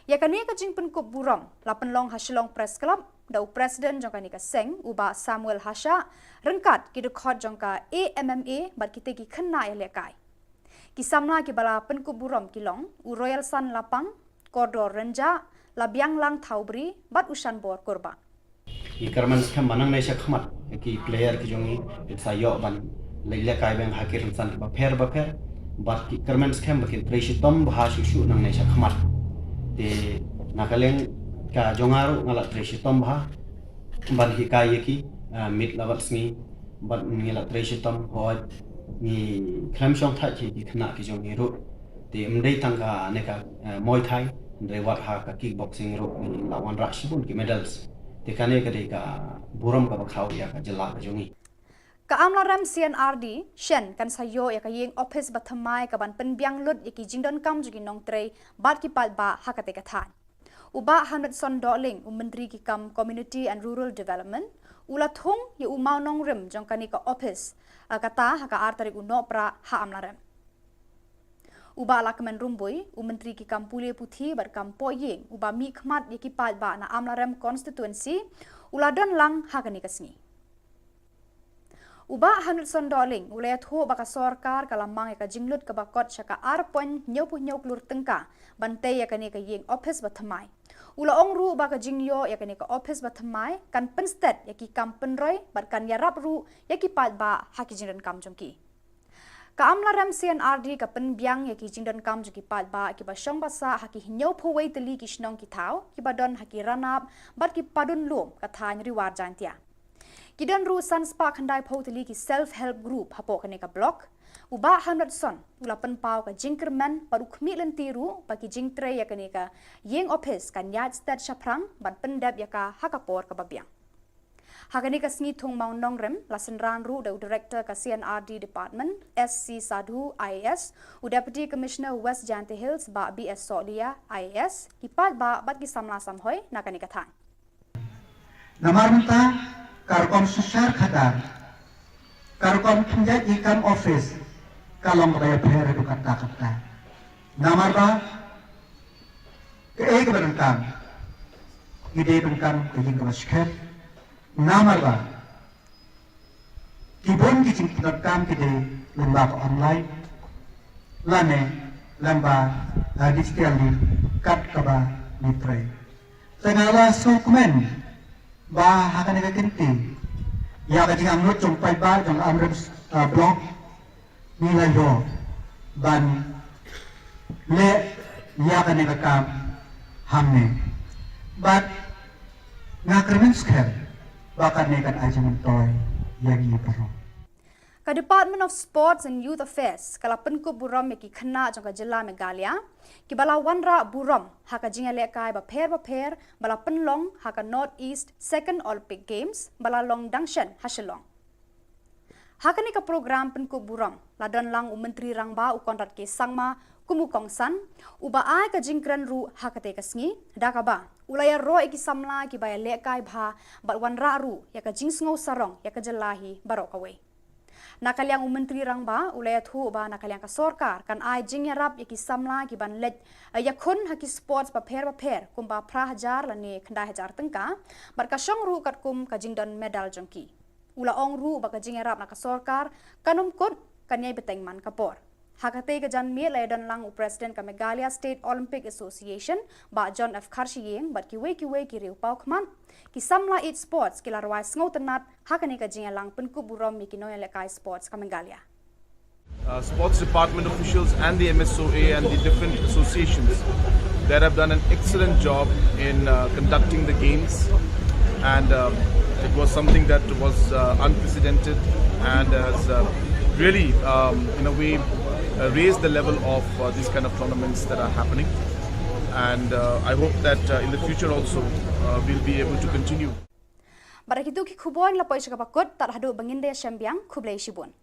Ïa kane ka jingpynkup burom la pynlong ha Shillong Press Club da u President jong kane ka seng, u Bah Samuel Hashah, ryngkat ki dkhot jong ka A M M A bad kita ki khynnah ïalehkai. Ki samla kiba la pynkup burom ki long u Royalson Lapang, Kordor Rynjah, Labianglang Thawbri bad u Shanbor Kurbah. Ngi kyrmen skhem ba nangne sha khmat ki player ki jong ngi kin sa ïoh ban leit lehkai biang ha ki rynsan kiba pher ba pher. Bad ngi kyrmen skhem ba kin trei shitom bha shuh shuh nangne sha khmat. Te na ka liang ka jong nga ruh nga la trei shitom bha ban hikai ïa ki, ah, miet la bad sngi. Bad ngi la trei shitom, hooid ngi khlem shongthait ïa ki khynnah ki jong ngi ruh. Te ym dei tang kane ka, eh, Muay Thai, hynrei wat ha ka kickboxing ruh ngi la wanrah shibun ki medals. Te kane ka dei ka burom kaba khaw ïa ka jylla ka jong ngi. Ka Amlarem C N R D shen kan sa ïoh ïa ka ïing ophis bathymmai kaban pynbiang lut ïa ki jingdonkam jong ki nongtrei bad ki paidbah ha kata ka thaiñ. U Bah Hamletson Dohling, u Myntri ki kam Community and Rural Development, u la thung ïa u mawnongrim jong kane ka ophis, ah, kata ha ka ar tarik u Nohprah ha Amlarem. U Bah Lahkmen Rymbui, u Myntri ki kam pule puthi bad kam pohïing, uba mihkhmat ïa ki paidbah na Amlarem Constituency, u la don lang ha kane ka sngi. U Bah Hamletson Dohling u la ïathuh ba ka sorkar ka la mang ïa ka jinglut kaba kot sha ka ar point hynñiewphew hynñiew klur tyngka ban tei ïa kane ka ïing ophis bathymmai. U la ong ruh ba ka jingïoh ïa kane ka ophis bathymmai kan pynsted ïa ki kam pynroi bad kan ïarap ruh ïa ki paidbah ha ki jingdonkam jong ki. Ka Amlarem C N R D ka pynbiang ïa ki jingdonkam jong ki paidbah kiba shong ba sah ha ki hynñiewphew wei tylli ki shnong ki thaw kiba don ha ki ranab bad ki padun lum ka thaiñ Ri War Jaiñtia. Ki don ruh san spah khyndaiphew tylli ki self help group hapoh kane ka block. U Bah Hamletson u la pynpaw ka jingkyrmen bad u khmih lynti ruh ba ki jingtrei ïa kane ka ïing ophis kan ïaid sted shaphrang ban pyndep ïa ka ha ka por kaba biang. Ha kane ka sngi thung mawnongrim la synran ruh da u Director ka C N R D Department, S C Sadhu, I A S, u Deputy Commissioner West Jaintia Hills, Bah B S Sohliya, I A S, ki paidbah bad ki samla samhoi na kane ka thaiñ. Namar mynta ka rukom synshar khadar, ka rukom pynïaid ïing kam ophis ka long kaba ïapher haduh katta katta. Namar ba kaei kaba donkam, ngi dei ban kam ka ïing kaba skhem. Namar ba ki bun ki jingpyndonkam ki dei lyngba ka online lane lyngba, ah, digital link kat kaba ngi trei. Te nga la sngewkmen ba ha kane ka kynti ïa ka jingangnud jong paidbah jong Amrem, ah, Block ngi la ïoh ban leh ïa kane ka kam hangne. Bad nga kyrmen skhem ba kane kan ai jingmyntoi ïa ngi baroh. Ka Department of Sports and Youth Affairs ka la pynkup burom ïa ki khynnah jong ka jylla Meghalaya kiba la wanrah burom ha ka jingïalehkai bapher bapher ba la pynlong ha ka North East Second Olympic Games ba la long dang shen ha Shillong. Ha kane ka program pynkup burom la don lang u Myntri Rangbah u Conrad K Sangma kum u kongsan, uba ai ka jingkren ruh ha katei ka sngi, da kaba u la ïaroh ïa ki samla kiba ïalehkai bha bad wanrah ruh ïa ka jingsngew sarong ïa ka jylla hi baroh kawei. Na ka liang u Myntri Rangbah u la ïathuh ba na ka liang ka sorkar kan ai jingïarap ïa ki samla kiban leit, eh, ïakhun ha ki sports bapher bapher kumba phra hajar lane khyndai hajar tyngka, bad ka shong ruh katkum ka jingdon medal jong ki. U la ong ruh ba ka jingïarap na ka sorkar kan ym kut, kan ïai bteng man ka por. Ha katei ka janmiet la ïadon lang u President ka Meghalaya State Olympic Association, Bah John F Kharshiing, bad kiwei kiwei ki riew paw khmat. Ki samla ïeit sports ki la rwai sngewtynnat ha kane ka jingïalang pynkup burom ïa ki nongïalehkai sports ka Meghalaya. Uh, sports department officials and the M S O A and the different associations that have done an excellent job in, uh, conducting the games. And, um, it was something that was, uh, unprecedented and has, uh, really, um, in a way, uh, raised the level of, uh, these kind of tournaments that are happening. And, uh, I hope that, uh, in the future also, uh, we'll be able to continue. Bad da kitu ki khubor ngi la poi sha kaba kut, tad haduh ba ngin da ïashem biang, khublei shibun.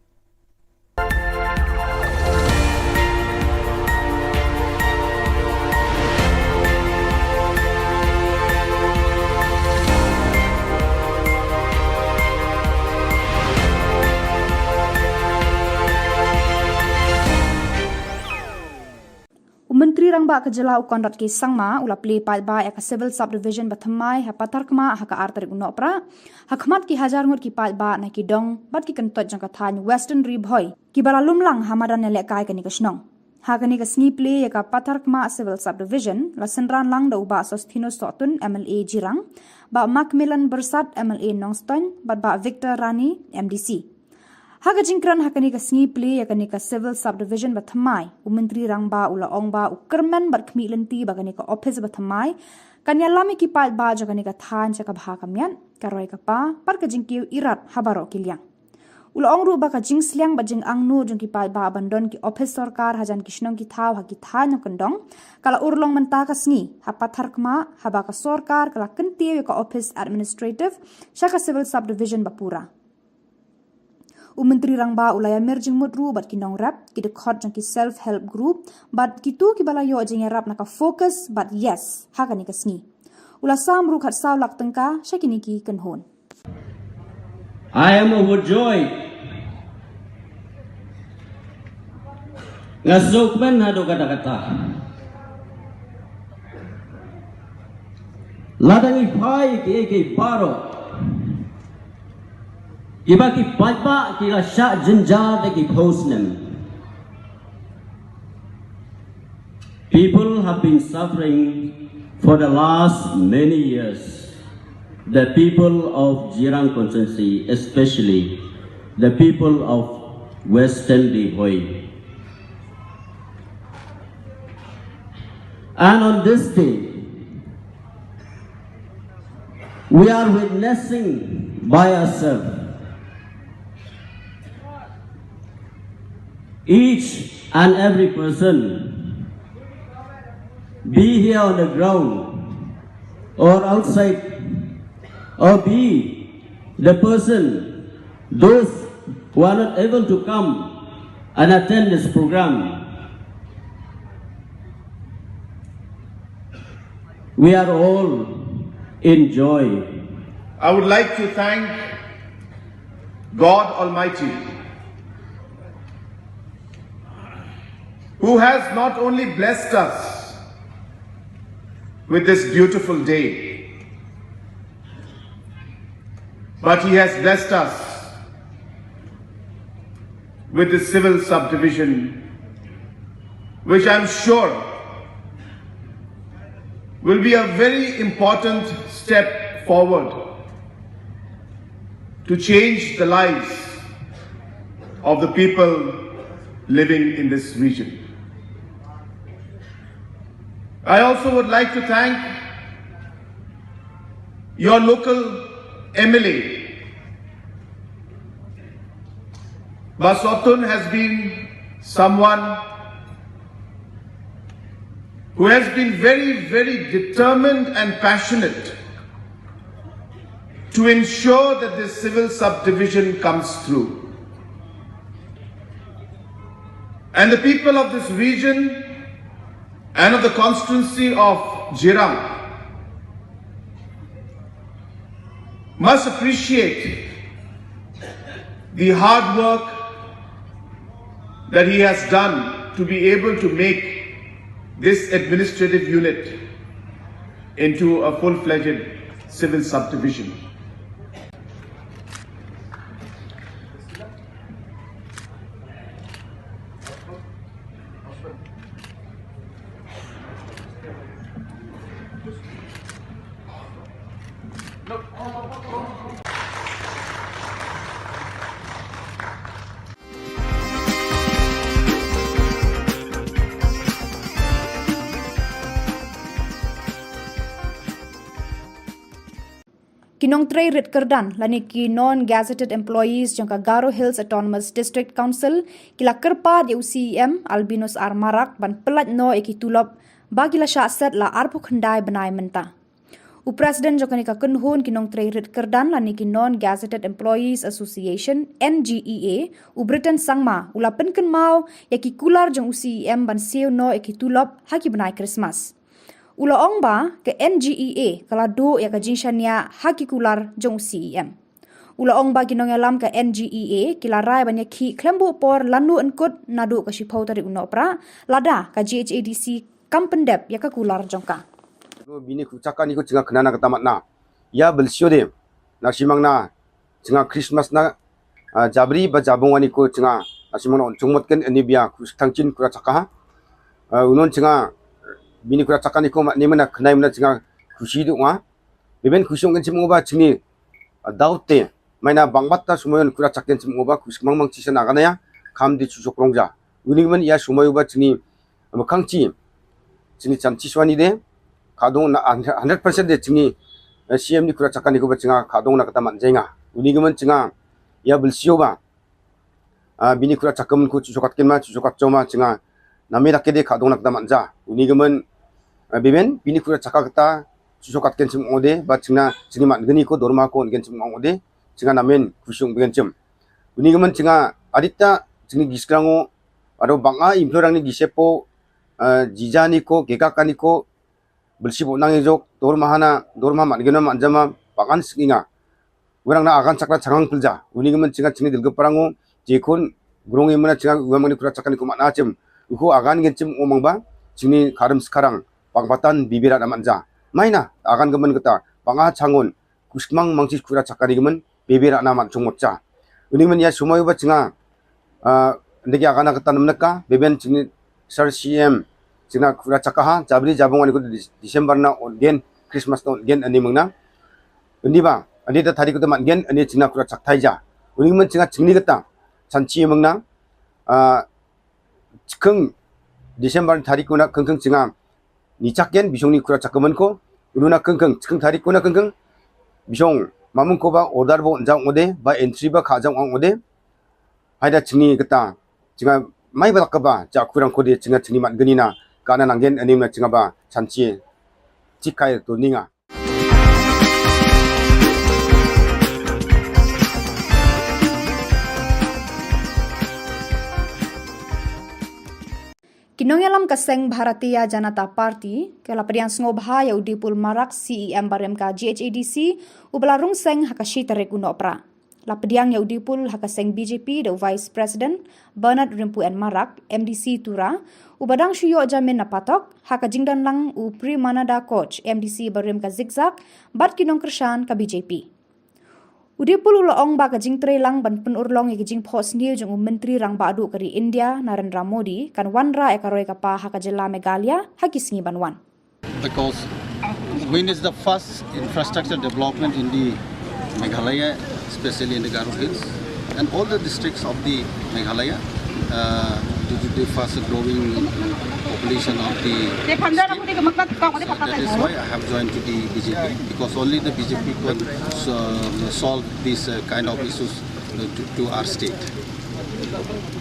U Myntri Rangbah ka jylla u Conrad K Sangma u la plie paidbah ïa ka Civil Subdivision ba thymmai ha Patharkhmah ha ka ar tarik u Nohprah, ha khmat ki hajar ngut ki paidbah na ki dong bad ki kyntoit jong ka thaiñ Western Ri Bhoi kiba la lum lang ha madan ïalehkai kane ka shnong. Ha kane ka sngi plie ïa ka Patharkhmah Civil Subdivision la synran lang da u Bah Sosthenes Sohtun, M L A Jirang, Bah Macmillan Byrsat, M L A Nongstoiñ, bad Bah Victor Rani, M D C. Ha ka jingkren ha kane ka sngi plie ïa kane ka Civil Subdivision ba thymmai, u Myntri Rangbah u la ong ba u kyrmen bad khmih lynti ba kane ka ophis ba thymmai kan ïalam ïa ki paidbah jong kane ka thaiñ sha ka bha ka miat, ka roi ka par bad ka jingkiew irat ha baroh ki liang. U la ong ruh ba ka jingsliang bad jingangnud jong ki paidbah ban don ki ophis sorkar hajan ki shnong ki thaw ha ki thaiñ nongkyndong ka la urlong mynta ka sngi ha Patharkhmah, haba ka sorkar ka la kyntiew ïa ka ophis administrative sha ka Civil Subdivision ba pura. U Myntri Rangbah u la ïamir jingmut ruh bad ki nongrep, ki dkhot jong ki self help group bad kito kiba la ïoh jingïarap na ka FOCUS bad YES ha kane ka sngi. U la sam ruh khatsaw lak tyngka sha kine ki kynhun. I am overjoyed. Nga sngewkmen haduh katta katta. Lada ngi phai kiei kiei baroh kiba ki paidbah ki la shah jynjar da ki phew snem. People have been suffering for the last many years. The people of Jirang constituency, especially the people of Western Ri Bhoi. And on this day, we are witnessing by ourselves, each and every person, be here on the ground or outside, or be the person, those who are not able to come and attend this program, we are all in joy. I would like to thank God Almighty, who has not only blessed us with this beautiful day, but He has blessed us with the civil subdivision, which I'm sure will be a very important step forward to change the lives of the people living in this region. I also would like to thank your local M L A. Bah Sotun has been someone who has been very, very determined and passionate to ensure that this civil subdivision comes through. And the people of this region and of the constituency of Jirang must appreciate the hard work that he has done to be able to make this administrative unit into a full-fledged civil subdivision. Ki nongtrei rit kyrdan lane ki non-gazetted employees jong ka Garo Hills Autonomous District Council ki la kyrpad ïa u C E M Albinus R Marak ban pyllait noh ïa ki tulop ba ki la shah set la arphew khyndai bnai mynta. U President jong kane ka kynhun ki nongtrei rit kyrdan lane ki Non-Gazetted Employees Association, N G E A, u Britain Sangma, u la pynkynmaw ïa ki kular jong u C E M ban siew noh ïa ki tulop ha ki bnai Christmas. U la ong ba ka N G E A ka la duh ïa ka jingshaniah ha ki kular jong u C E M. U la ong ba ki nongïalam ka N G E A ki la rai ban ïakhih khlem buh por lano yn kut naduh ka shiphew tarik u Nohprah, lada ka G H A D C kam pyndep ïa ka kular jong ka. Bini khrud chaka ni ko jnga khana na kata mat na. Ïa bel sio de. Na shimang na jnga Christmas na, ah, jabri ba jabong ani ko jnga. Na shimang na on chungmot ken ani bia khrud thangchin khrud chaka ha. Ah, unon jnga bini khrud chaka ni ko mat ni mana khnai mana jnga khushi du nga. Beben khushi ong ken chim ngo ba jingni, ah, daw te. Maina bang bat ta sumayon khrud chak ken chim ngo ba khushi mang mang chi sana gana ya. Kam di chusok rong ja. Uni man ïa sumayo ba jingni, ah, khang chi. Jingni chan chi swani de. Khadong na hundred percent de jingni, eh, C M ni khrud chaka ni ko ba jnga khadong na kata mat jenga. Uni man jnga ïa bel sio ba. Ah, bini khrud chaka men ko chuchokat ken ma, chuchokat choma jnga. Name dak de khadong na kata mat ja. Uni man, ah, beben bini khrud chaka kata chuchokat ken chim ngo de ba jngna jingni mat gani ko dorma ko ngen chim ngo de. Jnga namen khushi ong begen chim. Uni man jnga adita jingni giskrang ngo ado banga implorang ni gisepo, ah, jija ni ko gegaka ni ko Belsi bo nang ejok, dor mahana, dor mamat gena mat jama, pakan singinga. Werang na agan chakra changang pilja. Uni gemen chinga chini dilge parango, jekun grong imena chinga uwa mangni kura chakani kumat na chim. Uku agan gen chim omang ba, chini karim sekarang, pang patan bibira na manja. Maina, agan gemen keta, panga changon, kuskmang mangchi kura chakani gemen, bibira na mat chungmot cha. Uni gemen ya sumai uba chinga, ah, ndegi agan keta nemneka, beben chini Sir C M, chingna kura chakaha, jabri jabong ani ko Dis-, December na on gen, Christmas na on gen ani mengna. Ini ba, ani ta tadi ko temat gen, ani chingna kura chakthai ja. Uni men chinga chingni keta, chanchi mengna, ah, chikeng December tadi ko na kengkeng chinga, ni chak gen, bisong ni kura chakamen ko, unu na kengkeng, chikeng tadi ko na kengkeng, bisong, mamung ko ba order bo jang ode, ba entry ba kha jang ong ode, haida chingni keta, chinga mai balak kaba, ja kurang kode, chinga chingni mat geni na, kana nanggen anim na chinga ba, chanchi, chikai to ninga. Ki nongïalam ka seng Bharatiya Janata Party, ka la pdiang sngewbha ïa u Dipul Marak C E M barim ka G H A D C, u ba la rung seng ha ka shi tarik u Nohprah. La pdiang ïa u Dipul ha ka seng B J P da u Vice President, Bernard Rimpu N Marak, M D C Tura, u ba dang shu ïoh jamin na patok, ha ka jingdon lang u Premananda Koch, M D C barim ka Zikzak, bad ki nongkyrshan ka B J P. U Dipul u la ong ba ka jingtrei lang ban pynurlong ïa ka jingphohsniew jong u Myntri Rangbah Duh ka ri India, Narendra Modi, kan wanrah ïa ka roi ka par ha ka jylla Meghalaya ha ki sngi ban wan. Because wind is the first infrastructure development in the Meghalaya, especially in the Garo Hills, and all the districts of the Meghalaya, uh, due to the fast growing population of the state. So that is why I have joined to the B J P, because only the B J P can, uh, solve these, uh, kind of issues, uh, to, to our state.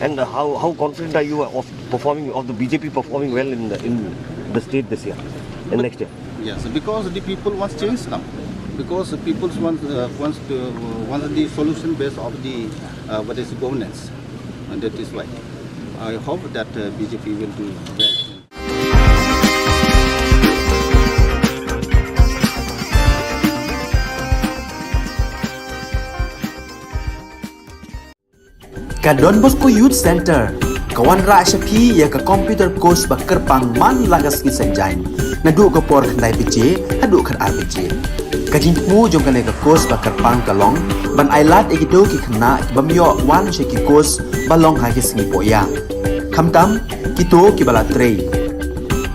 And, uh, how, how confident are you of performing, of the B J P performing well in the, in the state this year and next year? Yes, because the people wants change now. Because the people wants, uh, wants to, uh, wants the solution based of the, uh, what is governance, and that is why I hope that, uh, B J P will do well. Ka Don Bosco Youth Centre ka wanrah sha phi ïa ka computer course ba kyrpang man la ka sngi Saitjaiñ, naduh ka por khyndai baje haduh khatar baje. Ka jingthmu jong kane ka course ba kyrpang ka long ban ailad ïa kito ki khynnah ki bym ïoh wan sha ki course ba long ha ki sngi pohïa, khamtam kito kiba la trei,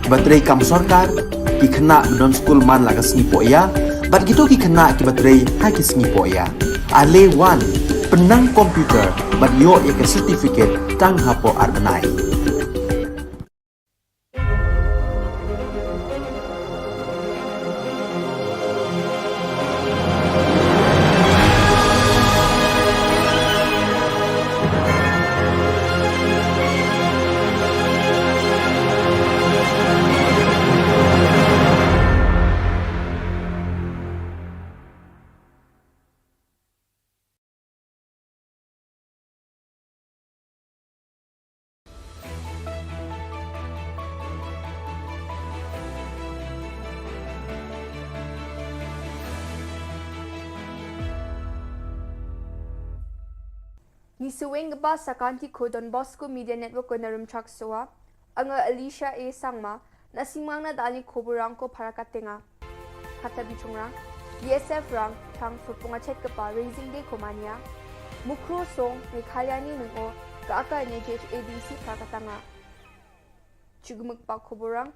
kiba trei kam sorkar, ki khynnah ba don skul man la ka sngi pohïa, bad kito ki khynnah kiba trei ha ki sngi pohïa. Ale wan, pynnang computer bad ïoh ïa ka certificate tang hapoh ar bnai. Ngi sngewbha sa ka kti ko Don Bosco Media Network ko na Rumchak Soa. Anga Alicia A Sangma, na sngewbha na dali khubor rang ko para ka tenga. Kata bichungrang, B S F rang, chang sopung achet kepa Raising Day ko mania. Mukro song, Meghalaya ni nung o, ka aka ne J H A D C para ka tanga. Chugmuk pa khubor rang.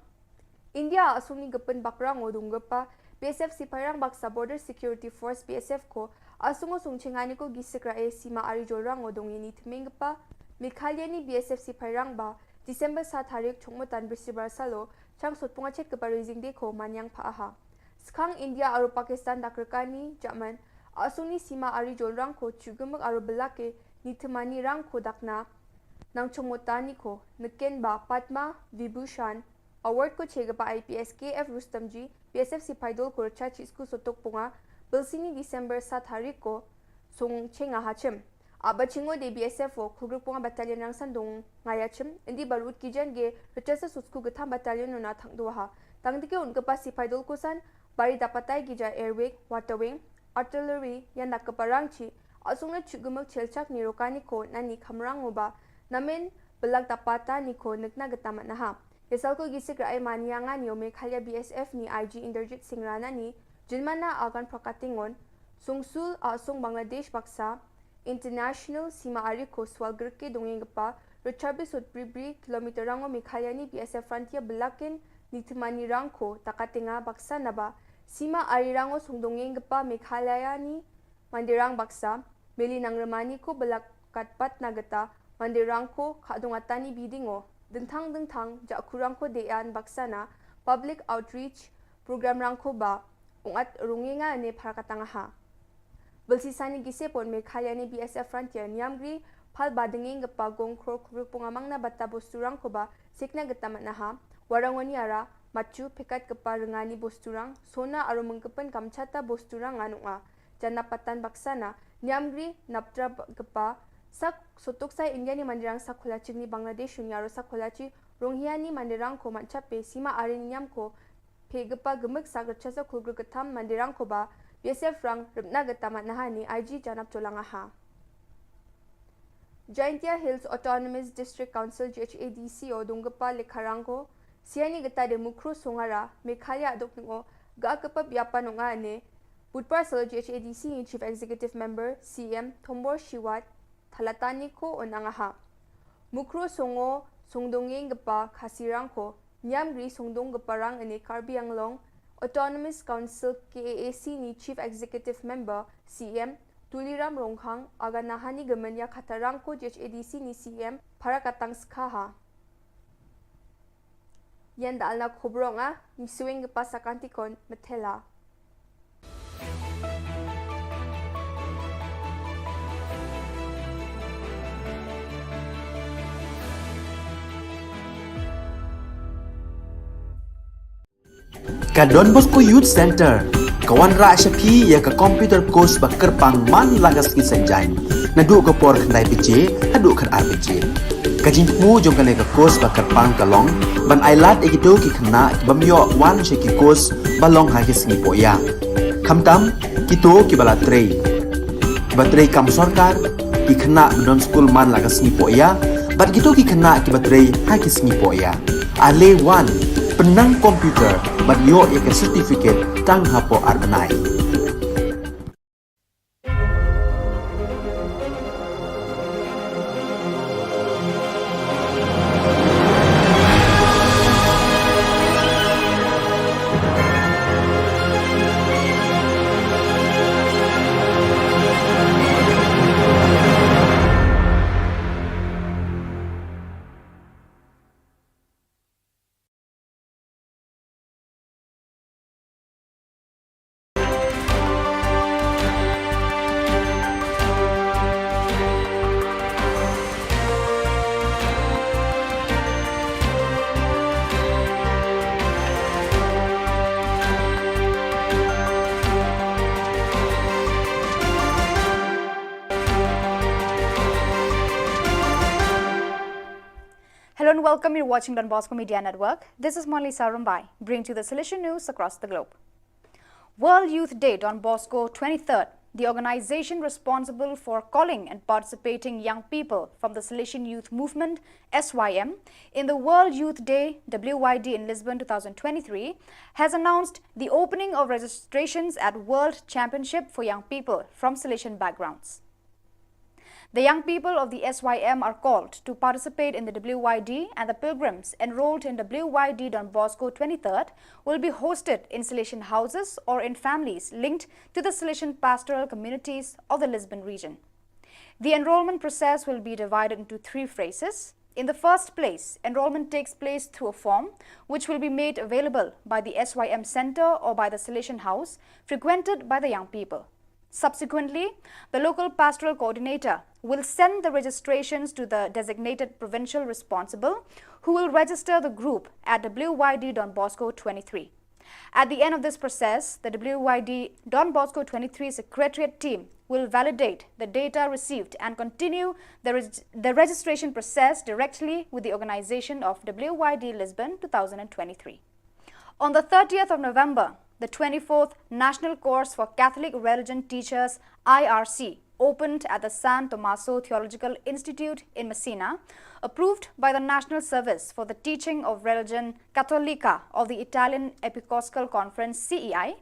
India asung ni gepun bakrang o dunggepa, B S F sipai rang baksa Border Security Force B S F ko, asung o sung chengani ko gisik ra e sima ari jol rang o dung ini temeng gepa, Meghalaya ni B S F sipai rang ba, December sa tarik chungmutan brisibal salo, chang sotpung achet kepa Raising Day ko manyang pa aha. Skhang India aro Pakistan dakrekani, German, asung ni sima ari jol rang ko chugmuk aro belake, ni temani rang ko dakna, nang chungmutani ko, neken ba, Padma, Vibhushan, Award ko che kepa I P S K F Rustomji, B S F sipai dol ko rcha chi sku sotok punga, belsini December sa tarik ko, sung chenga hachim. Aba chingo de B S F o, khulgruk punga battalion rang sandung ngaya chim, indi barut kijan ge, rcha sa susku getham battalion nuna thang dua ha. Tang dike un kepa sipai dol ko san, bari dapatai gija air wing, water wing, artillery, yan dak kepa rang chi, asung na chugumuk chelchak ni rokani ko, nani khamrang uba, namen, belak dapata ni ko, nekna getamat naha. Yasal ko gisik rai mania nga ni o Meghalaya B S F ni I G Inderjit Singh Rana ni, jinmana agan prakatingon, sungsul asung Bangladesh baksa, International sima ari ko swal gerke dongeng gepa, rechabis ut bri bri kilometer rango Meghalaya ni B S F frontier belakin ni temani rang ko takatenga baksa naba, sima ari rango sung dongeng gepa Meghalaya ni Mandirang baksa, meli nang remani ko belak katpat na geta, mandirang ko khadung atani bidingo, dengthang dengthang, jak kurang ko dean baksa na, public outreach, program rang ko ba, ungat rungi nga ne phar katang ha. Belsi sani gise pon Meghalaya ni B S F frontier niamgri, phal ba denging gepa gong kror kuruk pungamang na bata bosturang ko ba, sikna geta mat na ha, warangoni ara, machu, pekat gepa rengani bosturang, sona aro mengkepen kamchata bosturang nganuk nga. Jana patan baksana, niamgri, naptra ba-, gepa, sak sotok sai India ni mandirang sak khulachi ni Bangladesh ni aro sak khulachi, Rohingya ni mandirang ko manchape, sima ari ni niam ko, pe gepa gemek sak recha sa khulgru ketam mandirang ko ba, B S F rang, repna getamat naha ni I G janap cholang aha. Jaintia Hills Autonomous District Council, J H A D C o donggepa lekharang ko, siani geta de mukro songara, Meghalaya adok nung o, ga kepa biapa nunga ne, Utpar Salo G H A D C ni Chief Executive Member C M Thombor Shiwat Thalataniko Onangaha. Mukro Songo Songdongeng Gepa Khasirang Ko Nyamgri Songdong Geparang Ene Karbi Anglong Autonomous Council K A A C ni Chief Executive Member C M Tuliram Rongkhang Aganahani Gemenya Khatarang Ko G H A D C ni C M Parakatang Skaha. Ïan da alna khobrong a, ngi swing ka pasa kantikon, metela. Ka Don Bosco Youth Center ka wanrah sha phi ïa ka computer course ba kyrpang man la ka sngi Saitjaiñ, naduh ka por khyndai baje haduh khatar baje. Ka jingthmu jong kane ka course ba kyrpang ka long ban ailad ïa kito ki khynnah ki bym ïoh wan sha ki course ba long ha ki sngi pohïa. Khamtam kito kiba la trei, kiba trei kam sorkar, ki khynnah ba don skul man la ka sngi pohïa, bad kito ki khynnah kiba trei ha ki sngi pohïa. Ale wan, pynnang computer bad ïoh ïa ka certificate tang hapoh ar bnai. Hello and welcome. You're watching Don Bosco Media Network. This is Monalisa Rumbai, bringing to you the Salesian news across the globe. World Youth Day Don Bosco twenty-third, the organization responsible for calling and participating young people from the Salesian Youth Movement, S Y M, in the World Youth Day, W Y D, in Lisbon two thousand twenty-three, has announced the opening of registrations at World Championship for Young People from Salesian backgrounds. The young people of the S Y M are called to participate in the W Y D, and the pilgrims enrolled in W Y D Don Bosco twenty-third will be hosted in Salesian houses or in families linked to the Salesian pastoral communities of the Lisbon region. The enrollment process will be divided into three phases. In the first place, enrollment takes place through a form which will be made available by the S Y M Center or by the Salesian House frequented by the young people. Subsequently, the local pastoral coordinator will send the registrations to the designated provincial responsible, who will register the group at W Y D Don Bosco twenty-three. At the end of this process, the W Y D Don Bosco twenty-three secretariat team will validate the data received and continue the, reg- the registration process directly with the organization of W Y D Lisbon two thousand twenty-three. On the thirtieth of November, the twenty-fourth National Course for Catholic Religion Teachers, I R C, opened at the San Tommaso Theological Institute in Messina, approved by the National Service for the Teaching of Religion Cattolica of the Italian Episcopal Conference, C E I,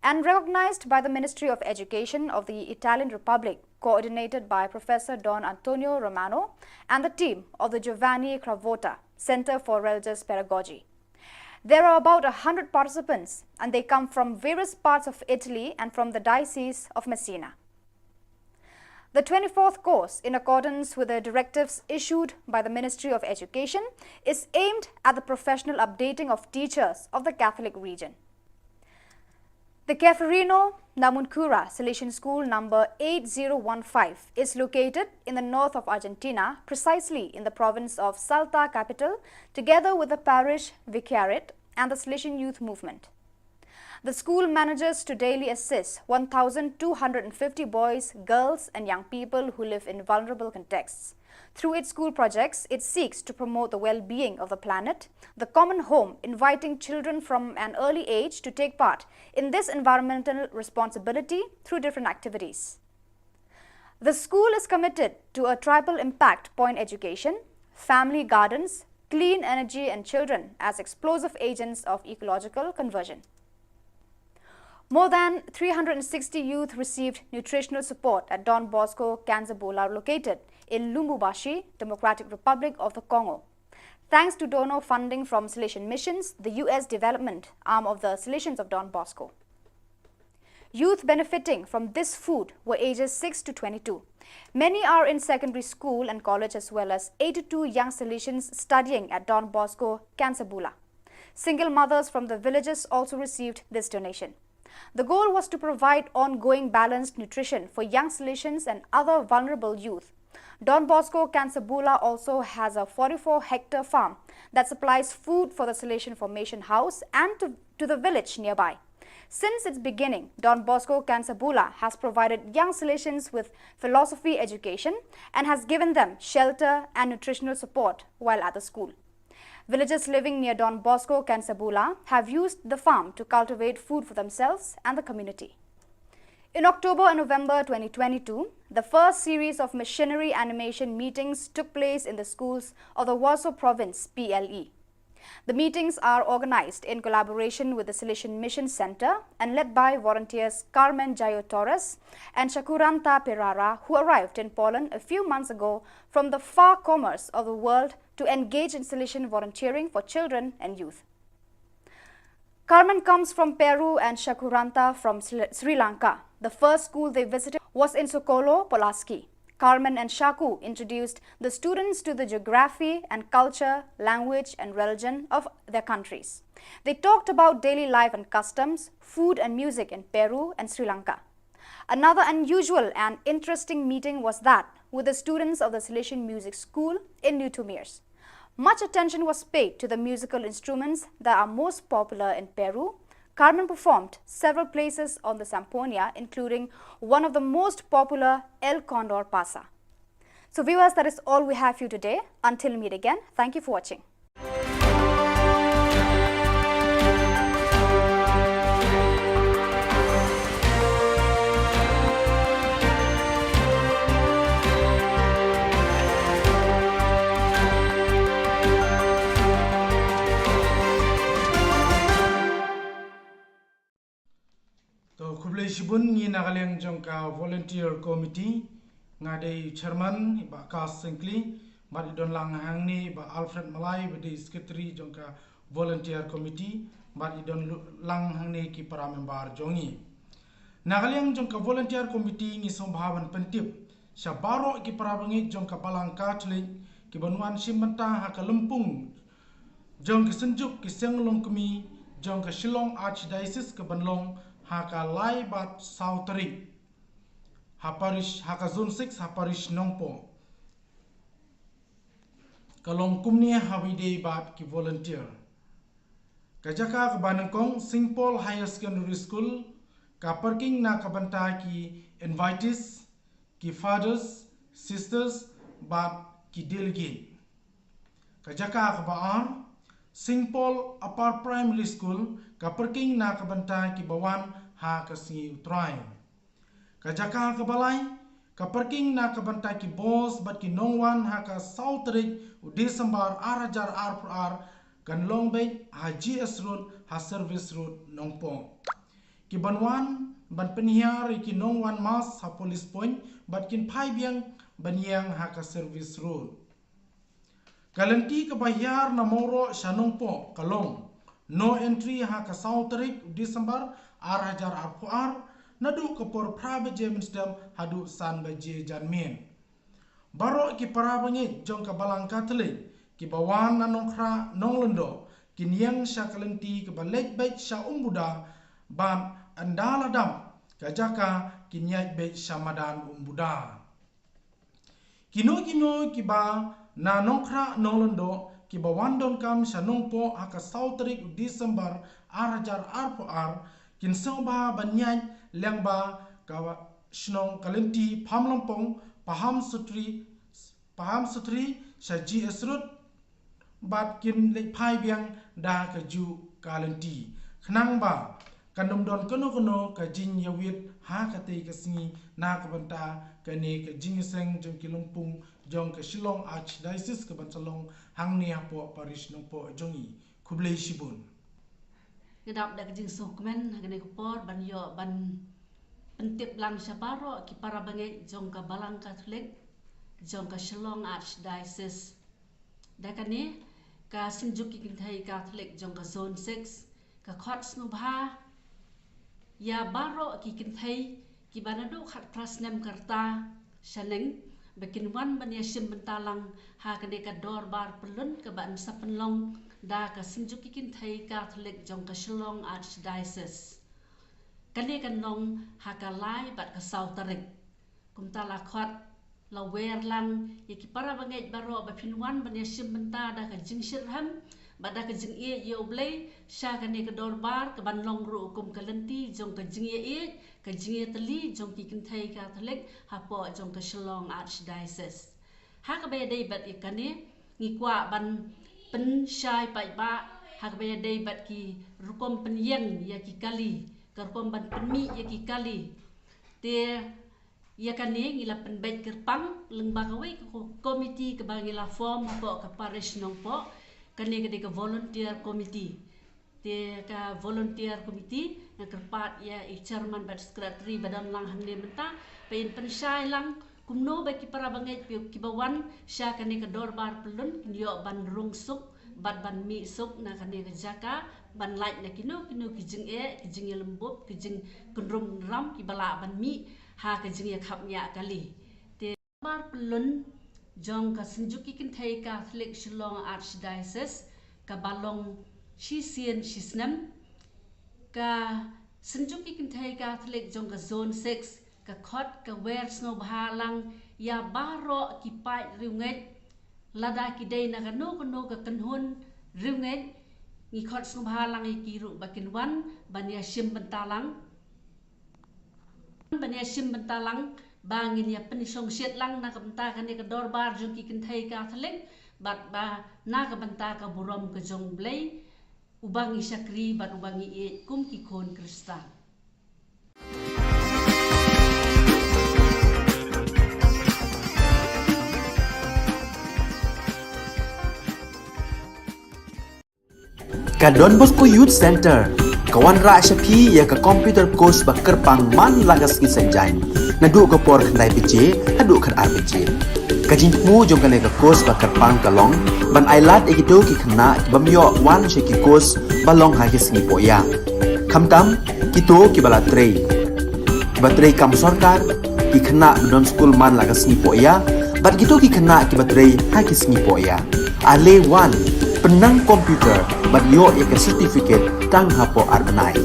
and recognized by the Ministry of Education of the Italian Republic, coordinated by Professor Don Antonio Romano and the team of the Giovanni Cravotta Center for Religious Pedagogy. There are about a hundred participants, and they come from various parts of Italy and from the Diocese of Messina. The twenty-fourth course, in accordance with the directives issued by the Ministry of Education, is aimed at the professional updating of teachers of the Catholic region. The Ceferino Namuncurá Salesian School number eight zero one five is located in the north of Argentina, precisely in the province of Salta Capital, together with the parish vicariate and the Salesian Youth Movement. The school manages to daily assist one thousand two hundred fifty boys, girls, and young people who live in vulnerable contexts. Through its school projects, it seeks to promote the well-being of the planet, the common home, inviting children from an early age to take part in this environmental responsibility through different activities. The school is committed to a triple impact point: education, family gardens, clean energy, and children as explosive agents of ecological conversion. More than three hundred sixty youth received nutritional support at Don Bosco Kansabola, located in Lubumbashi, Democratic Republic of the Congo. Thanks to donor funding from Salesian Missions, the U S development arm of the Salesians of Don Bosco. Youth benefiting from this food were ages six to twenty-two. Many are in secondary school and college, as well as eighty-two young Salesians studying at Don Bosco Kansabola. Single mothers from the villages also received this donation. The goal was to provide ongoing balanced nutrition for young Salesians and other vulnerable youth. Don Bosco Kansabola also has a forty-four hectare farm that supplies food for the Salesian Formation House and to, to the village nearby. Since its beginning, Don Bosco Kansabola has provided young Salesians with philosophy education and has given them shelter and nutritional support while at the school. Villagers living near Don Bosco Kansabola have used the farm to cultivate food for themselves and the community. In October and November twenty twenty-two, the first series of missionary animation meetings took place in the schools of the Waso Province P L E. The meetings are organized in collaboration with the Salesian Mission Center and led by volunteers Carmen Jayo Torres and Shakuranta Perara, who arrived in Poland a few months ago from the far corners of the world to engage in Salesian volunteering for children and youth. Carmen comes from Peru and Shakuranta from Sri Sri Lanka. The first school they visited was in Sokolo, Polaski. Carmen and Shaku introduced the students to the geography and culture, language and religion of their countries. They talked about daily life and customs, food and music in Peru and Sri Lanka. Another unusual and interesting meeting was that with the students of the Salesian Music School in Llutumirs. Much attention was paid to the musical instruments that are most popular in Peru. Carmen performed several places on the zampoña, including one of the most popular, El Condor Pasa. So viewers, that is all we have for you today. Until we meet again, thank you for watching. To, khublei shibun. Ngi na ka liang jong ka Volunteer Committee, nga dei Chairman i Bah Kas Syngkli, bad i don lang hangne i Bah Alfred Malai, ba dei Secretary jong ka Volunteer Committee, bad i don lu-, lang hangne ki para member jong ngi. Na ka liang jong ka Volunteer Committee ngi sngewbha ban pyntip sha baroh ki para bangeit jong ka Balang Katholik ki ban wan shim bynta ha ka lympung jong ki synjuk ki seng longkmie jong ka Shillong Archdiocese ka ban long ha ka lai bad saw tarik ha parish, ha ka Zone six, ha parish Nongpoh. Ka long kumne ha wei dei bad ki volunteer. Ka jaka kaba nyngkong, Saint Paul Higher Secondary School, ka parking na ka bynta ki invitees, ki fathers, sisters, bad ki delegate. Ka jaka kaba ar, Saint Paul Upper Primary School, ka parking na ka bynta kiba wan ha ka sngi U Trai. Ka jaka kaba lai, ka parking na ka bynta ki bus bad ki nongwan ha ka saw tarik u December ar hajar arphew ar, kan long beit ha G S Road, ha Service Road, Nongpoh. Ki ban wan ban pynhiar ïa ki nongwan mass ha Police Point bad kin phai biang ban ïeng ha ka Service Road. Ka lynti kaba hiar na Mawroh sha Nongpoh ka long: no entry ha ka saw tarik December ar hajar arphew ar, naduh ka por phra baje mynstep haduh san baje janmiet. Baroh ki para bangeit jong ka Balang Katholik kiba wan na Nongkhrah Nonglyngdoh kin ïeng sha ka lynti kaba leit beit sha Umbuda, bad ynda la dap ka jaka kin ïaid beit sha madan Umbuda. Kino kino kiba na Nongkhrah Nonglyngdoh kiba wan donkam sha Nongpoh ha ka saw tarik December ar hajar arphew ar kin sngewbha ban ïaid lyngba ka shnong, ka lynti Phamlampong, Paham Sutri, Paham Sutri sha G S Road, bad kin leit phai biang da kajuh ka lynti, khnang ba kan ym don kano kano ka jingïawit ha katei ka sngi na ka bynta kane ka jingïaseng jong ki lympung jong ka Shillong Archdiocese ka ban sa long hangne hapoh parish Nongpoh jong ngi. Khublei shibun. Nga dap da ka jingsngewkmen ha kane ka por ban ïoh ban pyntip lang sha baroh ki para bangeit jong ka Balang Katholik jong ka Shillong Archdiocese. Da kane ka Synjuk ki Kynthei Katholik jong ka Zone six ka khot sngewbha ïa baroh ki kynthei kiba naduh khatphra snem ka rta shaneng ba kin wan ban ïashim bynta lang ha kane ka dorbar pyllun kaba yn sa pynlong da ka Synjuk ki Kynthei Katholik jong ka Shillong Archdiocese. Kane kan long ha ka lai bad ka saw tarik. Kumta la khot, la wer lang ïa ki para bangeit baroh ba phin wan ban ïashim bynta da ka jingshitrhem bad da ka jingïeit ïa U Blei sha kane ka dorbar kaban long ruh kum ka lynti jong ka jingïeit, ka jingïatylli jong ki kynthei Katholik hapoh jong ka Shillong Archdiocese. Ha kaba ïadei bad ïa kane, ngi kwah ban pynshai paidbah ha kaba ïadei bad ki rukom pynïeng ïa ki kali, ka rukom ban pynmih ïa ki kali. Te ïa kane ngi la pynbeit kyrpang lyngba kawei ka ko-, komiti kaba ngi la form hapoh ka parish Nongpoh, kane ka dei ka volunteer committee. Te ka volunteer committee nga kyrpad ïa i chairman bad secretary ba don lang hangne mynta ba in pynshai lang kumno ba ki para bangeit kiba wan sha kane ka dorbar pyllun kin ïoh ban rung suk bad ban mih suk na kane ka jaka ban lait na kino kino ki jingeh, ki jingïalymbup, ki jingkynrum kynram kiba lah ban mih ha ka jingïakhapngiah kali. Te dorbar pyllun jong ka Synjuk ki Kynthei Katholik Shillong Archdiocese kaba long shisien shisnem, ka Synjuk ki Kynthei Katholik jong ka Zone six ka khot ka wer sngewbha lang ïa baroh ki paid riewngeit, lada ki dei na kano kano ka kynhun riewngeit, ngi khot sngewbha lang ïa ki ruh ba kin wan ban ïashim bynta lang. Ban ïashim bynta lang ba ngin ïa pynshongshit lang na ka bynta kane ka dorbar jong ki kynthei Katholik bad ba na ka bynta ka burom ka jong U Blei uba ngi shakri bad uba ngi ïeit kum ki khun Khristan. Ka Don Bosco Youth Center ka wanrah sha phi ïa ka computer course ba kyrpang man la ka sngi Saitjaiñ naduh ka por khyndai baje haduh khatar baje. Ka jingthmu jong kane ka course ba kyrpang ka long ban ailad ïa kito ki khynnah ki bym ïoh wan sha ki course ba long ha ki sngi pohïa. Khamtam kito kiba la trei, kiba trei kam sorkar, ki khynnah ba don skul man la ka sngi pohïa bad kito ki khynnah kiba trei ha ki sngi pohïa. Ale wan, pynnang computer bad ïoh ïa ka certificate tang hapoh ar bnai.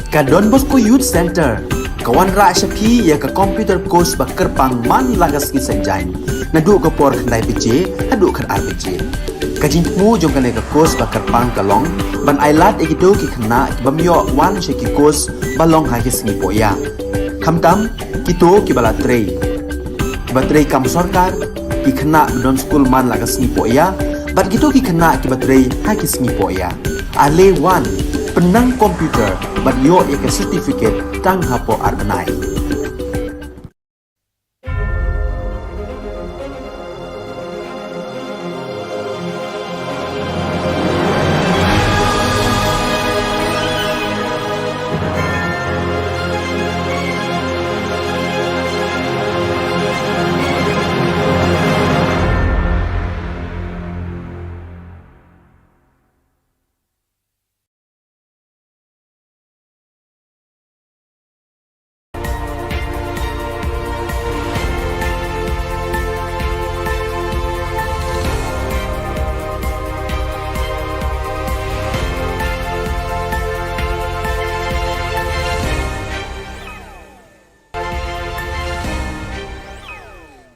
Ka Don Bosco Youth Centre ka wanrah sha phi ïa ka computer course ba kyrpang man la ka sngi Saitjaiñ, naduh ka por khyndai baje haduh khatar baje. Ka jingthmu jong kane ka course ba kyrpang ka long ban ailad ïa kito ki khynnah ki bym ïoh wan sha ki course ba long ha ki sngi poh ïa. Khamtam kito kiba la trei, kiba trei kam sorkar, ki khynnah ba don skul man la ka sngi poh ïa, bad kito ki khynnah kiba trei ha ki sngi poh ïa. Ale wan, pynnang computer bad ïoh ïa ka certificate tang hapoh ar bnai.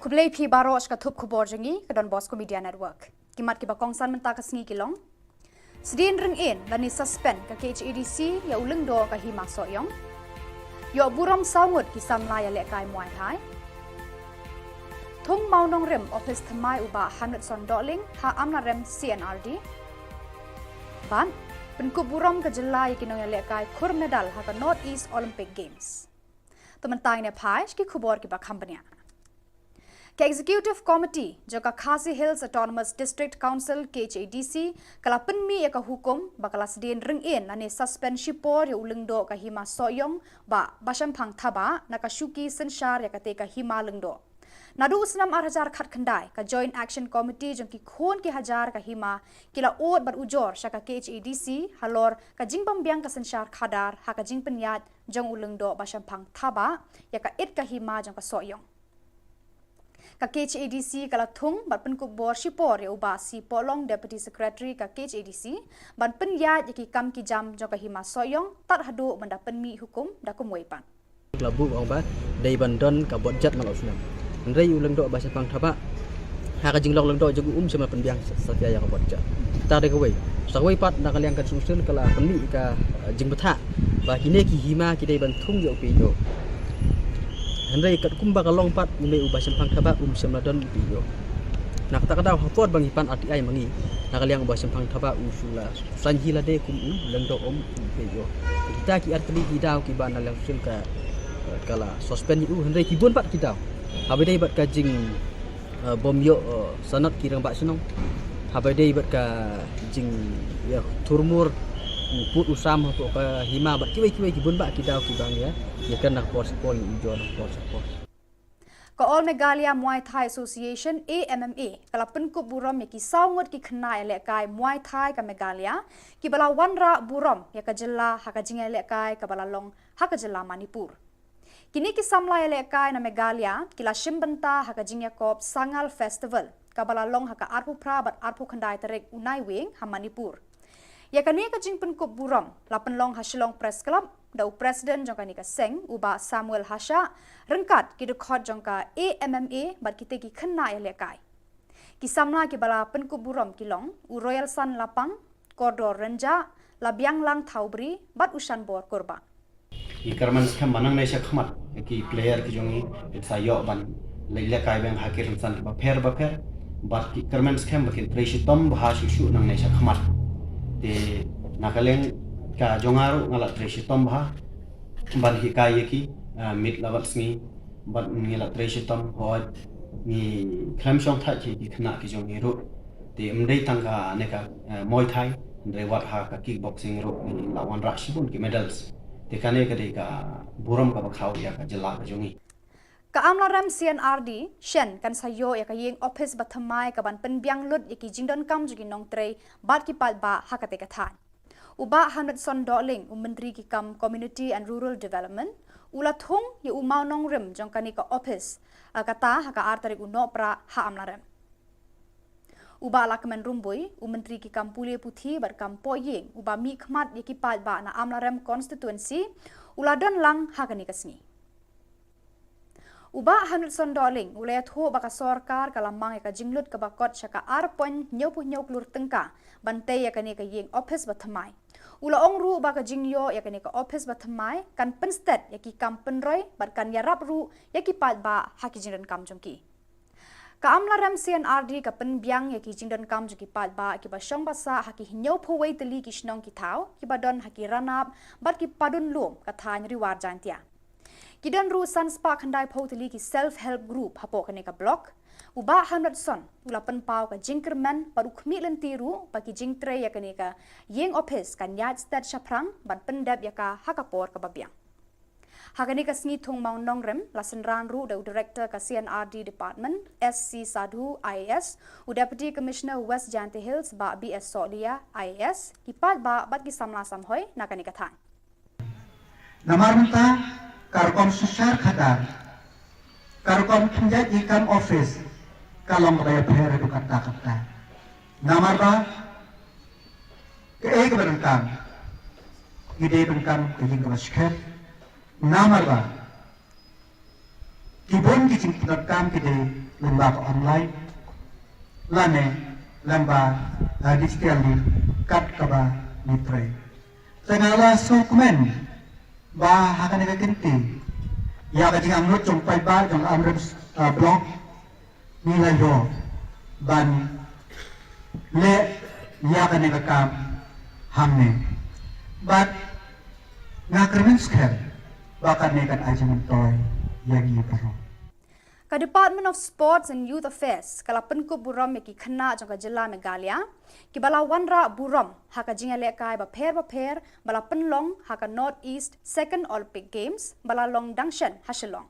Khublei phi baroh sha ka thup khubor jong ngi ka Don Bosco Media Network. Ki mat kiba kongsan mynta ka sngi ki long: Sdien ryngin lane suspend ka K H A D C ïa u lyngdoh ka Hima Sohiong. Ïoh burom saw ngut ki samla ïalehkai Muay Thai. Thung Mawnongrim, ophis thymmai u Bah Hamletson Dohling ha Amlarem C N R D. Bad pynkup burom ka jylla ïa ki nongïalehkai khur medal ha ka North East Olympic Games. To mynta ngin ïa phai sha ki khubor kiba kham bniah. Ka Executive Committee jong ka Khasi Hills Autonomous District Council, K H A D C, ka la pynmih ïa ka hukum ba ka la sdien ryngin lane suspend shipor ïa u lyngdoh ka Hima Sohiong, Bah Bashemphang Thabah, na ka shuki synshar ïa kata ka hima lyngdoh. Naduh u snem ar hajar khatkhyndai, ka Joint Action Committee jong ki khun ki hajar ka hima ki la ud bad ujor sha ka K H A D C halor ka jingbymbiang ka synshar khadar ha ka jingpynïaid jong u lyngdoh Bashemphang Thabah ïa ka it ka hima jong ka Sohiong. Ka K H A D C ka la thung bad pynkup bor shipor ïa u Bah C Pohlong, Deputy Secretary ka K H A D C, ban pynïaid ïa ki kam ki jam jong ka Hima Sohiong tad haduh ban da pynmih hukum da kumwei pat. Ka la buh ong ba dei ban don ka bor jot na la u snem. Hynrei u lyngdoh Bashemphang Thabah, ha ka jinglong lyngdoh jong u, um shym la pynbiang satia ïa ka bor jot. Te dei kawei. Sa kawei pat, na ka liang ka Susul ka la pynmih ka, eh, jingbthah ba kine ki hima ki dei ban thung ïa u P H O. Hynrei katkum ba ka long pat, une u Bashemphang Thabah um shym la don u P H O. Na kata ka daw, ha por ba ngi pan R T I ma ngi, na ka liang u Bashemphang Thabah u shu la saiñ hi lade kum u lyngdoh, um u P H O. Kita ki artylli ki daw kiba na liang Susul ka, ka la suspend ïa u, hynrei ki bun pat ki daw. Haba dei bad ka jing, eh, bym ïoh, eh, sanad ki rangbah shnong. Haba dei bad ka jing, ïa, thurmur u pud u sam hapoh ka hima bad kiwei kiwei ki bun bah ki daw kiba ngi ïa, ïa kren na ka por sha ka por, ngi ujor na ka por sha ka por. Ka All Meghalaya Muay Thai Association, A M M A, ka la pynkup burom ïa ki saw ngut ki khynnah ïalehkai Muay Thai ka Meghalaya kiba la wanrah burom ïa ka jylla ha ka jingïalehkai kaba la long ha ka jylla Manipur. Kine ki samla ïalehkai na Meghalaya ki la shim bynta ha ka jingïakob Sangal Festival kaba la long ha ka arphew phra bad arphew khyndai tarik u Naiwieng ha Manipur. Ïa kane ka jingpynkup burom la pynlong ha Shillong Press Club da u President jong kane ka seng, u Bah Samuel Hashah, ryngkat ki dkhot jong ka A M M A bad kita ki khynnah ïalehkai. Ki samla kiba la pynkup burom ki long u Royalson Lapang, Kordor Rynjah, Labianglang Thawbri bad u Shanbor Kurbah. Ngi kyrmen skhem ba nangne sha khmat ki player ki jong ngi kin sa ïoh ban leit lehkai biang ha ki rynsan kiba pher ba pher. Bad ngi kyrmen skhem ba kin trei shitom bha shuh shuh nangne sha khmat. Te na ka liang ka jong nga ruh nga la trei shitom bha ban hikai ïa ki, ah, miet la bad sngi. Bad ngi la trei shitom, hooid, ngi khlem shong thait ki khynnah ki jong ngi ruh. Te ym dei tang kane ka, eh, Muay Thai, hynrei wat ha ka kickboxing ruh ngi la wanrah shibun ki medals. Te kane ka dei ka burom kaba khraw ïa ka jylla ka jong ngi. Ka Amlarem C N R D shen kan sa ïoh ïa ka ïing ophis ba thymmai kaban pynbiang lut ïa ki jingdonkam jong ki nongtrei bad ki paidbah ha kata ka thaiñ. U Bah Hamletson Dohling, u Myntri ki kam Community and Rural Development, u la thung ïa u mawnongrim jong kane ka ophis, ah, kata ha ka ar tarik u Nohprah ha Amlarem. U Bah Lahkmen Rymbui, u Myntri ki kam pule puthi bad kam poi ïing, uba mih khmat ïa ki paidbah na Amlarem Constituency, u la don lang ha kane ka sngi. U Bah Henderson Dohling u la ïathuh ba ka sorkar ka la mang ïa ka jinglut kaba kot sha ka ar point hynñiew phew hynñiew klur tyngka ban tei ïa kane ka ïing ophis ba thymmai. U la ong ruh ba ka jingïoh ïa kane ka ophis ba thymmai kan pynstet ïa ki kam pynroi bad kan ïarap ruh ïa ki paidbah ha ki jingdonkam jong ki. Ka Amlarem C and R D ka pynbiang ïa ki jingdonkam jong ki paidbah kiba shong ba sah ha ki hynñiew phew wei tylli ki shnong ki thaw kiba don ha ki ranab bad ki padun lum ka thaiñ Ri War Jaintia. Ki don ruh san spah khyndai phew tylli ki self help group hapoh kane ka block. U Bah Henderson u la pynpaw ka jingkyrmen bad u khmih lynti ruh ba ki jingtrei ïa kane ka ïing ophis kan ïaid stet shaphrang ban pyndep ïa ka ha ka por kaba biang. Ha kane ka sngi thung mawnongrim la synran ruh da u Director ka C and R D Department, S C Sadhu, I A S, u Deputy Commissioner West Jaintia Hills, Bah B S Sohliya, I A S, ki paidbah bad ki samla samhoi na kane ka thaiñ. Namar mynta ka rukom synshar khadar, ka rukom khyndiat ïa ki kam ophis ka long kaba ïapher haduh katta katta. Namar ba kaei kaba donkam, ki dei donkam ka ïing kaba skhem. Namar ba ki bun ki jingpyndonkam ki dei lyngba ka online lane lyngba, eh, digital link kat kaba ngi trei. Te nga la sngewkmen ba ha kane ka kynti ïa ka jingangnud jong paidbah jong Amlarem, eh, block ngi la ïoh ban leh ïa kane ka kam hangne. Bad nga kyrmen skhem ba kane kan ai jingmyntoi ïa ngi baroh. Ka Department of Sports and Youth Affairs ka la pynkup burom ïa ki khynnah jong ka jylla Meghalaya kiba la wanrah burom ha ka jingïalehkai bapher bapher ba la pynlong ha ka North East Second Olympic Games ba la long dang shen ha Shillong.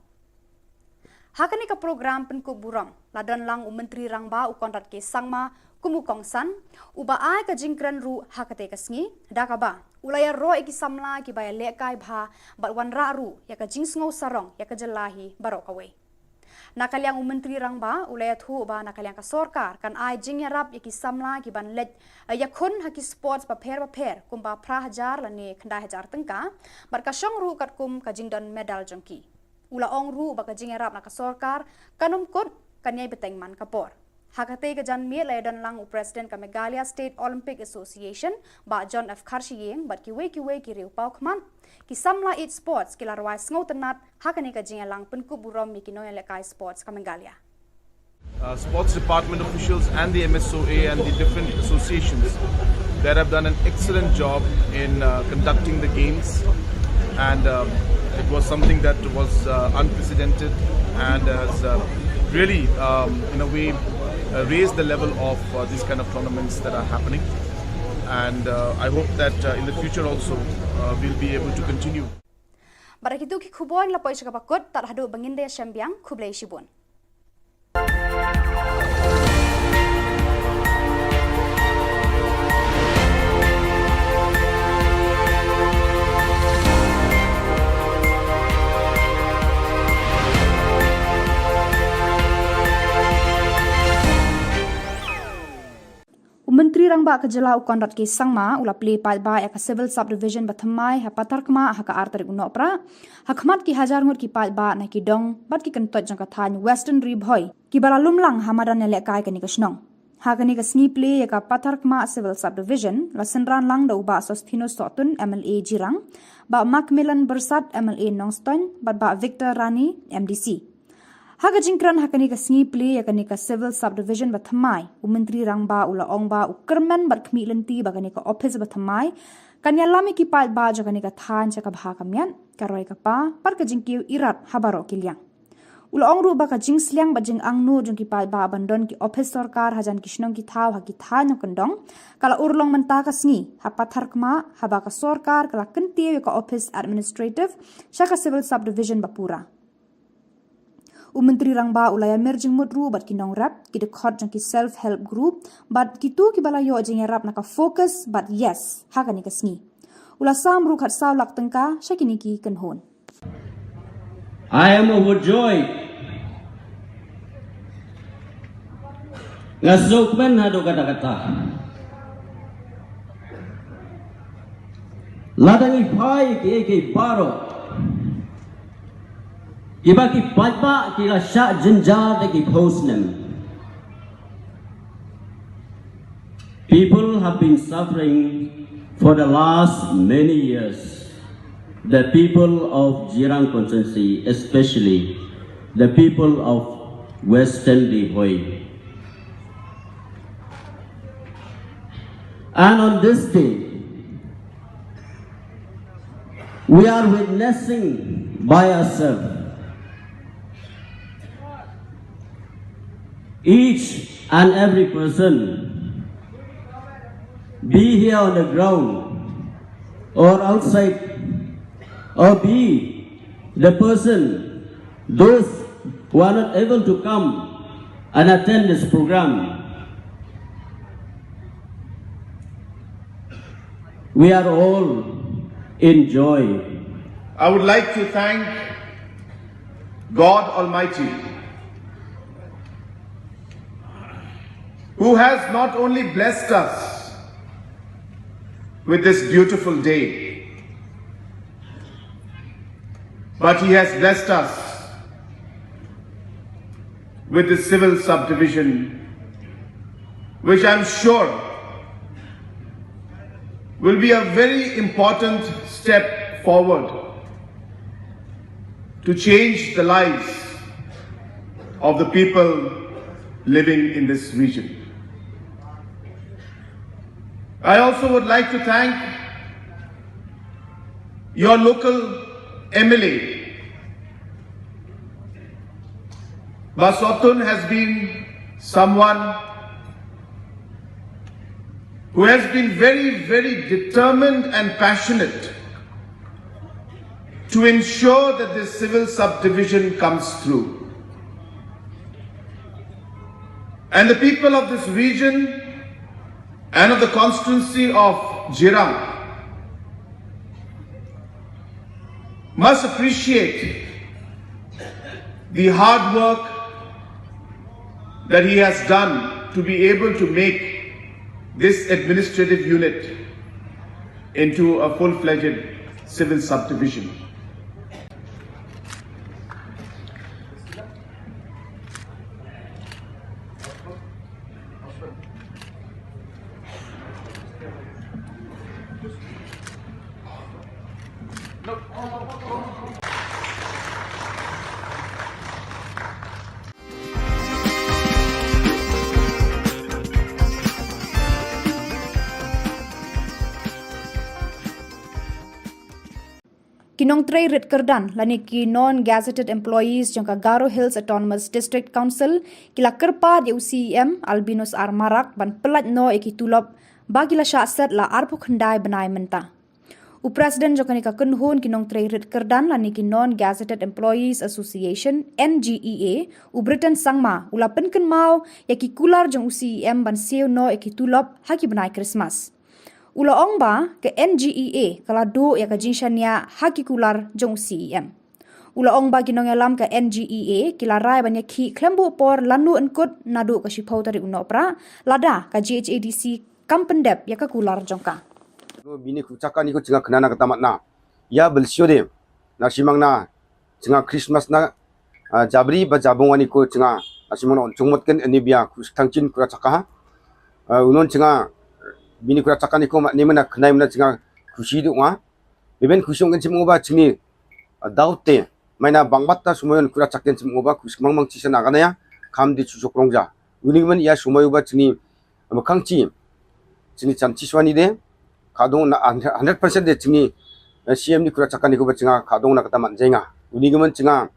Ha kane ka program pynkup burom la don lang u Myntri Rangbah u Conrad K Sangma kum u kongsan, uba ai ka jingkren ruh ha katei ka sngi, da kaba u la ïaroh ïa ki samla kiba ïalehkai bha bad wanrah ruh ïa ka jingsngew sarong ïa ka jylla hi baroh kawei. Na ka liang u Myntri Rangbah u la ïathuh ba na ka liang ka sorkar kan ai jingïarap ïa ki samla kiban leit, eh, ïakhun ha ki sports bapher bapher kumba phra hajar lane khyndai hajar tyngka, bad ka shong ruh katkum ka jingdon medal jong ki. U la ong ruh ba ka jingïarap na ka sorkar kan ym kut, kan ïai bteng man ka por. Ha katei ka janmiet la ïadon lang u President ka Meghalaya State Olympic Association, Bah John F Kharshiing, bad kiwei kiwei ki riew paw khmat. Ki samla ïeit sports ki la rwai sngewtynnat ha kane ka jingïalang pynkup burom ïa ki nongïalehkai sports ka Meghalaya. Uh, sports department officials and the M S O A and the different associations that have done an excellent job in, uh, conducting the games, and, um, it was something that was, uh, unprecedented and has, uh, really, um, in a way, uh, raised the level of, uh, these kind of tournaments that are happening, and, uh, I hope that, uh, in the future also, uh, we'll be able to continue. Bad da kitu ki khubor la poi sha kaba kut, tad haduh ba ngin da ïashem biang, khublei shibun. U Myntri Rangbah ka jylla u Conrad K Sangma u la plie paidbah ïa ka Civil Subdivision ba thymmai ha Patharkhmah ha ka ar tarik u Nohprah, ha khmat ki hajar ngut ki paidbah na ki dong bad ki kyntoit jong ka thaiñ Western Ri Bhoi, kiba la lum lang ha madan ïalehkai kane ka shnong. Ha kane ka sngi plie ïa ka Patharkhmah Civil Subdivision la synran lang da u Bah Sosthenes Sohtun, M L A Jirang, Bah Macmillan Byrsat, M L A Nongstoiñ, bad Bah Victor Rani, M D C. Ha ka jingkren ha kane ka sngi plie ïa kane ka Civil Subdivision ba thymmai, u Myntri Rangbah u la ong ba u kyrmen bad khmih lynti ba kane ka ophis ba thymmai kan ïalam ïa ki paidbah jong kane ka thaiñ sha ka bha ka miat, ka roi ka par, bad ka jingkiew irat ha baroh ki liang. U la ong ruh ba ka jingsliang bad jingangnud jong ki paidbah ban don ki ophis sorkar hajan ki shnong ki thaw ha ki thaiñ nongkyndong ka la urlong mynta ka sngi ha Patharkhmah, haba ka sorkar ka la kyntiew ïa ka ophis administrative sha ka Civil Subdivision ba pura. U Myntri Rangbah u la ïamir jingmut ruh bad ki nongrep, ki dkhot jong ki self help group, bad kito kiba la ïoh jingïarap na ka Focus bad Yes ha kane ka sngi. U la sam ruh khatsaw lak tyngka sha kine ki kynhun. I am overjoyed Nga sngewkmen haduh katta katta. Lada ngi phai kiei kiei baroh kiba ki paidbah ki la shah jynjar da ki phew snem. People have been suffering for the last many years. The people of Jirang constituency, especially the people of Western Ri Bhoi. And on this day, we are witnessing by ourselves, each and every person, be here on the ground or outside, or be the person, those who are not able to come and attend this program, we are all in joy. I would like to thank God Almighty, who has not only blessed us with this beautiful day, but He has blessed us with this civil subdivision, which I'm sure will be a very important step forward to change the lives of the people living in this region. I also would like to thank your local M L A. Bah Sotun has been someone who has been very, very determined and passionate to ensure that this civil subdivision comes through. And the people of this region and of the constituency of Jirang must appreciate the hard work that he has done to be able to make this administrative unit into a full-fledged civil subdivision. Ki nongtrei rit kyrdan lane ki non-gazetted employees jong ka Garo Hills Autonomous District Council ki la kyrpad ïa u C E M Albinus R Marak ban pyllait noh ïa ki tulop ba ki la shah set la arphew khyndai bnai mynta. U President jong kane ka kynhun ki nongtrei rit kyrdan lane ki Non-Gazetted Employees Association, N G E A, u Britain Sangma, u la pynkynmaw ïa ki kular jong u C E M ban siew noh ïa ki tulop ha ki bnai Krismas. U la ong ba ka N G E A ka la duh ïa ka jingshaniah ha ki kular jong u C E M. U la ong ba ki nongïalam ka N G E A ki la rai ban ïakhih khlem buh por lano yn kut naduh ka shiphew tarik u Nohprah, lada ka G H A D C kam pyndep ïa ka kular jong ka. Bini kru chaka ni ko chinga khana na kata mat na. Ïa bel sio de. Na shimang na chinga Christmas na, ah, jabri ba jabong ani ko chinga. Na shimang na on chungmot ken ani bia kru thang chin kru chaka ha. Ah, unon chinga bini kru chaka ni ko ma ni mana khnai mana chinga khushi du nga. Beben khushi ong ken chim ngo ba chini, ah, daw te. Maina bang bat ta sumayon kru chaka ken chim ngo ba khushi mang mang chisa na gana ya. Kam di chusok rong ja. Uni man ïa sumayo ba chini Ym khang chi, chini chan chi swani de, ka dong na hundred percent de chini, eh, C M ni kura chaka ni ko ba chinga, ka dong na kata man jenga. Uni gimen chinga,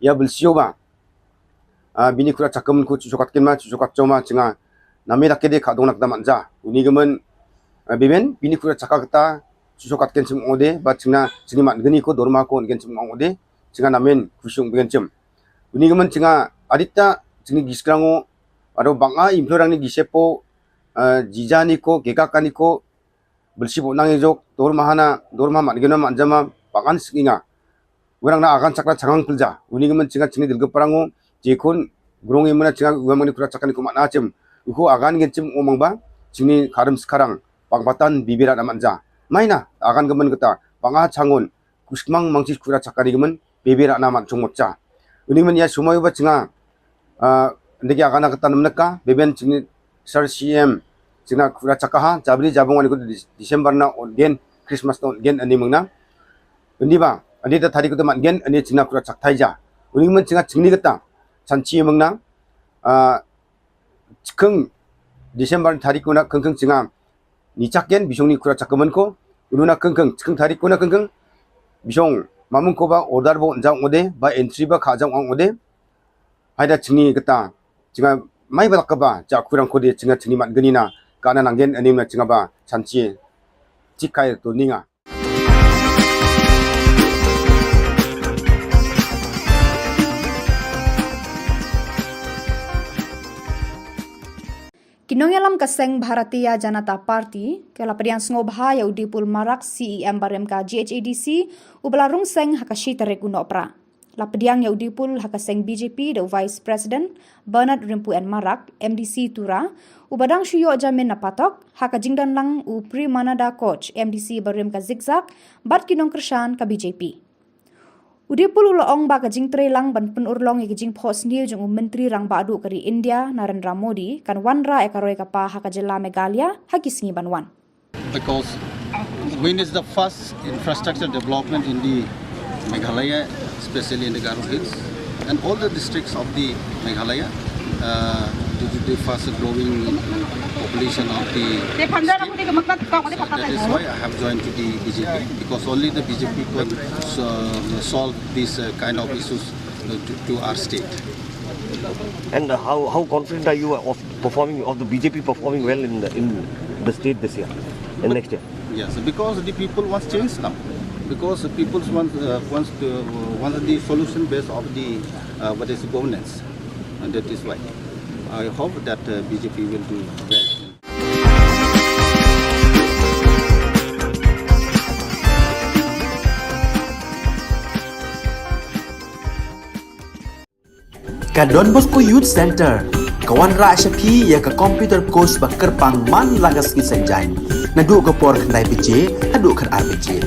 ïa bel sio ba. Ah, bini kura chaka mun ko chu chokat kin ma, chu chokat choma chinga. Nami lake de ka dong na kata man ja. Uni gimen, eh, biben, bini kura chaka kata, chu chokat kin chim ong de, ba chinga, chini man gini ko dorma ko gen chim ong de, chinga namen kusiung bigen chim. Uni gimen chinga, adita, chini giskrango, aro banga employer ni gisepo, eh, jija ni ko, keka ka ni ko, belsi bo nang ejok, dor mahana, dor maha mat gena mat jama, bangan singinga. Werang na agan chakra changang pelja, uni gimen chinga chini dilge parango, jekon, grong imena chinga, uwa mangni kura chakani ko mat na chem. Uko agan gen chim omang ba, chingni kharim skarang, pang patan bibira na manja. Maina, agan gemen kata, panga changon, kuskmang mangsis kura chakari gemen, bibira na man chungmotcha. Uni men ya sumai ba chinga, ah, ndegi agan kata namnaka, beben chingni sar C M, chinga kura chakaha, jabri jabong ani ko Dis-, December na on gen, Christmas na on gen ani mengna. Uni ba, ani ta tari ko ta man gen, ani chinga kura chakthai ja. Uni men chinga chingni kata, chanchi mengna, ah, chikeng December tari ko na keng keng chinga, ni chak gen, bisong ni kura chak kemen ko, unu na keng keng, chikeng tari ko na keng keng, bisong, mamung ko ba order bo nja ngode, ba entry ba kha jang ong ngode, haida chingni kata, chinga mai ba lak ba, ja kurang ko de, chinga chingni mat geni na, kana nang gen, ani na chinga ba, chanchi, chikai to ninga. Ki nongïalam ka seng Bharatiya Janata Party, ki la pdiang sngewbha ïa u Dipul Marak C E M barim ka G H A D C, uba la rung seng ha ka shi tarik u Nohprah. La pdiang ïa u Dipul ha ka seng B J P da u Vice President, Bernard Rimpu N Marak, M D C Tura, uba dang shu ïoh jamin na patok, ha ka jingdon lang u Premananda Koch, M D C barim ka Zikzak, bad ki nongkyrshan ka B J P. U Dipul u la ong ba ka jingtrei lang ban pynurlong ïa ka jingphohsniew jong u Myntri Rangbah Duh ka ri India, Narendra Modi, kan wanrah ïa ka roi ka par ha ka jylla Meghalaya, ha ki sngi ban wan. Because wind is the first infrastructure development in the Meghalaya, especially in the Garo Hills, and all the districts of the Meghalaya, uh, due to the fast growing population of the state. So that is why I have joined to the B J P, because only the B J P could, uh, solve these, uh, kind of issues, uh, to, to our state. And how, how confident are you of performing, of the B J P performing well in the, in the state this year and next year? Yes, because the people wants change now. Because the people wants, uh, wants to, wants the solution based of the, uh, what is governance. And that is why I hope that, uh, B J P will do well. Ka Don Bosco Youth Center ka wanrah sha phi ïa ka computer course ba kyrpang man la ka sngi Saitjaiñ, naduh ka por khyndai baje haduh khatar baje.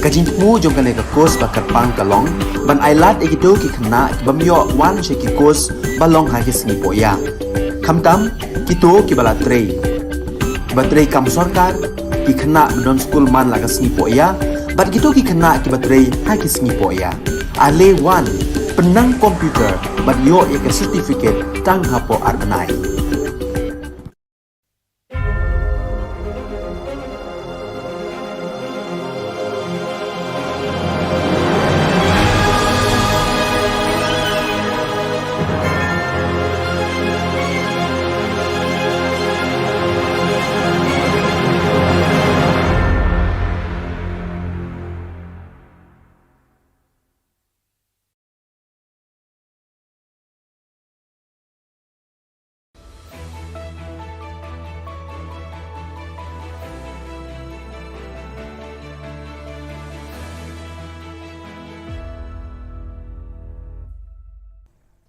Ka jingthmu jong kane ka course ba kyrpang ka long ban ailad ïa kito ki khynnah ki bym ïoh wan sha ki course ba long ha ki sngi pohïa, khamtam kito kiba la trei, kiba trei kam sorkar, ki khynnah ba don skul man la ka sngi pohïa, bad kito ki khynnah kiba trei ha ki sngi pohïa. Ale wan, pynnang computer bad ïoh ïa ka certificate tang hapoh ar bnai.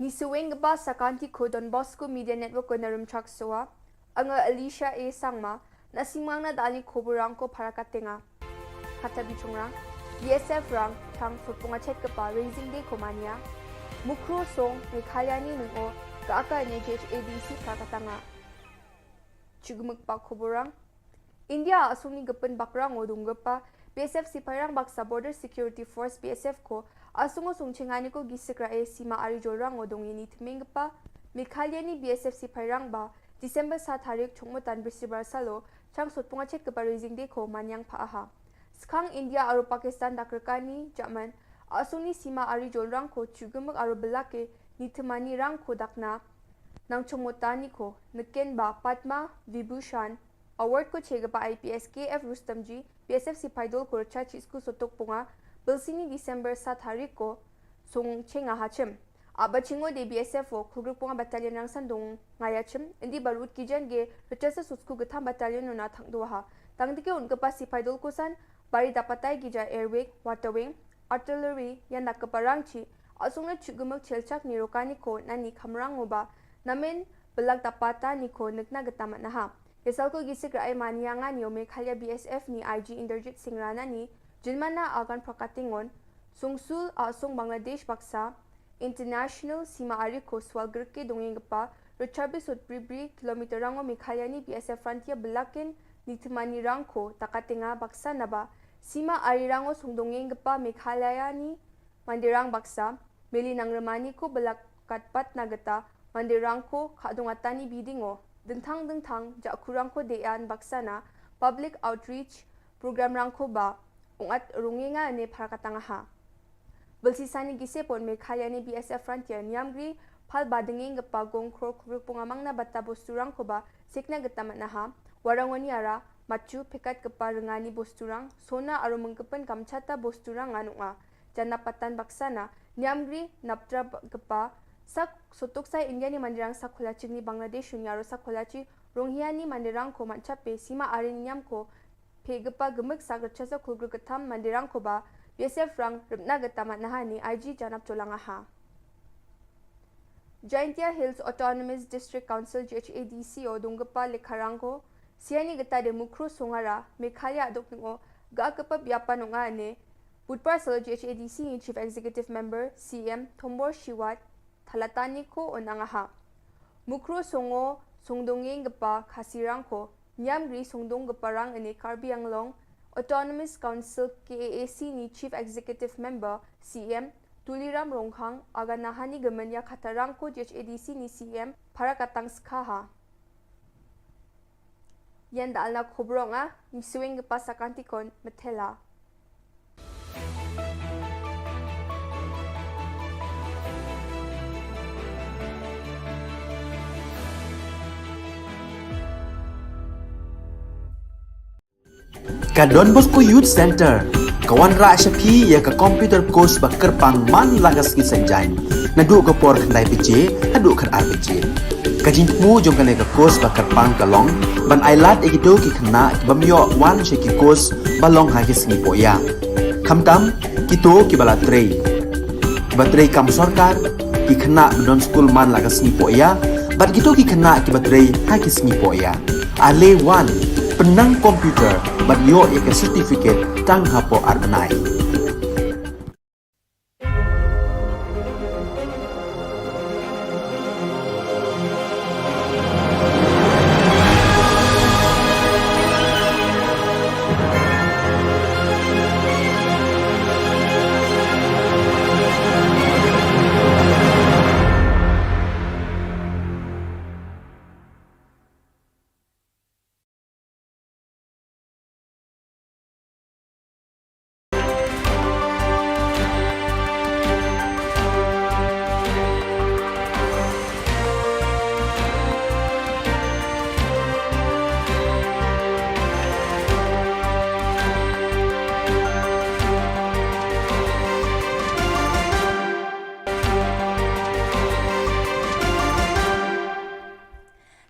Ngi sngewbha ba sa kan ki khubor Don Bosco Media Network ko na Rumchak Sowa. Anga Alicia A Sangma, na sngewbha na dali khubor rang ko para ka tenga. Kata bichungrang, B S F rang, tang sotpung achet kapa Raising Day ko mania. Mukro song, Meghalaya ni nung o, ka aka ne G H A D C ka katanga. Chugmuk pa khubor rang. India asung ni gepen bakrang o dung gepa, B S F sipai rang baksa Border Security Force B S F ko, asung o sung chengani ko gisik ra e sima ari jol rang o dung ini temeng gepa, Meghalaya ni B S F sipai rang ba, December sa tarik chungmutan bisi bar salo, chang sotpung achet kepa Raising Day ko manyang pa aha. Skhang India aro Pakistan dak rekani, German, asung ni sima ari jol rang ko chugumuk aro belake, ni temani rang ko dakna, nang chungmutani ko, neken ba Padma Vibhushan, award ko che kepa I P S K F Rustomji, B S F sipai dol ko recha chisku sotok punga, belsini December sa tarik ko, sung chenga hachim. Aba chingo de B S F o, khugruk punga battalion rang sandung ngaya chim, indi barut kijan ge, recha sa susku getham battalion nuna thang dua ha. Tang dike un kepa sipai dol ko san, bari dapatai gija air wing, water wing, artillery, yan dak kepa rang chi, asung na chugumuk chelchak ni rokani ko, nani khamrang uba, namen, Belak Dapata ni ko nukna geta matnaha. Yasal ko gisik rai mania nga nio Meghalaya B S F ni I G Inderjit Singh Rana ni, Jinmana Agan Prakatingon, Sungsul Asung Bangladesh baksa, International Sima Ari ko Swal Gerke Dongeng Gepa, Rochabi Sut Bribri, Kilometer Rango Meghalaya ni B S F Frontier Belakin, Nitimani Rangko, Takatenga baksa naba, Sima Ari Rango Sung Dongeng Gepa Meghalaya ni, Mandirang baksa, Meli Nangremani ko belak katpat na geta, Mandirang ko, Khadung Atani Bidingo, Dengthang Dengthang, Jakurang ko Dean baksa na, Public Outreach, Program Rangko ba, Ungat Runginga ne Parakatanga ha. Belsisani gise pon Meghalaya ni B S F Frontier, Niamgri, Pal Badenging Gepa Gong Kror Kubruk Pungamang na bata Bosturang ko ba, Sikna geta matnaha, Warangoni Ara, Machu, Pekat Gepa Rengani Bosturang, Sona Arumengkepen Kamchata Bosturang Nganunga, Janapatan Baksana, Niamgri, Naptra Gepa, Sak Sotoksai India ni Mandirang Sak Kholachi ni Bangladesh Shunyaro Sak Kholachi, Ronghia ni Mandirang ko Manchape, Sima Arin Niam ko, Pe Gepa Gemuk Sak Rechasa Kulgru Ketam Mandirang ko ba, B S F Rang, Ripna Geta Matnaha ni, I G Janap Cholangaha. Jaintia Hills Autonomous District Council, G H A D C, o dunggepa Lekharangko, siani geta de Mukro Songara, Meghalaya adok ningo, ga kepa biapa nunga ne, Budpar Salo G H A D C ni Chief Executive Member, C M, Thombor Shiwat, Thalatani ko onangaha. Mukro Songo, Songdongeng gepa Khasirangko, Niamgri Songdong gepa rang ene Karbi Anglong, Autonomous Council K A A C ni Chief Executive Member, C M, Tuliram Rongkhang, Aganahani Gemenya Khatarangko G H A D C ni C M, Parakatang Skhaha. Yan da alna khobrong a, misuing gepa sakantikon, Methela. Ka Don Bosco Youth Center ka wanrah sha phi ïa ka computer course ba kyrpang man la ka sngi Saitjaiñ, naduh ka por khyndai baje haduh khatar baje. Ka jingthmu jong kane ka course ba kyrpang ka long ban ailad ïa kito ki khynnah ki bym ïoh wan sha ki course ba long ha ki sngi pohïa, khamtam kito kiba la trei, kiba trei kam sorkar, ki khynnah ba don skul man la ka sngi pohïa, bad kito ki khynnah kiba trei ha ki sngi pohïa. Ale wan, pynnang computer bad ïoh ïa ka certificate tang hapoh ar bnai.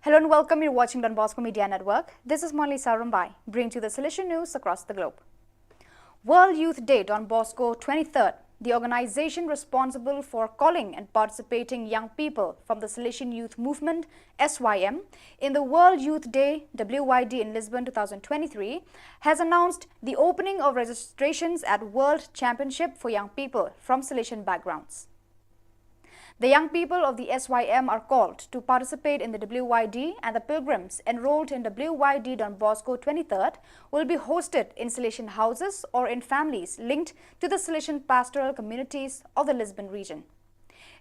Hello and welcome. You're watching Don Bosco Media Network. This is Monalisa Rumbai, bringing to you the Salesian news across the globe. World Youth Day Don Bosco twenty-third, the organization responsible for calling and participating young people from the Salesian Youth Movement, S Y M, in the World Youth Day, W Y D, in Lisbon two thousand twenty-three, has announced the opening of registrations at World Championship for Young People from Salesian Backgrounds. The young people of the S Y M are called to participate in the W Y D, and the pilgrims enrolled in W Y D Don Bosco twenty-third will be hosted in Salesian houses or in families linked to the Salesian pastoral communities of the Lisbon region.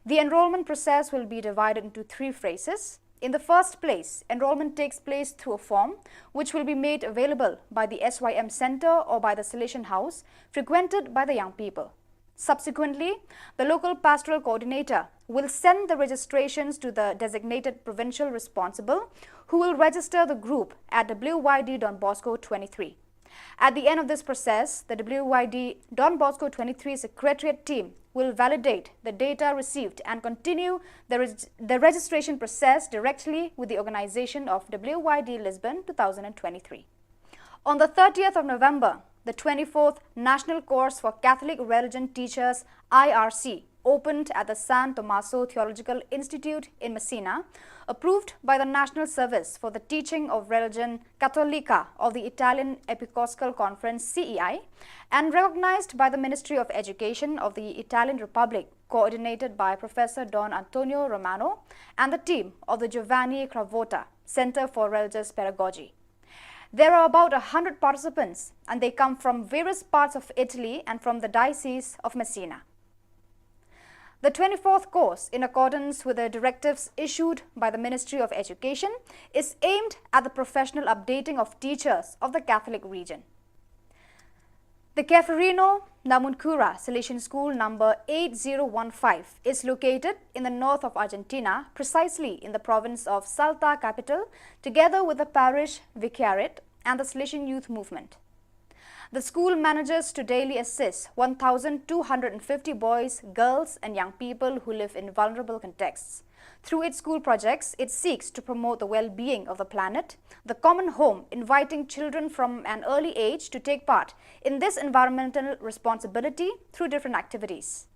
The enrollment process will be divided into three phases. In the first place, enrollment takes place through a form which will be made available by the S Y M center or by the Salesian house frequented by the young people. Subsequently, the local pastoral coordinator will send the registrations to the designated provincial responsible, who will register the group at W Y D Don Bosco twenty-three. At the end of this process, the W Y D Don Bosco twenty-three secretariat team will validate the data received and continue the reg-, the registration process directly with the organization of W Y D Lisbon two thousand twenty-three. On the thirtieth of November, the twenty-fourth National Course for Catholic Religion Teachers, I R C, opened at the San Tommaso Theological Institute in Messina, approved by the National Service for the Teaching of Religion Cattolica of the Italian Episcopal Conference, C E I, and recognized by the Ministry of Education of the Italian Republic, coordinated by Professor Don Antonio Romano and the team of the Giovanni Cravotta Center for Religious Pedagogy. There are about a hundred participants, and they come from various parts of Italy and from the Diocese of Messina. The twenty-fourth course, in accordance with the directives issued by the Ministry of Education, is aimed at the professional updating of teachers of the Catholic region. The Ceferino Namuncurá Salesian School number eight zero one five is located in the north of Argentina, precisely in the province of Salta capital, together with the parish vicariate and the Salesian youth movement. The school manages to daily assist one thousand two hundred fifty boys, girls, and young people who live in vulnerable contexts. Through its school projects, it seeks to promote the well-being of the planet, the common home, inviting children from an early age to take part in this environmental responsibility through different activities.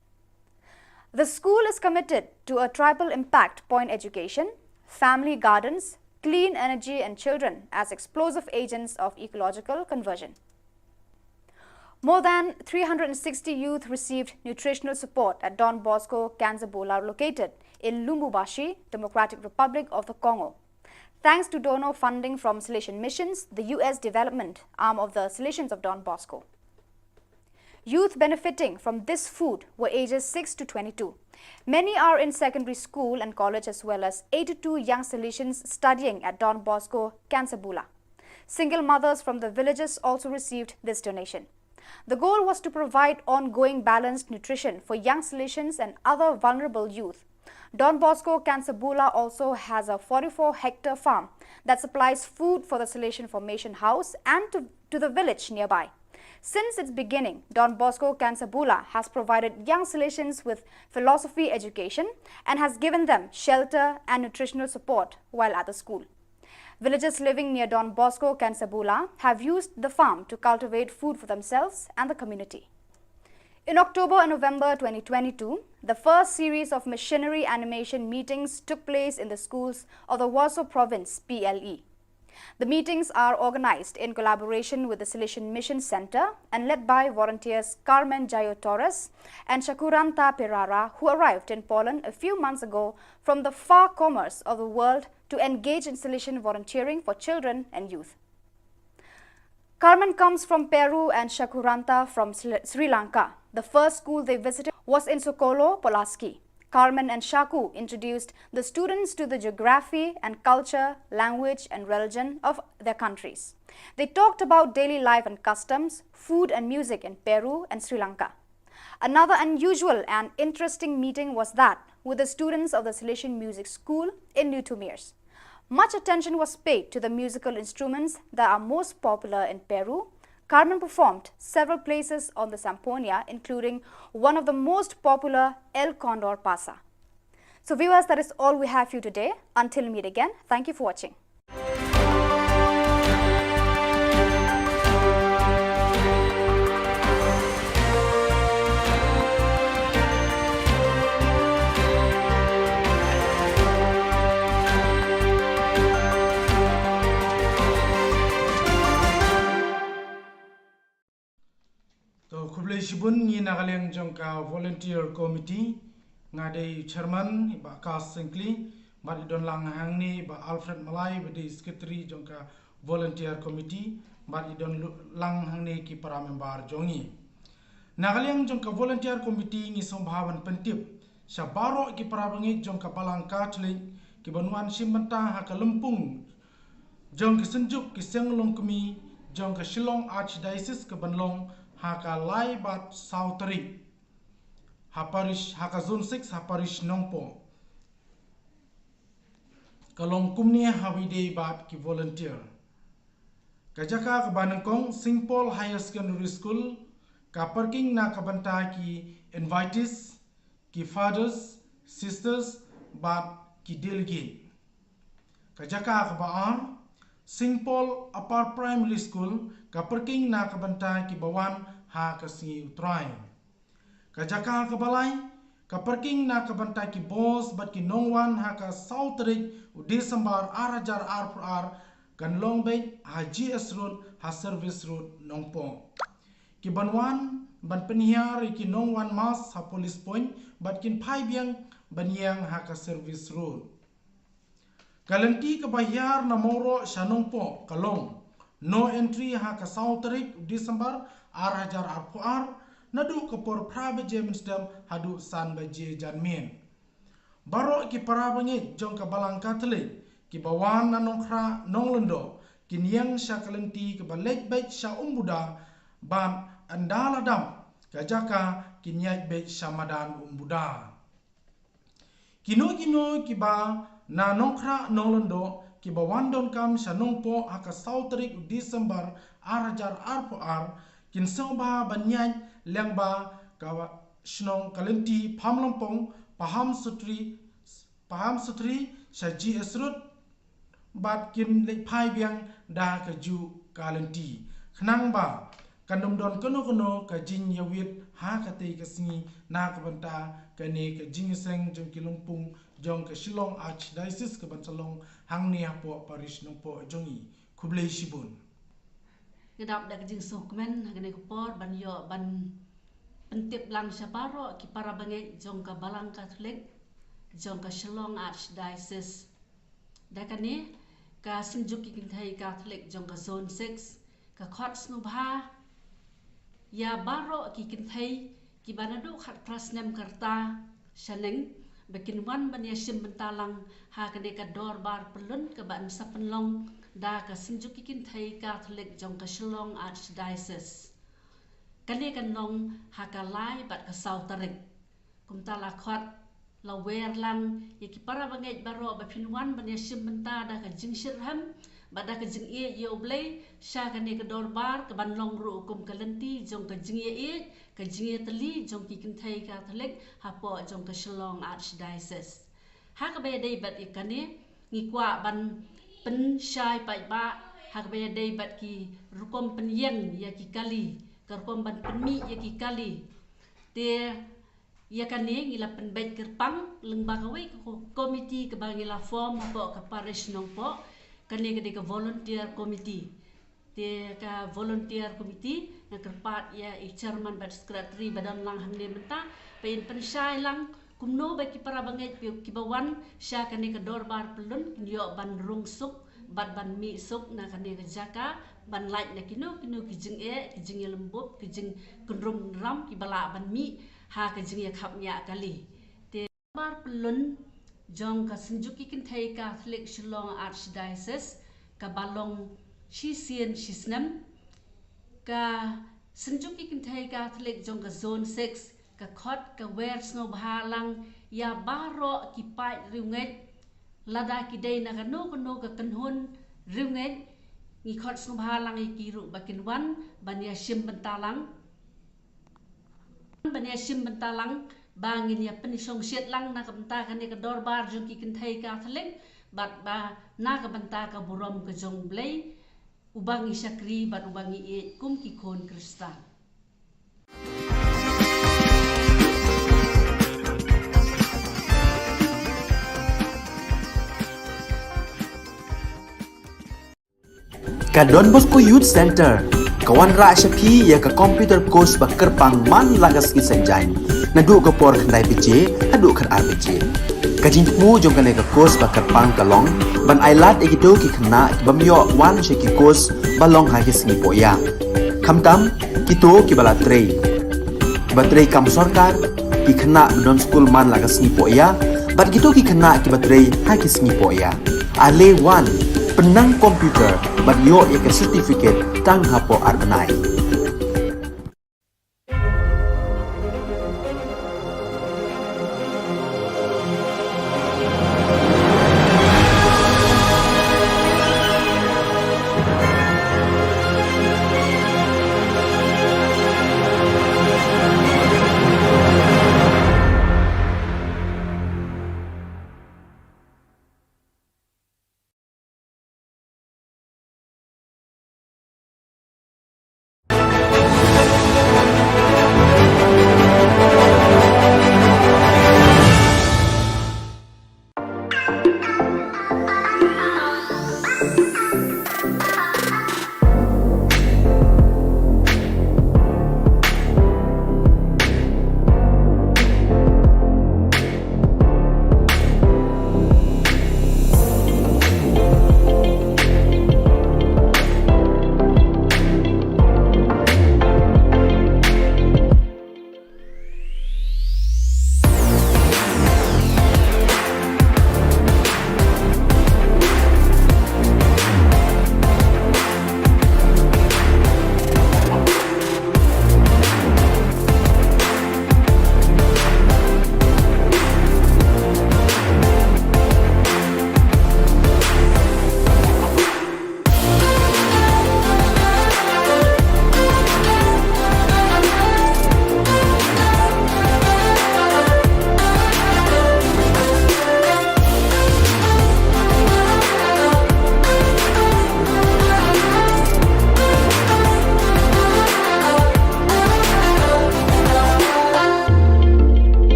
The school is committed to a triple impact point education, family gardens, clean energy, and children as explosive agents of ecological conversion. More than three hundred sixty youth received nutritional support at Don Bosco Kansabola, located in Lubumbashi, Democratic Republic of the Congo. Thanks to donor funding from Salesian Missions, the U S development arm of the Salesians of Don Bosco. Youth benefiting from this food were ages six to twenty-two. Many are in secondary school and college, as well as eighty-two young Salesians studying at Don Bosco Kansabola. Single mothers from the villages also received this donation. The goal was to provide ongoing balanced nutrition for young Salesians and other vulnerable youth. Don Bosco Kansabola also has a forty-four hectare farm that supplies food for the Salesian Formation House and to, to the village nearby. Since its beginning, Don Bosco Kansabola has provided young Salesians with philosophy education and has given them shelter and nutritional support while at the school. Villagers living near Don Bosco Kansabola have used the farm to cultivate food for themselves and the community. In October and November twenty twenty-two, the first series of missionary animation meetings took place in the schools of the Waso Province, P L E. The meetings are organized in collaboration with the Salesian Mission Center and led by volunteers Carmen Jayo Torres and Shakuranta Perara, who arrived in Poland a few months ago from the far corners of the world to engage in Salesian volunteering for children and youth. Carmen comes from Peru and Shakuranta from Sri Lanka. The first school they visited was in Sokolo, Pulaski. Carmen and Shaku introduced the students to the geography and culture, language and religion of their countries. They talked about daily life and customs, food and music in Peru and Sri Lanka. Another unusual and interesting meeting was that with the students of the Salesian Music School in Lutumirs. Much attention was paid to the musical instruments that are most popular in Peru. Carmen performed several places on the zampoña, including one of the most popular, El Condor Pasa. So viewers, that is all we have for you today. Until we meet again, thank you for watching. To, khublei shibun, ngi na ka liang jong ka volunteer committee, nga dei chairman, i Bah Kas Syngkli, bad i don lang hangne i Bah Alfred Malai, ba dei secretary jong ka volunteer committee, bad i don lu-, lang hangne ki para member jong ngi. Na ka liang jong ka volunteer committee ngi sngewbha ban pyntip sha baroh ki para bangeit jong ka Balang Katholik kiban wan shim bynta ha ka lympung jong ki synjuk ki seng longkmie jong ka Shillong Archdiocese kaban long ha ka lai bad saw tarik ha parish, ha ka Zone six, ha parish Nongpoh. Ka long kumne ha wei de bad ki volunteer. Ka jaka kaba nyngkong, Saint Paul Higher Secondary School, ka parking na ka bynta ki invitees, ki fathers, sisters, bad ki delegate. Ka jaka kaba ar, Saint Paul Upper Primary School, ka parking na ka bynta kiba wan ha ka sngi U Trai. Ka jaka kaba lai, Ka parking na ka bynta ki bos bad ki nongwan ha ka saw tarik u December ar hajar arphew ar kan long beit ha G S Road ha Service Road Nongpoh. Ki ban wan ban pynhiar ïa ki nongwan mask ha Police Point bad kin phai biang ban ïeng ha ka Service Road. Ka lynti kaba hiar na Mawroh sha Nongpoh ka long no entry ha ka saw tarik December ar hajar arphew ar, naduh ka por phra baje mynstep haduh san baje janmiet. Baroh ki para bangeit jong ka Balang Katholik kiba wan na Nongkhrah Nonglyngdoh kin ïeng sha ka lynti kaba leit beit sha Umbuda bad ynda la dap ka jaka kin ïaid beit sha madan Umbuda. Kino kino kiba na Nongkhrah Nonglyngdoh kiba wan donkam sha Nongpoh ha ka saw tarik u December ar hajar arphew ar kin sngewbha ban ïaid lyngba ka shnong ka lynti Phamlympong, Paham Sutri, Paham Sutri sha G S Road bad kin leit phai biang da kajuh ka lynti. Khnang ba kan ym don kano kano ka jingïawit ha katei ka sngi na ka bynta kane ka jingïaseng jong ki lympung jong ka Shillong Archdiocese ka ban sa long hangne hapoh Parish Nongpoh jong ngi. Khublei shibun. Nga dap da ka jingsngewkmen ha kane ka por ban ïoh ban pyntip lang sha baroh ki para bangeit jong ka Balang Katholik jong ka Shillong Archdiocese. Da kane ka Synjuk ki Kynthei Katholik jong ka Zone six ka khot sngewbha ïa baroh ki kynthei kiba naduh khatphra snem ka rta shaneng ba kin wan ban ïashim bynta lang ha kane ka dorbar pyllun kaba yn sa pynlong da ka Synjuk ki Kynthei Katholik jong ka Shillong Archdiocese. Kane kan long ha ka lai bad ka saw tarik. Kumta la khot la wer lang ïa ki para bangeit baroh ba phin wan ban ïashim bynta da ka jingshitrhem bad da ka jingïeit ïa U Blei sha kane ka dorbar ka ban long ruh kum ka lynti jong ka jingïeit, ka jingïatylli jong ki kynthei Katholik hapoh jong ka Shillong Archdiocese. Ha kaba ïadei bad ïa kane ngi kwah ban pynshai paidbah ha kaba ïadei bad ki rukom pynïeng ïa ki kali, ka rukom ban pynmih ïa ki kali. Te ïa kane ngi la pynbeit kyrpang lyngba kawei ka ko-, komiti kaba ngi la form hapoh ka Parish Nongpoh. Kane ka dei ka volunteer committee. Te ka volunteer committee nga kyrpad ïa i chairman bad secretary ba don lang hangne mynta ba in pynshai lang kumno ba ki para bangeit kiba wan sha kane ka dorbar pyllun kin ïoh ban rung suk bad ban mih suk na kane ka jaka ban lait na kino kino ki jingeh, ki jingïalymbup, ki jingkynrum kynram kiba lah ban mih ha ka jingïakhapngiah kali. Te dorbar pyllun jong ka Synjuk ki Kynthei Katholik Shillong Archdiocese kaba long shisien shisnem, ka Synjuk ki Kynthei Katholik jong ka Zone six ka khot ka wer sngewbha lang ïa baroh ki paid riewngeit, lada ki dei na kano kano ka kynhun riewngeit, ngi khot sngewbha lang ïa ki ruh ba kin wan ban ïashim bynta lang. Ban ïashim bynta lang ba ngin ïa pynshongshit lang na ka bynta kane ka dorbar jong ki kynthei Katholik bad ba na ka bynta ka burom ka jong U Blei uba ngi shakri bad uba ngi ïeit kum ki khun Khristan. Ka Don Bosco Youth Center ka wanrah sha phi ïa ka computer course ba kyrpang man la ka sngi Saitjaiñ, naduh ka por khyndai baje haduh khatar baje. Ka jingthmu jong kane ka course ba kyrpang ka long ban ailad ïa kito ki khynnah ki bym ïoh wan sha ki course ba long ha ki sngi pohïap. Khamtam kito kiba la trei, kiba trei kam sorkar, ki khynnah ba don skul man la ka sngi pohïap bad kito ki khynnah kiba trei ha ki sngi pohïap. Ale wan, pynnang computer bad ïoh ïa ka certificate tang hapoh ar bnai.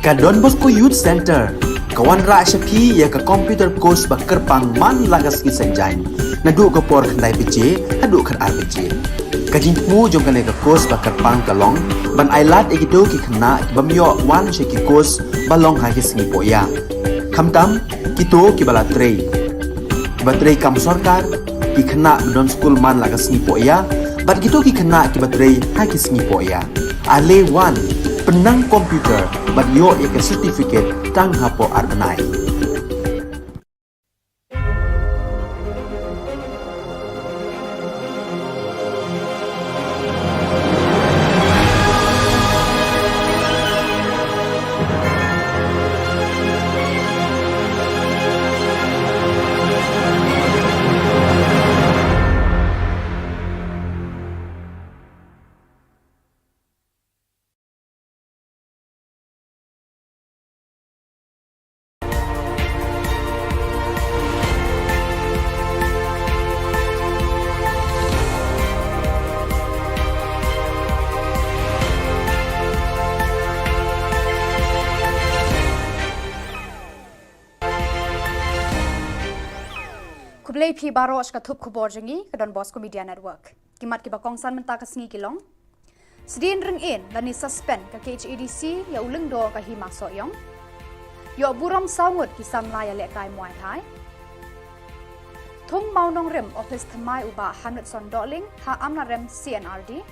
Ka Don Bosco Youth Centre ka wanrah sha phi ïa ka computer course ba kyrpang man la ka sngi Saitjaiñ, naduh ka por khyndai baje haduh khatar baje. Ka jingthmu jong kane ka course ba kyrpang ka long ban ailad ïa kito ki khynnah ki bym ïoh wan sha ki course ba long ha ki sngi pohïa. Khamtam kito kiba la trei, kiba trei kam sorkar, ki khynnah ba don skul man la ka sngi pohïa, bad kito ki khynnah kiba trei ha ki sngi pohïa. Ale wan, pynnang computer bad ïoh ïa ka certificate tang hapoh ar bnai. Khublei phi baroh sha ka thup khubor jong ngi ka Don Bosco Media Network. Ki mat kiba kongsan mynta ka sngi ki long: Sdien ring-ïeng lane suspend ka K H A D C ïa u lyngdoh ka Hima Sohiong. Ïoh burom saw ngut ki samla ïalehkai Muay Thai. Thung Mawnongrim, ophis thymmai u Bah Hamletson Dohling ha Amlarem C N R D.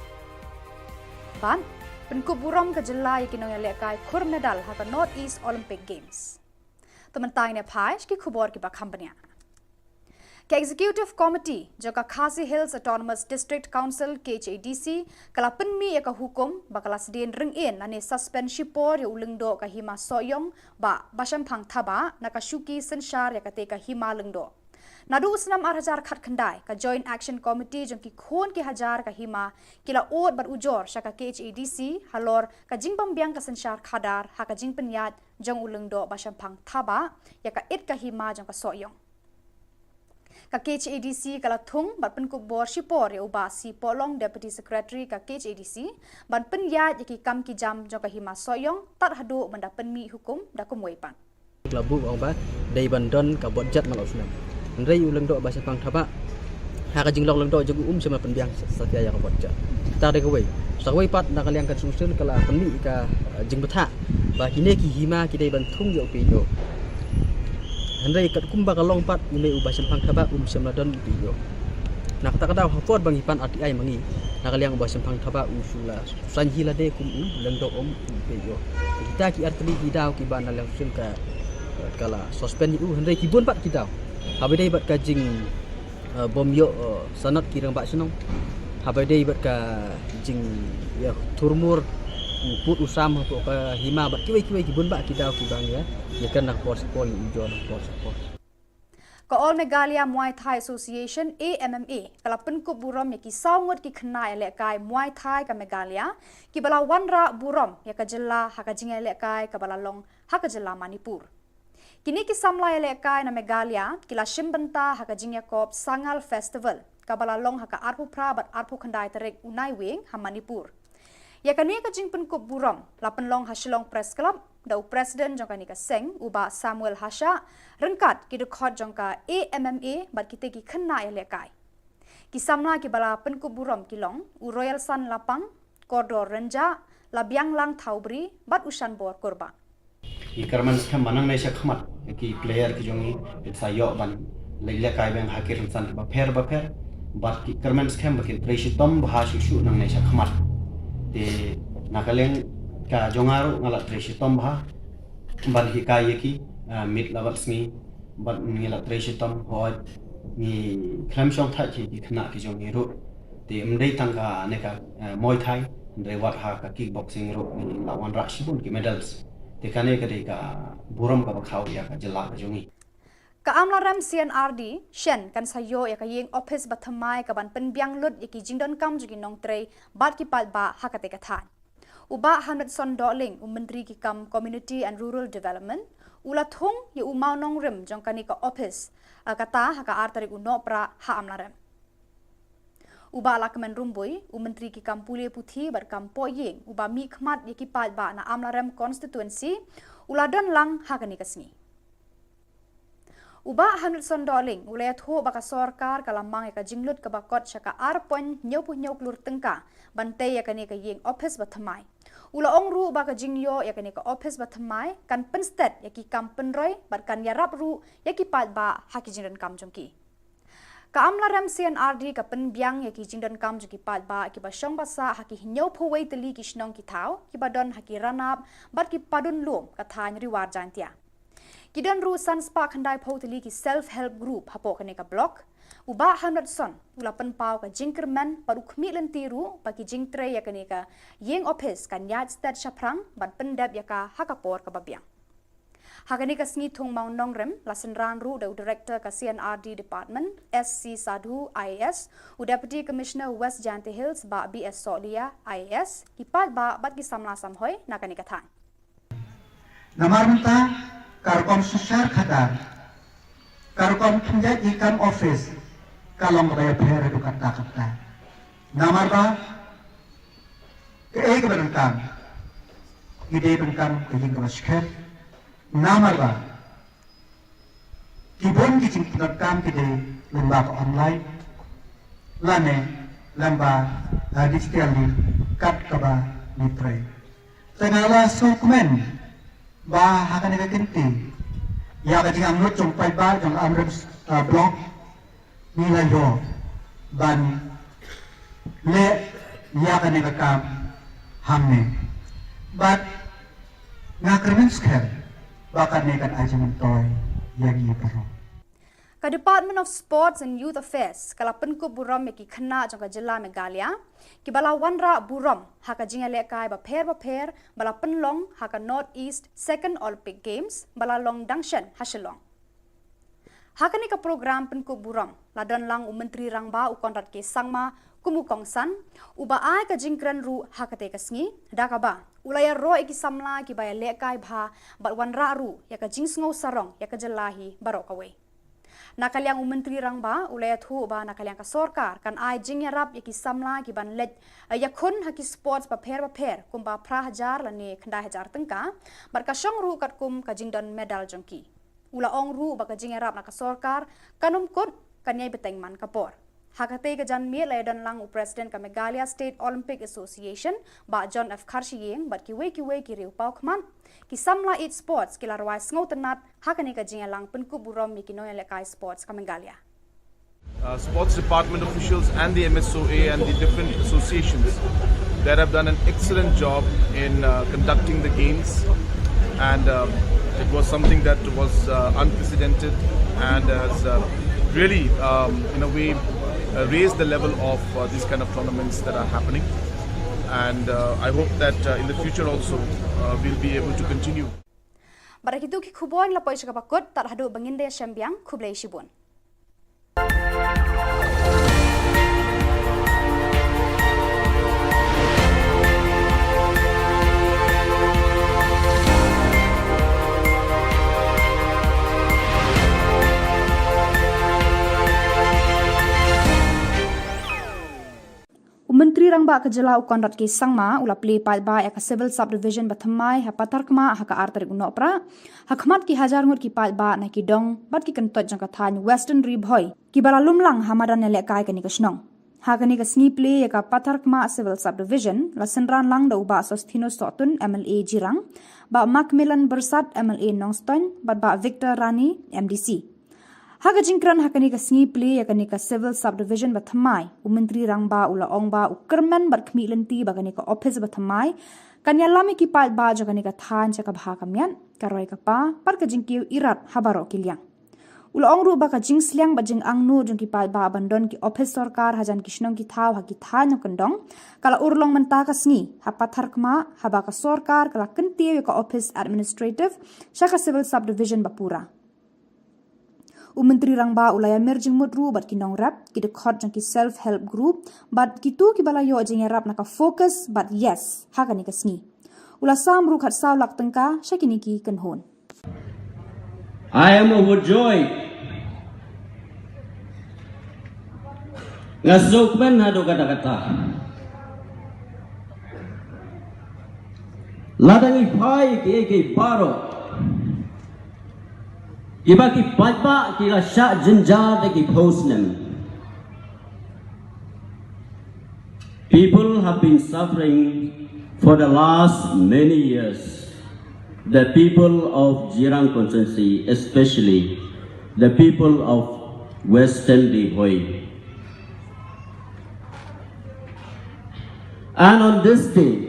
Bad pynkup burom ka jylla ïa ki nongïalehkai khur medal ha ka North East Olympic Games. To mynta ngin ïa phai sha ki khubor kiba kham bniah. Ka Executive Committee jong ka Khasi Hills Autonomous District Council, K H A D C, ka la pynmih ïa ka hukum ba ka la sdien ring-ïeng lane suspend shipor ïa u lyngdoh ka Hima Sohiong, Bah Bashemphang Thabah, na ka shuki synshar ïa katei ka hima lyngdoh. Naduh u snem ar hajar khatkhyndai, ka Joint Action Committee jong ki khun ki hajar ka hima ki la ud bad ujor sha ka K H A D C halor ka jingbymbiang ka synshar khadar ha ka jingpynïaid jong u lyngdoh Bashemphang Thabah ïa ka it ka hima jong ka Sohiong. Ka K H A D C ka la thung bad pynkup bor shipor ïa u Bah C Pohlong, Deputy Secretary ka K H A D C, ban pynïaid ïa ki kam ki jam jong ka Hima Sohiong tad haduh ban da pynmih hukum da kumwei pat. Ka la buh ong ba dei ban don ka budget man la u snem. Hynrei u lyngdoh Bashemphang Thabah, ha ka jinglong lyngdoh jong u, um shym la pynbiang sa, satia ïa ka budget. Te dei kawei. Sa kawei pat, na ka liang ka Seng Sel ka la pynmih ka, eh, jingbthah ba kine ki hima ki dei ban thung ïa u pei ïoh. Hynrei katkum ba ka long pat, i mei u Bashemphang Thabah um shym la don u pei ïoh. Na kata ka daw, ha por ba ngi pan R T I ma ngi, na ka liang u Bashemphang Thabah u shu la saiñ hi lade kum u lyngdoh, um u pei ïoh. Kita ki artylli ki daw kiba na liang Seng Sel ka, ka la suspend ïa u, hynrei ki bun pat ki daw. Haba dei bad ka jing, eh, bym ïoh, eh, sanad ki rangbah shnong. Haba dei bad ka jing, ïa, thurmur u pud u sam hapoh ka hima bad kiwei kiwei ki bun bah ki daw kiba ngi ïa, ïa kren na ka por sha ka por, ngi ujor na ka por sha ka por. Ka All Meghalaya Muay Thai Association, A M M A, ka la pynkup burom ïa ki saw ngut ki khynnah ïalehkai Muay Thai ka Meghalaya kiba la wanrah burom ïa ka jylla ha ka jingïalehkai kaba la long ha ka jylla Manipur. Kine ki samla ïalehkai na Meghalaya ki la shim bynta ha ka jingïakob Sangal Festival kaba la long ha ka arphew phra bad arphew khyndai tarik u Naiwieng ha Manipur. Ïa kane ka jingpynkup burom la pynlong ha Shillong Press Club da u President jong kane ka seng, u Bah Samuel Hashah, ryngkat ki dkhot jong ka A M M A bad kitei ki khynnah ïalehkai. Ki samla kiba la pynkup burom ki long u Royalson Lapang, Kordor Rynjah, Labianglang Thawbri bad u Shanbor Kurbah. Ngi kyrmen skhem ba nangne sha khmat ki player ki jong ngi kin sa ïoh ban leit lehkai biang ha ki rynsan kiba pher ba pher. Bad ngi kyrmen skhem ba kin trei shitom bha shuh shuh nangne sha khmat. Te na ka liang ka jong nga ruh nga la trei shitom bha ban hikai ïa ki, ah, miet la bad sngi. Bad ngi la trei shitom, hooid ngi khlem shong thait ki khynnah ki jong ngi ruh. Te ym dei tang kane ka, eh, Muay Thai, hynrei wat ha ka kickboxing ruh ngi la wanrah shibun ki medals. Te kane ka dei ka burom kaba khaw ïa ka jylla ka jong ngi. Ka Amlarem C N R D shen kan sa ïoh ïa ka ïing ophis ba thymmai kaban pynbiang lut ïa ki jingdonkam jong ki nongtrei bad ki paidbah ha katei ka thaiñ. U Bah Hamletson Dohling, u Myntri ki kam Community and Rural Development, u la thung ïa u mawnongrim jong kane ka ophis, ah, kata ha ka ar tarik u Nohprah ha Amlarem. U Bah Lahkmen Rymbui, u Myntri ki kam pule puthi bad kam poi ïing, u ba mih khmat ïa ki paidbah na Amlarem constituency, u la don lang ha kane ka sngi. U Bah Hamletson Dohling u la ïathuh ba ka sorkar ka la mang ïa ka jinglut kaba kot sha ka ar point hynñiew phew hynñiew klur tyngka ban tei ïa kane ka ïing ophis ba thymmai. U la ong ruh ba ka jingïoh ïa kane ka ophis ba thymmai kan pynstet ïa ki kam pynroi bad kan ïarap ruh ïa ki paidbah ha ki jingdonkam jong ki. Ka Amlarem C and R D ka pynbiang ïa ki jingdonkam jong ki paidbah kiba shong ba sah ha ki hynñiew phew wei tylli ki shnong ki thaw kiba don ha ki ranap bad ki padun lum ka thaiñ Ri War Jaintia. Ki don ruh san spah khyndai phew tylli ki self help group hapoh kane ka block. U Bah Hamletson u la pynpaw ka jingkyrmen bad u khmih lynti ruh ba ki jingtrei ïa kane ka ïing ophis kan ïaid stet shaphrang bad pyndep ïa ka ha ka por kaba biang. Ha kane ka sngi thung mawnongrim la synran ruh da u director ka C and R D department, S C Sadhu I A S, u deputy commissioner West Jaintia Hills Bah B S Sohliya I A S, ki paidbah bad ki samla samhoi na kane ka thaiñ. Namar mynta ka rukom synshar khadar, ka rukom khyndiat ïa ki kam ophis ka long kaba ïapher haduh katta katta. Namar ba kaei kaba donkam, ki dei donkam ka ïing kaba skhem. Namar ba ki bun ki jingpyndonkam ki dei lyngba ka online lane lyngba, eh, digital, kat kaba ngi trei. Te nga la sngewkmen ba ha kane ka kynti ïa ka jingangnud jong paidbah jong Amlarem, eh, block, ngi la ïoh ban leh ïa kane ka kam hangne. Bad nga kyrmen skhem ba kane kan ai jingmyntoi ïa ngi baroh. Ka Department of Sports and Youth Affairs ka la pynkup burom ïa ki khynnah jong ka jylla Meghalaya kiba la wanrah burom ha ka jingïalehkai bapher bapher ba la pynlong ha ka North East Second Olympic Games ba la long dang shen ha Shillong. Ha kane ka program pynkup burom la don lang u Myntri Rangbah u Conrad K Sangma kum u kongsan, uba ai ka jingkren ruh ha katei ka sngi, da kaba u la ïaroh ïa ki samla kiba ïalehkai bha bad wanrah ruh ïa ka jingsngew sarong ïa ka jylla hi baroh kawei. Na ka liang u Myntri Rangbah u la ïathuh ba na ka liang ka sorkar kan ai jingïarap ïa ki samla kiban leit, eh, ïakhun ha ki sports bapher bapher kumba phra hajar lane khyndai hajar tyngka, bad ka shong ruh katkum ka jingdon medal jong ki. U la ong ruh ba ka jingïarap na ka sorkar kan ym kut, kan ïai bteng man ka por. Ha katei ka janmiet la ïadon lang u President ka Meghalaya State Olympic Association, Bah John F Kharshiing, bad kiwei kiwei ki riew paw khmat. Ki samla ïeit sports ki la rwai sngewtynnat ha kane ka jingïalang pynkup burom ïa ki nongïalehkai sports ka Meghalaya. Uh, sports department officials and the M S O A and the different associations that have done an excellent job in, uh, conducting the games, and, um, it was something that was, uh, unprecedented and has, uh, really, um, in a way, uh, raised the level of, uh, these kind of tournaments that are happening. And, uh, I hope that, uh, in the future also, uh, we'll be able to continue. Bad da kitu ki khubor la poi sha kaba kut, tad haduh ba ngin da ïashem biang, khublei shibun. U Myntri Rangbah ka jylla u Conrad K Sangma u la plie paidbah ïa ka Civil Subdivision ba thymmai ha Patharkhmah ha ka ar tarik u Nohprah, ha khmat ki hajar ngut ki paidbah na ki dong bad ki kyntoit jong ka thaiñ Western Ri Bhoi kiba la lum lang ha madan ïalehkai kane ka shnong. Ha kane ka sngi plie ïa ka Patharkhmah Civil Subdivision la synran lang da u Bah Sosthenes Sohtun, M L A Jirang, Bah Macmillan Byrsat, M L A Nongstoiñ, bad Bah Victor Rani, M D C. Ha ka jingkren ha kane ka sngi plie ïa kane ka Civil Subdivision ba thymmai, u Myntri Rangbah u la ong ba u kyrmen bad khmih lynti ba kane ka ophis ba thymmai kan ïalam ïa ki paidbah jong kane ka thaiñ sha ka bha ka miat, ka roi ka par, bad ka jingkiew irat ha baroh ki liang. U la ong ruh ba ka jingsliang bad jingangnud jong ki paidbah ban don ki ophis sorkar hajan ki shnong ki thaw ha ki thaiñ nongkyndong ka la urlong mynta ka sngi ha Patharkhmah, haba ka sorkar ka la kyntiew ïa ka ophis administrative sha ka Civil Subdivision ba pura. U Myntri Rangbah u la ïamir jingmut ruh bad ki nongrep, ki dkhot jong ki self help group, bad kito kiba la ïoh jingïarap na ka FOCUS bad YESS ha kane ka sngi. U la sam ruh khatsaw lak tyngka sha kine ki kynhun. I am overjoyed Nga sngewkmen haduh katta katta. Lada ngi phai ki, ki baroh kiba ki paidbah ki la shah jynjar da ki phew snem. People have been suffering for the last many years. The people of Jirang constituency, especially the people of Western Ri Bhoi. And on this day,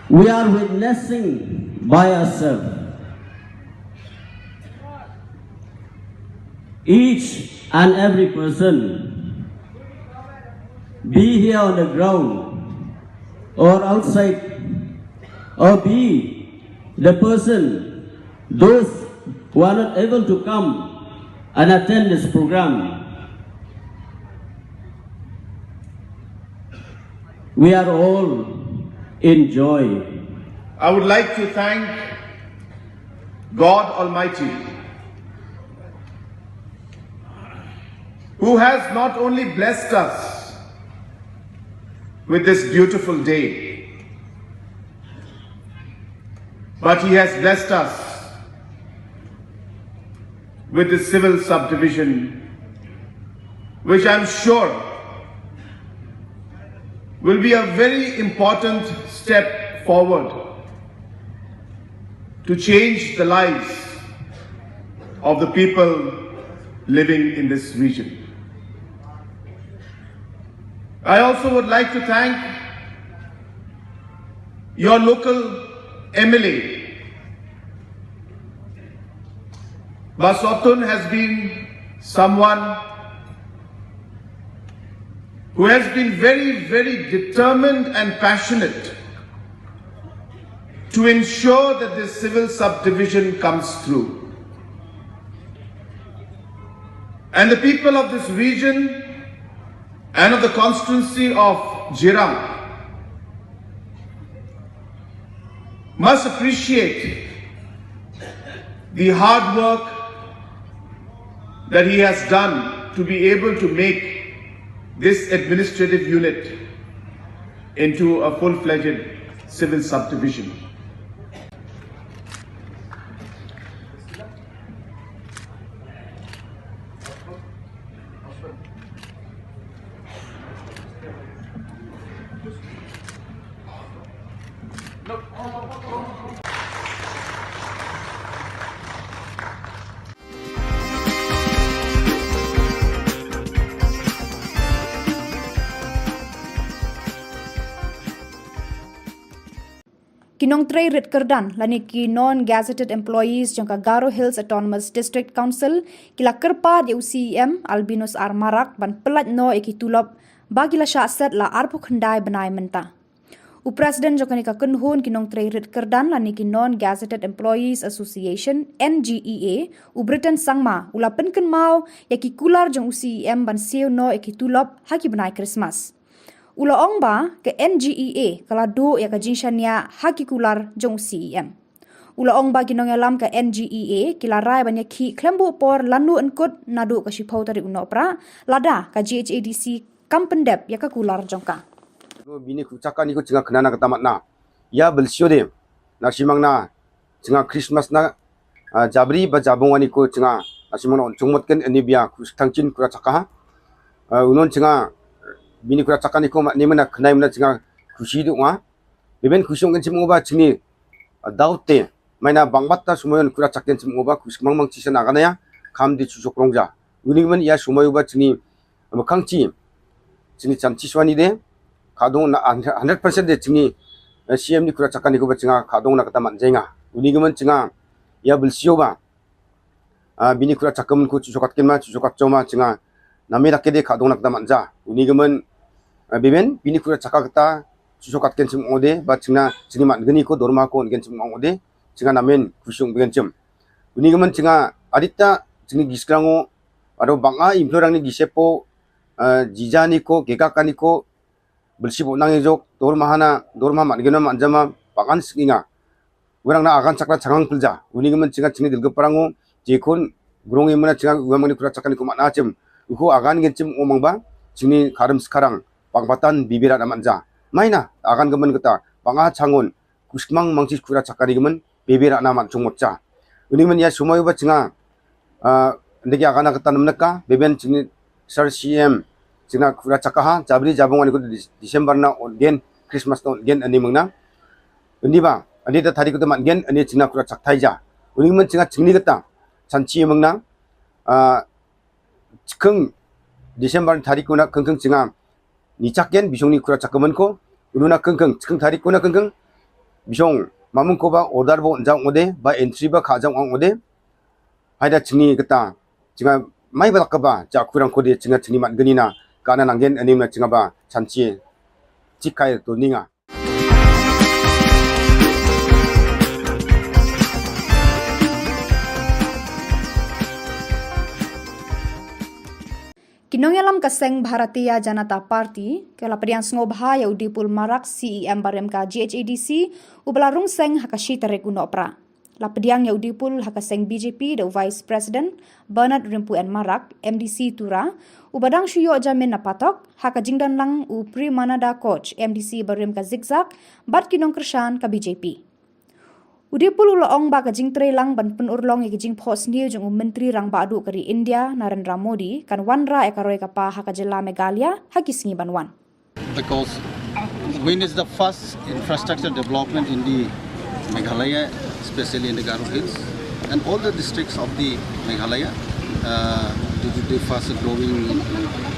we are witnessing by ourselves, each and every person, be here on the ground or outside, or be the person, those who are not able to come and attend this program, we are all in joy. I would like to thank God Almighty, who has not only blessed us with this beautiful day, but He has blessed us with this civil subdivision, which I'm sure will be a very important step forward to change the lives of the people living in this region. I also would like to thank your local M L A. Bah Sotun has been someone who has been very, very determined and passionate to ensure that this civil subdivision comes through. And the people of this region and of the constituency of Jirang must appreciate the hard work that he has done to be able to make this administrative unit into a full-fledged civil subdivision. Ki nongtrei rit kyrdan lane ki non-gazetted employees jong ka Garo Hills Autonomous District Council ki la kyrpad ïa u C E M Albinus R Marak ban pyllait noh ïa ki tulop ba ki la shah set la arphew khyndai bnai mynta. U President jong kane ka kynhun ki nongtrei rit kyrdan lane ki Non-Gazetted Employees Association, N G E A, u Britain Sangma, u la pynkynmaw ïa ki kular jong u C E M ban siew noh ïa ki tulop ha ki bnai Krismas. U la ong ba ka N G E A ka la duh ïa ka jingshaniah ha ki kular jong u C E M. U la ong ba ki nongïalam ka N G E A ki la rai ban ïakhih khlem buh por lano yn kut naduh ka shiphew tarik u Nohprah, lada ka G H A D C kam pyndep ïa ka kular jong ka. Bini kru chaka ni ko chinga khnana kata matna. Ïa bel sio de. Na shimang na chinga Christmas na, ah, jabri ba jabong ani ko chinga. Na shimang na on chungmot ken ani bia ku thangchin kru chaka ha. Ah, unon chinga bini kru chaka ni ko ma ni mana khnai mana chinga khushi du nga. Beben khushi ong ken chim ba chini, ah, daw te. Maina bang bat ta sumayon kura chak ken chim uba kus mang mang chisa na ganaya, kam di chusok rongja. Uni man ïa sumayo ba chini, ma kang chi, chini chan chi swani de, kadong na hundred percent de chini, eh, C M ni kura chak ni ko ba chinga, kadong na kata man jenga. Uni man chinga, ïa bel sio ba. Ah, bini kura chak mun ko chusokat ken ma, chusokat choma chinga. Nami rak de kadong na kata man ja. Uni man, ah, biben, bini kura chak kata, chusokat ken chim ong de, ba chingna, chini man gani ko dorma ko ken chim ong de, chinga namen kusyung begen chim. Uni gaman chinga adita chini giskrango, aro banga implorang ni gisepo, eh, jija ni ko, keka kani ko, belsi bo nang ejok, dorma hana, dorma man gena man jama, bangan singinga. Werang na agan chakra changang pelja. Uni gaman chinga chini dilga parango, jekun, grong imana chinga, uamang ni kura chakani ko man achim. Uko agan gen chim umang ba, chini karam sekarang, pang patan bibira na manja. Maina, agan gemen kata, panga changon, kusmang mangsi kura chakani gemen, bibira na man chungmot cha. Uni men ya sumai ba chinga, ah, ndegi agan kata namnaka, beben chini sar C M, chinga kura chakaha, jabri jabong ani ko Dis-, December na ongen, Christmas na ongen ani mengna. Uni ba, ani ta tadi ko ta man gen, ani chinga kura chakthai ja. Uni men chinga chingni kata, chanchi mengna, ah, chikeng December tadi ko na keng keng chinga, ni chak gen, bisong ni kura chak kemen ko, unu na keng keng, chikeng tadi ko na keng keng, bisong, mamung ko ba order bo njang ode, ba entry ba kha jang ang ode, haida chingni kata, chinga mai ba lak ba, ja kurang ko de, chinga chingni mat geni na, kana nanggen, ani na chinga ba, chanchi, chikai to ninga. Ki nongïalam ka seng Bharatiya Janata Party, ka la pdiang sngewbha ïa u Dipul Marak C E M barim ka G H A D C, uba la rung seng ha ka shi tarik u Nohprah. La pdiang ïa u Dipul ha ka seng B J P da u Vice President, Bernard Rympu N Marak, M D C Tura, uba dang shu ïoh jamin na patok, ha ka jingdon lang u Premananda Koch, M D C barim ka Zikzak, bad ki nongkyrshan ka B J P. U Dipul u la ong ba ka jingtrei lang ban pynurlong ïa ka jingphohsniew jong u Myntri Rangbah Duh ka ri India, Narendra Modi, kan wanrah ïa ka roi ka par ha ka jylla Meghalaya, ha ki sngi ban wan. Because when is the first infrastructure development in the Meghalaya, especially in the Garo Hills, and all the districts of the Meghalaya, uh, due to the fast growing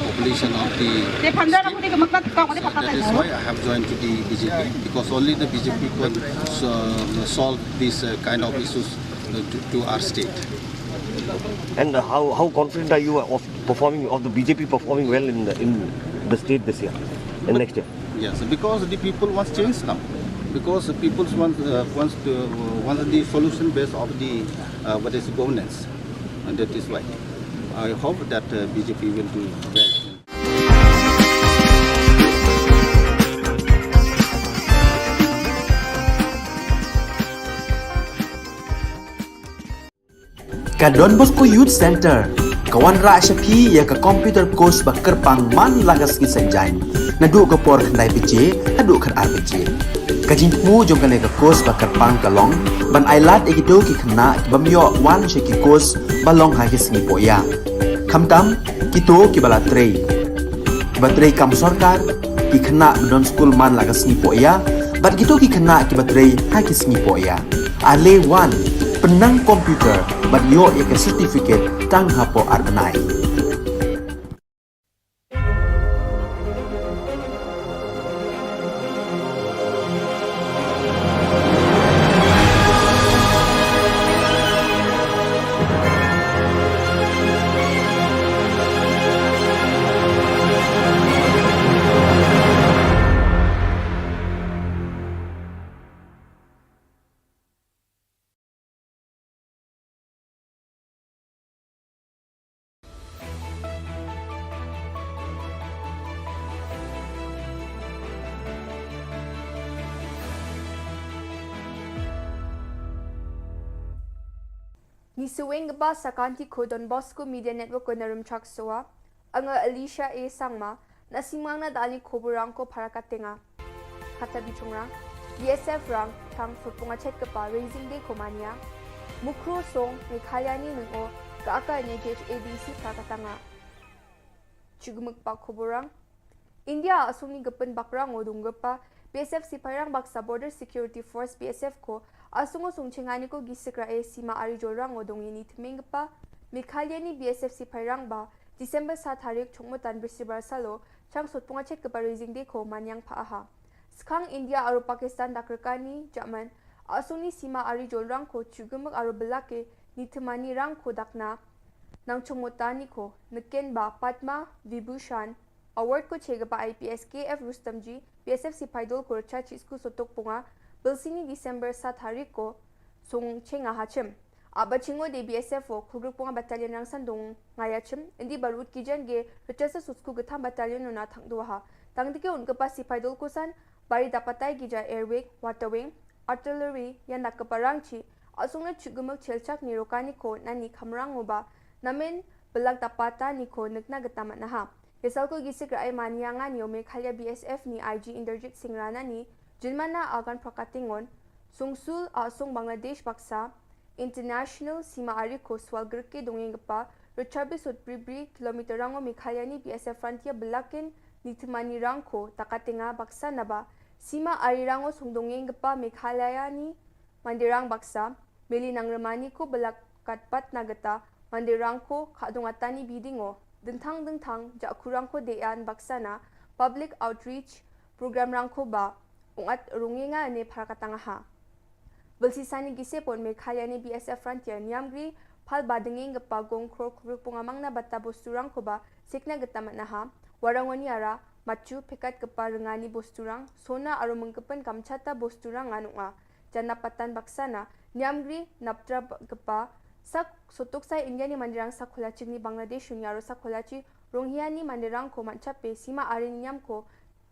population of the state. So that is why I have joined to the B J P, because only the B J P can, uh, solve these, uh, kind of issues, uh, to, to our state. And how, how confident are you of performing, of the B J P performing well in the, in the state this year and next year? Yes, because the people wants change now. Because the people wants, uh, wants to, uh, wants the solution based of the, uh, what is governance, and that is why I hope that, uh, B J P will do well. Ka Don Bosco Youth Centre ka wanrah sha phi ïa ka computer course ba kyrpang man la ka sngi Saitjaiñ, naduh ka por khyndai baje haduh khatar baje. Ka jingthmu jong kane ka course ba kyrpang ka long ban ailad ïa kito ki khynnah ki bym ïoh wan sha ki course ba long ha ki sngi pohïa. Khamtam kito kiba la trei, kiba trei kam sorkar, ki khynnah ba don skul man la ka sngi pohïa, bad kito ki khynnah kiba trei ha ki sngi pohïa. Ale wan, pynnang computer bad ïoh ïa ka certificate tang hapoh ar bnai. Ngi sngewbha ba sa ka Aunty ko Don Bosco Media Network ko na Rumchak Soa, nga Alicia A Sangma, na sngewbha na da ani khubor rang ko para ka tenga. Kata bichung rang, B S F rang, tang sotpung achet kapa Raising Day ko mania. Mukro song, Meghalaya ni nung o, ka aka ni G H A D C para ka tanga. Chugmuk pa khubor rang. India asung ni gepun bakrang o dung gepa, B S F sipai rang baksa Border Security Force B S F ko, asung o sung chengani ko gisikra e sima ari jol rang o dung ini temeng gepa, Meghalaya ni B S F sipai rang ba, December sa tarik chungmutan bisibar salo, chang sotpung achet kapa Raising Day ko manyang pa aha. Skang India aro Pakistan dakrkani, German, asung ni sima ari jol rang ko chugmuk aro belake, ni temani rang ko dakna, nang chungmutani ko, neken ba Padma Vibhushan, Award ko che kapa I P S K F Rustomji, B S F sipai dol ko rcha chisku sotok punga, bilsini December sa tarik ko, sung chenga hachim. Aba chingo de B S F o, kugruk punga battalion rang sandung ngaya chim, indi barut kijan ge, rcha sa susku getham battalion nuna thang dua ha. Tang dike un kapa sipai dol ko san, bari dapatai gija air wing, water wing, artillery, yan dak kapa rang chi, asung na chugumuk chelchak ni rokani ko, nani kamrang uba, namen, Belak Dapata ni ko nukna geta matnaha. Yasal ko gisik rai mania nga nio Meghalaya B S F ni I G Inderjit Singh Rana ni, Jinmana Agan Prakatingon, Sungsul Asung Bangladesh baksa, International Sima Ari ko Swal Gerke dongeng gepa, Richard Bisut Bribri kilometer rango Meghalaya ni B S F Frontier belakin ni temani rangko takatenga baksa naba, Sima Ari rango sungdongeng gepa Meghalaya ni Mandirang baksa, Meli Nangremani ko belak katpat na geta, Mandirang ko khadong atani bidingo, dengthang dengthang, jakurang ko dean baksa na, public outreach, program rangko ba, ungat runginga ne parakatang aha. Belsisani gise pon Meghalaya ni B S F Frontier niamgri, pal badenging gepa gong kror krupung amang na bata bosturang ko ba, sikna geta matnaha, warangoni ara, machu pekat gepa rengani bosturang, sona aro mengkepen kamchata bosturang anunga. Jana patan baksana, niamgri, naptra ba-, gepa, sak sotok sai India ni Mandirang sak kholachi ni Bangladesh unia aro sak kholachi, Ronghia ni Mandirang ko manchape, Sima Ari niam ko,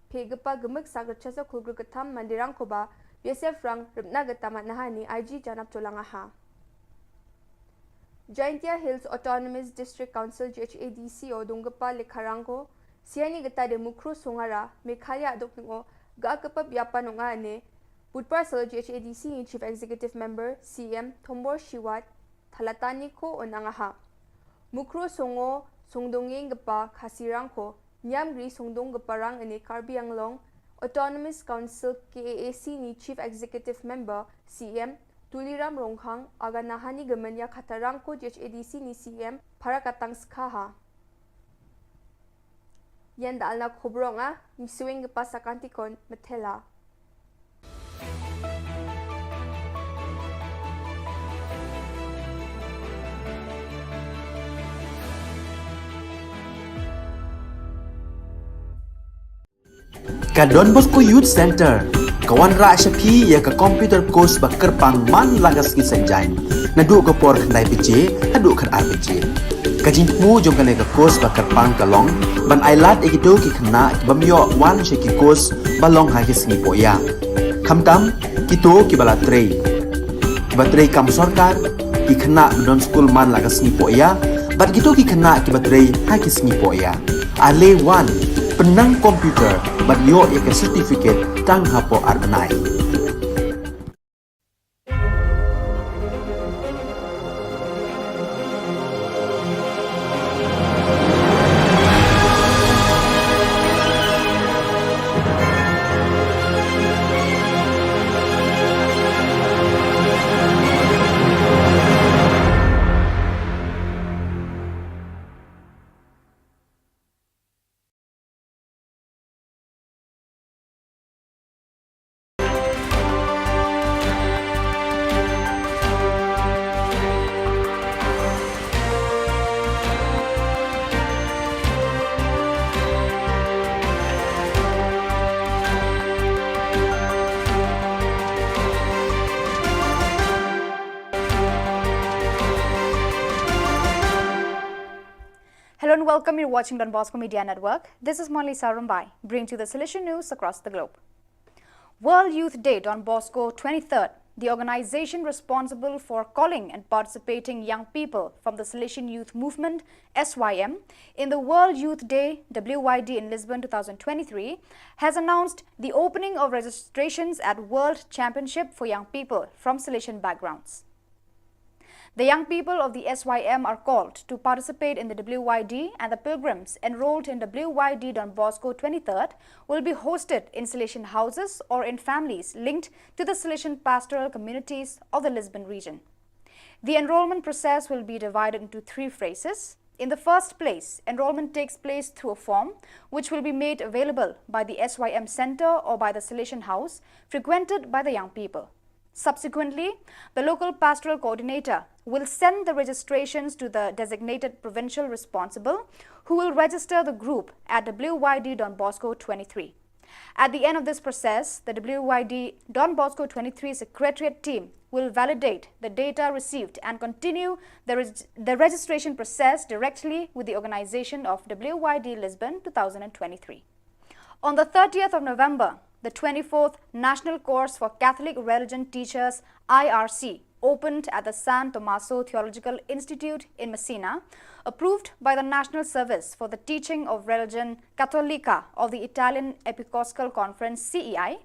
pe gepa gemek sak rechasa kulgru ketam Mandirang ko ba, B S F rang, repna geta matnaha ni, I G janap cholang aha. Jaintia Hills Autonomous District Council G H A D C o donggepa lekharang ko, siani geta de Mukro Songara, Meghalaya adok ningo, ga kepa biapa nonga ne, Budpar salo G H A D C ni Chief Executive Member, C M, Thombor Shiwat, Thalatani ko onang aha. Mukro Songo, Songdongeng gepa Khasirang ko, niamgri songdong gepa rang ene Karbi Anglong, Autonomous Council K A A C ni Chief Executive Member, C M, Tuliram Ronghang, aga nahani gemen ya khatarang ko G H A D C ni C M, parakatang skha ha. Yan da alna khobrong a, misuing gepa sakantikon, methela. Ka Don Bosco Youth Center, ka wanrah sha phi ïa ka computer course ba kyrpang man la ka sngi Saitjaiñ. Naduh ka por khyndai baje, haduh khatar baje. Ka jingthmu jong kane ka course ba kyrpang ka long, ban ailad ïa kito ki khynnah ki bym ïoh wan sha ki course ba long ha ki sngi pohïa. Khamtam, kito kiba la trei. Kiba trei kam sorkar, ki khynnah ba don skul man la ka sngi pohïa, bad kito ki khynnah kiba trei ha ki sngi pohïa. Ale wan, pynnang computer, bad ïoh ïa ka certificate tang hapoh ar bnai. Hello and welcome. You're watching Don Bosco Media Network. This is Monalisa Rumbai, bringing to you the Salesian news across the globe. World Youth Day Don Bosco twenty-third, the organization responsible for calling and participating young people from the Salesian Youth Movement, S Y M, in the World Youth Day, W Y D, in Lisbon two thousand twenty-three, has announced the opening of registrations at World Championship for Young People from Salesian Backgrounds. The young people of the S Y M are called to participate in the W Y D, and the pilgrims enrolled in W Y D Don Bosco twenty-third will be hosted in Salesian houses or in families linked to the Salesian pastoral communities of the Lisbon region. The enrollment process will be divided into three phases. In the first place, enrollment takes place through a form which will be made available by the S Y M center or by the Salesian house frequented by the young people. Subsequently, the local pastoral coordinator will send the registrations to the designated provincial responsible, who will register the group at W Y D Don Bosco twenty-three. At the end of this process, the W Y D Don Bosco twenty-three secretariat team will validate the data received and continue the reg-, the registration process directly with the organization of W Y D Lisbon two thousand twenty-three. On the thirtieth of November, the twenty-fourth National Course for Catholic Religion Teachers, I R C, opened at the San Tommaso Theological Institute in Messina, approved by the National Service for the Teaching of Religion Cattolica of the Italian Episcopal Conference, C E I,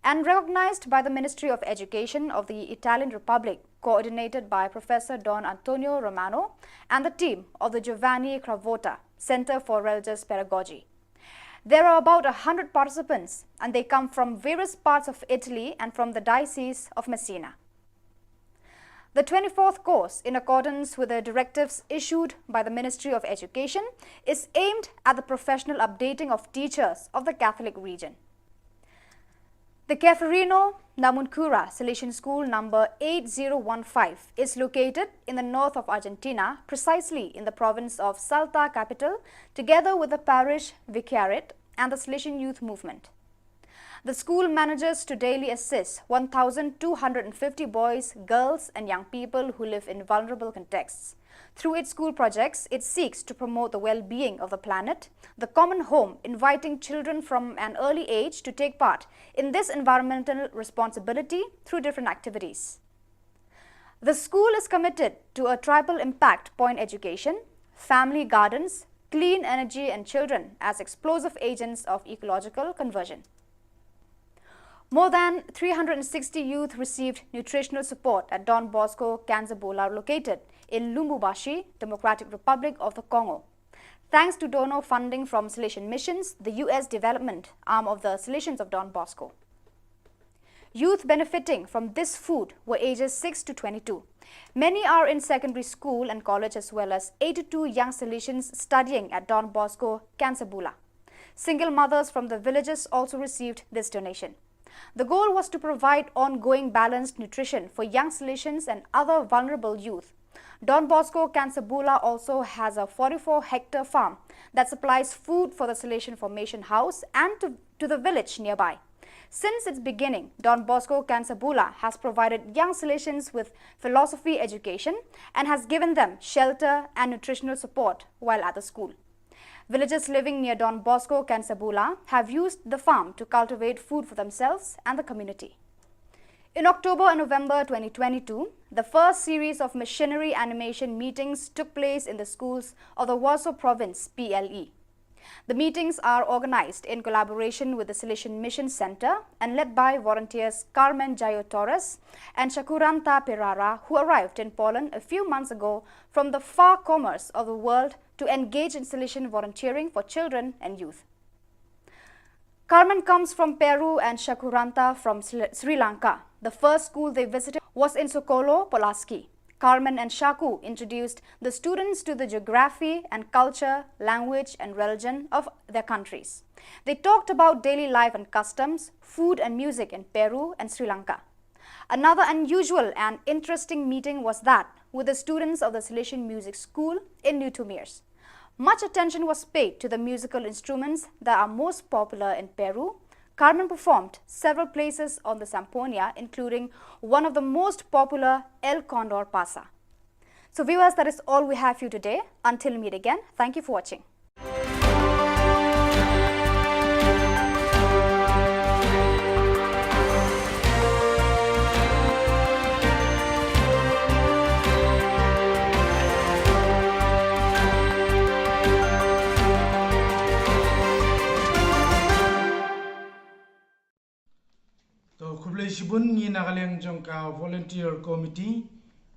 and recognized by the Ministry of Education of the Italian Republic, coordinated by Professor Don Antonio Romano and the team of the Giovanni Cravotta Center for Religious Pedagogy. There are about a hundred participants, and they come from various parts of Italy and from the Diocese of Messina. The twenty-fourth course, in accordance with the directives issued by the Ministry of Education, is aimed at the professional updating of teachers of the Catholic region. The Ceferino Namuncurá Salesian School number eight zero one five is located in the north of Argentina, precisely in the province of Salta Capital, together with the parish vicariate and the Salesian Youth Movement. The school manages to daily assist one thousand two hundred fifty boys, girls, and young people who live in vulnerable contexts. Through its school projects, it seeks to promote the well-being of the planet, the common home, inviting children from an early age to take part in this environmental responsibility through different activities. The school is committed to a triple impact point education, family gardens, clean energy, and children as explosive agents of ecological conversion. More than three hundred sixty youth received nutritional support at Don Bosco Kansabola, located in Lubumbashi, Democratic Republic of the Congo, thanks to donor funding from Salesian Missions, the U S development arm of the Salesians of Don Bosco. Youth benefiting from this food were ages six to twenty-two. Many are in secondary school and college, as well as eighty-two young Salesians studying at Don Bosco Kansabola. Single mothers from the villages also received this donation. The goal was to provide ongoing balanced nutrition for young Salesians and other vulnerable youth. Don Bosco Kansabola also has a forty-four hectare farm that supplies food for the Salesian Formation House and to, to the village nearby. Since its beginning, Don Bosco Kansabola has provided young Salesians with philosophy education and has given them shelter and nutritional support while at the school. Villagers living near Don Bosco Kansabola have used the farm to cultivate food for themselves and the community. In October and November twenty twenty-two, the first series of missionary animation meetings took place in the schools of the Waso Province, P L E. The meetings are organized in collaboration with the Salesian Mission Center and led by volunteers Carmen Jayo Torres and Shakuranta Perara, who arrived in Poland a few months ago from the far corners of the world to engage in Salesian volunteering for children and youth. Carmen comes from Peru and Shakuranta from Sri Sri Lanka. The first school they visited was in Sokolo, Pulaski. Carmen and Shaku introduced the students to the geography and culture, language and religion of their countries. They talked about daily life and customs, food and music in Peru and Sri Lanka. Another unusual and interesting meeting was that with the students of the Salesian Music School in Newtomiers. Much attention was paid to the musical instruments that are most popular in Peru. Carmen performed several places on the zampoña, including one of the most popular, El Condor Pasa. So viewers, that is all we have for you today. Until we meet again, thank you for watching. To, khublei shibun, ngi na ka liang jong ka volunteer committee,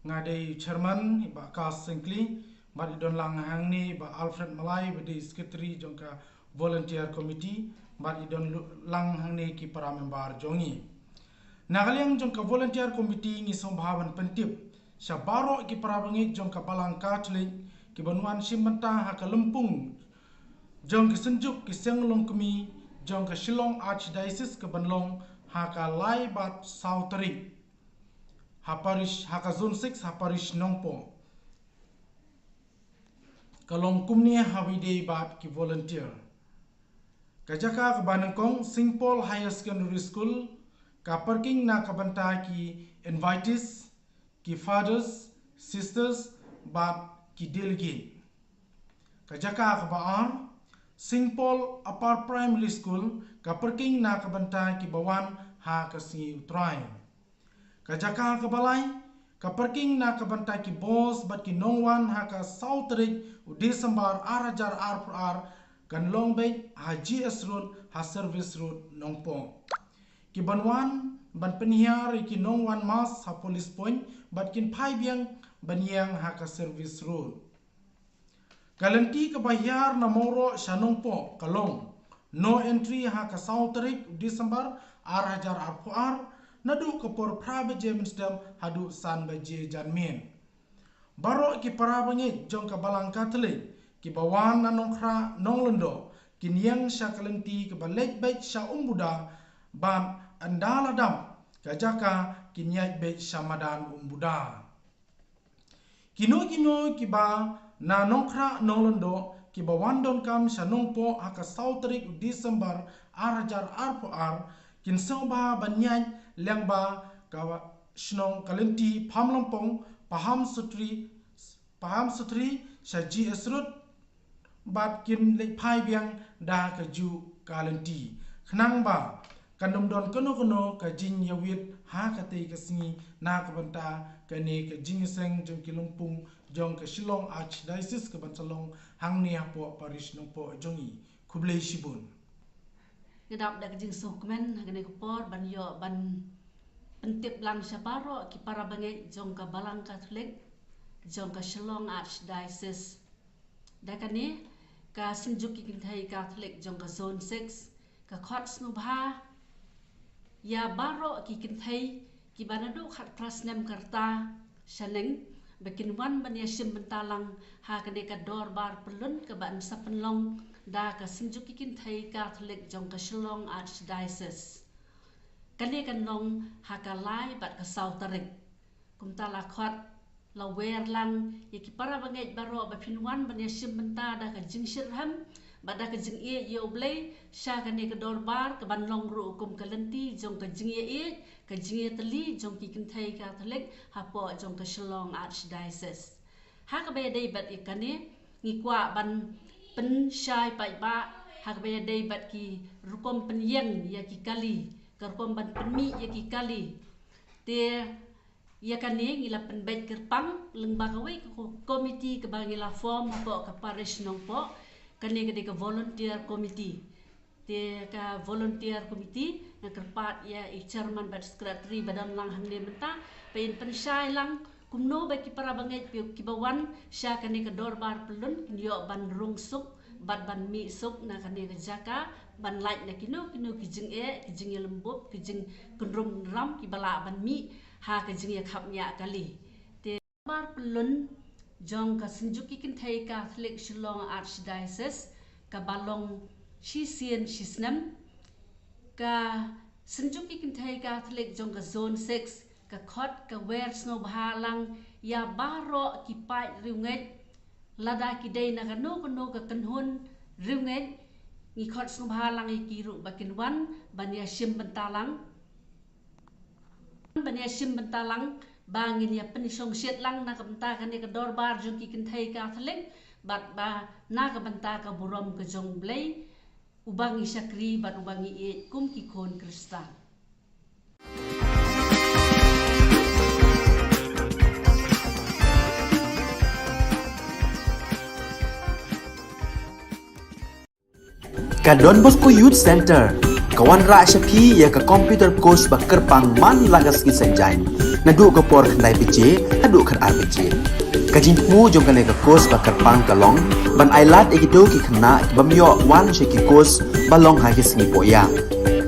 nga dei chairman, i Bah Kas Syngkli, bad i don lang hangne i Bah Alfred Malai, ba dei secretary jong ka volunteer committee, bad i don lu-, lang hangne ki para member jong ngi. Na ka liang jong ka volunteer committee ngi sngewbha ban pyntip sha baroh ki para bangeit jong ka Balang Katholik kiban wan shim bynta ha ka lympung jong ka Synjuk ki Seng Longkmie jong ka Shillong Archdiocese kaban long ha ka lai bad saw tarik ha parish, ha ka Zone six, ha parish Nongpoh. Ka long kumne ha kaba ïadei bad ki volunteer. Ka jaka kaba nyngkong, Saint Paul Higher Secondary School, ka parking na ka bynta ki invitees, ki fathers, sisters, bad ki delegate. Ka jaka kaba ar, Saint Paul Upper Primary School, ka parking na ka bynta kiba wan ha ka sngi U Trai. Ka jaka kaba lai, Ka parking na ka bynta ki bos bad ki nongwan ha ka saw tarik u Disembar ar hajar arphew ar kan long beit ha G S Road ha Service Road Nongpoh. Ki ban wan ban pynhiar ïa ki nongwan mass ha Police Point bad kin phai biang ban ïeng ha ka Service Road. Ka lynti kaba hiar na Mawroh sha Nongpoh ka long no entry ha ka saw tarik Disembar ar hajar arphew ar, naduh ka por phra baje mynstep haduh san baje janmiet. Baroh ki para bangeit jong ka Balang Katholik kiba wan na Nongkhrah Nonglyngdoh kin ïeng sha ka lynti kaba leit beit sha Umbuda bad ynda la dap ka jaka kin ïaid beit sha madan Umbuda. Kino kino kiba na Nongkhrah Nonglyngdoh kiba wan donkam sha Nongpoh ha ka saw tarik u Disembar ar hajar arphew ar kin sngewbha ban ïaid lyngba ka shnong ka lynti Phamlympong, Paham Sutri, Paham Sutri sha G S Road bad kin leit phai biang da kajuh ka lynti. Khnang ba kan ym don kano kano ka jingïawit ha katei ka sngi na ka bynta kane ka jingïaseng jong ki lympung jong ka Shillong Archdiocese ka ban sa long hangne hapoh Parish Nongpoh jong ngi. Khublei shibun. Nga dap da ka jingsngewkmen ha kane ka por ban ïoh ban pyntip lang sha baroh ki para bangeit jong ka Balang Katholik jong ka Shillong Archdiocese. Da kane ka Synjuk ki Kynthei Katholik jong ka Zone six ka khot sngewbha ïa baroh ki kynthei kiba naduh khatphra snem ka rta shaneng ba kin wan ban ïashim bynta lang ha kane ka dorbar pyllun kaba yn sa pynlong da ka Synjuk ki Kynthei Katholik jong ka Shillong Archdiocese. Kane kan long ha ka lai bad ka saw tarik. Kumta la khot la wer lang ïa ki para bangeit baroh ba phin wan ban ïashim bynta da ka jingshitrhem bad da ka jingïeit ïa U Blei sha kane ka dorbar ka ban long ruh kum ka lynti jong ka jingïeit, ka jingïatylli jong ki kynthei Katholik hapoh jong ka Shillong Archdiocese. Ha kaba ïadei bad ïa kane ngi kwah ban pynshai paidbah ha kaba ïadei bad ki rukom pynïeng ïa ki kali, ka rukom ban pynmih ïa ki kali. Te ïa kane ngi la pynbeit kyrpang lyngba kawei ka ko-, komiti kaba ngi la form hapoh ka Parish Nongpoh, kane ka dei ka volunteer committee. Te ka volunteer committee nga kyrpad ïa i chairman bad secretary ba don lang hangne mynta ba in pynshai lang kumno ba ki para bangeit kiba wan sha kane ka dorbar pyllun kin ïoh ban rung suk bad ban mih suk na kane ka jaka ban lait na kino kino ki jingeh, ki jingïalymbup, ki jingkynrum kynram kiba lah ban mih ha ka jingïakhapngiah kali. Te dorbar pyllun jong ka Synjuk ki Kynthei Katholik Shillong Archdiocese kaba long shisien shisnem, ka Synjuk ki Kynthei Katholik jong ka Zone six ka khot ka wer sngewbha lang ïa baroh ki paid riewngeit, lada ki dei na kano kano ka kynhun riewngeit, ngi khot sngewbha lang ïa ki ruh ba kin wan ban ïashim bynta lang. Ban ïashim bynta lang ba ngin ïa pynshongshit lang na ka bynta kane ka dorbar jong ki kynthei Katholik bad ba na ka bynta ka burom ka jong U Blei uba ngi shakri bad uba ngi ïeit kum ki khun Khristan. Ka Don Bosco Youth Center ka wanrah sha phi ïa ka computer course ba kyrpang man la ka sngi Saitjaiñ, naduh ka por khyndai baje haduh khatar baje. Ka jingthmu jong kane ka course ba kyrpang ka long ban ailad ïa kito ki khynnah ki bym ïoh wan sha ki course ba long ha ki sngi pohïa.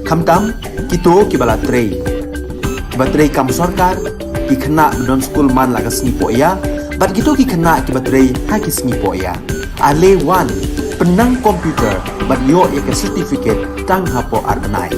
Khamtam kito kiba la trei, kiba trei kam sorkar, ki khynnah ba don skul man la ka sngi pohïa bad kito ki khynnah kiba trei ha ki sngi pohïa. Ale wan, pynnang computer bad ïoh ïa ka certificate tang hapoh ar bnai.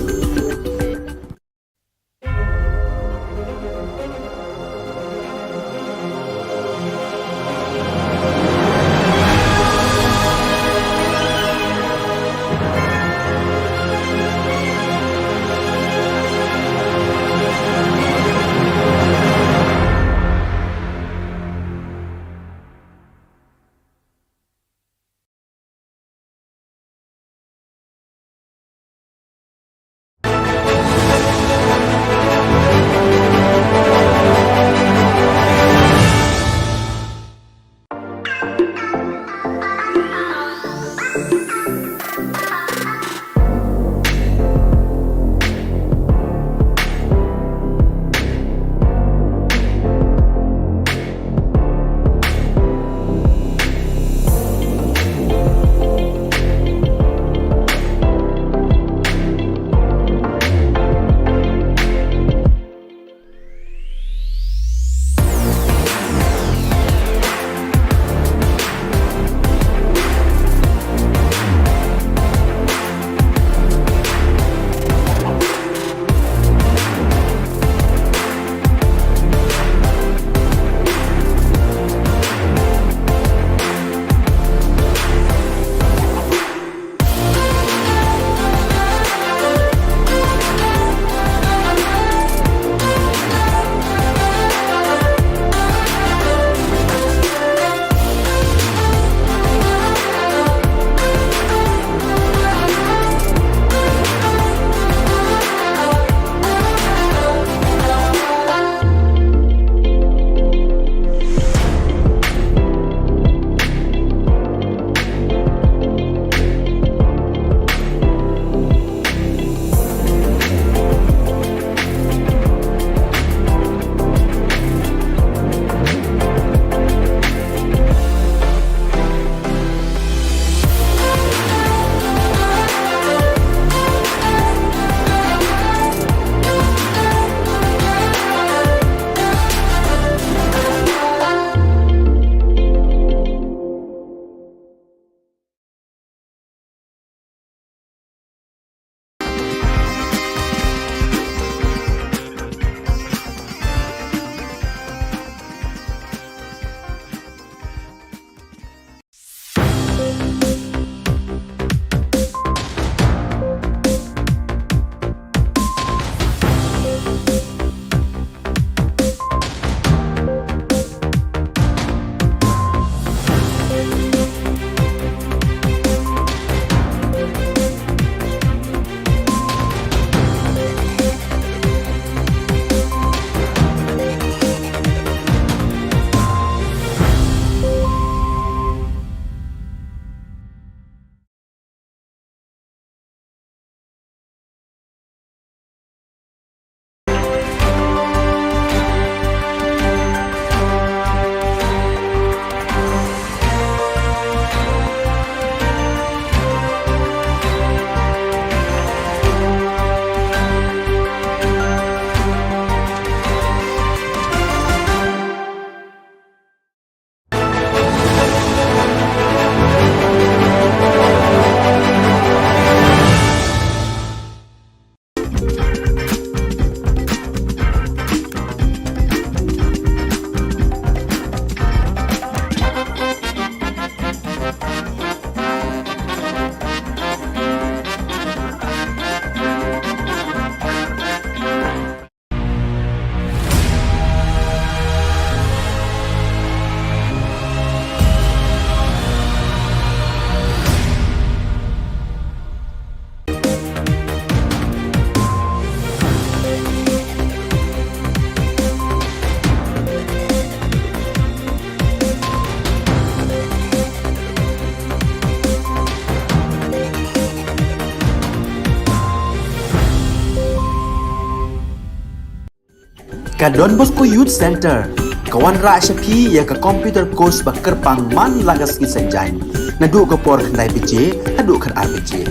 Ka Don Bosco Youth Center ka wanrah sha phi ïa ka computer course ba kyrpang man la ka sngi Saitjaiñ, naduh ka por khyndai baje haduh khatar baje.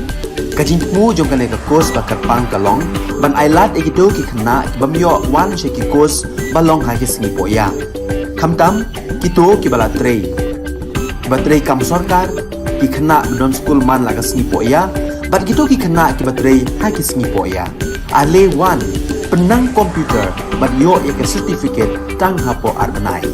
Ka jingthmu jong kane ka course ba kyrpang ka long ban ailad ïa kito ki khynnah ki bym ïoh wan sha ki course ba long ha ki sngi pohïa, khamtam kito kiba la trei, kiba trei kam sorkar, ki khynnah ba don skul man la ka sngi pohïa, bad kito ki khynnah kiba trei ha ki sngi pohïa. Ale wan, pynnang computer bad ïoh ïa ka certificate tang hapoh ar bnai.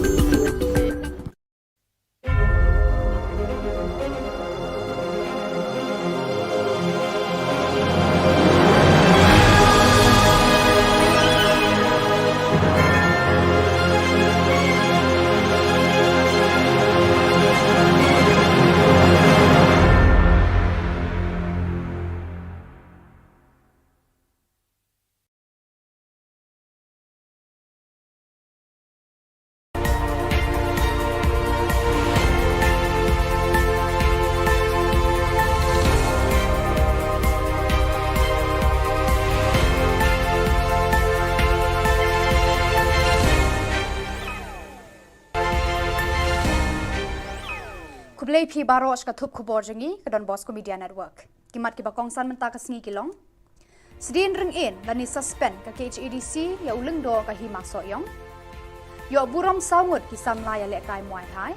Khublei phi baroh sha ka thup khubor jong ngi ka Don Bosco Media Network. Ki mat kiba kongsan mynta ka sngi ki long: Sdien ryngin lane suspend ka K H A D C ïa u lyngdoh ka Hima Sohiong. Ïoh burom saw ngut ki samla ïalehkai Muay Thai.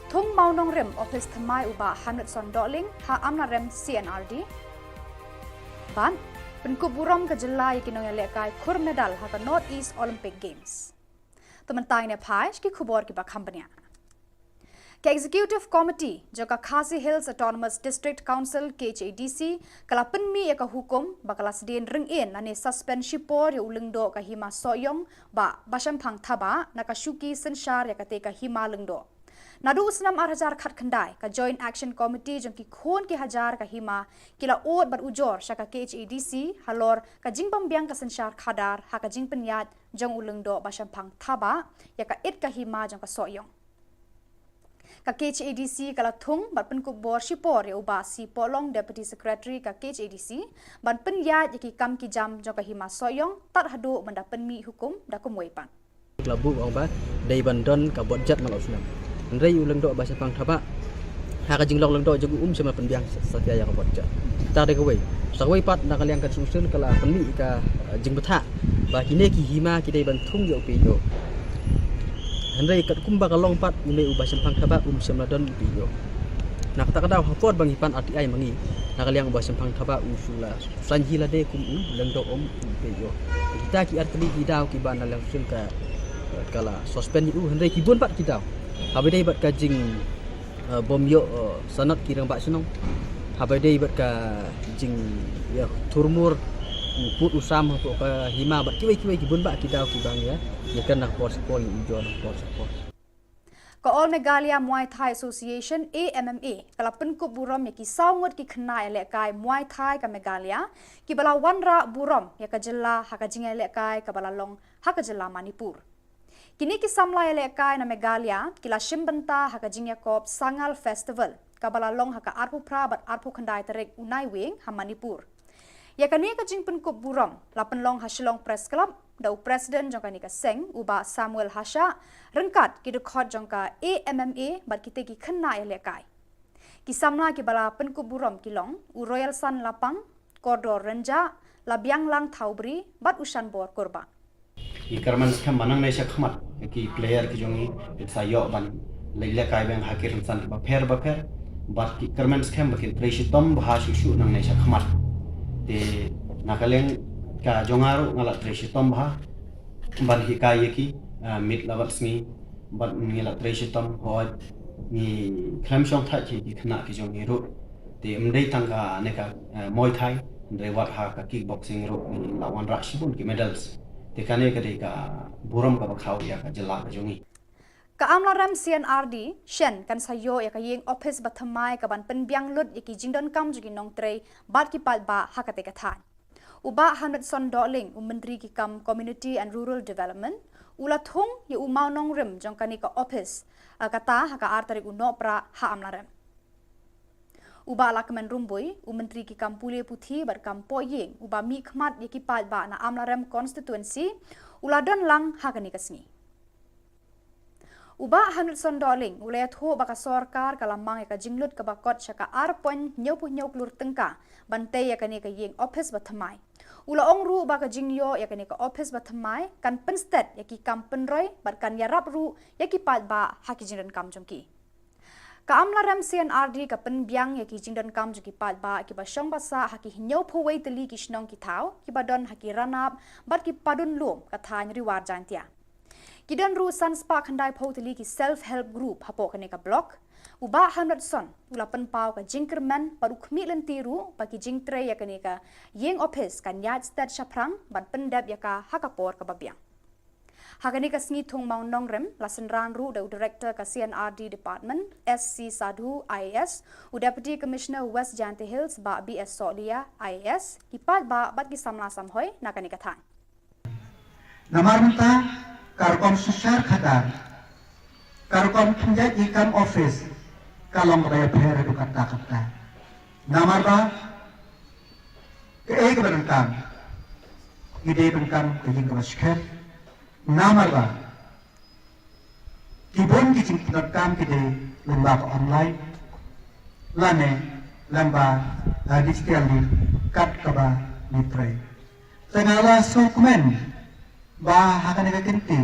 Thung Mawnongrim ophis thymmai u Bah Hamletson Dohling ha Amlarem C N R D. Bad pynkup burom ka jylla ïa ki nongïalehkai khur medal ha ka North East Olympic Games. To mynta ngin ïa phai sha ki khubor kiba kham bniah. Ka Executive Committee jong ka Khasi Hills Autonomous District Council, K H A D C, ka la pynmih ïa ka hukum ba ka la sdien ryngin lane suspend shipor ïa u lyngdoh ka Hima Sohiong, Bah Bashemphang Thabah, na ka shuki synshar ïa katei ka hima lyngdoh. Naduh u snem ar hajar khatkhyndai, ka Joint Action Committee jong ki khun ki hajar ka hima ki la ud bad ujor sha ka K H A D C halor ka jingbymbiang ka synshar khadar ha ka jingpynïaid jong u lyngdoh Bashemphang Thabah ïa ka it ka hima jong ka Sohiong. Ka K H A D C ka la thung bad pynkup bor shipor ïa u Bah C Pohlong, Deputy Secretary ka K H A D C, ban pynïaid ïa ki kam ki jam jong ka Hima Sohiong tad haduh ban da pynmih hukum da kumwei pat. Ka la buh ong ba dei ban don ka bor jot man la u snem. Hynrei u lyngdoh Bashemphang Thabah, ha ka jinglong lyngdoh jong u, um shym la pynbiang satia ïa ka bor jot. Te dei kawei. Sa kawei pat, na ka liang ka Constitution ka la pynmih ka, eh, jingbthah ba kine ki hima ki dei ban thung ïa u P H O. Hynrei katkum ba ka long pat, une u Bashemphang Thabah um shym la don u P H O. Na kata ka daw, ha por ba ngi pan R T I ma ngi, na ka liang u Bashemphang Thabah u shu la saiñ hi lade kum u lyngdoh, um u P H O. Kita ki artylli ki daw kiba na liang Constitution ka, ka la suspend ïa u, hynrei ki bun pat ki daw. Haba dei bad ka jing, eh, bym ïoh, eh, sanad ki rangbah shnong. Haba dei bad ka jing, ïa, thurmur u pud u sam hapoh ka hima bad kiwei kiwei ki bun bah ki daw kiba ngi ïa, ïa kren na ka por sha ka por, ngi ujor na ka por sha ka por. Ka All Meghalaya Muay Thai Association, A M M A, ka la pynkup burom ïa ki saw ngut ki khynnah ïalehkai Muay Thai ka Meghalaya kiba la wanrah burom ïa ka jylla ha ka jingïalehkai kaba la long ha ka jylla Manipur. Kine ki samla ïalehkai na Meghalaya ki la shim bynta ha ka jingïakop Sangal Festival kaba la long ha ka arphew phra bad arphew khyndai tarik u Naiwieng ha Manipur. Ïa kane ka jingpynkup burom la pynlong ha Shillong Press Club da u President jong kane ka seng, u Bah Samuel Hashah, ryngkat ki dkhot jong ka A M M A bad kitei ki khynnah ïalehkai. Ki samla kiba la pynkup burom ki long u Royalson Lapang, Kordor Rynjah, Labianglang Thawbri bad u Shanbor Kurbah. Ngi kyrmen skhem ba nangne sha khmat ki player ki jong ngi kin sa ïoh ban leit lehkai biang ha ki rynsan kiba pher ba pher, bad ngi kyrmen skhem ba kin trei shitom bha shuh shuh nangne sha khmat. Te Na ka liang ka jong nga ruh nga la trei shitom bha ban hikai ïa ki, ah, miet la bad sngi, bad ngi la trei shitom, hooid ngi khlem shong thait ki khynnah ki jong ngi ruh. Te ym dei tang kane ka, eh, Muay Thai, hynrei wat ha ka kickboxing ruh ngi la wanrah shibun ki medals. Te kane ka dei ka burom kaba khraw ïa ka jylla ka jong ngi. Ka Amlarem C and R D Shen kan sa ïoh ïa ka ïing ophis bathymmai kaban pynbiang lut ïa ki jingdonkam jong ki nongtrei bad ki paidbah ha katei ka thaiñ. U Bah Hamletson Dohling, u Myntri ki kam Community and Rural Development, u la thung ïa u mawnongrim jong kane ka ophis, eh, kata ha ka ar tarik u Nohprah ha Amlarem. U Bah Lahkmen Rymbui, u Myntri ki kam pule puthi bad kam pohïing, uba mihkhmat ïa ki paidbah na Amlarem constituency, u la don lang ha kane ka sngi. U Bah Hamletson Dohling u la ïathuh ba ka sorkar ka la mang ïa ka jinglut kaba kot sha ka ar point hynñiewphew hynñiew klur tyngka ban tei ïa kane ka ïing ophis bathymmai. U la ong ruh ba ka jingïoh ïa kane ka ophis bathymmai kan pynstet ïa ki kam pynroi bad kan ïarap ruh ïa ki paidbah ha ki jingdonkam jong ki. Ka Amlarem C and R D ka pynbiang ïa ki jingdonkam jong ki paidbah kiba shong ba sah ha ki hynñiewphew wei tylli ki shnong ki thaw kiba don ha ki ranab bad ki padun lum ka thaiñ Ri War Jaintia. Ki don ruh san spah khyndaiphew tylli ki self help group hapoh kane ka block. U Bah Hamletson u la pynpaw ka jingkyrmen bad u khmih lynti ruh ba ki jingtrei ïa kane ka ïing ophis kan ïaid stet shaphrang ban pyndep ïa ka ha ka por kaba biang. Ha kane ka sngi thung mawnongrim la synran ruh da u Director ka C and R D Department, S C Sadhu, I A S, u Deputy Commissioner West Jaintia Hills, Bah B S Sohliya, I A S, ki paidbah bad ki samla samhoi na kane ka thaiñ. Namar mynta ka rukom synshar khadar, ka rukom pynïaid ïing kam ophis ka long kaba ïapher haduh katta katta. Namar ba kaei kaba donkam, ngi dei ban kam ka ïing kaba skhem. Namar ba ki bun ki jingpyndonkam ki dei lyngba ka online lane lyngba, eh, digital link kat kaba ngi trei. Te nga la sngewkmen ba ha kane ka kynti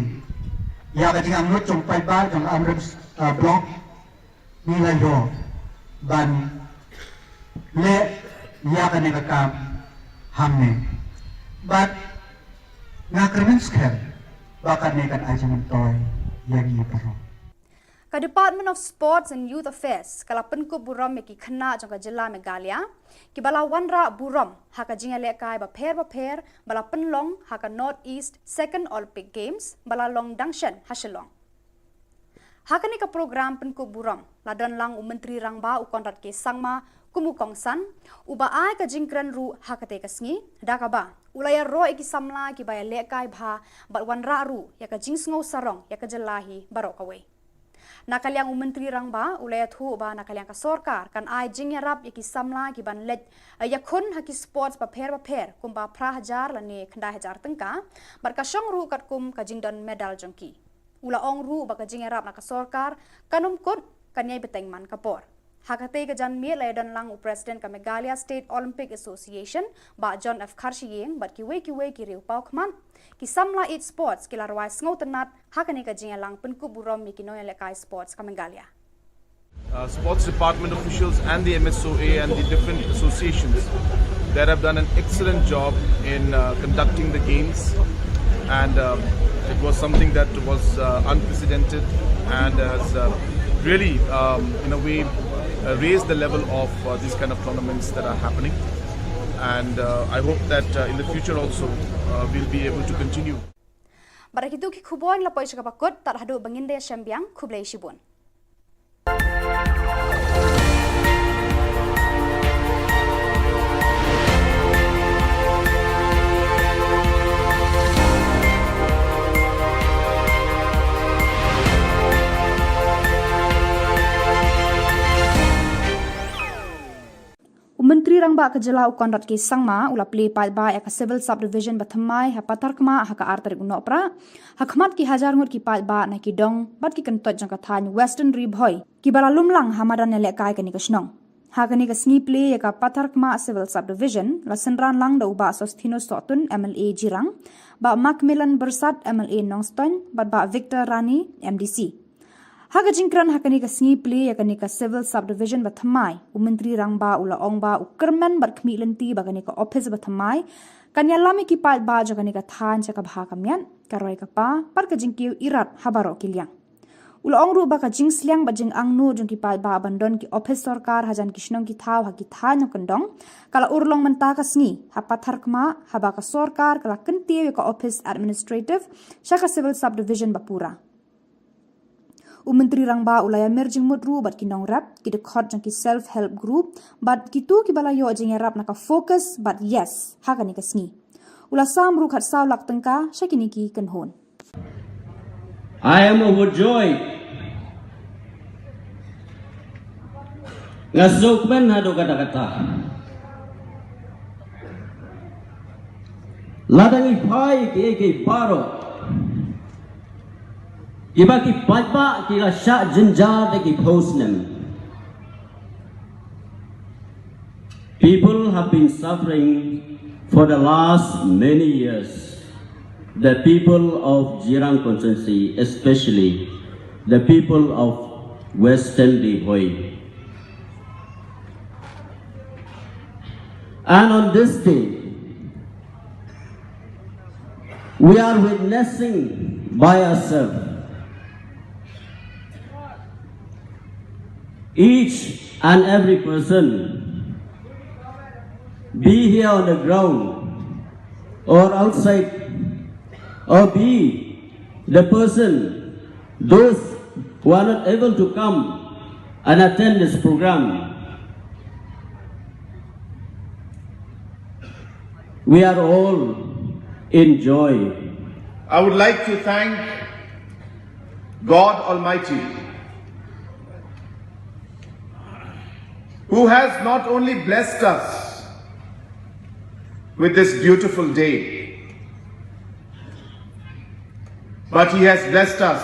ïa ka jingangnud jong paidbah jong Amlarem, eh, block ngi la ïoh ban leh ïa kane ka kam hangne. Bad nga kyrmen skhem ba kane kan ai jingmyntoi ïa ngi baroh. Ka Department of Sports and Youth Affairs ka la pynkup burom ïa ki khynnah jong ka jylla Meghalaya kiba la wanrah burom ha ka jingïalehkai bapher bapher ba la pynlong ha ka North East Second Olympic Games ba la long dang shen ha Shillong. Ha kane ka program pynkup burom la don lang u Myntri Rangbah u Conrad K Sangma kum u kongsan, uba ai ka jingkren ruh ha katei ka sngi da kaba u la ïaroh ïa ki samla kiba ïalehkai bha bad wanrah ruh ïa ka jingsngew sarong ïa ka jylla hi baroh kawei. Na ka liang u Myntri Rangbah u la ïathuh ba na ka liang ka sorkar kan ai jingïarap ïa ki samla kiban leit, eh, ïakhun ha ki sports bapher bapher kumba phra hajar lane khyndai hajar tyngka bad ka shong ruh katkum ka jingdon medal jong ki. U la ong ruh ba ka jingïarap na ka sorkar kan ym kut, kan ïai bteng man ka por. Ha katei ka janmiet la ïadon lang u President ka Meghalaya State Olympic Association, Bah John F Kharshiing, bad kiwei kiwei ki riew paw khmat. Ki samla ïeit sports ki la rwai sngewtynnat ha kane ka jingïalang pynkup burom ïa ki nongïalehkai sports ka Meghalaya. Uh, sports department officials and the M S O A and the different associations that have done an excellent job in, uh, conducting the games, and, um, it was something that was, uh, unprecedented and has, uh, really, um, in a way, uh, raised the level of, uh, these kind of tournaments that are happening, and, uh, I hope that, uh, in the future also, uh, we'll be able to continue. Bad da kitu ki khubor la poi sha kaba kut, tad haduh ba ngin da ïashem biang, khublei shibun. U Myntri Rangbah ka jylla u Conrad K Sangma u la plie paidbah ïa ka Civil Subdivision bathymmai ha Patharkhmah ha ka ar tarik u Nohprah, ha khmat ki hajar ngut ki paidbah na ki dong bad ki kyntoit jong ka thaiñ Western Ri Bhoi, kiba la lum lang ha madan ïalehkai kane ka shnong. Ha kane ka sngi plie ïa ka Patharkhmah Civil Subdivision la synran lang da u Bah Sosthenes Sohtun, M L A Jirang, Bah Macmillan Byrsat, M L A Nongstoiñ, bad Bah Victor Rani, M D C. Ha ka jingkren ha kane ka sngi plie ïa kane ka Civil Subdivision ba thymmai, u Myntri Rangbah u la ong ba u kyrmen bad khmih lynti ba kane ka ophis ba thymmai kan ïalam ïa ki paidbah jong kane ka thaiñ sha ka bha ka miat, ka roi ka par bad ka jingkiew irat ha baroh ki liang. U la ong ruh ba ka jingsliang bad jingangnud jong ki paidbah ban don ki ophis sorkar hajan ki shnong ki thaw ha ki thaiñ nongkyndong ka la urlong mynta ka sngi ha Patharkhmah, haba ka sorkar ka la kyntiew ïa ka ophis administrative sha ka Civil Subdivision ba pura. U Myntri Rangbah u la ïamir jingmut ruh bad ki nongrep, ki dkhot jong ki self help group bad kito kiba la ïoh jingïarap na ka FOCUS bad YESS ha kane ka sngi. U la sam ruh khatsaw lak tyngka sha kine ki kynhun. I am overjoyed. Nga sngewkmen haduh katta katta. Lada ngi phai kiei kiei baroh, kiba ki paidbah ki la shah jynjar da ki phew snem. People have been suffering for the last many years. The people of Jirang constituency, especially the people of Western Ri Bhoi. And on this day, we are witnessing by ourselves each and every person, be here on the ground or outside, or be the person, those who are not able to come and attend this program, we are all in joy. I would like to thank God Almighty, who has not only blessed us with this beautiful day, but He has blessed us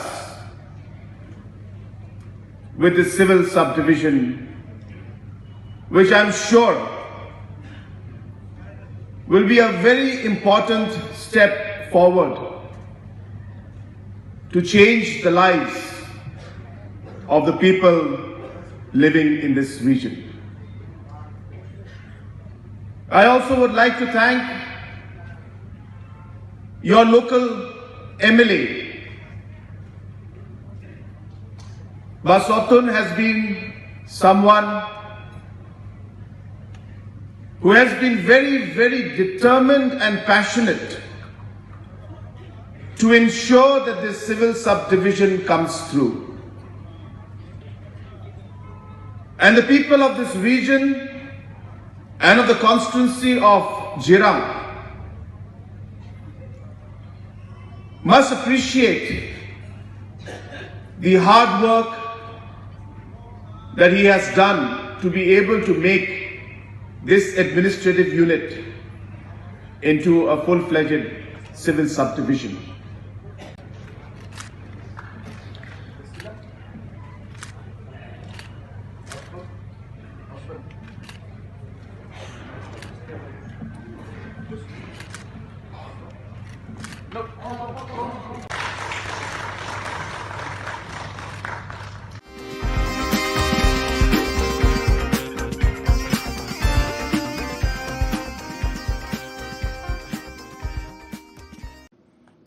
with this civil subdivision, which I'm sure will be a very important step forward to change the lives of the people living in this region. I also would like to thank your local M L A. Bah Sotun has been someone who has been very, very determined and passionate to ensure that this civil subdivision comes through. And the people of this region and of the constituency of Jirang must appreciate the hard work that he has done to be able to make this administrative unit into a full-fledged civil subdivision.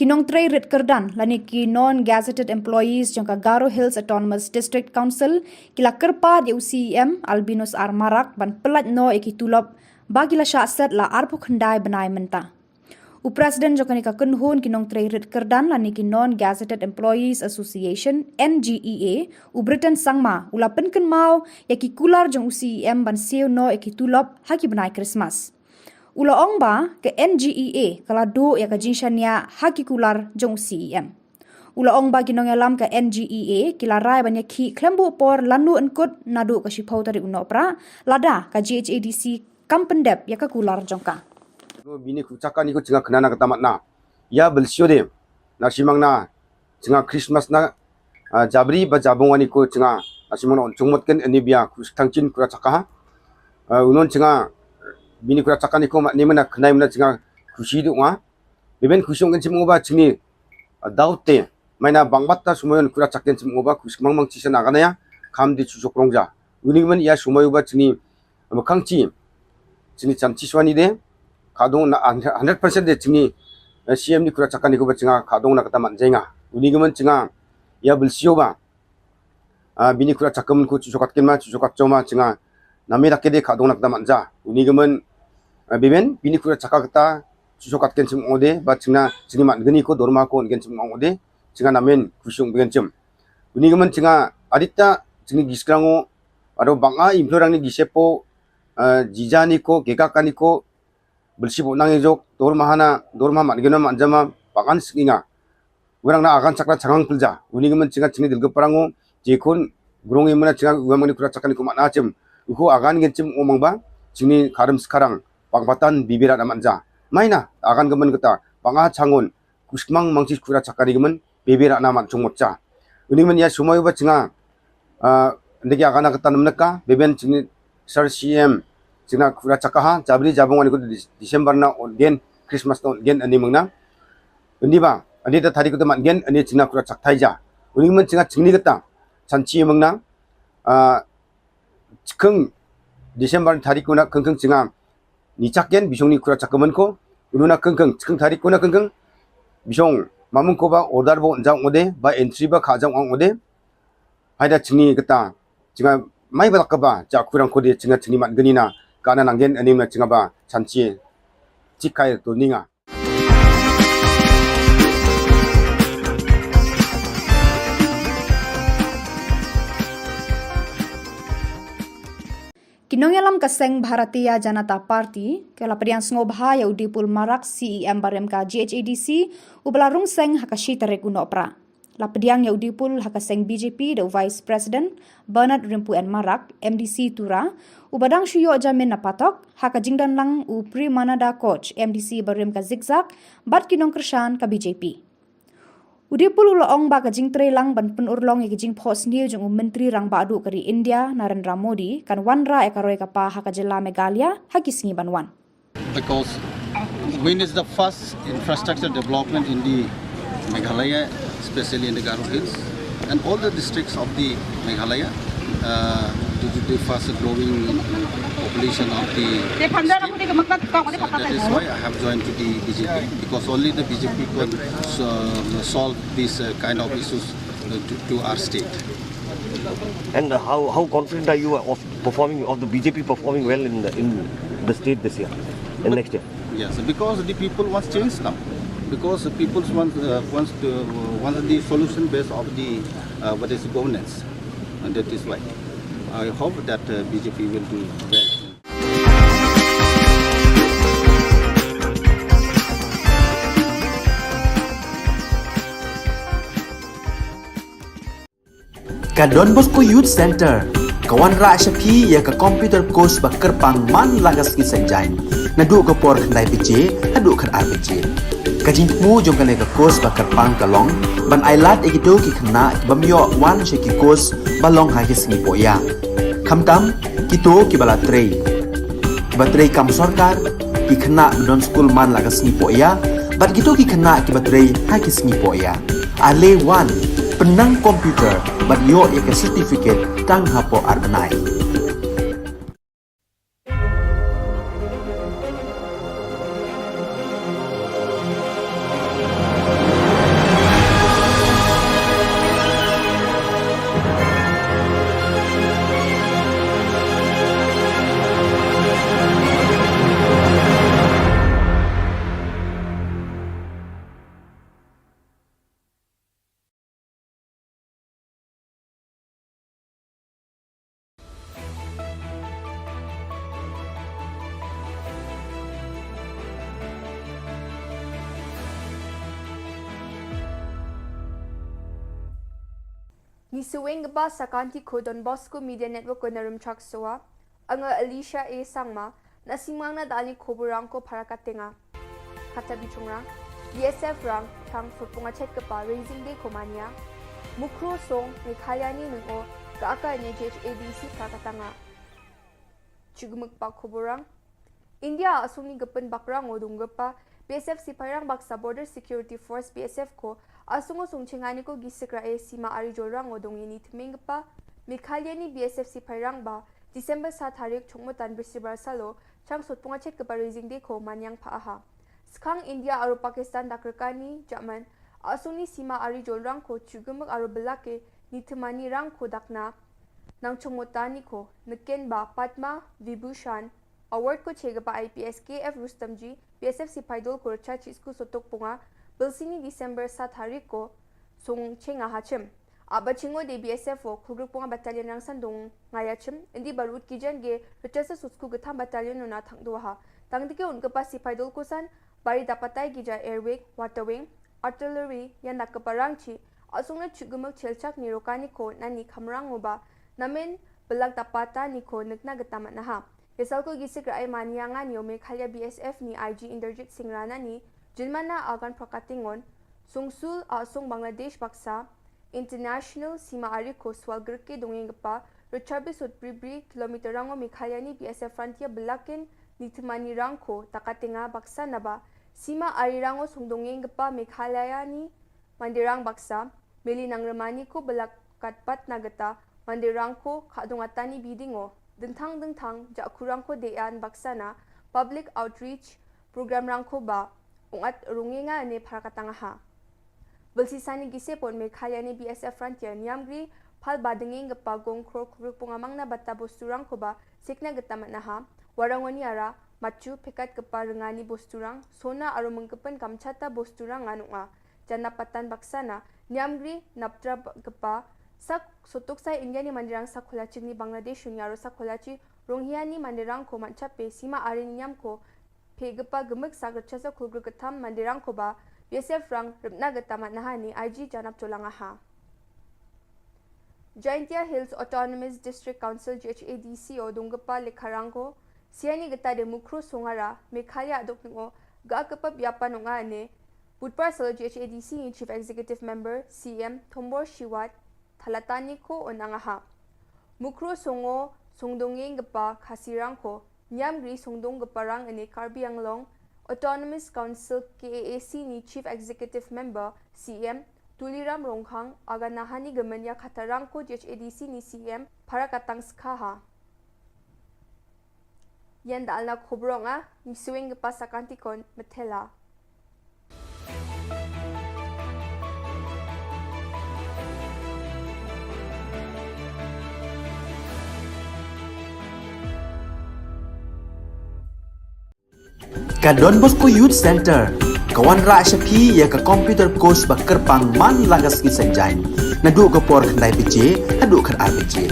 Ki nongtrei rit kyrdan lane ki non-gazetted employees jong ka Garo Hills Autonomous District Council ki la kyrpad ïa u C E M Albinus R Marak ban pyllait noh ïa ki tulop ba ki la shah set la arphew khyndai bnai mynta. U President jong kane ka kynhun ki nongtrei rit kyrdan lane ki Non-Gazetted Employees Association, N G E A, u Britain Sangma, u la pynkynmaw ïa ki kular jong u C E M ban siew noh ïa ki tulop ha ki bnai Krismas. U la ong ba ka N G E A ka la duh ïa ka jingshaniah ha ki kular jong u C E M. U la ong ba ki nongïalam ka N G E A ki la rai ban ïakhih khlem buh por lano yn kut naduh ka shiphew tarik u Nohprah, lada ka G H A D C kam pyndep ïa ka kular jong ka. Bini khuid chaka ni ko chinga khnana kata matna. Ïa bel sio de. Na shimang na chinga Christmas na, ah, jabri ba jabung wani ko chinga. Na shimang na on chungmot ken ani bia khuid thangchin kura chaka ha. Ah, unon chinga bini kura chaka ni ko ma ni mana khnai mana chinga khuid du nga. Beben khuid ong ken chimang ba chini, ah, daw te. Maina bang bata sumai un khura chaken chim ngoba, khus mang mang chisan aganaya, kam di chusok rongja. Uni man ya sumai uba chini, makang chi, chini chan chi swani de, kadong na hundred percent de chini, eh, C M ni khura chakan ni ko ba chinga, kadong na kata man jenga. Uni man chinga, ya bilsio ba, ah, bini khura chakam ko chusokat ken ma, chusokat choma chinga. Nami lake de kadong na kata man ja. Uni man, ah, biben, bini khura chaka kata, chusokat ken chim ode, ba chinga, chini man gani ko, dorma ko, ken chim ode, chinga namen, khusung bigen chim. Uni man chinga, adita, chini giskrango, ado banga, implorang ni gisepo, ah, jijani ko, gegakani ko, belsi bo nang ejok, dorma hana, dorma man gena man jama, bagan singinga. Urang na agan chakra changang pelja. Uni man chinga chini dilga parango, jekun, grong imana chinga, uang mani kura chakani kumat nachim. Uko agan gen chim omang ba, chini karam sekarang, pangpatan bibira na manja. Maina, agan gemen kata, panga changon, kusmang mangchis kura chakani gemen, bibira na man chungmotcha. Uni man ya sumai uba chinga, ah, ndegi agan kata namneka, beben chini sar C M, china kura chakaha, jabri jabong ani ko Dis-, December na on gen, Christmas na on gen ani mengna. Uni ba, ani ta tadi ko teman gen, ani china kura chak thaija. Uni man chinga chini kata, chanchi mengna, ah, chikeng December tadi ko na keng keng chinga, ni chaken, bisong ni kura chakaman ko, unu na keng keng, chikeng tadi ko na keng keng, bisong, mamung ko ba order bo jang ode, ba entry ba kha jang ong ode, Haida chini kata, chinga mai balak kaba, ja kurang kode chinga chini mat gani na, kana nanggen anim na chinga ba, chanchi, chikai to ninga. Ki nongïalam ka seng Bharatiya Janata Party, ka la pdiang sngewbha ïa u Dipul Marak C E M barim ka G H A D C, uba la rung seng ha ka shi tarik u Nohprah. La pdiang ïa u Dipul ha ka seng B J P da u Vice President Bernard Rimpu N Marak, M D C Tura, uba dang shu ïoh jamin na patok, ha ka jingdon lang u Premananda Koch, M D C barim ka Zikzak, bad ki nongkyrshan ka B J P. U Dipul u la ong ba ka jingtrei lang ban pynurlong ïa ka jingphohsniew jong u Myntri Rangbah Duh ka ri India, Narendra Modi, kan wanrah ïa ka roi ka par ha ka jylla Meghalaya, ha ki sngi ban wan. Because wind is the first infrastructure development in the Meghalaya, especially in the Garo Hills, and all the districts of the Meghalaya, uh, due to the fast growing population of the state. So that is why I have joined to the B J P, because only the BJ P can, uh, solve these, uh, kind of issues, uh, to, to our state. And how, how confident are you of performing, of the B J P performing well in the, in the state this year and next year? Yes, because the people wants change now. Because the people wants, uh, wants to, wants the solution based of the, uh, what is governance. And that is why I hope that, uh, B J P will do well. Ka Don Bosco Youth Centre ka wanrah sha phi ïa ka computer course ba kyrpang man la ka sngi Saitjaiñ, naduh ka por khyndai baje haduh khatar baje. Ka jingthmu jong kane ka course ba kyrpang ka long ban ailad ïa kito ki khynnah ki bym ïoh wan sha ki course ba long ha ki sngi pohïa. Khamtam kito kiba la trei, kiba trei kam sorkar, ki khynnah ba don skul man la ka sngi pohïa, bad kito ki khynnah kiba trei ha ki sngi pohïa. Ale wan, pynnang computer bad ïoh ïa ka certificate tang hapoh ar bnai. Ngi sngewbha sa ka Don Bosco Media Network ko na Rumchak Sowa, nga Alicia A Sangma, na sngewbha na dali khubor rang ko para ka tenga. Kata bichungra, B S F rang, tang surpunga chet kapa raising day ko mania, Mukro song, Meghalaya ni nung o, ka aka nya J H A D C para ka tanga. Chugmuk pa khubor rang. India asung ni gepen bakrang o dung gepa, B S F sipai rangbah baksa Border Security Force, B S F ko, asung o sung chingani ko ki sik ra e sima ari jolrang o dong ini thming pa Meghalaya ni B S F sipai rangbah ba December sa tarik chongmo tan brisibra salo chang sot punga chet kapa raising day ko manyang pa aha. Skhang India aro Pakistan dakrkani jaman asung ni sima ari jolrang ko chugumuk aro belake ni thmani rang ko dakna nang chongmo tani ko neken ba Padma Vibhushan Award ko chega pa I P S K F Rustomji, B S F sipai dol ko rcha chisku sotok punga, belsini December sa tarik ko sung chenga hachim. Aba chingo de B S F o, khugruk punga battalion rangsan dong ngaya chim, indi barut kijan ge, rcha sa susku getham battalion nuna thang dua ha. Tang dike un kepa sipai dol ko san, bari dapatai gija air wing, water wing, artillery, yan dak kepa rangchi, asung na chugumuk chelchak ni rokani ko, nani kamrang uba, namen belak dapata ni ko, nekna getamat naha. Result ko gisik ra ai mani anga ni o Meghalaya B S F ni I G Inderjit Singh Rana ni, jinmana agan prakatingon, sungsul asung Bangladesh baksa, International sima ari ko swal gerke dongeng gepa, rchabi sot bribri kilometer rango Meghalaya ni B S F frontier belakin ni thmani rang ko takatinga baksa naba, sima ari rango sung dongeng gepa Meghalaya ni mandirang baksa, meli nang remani ko belak katpat na geta, mandirang ko khadung atani bidingo, dengthang dengthang, jakurang ko dean baksa na, public outreach, program rang ko ba, ungat rungenga ne parakatang aha. Belsi sani gise pon Meghalaya ni B S F frontier niamgri, pal badengeng gepa gong kror khugruk punga mangna bata bosturang ko ba, sikna getamat naha, warangoni ara, machu pekat gepa rengani bosturang, sona aro mengkepen kamchata bosturang anunga. Jana patan baksa na, niamgri, naptra ba-, gepa, sak sotok sa India ni mandirang sak kholachi ni Bangladesh unyaro sak kholachi, Rohingya ni mandirang ko manchape, sima arin niam ko, pe gepa gemuk sak rcha sa khulgruk getham mandirang ko ba, B S F rang, repna getamat naha ni, I G janap cholang aha. Jaintia Hills Autonomous District Council G H A D C o dunggepa lekharang ko, siani geta de mukro songara, Meghalaya adok ningo, ga kepa biapa nonga ne, Budpar salo G H A D C ni Chief Executive Member, C M, Thombor Shiwat, thalatani ko onang aha. Mukro songo, songdongeng gepa khasirang ko, niamgri songdong gepa rang ene Karbi Anglong, Autonomous Council K A A C ni Chief Executive Member, C M, Tuliram Ronghang, aga nahani gemenya khatarang ko G H A D C ni C M, parakatang skha ha. Yan da alna khobrong a, ngi swing gepa sakantikon, methela. Ka Don Bosco Youth Center, ka wanrah sha phi ïa ka computer course ba kyrpang man la ka sngi Saitjaiñ. Naduh ka por khyndai baje, haduh khatar baje.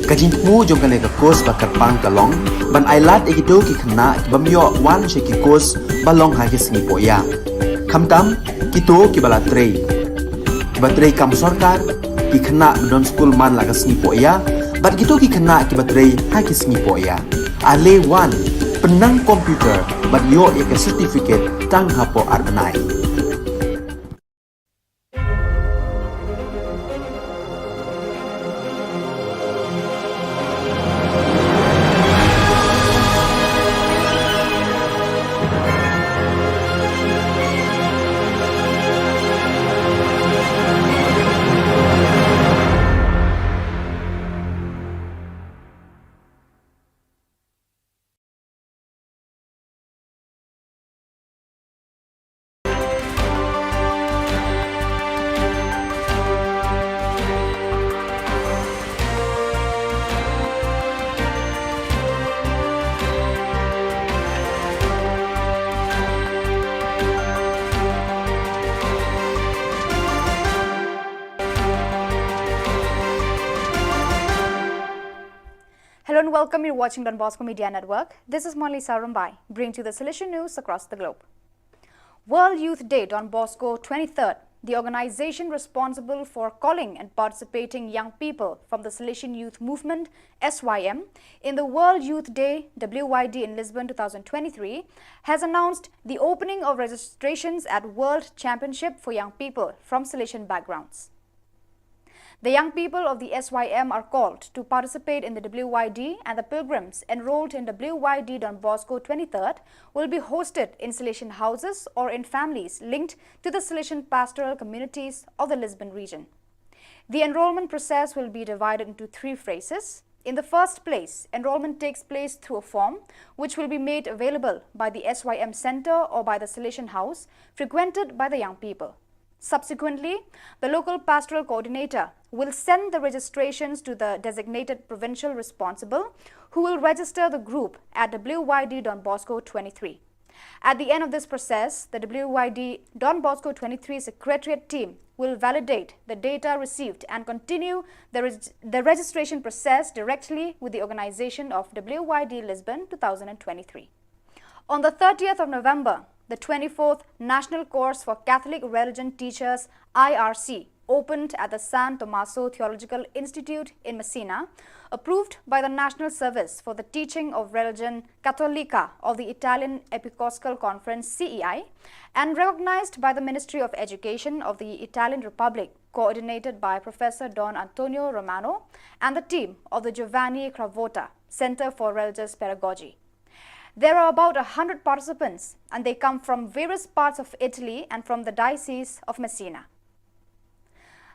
Ka jingthmu jong kane ka course ba kyrpang ka long, ban ailad ïa kito ki khynnah ki bym ïoh wan sha ki course ba long ha ki sngi pohïa. Khamtam, kito kiba la trei. Kiba trei kam sorkar, ki khynnah ba don skul man la ka sngi pohïa, bad kito ki khynnah kiba trei ha ki sngi pohïa. Ale wan, pynnang computer, bad ïoh ïa ka certificate tang hapoh ar bnai. Hello and welcome. You're watching Don Bosco Media Network. This is Monalisa Rumbai, bringing to you the Salesian news across the globe. World Youth Day Don Bosco twenty-third, the organization responsible for calling and participating young people from the Salesian Youth Movement, S Y M, in the World Youth Day, W Y D, in Lisbon two thousand twenty-three, has announced the opening of registrations at World Championship for Young People from Salesian Backgrounds. The young people of the S Y M are called to participate in the W Y D, and the pilgrims enrolled in W Y D Don Bosco twenty-third will be hosted in Salesian houses or in families linked to the Salesian pastoral communities of the Lisbon region. The enrollment process will be divided into three phases. In the first place, enrollment takes place through a form which will be made available by the S Y M Center or by the Salesian House frequented by the young people. Subsequently, the local pastoral coordinator will send the registrations to the designated provincial responsible, who will register the group at W Y D Don Bosco twenty-three. At the end of this process, the W Y D Don Bosco twenty-three Secretariat team will validate the data received and continue the, reg- the registration process directly with the organization of W Y D Lisbon two thousand twenty-three. On the thirtieth of November, the twenty-fourth National Course for Catholic Religion Teachers, I R C, opened at the San Tommaso Theological Institute in Messina, approved by the National Service for the Teaching of Religion Cattolica of the Italian Episcopal Conference, C E I, and recognized by the Ministry of Education of the Italian Republic, coordinated by Professor Don Antonio Romano and the team of the Giovanni Cravotta Center for Religious Pedagogy. There are about a hundred participants, and they come from various parts of Italy and from the Diocese of Messina.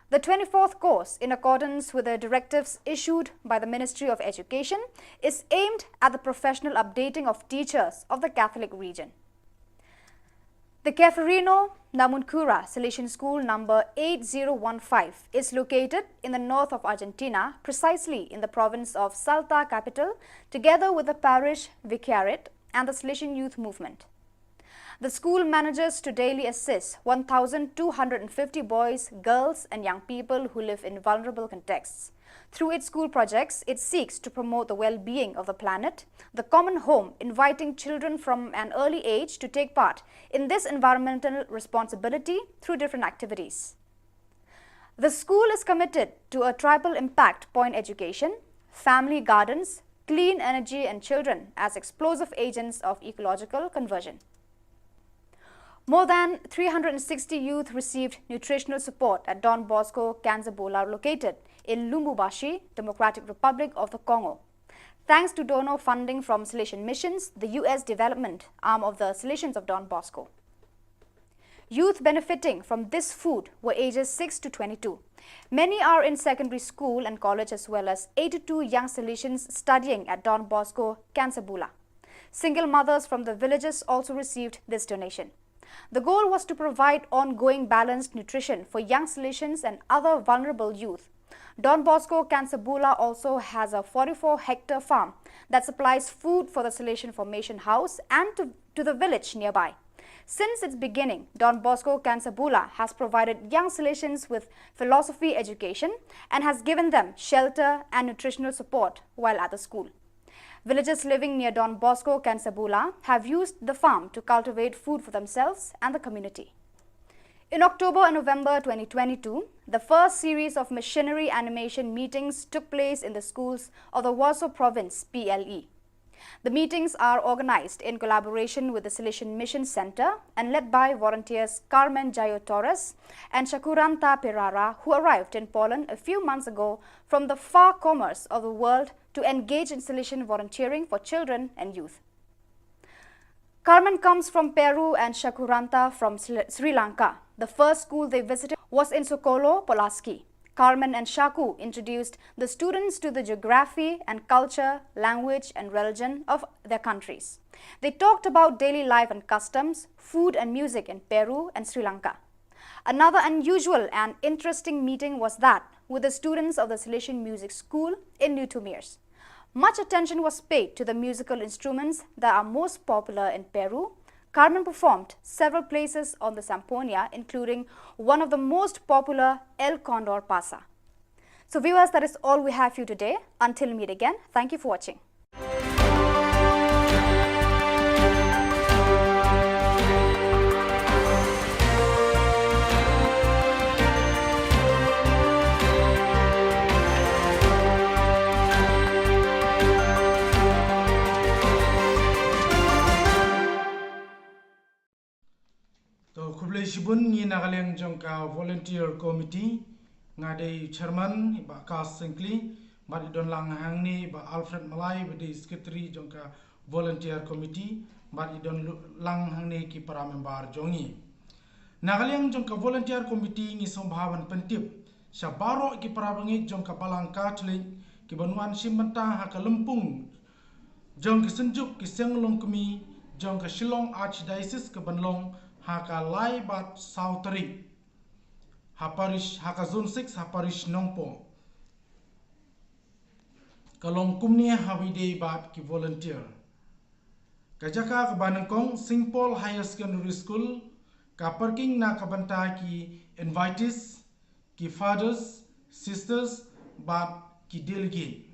The twenty-fourth course, in accordance with the directives issued by the Ministry of Education, is aimed at the professional updating of teachers of the Catholic region. The Ceferino Namuncurá Salesian School number eight zero one five is located in the north of Argentina, precisely in the province of Salta Capital, together with the parish vicariate and the Salesian Youth Movement. The school manages to daily assist one thousand two hundred fifty boys, girls, and young people who live in vulnerable contexts. Through its school projects, it seeks to promote the well-being of the planet, the common home, inviting children from an early age to take part in this environmental responsibility through different activities. The school is committed to a triple impact point education, family gardens, clean energy, and children as explosive agents of ecological conversion. More than three hundred sixty youth received nutritional support at Don Bosco Kanzabula, located in Lubumbashi, Democratic Republic of the Congo, thanks to donor funding from Salesian Missions, the U S development arm of the Salesians of Don Bosco. Youth benefiting from this food were ages six to twenty-two. Many are in secondary school and college, as well as eighty-two young Salesians studying at Don Bosco Kanzabula. Single mothers from the villages also received this donation. The goal was to provide ongoing balanced nutrition for young Salesians and other vulnerable youth. Don Bosco Kanzabula also has a forty-four hectare farm that supplies food for the Salesian Formation House and to, to the village nearby. Since its beginning, Don Bosco Kanzabula has provided young Salesians with philosophy education and has given them shelter and nutritional support while at the school. Villagers living near Don Bosco Kanzabula have used the farm to cultivate food for themselves and the community. In October and November twenty twenty-two, the first series of missionary animation meetings took place in the schools of the Waso Province, P L E. The meetings are organized in collaboration with the Salesian Mission Center and led by volunteers Carmen Jayo Torres and Shakuranta Perara, who arrived in Poland a few months ago from the far corners of the world to engage in Salesian volunteering for children and youth. Carmen comes from Peru and Shakuranta from Sri Lanka. The first school they visited was in Sokolo, Polaski. Carmen and Shaku introduced the students to the geography and culture, language and religion of their countries. They talked about daily life and customs, food and music in Peru and Sri Lanka. Another unusual and interesting meeting was that with the students of the Salesian Music School in Newtomiers. Much attention was paid to the musical instruments that are most popular in Peru. Carmen performed several places on the zampoña, including one of the most popular, El Condor Pasa. So viewers, that is all we have for you today. Until we meet again, thank you for watching. To, khublei shibun. Ngi na ka liang jong ka volunteer committee, Nga dei chairman, i Bah Kas Syngkli, bad i don lang hangne i Bah Alfred Malai, ba dei secretary jong ka volunteer committee, bad i don lu-, lang hangne ki para member jong ngi. Na ka liang jong ka volunteer committee ngi sngewbha ban pyntip sha baroh ki para bangeit jong ka Balang Katholik ki ban wan shim bynta ha ka lympung jong ki synjuk ki seng longkmie jong ka Shillong Archdiocese ka ban long ha ka lai bad saw tarik ha parish, ha ka zone six, ha parish Nongpoh. Ka long kumne ha wei dei bad ki volunteer. Ka jaka kaba nyngkong, Saint Paul Higher Secondary School, ka parking na ka bynta ki invitees, ki fathers, sisters, bad ki delegate.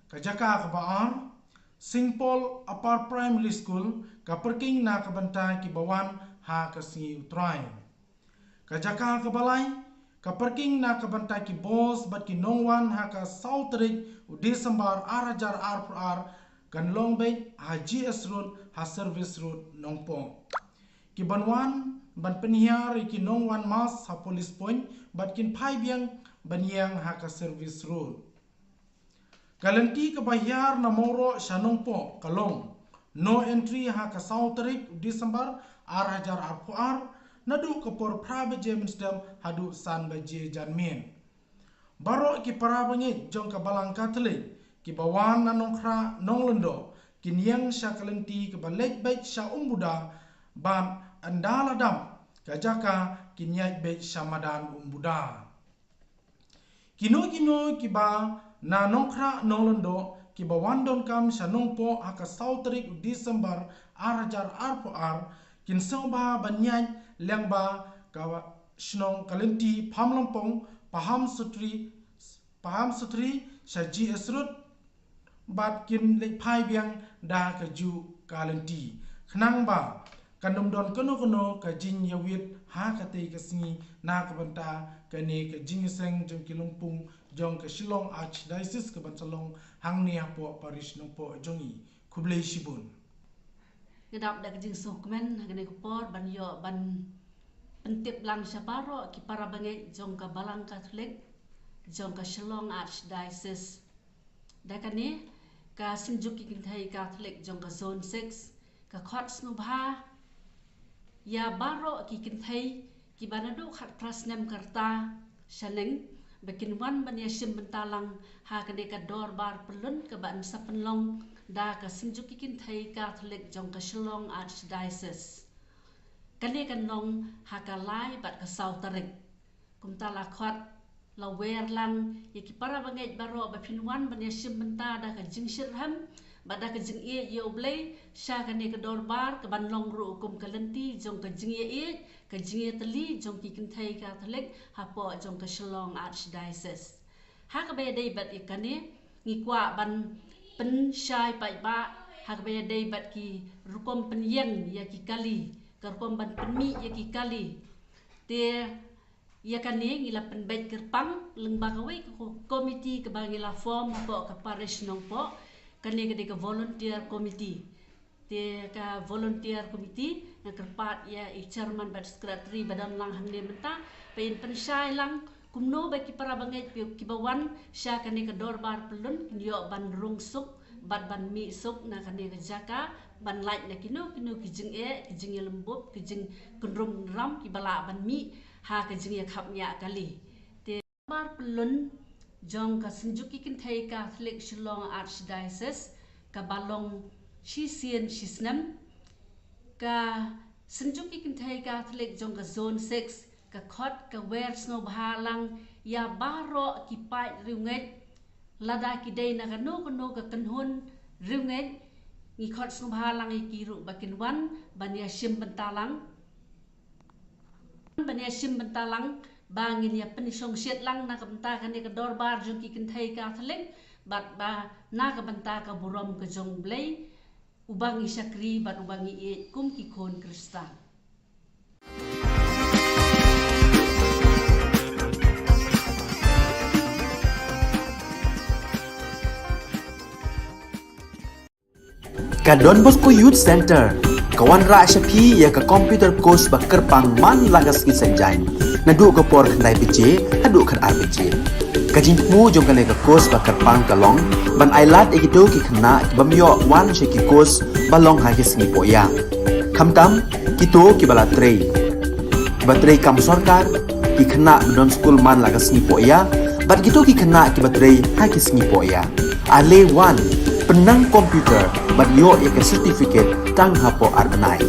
Ka jaka kaba ar, Saint Paul Upper Primary School, ka parking na ka bynta ki ba wan ha ka sngi U Trai. Ka jaka kaba lai, ka parking na ka bynta ki bus bad ki nongwan ha ka saw tarik u December ar hajar arphew ar, kan long beit ha G S Road, ha Service Road, Nongpoh. Ki ban wan ban pynhiar ïa ki nongwan mass ha Police Point bad kin phai biang ban ïeng ha ka Service Road. Ka lynti kaba hiar na Mawroh sha Nongpoh ka long no entry ha ka saw tarik December ar hajar arphew ar, naduh ka por phra baje mynstep haduh san baje janmiet. Baroh ki para bangeit jong ka Balang Katholik kiba wan na Nongkhrah Nonglyngdoh kin ïeng sha ka lynti kaba leit beit sha Umbuda, bad ynda la dap ka jaka kin ïaid beit sha madan Umbuda. Kino kino kiba na Nongkhrah Nonglyngdoh kiba wan donkam sha Nongpoh ha ka saw tarik u December ar hajar arphew ar, kin sngewbha ban ïaid lyngba ka shnong, ka lynti Phamlympong, Paham Sutri, Paham Sutri sha G S Road, bad kin leit phai biang da kajuh ka lynti. Khnang ba kan ym don kano kano ka jingïawit ha katei ka sngi na ka bynta kane ka jingïaseng jong ki lympung jong ka Shillong Archdiocese ka ban sa long hangne hapoh parish Nongpoh jong ngi. Khublei shibun. Nga dap da ka jingsngewkmen ha kane ka por ban ïoh ban pyntip lang sha baroh ki para bangeit jong ka Balang Katholik jong ka Shillong Archdiocese. Da kane, ka Synjuk ki Kynthei Katholik jong ka Zone six ka khot sngewbha ïa baroh ki kynthei kiba naduh khatphra snem ka rta shaneng ba kin wan ban ïashim bynta lang ha kane ka dorbar pyllun kaba yn sa pynlong da ka Synjuk ki Kynthei Katholik jong ka Shillong Archdiocese. Kane kan long ha ka lai bad ka saw tarik. Kumta la khot, la wer lang ïa ki para bangeit baroh ba phin wan ban ïashim bynta da ka jingshitrhem bad da ka jingïeit ïa U Blei sha kane ka dorbar ka ban long ruh kum ka lynti jong ka jingïaieit, ka jingïatylli jong ki kynthei Katholik hapoh jong ka Shillong Archdiocese. Ha kaba ïadei bad ïa kane, ngi kwah ban pynshai paidbah ha kaba ïadei bad ki rukom pynïeng ïa ki kali, ka rukom ban pynmih ïa ki kali. Te ïa kane ngi la pynbeit kyrpang lyngba kawei ka ko-, komiti kaba ngi la form hapoh ka parish Nongpoh. Kane ka dei ka volunteer committee. Te ka volunteer committee nga kyrpad ïa i chairman bad secretary ba don lang hangne mynta ba in pynshai lang kumno ba ki para bangeit kiba wan sha kane ka dorbar pyllun kin ïoh ban rung suk bad ban mih suk na kane ka jaka, ban lait na kino kino ki jingeh, ki jingïalymbup, ki jingkynrum kynram kiba lah ban mih ha ka jingïakhapngiah kali. Te dorbar pyllun jong ka Synjuk ki Kynthei Katholik Shillong Archdiocese kaba long shisien shisnem, ka Synjuk ki Kynthei Katholik jong ka Zone six ka khot ka wer sngewbha lang ïa baroh ki paid riewngeit, lada ki dei na kano kano ka kynhun riewngeit, ngi khot sngewbha lang ïa ki ruh ba kin wan ban ïashim bynta lang. Ban ïashim bynta lang ba ngin ïa pynshongshit lang na ka bynta kane ka dorbar jong ki kynthei Katholik bad ba na ka bynta ka burom ka jong U Blei, uba ngi shakri bad uba ngi ïeit kum ki khun Khristan. Ka Don Bosco Youth Center ka wanrah sha phi ïa ka computer course ba kyrpang man la ka sngi Saitjaiñ. Naduh ka por khyndai baje haduh khatar baje. Ka jingthmu jong kane ka course ba kyrpang ka long ban ai lad ïa kito ki khynnah ki bym ïoh wan sha ki course ba long ha ki sngi pohïa. Khamtam kito kiba la trei, kiba trei kam sorkar, ki khynnah ba don skul man la ka sngi pohïa, bad kito ki khynnah kiba trei ha ki sngi pohïa. Ale wan, pynnang computer bad ïoh ïa ka certificate tang hapoh ar bnai.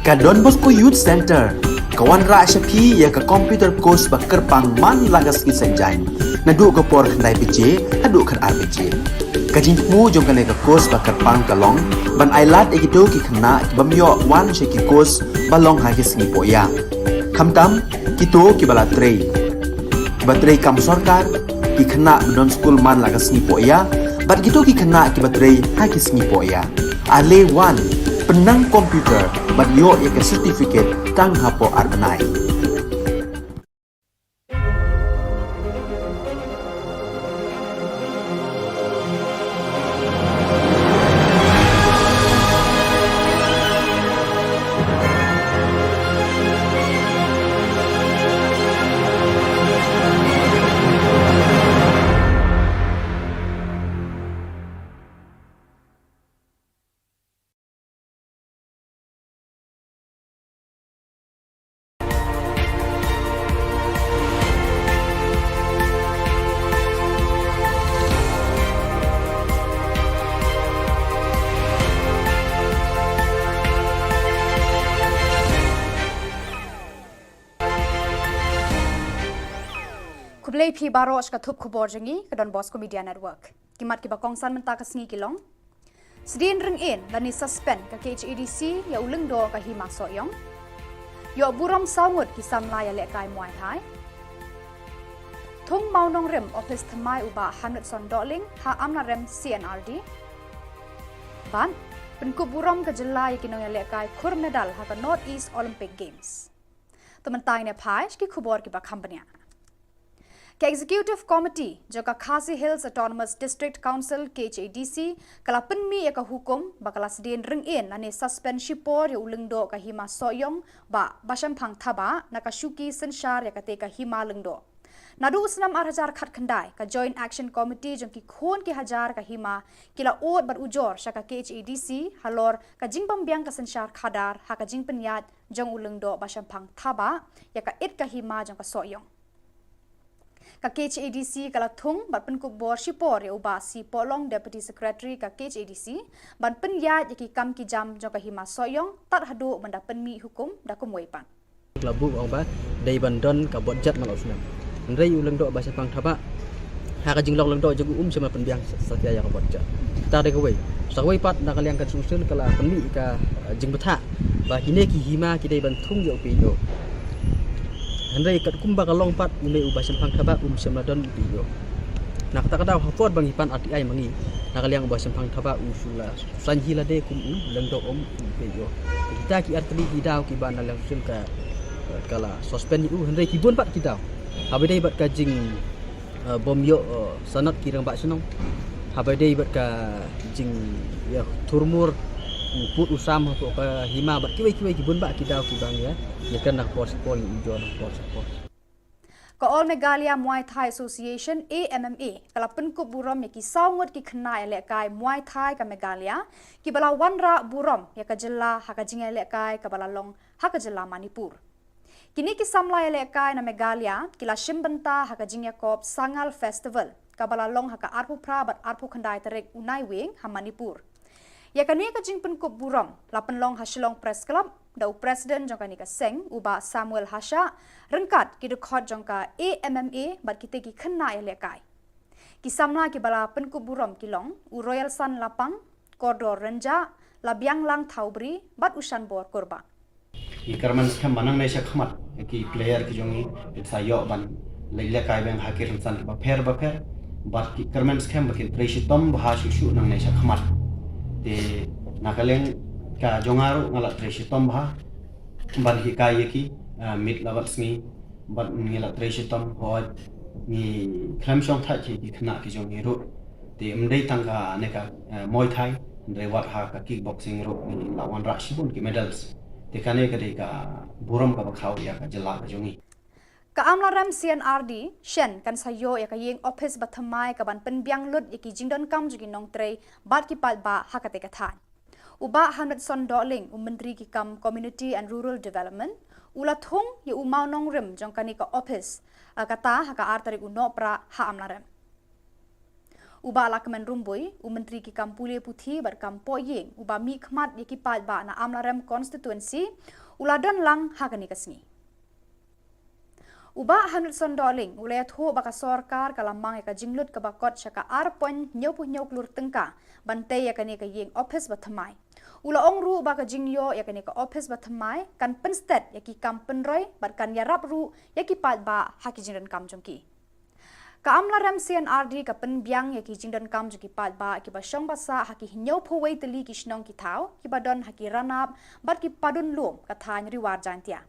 Ka Don Bosco Youth Centre ka wanrah sha phi ïa ka computer course ba kyrpang man la ka sngi Saitjaiñ, naduh ka por khyndai baje haduh khatar baje. Ka jingthmu jong kane ka course ba kyrpang ka long ban ailad ïa kito ki khynnah ki bym ïoh wan sha ki course ba long ha ki sngi pohïa, khamtam kito kiba la trei, kiba trei kam sorkar, ki khynnah ba don skul man la ka sngi pohïa bad kito ki khynnah kiba trei ha ki sngi pohïa. Ale wan, pynnang computer bad ïoh ïa ka certificate tang hapoh ar bnai. Khublei phi baroh sha ka thup khubor jong ngi ka Don Bosco Media Network. Ki mat kiba kongsan mynta ka sngi ki long: Sdien ryngin lane suspend ka K H A D C ïa u lyngdoh ka Hima Sohiong. Ïoh burom saw ngut ki samla ïalehkai Muay Thai. Thung Mawnongrim ophis thymmai u Bah Hamletson Dohling ha Amlarem C N R D. Bad pynkup burom ka jylla ïa ki nongïalehkai khur medal ha ka North East Olympic Games. To mynta ngin ïa phai sha ki khubor kiba kham bniah. Ka Executive Committee jong ka Khasi Hills Autonomous District Council, K H A D C, ka la pynmih ïa ka hukum ba ka la sdien ryngin lane suspend shipor ïa u lyngdoh ka Hima Sohiong, Bah Bashemphang Thabah, na ka shuki synshar ïa kata ka hima lyngdoh. Naduh u snem ar hajar khatkhyndai, ka Joint Action Committee jong ki khun ki hajar ka hima ki la ud bad ujor sha ka K H A D C halor ka jingbym biang ka synshar khadar ha ka jingpynïaid jong u lyngdoh Bashemphang Thabah ïa ka it ka hima jong ka Sohiong. Ka K H A D C ka la thung bad pynkup bor shipor ïa u Bah C Pohlong, Deputy Secretary ka K H A D C, ban pynïaid ïa ki kam ki jam jong ka Hima Sohiong tad haduh ban da pynmih hukum da kumwei pat. Ka la buh ong ba dei ban don ka budget man la u snem. Hynrei u lyngdoh Bashemphang Thabah, ha ka jinglong lyngdoh jong u, um shym la pynbiang sa, sa ïa ka budget. Kata dei kawei. Sa kawei pat, na ka liang ka Council ka la pynmih ka, eh, jingbthah ba kine ki hima ki dei ban thung ïa u P H O. Hynrei katkum ba ka long pat, une u Bashemphang Thabah um shym la don u P H O. Na kata ka daw, ha por ba ngi pan R T I ma ngi, na ka liang u Bashemphang Thabah u shu la saiñ hi lade kum u lyngdoh, um u P H O. Kita ki artylli ki daw kiba na liang Council ka, ka la suspend ïa u, hynrei ki bun pat ki daw. Haba dei bad ka jing, eh, bym ïoh, eh, sanad ki rangbah shnong. Haba dei bad ka jing, ïa, thurmur u pud u sam hapoh ka hima bad kiwei kiwei ki bun bah ki daw kiba ngi ïa, ïa kren na ka por sha ka por, ngi ujor na ka por sha ka por. Ka All Meghalaya Muay Thai Association, A M M A, ka la pynkup burom ïa ki saw ngut ki khynnah ïalehkai Muay Thai ka Meghalaya kiba la wanrah burom ïa ka jylla ha ka jingïalehkai kaba la long ha ka jylla Manipur. Kine ki samla ïalehkai na Meghalaya ki la shim bynta ha ka jingïakob Sangal Festival kaba la long ha ka arphew phra bad arphew khyndai tarik u Naiwieng ha Manipur. Ïa kane ka jingpynkup burom la pynlong ha Shillong Press Club da u President jong kane ka seng, u Bah Samuel Hashah, ryngkat ki dkhot jong ka A M M A bad kita ki khynnah ïalehkai. Ki samla kiba la pynkup burom ki long u Royalson Lapang, Kordor Rynjah, Labianglang Thawbri bad u Shanbor Kurbah. Ngi kyrmen skhem ba nangne sha khmat ki player ki jong ngi kin sa ïoh ban leit lehkai biang ha ki rynsan kiba pher ba pher. Bad ngi kyrmen skhem ba kin trei shitom bha shuh shuh nangne sha khmat. Te na ka liang ka jong nga ruh nga la trei shitom bha ban hikai ïa ki, ah, miet la bad sngi. Bad ngi la trei shitom, hooid ngi khlem shong thait ïa ki khynnah ki jong ngi ruh. Te ym dei tang kane ka, eh, Muay Thai, hynrei wat ha ka kickboxing ruh ngi la wanrah shibun ki medals. Te kane ka dei ka burom kaba khraw ïa ka jylla ka jong ngi. Ka Amlarem C N R D shen kan sa ïoh ïa ka ïing ophis ba thymmai kaban pynbiang lut ïa ki jingdonkam jong ki nongtrei bad ki paidbah ha kata ka thaiñ. U Bah Hamletson Dohling, u Myntri ki kam Community and Rural Development, u la thung ïa u mawnongrim jong kane ka ophis, ah, kata ha ka ar tarik u Nohprah ha Amlarem. U Bah Lahkmen Rymbui, u Myntri ki kam pule puthi bad kam poh ïing, u ba mih khmat ïa ki paidbah na Amlarem constituency, u la don lang ha kane ka sngi. U Bah Hamletson Dohling u la ïathuh ba ka sorkar ka la mang ïa ka jinglut kaba kot sha ka ar point hynñiewphew hynñiew klur tyngka ban tei ïa kane ka ïing ophis ba thymmai. U la ong ruh ba ka jingïoh ïa kane ka ophis ba thymmai kan pynstet ïa ki kam pynroi bad kan ïarap ruh ïa ki paidbah ha ki jingdonkam jong ki. Ka Amlarem C and R D ka pynbiang ïa ki jingdonkam jong ki paidbah kiba shong ba sah ha ki hynñiewphew wei tylli ki shnong ki thaw kiba don ha ki ranap bad ki padun lum ka thaiñ Ri War Jaintia.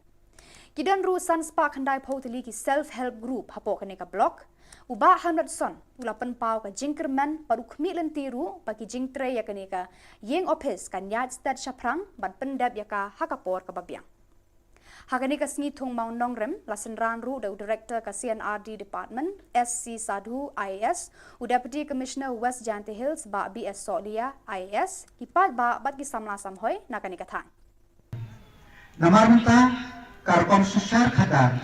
Ki don ruh san spah khyndaiphew tylli ki self help group hapoh kane ka block. U Bah Hamletson u la pynpaw ka jingkyrmen bad u khmih lynti ruh ba ki jingtrei ïa kane ka ïing ophis kan ïaid stet shaphrang bad pyndep ïa ka ha ka por kaba biang. Ha kane ka sngi thung mawnongrim la synran ruh da u Director ka C and R D Department, S C Sadhu, I A S, u Deputy Commissioner West Jaintia Hills, Bah B S Sohliya, I A S, ki paidbah bad ki samla samhoi na kane ka thaiñ. Namar mynta ka rukom synshar khadar,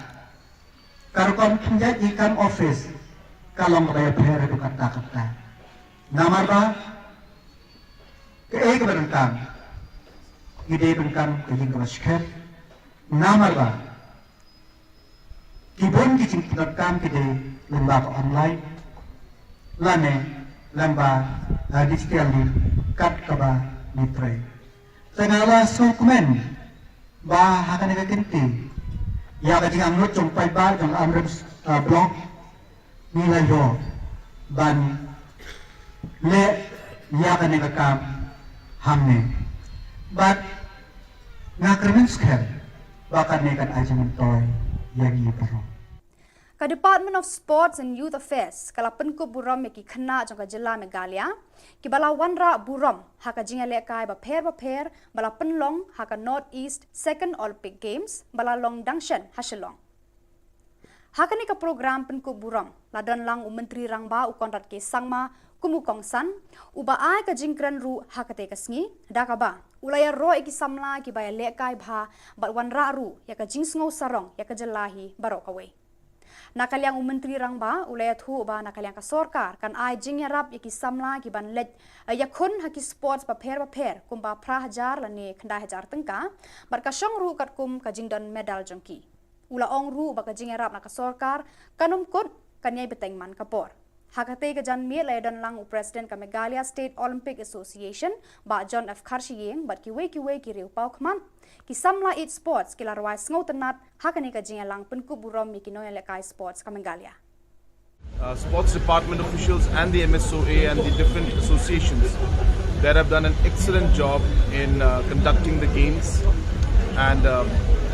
ka rukom pynïaid ïing kam ophis ka long kaba ïapher haduh katta katta. Namar ba kaei kaba donkam, ki dei donkam ka ïing kaba skhem. Namar ba ki bun ki jingpyndonkam ki dei lyngba ka online lane lyngba, uh, digital link kat kaba ngi trei. Te nga la sngewkmen ba ha kane ka kynti ïa ka jingangnud jong paidbah jong Amlarem, uh, block ngi la ïoh ban leh ïa kane ka kam hangne. Bad nga kyrmen skhem ba kane kan ai jingmyntoi ïa ngi baroh. Ka Department of Sports and Youth Affairs ka la pynkup burom ïa ki khynnah jong ka jylla Meghalaya kiba la wanrah burom ha ka jingïalehkai bapher bapher ba la pynlong ha ka North East Second Olympic Games ba la long dang shen ha Shillong. Ha kane ka program pynkup burom la don lang u Myntri Rangbah u Conrad K Sangma kum u kongsan, uba ai ka jingkren ruh ha katei ka sngi, da kaba u la ïaroh ïa ki samla kiba ïalehkai bha bad wanrah ruh ïa ka jingsngew sarong ïa ka jylla hi baroh kawei. Na ka liang u Myntri Rangbah u la ïathuh ba na ka liang ka sorkar kan ai jingïarap ïa ki samla kiban leit, eh, ïakhun ha ki sports bapher bapher kumba phra hajar lane khyndai hajar tyngka, bad ka shong ruh katkum ka jingdon medal jong ki. U la ong ruh ba ka jingïarap na ka sorkar kan ym kut, kan ïai bteng man ka por. Ha katei ka janmiet la ïadon lang u President ka Meghalaya State Olympic Association, Bah John F Kharshiing, bad kiwei kiwei ki riew paw khmat. Ki samla ïeit sports ki la rwai sngewtynnat ha kane ka jingïalang pynkup burom ïa ki nongïalehkai sports ka Meghalaya. Uh, sports department officials and the M S O A and the different associations that have done an excellent job in, uh, conducting the games, and, um,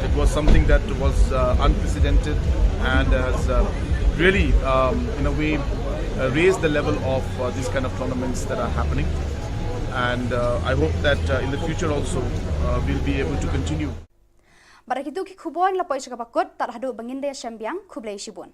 it was something that was, uh, unprecedented and has, uh, really, um, in a way, uh, raised the level of, uh, these kind of tournaments that are happening, and, uh, I hope that, uh, in the future also, uh, we'll be able to continue. Bad da kitu ki khubor ngi la poi sha kaba kut, tad haduh ba ngin da ïashem biang, khublei shibun.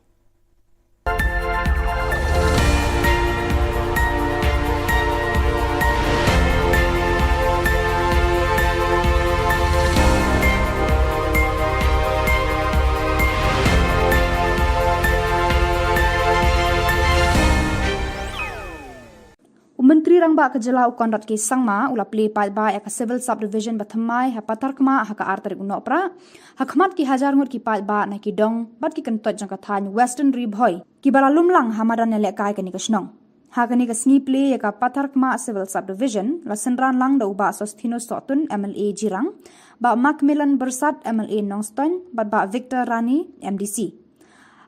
U Myntri Rangbah ka jylla u Conrad K Sangma u la plie paidbah ïa ka Civil Subdivision ba thymmai ha Patharkhmah ha ka ar tarik u Nohprah, ha khmat ki hajar ngut ki paidbah na ki dong bad ki kyntoit jong ka thaiñ Western Ri Bhoi kiba la lum lang ha madan ïalehkai kane ka shnong. Ha kane ka sngi plie ïa ka Patharkhmah Civil Subdivision la synran lang da u Bah Sosthenes Sohtun, M L A Jirang, Bah Macmillan Byrsat, M L A Nongstoiñ, bad Bah Victor Rani, M D C.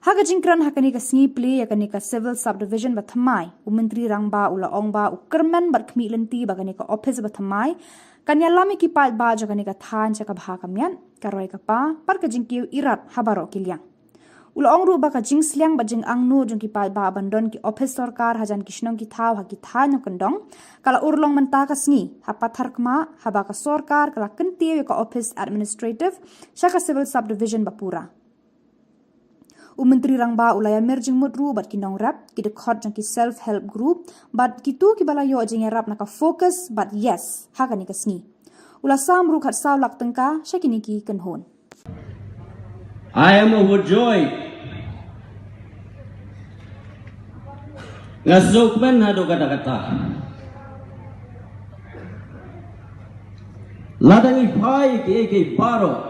Ha ka jingkren ha kane ka sngi plie ïa kane ka Civil Subdivision ba thymmai, u Myntri Rangbah u la ong ba u kyrmen bad khmih lynti ba kane ka ophis ba thymmai kan ïalam ïa ki paidbah jong kane ka thaiñ sha ka bha ka miat, ka roi ka par, bad ka jingkiew irat ha baroh ki liang. U la ong ruh ba ka jingsliang bad jingangnud jong ki paidbah ban don ki ophis sorkar hajan ki shnong ki thaw ha ki thaiñ nongkyndong ka la urlong mynta ka sngi ha Patharkhmah, haba ka sorkar ka la kyntiew ïa ka ophis administrative sha ka Civil Subdivision ba pura. U Myntri Rangbah u la ïamir jingmut ruh bad ki nongrep, ki dkhot jong ki self help group, bad kito kiba la ïoh jingïarap na ka FOCUS bad YES ha kane ka sngi. U la sam ruh khatsaw lak tyngka sha kine ki kynhun. I am overjoyed Nga sngewkmen haduh katta katta. Lada ngi phai ki, ki baroh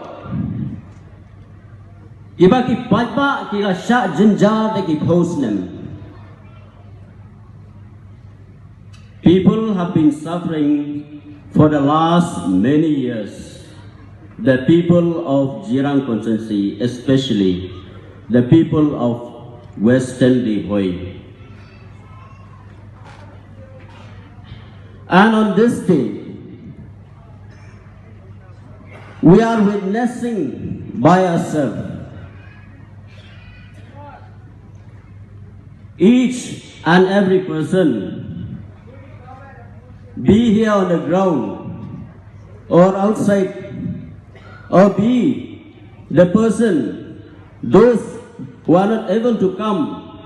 kiba ki paidbah ki la shah jynjar da ki phew snem. People have been suffering for the last many years. The people of Jirang constituency, especially the people of Western Ri Bhoi. And on this day, we are witnessing by ourselves, each and every person, be here on the ground or outside, or be the person, those who are not able to come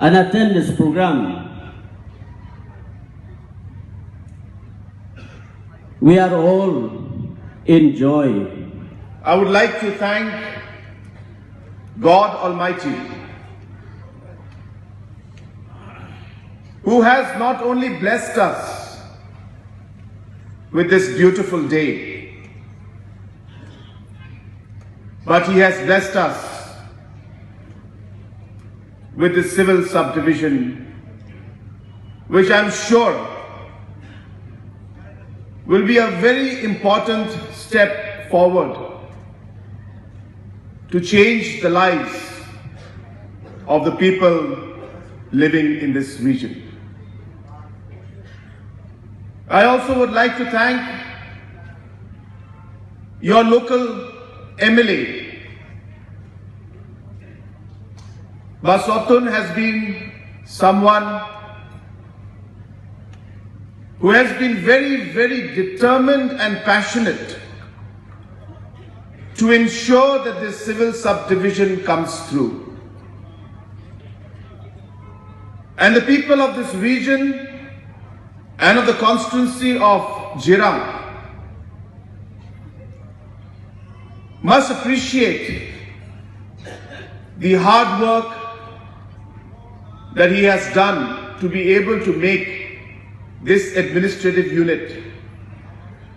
and attend this program, we are all in joy. I would like to thank God Almighty, who has not only blessed us with this beautiful day, but He has blessed us with the civil subdivision, which I'm sure will be a very important step forward to change the lives of the people living in this region. I also would like to thank your local M L A. Bah Sotun has been someone who has been very, very determined and passionate to ensure that this civil subdivision comes through. And the people of this region and of the constituency of Jirang must appreciate the hard work that he has done to be able to make this administrative unit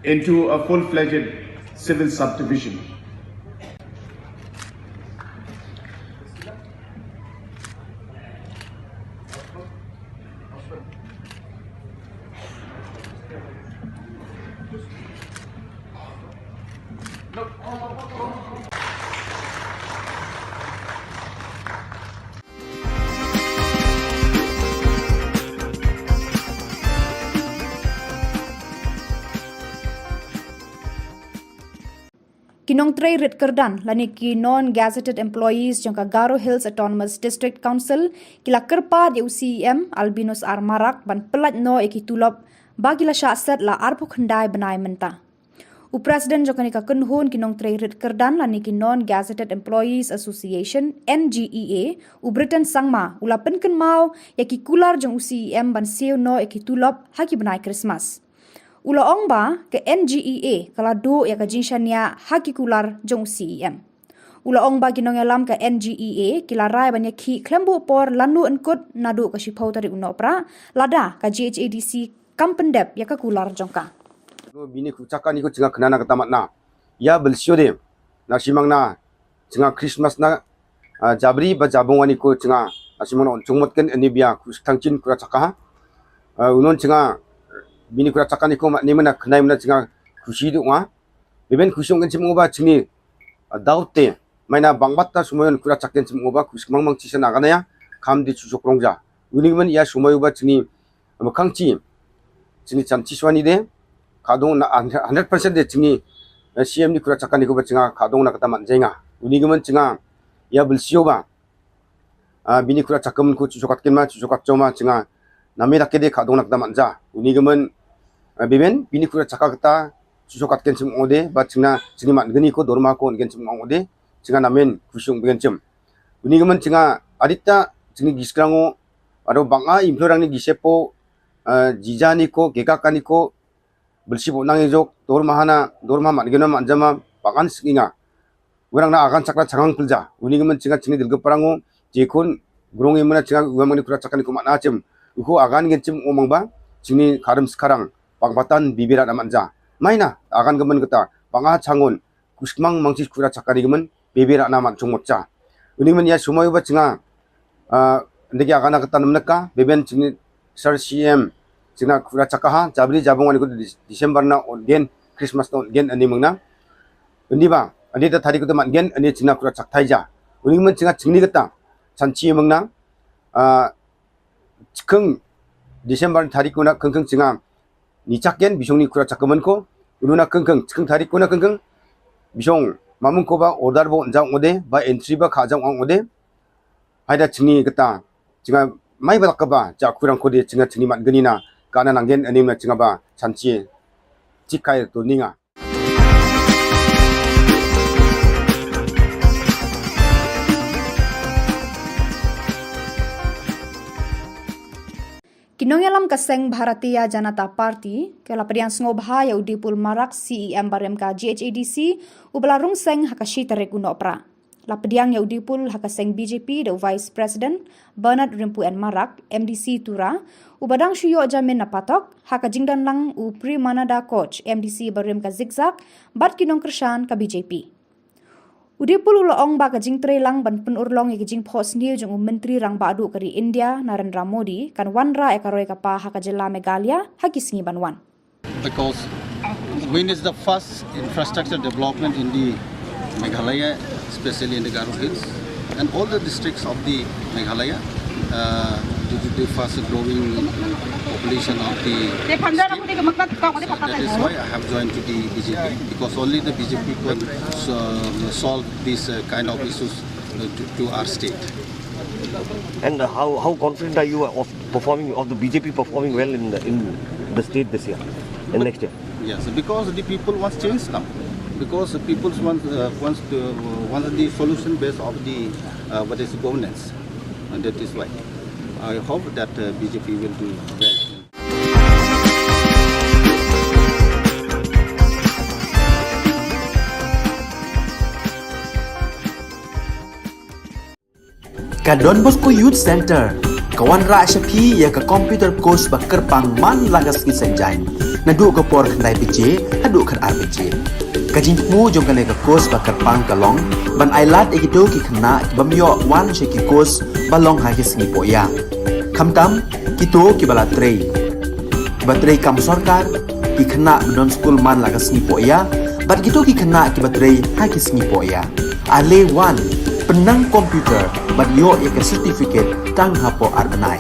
into a full-fledged civil subdivision. Ki nongtrei rit kyrdan lane ki non-gazetted employees jong ka Garo Hills Autonomous District Council ki la kyrpad ïa u C E M Albinus R Marak ban pyllait noh ïa ki tulop ba ki la shah set la arphew khyndai bnai mynta. U President jong kane ka kynhun ki nongtrei rit kyrdan lane ki Non-Gazetted Employees Association, N G E A, u Britain Sangma, u la pynkynmaw ïa ki kular jong u C E M ban siew noh ïa ki tulop ha ki bnai Krismas. U la ong ba ka N G E A ka la duh ïa ka jingshaniah ha ki kular jong u C E M. U la ong ba ki nongïalam ka N G E A ki la rai ban ïakhih khlem buh por lano yn kut naduh ka shiphew tarik u Nohprah, lada ka G H A D C kam pyndep ïa ka kular jong ka. Bini kru chaka ni ko chinga khnana kata matna. Ïa belsio de. Na shimang na chinga Christmas na, ah, jabri ba jabong ani ko chinga. Na shimang na on chungmot ken ani bia kus thangchin kru chaka. Ah, unon chinga bini kru chaka ni ko ma ni mana khnai mana chinga khushi du nga. Beben khushi ong ken chim ba chini, ah, daute. Maina bangbat ta sumayon kru chaka ken chim ba khushi mang mang chisa na ganaya. Kam di chusok rongja. Uni men ïa sumayu ba chini Aba khang chi, chini chan chi swani de, ka dong na hundred percent de chini, eh, C M ni kura chaka ni ko ba chinga, ka dong na kata man jenga. Uni gimen chinga, ïa bilsio ba. Ah, bini kura chaka mun ko chuchokat kin ma, chuchokat choma chinga. Nami rak de ka dong na kata man ja. Uni gimen, eh, biben, bini kura chaka kata, chuchokat kin chim ode, ba chinga, chini man gani ko, dorma ko, kin chim ode, chinga namen, kusiung bigen chim. Uni gimen chinga, adita, chini giskrango, ado banga, implo rang ni gisepo, eh, jija ni ko, keka ka ni ko, belsi bo nang ejok, dor mahana, dor maha mat gena mat jama, pangan singinga. Werang na agan chakra changang pelja, uni gimen chinga chini dilge parango, jekun, grong imena chinga, uwa mani kura chaka ni ko mat na chem. Uko agan gen chim omang ba, chingni karam sekarang, pang patan bibira na manja. Maina, agan gemen keta, pang a changon, kusmang mangsi kura chakari gemen, bibira na man chungmot cha. Uni men ya sumoi ba chinga, ah, ndegi agan keta namneka, beben chingni sar C M, chinga kura chakaha, jabri jabong ani ko Dis-, December na ongen, Christmas na ongen ani mengna. Uni ba, ani ta tadi ko teman gen, ani chinga kura chaktai ja. Uni men chinga chingni keta, chanchi mengna, ah, chikeng December tadi ko na keng keng chinga, ni chak gen, bisong ni kura chak kemen ko, unu na keng keng, chikeng tadi ko na keng keng, bisong, mamung ko ba order bo jang ode, ba entry ba kha jang ong ode, haida chingni keta, chinga mai ba tak ba, ja kurang ko de, chinga chingni mat geni na, kana nanggen, ani na chinga ba, chanchi, chikai to ninga. Ki nongïalam ka seng Bharatiya Janata Party, ka la pdiang sngewbha ïa u Dipul Marak C E M barim ka G H A D C, uba la rung seng ha ka shi tarik u Nohprah. La pdiang ïa u Dipul ha ka seng B J P da u Vice President, Bernard Rimpu N Marak, M D C Tura, uba dang shu ïoh jamin na patok, ha ka jingdon lang u Premananda Koch, M D C barim ka Zikzak, bad ki nongkyrshan ka B J P. U Dipul u la ong ba ka jingtrei lang ban pynurlong ïa ka jingphohsniew jong u Myntri Rangbah Duh ka ri India, Narendra Modi, kan wanrah ïa ka roi ka par ha ka jylla Meghalaya, ha ki sngi ban wan. Because wind is the first infrastructure development in the Meghalaya, especially in the Garo Hills, and all the districts of the Meghalaya, uh, due to the fast growing population of the state. So that is why I have joined to the B J P, because only the B J P can, uh, solve these, uh, kind of issues, uh, to, to our state. And, uh, how, how confident are you of performing, of the B J P performing well in the, in the state this year and next year? Yes, because the people wants change now. Because the people wants, uh, wants to, uh, wants the solution based of the, uh, what is governance. And that is why I hope that, uh, B J P will do well. Ka Don Bosco Youth Centre ka wanrah sha phi ïa ka computer course ba kyrpang man la ka sngi Saitjaiñ, naduh ka por khyndai baje haduh khatar baje. Ka jingthmu jong kane ka course ba kyrpang ka long ban ailad ïa kito ki khynnah ki bym ïoh wan sha ki course ba long ha ki sngi pohïa. Khamtam kito kiba la trei, kiba trei kam sorkar, ki khynnah ba don skul man la ka sngi pohïa, bad kito ki khynnah kiba trei ha ki sngi pohïa. Ale wan, pynnang computer bad ïoh ïa ka certificate tang hapoh ar bnai.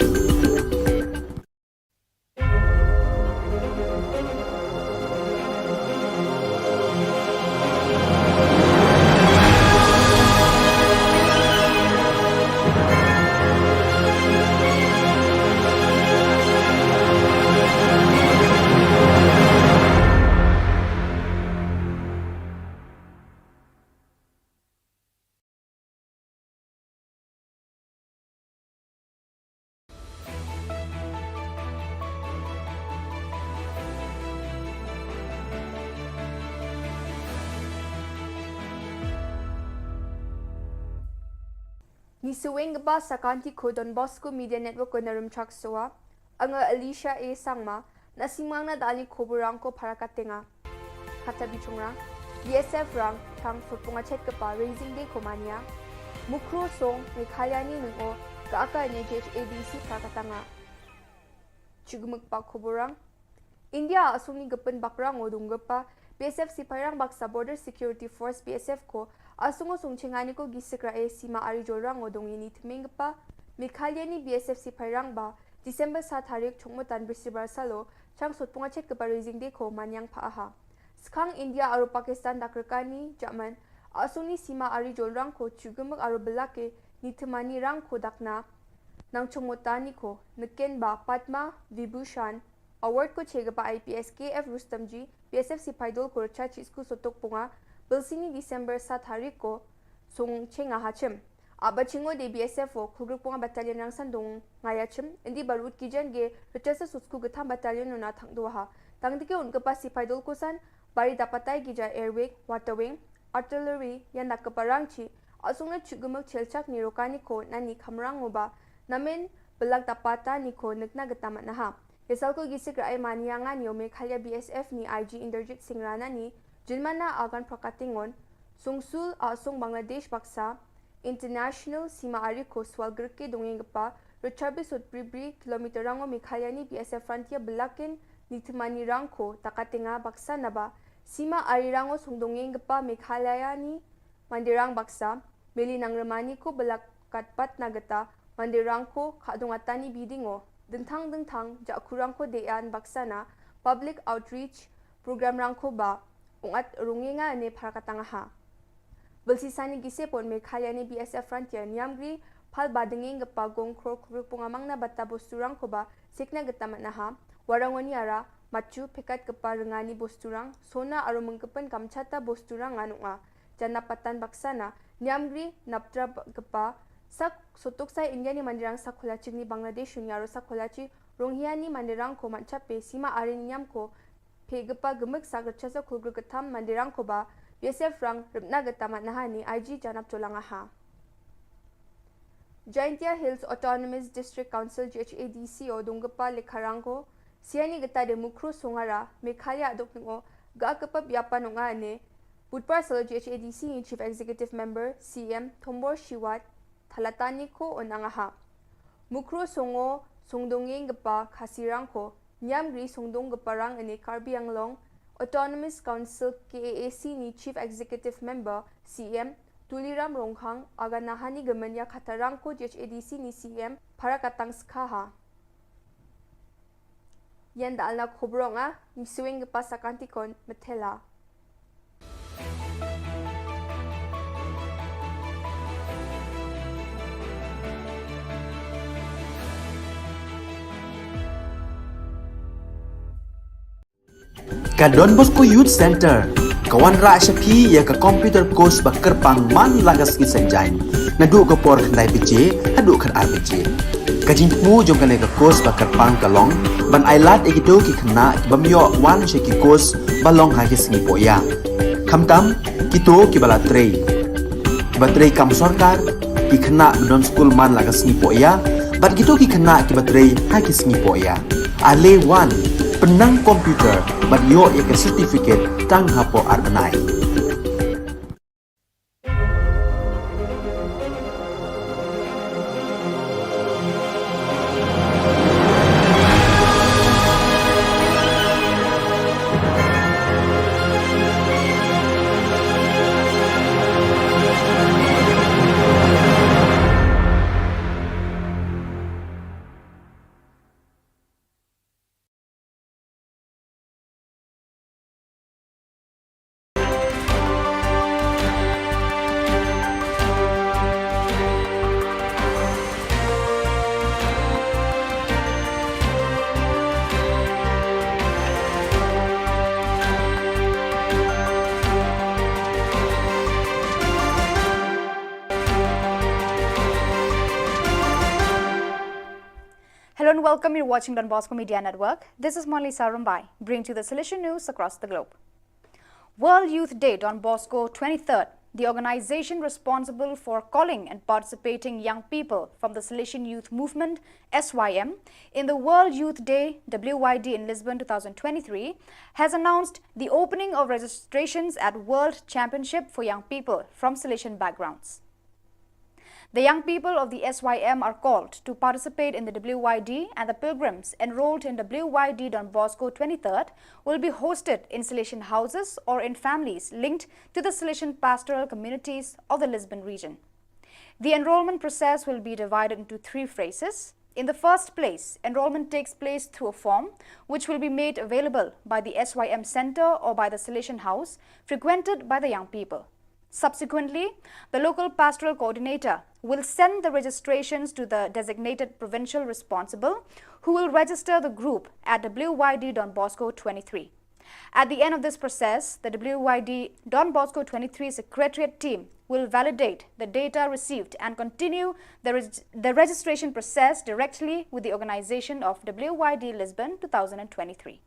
Ngi sngewbha ba sa ka Don Bosco Media Network ko na Rumchak Sowa, anga Alicia A Sangma, na sngewbha na dali khubor rang ko para ka tenga. Kata bichungra, B S F rang, tang sotpung achet kapa Raising Day ko mania. Mukro song, Meghalaya ni nung o, ka aka ne G H A D C para ka tanga. Chugmuk pa khubor rang. India asung ni gepen bakrang o dung gepa, B S F sipai rang baksa Border Security Force B S F ko, asung o sung chengani ko gisikra e sima ari jol rang o dung ini temeng gepa, Meghalaya ni B S F sipai rang ba, December sa tarik chungmutan bisibar salo, chang sotpung achet kapa Raising Day ko manyang pa aha. Skhang India aro Pakistan dak rekani, German, asung ni sima ari jol rang ko chugmuk aro belake, ni temani rang ko dakna, nang chungmutan ni ko, neken ba Padma Vibhushan, Award ko che kapa I P S K F Rustomji, B S F sipai dol ko recha chisku sotok punga, belsini December sa tarik ko, sung chenga hachim. Aba chingo de B S F o, khugruk punga battalion rang sandung ngaya chim, indi barut kijan ge, recha sa susku getham battalion nuna thang dua ha. Tang dike un kapa sipai dol ko san, bari dapatai gija air wing, water wing, artillery, yan dak kapa rang chi, asung na chugumuk chelchak ni rokani ko, nani khamrang uba, namen, Belak Dapata ni ko nukna geta matnaha. Yasal ko gisik rai mania ngan yo Meghalaya B S F ni I G Inderjit Singh Rana ni, Jinmana Agan Prakatingon, Sungsul Asung Bangladesh baksa, International Sima Ari ko Swal Gerke Dongeng Gepa, Rochabi Sut Bribri, Kilometer Rango Meghalaya ni B S F Frontier Belakin, Nitimani Rangko, Takatenga baksa naba, Sima Ari Rango Sungdongeng Gepa Meghalaya ni, Mandirang baksa, Meli Nangremani ko belak katpat na geta, Mandirang ko, Khadung Atani Bidingo, Dengthang Dengthang, Jakurang ko Dean baksa na, Public Outreach, Program Rangko ba, Ungat Rungenga ne Pharakatang ha. Belsisani gise pon Meghalaya ni B S F Frontier Niamgri, Phal Badengeng Gepa Gong Kror Krupung Amang na bata Bosturang ko ba, Sikna Geta Matnaha, Warangoni Ara, Machu, Pekat Gepa Rengani Bosturang, Sona Aro Mengkepen Kamchata Bosturang Nganunga. Janapatan baksana, Niamgri, Naptra ba-, Gepa, Sak Sotok Sai India ni Mandirang Sak Kholachi ni Bangladesh Uniaro Sak Kholachi, Ronghia ni Mandirang ko Manchape, Sima Arin Niam ko, Pe Gepa Gemuk Sak Rechasa Khulgru Getam Mandirang ko ba, B S F Rang, Ripna Geta Matnaha ni I G Janap Cholanga ha. Jaintia Hills Autonomous District Council G H A D C o Dunggepa Lekharangko, Siani Geta de Mukru Songara, Meghalaya Adok Nungo, Ga Kepa Biapa Nunga ne, Budpar Salo G H A D C ni Chief Executive Member, C M, Thombor Shiwat, Thalatani ko Onangaha. Mukru Songo, Songdongeng Gepa Khasirangko, Niamgri Songdong Geparang ene Karbi Anglong, Autonomous Council K A A C ni Chief Executive Member, C M, Tuliram Rongkhang, Aganahani Gemenya Khatarangko G H A D C ni C M, Pharakatang Skhaha. Yan da alna khobrong a, Misuing Gepa Sakantikon, Methela. Ka Don Bosco Youth Center ka wanrah sha phi ïa ka computer course ba kyrpang man la ka sngi Saitjaiñ, naduh ka por khyndai baje haduh khatar baje. Ka jingthmu jong kane ka course ba kyrpang ka long ban ailad ïa kito ki khynnah ki bym ïoh wan sha ki course ba long ha ki sngi pohïa. Khamtam kito kiba la trei, kiba trei kam sorkar, ki khynnah ba don skul man la ka sngi pohïa, bad kito ki khynnah kiba trei ha ki sngi pohïa. Ale wan, pynnang computer bad ïoh ïa ka certificate tang hapoh ar bnai. Hello and welcome. You're watching Don Bosco Media Network. This is Monalisa Rumbai, bringing to you the Salesian news across the globe. World Youth Day Don Bosco twenty-third, the organization responsible for calling and participating young people from the Salesian Youth Movement, S Y M, in the World Youth Day, W Y D, in Lisbon two thousand twenty-three, has announced the opening of registrations at World Championship for Young People from Salesian Backgrounds. The young people of the S Y M are called to participate in the W Y D, and the pilgrims enrolled in W Y D Don Bosco twenty-third will be hosted in Salesian houses or in families linked to the Salesian pastoral communities of the Lisbon region. The enrollment process will be divided into three phases. In the first place, enrollment takes place through a form which will be made available by the S Y M center or by the Salesian house frequented by the young people. Subsequently, the local pastoral coordinator will send the registrations to the designated provincial responsible, who will register the group at W Y D Don Bosco twenty-three. At the end of this process, the W Y D Don Bosco twenty-three secretariat team will validate the data received and continue the reg-, the registration process directly with the organization of W Y D Lisbon two thousand twenty-three.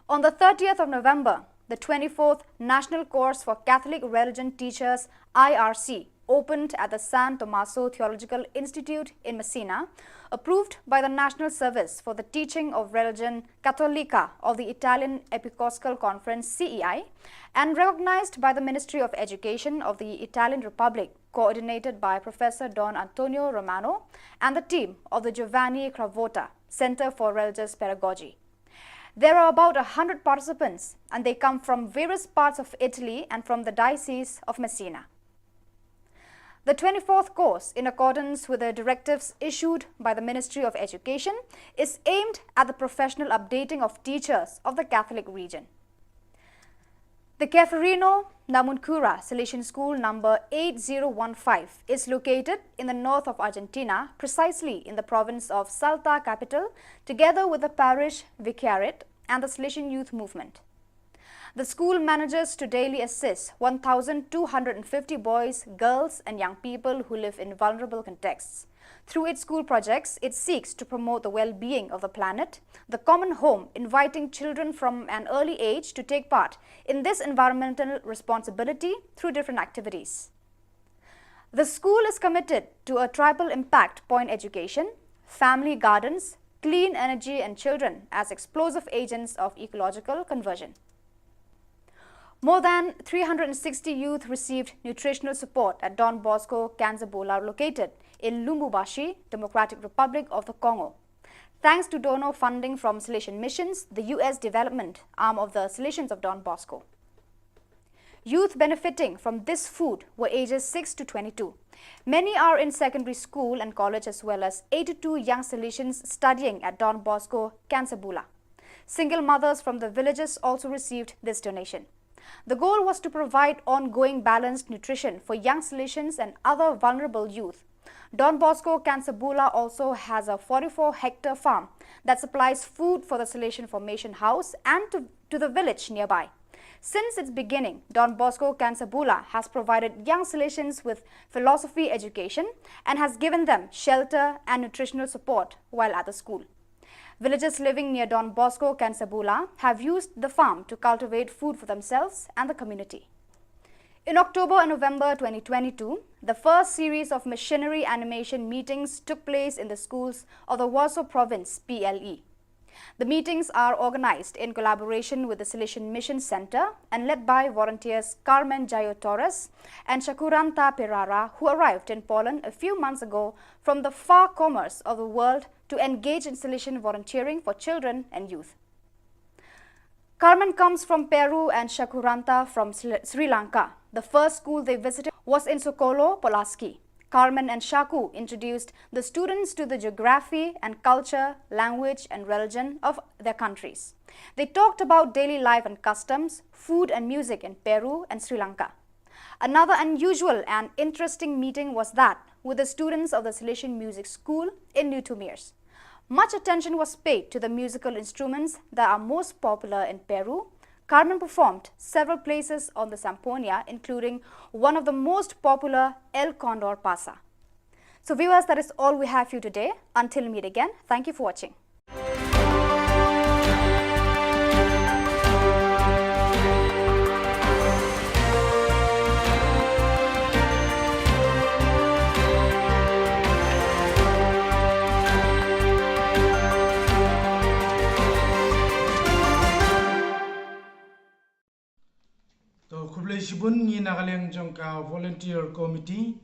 On the thirtieth of November, the twenty-fourth National Course for Catholic Religion Teachers, I R C, opened at the San Tommaso Theological Institute in Messina, approved by the National Service for the Teaching of Religion Cattolica of the Italian Episcopal Conference, C E I, and recognized by the Ministry of Education of the Italian Republic, coordinated by Professor Don Antonio Romano and the team of the Giovanni Cravotta Center for Religious Pedagogy. There are about a hundred participants, and they come from various parts of Italy and from the Diocese of Messina. The twenty-fourth course, in accordance with the directives issued by the Ministry of Education, is aimed at the professional updating of teachers of the Catholic region. The Ceferino Namuncurá Salesian School number eight zero one five is located in the north of Argentina, precisely in the province of Salta Capital, together with the parish vicariate and the Salesian Youth Movement. The school manages to daily assist one thousand two hundred fifty boys, girls, and young people who live in vulnerable contexts. Through its school projects, it seeks to promote the well-being of the planet, the common home, inviting children from an early age to take part in this environmental responsibility through different activities. The school is committed to a triple impact point education, family gardens, clean energy, and children as explosive agents of ecological conversion. More than three hundred sixty youth received nutritional support at Don Bosco Kansabola, located in Lubumbashi, Democratic Republic of the Congo, thanks to donor funding from Salesian Missions, the U S development arm of the Salesians of Don Bosco. Youth benefiting from this food were ages six to twenty-two. Many are in secondary school and college, as well as eighty-two young Salesians studying at Don Bosco Kansabola. Single mothers from the villages also received this donation. The goal was to provide ongoing balanced nutrition for young Salesians and other vulnerable youth. Don Bosco Kansabola also has a forty-four hectare farm that supplies food for the Salesian Formation House and to, to the village nearby. Since its beginning, Don Bosco Kansabola has provided young Salesians with philosophy education and has given them shelter and nutritional support while at the school. Villagers living near Don Bosco Kansabola have used the farm to cultivate food for themselves and the community. In October and November twenty twenty-two, the first series of missionary animation meetings took place in the schools of the Waso Province, P L E. The meetings are organized in collaboration with the Salesian Mission Center and led by volunteers Carmen Jayo Torres and Shakuranta Perara, who arrived in Poland a few months ago from the far corners of the world to engage in Salesian volunteering for children and youth. Carmen comes from Peru and Shakuranta from Sri Sri Lanka. The first school they visited was in Sokolo, Pulaski. Carmen and Shaku introduced the students to the geography and culture, language and religion of their countries. They talked about daily life and customs, food and music in Peru and Sri Lanka. Another unusual and interesting meeting was that with the students of the Salesian Music School in Newtomiers. Much attention was paid to the musical instruments that are most popular in Peru. Carmen performed several places on the zampoña, including one of the most popular, El Condor Pasa. So viewers, that is all we have for you today. Until we meet again, thank you for watching. To, khublei shibun, ngi na ka liang jong ka volunteer committee,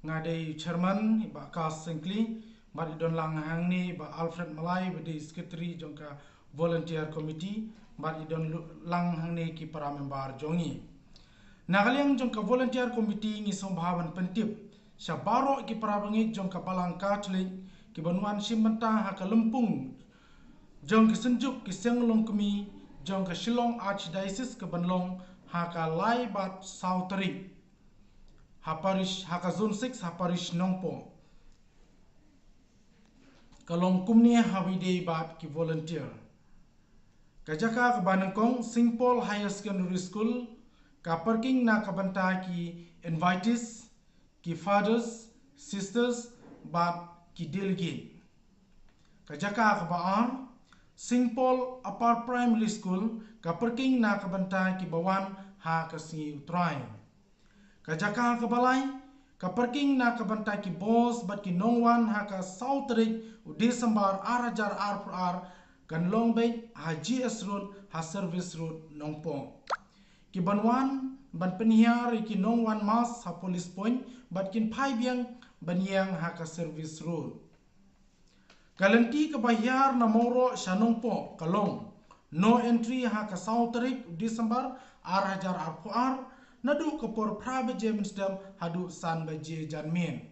nga dei chairman, i Bah Kas Syngkli, bad i don lang hangne i Bah Alfred Malai, ba dei secretary jong ka volunteer committee, bad i don lu-, lang hangne ki para member jong ngi. Na ka liang jong ka volunteer committee ngi sngewbha ban pyntip sha baroh ki para bangeit jong ka Balang Katholik ki ban wan shim bynta ha ka lympung jong ki synjuk ki seng longkmie jong ka Shillong Archdiocese ka ban long ha ka lai bad saw tarik ha parish, ha ka zone six, ha parish Nongpoh. Ka long kumne ha kaba ïadei bad ki volunteer. Ka jaka kaba nyngkong, Saint Paul Higher Secondary School, ka parking na ka bynta ki invitees, ki fathers, sisters, bad ki delegate. Ka jaka kaba ar, Saint Paul Upper Primary School, ka parking na ka bynta ki ba wan ha ka sngi U Trai. Ka jaka kaba lai, Ka parking na ka bynta ki bos bad ki nongwan ha ka saw tarik u Disembar ar hajar arphew ar kan long beit ha G S Road ha Service Road Nongpoh. Ki ban wan ban pynhiar ïa ki nongwan mask ha Police Point bad kin phai biang ban ïeng ha ka Service Road. Ka lynti kaba hiar na Mawroh sha Nongpoh ka long no entry ha ka saw tarik Disembar ar hajar arphew ar, naduh ka por phra baje mynstep haduh san baje janmiet.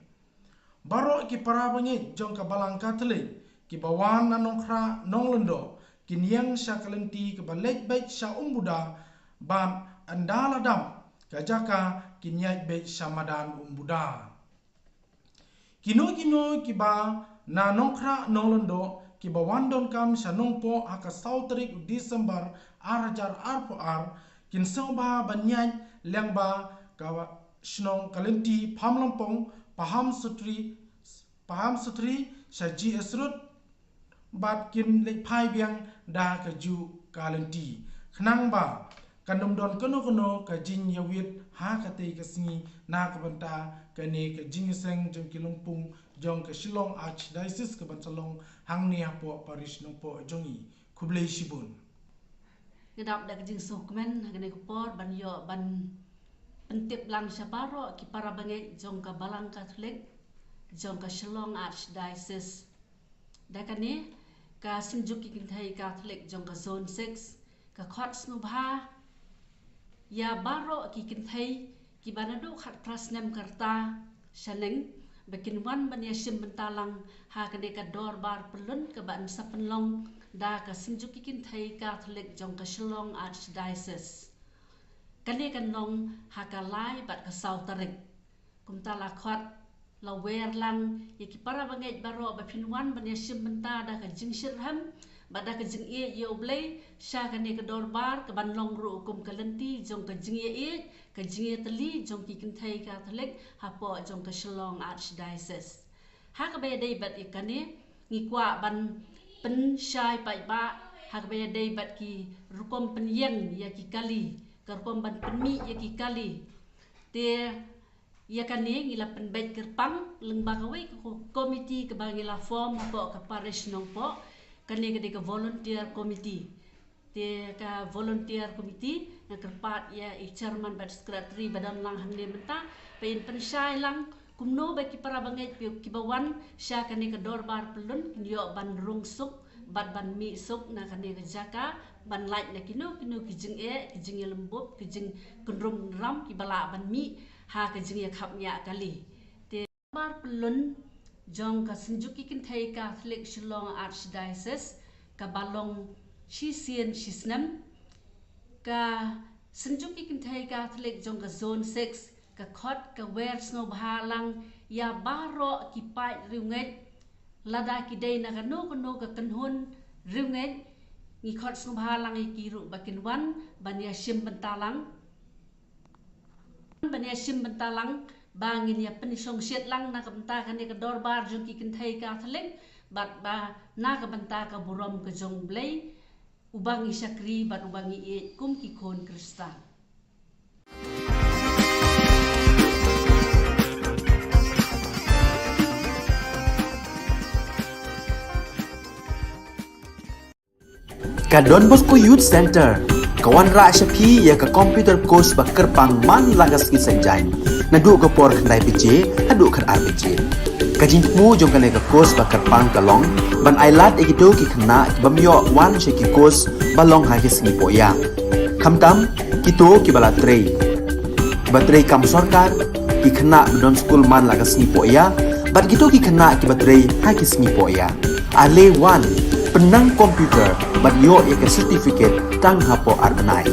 Baroh ki para bangeit jong ka Balang Katholik kiba wan na Nongkhrah Nonglyngdoh kin ïeng sha ka lynti kaba leit beit sha Umbuda bad ynda la dap ka jaka kin ïaid beit sha madan Umbuda. Kino kino kiba na Nongkhrah Nonglyngdoh kiba wan donkam sha Nongpoh ha ka saw tarik u Disembar ar hajar arphew ar kin sngewbha ban ïaid lyngba ka shnong ka lynti Phamlympong, Paham Sutri, Paham Sutri sha G S Road bad kin leit phai biang da kajuh ka lynti. Khnang ba kan ym don kano kano ka jingïawit ha katei ka sngi na ka bynta kane ka jingïaseng jong ki lympung jong ka Shillong Archdiocese ka ban sa long hangne hapoh Parish Nongpoh jong ngi. Khublei shibun. Nga dap da ka jingsngewkmen ha kane ka por ban ïoh ban pyntip lang sha baroh ki para bangeit jong ka Balang Katholik jong ka Shillong Archdiocese. Da kane ka Synjuk ki Kynthei Katholik jong ka Zone six ka khot sngewbha ïa baroh ki kynthei kiba naduh khatphra snem ka rta shaneng ba kin wan ban ïashim bynta lang ha kane ka dorbar pyllun kaba yn sa pynlong da ka Synjuk ki Kynthei Katholik jong ka Shillong Archdiocese. Kane kan long ha ka lai bad ka saw tarik. Kumta la khot la wer lang ïa ki para bangeit baroh ba phin wan ban ïashim bynta da ka jingshitrhem bad da ka jingïeit ïa U Blei sha kane ka dorbar ka ban long ruh kum ka lynti jong ka jingïeit, ka jingïatylli jong ki kynthei Katholik hapoh jong ka Shillong Archdiocese. Ha kaba ïadei bad ïa kane ngi kwah ban pynshai paidbah ha kaba ïadei bad ki rukom pynïeng ïa ki kali, ka rukom ban pynmih ïa ki kali. Te ïa kane ngi la pynbeit kyrpang lyngba kawei ka ko-, komiti kaba ngi la form hapoh ka Parish Nongpoh, kane ka dei ka volunteer committee. Te ka volunteer committee nga kyrpad ïa i chairman bad secretary ba don lang hangne mynta ba in pynshai lang kumno ba ki para bangeit kiba wan sha kane ka dorbar pyllun kin ïoh ban rung suk bad ban mih suk na kane ka jaka ban lait na kino kino ki jingeh, ki jingïalymbup, ki jingkynrum kynram kiba lah ban mih ha ka jingïakhapngiah kali. Te dorbar pyllun jong ka Synjuk ki Kynthei Katholik Shillong Archdiocese kaba long shisien shisnem, ka Synjuk ki Kynthei Katholik jong ka Zone six ka khot ka wer sngewbha lang ïa baroh ki paid riewngeit, lada ki dei na kano kano ka kynhun riewngeit, ngi khot sngewbha lang ïa ki ruh ba kin wan ban ïashim bynta lang. Ban ïashim bynta lang ba ngin ïa pynshongshit lang na ka bynta kane ka dorbar jong ki kynthei Katholik bad ba na ka bynta ka burom ka jong U Blei uba ngi shakri bad uba ngi ïeit kum ki khun Khristan. Ka Don Bosco Youth Center ka wanrah sha phi ïa ka computer course ba kyrpang man la ka sngi Saitjaiñ, naduh ka por khyndai baje haduh khatar baje. Ka jingthmu jong kane ka course ba kyrpang ka long ban ailad ïa kito ki khynnah ki bym ïoh wan sha ki course ba long ha ki sngi pohïa. Khamtam kito kiba la trei, kiba trei kam sorkar, ki khynnah ba don skul man la ka sngi pohïa bad kito ki khynnah kiba trei ha ki sngi pohïa. Ale wan, pynnang computer bad ïoh ïa ka certificate tang hapoh ar bnai.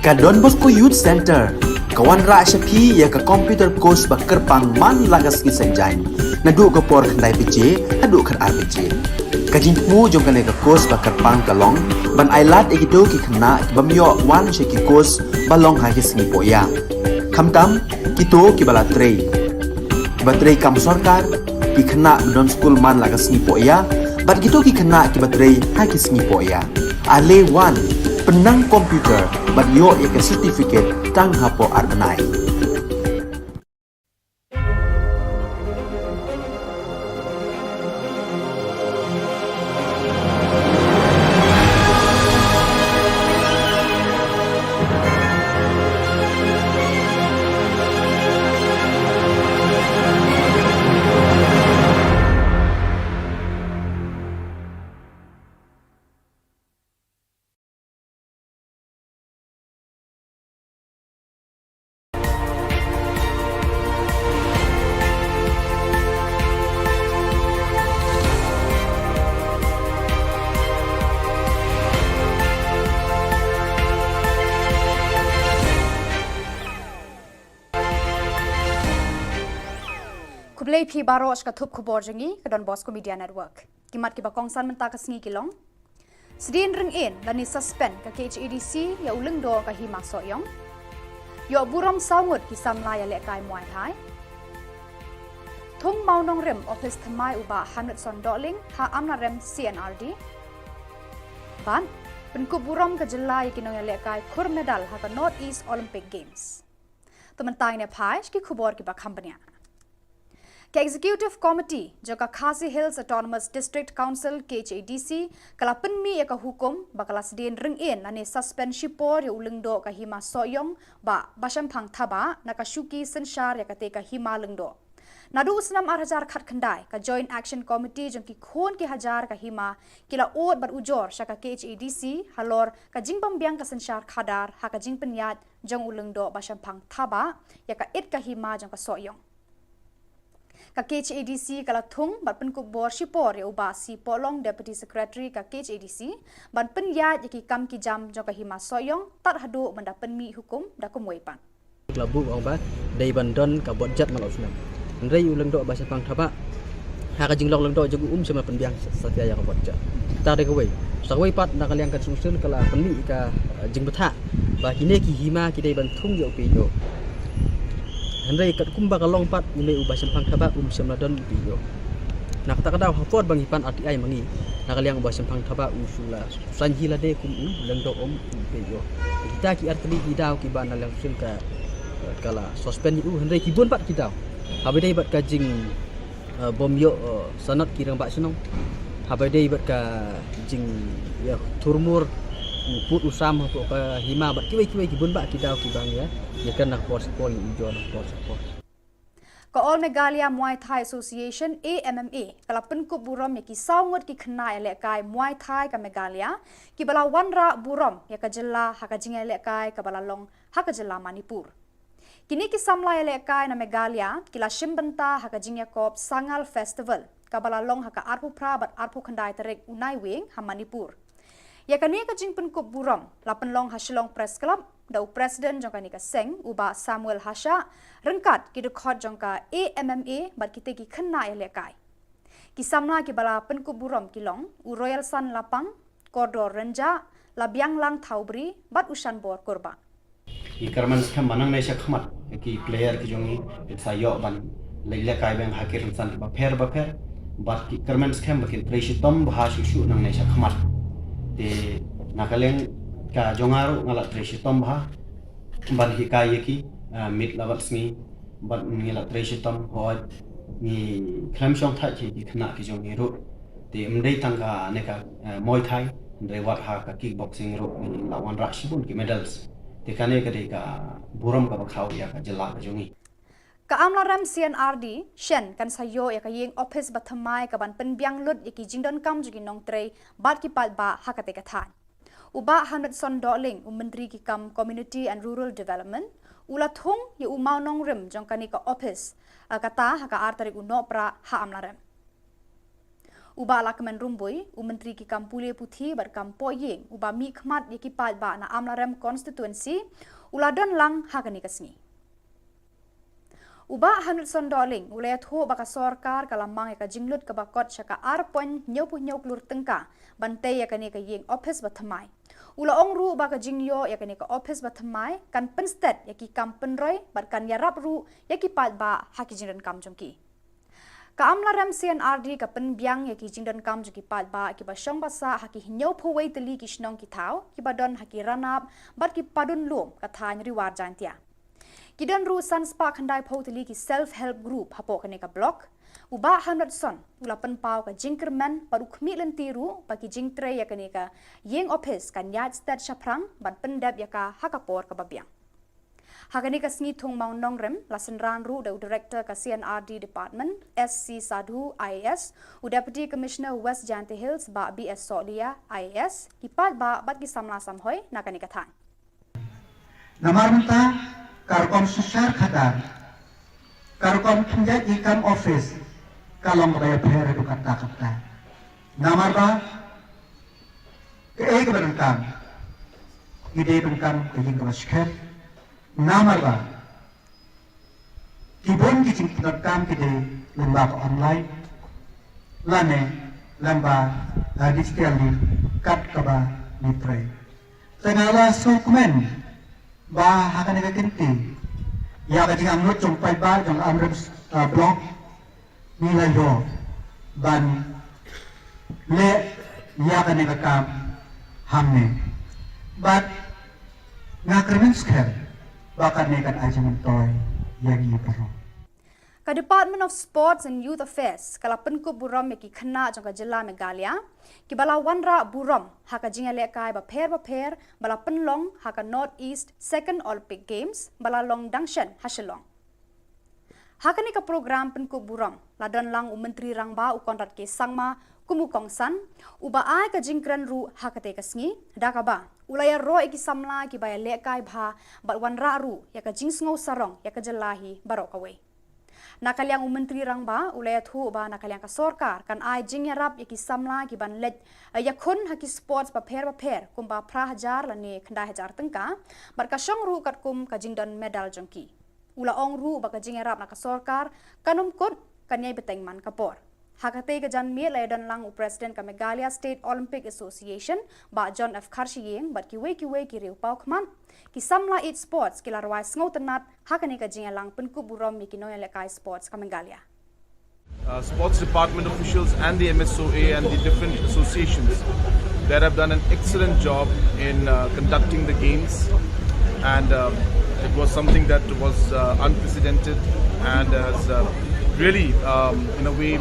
Ka Don Bosco Youth Centre ka wanrah sha phi ïa ka computer course ba kyrpang man la ka sngi Saitjaiñ, naduh ka por khyndai baje haduh khatar baje. Ka jingthmu jong kane ka course ba kyrpang ka long ban ailad ïa kito ki khynnah ki bym ïoh wan sha ki course ba long ha ki sngi pohïa. Khamtam kito kiba la trei, kiba trei kam sorkar, ki khynnah ba don skul man la ka sngi pohïa, bad kito ki khynnah kiba trei ha ki sngi pohïa. Ale wan, pynnang computer bad ïoh ïa ka certificate tang hapoh ar bnai. Khublei phi baroh sha ka thup khubor jong ngi ka Don Bosco Media Network. Ki mat kiba kongsan mynta ka sngi ki long: Sdien ryngin lane suspend ka K H A D C ïa u lyngdoh ka Hima Sohiong. Ïoh burom saw ngut ki samla ïalehkai Muay Thai. Thung Mawnongrim ophis thymmai u Bah Hamletson Dohling ha Amlarem C N R D. Bad pynkup burom ka jylla ïa ki nongïalehkai khur medal ha ka North East Olympic Games. To mynta ngin ïa phai sha ki khubor kiba kham bniah. Ka Executive Committee jong ka Khasi Hills Autonomous District Council, K H A D C, ka la pynmih ïa ka hukum ba ka la sdien ryngin lane suspend shipor ïa u lyngdoh ka Hima Sohiong, Bah Bashemphang Thabah, na ka shuki synshar ïa kata ka hima lyngdoh. Naduh u snem ar hajar khatkhyndai, ka Joint Action Committee jong ki khun ki hajar ka hima ki la ud bad ujor sha ka K H A D C halor ka jingbym biang ka synshar khadar ha ka jingpynïaid jong u lyngdoh Bashemphang Thabah ïa ka it ka hima jong ka Sohiong. Ka K H A D C ka la thung bad pynkup bor shipor ïa u Bah C Pohlong, Deputy Secretary ka K H A D C, ban pynïaid ïa ki kam ki jam jong ka Hima Sohiong tad haduh ban da pynmih hukum da kumwei pat. La buh ong ba dei ban don ka budget man la u snem. Hynrei u lyngdoh Bashemphang Thabah, ha ka jinglong lyngdoh jong u, um shym la pynbiang satia ïa ka budget. Ta dei kawei. Sa kawei pat, na ka liang ka solution ka la pynmih ka, eh, jingbthah ba kine ki hima ki dei ban thung ïa u P H O. Hynrei katkum ba ka long pat, une u Bashemphang Thabah um shym la don u P H O. Na kata ka daw, ha por ba ngi pan R T I ma ngi, na ka liang u Bashemphang Thabah u shu la saiñ hi lade kum u lyngdoh, um u P H O. Kita ki artylli ki daw kiba na liang solution ka, ka la suspend ïa u, hynrei ki bun pat ki daw. Haba dei bad ka jing, eh, bym ïoh, eh, sanad ki rangbah shnong. Haba dei bad ka jing, ïa, thurmur u pud u sam hapoh ka hima bad kiwei kiwei ki bun bah ki daw kiba ngi ïa, ïa kren na ka por sha ka por, ngi ujor na ka por sha ka por. Ka All Meghalaya Muay Thai Association, A M M A, ka la pynkup burom ïa ki saw ngut ki khynnah ïalehkai Muay Thai ka Meghalaya kiba la wanrah burom ïa ka jylla ha ka jingïalehkai kaba la long ha ka jylla Manipur. Kine ki samla ïalehkai na Meghalaya ki la shim bynta ha ka jingïakob Sangal Festival kaba la long ha ka arphew phra bad arphew khyndai tarik u Naiwieng ha Manipur. Ïa kane ka jingpynkup burom la pynlong ha Shillong Press Club da u President jong kane ka seng, u Bah Samuel Hashah, ryngkat ki dkhot jong ka A M M A bad kita ki khynnah ïalehkai. Ki samla kiba la pynkup burom ki long u Royalson Lapang, Kordor Rynjah, Labianglang Thawbri bad u Shanbor Kurbah. Ngi kyrmen skhem ba nangne sha khmat ki player ki jong ngi kin sa ïoh ban leit lehkai biang ha ki rynsan kiba pher ba pher. Bad ngi kyrmen skhem ba kin trei shitom bha shuh shuh nangne sha khmat. Te na ka liang ka jong nga ruh nga la trei shitom bha ban hikai ïa ki, ah, miet la bad sngi. Bad ngi la trei shitom, hooid, ngi khlem shongthait ïa ki khynnah ki jong ngi ruh. Te ym dei tang kane ka, eh, Muay Thai, hynrei wat ha ka kickboxing ruh ngi la wanrah shibun ki medals. Te kane ka dei ka burom kaba khraw ïa ka jylla ka jong ngi. Ka Amlarem C N R D shen kan sa ïoh ïa ka ïing ophis ba thymmai kaban pynbiang lut ïa ki jingdonkam jong ki nongtrei bad ki paidbah ha kata ka thaiñ. U Bah Hamletson Dohling, u Myntri ki kam Community and Rural Development, u la thung ïa u mawnongrim jong kane ka ophis, ah, kata ha ka ar tarik u Nohprah ha Amlarem. U Bah Lahkmen Rymbui, u Myntri ki kam pule puthi bad kam poh ïing, u ba mih khmat ïa ki paidbah na Amlarem Constituency, u la don lang ha kane ka sngi. U Bah Hamletson Dohling, u la ïathuh ba ka sorkar ka la mang ïa ka jinglut kaba kot sha ka ar point hynñiewphew hynñiew klur tyngka, ban tei ïa kane ka ïing ophis ba thymmai. U la ong ruh ba ka jingïoh ïa kane ka ophis ba thymmai, kan pynstet ïa ki kam pynroi, bad kan ïarap ruh ïa ki paidbah ha ki jingdonkam jong ki. Ka Amlarem C and R D ka pynbiang ïa ki jingdonkam jong ki paidbah kiba shong ba sah ha ki hynñiewphew wei tylli ki shnong ki thaw, kiba don ha ki ranab, bad ki padun lum ka thaiñ Ri War Jaintia. Ki don ruh san spah khyndai phew tylli ki self help group hapoh kane ka block. U Bah Hamletson, u la pynpaw ka jingkyrmen, bad u khmih lynti ruh, ba ki jingtrei ïa kane ka ïing ophis kan ïaid stet shaphrang, ban pyndep ïa ka ha ka por kaba biang. Ha kane ka sngi thung mawnongrim, la synran ruh da u Director ka C and R D Department, S C Sadhu, I A S, u Deputy Commissioner West Jaintia Hills, Bah B S Sohliya, I A S, ki paidbah bad ki samla samhoi na kane ka thaiñ. Namar mynta, ka rukom synshar khadar, ka rukom pynjah ïing kam ophis, ka long kaba ïapher haduh katta katta. Namar ba, kaei kaba donkam, ki dei donkam ka ïing kaba skhem. Namar ba, ki bun ki jingpyndonkam ki dei lyngba ka online, lane lyngba, ah, digital link, kat kaba ngi trei. Te nga la sngewkmen ba ha kane ka kynti, ïa ka jingangnud jong paidbah jong Amlarem, ah, block, ngi la ïoh ban leh ïa kane ka kam hangne. Bad nga kyrmen skhem ba kane kan ai jingmyntoi ïa ngi baroh. Ka Department of Sports and Youth Affairs ka la pynkup burom ïa ki khynnah jong ka jylla Meghalaya, kiba la wanrah burom ha ka jingïalehkai bapher bapher ba la pynlong ha ka North East Second Olympic Games ba la long dang shen ha Shillong. Ha kane ka program pynkup burom, la don lang u Myntri Rangbah u Conrad K Sangma kum u kongsan, uba ai ka jingkren ruh ha katei ka sngi, da kaba u la ïaroh ïa ki samla kiba ïalehkai bha bad wanrah ruh ïa ka jingsngew sarong ïa ka jylla hi baroh kawei. Na ka liang u Myntri Rangbah u la ïathuh ba na ka liang ka sorkar kan ai jingïarap ïa ki samla kiban leit, eh, ïakhun ha ki sports bapher bapher kumba phra hajar lane khyndai hajar tyngka, bad ka shong ruh katkum ka jingdon medal jong ki. U la ong ruh ba ka jingïarap na ka sorkar kan ym kut, kan ïai bteng man ka por. Ha katei ka janmiet la ïadon lang u President ka Meghalaya State Olympic Association, Bah John F Kharshiing, bad kiwei kiwei ki riew paw khmat. Ki samla ïeit sports ki la rwai sngewtynnat ha kane ka jingïalang pynkup burom ïa ki nongïalehkai sports ka Meghalaya. Uh, sports department officials and the M S O A and the different associations that have done an excellent job in, uh, conducting the games, and, um, it was something that was, uh, unprecedented and has, uh, really, um, in a way,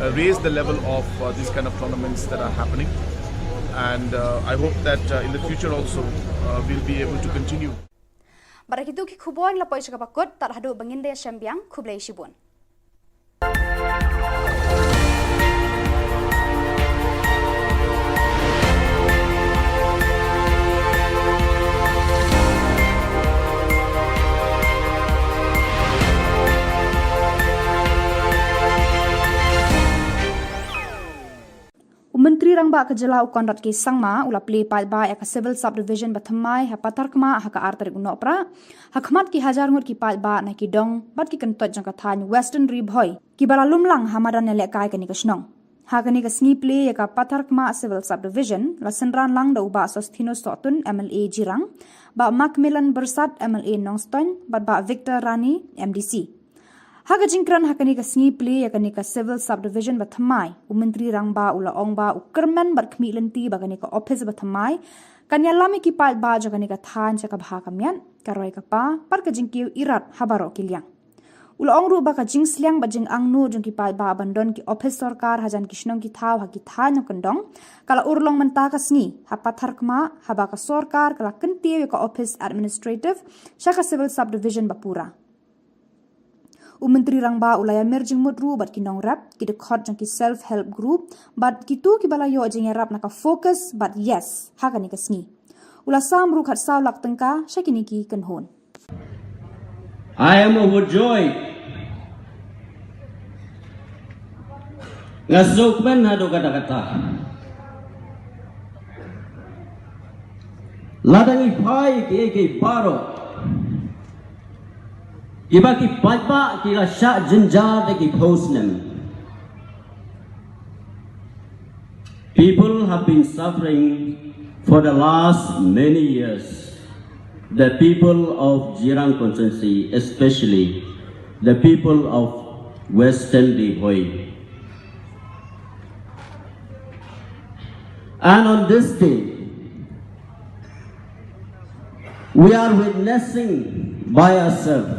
uh, raised the level of, uh, these kind of tournaments that are happening. And, uh, I hope that, uh, in the future also, uh, we'll be able to continue. Bad da kitu ki khubor ngi la poi sha kaba kut, tad haduh ba ngin da ïashem biang, khublei shibun. U Myntri Rangbah ka jylla u Conrad K Sangma u la plie paidbah ïa ka Civil Subdivision ba thymmai ha Patharkhmah ha ka ar tarik u Nohprah, ha khmat ki hajar ngut ki paidbah na ki dong bad ki kyntoit jong ka thaiñ Western Ri Bhoi, kiba la lum lang ha madan ïalehkai kane ka shnong. Ha kane ka sngi plie ïa ka Patharkhmah Civil Subdivision, la synran lang da u Bah Sosthenes Sohtun, M L A Jirang, Bah Macmillan Byrsat, M L A Nongstoiñ, bad Bah Victor Rani, M D C. Ha ka jingkren ha kane ka sngi plie ïa kane ka Civil Subdivision ba thymmai, u Myntri Rangbah u la ong ba u kyrmen bad khmih lynti ba kane ka ophis ba thymmai kan ïalam ïa ki paidbah jong kane ka thaiñ sha ka bha ka miat, ka roi ka par, bad ka jingkiew irat ha baroh ki liang. U la ong ruh ba ka jingsliang bad jingangnud jong ki paidbah ban don ki ophis sorkar hajan ki shnong ki thaw ha ki thaiñ nongkyndong ka la urlong mynta ka sngi ha Patharkhmah, haba ka sorkar ka la kyntiew ïa ka ophis administrative sha ka Civil Subdivision ba pura. U Myntri Rangbah u la ïamir jingmut ruh bad ki nongrep, ki dkhot jong ki self help group, bad kito kiba la ïoh jingïarap na ka FOCUS bad YES ha kane ka sngi. U la sam ruh khatsaw lak tyngka sha kine ki kynhun. I am overjoyed Nga sngewkmen haduh katta katta. Lada ngi phai ki, ki baroh kiba ki paidbah ki la shah jynjar da ki phew snem. People have been suffering for the last many years. The people of Jirang constituency, especially the people of Western Ri Bhoi. And on this day, we are witnessing by ourselves,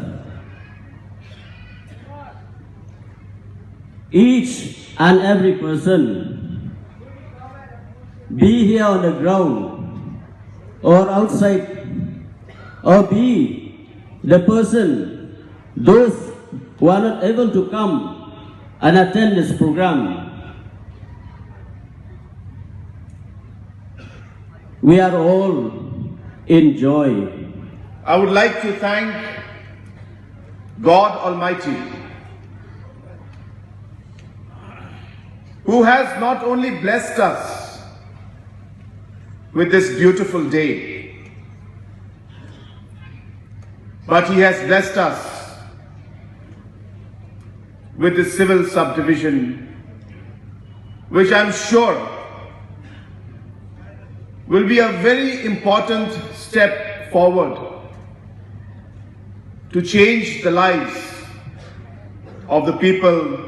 each and every person, be here on the ground or outside, or be the person, those who are not able to come and attend this program, we are all in joy. I would like to thank God Almighty, who has not only blessed us with this beautiful day, but He has blessed us with this civil subdivision, which I'm sure will be a very important step forward to change the lives of the people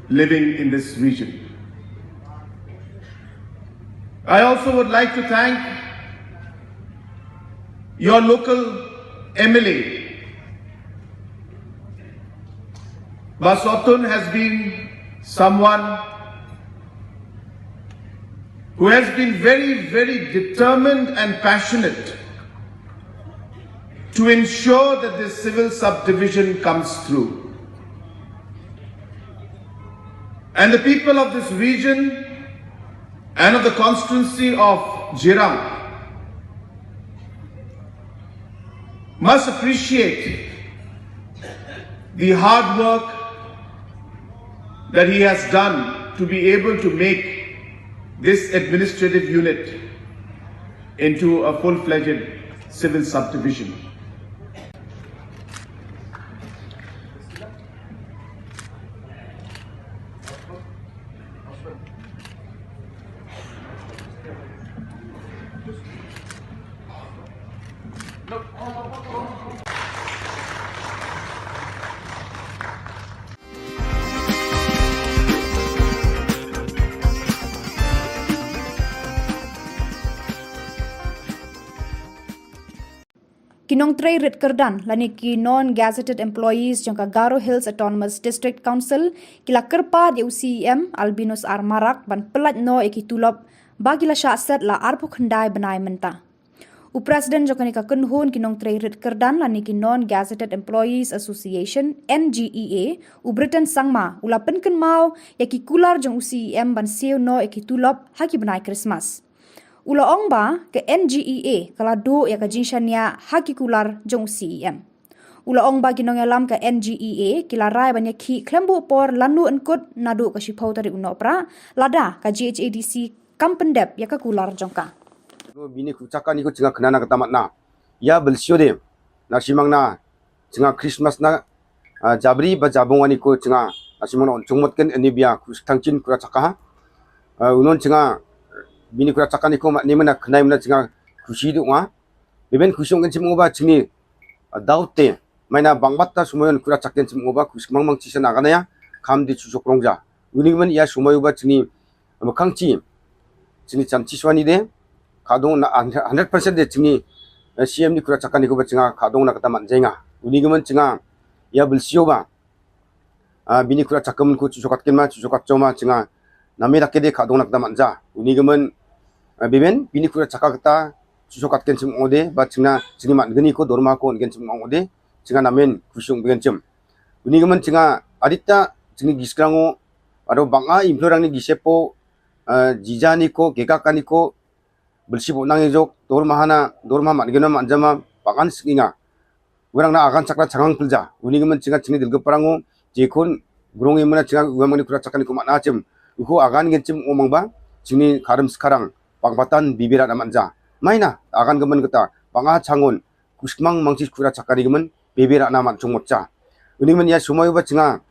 living in this region. I also would like to thank your local M L A. Bah Sotun has been someone who has been very, very determined and passionate to ensure that this civil subdivision comes through. And the people of this region and of the constituency of Jirang must appreciate the hard work that he has done to be able to make this administrative unit into a full-fledged civil subdivision. Ki nongtrei rit kyrdan lane ki non-gazetted employees jong ka Garo Hills Autonomous District Council ki la kyrpad ïa u C E M Albinus R Marak ban pyllait noh ïa ki tulop ba ki la shah set la arphew khyndai bnai mynta. U President jong kane ka kynhun ki nongtrei rit kyrdan lane ki Non-Gazetted Employees Association, N G E A, u Britain Sangma, u la pynkynmaw ïa ki kular jong u C E M ban siew noh ïa ki tulop ha ki bnai Krismas. U la ong ba ka N G E A ka la duh ïa ka jingshaniah ha ki kular jong u C E M. U la ong ba ki nongïalam ka N G E A ki la rai ban ïakhih khlem buh por lano yn kut naduh ka shiphew tarik u Nohprah, lada ka G H A D C kam pyndep ïa ka kular jong ka. Bini kru chaka ni ko chinga khnana kata matna. Ïa belsio de. Na shimang na chinga Christmas na, ah, Jabri ba Jabung ani ko chinga. Na shimang na on chungmot ken ani bia ku thangchin kru chaka ha. Ah, unon chinga bini kru chaka ni ko ma ni mana khnai mana chinga khushi du nga. Beben khushi ong ken chim ngo ba chini, ah, daw te. Maina bang bat ta sumayon kura chak ken chim ngo ba khushi mang mang chisa na ganaya. Kham di chusok rongja. Uni man ïa sumayu ba chini, ah, makhang chi. Chini chan chi swani de. Khadong na hundred percent de chini, eh, C M ni kura chaka ni ko ba chinga khadong na kata man jenga. Uni man chinga ïa belsio ba. Ah, bini kura chaka mun ko chusokat ken ma, chusokat choma chinga. Nami dak de khadong na kata man ja. Uni man, ah, bimen, bini kura chaka kata chusokat ken chim ong de, ba chinga, chini man geni ko dorma ko ken chim ong de, chinga namen khushung bigen chim. Uni man chinga, adita, chini giskrango, ado banga implorang ni gisepo, ah, jija ni ko, keka ka ni ko, belsi bo nang ejok, dorma hana, dorma man gena man jama, bangan singinga. Werang na agan chakra changang pelja. Uni ngi men chinga chini dilga parango, jekun, grong ngi mena chinga uwa mani kura chakani kuma na chim. Uko agan gen chim umang ba, chini karam sekarang, pang patan bibira na manja. Maina, agan gemen kata, panga changon, kusmang mangsis kura chakari gemen, bibira na man chungmotcha. Uni men ya sumai ba chinga,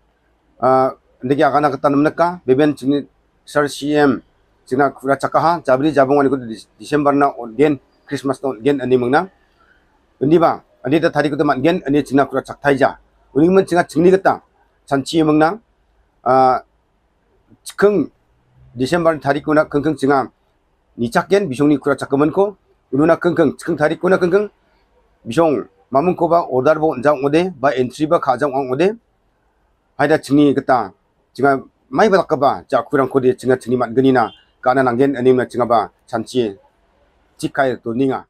ah, ndegi agan kata namnaka, beben chini sar C M, chinga kura chakaha, jabri jabong ani ko Dis-, December na on gen, Christmas na on gen ani mengna. Uni ba, ani ta tadi ko teman gen, ani chinga kura chaktai ja. Uni men chinga chingni kata, chanchi mengna, ah, chikeng December tadi ko na kengkeng chinga, ni chak gen, bisong ni kura chakamen ko, unu na kengkeng, chikeng tadi ko na kengkeng, bisong, mamung ko ba order bo nja ngode, ba entry ba kha jang ngode, haida chingni kata, chinga mai ba lak ba, ja kurang ko de, chinga chingni mat geni na, kana nanggen, ani na chinga ba, chanchi, chikai to ninga.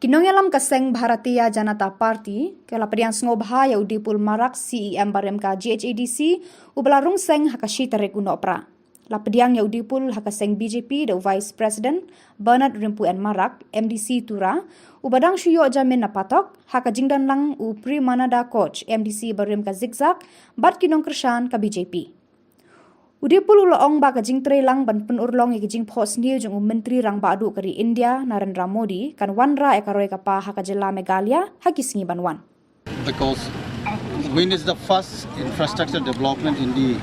Ki nongïalam ka seng Bharatiya Janata Party, ka la pdiang sngewbha ïa u Dipul Marak C E M barim ka G H A D C, uba la rung seng ha ka shi tarik u Nohprah. La pdiang ïa u Dipul ha ka seng B J P da u Vice President, Bernard Rimpu N Marak, M D C Tura, uba dang shu ïoh jamin na patok, ha ka jingdon lang u Premananda Koch, M D C barim ka Zikzak, bad ki nongkyrshan ka B J P. U Dipul u la ong ba ka jingtrei lang ban pynurlong ïa ka jingphohsniew jong u Myntri Rangbah Duh ka ri India, Narendra Modi, kan wanrah ïa ka roi ka par ha ka jylla Meghalaya, ha ki sngi ban wan. Because wind is the first infrastructure development in the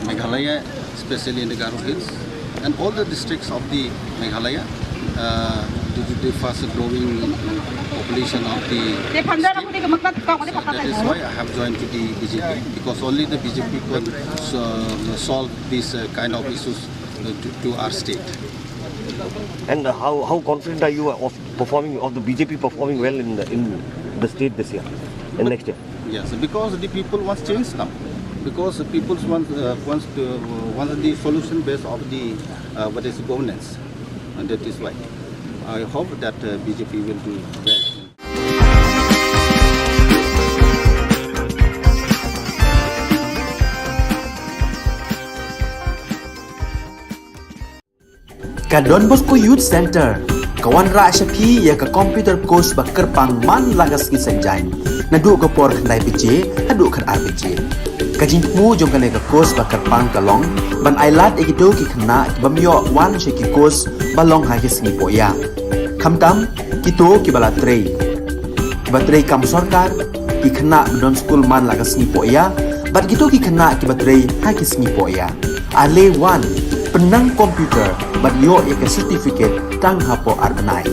Meghalaya, especially in the Garo Hills, and all the districts of the Meghalaya, uh, due to the fast growing population of the state. So that is why I have joined to the B J P, because only the B J P can, uh, solve these, uh, kind of issues, uh, to, to our state. And, uh, how, how confident are you of performing, of the B J P performing well in the, in the state this year and next year? Yes, because the people wants change now. Because the people wants, uh, wants to, uh, wants the solution based of the, uh, what is governance. And that is why I hope that, uh, B J P will do well. Ka Don Bosco Youth Centre ka wanrah sha phi ïa ka computer course ba kyrpang man la ka sngi Saitjaiñ, naduh ka por khyndai baje haduh khatar baje. Ka jingthmu jong kane ka course ba kyrpang ka long ban ailad ïa kito ki khynnah ki bym ïoh wan sha ki course ba long ha ki sngi pohïa. Khamtam kito kiba la trei, kiba trei kam sorkar, ki khynnah ba don skul man la ka sngi pohïa, bad kito ki khynnah kiba trei ha ki sngi pohïa. Ale wan, pynnang computer bad ïoh ïa ka certificate tang hapoh ar bnai.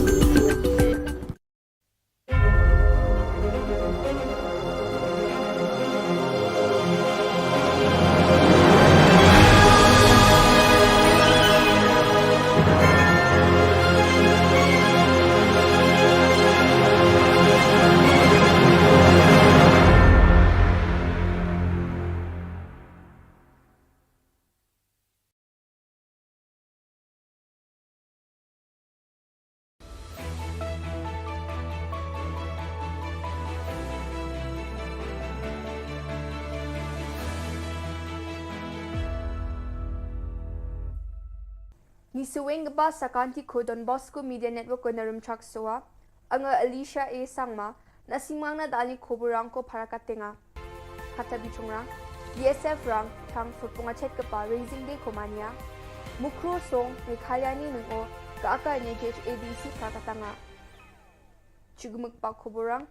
Ngi sngewbha ba sa ka Aunty ko Don Bosco Media Network ko na Rumchak Soa. Nga Alicia A Sangma, na sngewbha na dali khubor rang ko para ka tenga. Kata bichung rang, B S F rang, tang sotpung achet kapa Raising Day ko mania. Mukro song, Meghalaya ni nung o, ka aka nya G H A D C para ka tanga. Chugmuk pa khubor rang.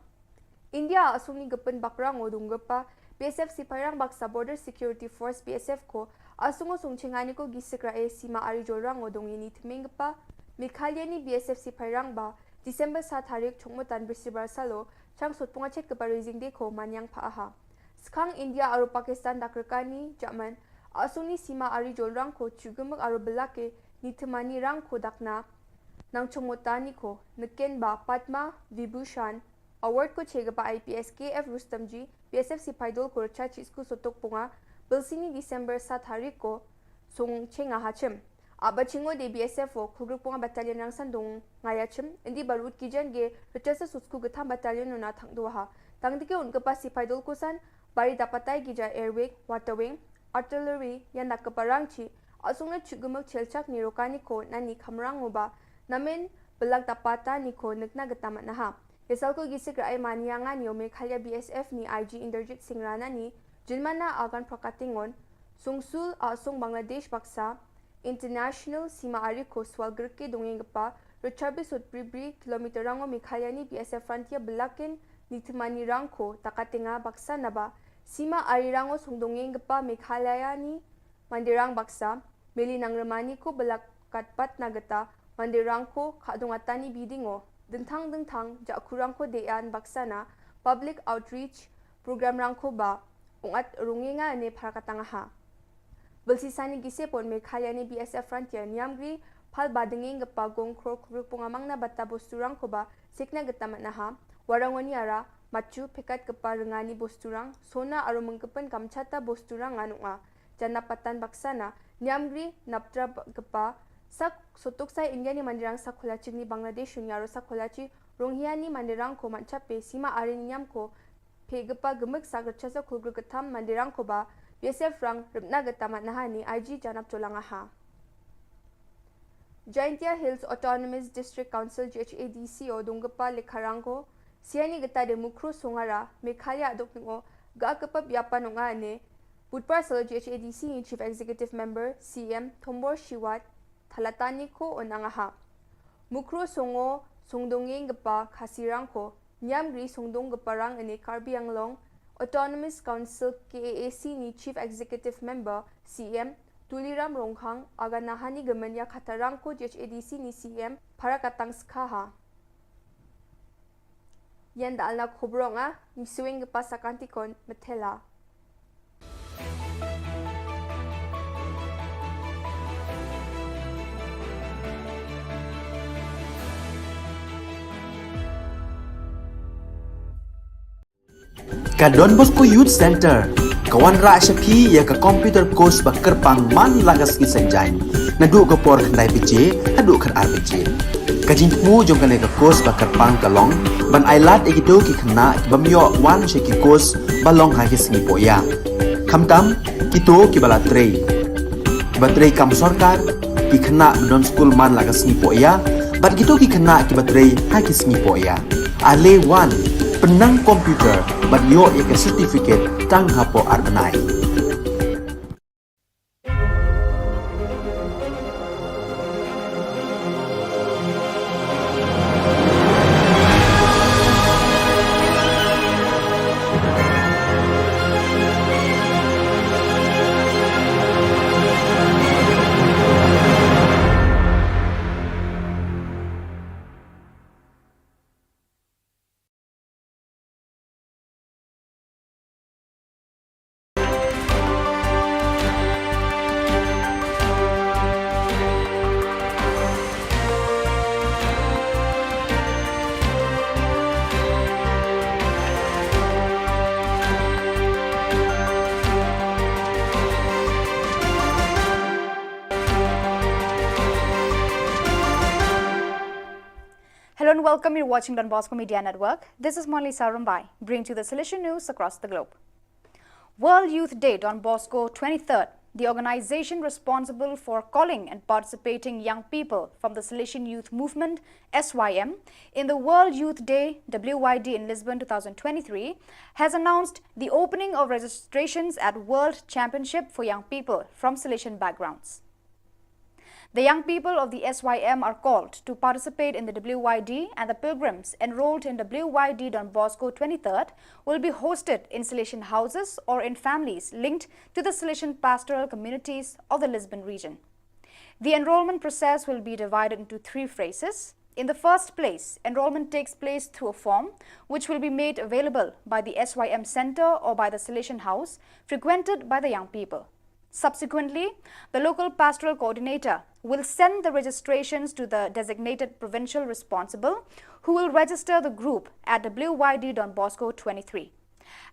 India asung ni gepen bakrang o dung gepa, B S F sipai rang baksa Border Security Force B S F ko, asung o sung chengani ko gisikra e sima ari jol rang o dung ini temeng gepa, Meghalaya ni B S F sipai rang ba, December sa tarik chongmotan brisibra salo, chang sotpung achet kapa Raising Day ko manyang pa aha. Skang India aro Pakistan dak rekani, German, asung ni sima ari jol rang ko chugmuk aro belake, ni temani rang ko dakna, nang chongmotani ko, neken ba Padma Vibhushan, Award ko che kapa I P S K F Rustomji, B S F sipai dol ko rcha chi sku sotok punga, belsini December sa tarik ko, sung chenga hachim. Aba chingo de B S F o, kugruk punga battalion rang san dung ngaya chim, indi barut kijan ge, rcha sa sutku getham battalion nuna thang dua ha. Tang dike un kapa sipai dol ko san, bari dapatai gija air wing, water wing, artillery, yan dak kapa rang chi, asung na chugumuk chelchak ni rokani ko, nani kamrang uba, namen, Belak Dapata ni ko nukna geta matnaha. Yasal ko gisik rai mania nga nio Meghalaya B S F ni I G Inderjit Singh Rana ni, Jinmana Agan Prakatingon, Sungsul Asung Bangladesh baksa, International Sima Ari ko Swal Gerke Dongeng Gepa, Richard Bisut Bribri kilometer rango Meghalaya ni B S F Frontier Belakin ni Temani Rangko Takatenga baksa naba, Sima Ari rango Sungdongeng Gepa Meghalaya ni Mandirang baksa, Meli Nangremani ko belak katpat na geta, Mandirang ko, Khadung Atani Bidingo, Dengthang Dengthang, Jakurang ko Dean baksa na, Public Outreach, Program Rangko ba, Ungat Rungenga ne Parakatanga ha. Belsi sani gise pon Meghalaya ni B S F Frontier, Niamgri, Phal Badengeng Gepa Gong Krok Rukpung Amang na bata Bosturang ko ba, Sikna Geta Matnaha, Warangoni Ara, Machu, Pekat Gepa Rengani Bosturang, Sona Aro Mengkepen Kamchata Bosturang Anunga, Jana Patan Baksana, Niamgri, Naptra Gepa, Sak Sotok Sai India ni Mandirang Sak Kholachi ni Bangladesh Unyaro Sak Kholachi, Ronghia ni Mandirang ko Manchape, Sima Arin Niam ko, Pe Gepa Gemik Sak Rachasa Khulgru Ketam Mandirang ko ba, B S F Rang, Ripna Geta Matnaha ni, I G Janap Cholanga ha. Jaintia Hills Autonomous District Council G H A D C o Donggepa Lekharangko, Siani Geta de Mukro Songara, Meghalaya Dokngo, Ga Kepap Yapan Onga ne, Budpar Salo G H A D C ni Chief Executive Member, C M, Thombor Shiwat, Thalatani ko Onangaha. Mukro Songo, Songdongeng Gepa Khasirangko, Niamgri Songdong Gepa Rang ene Karbi Anglong, Autonomous Council K A A C ni Chief Executive Member, C M, Tuliram Rongkhang, Aganahani Gemenya Khatarangko G H A D C ni C M, Parakatang Skhaha. Yan da alna khobrong a, Misuing Gepa Sakantikon, Methela. Ka Don Bosco Youth Center ka wanrah sha phi ïa ka computer course ba kyrpang man la ka sngi Saitjaiñ, naduh ka por khyndai baje haduh khatar baje. Ka jingthmu jong kane ka course ba kyrpang ka long ban ailad ïa kito ki khynnah ki bym ïoh wan sha ki course ba long ha ki sngi pohïa. Khamtam kito kiba la trei, kiba trei kam sorkar, ki khynnah ba don skul man la ka sngi pohïa, bad kito ki khynnah kiba trei ha ki sngi pohïa. Ale wan, pynnang computer bad ïoh ïa ka certificate tang hapoh ar bnai. Hello and welcome. You're watching Don Bosco Media Network. This is Monalisa Rumbai, bringing to the Salesian news across the globe. World Youth Day Don Bosco twenty-third. The organization responsible for calling and participating young people from the Salesian Youth Movement, S Y M, in the World Youth Day, W Y D, in Lisbon two thousand twenty-three, has announced the opening of registrations at World Championship for young people from Salesian backgrounds. The young people of the S Y M are called to participate in the W Y D, and the pilgrims enrolled in W Y D Don Bosco twenty-third will be hosted in Salesian houses or in families linked to the Salesian pastoral communities of the Lisbon region. The enrollment process will be divided into three phases. In the first place, enrollment takes place through a form which will be made available by the S Y M center or by the Salesian house frequented by the young people. Subsequently, the local pastoral coordinator will send the registrations to the designated provincial responsible, who will register the group at W Y D Don Bosco twenty-three.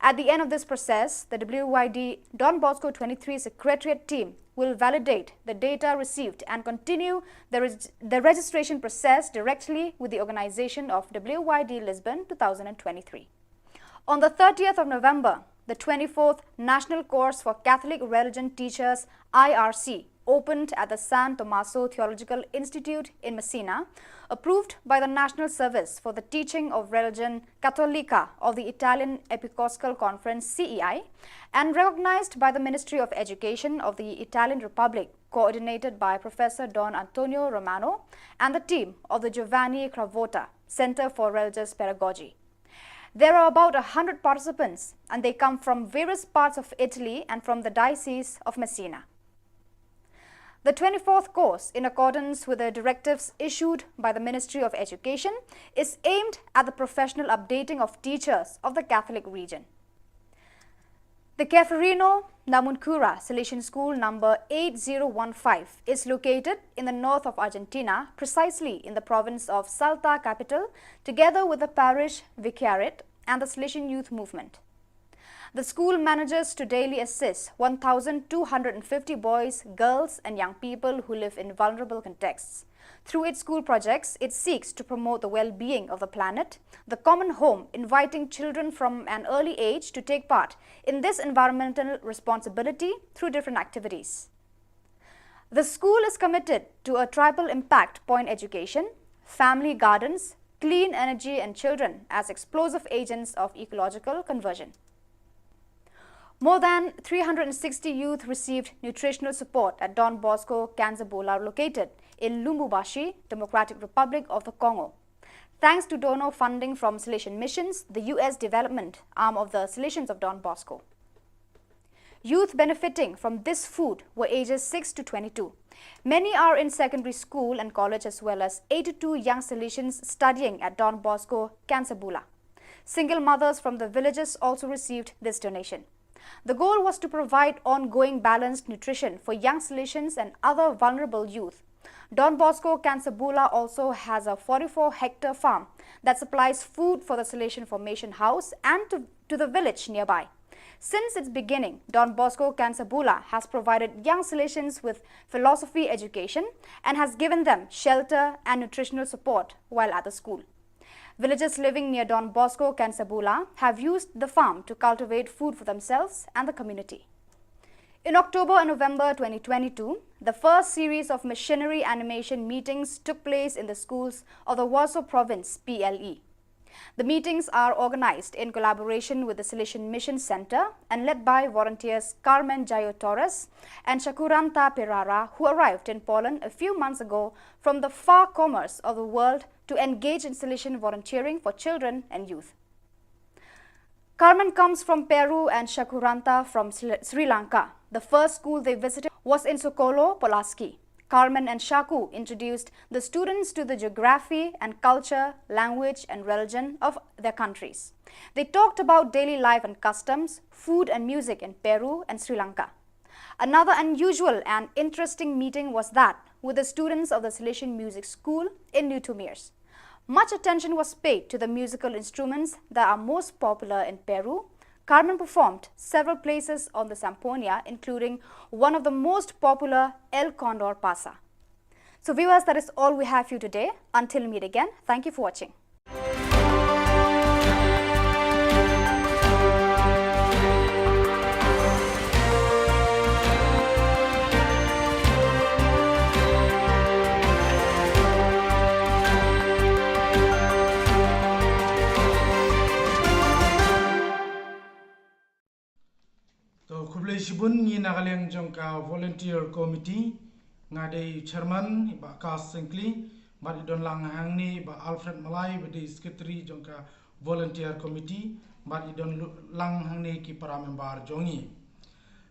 At the end of this process, the W Y D Don Bosco twenty-three secretariat team will validate the data received and continue the reg-, the registration process directly with the organization of W Y D Lisbon two thousand twenty-three. On the thirtieth of November, the twenty-fourth National Course for Catholic Religion Teachers, I R C, opened at the San Tommaso Theological Institute in Messina, approved by the National Service for the Teaching of Religion Cattolica of the Italian Episcopal Conference, C E I, and recognized by the Ministry of Education of the Italian Republic, coordinated by Professor Don Antonio Romano and the team of the Giovanni Cravotta Center for Religious Pedagogy. There are about a hundred participants, and they come from various parts of Italy and from the Diocese of Messina. The twenty-fourth course, in accordance with the directives issued by the Ministry of Education, is aimed at the professional updating of teachers of the Catholic region. The Ceferino Namuncurá Salesian School number eight zero one five is located in the north of Argentina, precisely in the province of Salta capital, together with the parish vicariate and the Salesian youth movement. The school manages to daily assist one thousand two hundred fifty boys, girls, and young people who live in vulnerable contexts. Through its school projects, it seeks to promote the well-being of the planet, the common home, inviting children from an early age to take part in this environmental responsibility through different activities. The school is committed to a triple impact point education, family gardens, clean energy, and children as explosive agents of ecological conversion. More than three hundred sixty youth received nutritional support at Don Bosco Kanzabola, located in Lubumbashi, Democratic Republic of the Congo, thanks to donor funding from Salesian Missions, the U S development arm of the Salesians of Don Bosco. Youth benefiting from this food were ages six to twenty-two. Many are in secondary school and college, as well as eighty-two young Salesians studying at Don Bosco Kanzabola. Single mothers from the villages also received this donation. The goal was to provide ongoing balanced nutrition for young Salesians and other vulnerable youth. Don Bosco Kanzabola also has a forty-four hectare farm that supplies food for the Salesian Formation House and to, to the village nearby. Since its beginning, Don Bosco Kanzabola has provided young Salesians with philosophy education and has given them shelter and nutritional support while at the school. Villagers living near Don Bosco Kanzabola have used the farm to cultivate food for themselves and the community. In October and November twenty twenty-two, the first series of missionary animation meetings took place in the schools of the Waso Province, P L E. The meetings are organized in collaboration with the Salesian Mission Center and led by volunteers Carmen Jayo Torres and Shakuranta Perara, who arrived in Poland a few months ago from the far corners of the world to engage in Salesian volunteering for children and youth. Carmen comes from Peru and Shakuranta from Sri Sri Lanka. The first school they visited was in Sokolo, Pulaski. Carmen and Shaku introduced the students to the geography and culture, language and religion of their countries. They talked about daily life and customs, food and music in Peru and Sri Lanka. Another unusual and interesting meeting was that with the students of the Salesian Music School in Llutumirs. Much attention was paid to the musical instruments that are most popular in Peru. Carmen performed several places on the zampoña, including one of the most popular, El Condor Pasa. So viewers, that is all we have for you today. Until we meet again, thank you for watching. To, khublei shibun, ngi na ka liang jong ka volunteer committee, nga dei chairman, i Bah Kas Syngkli, bad i don lang hangne i Bah Alfred Malai, ba dei secretary jong ka volunteer committee, bad i don lu-, lang hangne ki para member jong ngi.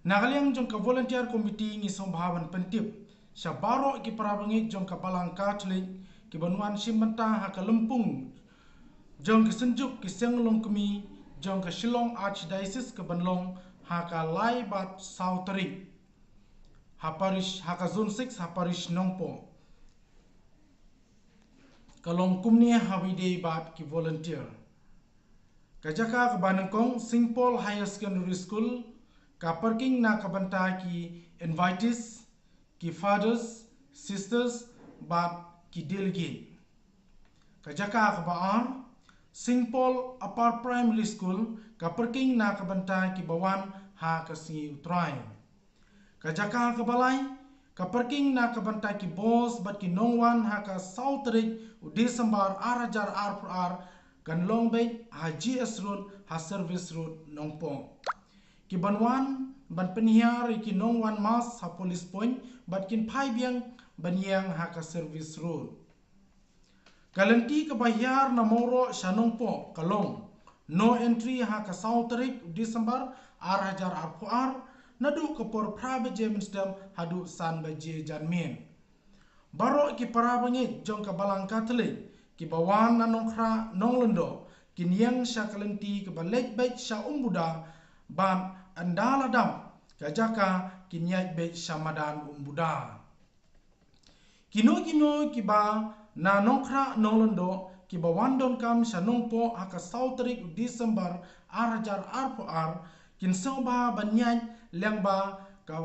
Na ka liang jong ka volunteer committee ngi sngewbha ban pyntip sha baroh ki para bangeit jong ka Balang Katholik ki ban wan shim bynta ha ka lympung jong ka Synjuk ki Seng Longkmie jong ka Shillong Archdiocese ka ban long ha ka lai bad saw tarik ha parish, ha ka Zone six, ha parish Nongpoh. Ka long kumne ha wei de bad ki volunteer. Ka jaka kaba nyngkong, Saint Paul Higher Secondary School, ka parking na ka bynta ki invitees, ki fathers, sisters, bad ki delegate. Ka jaka kaba ar, Saint Paul Upper Primary School, ka parking na ka bynta ki ba wan ha ka sngi U Trai. Ka jaka kaba lai, Ka parking na ka bynta ki bos bad ki nongwan ha ka saw tarik u December ar hajar arphew ar kan long beit ha G S Road ha Service Road Nongpoh. Ki ban wan ban pynhiar ïa ki nongwan mask ha Police Point bad kin phai biang ban ïeng ha ka Service Road. Ka lynti kaba hiar na Mawroh sha Nongpoh ka long no entry ha ka saw tarik December ar hajar arphew ar, naduh ka por phra baje mynstep haduh san baje janmiet. Baroh ki para bangeit jong ka Balang Katholik kiba wan na Nongkhrah Nonglyngdoh kin ïeng sha ka lynti kaba leit beit sha Umbuda bad ynda la dap ka jaka kin ïaid beit sha madan Umbuda. Kino kino kiba na Nongkhrah Nonglyngdoh kiba wan donkam sha Nongpoh ha ka saw tarik u December ar hajar arphew ar kin sngewbha ban ïaid lyngba ka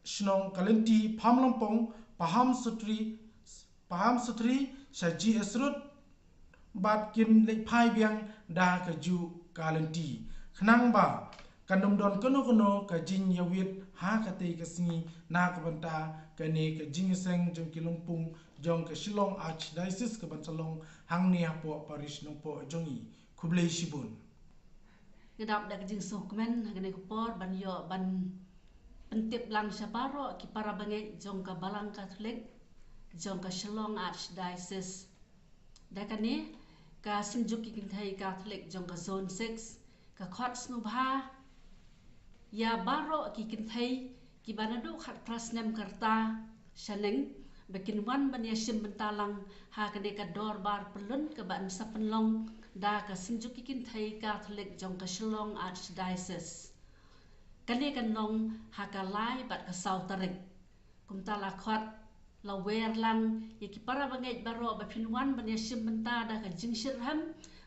shnong ka lynti Pamlampong, Paham Sutri, Paham Sutri sha G S Road bad kin leit phai biang da kajuh ka lynti. Khnang ba kan ym don kano kano ka jingïawit ha katei ka sngi na ka bynta kane ka jingïaseng jong ki lympung jong ka Shillong Archdiocese ka ban sa long hangne hapoh Parish Nongpoh jong ngi. Khublei shibun. Nga dap da ka jingsngewkmen ha kane ka por ban ïoh ban pyntip lang sha baroh ki para bangeit jong ka Balang Katholik jong ka Shillong Archdiocese. Da kane ka Synjuk ki Kynthei Katholik jong ka Zone six ka khot sngewbha ïa baroh ki kynthei kiba naduh khatphra snem ka rta shaneng ba kin wan ban ïashim bynta lang ha kane ka dorbar pyllun kaba yn sa pynlong da ka Synjuk ki Kynthei Katholik jong ka Shillong Archdiocese. Kane kan long ha ka lai bad ka saw tarik. Kumta la khot la wer lang ïa ki para bangeit baroh ba phin wan ban ïashim bynta da ka jingshitrhem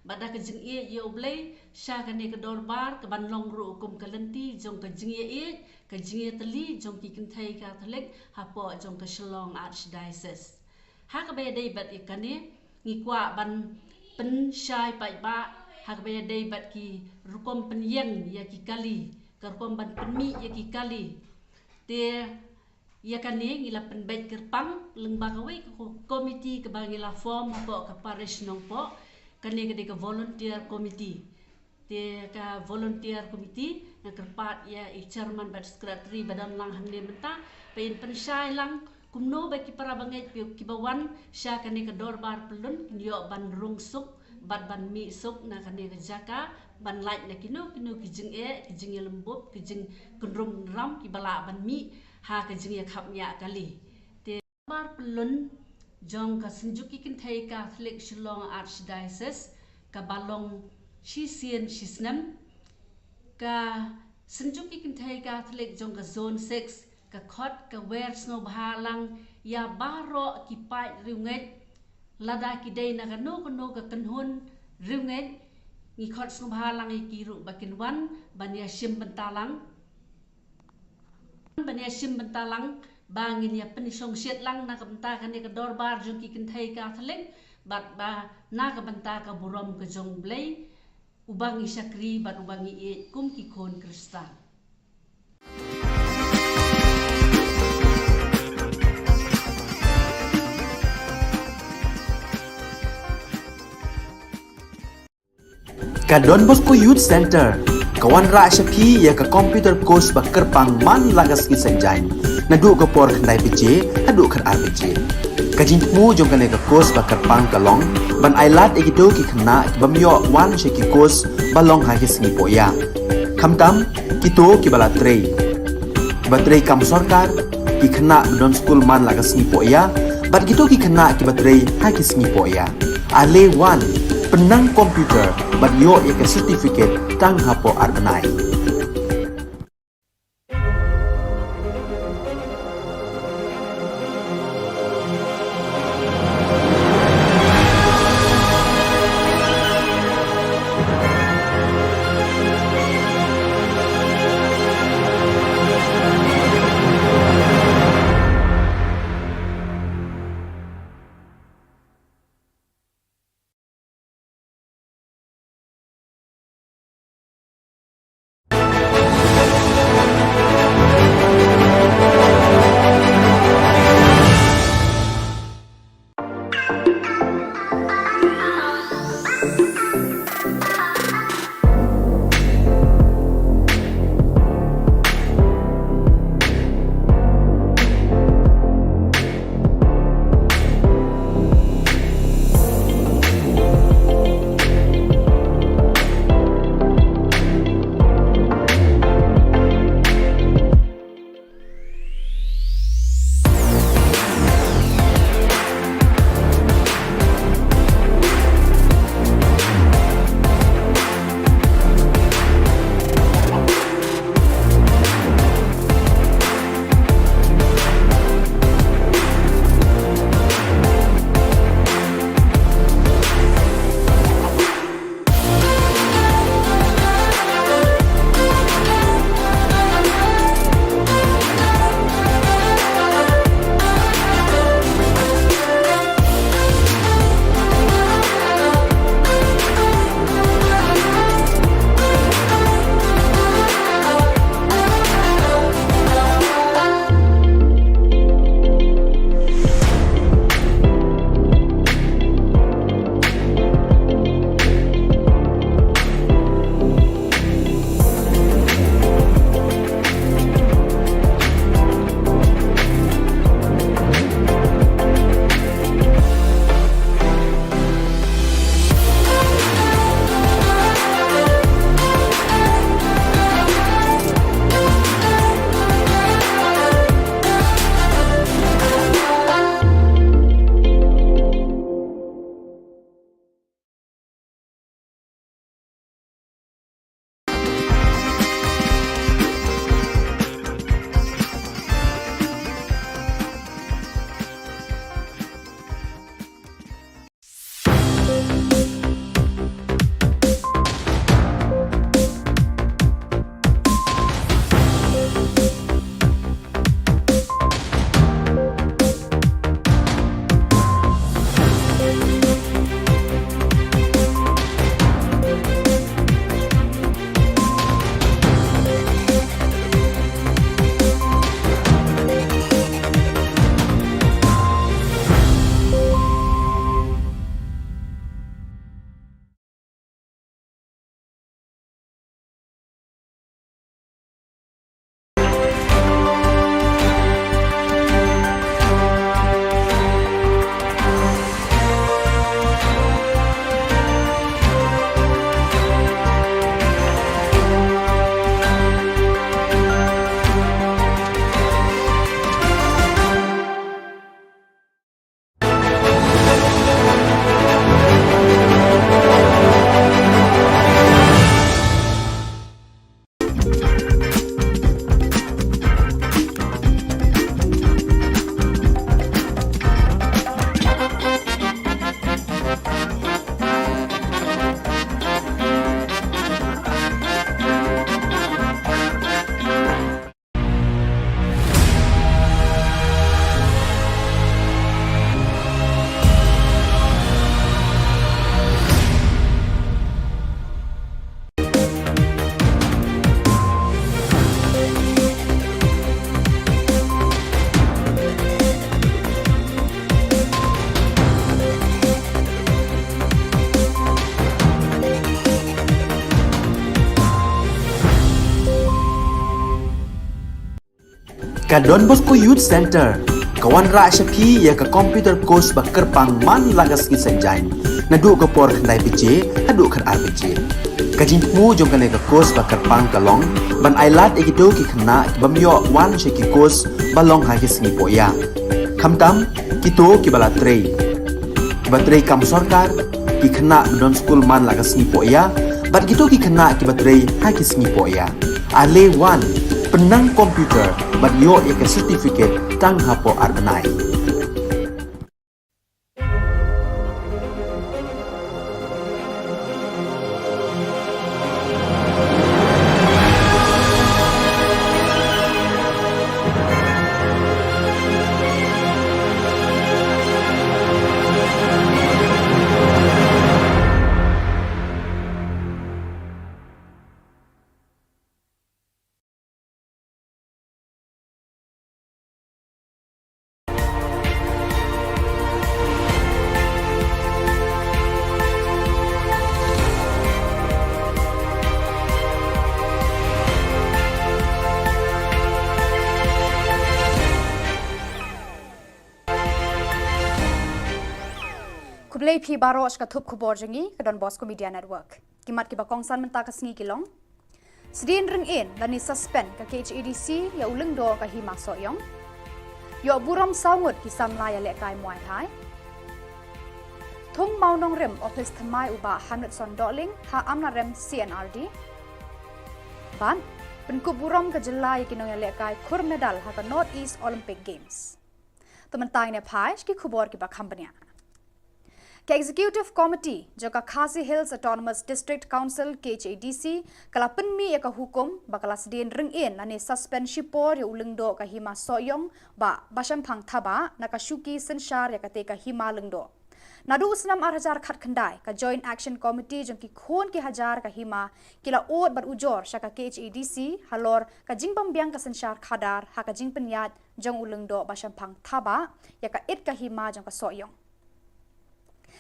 bad da ka jingïeit ïa U Blei sha kane ka dorbar ka ban long ruh kum ka lynti jong ka jingïeit, ka jingïatylli jong ki kynthei Katholik hapoh jong ka Shillong Archdiocese. Ha kaba ïadei bad ïa kane ngi kwah ban pynshai paidbah ha kaba ïadei bad ki rukom pynïeng ïa ki kali, ka rukom ban pynmih ïa ki kali. Te ïa kane ngi la pynbeit kyrpang lyngba kawei ka ko-, komiti kaba ngi la form hapoh ka Parish Nongpoh. Kane ka dei ka volunteer committee. Te ka volunteer committee nga kyrpad ïa i chairman bad secretary ba don lang hangne mynta ba in pynshai lang kumno ba ki para bangeit kiba wan sha kane ka dorbar pyllun kin ïoh ban rung suk bad ban mih suk na kane ka jaka ban lait na kino kino ki jingeh, ki jingïalymbup, ki jingkynrum kynram kiba lah ban mih ha ka jingïakhapngiah kali. Te dorbar pyllun jong ka Synjuk ki Kynthei Katholik Shillong Archdiocese kaba long shisien shisnem, ka Synjuk ki Kynthei Katholik jong ka Zone six ka khot ka wer sngewbha lang ïa baroh ki paid riewngeit, lada ki dei na kano kano ka kynhun riewngeit, ngi khot sngewbha lang ïa ki ruh ba kin wan ban ïashim bynta lang. Ban ïashim bynta lang ba ngin ïa pynshongshit lang na ka bynta kane ka dorbar jong ki kynthei Katholik bad ba na ka bynta ka burom ka jong U Blei uba ngi shakri bad uba ngi ïeit kum ki khun Khristan. Ka Don Bosco Youth Center ka wanrah sha phi ïa ka computer course ba kyrpang man la ka sngi Saitjaiñ, naduh ka por khyndai baje haduh khatar baje. Ka jingthmu jong kane ka course ba kyrpang ka long ban ailad ïa kito ki khynnah ki bym ïoh wan sha ki course ba long ha ki sngi pohïa. Khamtam kito kiba la trei, kiba trei kam sorkar, ki khynnah ba don skul man la ka sngi pohïa bad kito ki khynnah kiba trei ha ki sngi pohïa. Ale wan, pynnang computer bad ïoh ïa ka certificate tang hapoh ar bnai. Ka Don Bosco Youth Centre ka wanrah sha phi ïa ka computer course ba kyrpang man la ka sngi Saitjaiñ, naduh ka por khyndai baje haduh khatar baje. Ka jingthmu jong kane ka course ba kyrpang ka long ban ailad ïa kito ki khynnah ki bym ïoh wan sha ki course ba long ha ki sngi pohïa, khamtam kito kiba la trei, kiba trei kam sorkar, ki khynnah ba don skul man la ka sngi pohïa, bad kito ki khynnah kiba trei ha ki sngi pohïa. Ale wan, pynnang computer bad ïoh ïa ka certificate tang hapoh ar bnai. Khublei phi baroh sha ka thup khubor jong ngi ka Don Bosco Media Network. Ki mat kiba kongsan mynta ka sngi ki long: Sdien ryngin lane suspend ka K H A D C ïa u lyngdoh ka Hima Sohiong. Ïoh burom saw ngut ki samla ïalehkai Muay Thai. Thung Mawnongrim, ophis thymmai u Bah Hamletson Dohling ha Amlarem C N R D. Bad pynkup burom ka jylla ïa ki nongïalehkai khur medal ha ka North East Olympic Games. To mynta ngin ïa phai sha ki khubor kiba kham bniah. Ka Executive Committee jong ka Khasi Hills Autonomous District Council, K H A D C, ka la pynmih ïa ka hukum ba ka la sdien ryngin lane suspend shipor ïa u lyngdoh ka Hima Sohiong, Bah Bashemphang Thabah, na ka shuki synshar ïa kata ka hima lyngdoh. Naduh u snem ar hajar khatkhyndai, ka Joint Action Committee jong ki khun ki hajar ka hima ki la ud bad ujor sha ka K H A D C halor ka jingbymbiang ka synshar khadar ha ka jingpynïaid jong u lyngdoh Bashemphang Thabah ïa ka it ka hima jong ka Sohiong.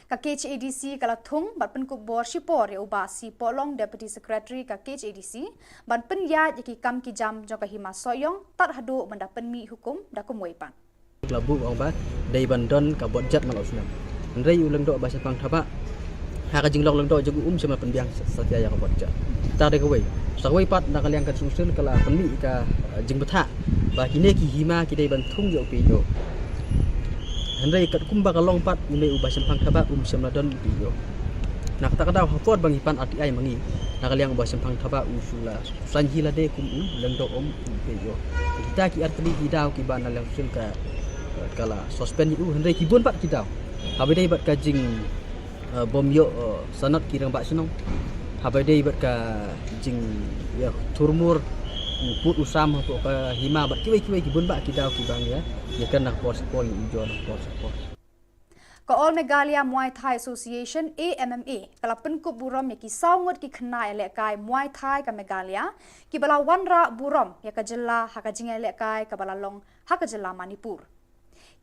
Ka K H A D C ka la thung bad pynkup bor shipor ïa u Bah C Pohlong, Deputy Secretary ka K H A D C, ban pynïaid ïa ki kam ki jam jong ka Hima Sohiong tad haduh ban da pynmih hukum da kumwei pat. Ka la buh ong ba dei ban don ka bor jot man la u snem. Hynrei u lyngdoh Bashemphang Thabah, ha ka jinglong lyngdoh jong u, um shym la pynbiang satia ïa ka bor jot. Te da kawei, sa kawei pat na ka liang ka Seng Shuh ka la pynmih ka, eh, jingbthah ba kine ki hima ki dei ban thung ïa u pei ïoh. Hynrei katkum ba ka long pat, une u Bashemphang Thabah um shym la don u pei ïoh. Na kata ka daw, ha por ba ngi pan R T I ma ngi, na ka liang u Bashemphang Thabah u shu la saiñ hi lade kum u lyngdoh, um u pei ïoh. Kita ki artylli ki daw kiba na liang Seng Shuh ka, ka la suspend ïa u, hynrei ki bun pat ki daw. Haba dei bad ka jing, eh, bym ïoh, eh, sanad ki rangbah shnong. Haba dei bad ka jingïathurmur u pud u sam hapoh ka hima bad kiwei kiwei ki bun bah ki daw kiba ngi ïa, ïa kren na ka por sha ka por, ngi ujor na ka por sha ka por. Ka All Meghalaya Muay Thai Association, A M M A, ka la pynkup burom ïa ki saw ngut ki khynnah ïalehkai Muay Thai ka Meghalaya kiba la wanrah burom ïa ka jylla ha ka jingïalehkai kaba la long ha ka jylla Manipur.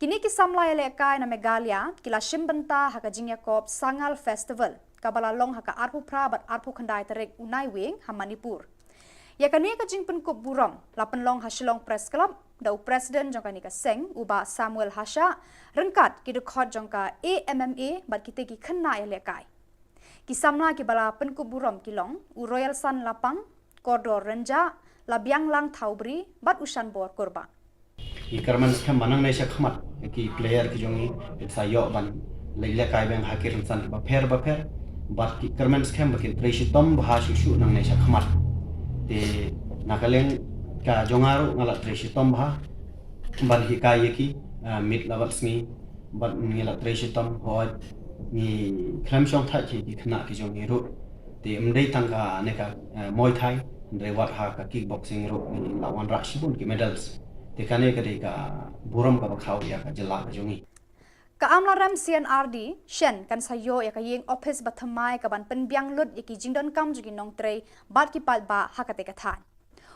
Kine ki samla ïalehkai na Meghalaya ki la shim bynta ha ka jingïakob Sangal Festival kaba la long ha ka arphew phra bad arphew khyndai tarik u Naiwieng ha Manipur. Ïa kane ka jingpynkup burom la pynlong ha Shillong Press Club da u President jong kane ka seng, u Bah Samuel Hashah, ryngkat ki dkhot jong ka A M M A bad kita ki khynnah ïalehkai. Ki samla kiba la pynkup burom ki long u Royalson Lapang, Kordor Rynjah, Labianglang Thawbri bad u Shanbor Kurbah. Ngi kyrmen skhem ba nangne sha khmat ki player ki jong ngi kin sa ïoh ban leit lehkai biang ha ki rynsan bapher bapher, bad ngi kyrmen skhem ba kin trei shitom bha shuh shuh nangne sha khmat. Te na ka liang ka jong nga ruh nga la trei shitom bha ban hikai ïa ki, ah, miet la bad sngi, bad ngi la trei shitom, hooid ngi khlem shong thait ïa ki khynnah ki jong ngi ruh. Te ym dei tang kane ka, eh, Muay Thai, hynrei wat ha ka kickboxing ruh ngi la wanrah shibun ki medals. Te kane ka dei ka burom kaba khraw ïa ka jylla ka jong ngi. Ka Amlarem C N R D shen kan sa ïoh ïa ka ïing ophis bathymmai kaban pynbiang lut ïa ki jingdonkam jong ki nongtrei bad ki paidbah ha kata ka thaiñ.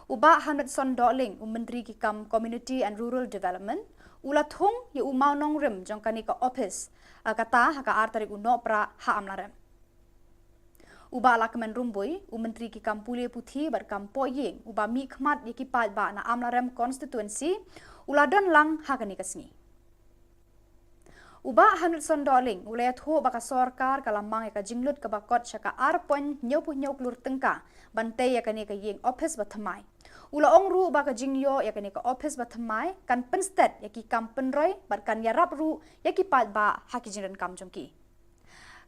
U Bah Hamletson Dohling, u Myntri ki kam Community and Rural Development, u la thung ïa u mawnongrim jong kane ka ophis, ah, kata ha ka ar tarik u Nohprah ha Amlarem. U Bah Lahkmen Rymbui, u Myntri ki kam pule puthi bad kam poi ïing, uba mih khmat ïa ki paidbah na Amlarem Constituency, u la don lang ha kane ka sngi. U Bah Henderson Dohling u la ïathuh ba ka sorkar ka la mang ïa ka jinglut kaba kot sha ka ar point hynñiew phew hynñiew klur tyngka ban tei ïa kane ka ïing ophis ba thymmai. U la ong ruh ba ka jingïoh ïa kane ka ophis ba thymmai kan pynstet ïa ki kam pynroi bad kan ïarap ruh ïa ki paidbah ha ki jingdonkam jong ki.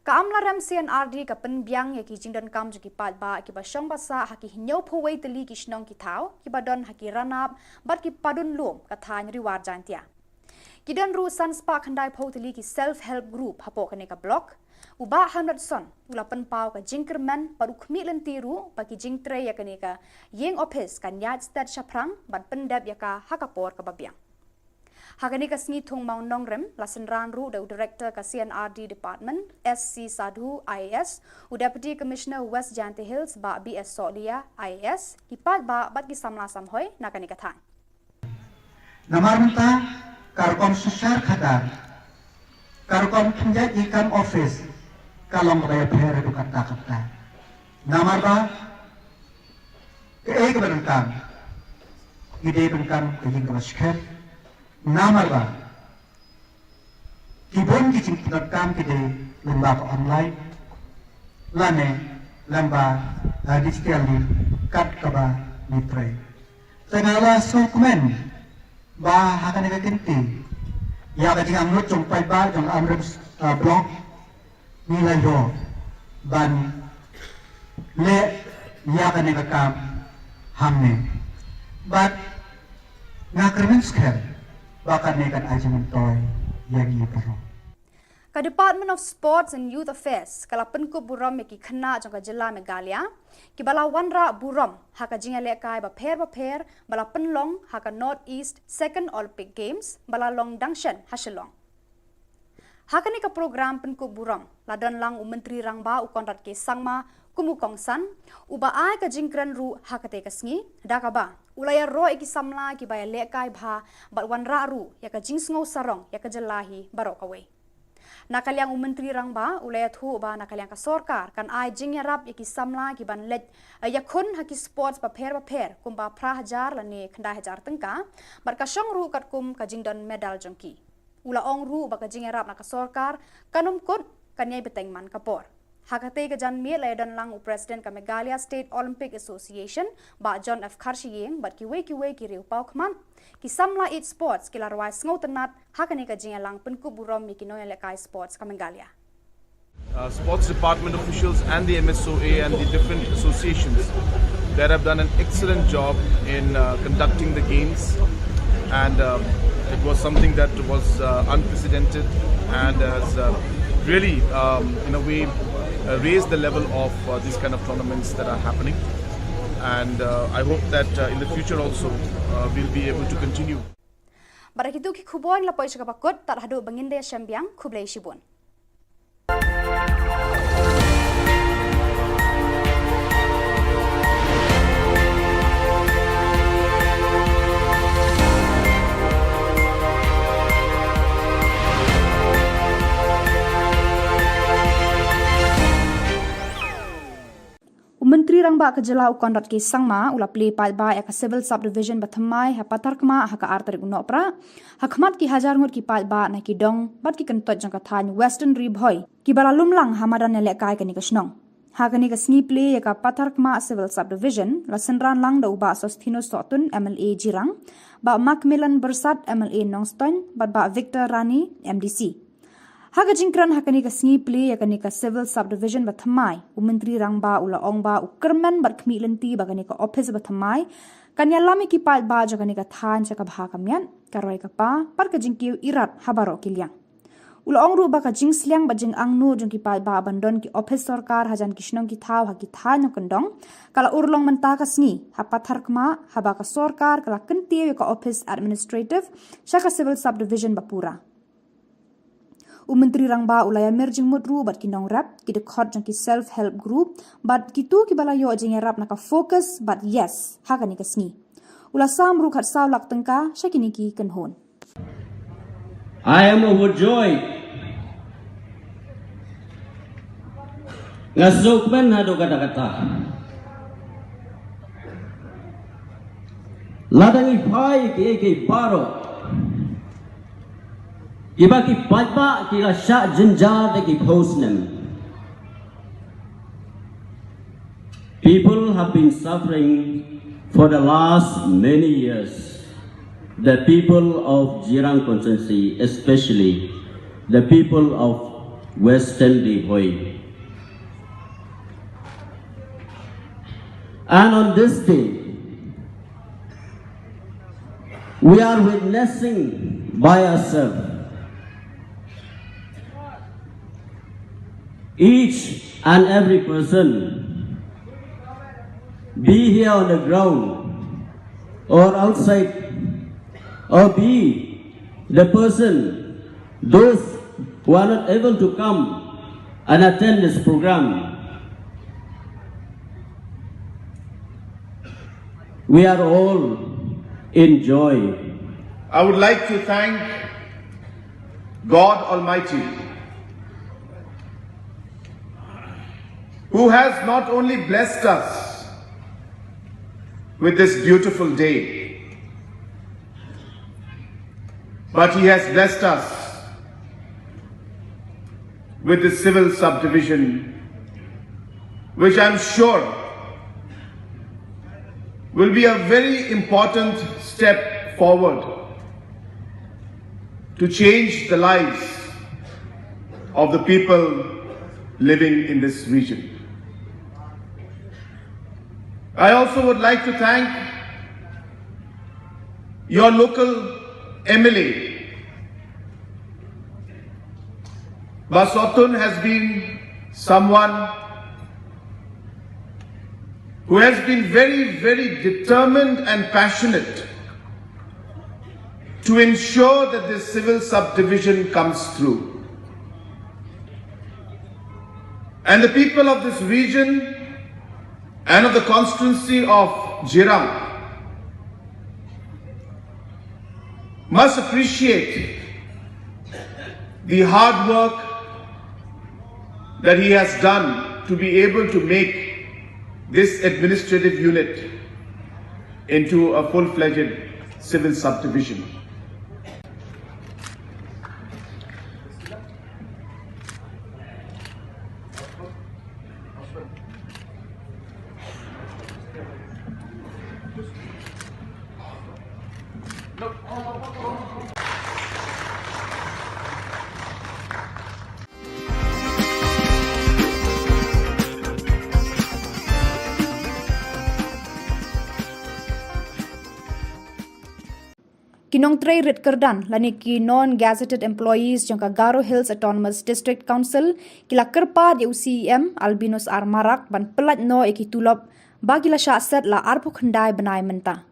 Ka Amlarem C and R D ka pynbiang ïa ki jingdonkam jong ki paidbah kiba shong ba sah ha ki hynñiew phew wei tylli ki shnong ki thaw kiba don ha ki ranab bad ki padun lum ka thaiñ Ri War Jaiñtia. Ki don ruh san spah khyndai phew tylli ki self help group hapoh kane ka block. U Bah Henderson u la pynpaw ka jingkyrmen bad u khmih lynti ruh ba ki jingtrei ïa kane ka ïing ophis kan ïaid stet shaphrang ban pyndep ïa ka ha ka por kaba biang. Ha kane ka sngi thung mawnongrim la synran ruh da u Director ka C and R D Department, S C Sadhu, I A S, u Deputy Commissioner West Jaintia Hills, Bah B S Sohliya, I A S, ki paidbah bad ki samla samhoi na kane ka thaiñ. Namar mynta ka rukom synshar khadar, ka rukom khyndiat ïing kam ophis ka long kaba ïapher haduh katta katta. Namar ba kaei kaba donkam, ki dei donkam ka ïing kaba skhem. Namar ba ki bun ki jingdonkam ki dei lyngba ka online lane lyngba, eh, digital link kat kaba ngi trei. Te nga la sngewkmen ba ha kane ka kynti ïa ka jingangnud jong paidbah jong Amlarem, eh, block ngi la ïoh ban leh ïa kane ka kam hangne. Bad nga kyrmen skhem ba kane kan ai jingmyntoi ïa ngi baroh. Ka Department of Sports and Youth Affairs ka la pynkup burom ïa ki khynnah jong ka jylla Meghalaya kiba la wanrah burom ha ka jingïalehkai bapher bapher ba la pynlong ha ka North East Second Olympic Games ba la long dang shen ha Shillong. Ha kane ka program pynkup burom la don lang u Myntri Rangbah u Conrad K Sangma kum u kongsan, uba ai ka jingkren ruh ha katei ka sngi, da kaba u la ïaroh ïa ki samla kiba ïalehkai bha bad wanrah ruh ïa ka jingsngew sarong ïa ka jylla hi baroh kawei. Na ka liang u Myntri Rangbah u la ïathuh ba na ka liang ka sorkar kan ai jingïarap ïa ki samla kiban leit, eh, ïakhun ha ki sports bapher bapher kumba phra hajar lane khyndai hajar tyngka, bad ka shong ruh katkum ka jingdon medal jong ki. U la ong ruh ba ka jingïarap na ka sorkar kan ym kut, kan ïai bteng man ka por. Ha katei ka janmiet la ïadon lang u President ka Meghalaya State Olympic Association, Bah John F Kharshiing, bad kiwei kiwei ki riew paw khmat. Ki samla ïeit sports ki la rwai sngewtynnat ha kane ka jingïalang pynkup burom ïa ki nongïalehkai sports ka Meghalaya. Uh, sports department officials and the M S O A and the different associations that have done an excellent job in, uh, conducting the games, and, um, it was something that was, uh, unprecedented and has, uh, really, um, in a way, uh, raised the level of, uh, these kind of tournaments that are happening. And, uh, I hope that, uh, in the future also, uh, we'll be able to continue. Bad da kitu ki khubor la poi sha kaba kut, tad haduh ba ngin da ïashem biang, khublei shibun. U Myntri Rangbah ka jylla u Conrad K Sangma u la plie paidbah ïa ka Civil Subdivision ba thymmai ha Patharkmah ha ka ar tarik u Nohprah, ha khmat ki hajar ngut ki paidbah na ki dong bad ki kyntoit jong ka thaiñ Western Ri Bhoi, kiba la lum lang ha madan ïalehkai kane ka shnong. Ha kane ka sngi plie ïa ka Patharkmah Civil Subdivision la synran lang da u Bah Sosthenes Sohtun, M L A Jirang, Bah Macmillan Byrsat, M L A Nongstoiñ, bad Bah Victor Rani, M D C. Ha ka jingkren ha kane ka sngi plie ïa kane ka Civil Subdivision ba thymmai, u Myntri Rangbah u la ong ba u kyrmen bad khmih lynti ba kane ka ophis ba thymmai kan ïalam ïa ki paidbah jong kane ka thaiñ sha ka bha ka miat, ka roi ka par, bad ka jingkiew irat ha baroh ki liang. U la ong ruh ba ka jingsliang bad jingangnud jong ki paidbah ban don ki ophis sorkar hajan ki shnong ki thaw ha ki thaiñ nongkyndong ka la urlong mynta ka sngi ha Patharkmah, haba ka sorkar ka la kyntiew ïa ka ophis administrative sha ka Civil Subdivision ba pura. U Myntri Rangbah u la ïamir jingmut ruh bad ki nongrep, ki dkhot jong ki self help group, bad kito kiba la ïoh jingïarap na ka Focus bad Yes ha kane ka sngi. U la sam ruh khatsaw lak tyngka sha kine ki kynhun. I am overjoyed Nga sngewkmen haduh katta katta. Lada ngi phai ki, ki baroh kiba ki paidbah ki la shah jynjar da ki phew snem. People have been suffering for the last many years. The people of Jirang constituency, especially the people of Western Deihoi. And on this day, we are witnessing by ourselves, each and every person, be here on the ground or outside, or be the person, those who are not able to come and attend this program, we are all in joy. I would like to thank God Almighty, who has not only blessed us with this beautiful day, but He has blessed us with this civil subdivision, which I'm sure will be a very important step forward to change the lives of the people living in this region. I also would like to thank your local M L A. Bah Sotun has been someone who has been very, very determined and passionate to ensure that this civil subdivision comes through. And the people of this region and of the constituency of Jirang must appreciate the hard work that he has done to be able to make this administrative unit into a full-fledged civil subdivision. Ki nongtrei rit kyrdan lane ki non-gazetted employees jong ka Garo Hills Autonomous District Council ki la kyrpad ïa u C E M Albinus R Marak ban pyllait noh ïa ki tulop ba ki la shah set la arphew khyndai bnai mynta.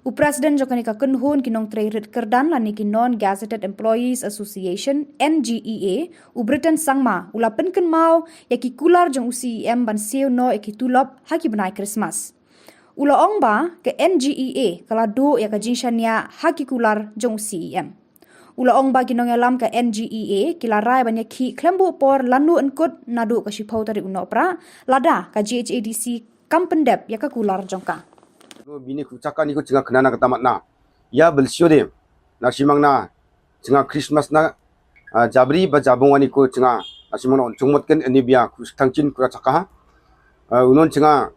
U President jong kane ka kynhun ki nongtrei rit kyrdan lane ki Non-Gazetted Employees Association, N G E A, u Britain Sangma, u la pynkynmaw ïa ki kular jong u C E M ban siew noh ïa ki tulop ha ki bnai Krismas. U la ong ba ka N G E A ka la duh ïa ka jingshaniah ha ki kular jong u C E M. U la ong ba ki nongïalam ka N G E A ki la rai ban ïakhih khlem buh por lano yn kut naduh ka shiphew tarik u Nohprah, lada ka G H A D C kam pyndep ïa ka kular jong ka. Bini kru chaka ni ko chinga khana na kata mat na. Ïa bel sio de. Na shimang na chinga Christmas na, ah, Jabri ba Jabung ani ko chinga. Na shimang na on chungmot ken ani bia kru thang chin kru chaka ha. Ah, unon chinga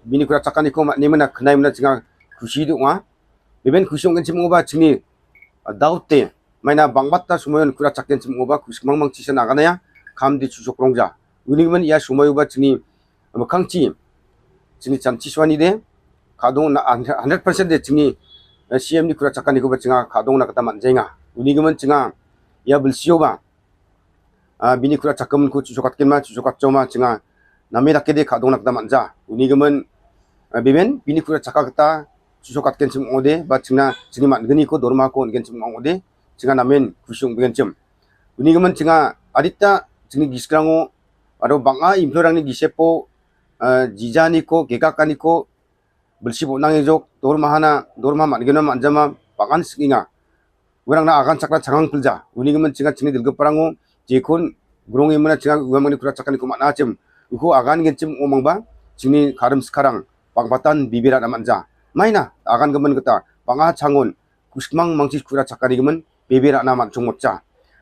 bini kru chaka ni ko mat ni mana khnai mana chinga khushi du nga. Beben khushi ong ken chim ngo ba chini, ah, daw te. Maina bang bat ta sumayon kru chaka ken chim ngo ba khushi mang mang chisa na gana ya. Kham di chusok rong ja. Uni man ïa sumayu ba chini Ym khang chi, chini chan chi swani de, ka dong na hundred percent de chini, eh, C M ni kura chaka ni ko ba chinga, ka dong na kata man jenga. Uni gimen chinga, ïa bel sio ba. Ah, bini kura chaka mun ko chu sokat kin ma, chu sokat choma chinga. Nami laki de ka dong na kata man ja. Uni gimen, eh, bimen, bini kura chaka kata, chu sokat kin chim ong de, ba chinga, chini man gini ko dorma ko gen chim ong de, chinga namen kusung bigen chim. Uni gimen chinga, adita, chini giskrang o, aro banga employer rang ni gisepo, eh, jija ni ko, keka ka ni ko, belsi bo nang ejok, dorma hana, dorma man gena man jama, bangan singinga. Werang na agan chakra changang pelja, uni gimen chinga chini dilge parango, jekun, grong imena chinga, uwa mangni kura chakani ko man achim. Uko agan gen chim omang ba, chini karam sekarang, pang patan bibira na manja. Maina, agan gemen kata, panga changon, kusmang mangsis kura chakari gemen, bibira na man chungmotcha.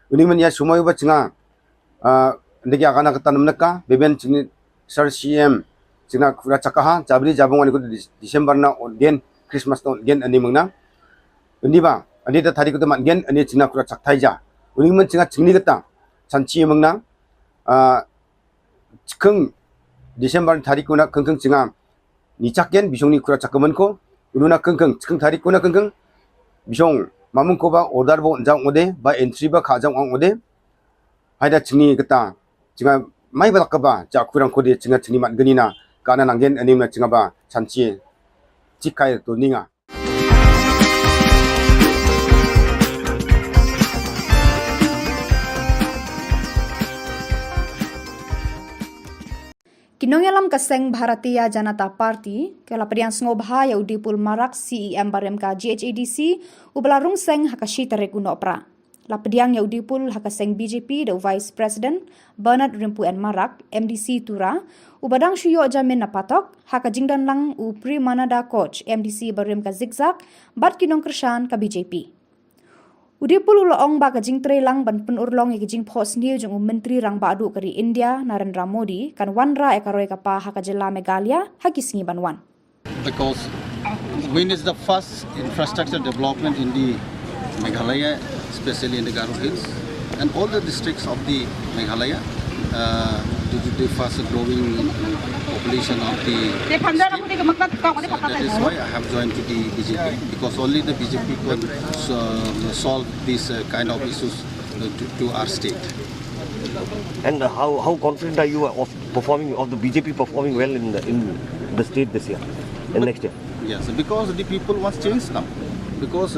Uni men ya sumai ba chinga, ah, ndegi agan kata namnaka, beben chini sar C M, chinga kura chakaha, jabri jabong ani ko Dis-, December na on gen, Christmas na on gen ani mengna. Uni ba, ani ta tari ko ta man gen, ani chinga kura chakthai ja. Uni men chinga chingni kata, chanchi mengna, ah, chikeng December tari ko na keng keng chinga, ni chak gen, bisong ni kura chak kemen ko, unu na keng keng, chikeng tari ko na keng keng, bisong, mamung ko ba order bo njang ode, ba entry ba kha jang ong ode, haida chini kata, chinga mai ba ka ba, ja kurang ko de, chinga chini mat geni na, kana nang gen, ani na chinga ba, chanchi, chikai to ninga. Ki nongïalam ka seng Bharatiya Janata Party, ka la pdiang sngewbha ïa u Dipul Marak C E M barim ka G H A D C, uba la rung seng ha ka shi tarik u Nohprah. La pdiang ïa u Dipul ha ka seng B J P da u Vice President, Bernard Rimpu N Marak, M D C Tura, uba dang shu ïoh jamin na patok, ha ka jingdon lang u Premananda Koch, M D C barim ka Zikzak, bad ki nongkyrshan ka B J P. U Dipul u la ong ba ka jingtrei lang ban pynurlong ïa ka jingphohsniew jong u Myntri Rangbah Duh ka ri India, Narendra Modi, kan wanrah ïa ka roi ka par ha ka jylla Meghalaya, ha ki sngi ban wan. Because wind is the first infrastructure development in the Meghalaya, especially in the Garo Hills, and all the districts of the Meghalaya, uh, due to the fast growing population of the state. So that is why I have joined to the B J P, because only the B J P can, uh, solve these, uh, kind of issues, uh, to, to our state. And how, how confident are you of performing, of the B J P performing well in the, in the state this year and next year? Yes, because the people wants change now. Because